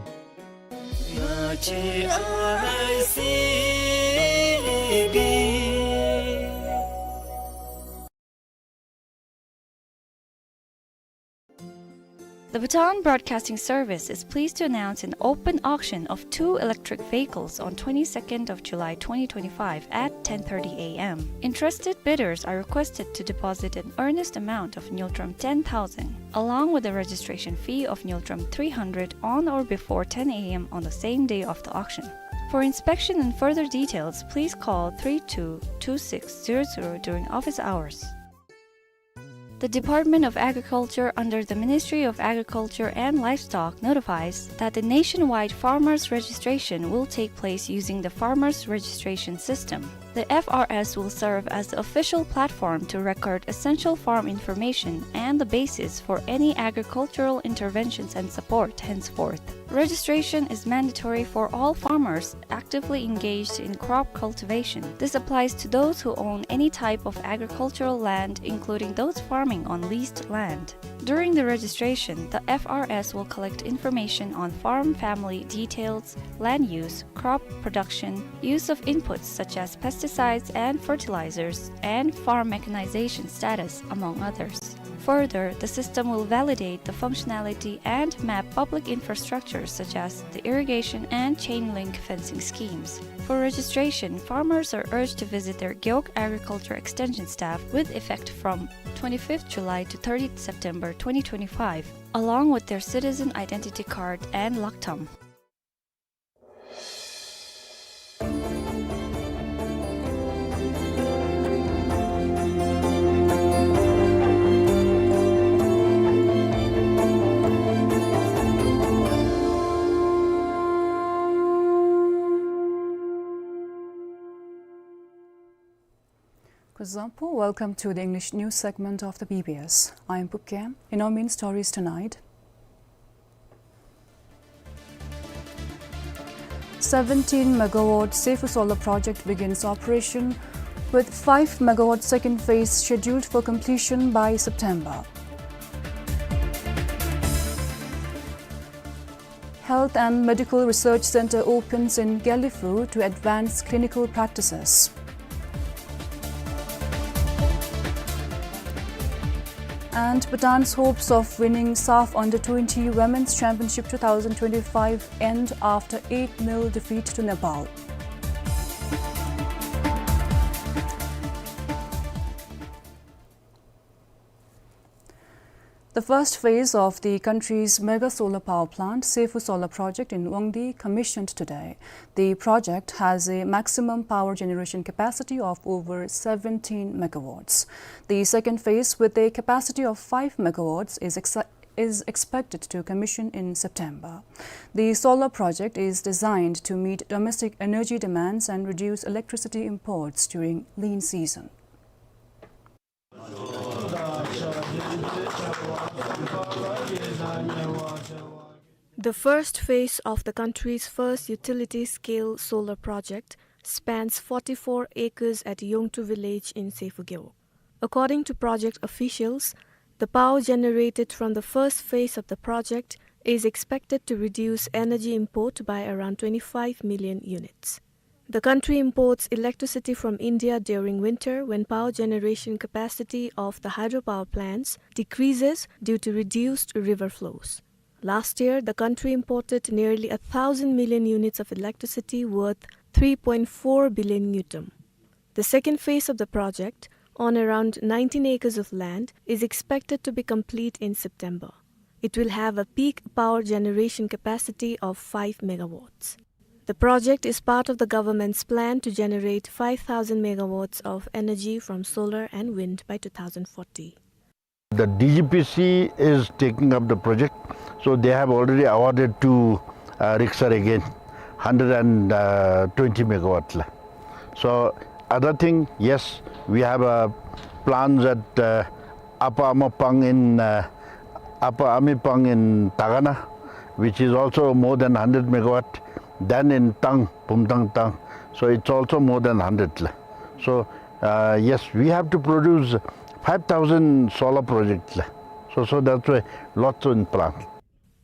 The Bhutan Broadcasting Service is pleased to announce an open auction of two electric vehicles on twenty-second of July twenty twenty-five at ten thirty a m. Interested bidders are requested to deposit an earnest amount of ngultrum ten thousand, along with a registration fee of ngultrum three hundred on or before ten a m on the same day of the auction. For inspection and further details, please call three two two six zero zero during office hours. The Department of Agriculture under the Ministry of Agriculture and Livestock notifies that the nationwide farmers registration will take place using the Farmers Registration System. The F R S will serve as the official platform to record essential farm information and the basis for any agricultural interventions and support henceforth. Registration is mandatory for all farmers actively engaged in crop cultivation. This applies to those who own any type of agricultural land, including those farming on leased land. During the registration, the F R S will collect information on farm family details, land use, crop production, use of inputs such as pesticides and fertilizers, and farm mechanization status, among others. Further, the system will validate the functionality and map public infrastructures such as the irrigation and chain link fencing schemes. For registration, farmers are urged to visit their Gewog Agriculture Extension staff with effect from twenty-fifth July to thirtieth September twenty twenty-five, along with their citizen identity card and laktam. Kuzuzangpo, welcome to the English news segment of the B B S. I am Pupke. In our main stories tonight, seventeen megawatt Sefo Solar Project begins operation, with five megawatt second phase scheduled for completion by September. Health and Medical Research Center opens in Gelephu to advance clinical practices. And Bhutan's hopes of winning SAFF Under twenty Women's Championship two thousand twenty-five end after eight nil defeat to Nepal. The first phase of the country's mega solar power plant, Sefo Solar Project in Wangdue, commissioned today. The project has a maximum power generation capacity of over seventeen megawatts. The second phase, with a capacity of five megawatts, is ex-, is expected to commission in September. The solar project is designed to meet domestic energy demands and reduce electricity imports during lean season. The first phase of the country's first utility-scale solar project spans forty-four acres at Yongtu village in Sefo Gewog. According to project officials, the power generated from the first phase of the project is expected to reduce energy import by around twenty-five million units. The country imports electricity from India during winter, when power generation capacity of the hydropower plants decreases due to reduced river flows. Last year, the country imported nearly a thousand million units of electricity worth three point four billion ngultrum. The second phase of the project, on around nineteen acres of land, is expected to be complete in September. It will have a peak power generation capacity of five megawatts. The project is part of the government's plan to generate five thousand megawatts of energy from solar and wind by two thousand forty. The D G P C is taking up the project, so they have already awarded to, uh, Riksar again, hundred and twenty megawatt la. So other thing, yes, we have a plan that, uh, Upper Amapang in, uh, Upper Amipang in Tagana, which is also more than hundred megawatt. Then in Tang, Pumtang Tang, so it's also more than hundred la. So, uh, yes, we have to produce five thousand solar projects la. So, so that's why lots in plan.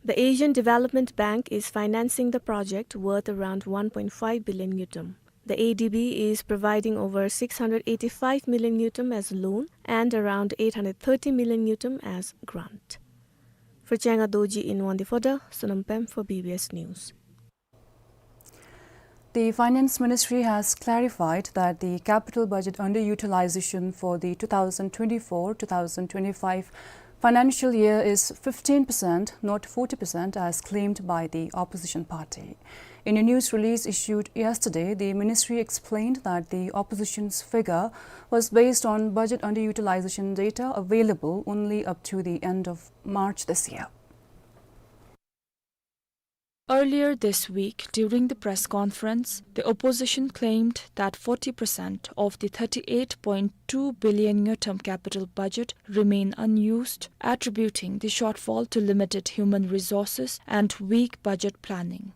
The Asian Development Bank is financing the project worth around one point five billion ngultrum. The A D B is providing over six hundred eighty-five million ngultrum as loan and around eight hundred thirty million ngultrum as grant. Pechenga Dorji in Wangdue Phoda, Sonam Pem for B B S News. The Finance Ministry has clarified that the capital budget underutilization for the two thousand twenty-four two thousand twenty-five financial year is fifteen percent, not forty percent, as claimed by the opposition party. In a news release issued yesterday, the ministry explained that the opposition's figure was based on budget underutilization data available only up to the end of March this year. Earlier this week, during the press conference, the opposition claimed that forty percent of the thirty-eight point two billion ngultrum capital budget remain unused, attributing the shortfall to limited human resources and weak budget planning.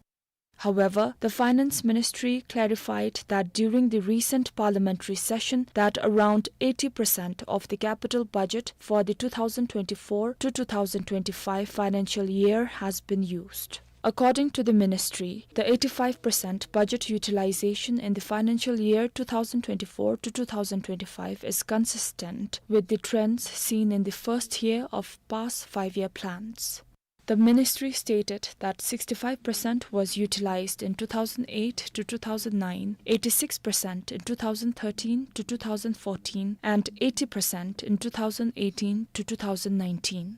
However, the Finance Ministry clarified that during the recent parliamentary session that around eighty percent of the capital budget for the two thousand twenty-four to two thousand twenty-five financial year has been used. According to the ministry, the eighty-five percent budget utilization in the financial year two thousand twenty-four to two thousand twenty-five is consistent with the trends seen in the first year of past five-year plans. The ministry stated that sixty-five percent was utilized in two thousand eight to two thousand nine, eighty-six percent in two thousand thirteen to two thousand fourteen, and eighty percent in two thousand eighteen to two thousand nineteen.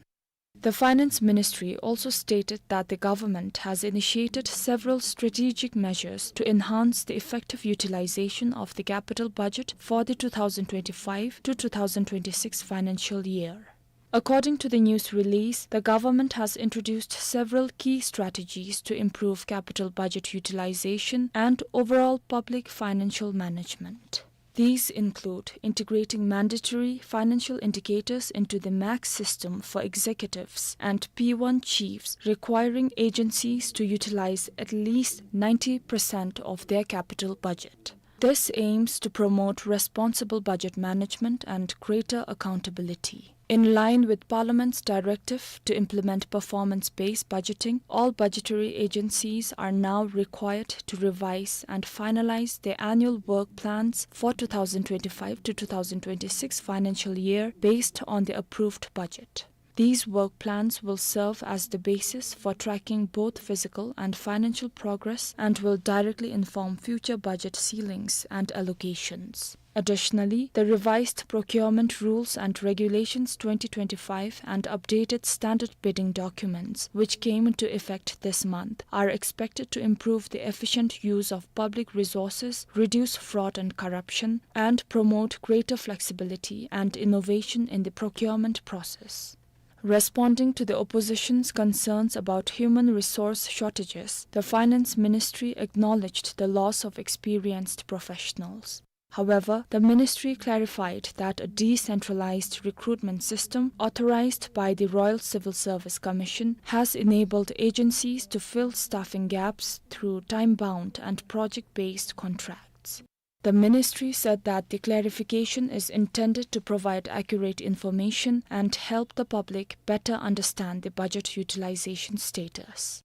The Finance Ministry also stated that the government has initiated several strategic measures to enhance the effective utilization of the capital budget for the two thousand twenty-five to two thousand twenty-six financial year. According to the news release, the government has introduced several key strategies to improve capital budget utilization and overall public financial management. These include integrating mandatory financial indicators into the MACS system for executives and P one chiefs, requiring agencies to utilize at least ninety percent of their capital budget. This aims to promote responsible budget management and greater accountability. In line with Parliament's directive to implement performance-based budgeting, all budgetary agencies are now required to revise and finalize their annual work plans for two thousand twenty-five to two thousand twenty-six financial year based on the approved budget. These work plans will serve as the basis for tracking both physical and financial progress and will directly inform future budget ceilings and allocations. Additionally, the revised procurement rules and regulations twenty twenty-five and updated standard bidding documents, which came into effect this month, are expected to improve the efficient use of public resources, reduce fraud and corruption, and promote greater flexibility and innovation in the procurement process. Responding to the opposition's concerns about human resource shortages, the Finance Ministry acknowledged the loss of experienced professionals. However, the ministry clarified that a decentralized recruitment system authorized by the Royal Civil Service Commission has enabled agencies to fill staffing gaps through time-bound and project-based contracts. The ministry said that the clarification is intended to provide accurate information and help the public better understand the budget utilization status.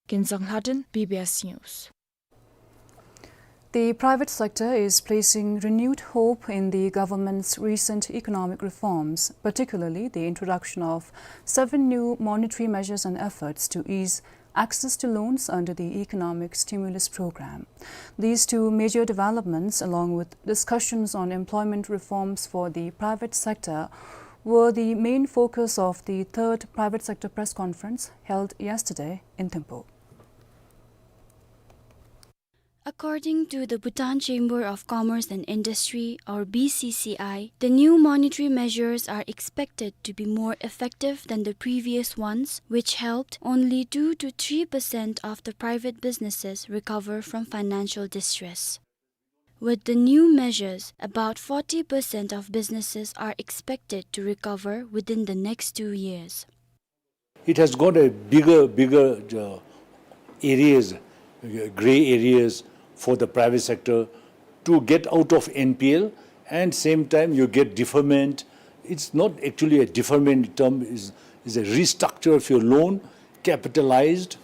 Kinzang Lhaden, B B S News. The private sector is placing renewed hope in the government's recent economic reforms, particularly the introduction of seven new monetary measures and efforts to ease access to loans under the Economic Stimulus Program. These two major developments, along with discussions on employment reforms for the private sector, were the main focus of the third private sector press conference held yesterday in Thimphu. According to the Bhutan Chamber of Commerce and Industry, or B C C I, the new monetary measures are expected to be more effective than the previous ones, which helped only two to three percent of the private businesses recover from financial distress. With the new measures, about forty percent of businesses are expected to recover within the next two years. It has got a bigger, bigger, uh, areas, uh, gray areas for the private sector to get out of N P L, and same time you get deferment. It's not actually a deferment term, is, is a restructure of your loan, capitalized,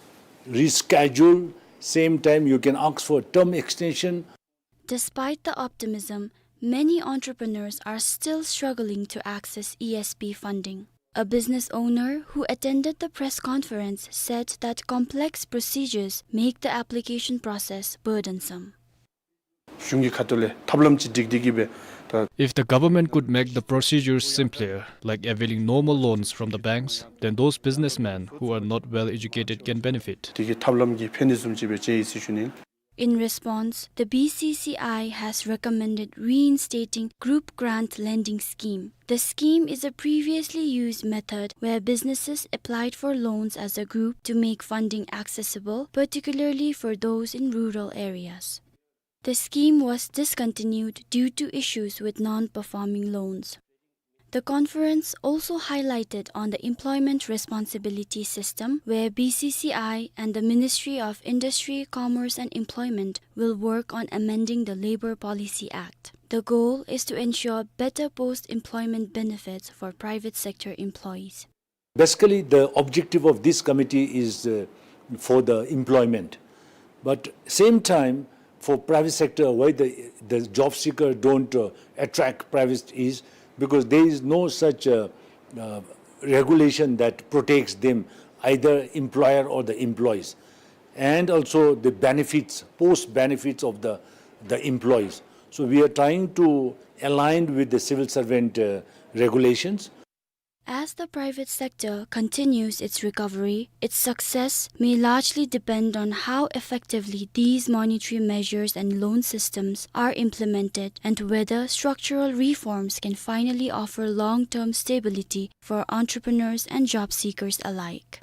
rescheduled. Same time you can ask for term extension. Despite the optimism, many entrepreneurs are still struggling to access E S P funding. A business owner who attended the press conference said that complex procedures make the application process burdensome. གཞུང་གི་ཁ་ཐུག་ལས་ཐབས་ལམ་ཅིག་སྒྲིག་སྟེ་གིས་སྦེ་ད། If the government could make the procedures simpler, like availing normal loans from the banks, then those businessmen who are not well educated can benefit. དེ་གི་ཐབས་ལམ་གྱི་ཕན་ནུས་བཟུམ་ཅིག་སྦེ་ཅིག་ཡོད་ཟེར་ཞུ་ནི། In response, the B C C I has recommended reinstating group grant lending scheme. The scheme is a previously used method where businesses applied for loans as a group to make funding accessible, particularly for those in rural areas. The scheme was discontinued due to issues with non-performing loans. The conference also highlighted on the employment responsibility system, where B C C I and the Ministry of Industry, Commerce and Employment will work on amending the Labour Policy Act. The goal is to ensure better post-employment benefits for private sector employees. Basically, the objective of this committee is, uh, for the employment. But same time, for private sector, why the, the job seeker don't, uh, attract private is because there is no such, uh, uh, regulation that protects them, either employer or the employees. And also the benefits, post benefits of the, the employees. So we are trying to align with the civil servant, uh, regulations. As the private sector continues its recovery, its success may largely depend on how effectively these monetary measures and loan systems are implemented and whether structural reforms can finally offer long-term stability for entrepreneurs and job seekers alike.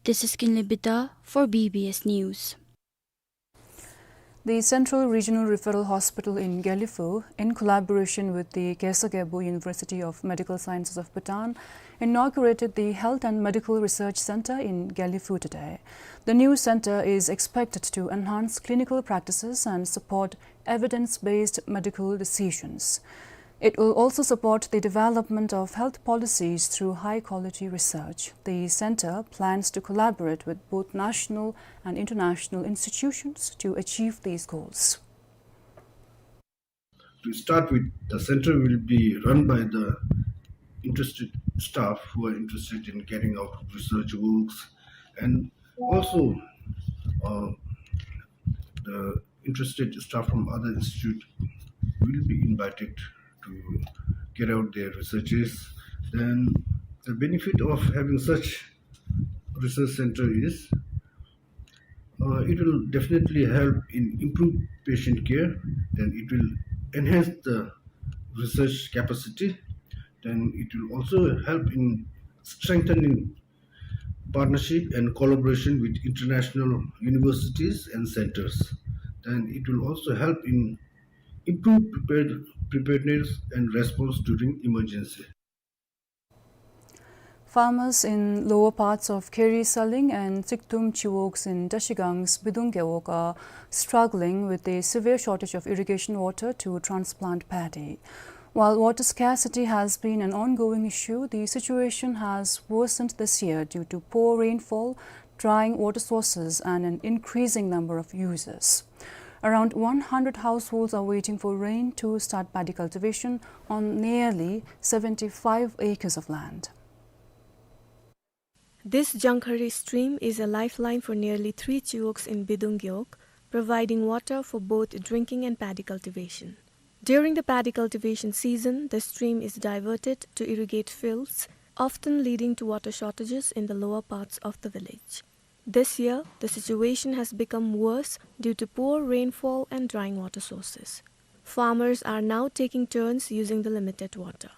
This is Kinley Bida for B B S News. The Central Regional Referral Hospital in Gelephu, in collaboration with the Khesar Khebu University of Medical Sciences of Bhutan, inaugurated the Health and Medical Research Center in Gelephu today. The new center is expected to enhance clinical practices and support evidence-based medical decisions. It will also support the development of health policies through high-quality research. The center plans to collaborate with both national and international institutions to achieve these goals. To start with, the center will be run by the interested staff who are interested in carrying out research works, and also, uh, the interested staff from other institute will be invited to carry out their researches. Then the benefit of having such research center is, uh, it will definitely help in improve patient care. Then it will enhance the research capacity. Then it will also help in strengthening partnership and collaboration with international universities and centers. Then it will also help in improve prepared, preparedness and response during emergency. Farmers in lower parts of Kheri Saling and Tsikdum Chiwogs in Trashigan's Bidung Gewog are struggling with the severe shortage of irrigation water to transplant paddy. While water scarcity has been an ongoing issue, the situation has worsened this year due to poor rainfall, drying water sources, and an increasing number of users. Around one hundred households are waiting for rain to start paddy cultivation on nearly seventy-five acres of land. This Jangkhari stream is a lifeline for nearly three chiwogs in Bidung Gewog, providing water for both drinking and paddy cultivation. During the paddy cultivation season, the stream is diverted to irrigate fields, often leading to water shortages in the lower parts of the village. This year, the situation has become worse due to poor rainfall and drying water sources. Farmers are now taking turns using the limited water.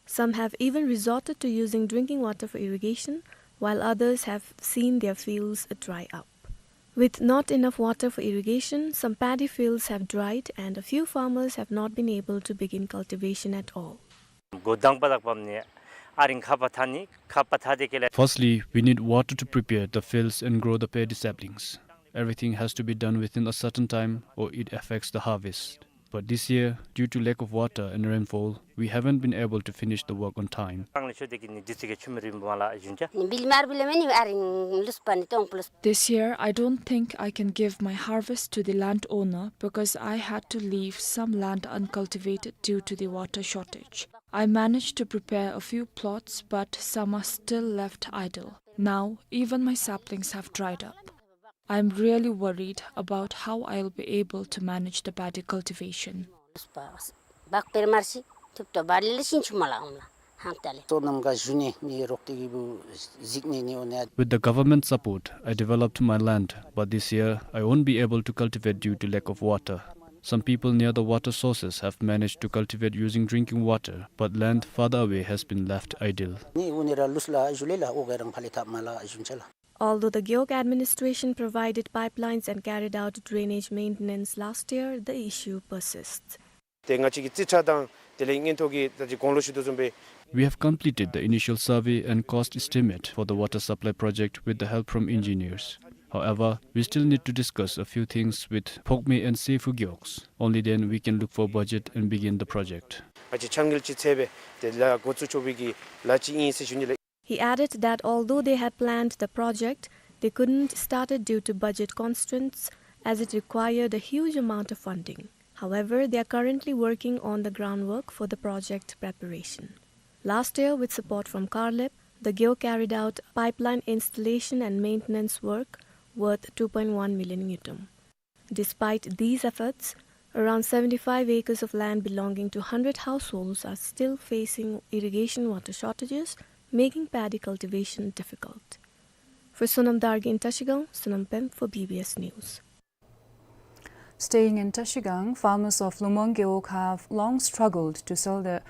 Some have even resorted to using drinking water for irrigation, while others have seen their fields dry up. With not enough water for irrigation, some paddy fields have dried and a few farmers have not been able to begin cultivation at all. གོ་དང་པ་དག་པམ་ནི་ཨ་རིང་ཁ་པ་ཐ་ནི་ཁ་པ་ཐ་དེ་ཀེ་ལེ། Firstly, we need water to prepare the fields and grow the paddy saplings. Everything has to be done within a certain time or it affects the harvest. But this year, due to lack of water and rainfall, we haven't been able to finish the work on time. ཨང་ལས་ཤོད་དེ་གི་ནི་དུས་ཚོད་ཀྱི་ཆུ་མེད་རིམ་པ་ལ་ཞུན་ཅ། ནི་བིལ་མར་བིལ་མེ་ནི་ཨ་རིང་ལུས་པ་ནི་ཏོང་པོ་ལུས། This year, I don't think I can give my harvest to the landowner because I had to leave some land uncultivated due to the water shortage. I managed to prepare a few plots, but some are still left idle. Now, even my saplings have dried up. I'm really worried about how I'll be able to manage the paddy cultivation. སྤ་སྦག་པེར་མར་སི་ཐུབ་ཏོ་བར་ལི་ལི་ཤིན་ཆུ་མ་ལ་ཨོམ་ལ་ཧང་ཏ་ལེ། སོ་ནམ་ག་ཞུ་ནི་ནི་རོག་ཏི་གི་བུ་ཟིག་ནི་ནི་ཨོ་ནེ། With the government support, I developed my land, but this year I won't be able to cultivate due to lack of water. Some people near the water sources have managed to cultivate using drinking water, but land farther away has been left idle. ནི་ཨོ་ནེ་ར་ལུས་ལ་ཞུ་ལེ་ལ་ཨོ་ག་རང་ཕ་ལེ་ཐབ་མ་ལ་ཞུན་ཅ་ལ། Although the Gewog administration provided pipelines and carried out drainage maintenance last year, the issue persists. ཏེ་ང་བཅས་ཀྱི་རྩིས་ཁྲ་དང་དེ་ལས་མངོན་མཐོ་གི་ད་ཅི་གོང་ལུ་ཞུ་དོ་བཟུམ་སྦེ། We have completed the initial survey and cost estimate for the water supply project with the help from engineers. However, we still need to discuss a few things with Phokme and Seifu Gewogs. Only then we can look for budget and begin the project. ང་བཅས་ཆ་ངལ་ཅིག་ཚེ་སྦེ་དེ་ལ་འགོ་བཙུགས་ཆོག་པའི་གི་ལཱ་ཅིག་ཨིན་ཟེར་ཞུ་ནི་ལགས། He added that although they had planned the project, they couldn't start it due to budget constraints, as it required a huge amount of funding. However, they are currently working on the groundwork for the project preparation. Last year, with support from CARLEP, the Gewog carried out pipeline installation and maintenance work worth two point one million ngultrum. Despite these efforts, around seventy-five acres of land belonging to hundred households are still facing irrigation water shortages, making paddy cultivation difficult. For Sonam Dargin in Trashigang, Sonam Pem for B B S News. Staying in Trashigang, farmers of Lumang Gewog have long struggled to sell their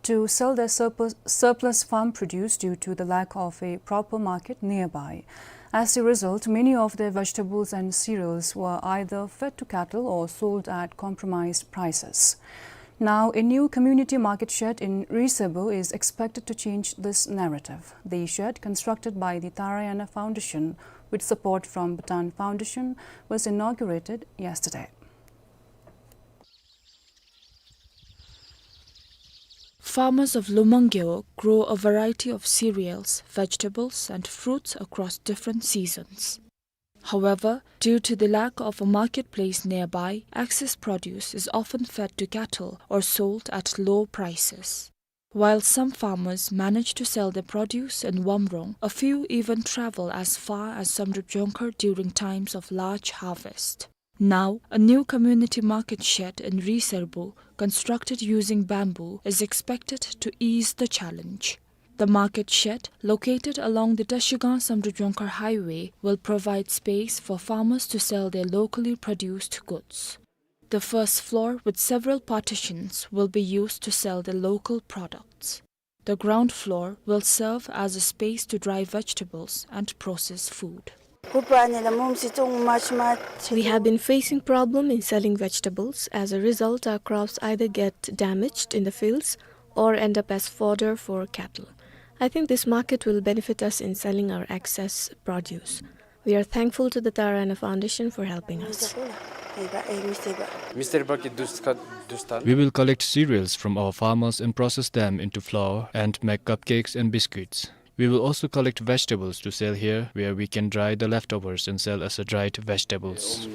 to sell their surplus, surplus farm produce due to the lack of a proper market nearby. As a result, many of their vegetables and cereals were either fed to cattle or sold at compromised prices. Now, a new community market shed in Risabu is expected to change this narrative. The shed, constructed by the Tarayana Foundation with support from Bhutan Foundation, was inaugurated yesterday. Farmers of Lumang Gewog grow a variety of cereals, vegetables, and fruits across different seasons. However, due to the lack of a marketplace nearby, excess produce is often fed to cattle or sold at low prices. While some farmers manage to sell their produce in Wamrong, a few even travel as far as Samdrup Jongkhar during times of large harvest. Now, a new community market shed in Riserbu, constructed using bamboo, is expected to ease the challenge. The market shed, located along the Trashigang Samdrup Jongkhar Highway, will provide space for farmers to sell their locally produced goods. The first floor, with several partitions, will be used to sell the local products. The ground floor will serve as a space to dry vegetables and process food. We have been facing problem in selling vegetables. As a result, our crops either get damaged in the fields or end up as fodder for cattle. I think this market will benefit us in selling our excess produce. We are thankful to the Tarayana Foundation for helping us. We will collect cereals from our farmers and process them into flour and make cupcakes and biscuits. We will also collect vegetables to sell here, where we can dry the leftovers and sell as a dried vegetables.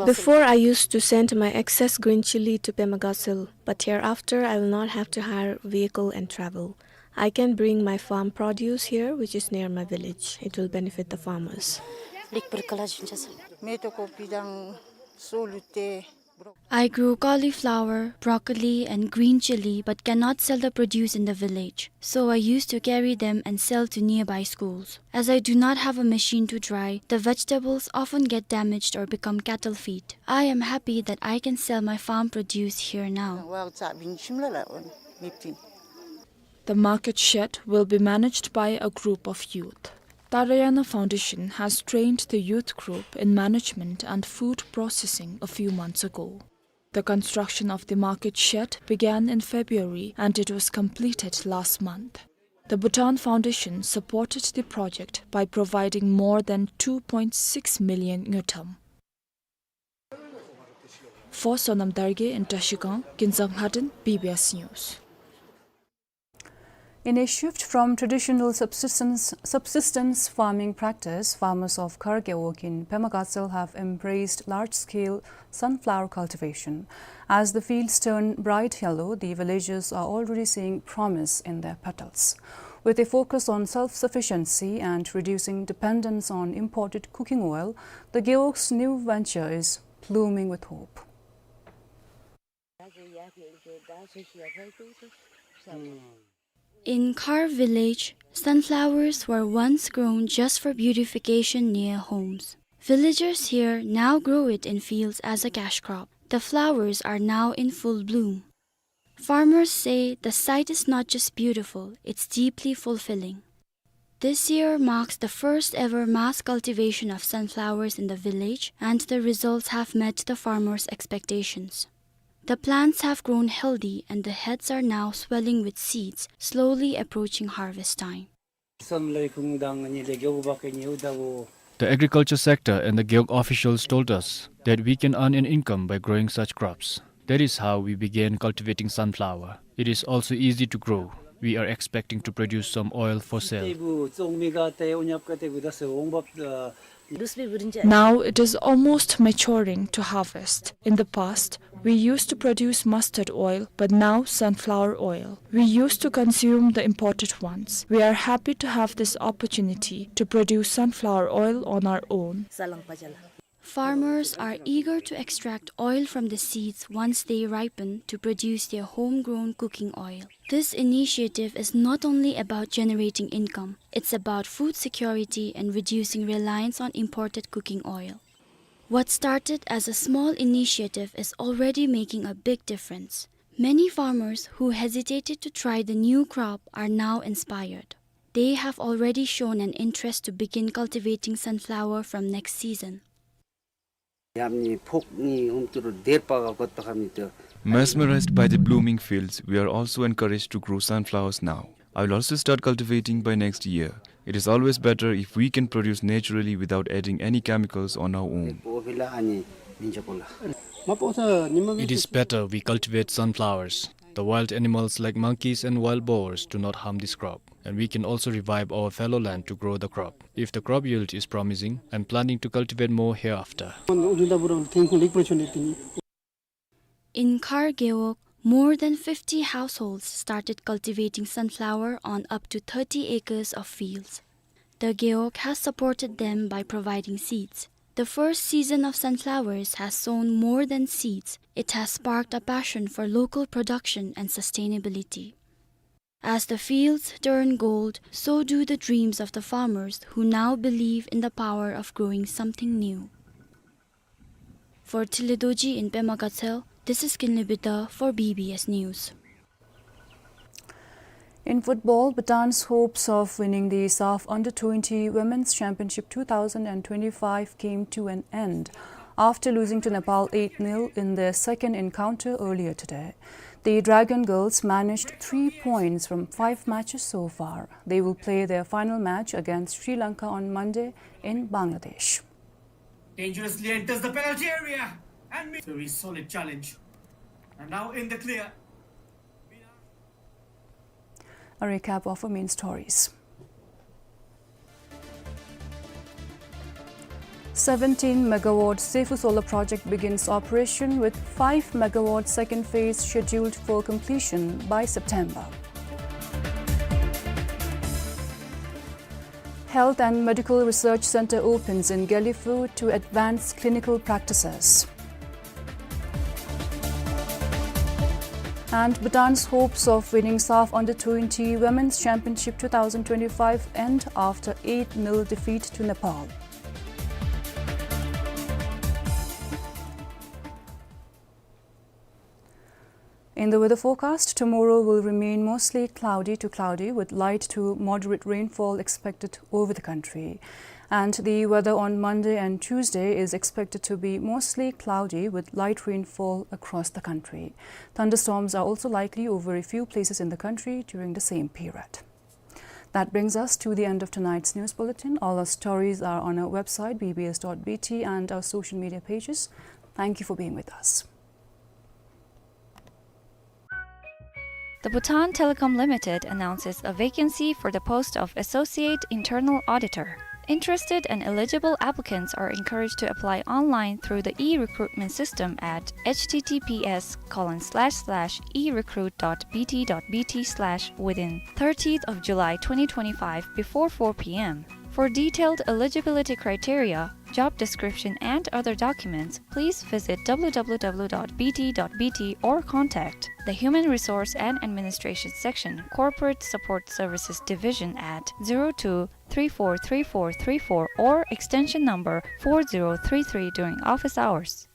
Before, I used to send my excess green chili to Pemagasl, but hereafter I will not have to hire vehicle and travel. I can bring my farm produce here, which is near my village. It will benefit the farmers. I grew cauliflower, broccoli, and green chili, but cannot sell the produce in the village. So I used to carry them and sell to nearby schools. As I do not have a machine to dry, the vegetables often get damaged or become cattle feed. I am happy that I can sell my farm produce here now. The market shed will be managed by a group of youth. Tarayana Foundation has trained the youth group in management and food processing a few months ago. The construction of the market shed began in February and it was completed last month. The Bhutan Foundation supported the project by providing more than two point six million ngultrum. For Sonam Dargay in Trashigang, Kinzang Nghaten, B B S News. In a shift from traditional subsistence, subsistence farming practice, farmers of Khar Gewog in Pema Gatshel have embraced large-scale sunflower cultivation. As the fields turn bright yellow, the villagers are already seeing promise in their petals. With a focus on self-sufficiency and reducing dependence on imported cooking oil, the Gewog's new venture is blooming with hope. In Khar village, sunflowers were once grown just for beautification near homes. Villagers here now grow it in fields as a cash crop. The flowers are now in full bloom. Farmers say the sight is not just beautiful, it's deeply fulfilling. This year marks the first ever mass cultivation of sunflowers in the village, and the results have met the farmers' expectations. The plants have grown healthy, and the heads are now swelling with seeds, slowly approaching harvest time. The agriculture sector and the Gewog officials told us that we can earn an income by growing such crops. That is how we began cultivating sunflower. It is also easy to grow. We are expecting to produce some oil for sale. Now it is almost maturing to harvest. In the past, we used to produce mustard oil, but now sunflower oil. We used to consume the imported ones. We are happy to have this opportunity to produce sunflower oil on our own. Farmers are eager to extract oil from the seeds once they ripen to produce their homegrown cooking oil. This initiative is not only about generating income, it's about food security and reducing reliance on imported cooking oil. What started as a small initiative is already making a big difference. Many farmers who hesitated to try the new crop are now inspired. They have already shown an interest to begin cultivating sunflower from next season. Mesmerized by the blooming fields, we are also encouraged to grow sunflowers now. I will also start cultivating by next year. It is always better if we can produce naturally without adding any chemicals on our own. It is better we cultivate sunflowers. The wild animals like monkeys and wild boars do not harm this crop, and we can also revive our fallow land to grow the crop. If the crop yield is promising, I'm planning to cultivate more hereafter. In Khar Gewog, more than fifty households started cultivating sunflower on up to thirty acres of fields. The Gewog has supported them by providing seeds. The first season of sunflowers has sown more than seeds. It has sparked a passion for local production and sustainability. As the fields turn gold, so do the dreams of the farmers who now believe in the power of growing something new. For Thile Dorji in Pema Gatshel, this is Kinley Bidha for B B S News. In football, Bhutan's hopes of winning the SAFF Under twenty Women's Championship two thousand and twenty-five came to an end after losing to Nepal eight nil in their second encounter earlier today. The Dragon Girls managed three points from five matches so far. They will play their final match against Sri Lanka on Monday in Bangladesh. Dangerously enters the penalty area and makes a very solid challenge. And now in the clear. A recap of our main stories. Seventeen megawatt Sefu Solar Project begins operation with five megawatt second phase scheduled for completion by September. Health and Medical Research Center opens in Gelephu to advance clinical practices. And Bhutan's hopes of winning SAFF Under twenty Women's Championship two thousand twenty-five end after eight nil defeat to Nepal. In the weather forecast, tomorrow will remain mostly cloudy to cloudy with light to moderate rainfall expected over the country. And the weather on Monday and Tuesday is expected to be mostly cloudy with light rainfall across the country. Thunderstorms are also likely over a few places in the country during the same period. That brings us to the end of tonight's news bulletin. All our stories are on our website, B B S dot B T, and our social media pages. Thank you for being with us. The Bhutan Telecom Limited announces a vacancy for the post of Associate Internal Auditor. Interested and eligible applicants are encouraged to apply online through the e-recruitment system at H T T P S colon slash slash e recruit dot B T dot B T slash within thirtieth of July twenty twenty-five before four P M. For detailed eligibility criteria, job description, and other documents, please visit W W W dot B T dot B T or contact the Human Resource and Administration Section, Corporate Support Services Division at zero two three four three four three four or extension number four zero three three during office hours.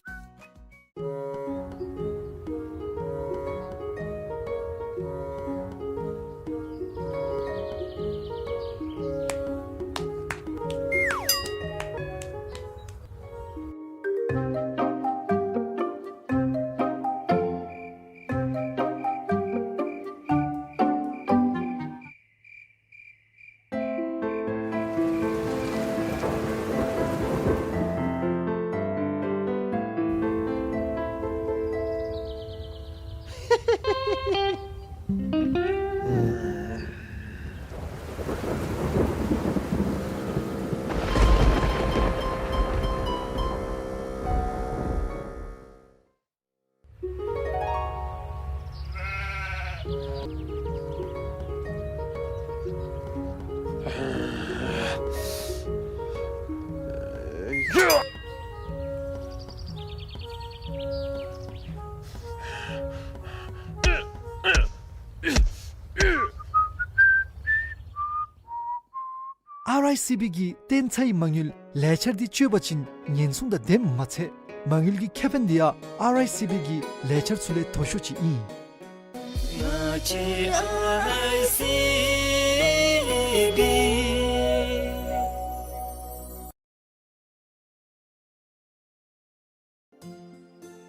ཨར་ཨའི་སི་བི་གི་བརྟན་ཚའི་མ་དངུལ་ལས་འཆར་འདི་སྤྱོད་པ་ཅིན་ཉེན་སྲུང་དང་ལྡནམ་མ་ཚད་མ་དངུལ་གྱི་ཁེ་ཕན་འདི་ཡང་ཨར་ཨའི་སི་བི་གི་ལས་འཆར་ཚུ་ལས་མཐོ་ཤོས་ཅིག་ཨིན།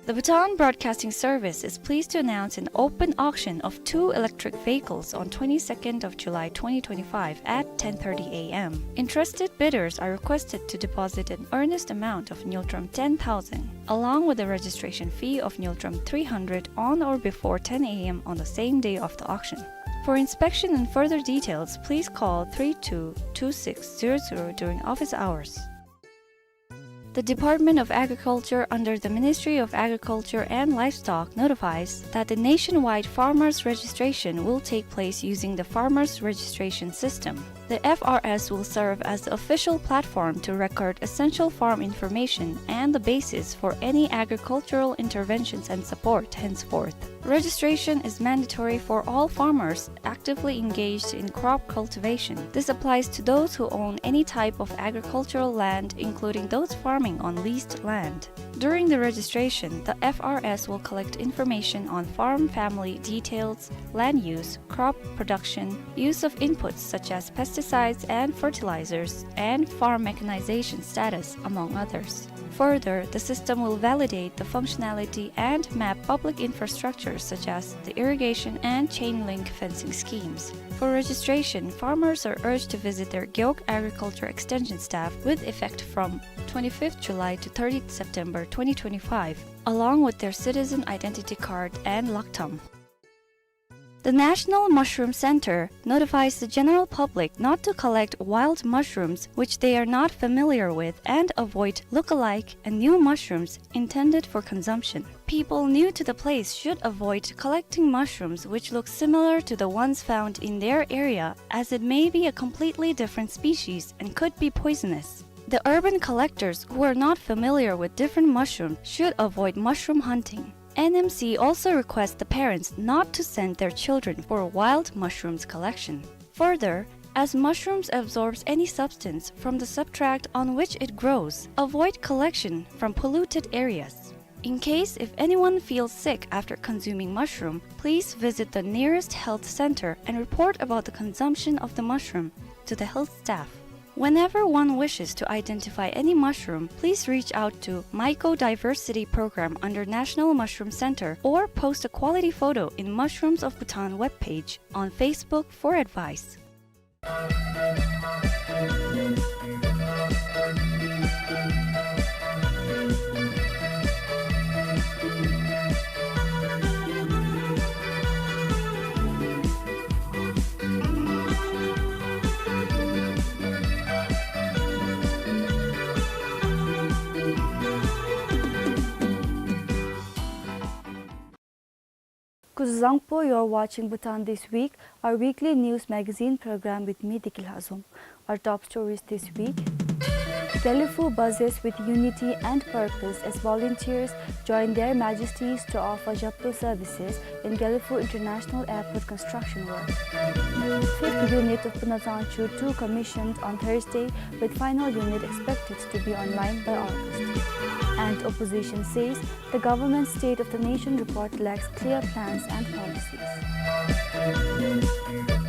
The Bhutan Broadcasting Service is pleased to announce an open auction of two electric vehicles on twenty-second of July twenty twenty-five at ten thirty A M. Interested bidders are requested to deposit an earnest amount of ngultrum ten thousand, along with a registration fee of ngultrum three hundred on or before ten A M on the same day of the auction. For inspection and further details, please call three two two six zero zero during office hours. The Department of Agriculture under the Ministry of Agriculture and Livestock notifies that the nationwide farmers registration will take place using the farmers registration system. The F R S will serve as the official platform to record essential farm information and the basis for any agricultural interventions and support henceforth. Registration is mandatory for all farmers actively engaged in crop cultivation. This applies to those who own any type of agricultural land, including those farming on leased land. During the registration, the F R S will collect information on farm family details, land use, crop production, use of inputs such as pesticides and fertilizers, and farm mechanization status, among others. Further, the system will validate the functionality and map public infrastructure such as the irrigation and chain link fencing schemes. For registration, farmers are urged to visit their Gewog Agriculture Extension staff with effect from twenty-fifth July to thirtieth September twenty twenty-five, along with their citizen identity card and laktam. The National Mushroom Center notifies the general public not to collect wild mushrooms which they are not familiar with and avoid look-alike and new mushrooms intended for consumption. People new to the place should avoid collecting mushrooms which look similar to the ones found in their area, as it may be a completely different species and could be poisonous. The urban collectors who are not familiar with different mushrooms should avoid mushroom hunting. N M C also requests the parents not to send their children for wild mushrooms collection. Further, as mushrooms absorbs any substance from the substrate on which it grows, avoid collection from polluted areas. In case if anyone feels sick after consuming mushroom, please visit the nearest health center and report about the consumption of the mushroom to the health staff. Whenever one wishes to identify any mushroom, please reach out to Mycodiversity Program under National Mushroom Center or post a quality photo in Mushrooms of Bhutan webpage on Facebook for advice. Kuzuzangpo, you're watching Bhutan This Week, our weekly news magazine program with me, Deki Lhazom. Our top stories this week. Gelephu buzzes with unity and purpose as volunteers join Their Majesties to offer Zhabto services in Gelephu International Airport construction work. Fifth unit of Punazangchu two commissioned on Thursday, with final unit expected to be online by August. And opposition says the government's State of the Nation report lacks clear plans and policies.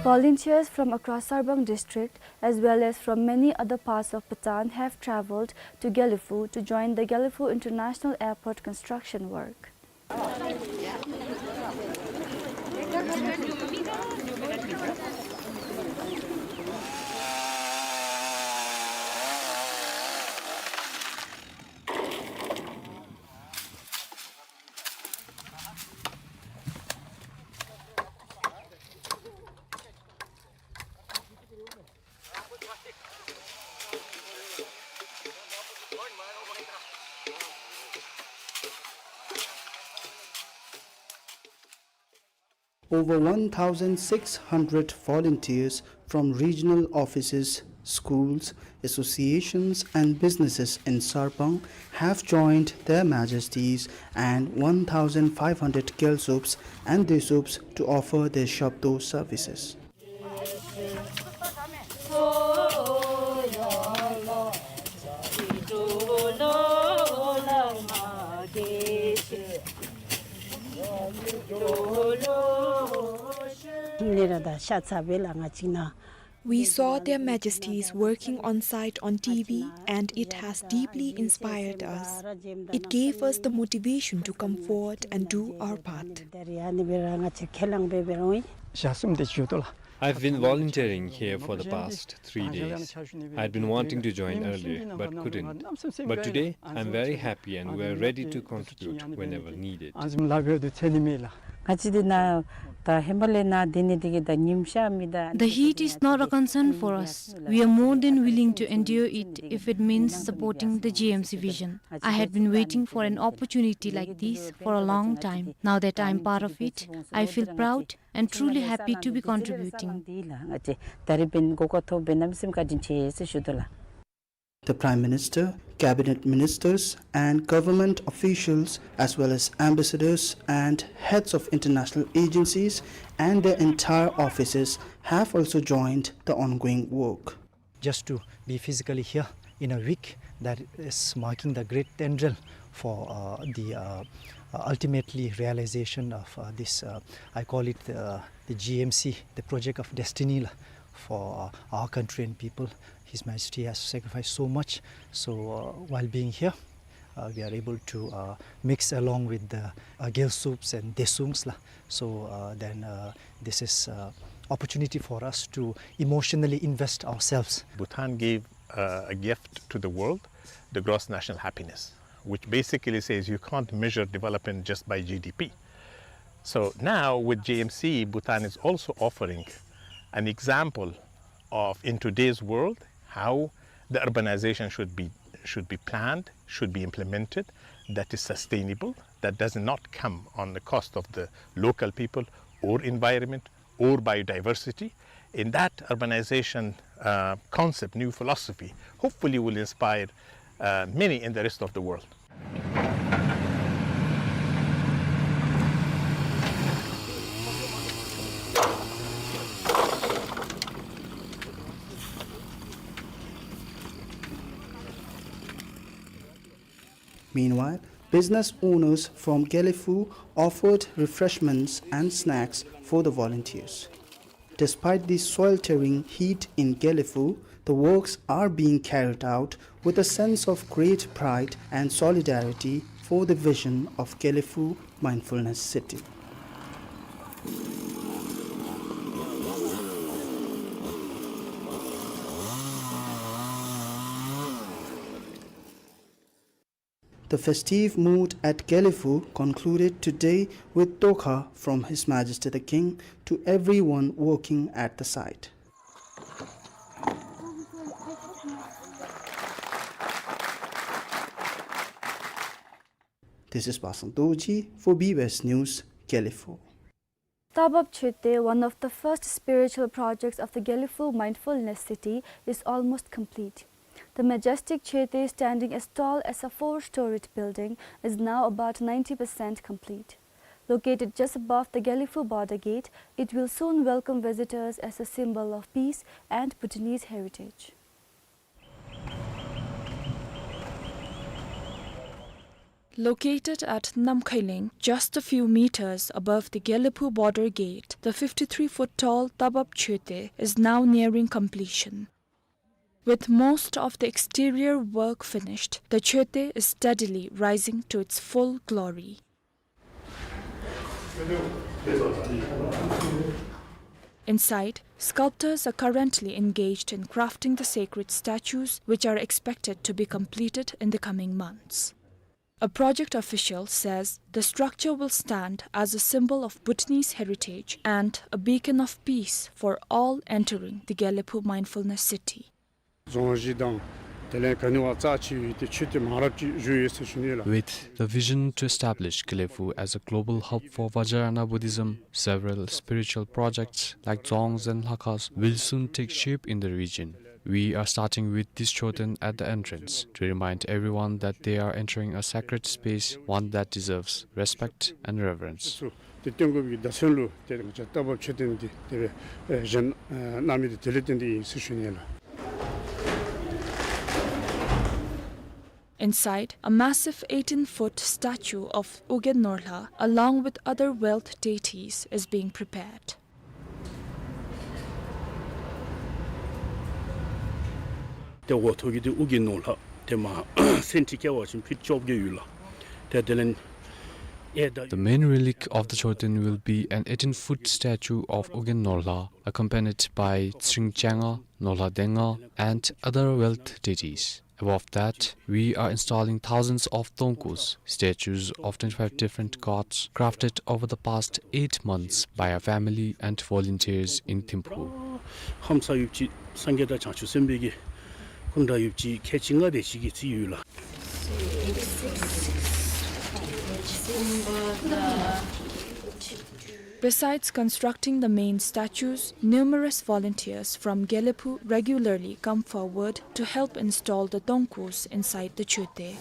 Volunteers from across Sarbang district, as well as from many other parts of Bhutan, have travelled to Gelephu to join the Gelephu International Airport construction work. Over one thousand six hundred volunteers from regional offices, schools, associations and businesses in Sarbang have joined Their Majesties and one thousand five hundred Gyalsups and Desups to offer their Zhabto services. We saw Their Majesties working on site on T V, and it has deeply inspired us. It gave us the motivation to come forward and do our part. I've been volunteering here for the past three days. I had been wanting to join earlier, but couldn't. But today, I'm very happy and we're ready to contribute whenever needed. The heat is not a concern for us. We are more than willing to endure it if it means supporting the G M C vision. I had been waiting for an opportunity like this for a long time. Now that I'm part of it, I feel proud and truly happy to be contributing. The Prime Minister, cabinet ministers, and government officials, as well as ambassadors and heads of international agencies and their entire offices, have also joined the ongoing work. Just to be physically here in a week that is marking the great tendril for, uh, the, uh, uh, ultimately realization of, uh, this, uh, I call it, uh, the G M C, the project of destiny, la, for, uh, our country and people. His Majesty has sacrificed so much. So, uh, while being here, uh, we are able to, uh, mix along with the, uh, Gyalsups and Desungs, la. So, uh, then, uh, this is, uh, opportunity for us to emotionally invest ourselves. Bhutan gave, uh, a gift to the world, the gross national happiness, which basically says you can't measure development just by G D P. So now with G M C, Bhutan is also offering an example of, in today's world, how the urbanization should be, should be planned, should be implemented, that is sustainable, that does not come on the cost of the local people or environment or biodiversity. In that urbanization, uh, concept, new philosophy, hopefully will inspire, uh, many in the rest of the world. Meanwhile, business owners from Gelephu offered refreshments and snacks for the volunteers. Despite the sweltering heat in Gelephu, the works are being carried out with a sense of great pride and solidarity for the vision of Gelephu Mindfulness City. The festive mood at Gelephu concluded today with tokha from His Majesty the King to everyone working at the site. This is Pasang Dorji for B B S News, Gelephu. Tabap Choeten, one of the first spiritual projects of the Gelephu Mindfulness City, is almost complete. The majestic Choeten, standing as tall as a four-storied building, is now about ninety percent complete. Located just above the Gelephu border gate, it will soon welcome visitors as a symbol of peace and Bhutanese heritage. Located at Namkhailing, just a few meters above the Gelephu border gate, the fifty-three foot tall Tabap Choeten is now nearing completion. With most of the exterior work finished, the Choeten is steadily rising to its full glory. Inside, sculptors are currently engaged in crafting the sacred statues, which are expected to be completed in the coming months. A project official says the structure will stand as a symbol of Bhutanese heritage and a beacon of peace for all entering the Gelephu Mindfulness City. རྫོང་གཞི་དང་དེ་ལས་ག་ནི་བ་རྩ་ཆེ་བའི་དེ་ཆོས་སྡེ་མང་རབས་ཅིག་བཞུགས་ཡོད་ཟེར་ཞུ་ནི་ལགས། With the vision to establish Gelephu as a global hub for Vajrayana Buddhism, several spiritual projects like dzongs and lhakhas will soon take shape in the region. We are starting with this Choeten at the entrance to remind everyone that they are entering a sacred space, one that deserves respect and reverence. དེ་སྟོན་དགོས་པའི་བརྡ་མཚོན་ལུ་དེ་ང་བཅས་རྟ་བབས་མཆོད་རྟེན་འདི་དེ་སྦེ་བཞེངས་གནང་མི་དེ་དེ་ལས་བརྟེན་ཏེ་ཨིན་ཟེར་ཞུ་ནི་ལགས། Inside, a massive eighteen-foot statue of Ugyen Norlha, along with other wealth deities, is being prepared. ཏེ་འོག་ཐོག་གི་འདི་ཨུ་རྒྱན་ནོར་ལྷ་ཏེ་མ་སེན་ཊི་བཀལ་བ་ཅིན་ཕིཊ་བཅོ་བརྒྱད་ཡོད་ལགས། ཏེ་དེ་ལས་ཨེ་ད། The main relic of the Choeten will be an eighteen-foot statue of Ugyen Norlha, accompanied by Tsring Changa, Norlha Denga, and other wealth deities. Above that, we are installing thousands of Tongkus, statues of twenty-five different gods, crafted over the past eight months by our family and volunteers in Thimphu. ཧམ་ས་ཡུབ་ཅི་སངས་རྒྱས་དང་བྱང་ཆུབ་སེམས་དཔའི་གི་སྐུ་འདྲ་ཡུབ་ཅི་ཁལ་གཅིག་ལྔ་དེ་ཅིག་གི་རྩིས་ཡོད་ལགས། Besides constructing the main statues, numerous volunteers from Gelephu regularly come forward to help install the Tongkus inside the Choeten.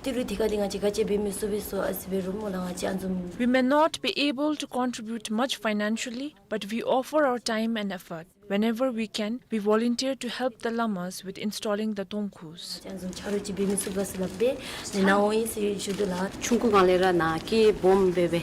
ཏི་རུ་དེ་ག་དེ་ང་བཅས་ག་ཅི་འབད་མི་ཚུགས་པས་སོ་ཨ་ཙི་འབད་རུང་སྨོ་ལགས། ང་བཅས་ཨ་ནི་བཟུམ། We may not be able to contribute much financially, but we offer our time and effort. Whenever we can, we volunteer to help the lamas with installing the Tongkus. ཨ་ནི་བཟུམ་ཆ་རོགས་ཅིག་འབད་མི་ཚུགས་པས་སོ་སླབ་སྦེ་ནཱ་འོང་ཡི་ཟེར་ཞུ་དོ་ལགས། ཆུང་ཀུ་སྒང་ལས་ར་ནཱ་སྐྱེས་སྦོམ་འབད་སྦེ་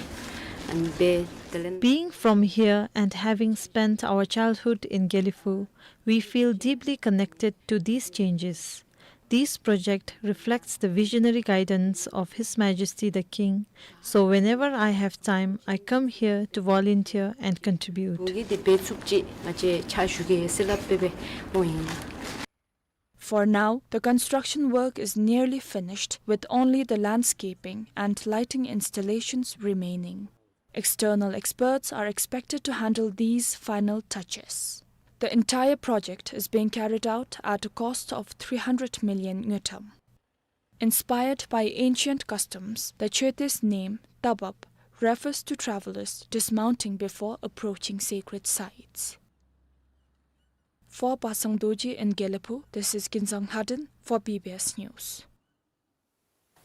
ཨ་ནི་སྦེ་དེ་ལས། Being from here and having spent our childhood in Gelephu, we feel deeply connected to these changes. This project reflects the visionary guidance of His Majesty the King, so whenever I have time, I come here to volunteer and contribute. གི་དེ་འབད་ཚུགསཔ་ཅིག་ང་བཅས་ཕྱག་ཞུ་གེ་ཟེར་སླབ་སྦེ་འོང་ཡི། For now, the construction work is nearly finished, with only the landscaping and lighting installations remaining. External experts are expected to handle these final touches. The entire project is being carried out at a cost of three hundred million ngultrum. Inspired by ancient customs, the Choeten's name, Tabap, refers to travelers dismounting before approaching sacred sites. For Pasang Dorji in Gelephu, this is Kinzang Lhaden for B B S News.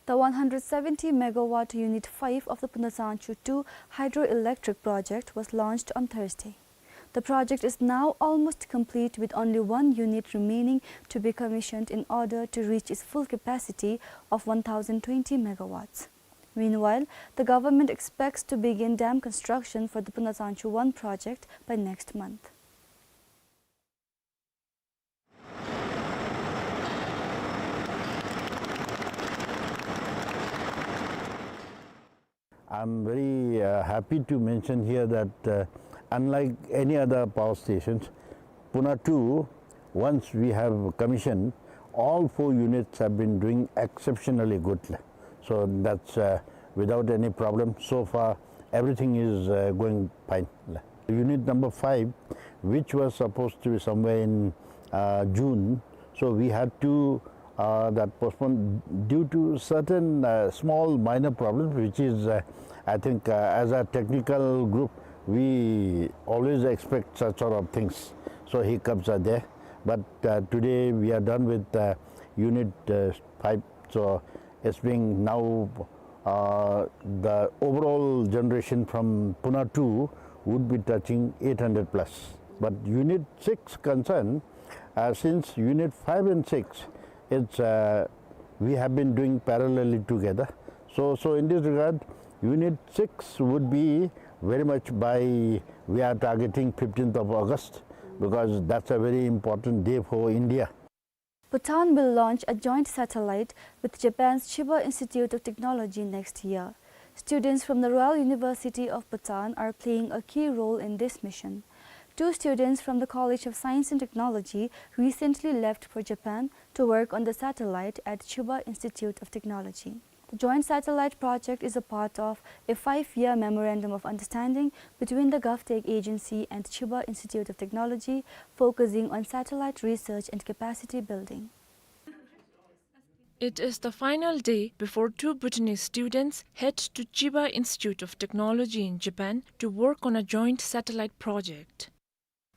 The one hundred seventy megawatt Unit five of the Punazangchu two hydroelectric project was launched on Thursday. The project is now almost complete, with only one unit remaining to be commissioned in order to reach its full capacity of one thousand twenty megawatts. Meanwhile, the government expects to begin dam construction for the Punazangchu one project by next month. I'm very, uh, happy to mention here that, uh, unlike any other power stations, Puna two, once we have commissioned, all four units have been doing exceptionally good. So that's, uh, without any problem. So far, everything is, uh, going fine. Unit number five, which was supposed to be somewhere in, uh, June, so we had to, uh, that postpone due to certain, uh, small minor problems, which is, uh, I think, uh, as a technical group, we always expect such sort of things. So hiccups are there. But, uh, today we are done with, uh, unit, uh, five. So it's being now, uh, the overall generation from Pune two would be touching eight hundred plus. But unit six concern, uh, since unit five and six, it's, uh, we have been doing parallelly together. So, so in this regard, unit six would be very much by, we are targeting fifteenth of August, because that's a very important day for India. Bhutan will launch a joint satellite with Japan's Chiba Institute of Technology next year. Students from the Royal University of Bhutan are playing a key role in this mission. Two students from the College of Science and Technology recently left for Japan to work on the satellite at Chiba Institute of Technology. The joint satellite project is a part of a five-year memorandum of understanding between the GovTech Agency and Chiba Institute of Technology, focusing on satellite research and capacity building. It is the final day before two Bhutanese students head to Chiba Institute of Technology in Japan to work on a joint satellite project.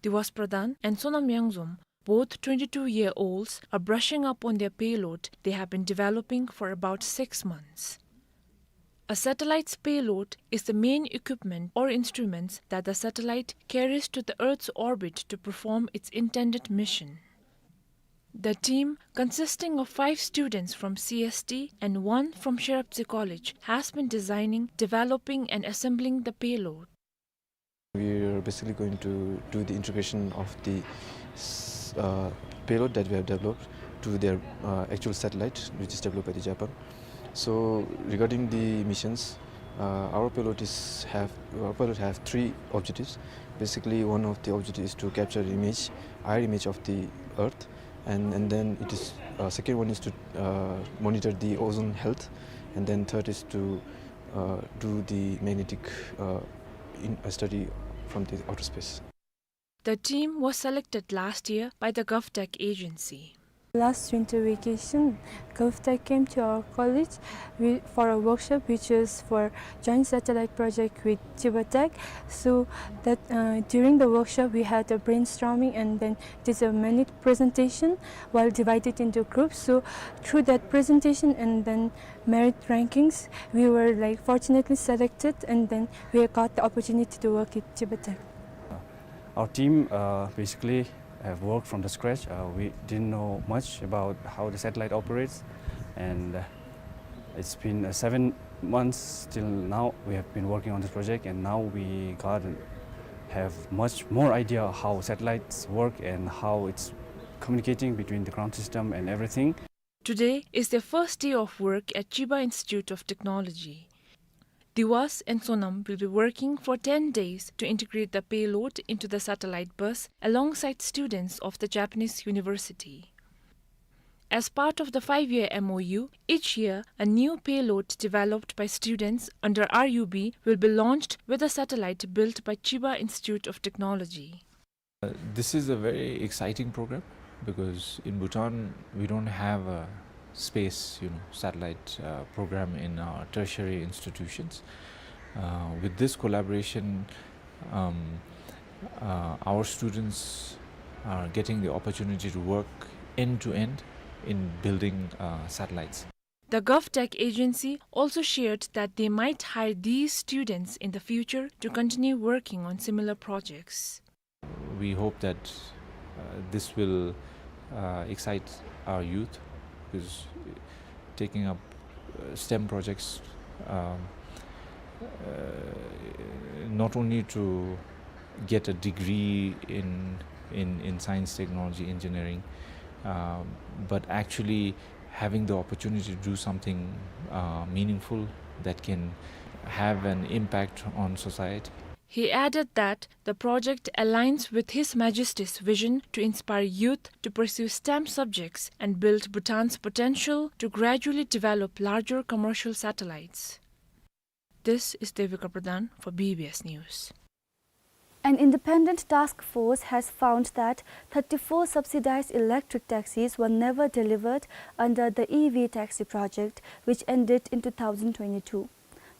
Diwas Pradhan and Sonam Yangzom, both twenty-two-year-olds, are brushing up on their payload they have been developing for about six months. A satellite's payload is the main equipment or instruments that the satellite carries to the Earth's orbit to perform its intended mission. The team, consisting of five students from C S T and one from Shiropatsi College, has been designing, developing and assembling the payload. We are basically going to do the integration of the s-, uh, payload that we have developed to their, uh, actual satellite, which is developed by the Japan. So regarding the missions, uh, our payload is have, our payload have three objectives. Basically, one of the objectives is to capture image, air image of the Earth, and, and then it is, uh, second one is to, uh, monitor the ozone health, and then third is to, uh, do the magnetic, uh, in, uh, study from the outer space. The team was selected last year by the GovTech agency. Last winter vacation, GovTech came to our college wi-, for a workshop which was for joint satellite project with Chiba Tech. So that, uh, during the workshop we had a brainstorming and then did a minute presentation while divided into groups. So through that presentation and then merit rankings, we were, like, fortunately selected, and then we got the opportunity to work with Chiba Tech. Our team, uh, basically have worked from the scratch. Uh, we didn't know much about how the satellite operates, and, uh, it's been, uh, seven months till now we have been working on this project, and now we got, have much more idea how satellites work and how it's communicating between the ground system and everything. Today is their first day of work at Chiba Institute of Technology. Diwas and Sonam will be working for ten days to integrate the payload into the satellite bus alongside students of the Japanese university. As part of the five-year M O U, each year a new payload developed by students under R U B will be launched with a satellite built by Chiba Institute of Technology. Uh, this is a very exciting program because in Bhutan we don't have a space, you know, satellite, uh, program in our tertiary institutions. Uh, with this collaboration, um, uh, our students are getting the opportunity to work end to end in building, uh, satellites. The GovTech agency also shared that they might hire these students in the future to continue working on similar projects. We hope that, uh, this will, uh, excite our youth, because taking up, uh, STEM projects, um, uh, not only to get a degree in, in, in science, technology, engineering, um, but actually having the opportunity to do something, uh, meaningful that can have an impact on society. He added that the project aligns with His Majesty's vision to inspire youth to pursue STEM subjects and build Bhutan's potential to gradually develop larger commercial satellites. This is Devika Pradhan for B B S News. An independent task force has found that thirty-four subsidized electric taxis were never delivered under the E V taxi project, which ended in two thousand twenty-two.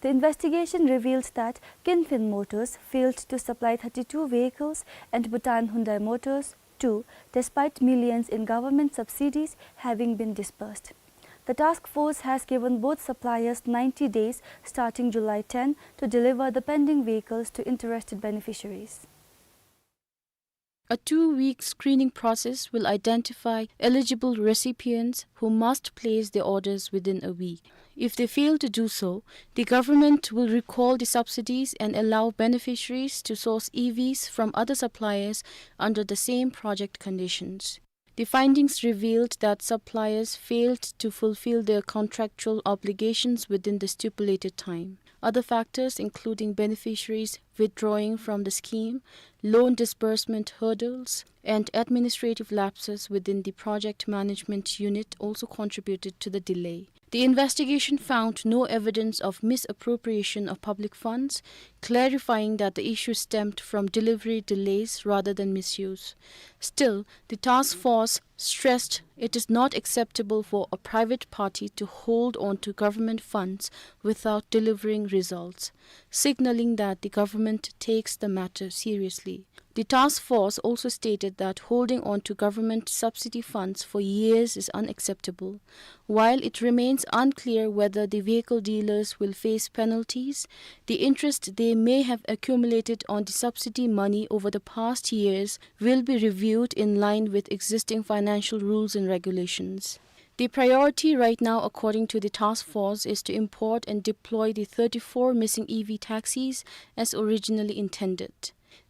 The investigation revealed that Kinfin Motors failed to supply thirty-two vehicles and Bhutan Hyundai Motors two, despite millions in government subsidies having been disbursed. The task force has given both suppliers ninety days, starting July ten, to deliver the pending vehicles to interested beneficiaries. A two-week screening process will identify eligible recipients who must place their orders within a week. If they fail to do so, the government will recall the subsidies and allow beneficiaries to source E Vs from other suppliers under the same project conditions. The findings revealed that suppliers failed to fulfill their contractual obligations within the stipulated time. Other factors, including beneficiaries withdrawing from the scheme, loan disbursement hurdles, and administrative lapses within the project management unit, also contributed to the delay. The investigation found no evidence of misappropriation of public funds, clarifying that the issue stemmed from delivery delays rather than misuse. Still, the task force stressed it is not acceptable for a private party to hold on to government funds without delivering results, signaling that the government takes the matter seriously. The task force also stated that holding on to government subsidy funds for years is unacceptable. While it remains unclear whether the vehicle dealers will face penalties, the interest they may have accumulated on the subsidy money over the past years will be reviewed in line with existing financial rules and regulations. The priority right now, according to the task force, is to import and deploy the thirty-four missing E V taxis as originally intended.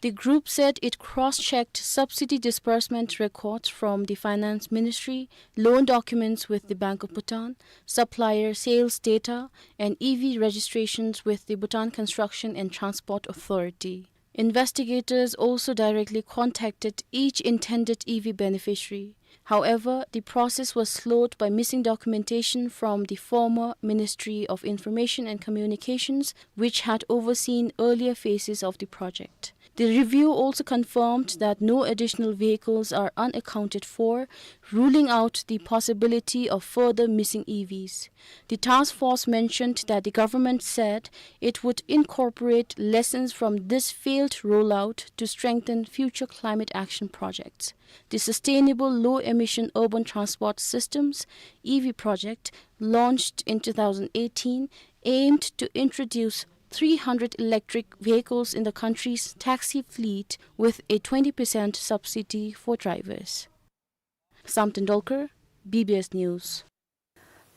The group said it cross-checked subsidy disbursement records from the Finance Ministry, loan documents with the Bank of Bhutan, supplier sales data, and E V registrations with the Bhutan Construction and Transport Authority. Investigators also directly contacted each intended E V beneficiary. However, the process was slowed by missing documentation from the former Ministry of Information and Communications, which had overseen earlier phases of the project. The review also confirmed that no additional vehicles are unaccounted for, ruling out the possibility of further missing E Vs. The task force mentioned that the government said it would incorporate lessons from this failed rollout to strengthen future climate action projects. The Sustainable Low Emission Urban Transport Systems, E V project, launched in two thousand eighteen, aimed to introduce three hundred electric vehicles in the country's taxi fleet with a twenty percent subsidy for drivers. Samten Dolkar, B B S News.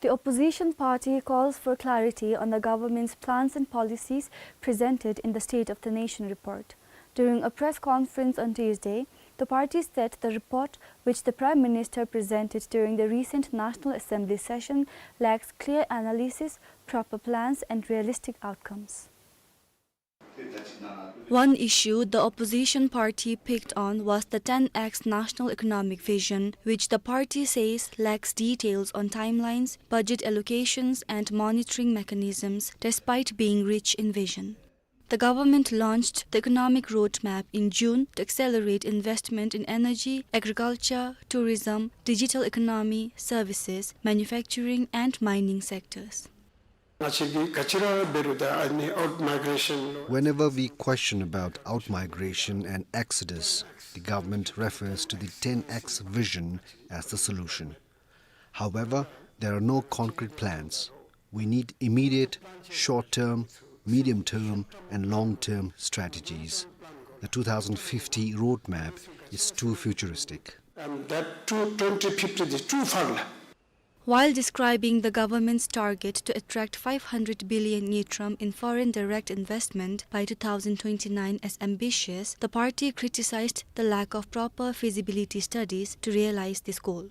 The opposition party calls for clarity on the government's plans and policies presented in the State of the Nation report. During a press conference on Tuesday, the party said the report, which the Prime Minister presented during the recent National Assembly session, lacks clear analysis, proper plans, and realistic outcomes. One issue the opposition party picked on was the ten X national economic vision, which the party says lacks details on timelines, budget allocations, and monitoring mechanisms, despite being rich in vision. The government launched the economic roadmap in June to accelerate investment in energy, agriculture, tourism, digital economy, services, manufacturing, and mining sectors. Whenever we question about outmigration and exodus, the government refers to the ten X vision as the solution. However, there are no concrete plans. We need immediate, short-term, medium-term, and long-term strategies. The two thousand fifty roadmap is too futuristic. And that two, twenty fifty is too far. While describing the government's target to attract five hundred billion ngultrum in foreign direct investment by two thousand twenty-nine as ambitious, the party criticized the lack of proper feasibility studies to realize this goal.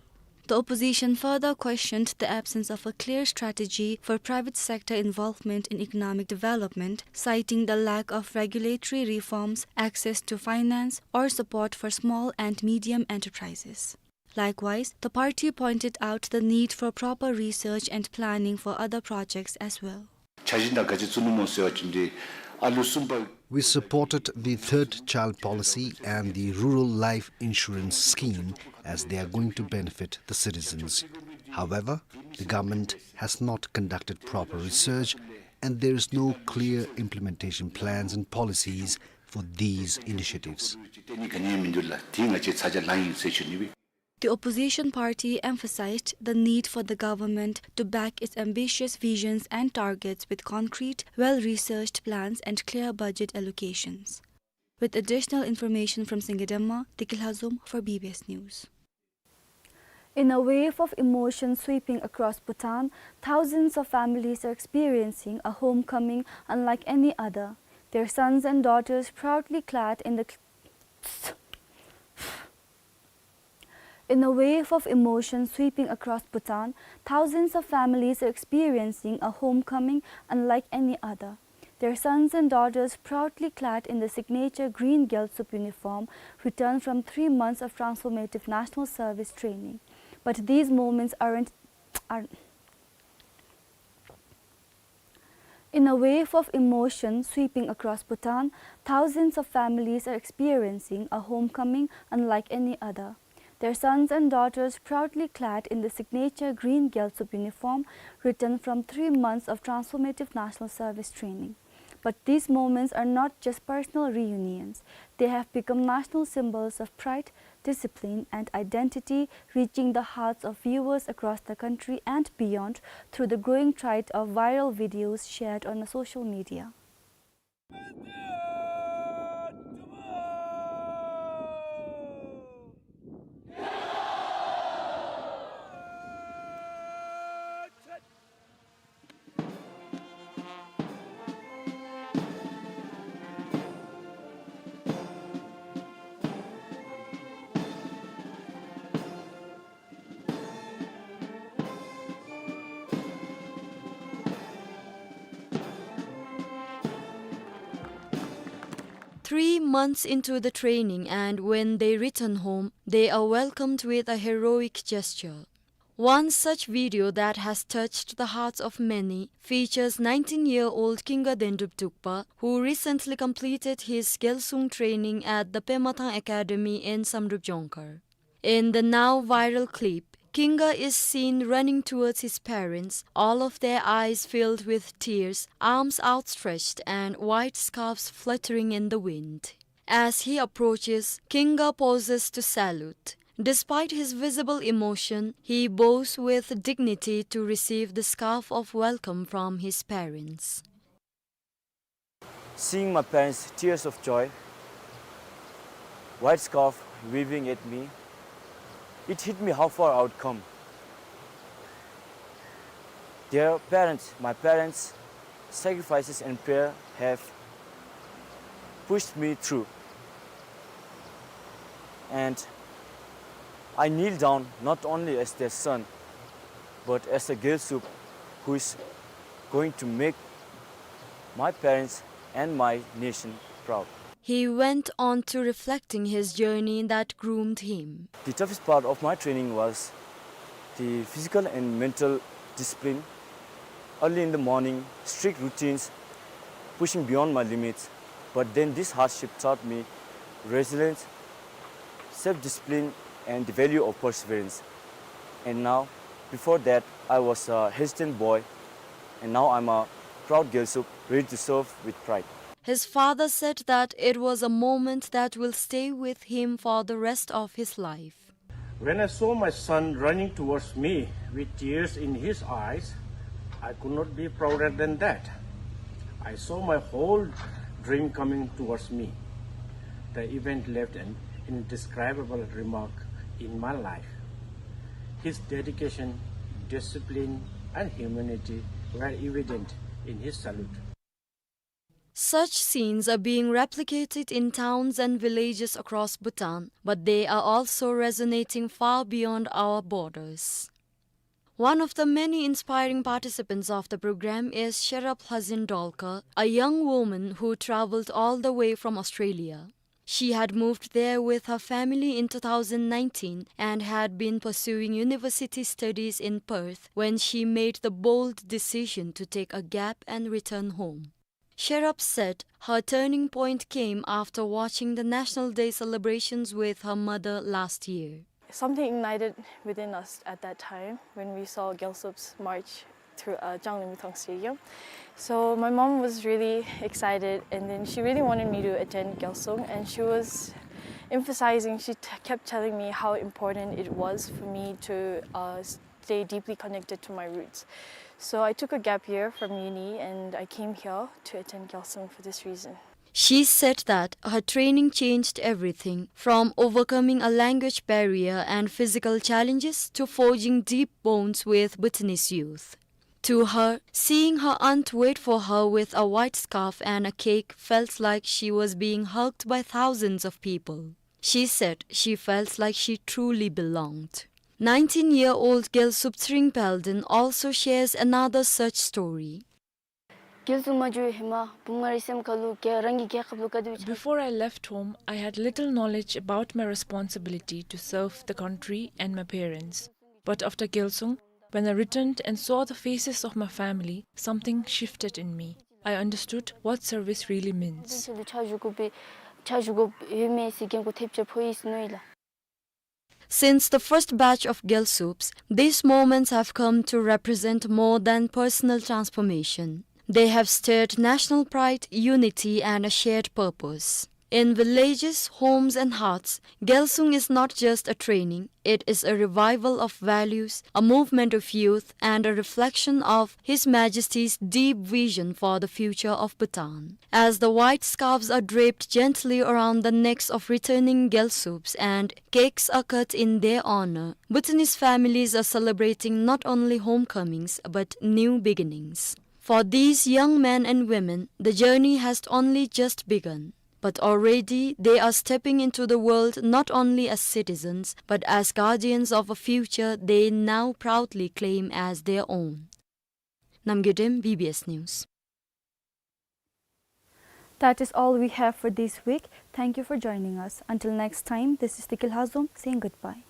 The opposition further questioned the absence of a clear strategy for private sector involvement in economic development, citing the lack of regulatory reforms, access to finance, or support for small and medium enterprises. Likewise, the party pointed out the need for proper research and planning for other projects as well. འཆར་གཞི་ནང་ག་ཅི་བཙུགས་ནུག་སྨོ་ཟེར་བ་ཅིན་ཏེ་ཨ་ལོ་གསུམ་པ། We supported the third child policy and the rural life insurance scheme as they are going to benefit the citizens. However, the government has not conducted proper research and there is no clear implementation plans and policies for these initiatives. The opposition party emphasized the need for the government to back its ambitious visions and targets with concrete, well-researched plans and clear budget allocations. With additional information from Singidemma, Deki Lhazom for B B S News. In a wave of emotion sweeping across Bhutan, thousands of families are experiencing a homecoming unlike any other. Their sons and daughters proudly clad in the cl- In a wave of emotion sweeping across Bhutan, thousands of families are experiencing a homecoming unlike any other. Their sons and daughters, proudly clad in the signature green Gyaltsub uniform, returned from three months of transformative national service training. But these moments aren't, are, In a wave of emotion sweeping across Bhutan, thousands of families are experiencing a homecoming unlike any other. Their sons and daughters, proudly clad in the signature green Gyaltsub uniform, returned from three months of transformative national service training. But these moments are not just personal reunions. They have become national symbols of pride, discipline, and identity, reaching the hearts of viewers across the country and beyond through the growing tide of viral videos shared on the social media. Three months into the training, and when they return home, they are welcomed with a heroic gesture. One such video that has touched the hearts of many features nineteen-year-old Kinga Dendrup Dukpa, who recently completed his Gyalsung training at the Pemathang Academy in Samdrup Jongkhar. In the now viral clip, Kinga is seen running towards his parents, all of their eyes filled with tears, arms outstretched and white scarves fluttering in the wind. As he approaches, Kinga pauses to salute. Despite his visible emotion, he bows with dignity to receive the scarf of welcome from his parents. Seeing my parents' tears of joy, white scarf waving at me, it hit me how far I would come. Their parents, my parents' sacrifices and prayer have pushed me through. And I kneel down not only as their son, but as a Gyaltsub who is going to make my parents and my nation proud. He went on to reflecting his journey that groomed him. The toughest part of my training was the physical and mental discipline. Early in the morning, strict routines, pushing beyond my limits. But then this hardship taught me resilience, self-discipline, and the value of perseverance. And now, before that, I was a hesitant boy, and now I'm a proud Gyaltsub, ready to serve with pride. His father said that it was a moment that will stay with him for the rest of his life. When I saw my son running towards me with tears in his eyes, I could not be prouder than that. I saw my whole dream coming towards me. The event left an indescribable remark in my life. His dedication, discipline, and humanity were evident in his salute. Such scenes are being replicated in towns and villages across Bhutan, but they are also resonating far beyond our borders. One of the many inspiring participants of the program is Sherab Hazin Dolkar, a young woman who traveled all the way from Australia. She had moved there with her family in two thousand nineteen and had been pursuing university studies in Perth when she made the bold decision to take a gap and return home. Sherab said her turning point came after watching the National Day celebrations with her mother last year. Something ignited within us at that time when we saw Gyaltsub's march through, uh, Changlimithang Stadium. So my mom was really excited, and then she really wanted me to attend Gyaltsung, and she was emphasizing, she t-, kept telling me how important it was for me to, uh, s-, stay deeply connected to my roots. So I took a gap year from uni and I came here to attend Gyaltsung for this reason. She said that her training changed everything, from overcoming a language barrier and physical challenges to forging deep bonds with Bhutanese youth. To her, seeing her aunt wait for her with a white scarf and a cake felt like she was being hugged by thousands of people. She said she felt like she truly belonged. Nineteen-year-old Gyaltsub Tshering Palden also shares another such story. Gyaltsung མ་འགྱོ་ཧེ་མ་བུམོ་ང་རའི་སེམས་ཁ་ལུ་རྒྱ་རང་གི་རྒྱལ་ཁབ་ལུ་ག་དེ་སྦེ་ཆ། Before I left home, I had little knowledge about my responsibility to serve the country and my parents. But after Gyaltsung, when I returned and saw the faces of my family, something shifted in me. I understood what service really means. ཆ་ཞུ་དགོ་པའི་ཆ་ཞུ་དགོཔ་ཡོད་མས་ཟེར་རྒན་གོག་ཐེབས་ཅིག་ཕོག་ཡི་ཟེར་མནོ་ཡི་ལགས། Since the first batch of Gyaltsubs, these moments have come to represent more than personal transformation. They have stirred national pride, unity, and a shared purpose. In villages, homes, and hearts, Gyaltsung is not just a training, it is a revival of values, a movement of youth, and a reflection of His Majesty's deep vision for the future of Bhutan. As the white scarves are draped gently around the necks of returning Gyaltsubs and cakes are cut in their honor, Bhutanese families are celebrating not only homecomings but new beginnings. For these young men and women, the journey has only just begun. But already they are stepping into the world not only as citizens, but as guardians of a future they now proudly claim as their own. Namgay Dem, B B S News. That is all we have for this week. Thank you for joining us. Until next time, this is Tikil Hazum saying goodbye.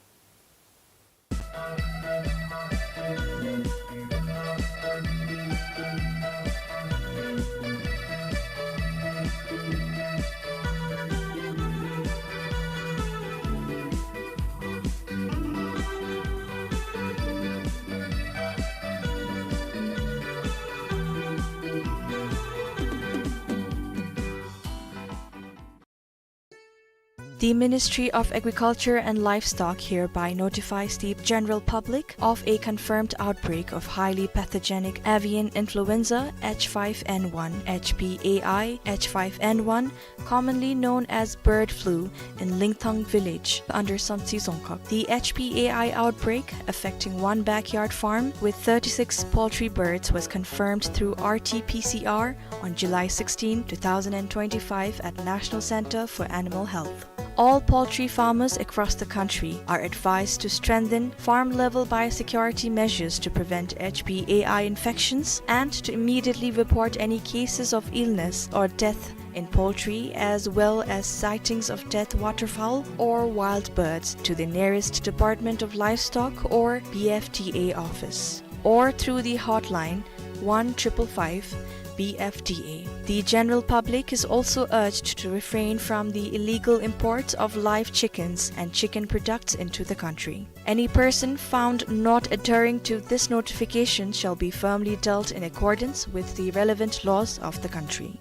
The Ministry of Agriculture and Livestock hereby notifies the general public of a confirmed outbreak of highly pathogenic avian influenza H five N one, H P A I H five N one, commonly known as bird flu, in Lingthang village under Samtse Dzongkhag. The H P A I outbreak, affecting one backyard farm with thirty-six poultry birds, was confirmed through R T P C R on July sixteen, two thousand and twenty-five at National Center for Animal Health. All poultry farmers across the country are advised to strengthen farm-level biosecurity measures to prevent H P A I infections and to immediately report any cases of illness or death in poultry, as well as sightings of dead waterfowl or wild birds, to the nearest Department of Livestock or B F D A office, or through the hotline one triple five B F D A. The general public is also urged to refrain from the illegal import of live chickens and chicken products into the country. Any person found not adhering to this notification shall be firmly dealt in accordance with the relevant laws of the country.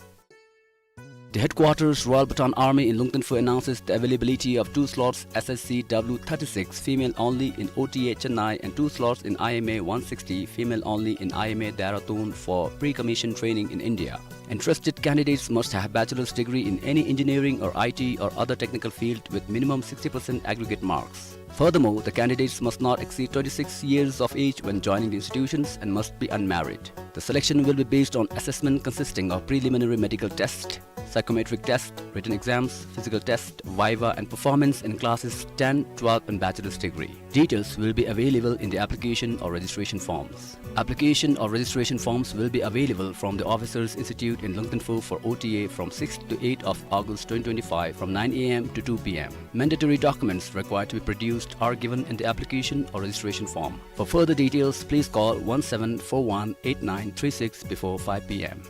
The headquarters, Royal Bhutan Army in Lungten Phu, announces the availability of two slots S S C W thirty-six, female only, in O T A Chennai and two slots in I M A one sixty, female only, in I M A Dehradun for pre-commission training in India. Interested candidates must have bachelor's degree in any engineering or I T or other technical field with minimum sixty percent aggregate marks. Furthermore, the candidates must not exceed twenty-six years of age when joining the institutions and must be unmarried. The selection will be based on assessment consisting of preliminary medical test, psychometric test, written exams, physical test, viva, and performance in classes ten, twelve, and bachelor's degree. Details will be available in the application or registration forms. Application or registration forms will be available from the Officers Institute in Lungten Phu for O T A from sixth to eighth of August twenty twenty-five, from nine A M to two P M. Mandatory documents required to be produced are given in the application or registration form. For further details, please call one seven four one eight nine three six before five P M.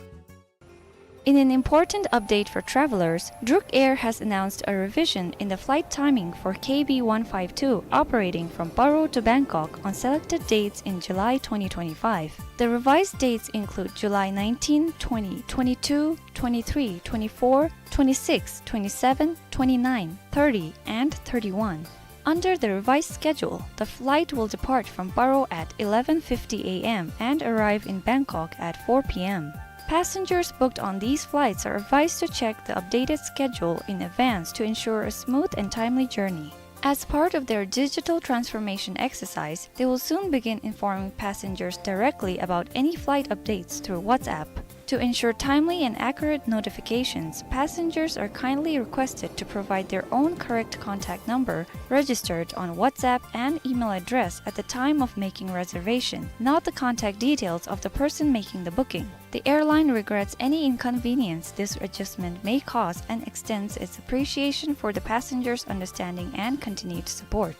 In an important update for travelers, Druk Air has announced a revision in the flight timing for K B one five two operating from Paro to Bangkok on selected dates in July twenty twenty-five. The revised dates include July nineteen, twenty, twenty-two, twenty-three, twenty-four, twenty-six, twenty-seven, twenty-nine, thirty, and thirty-one. Under the revised schedule, the flight will depart from Paro at eleven fifty A M and arrive in Bangkok at four P M. Passengers booked on these flights are advised to check the updated schedule in advance to ensure a smooth and timely journey. As part of their digital transformation exercise, they will soon begin informing passengers directly about any flight updates through WhatsApp. To ensure timely and accurate notifications, passengers are kindly requested to provide their own correct contact number registered on WhatsApp and email address at the time of making reservation, not the contact details of the person making the booking. The airline regrets any inconvenience this adjustment may cause and extends its appreciation for the passengers' understanding and continued support.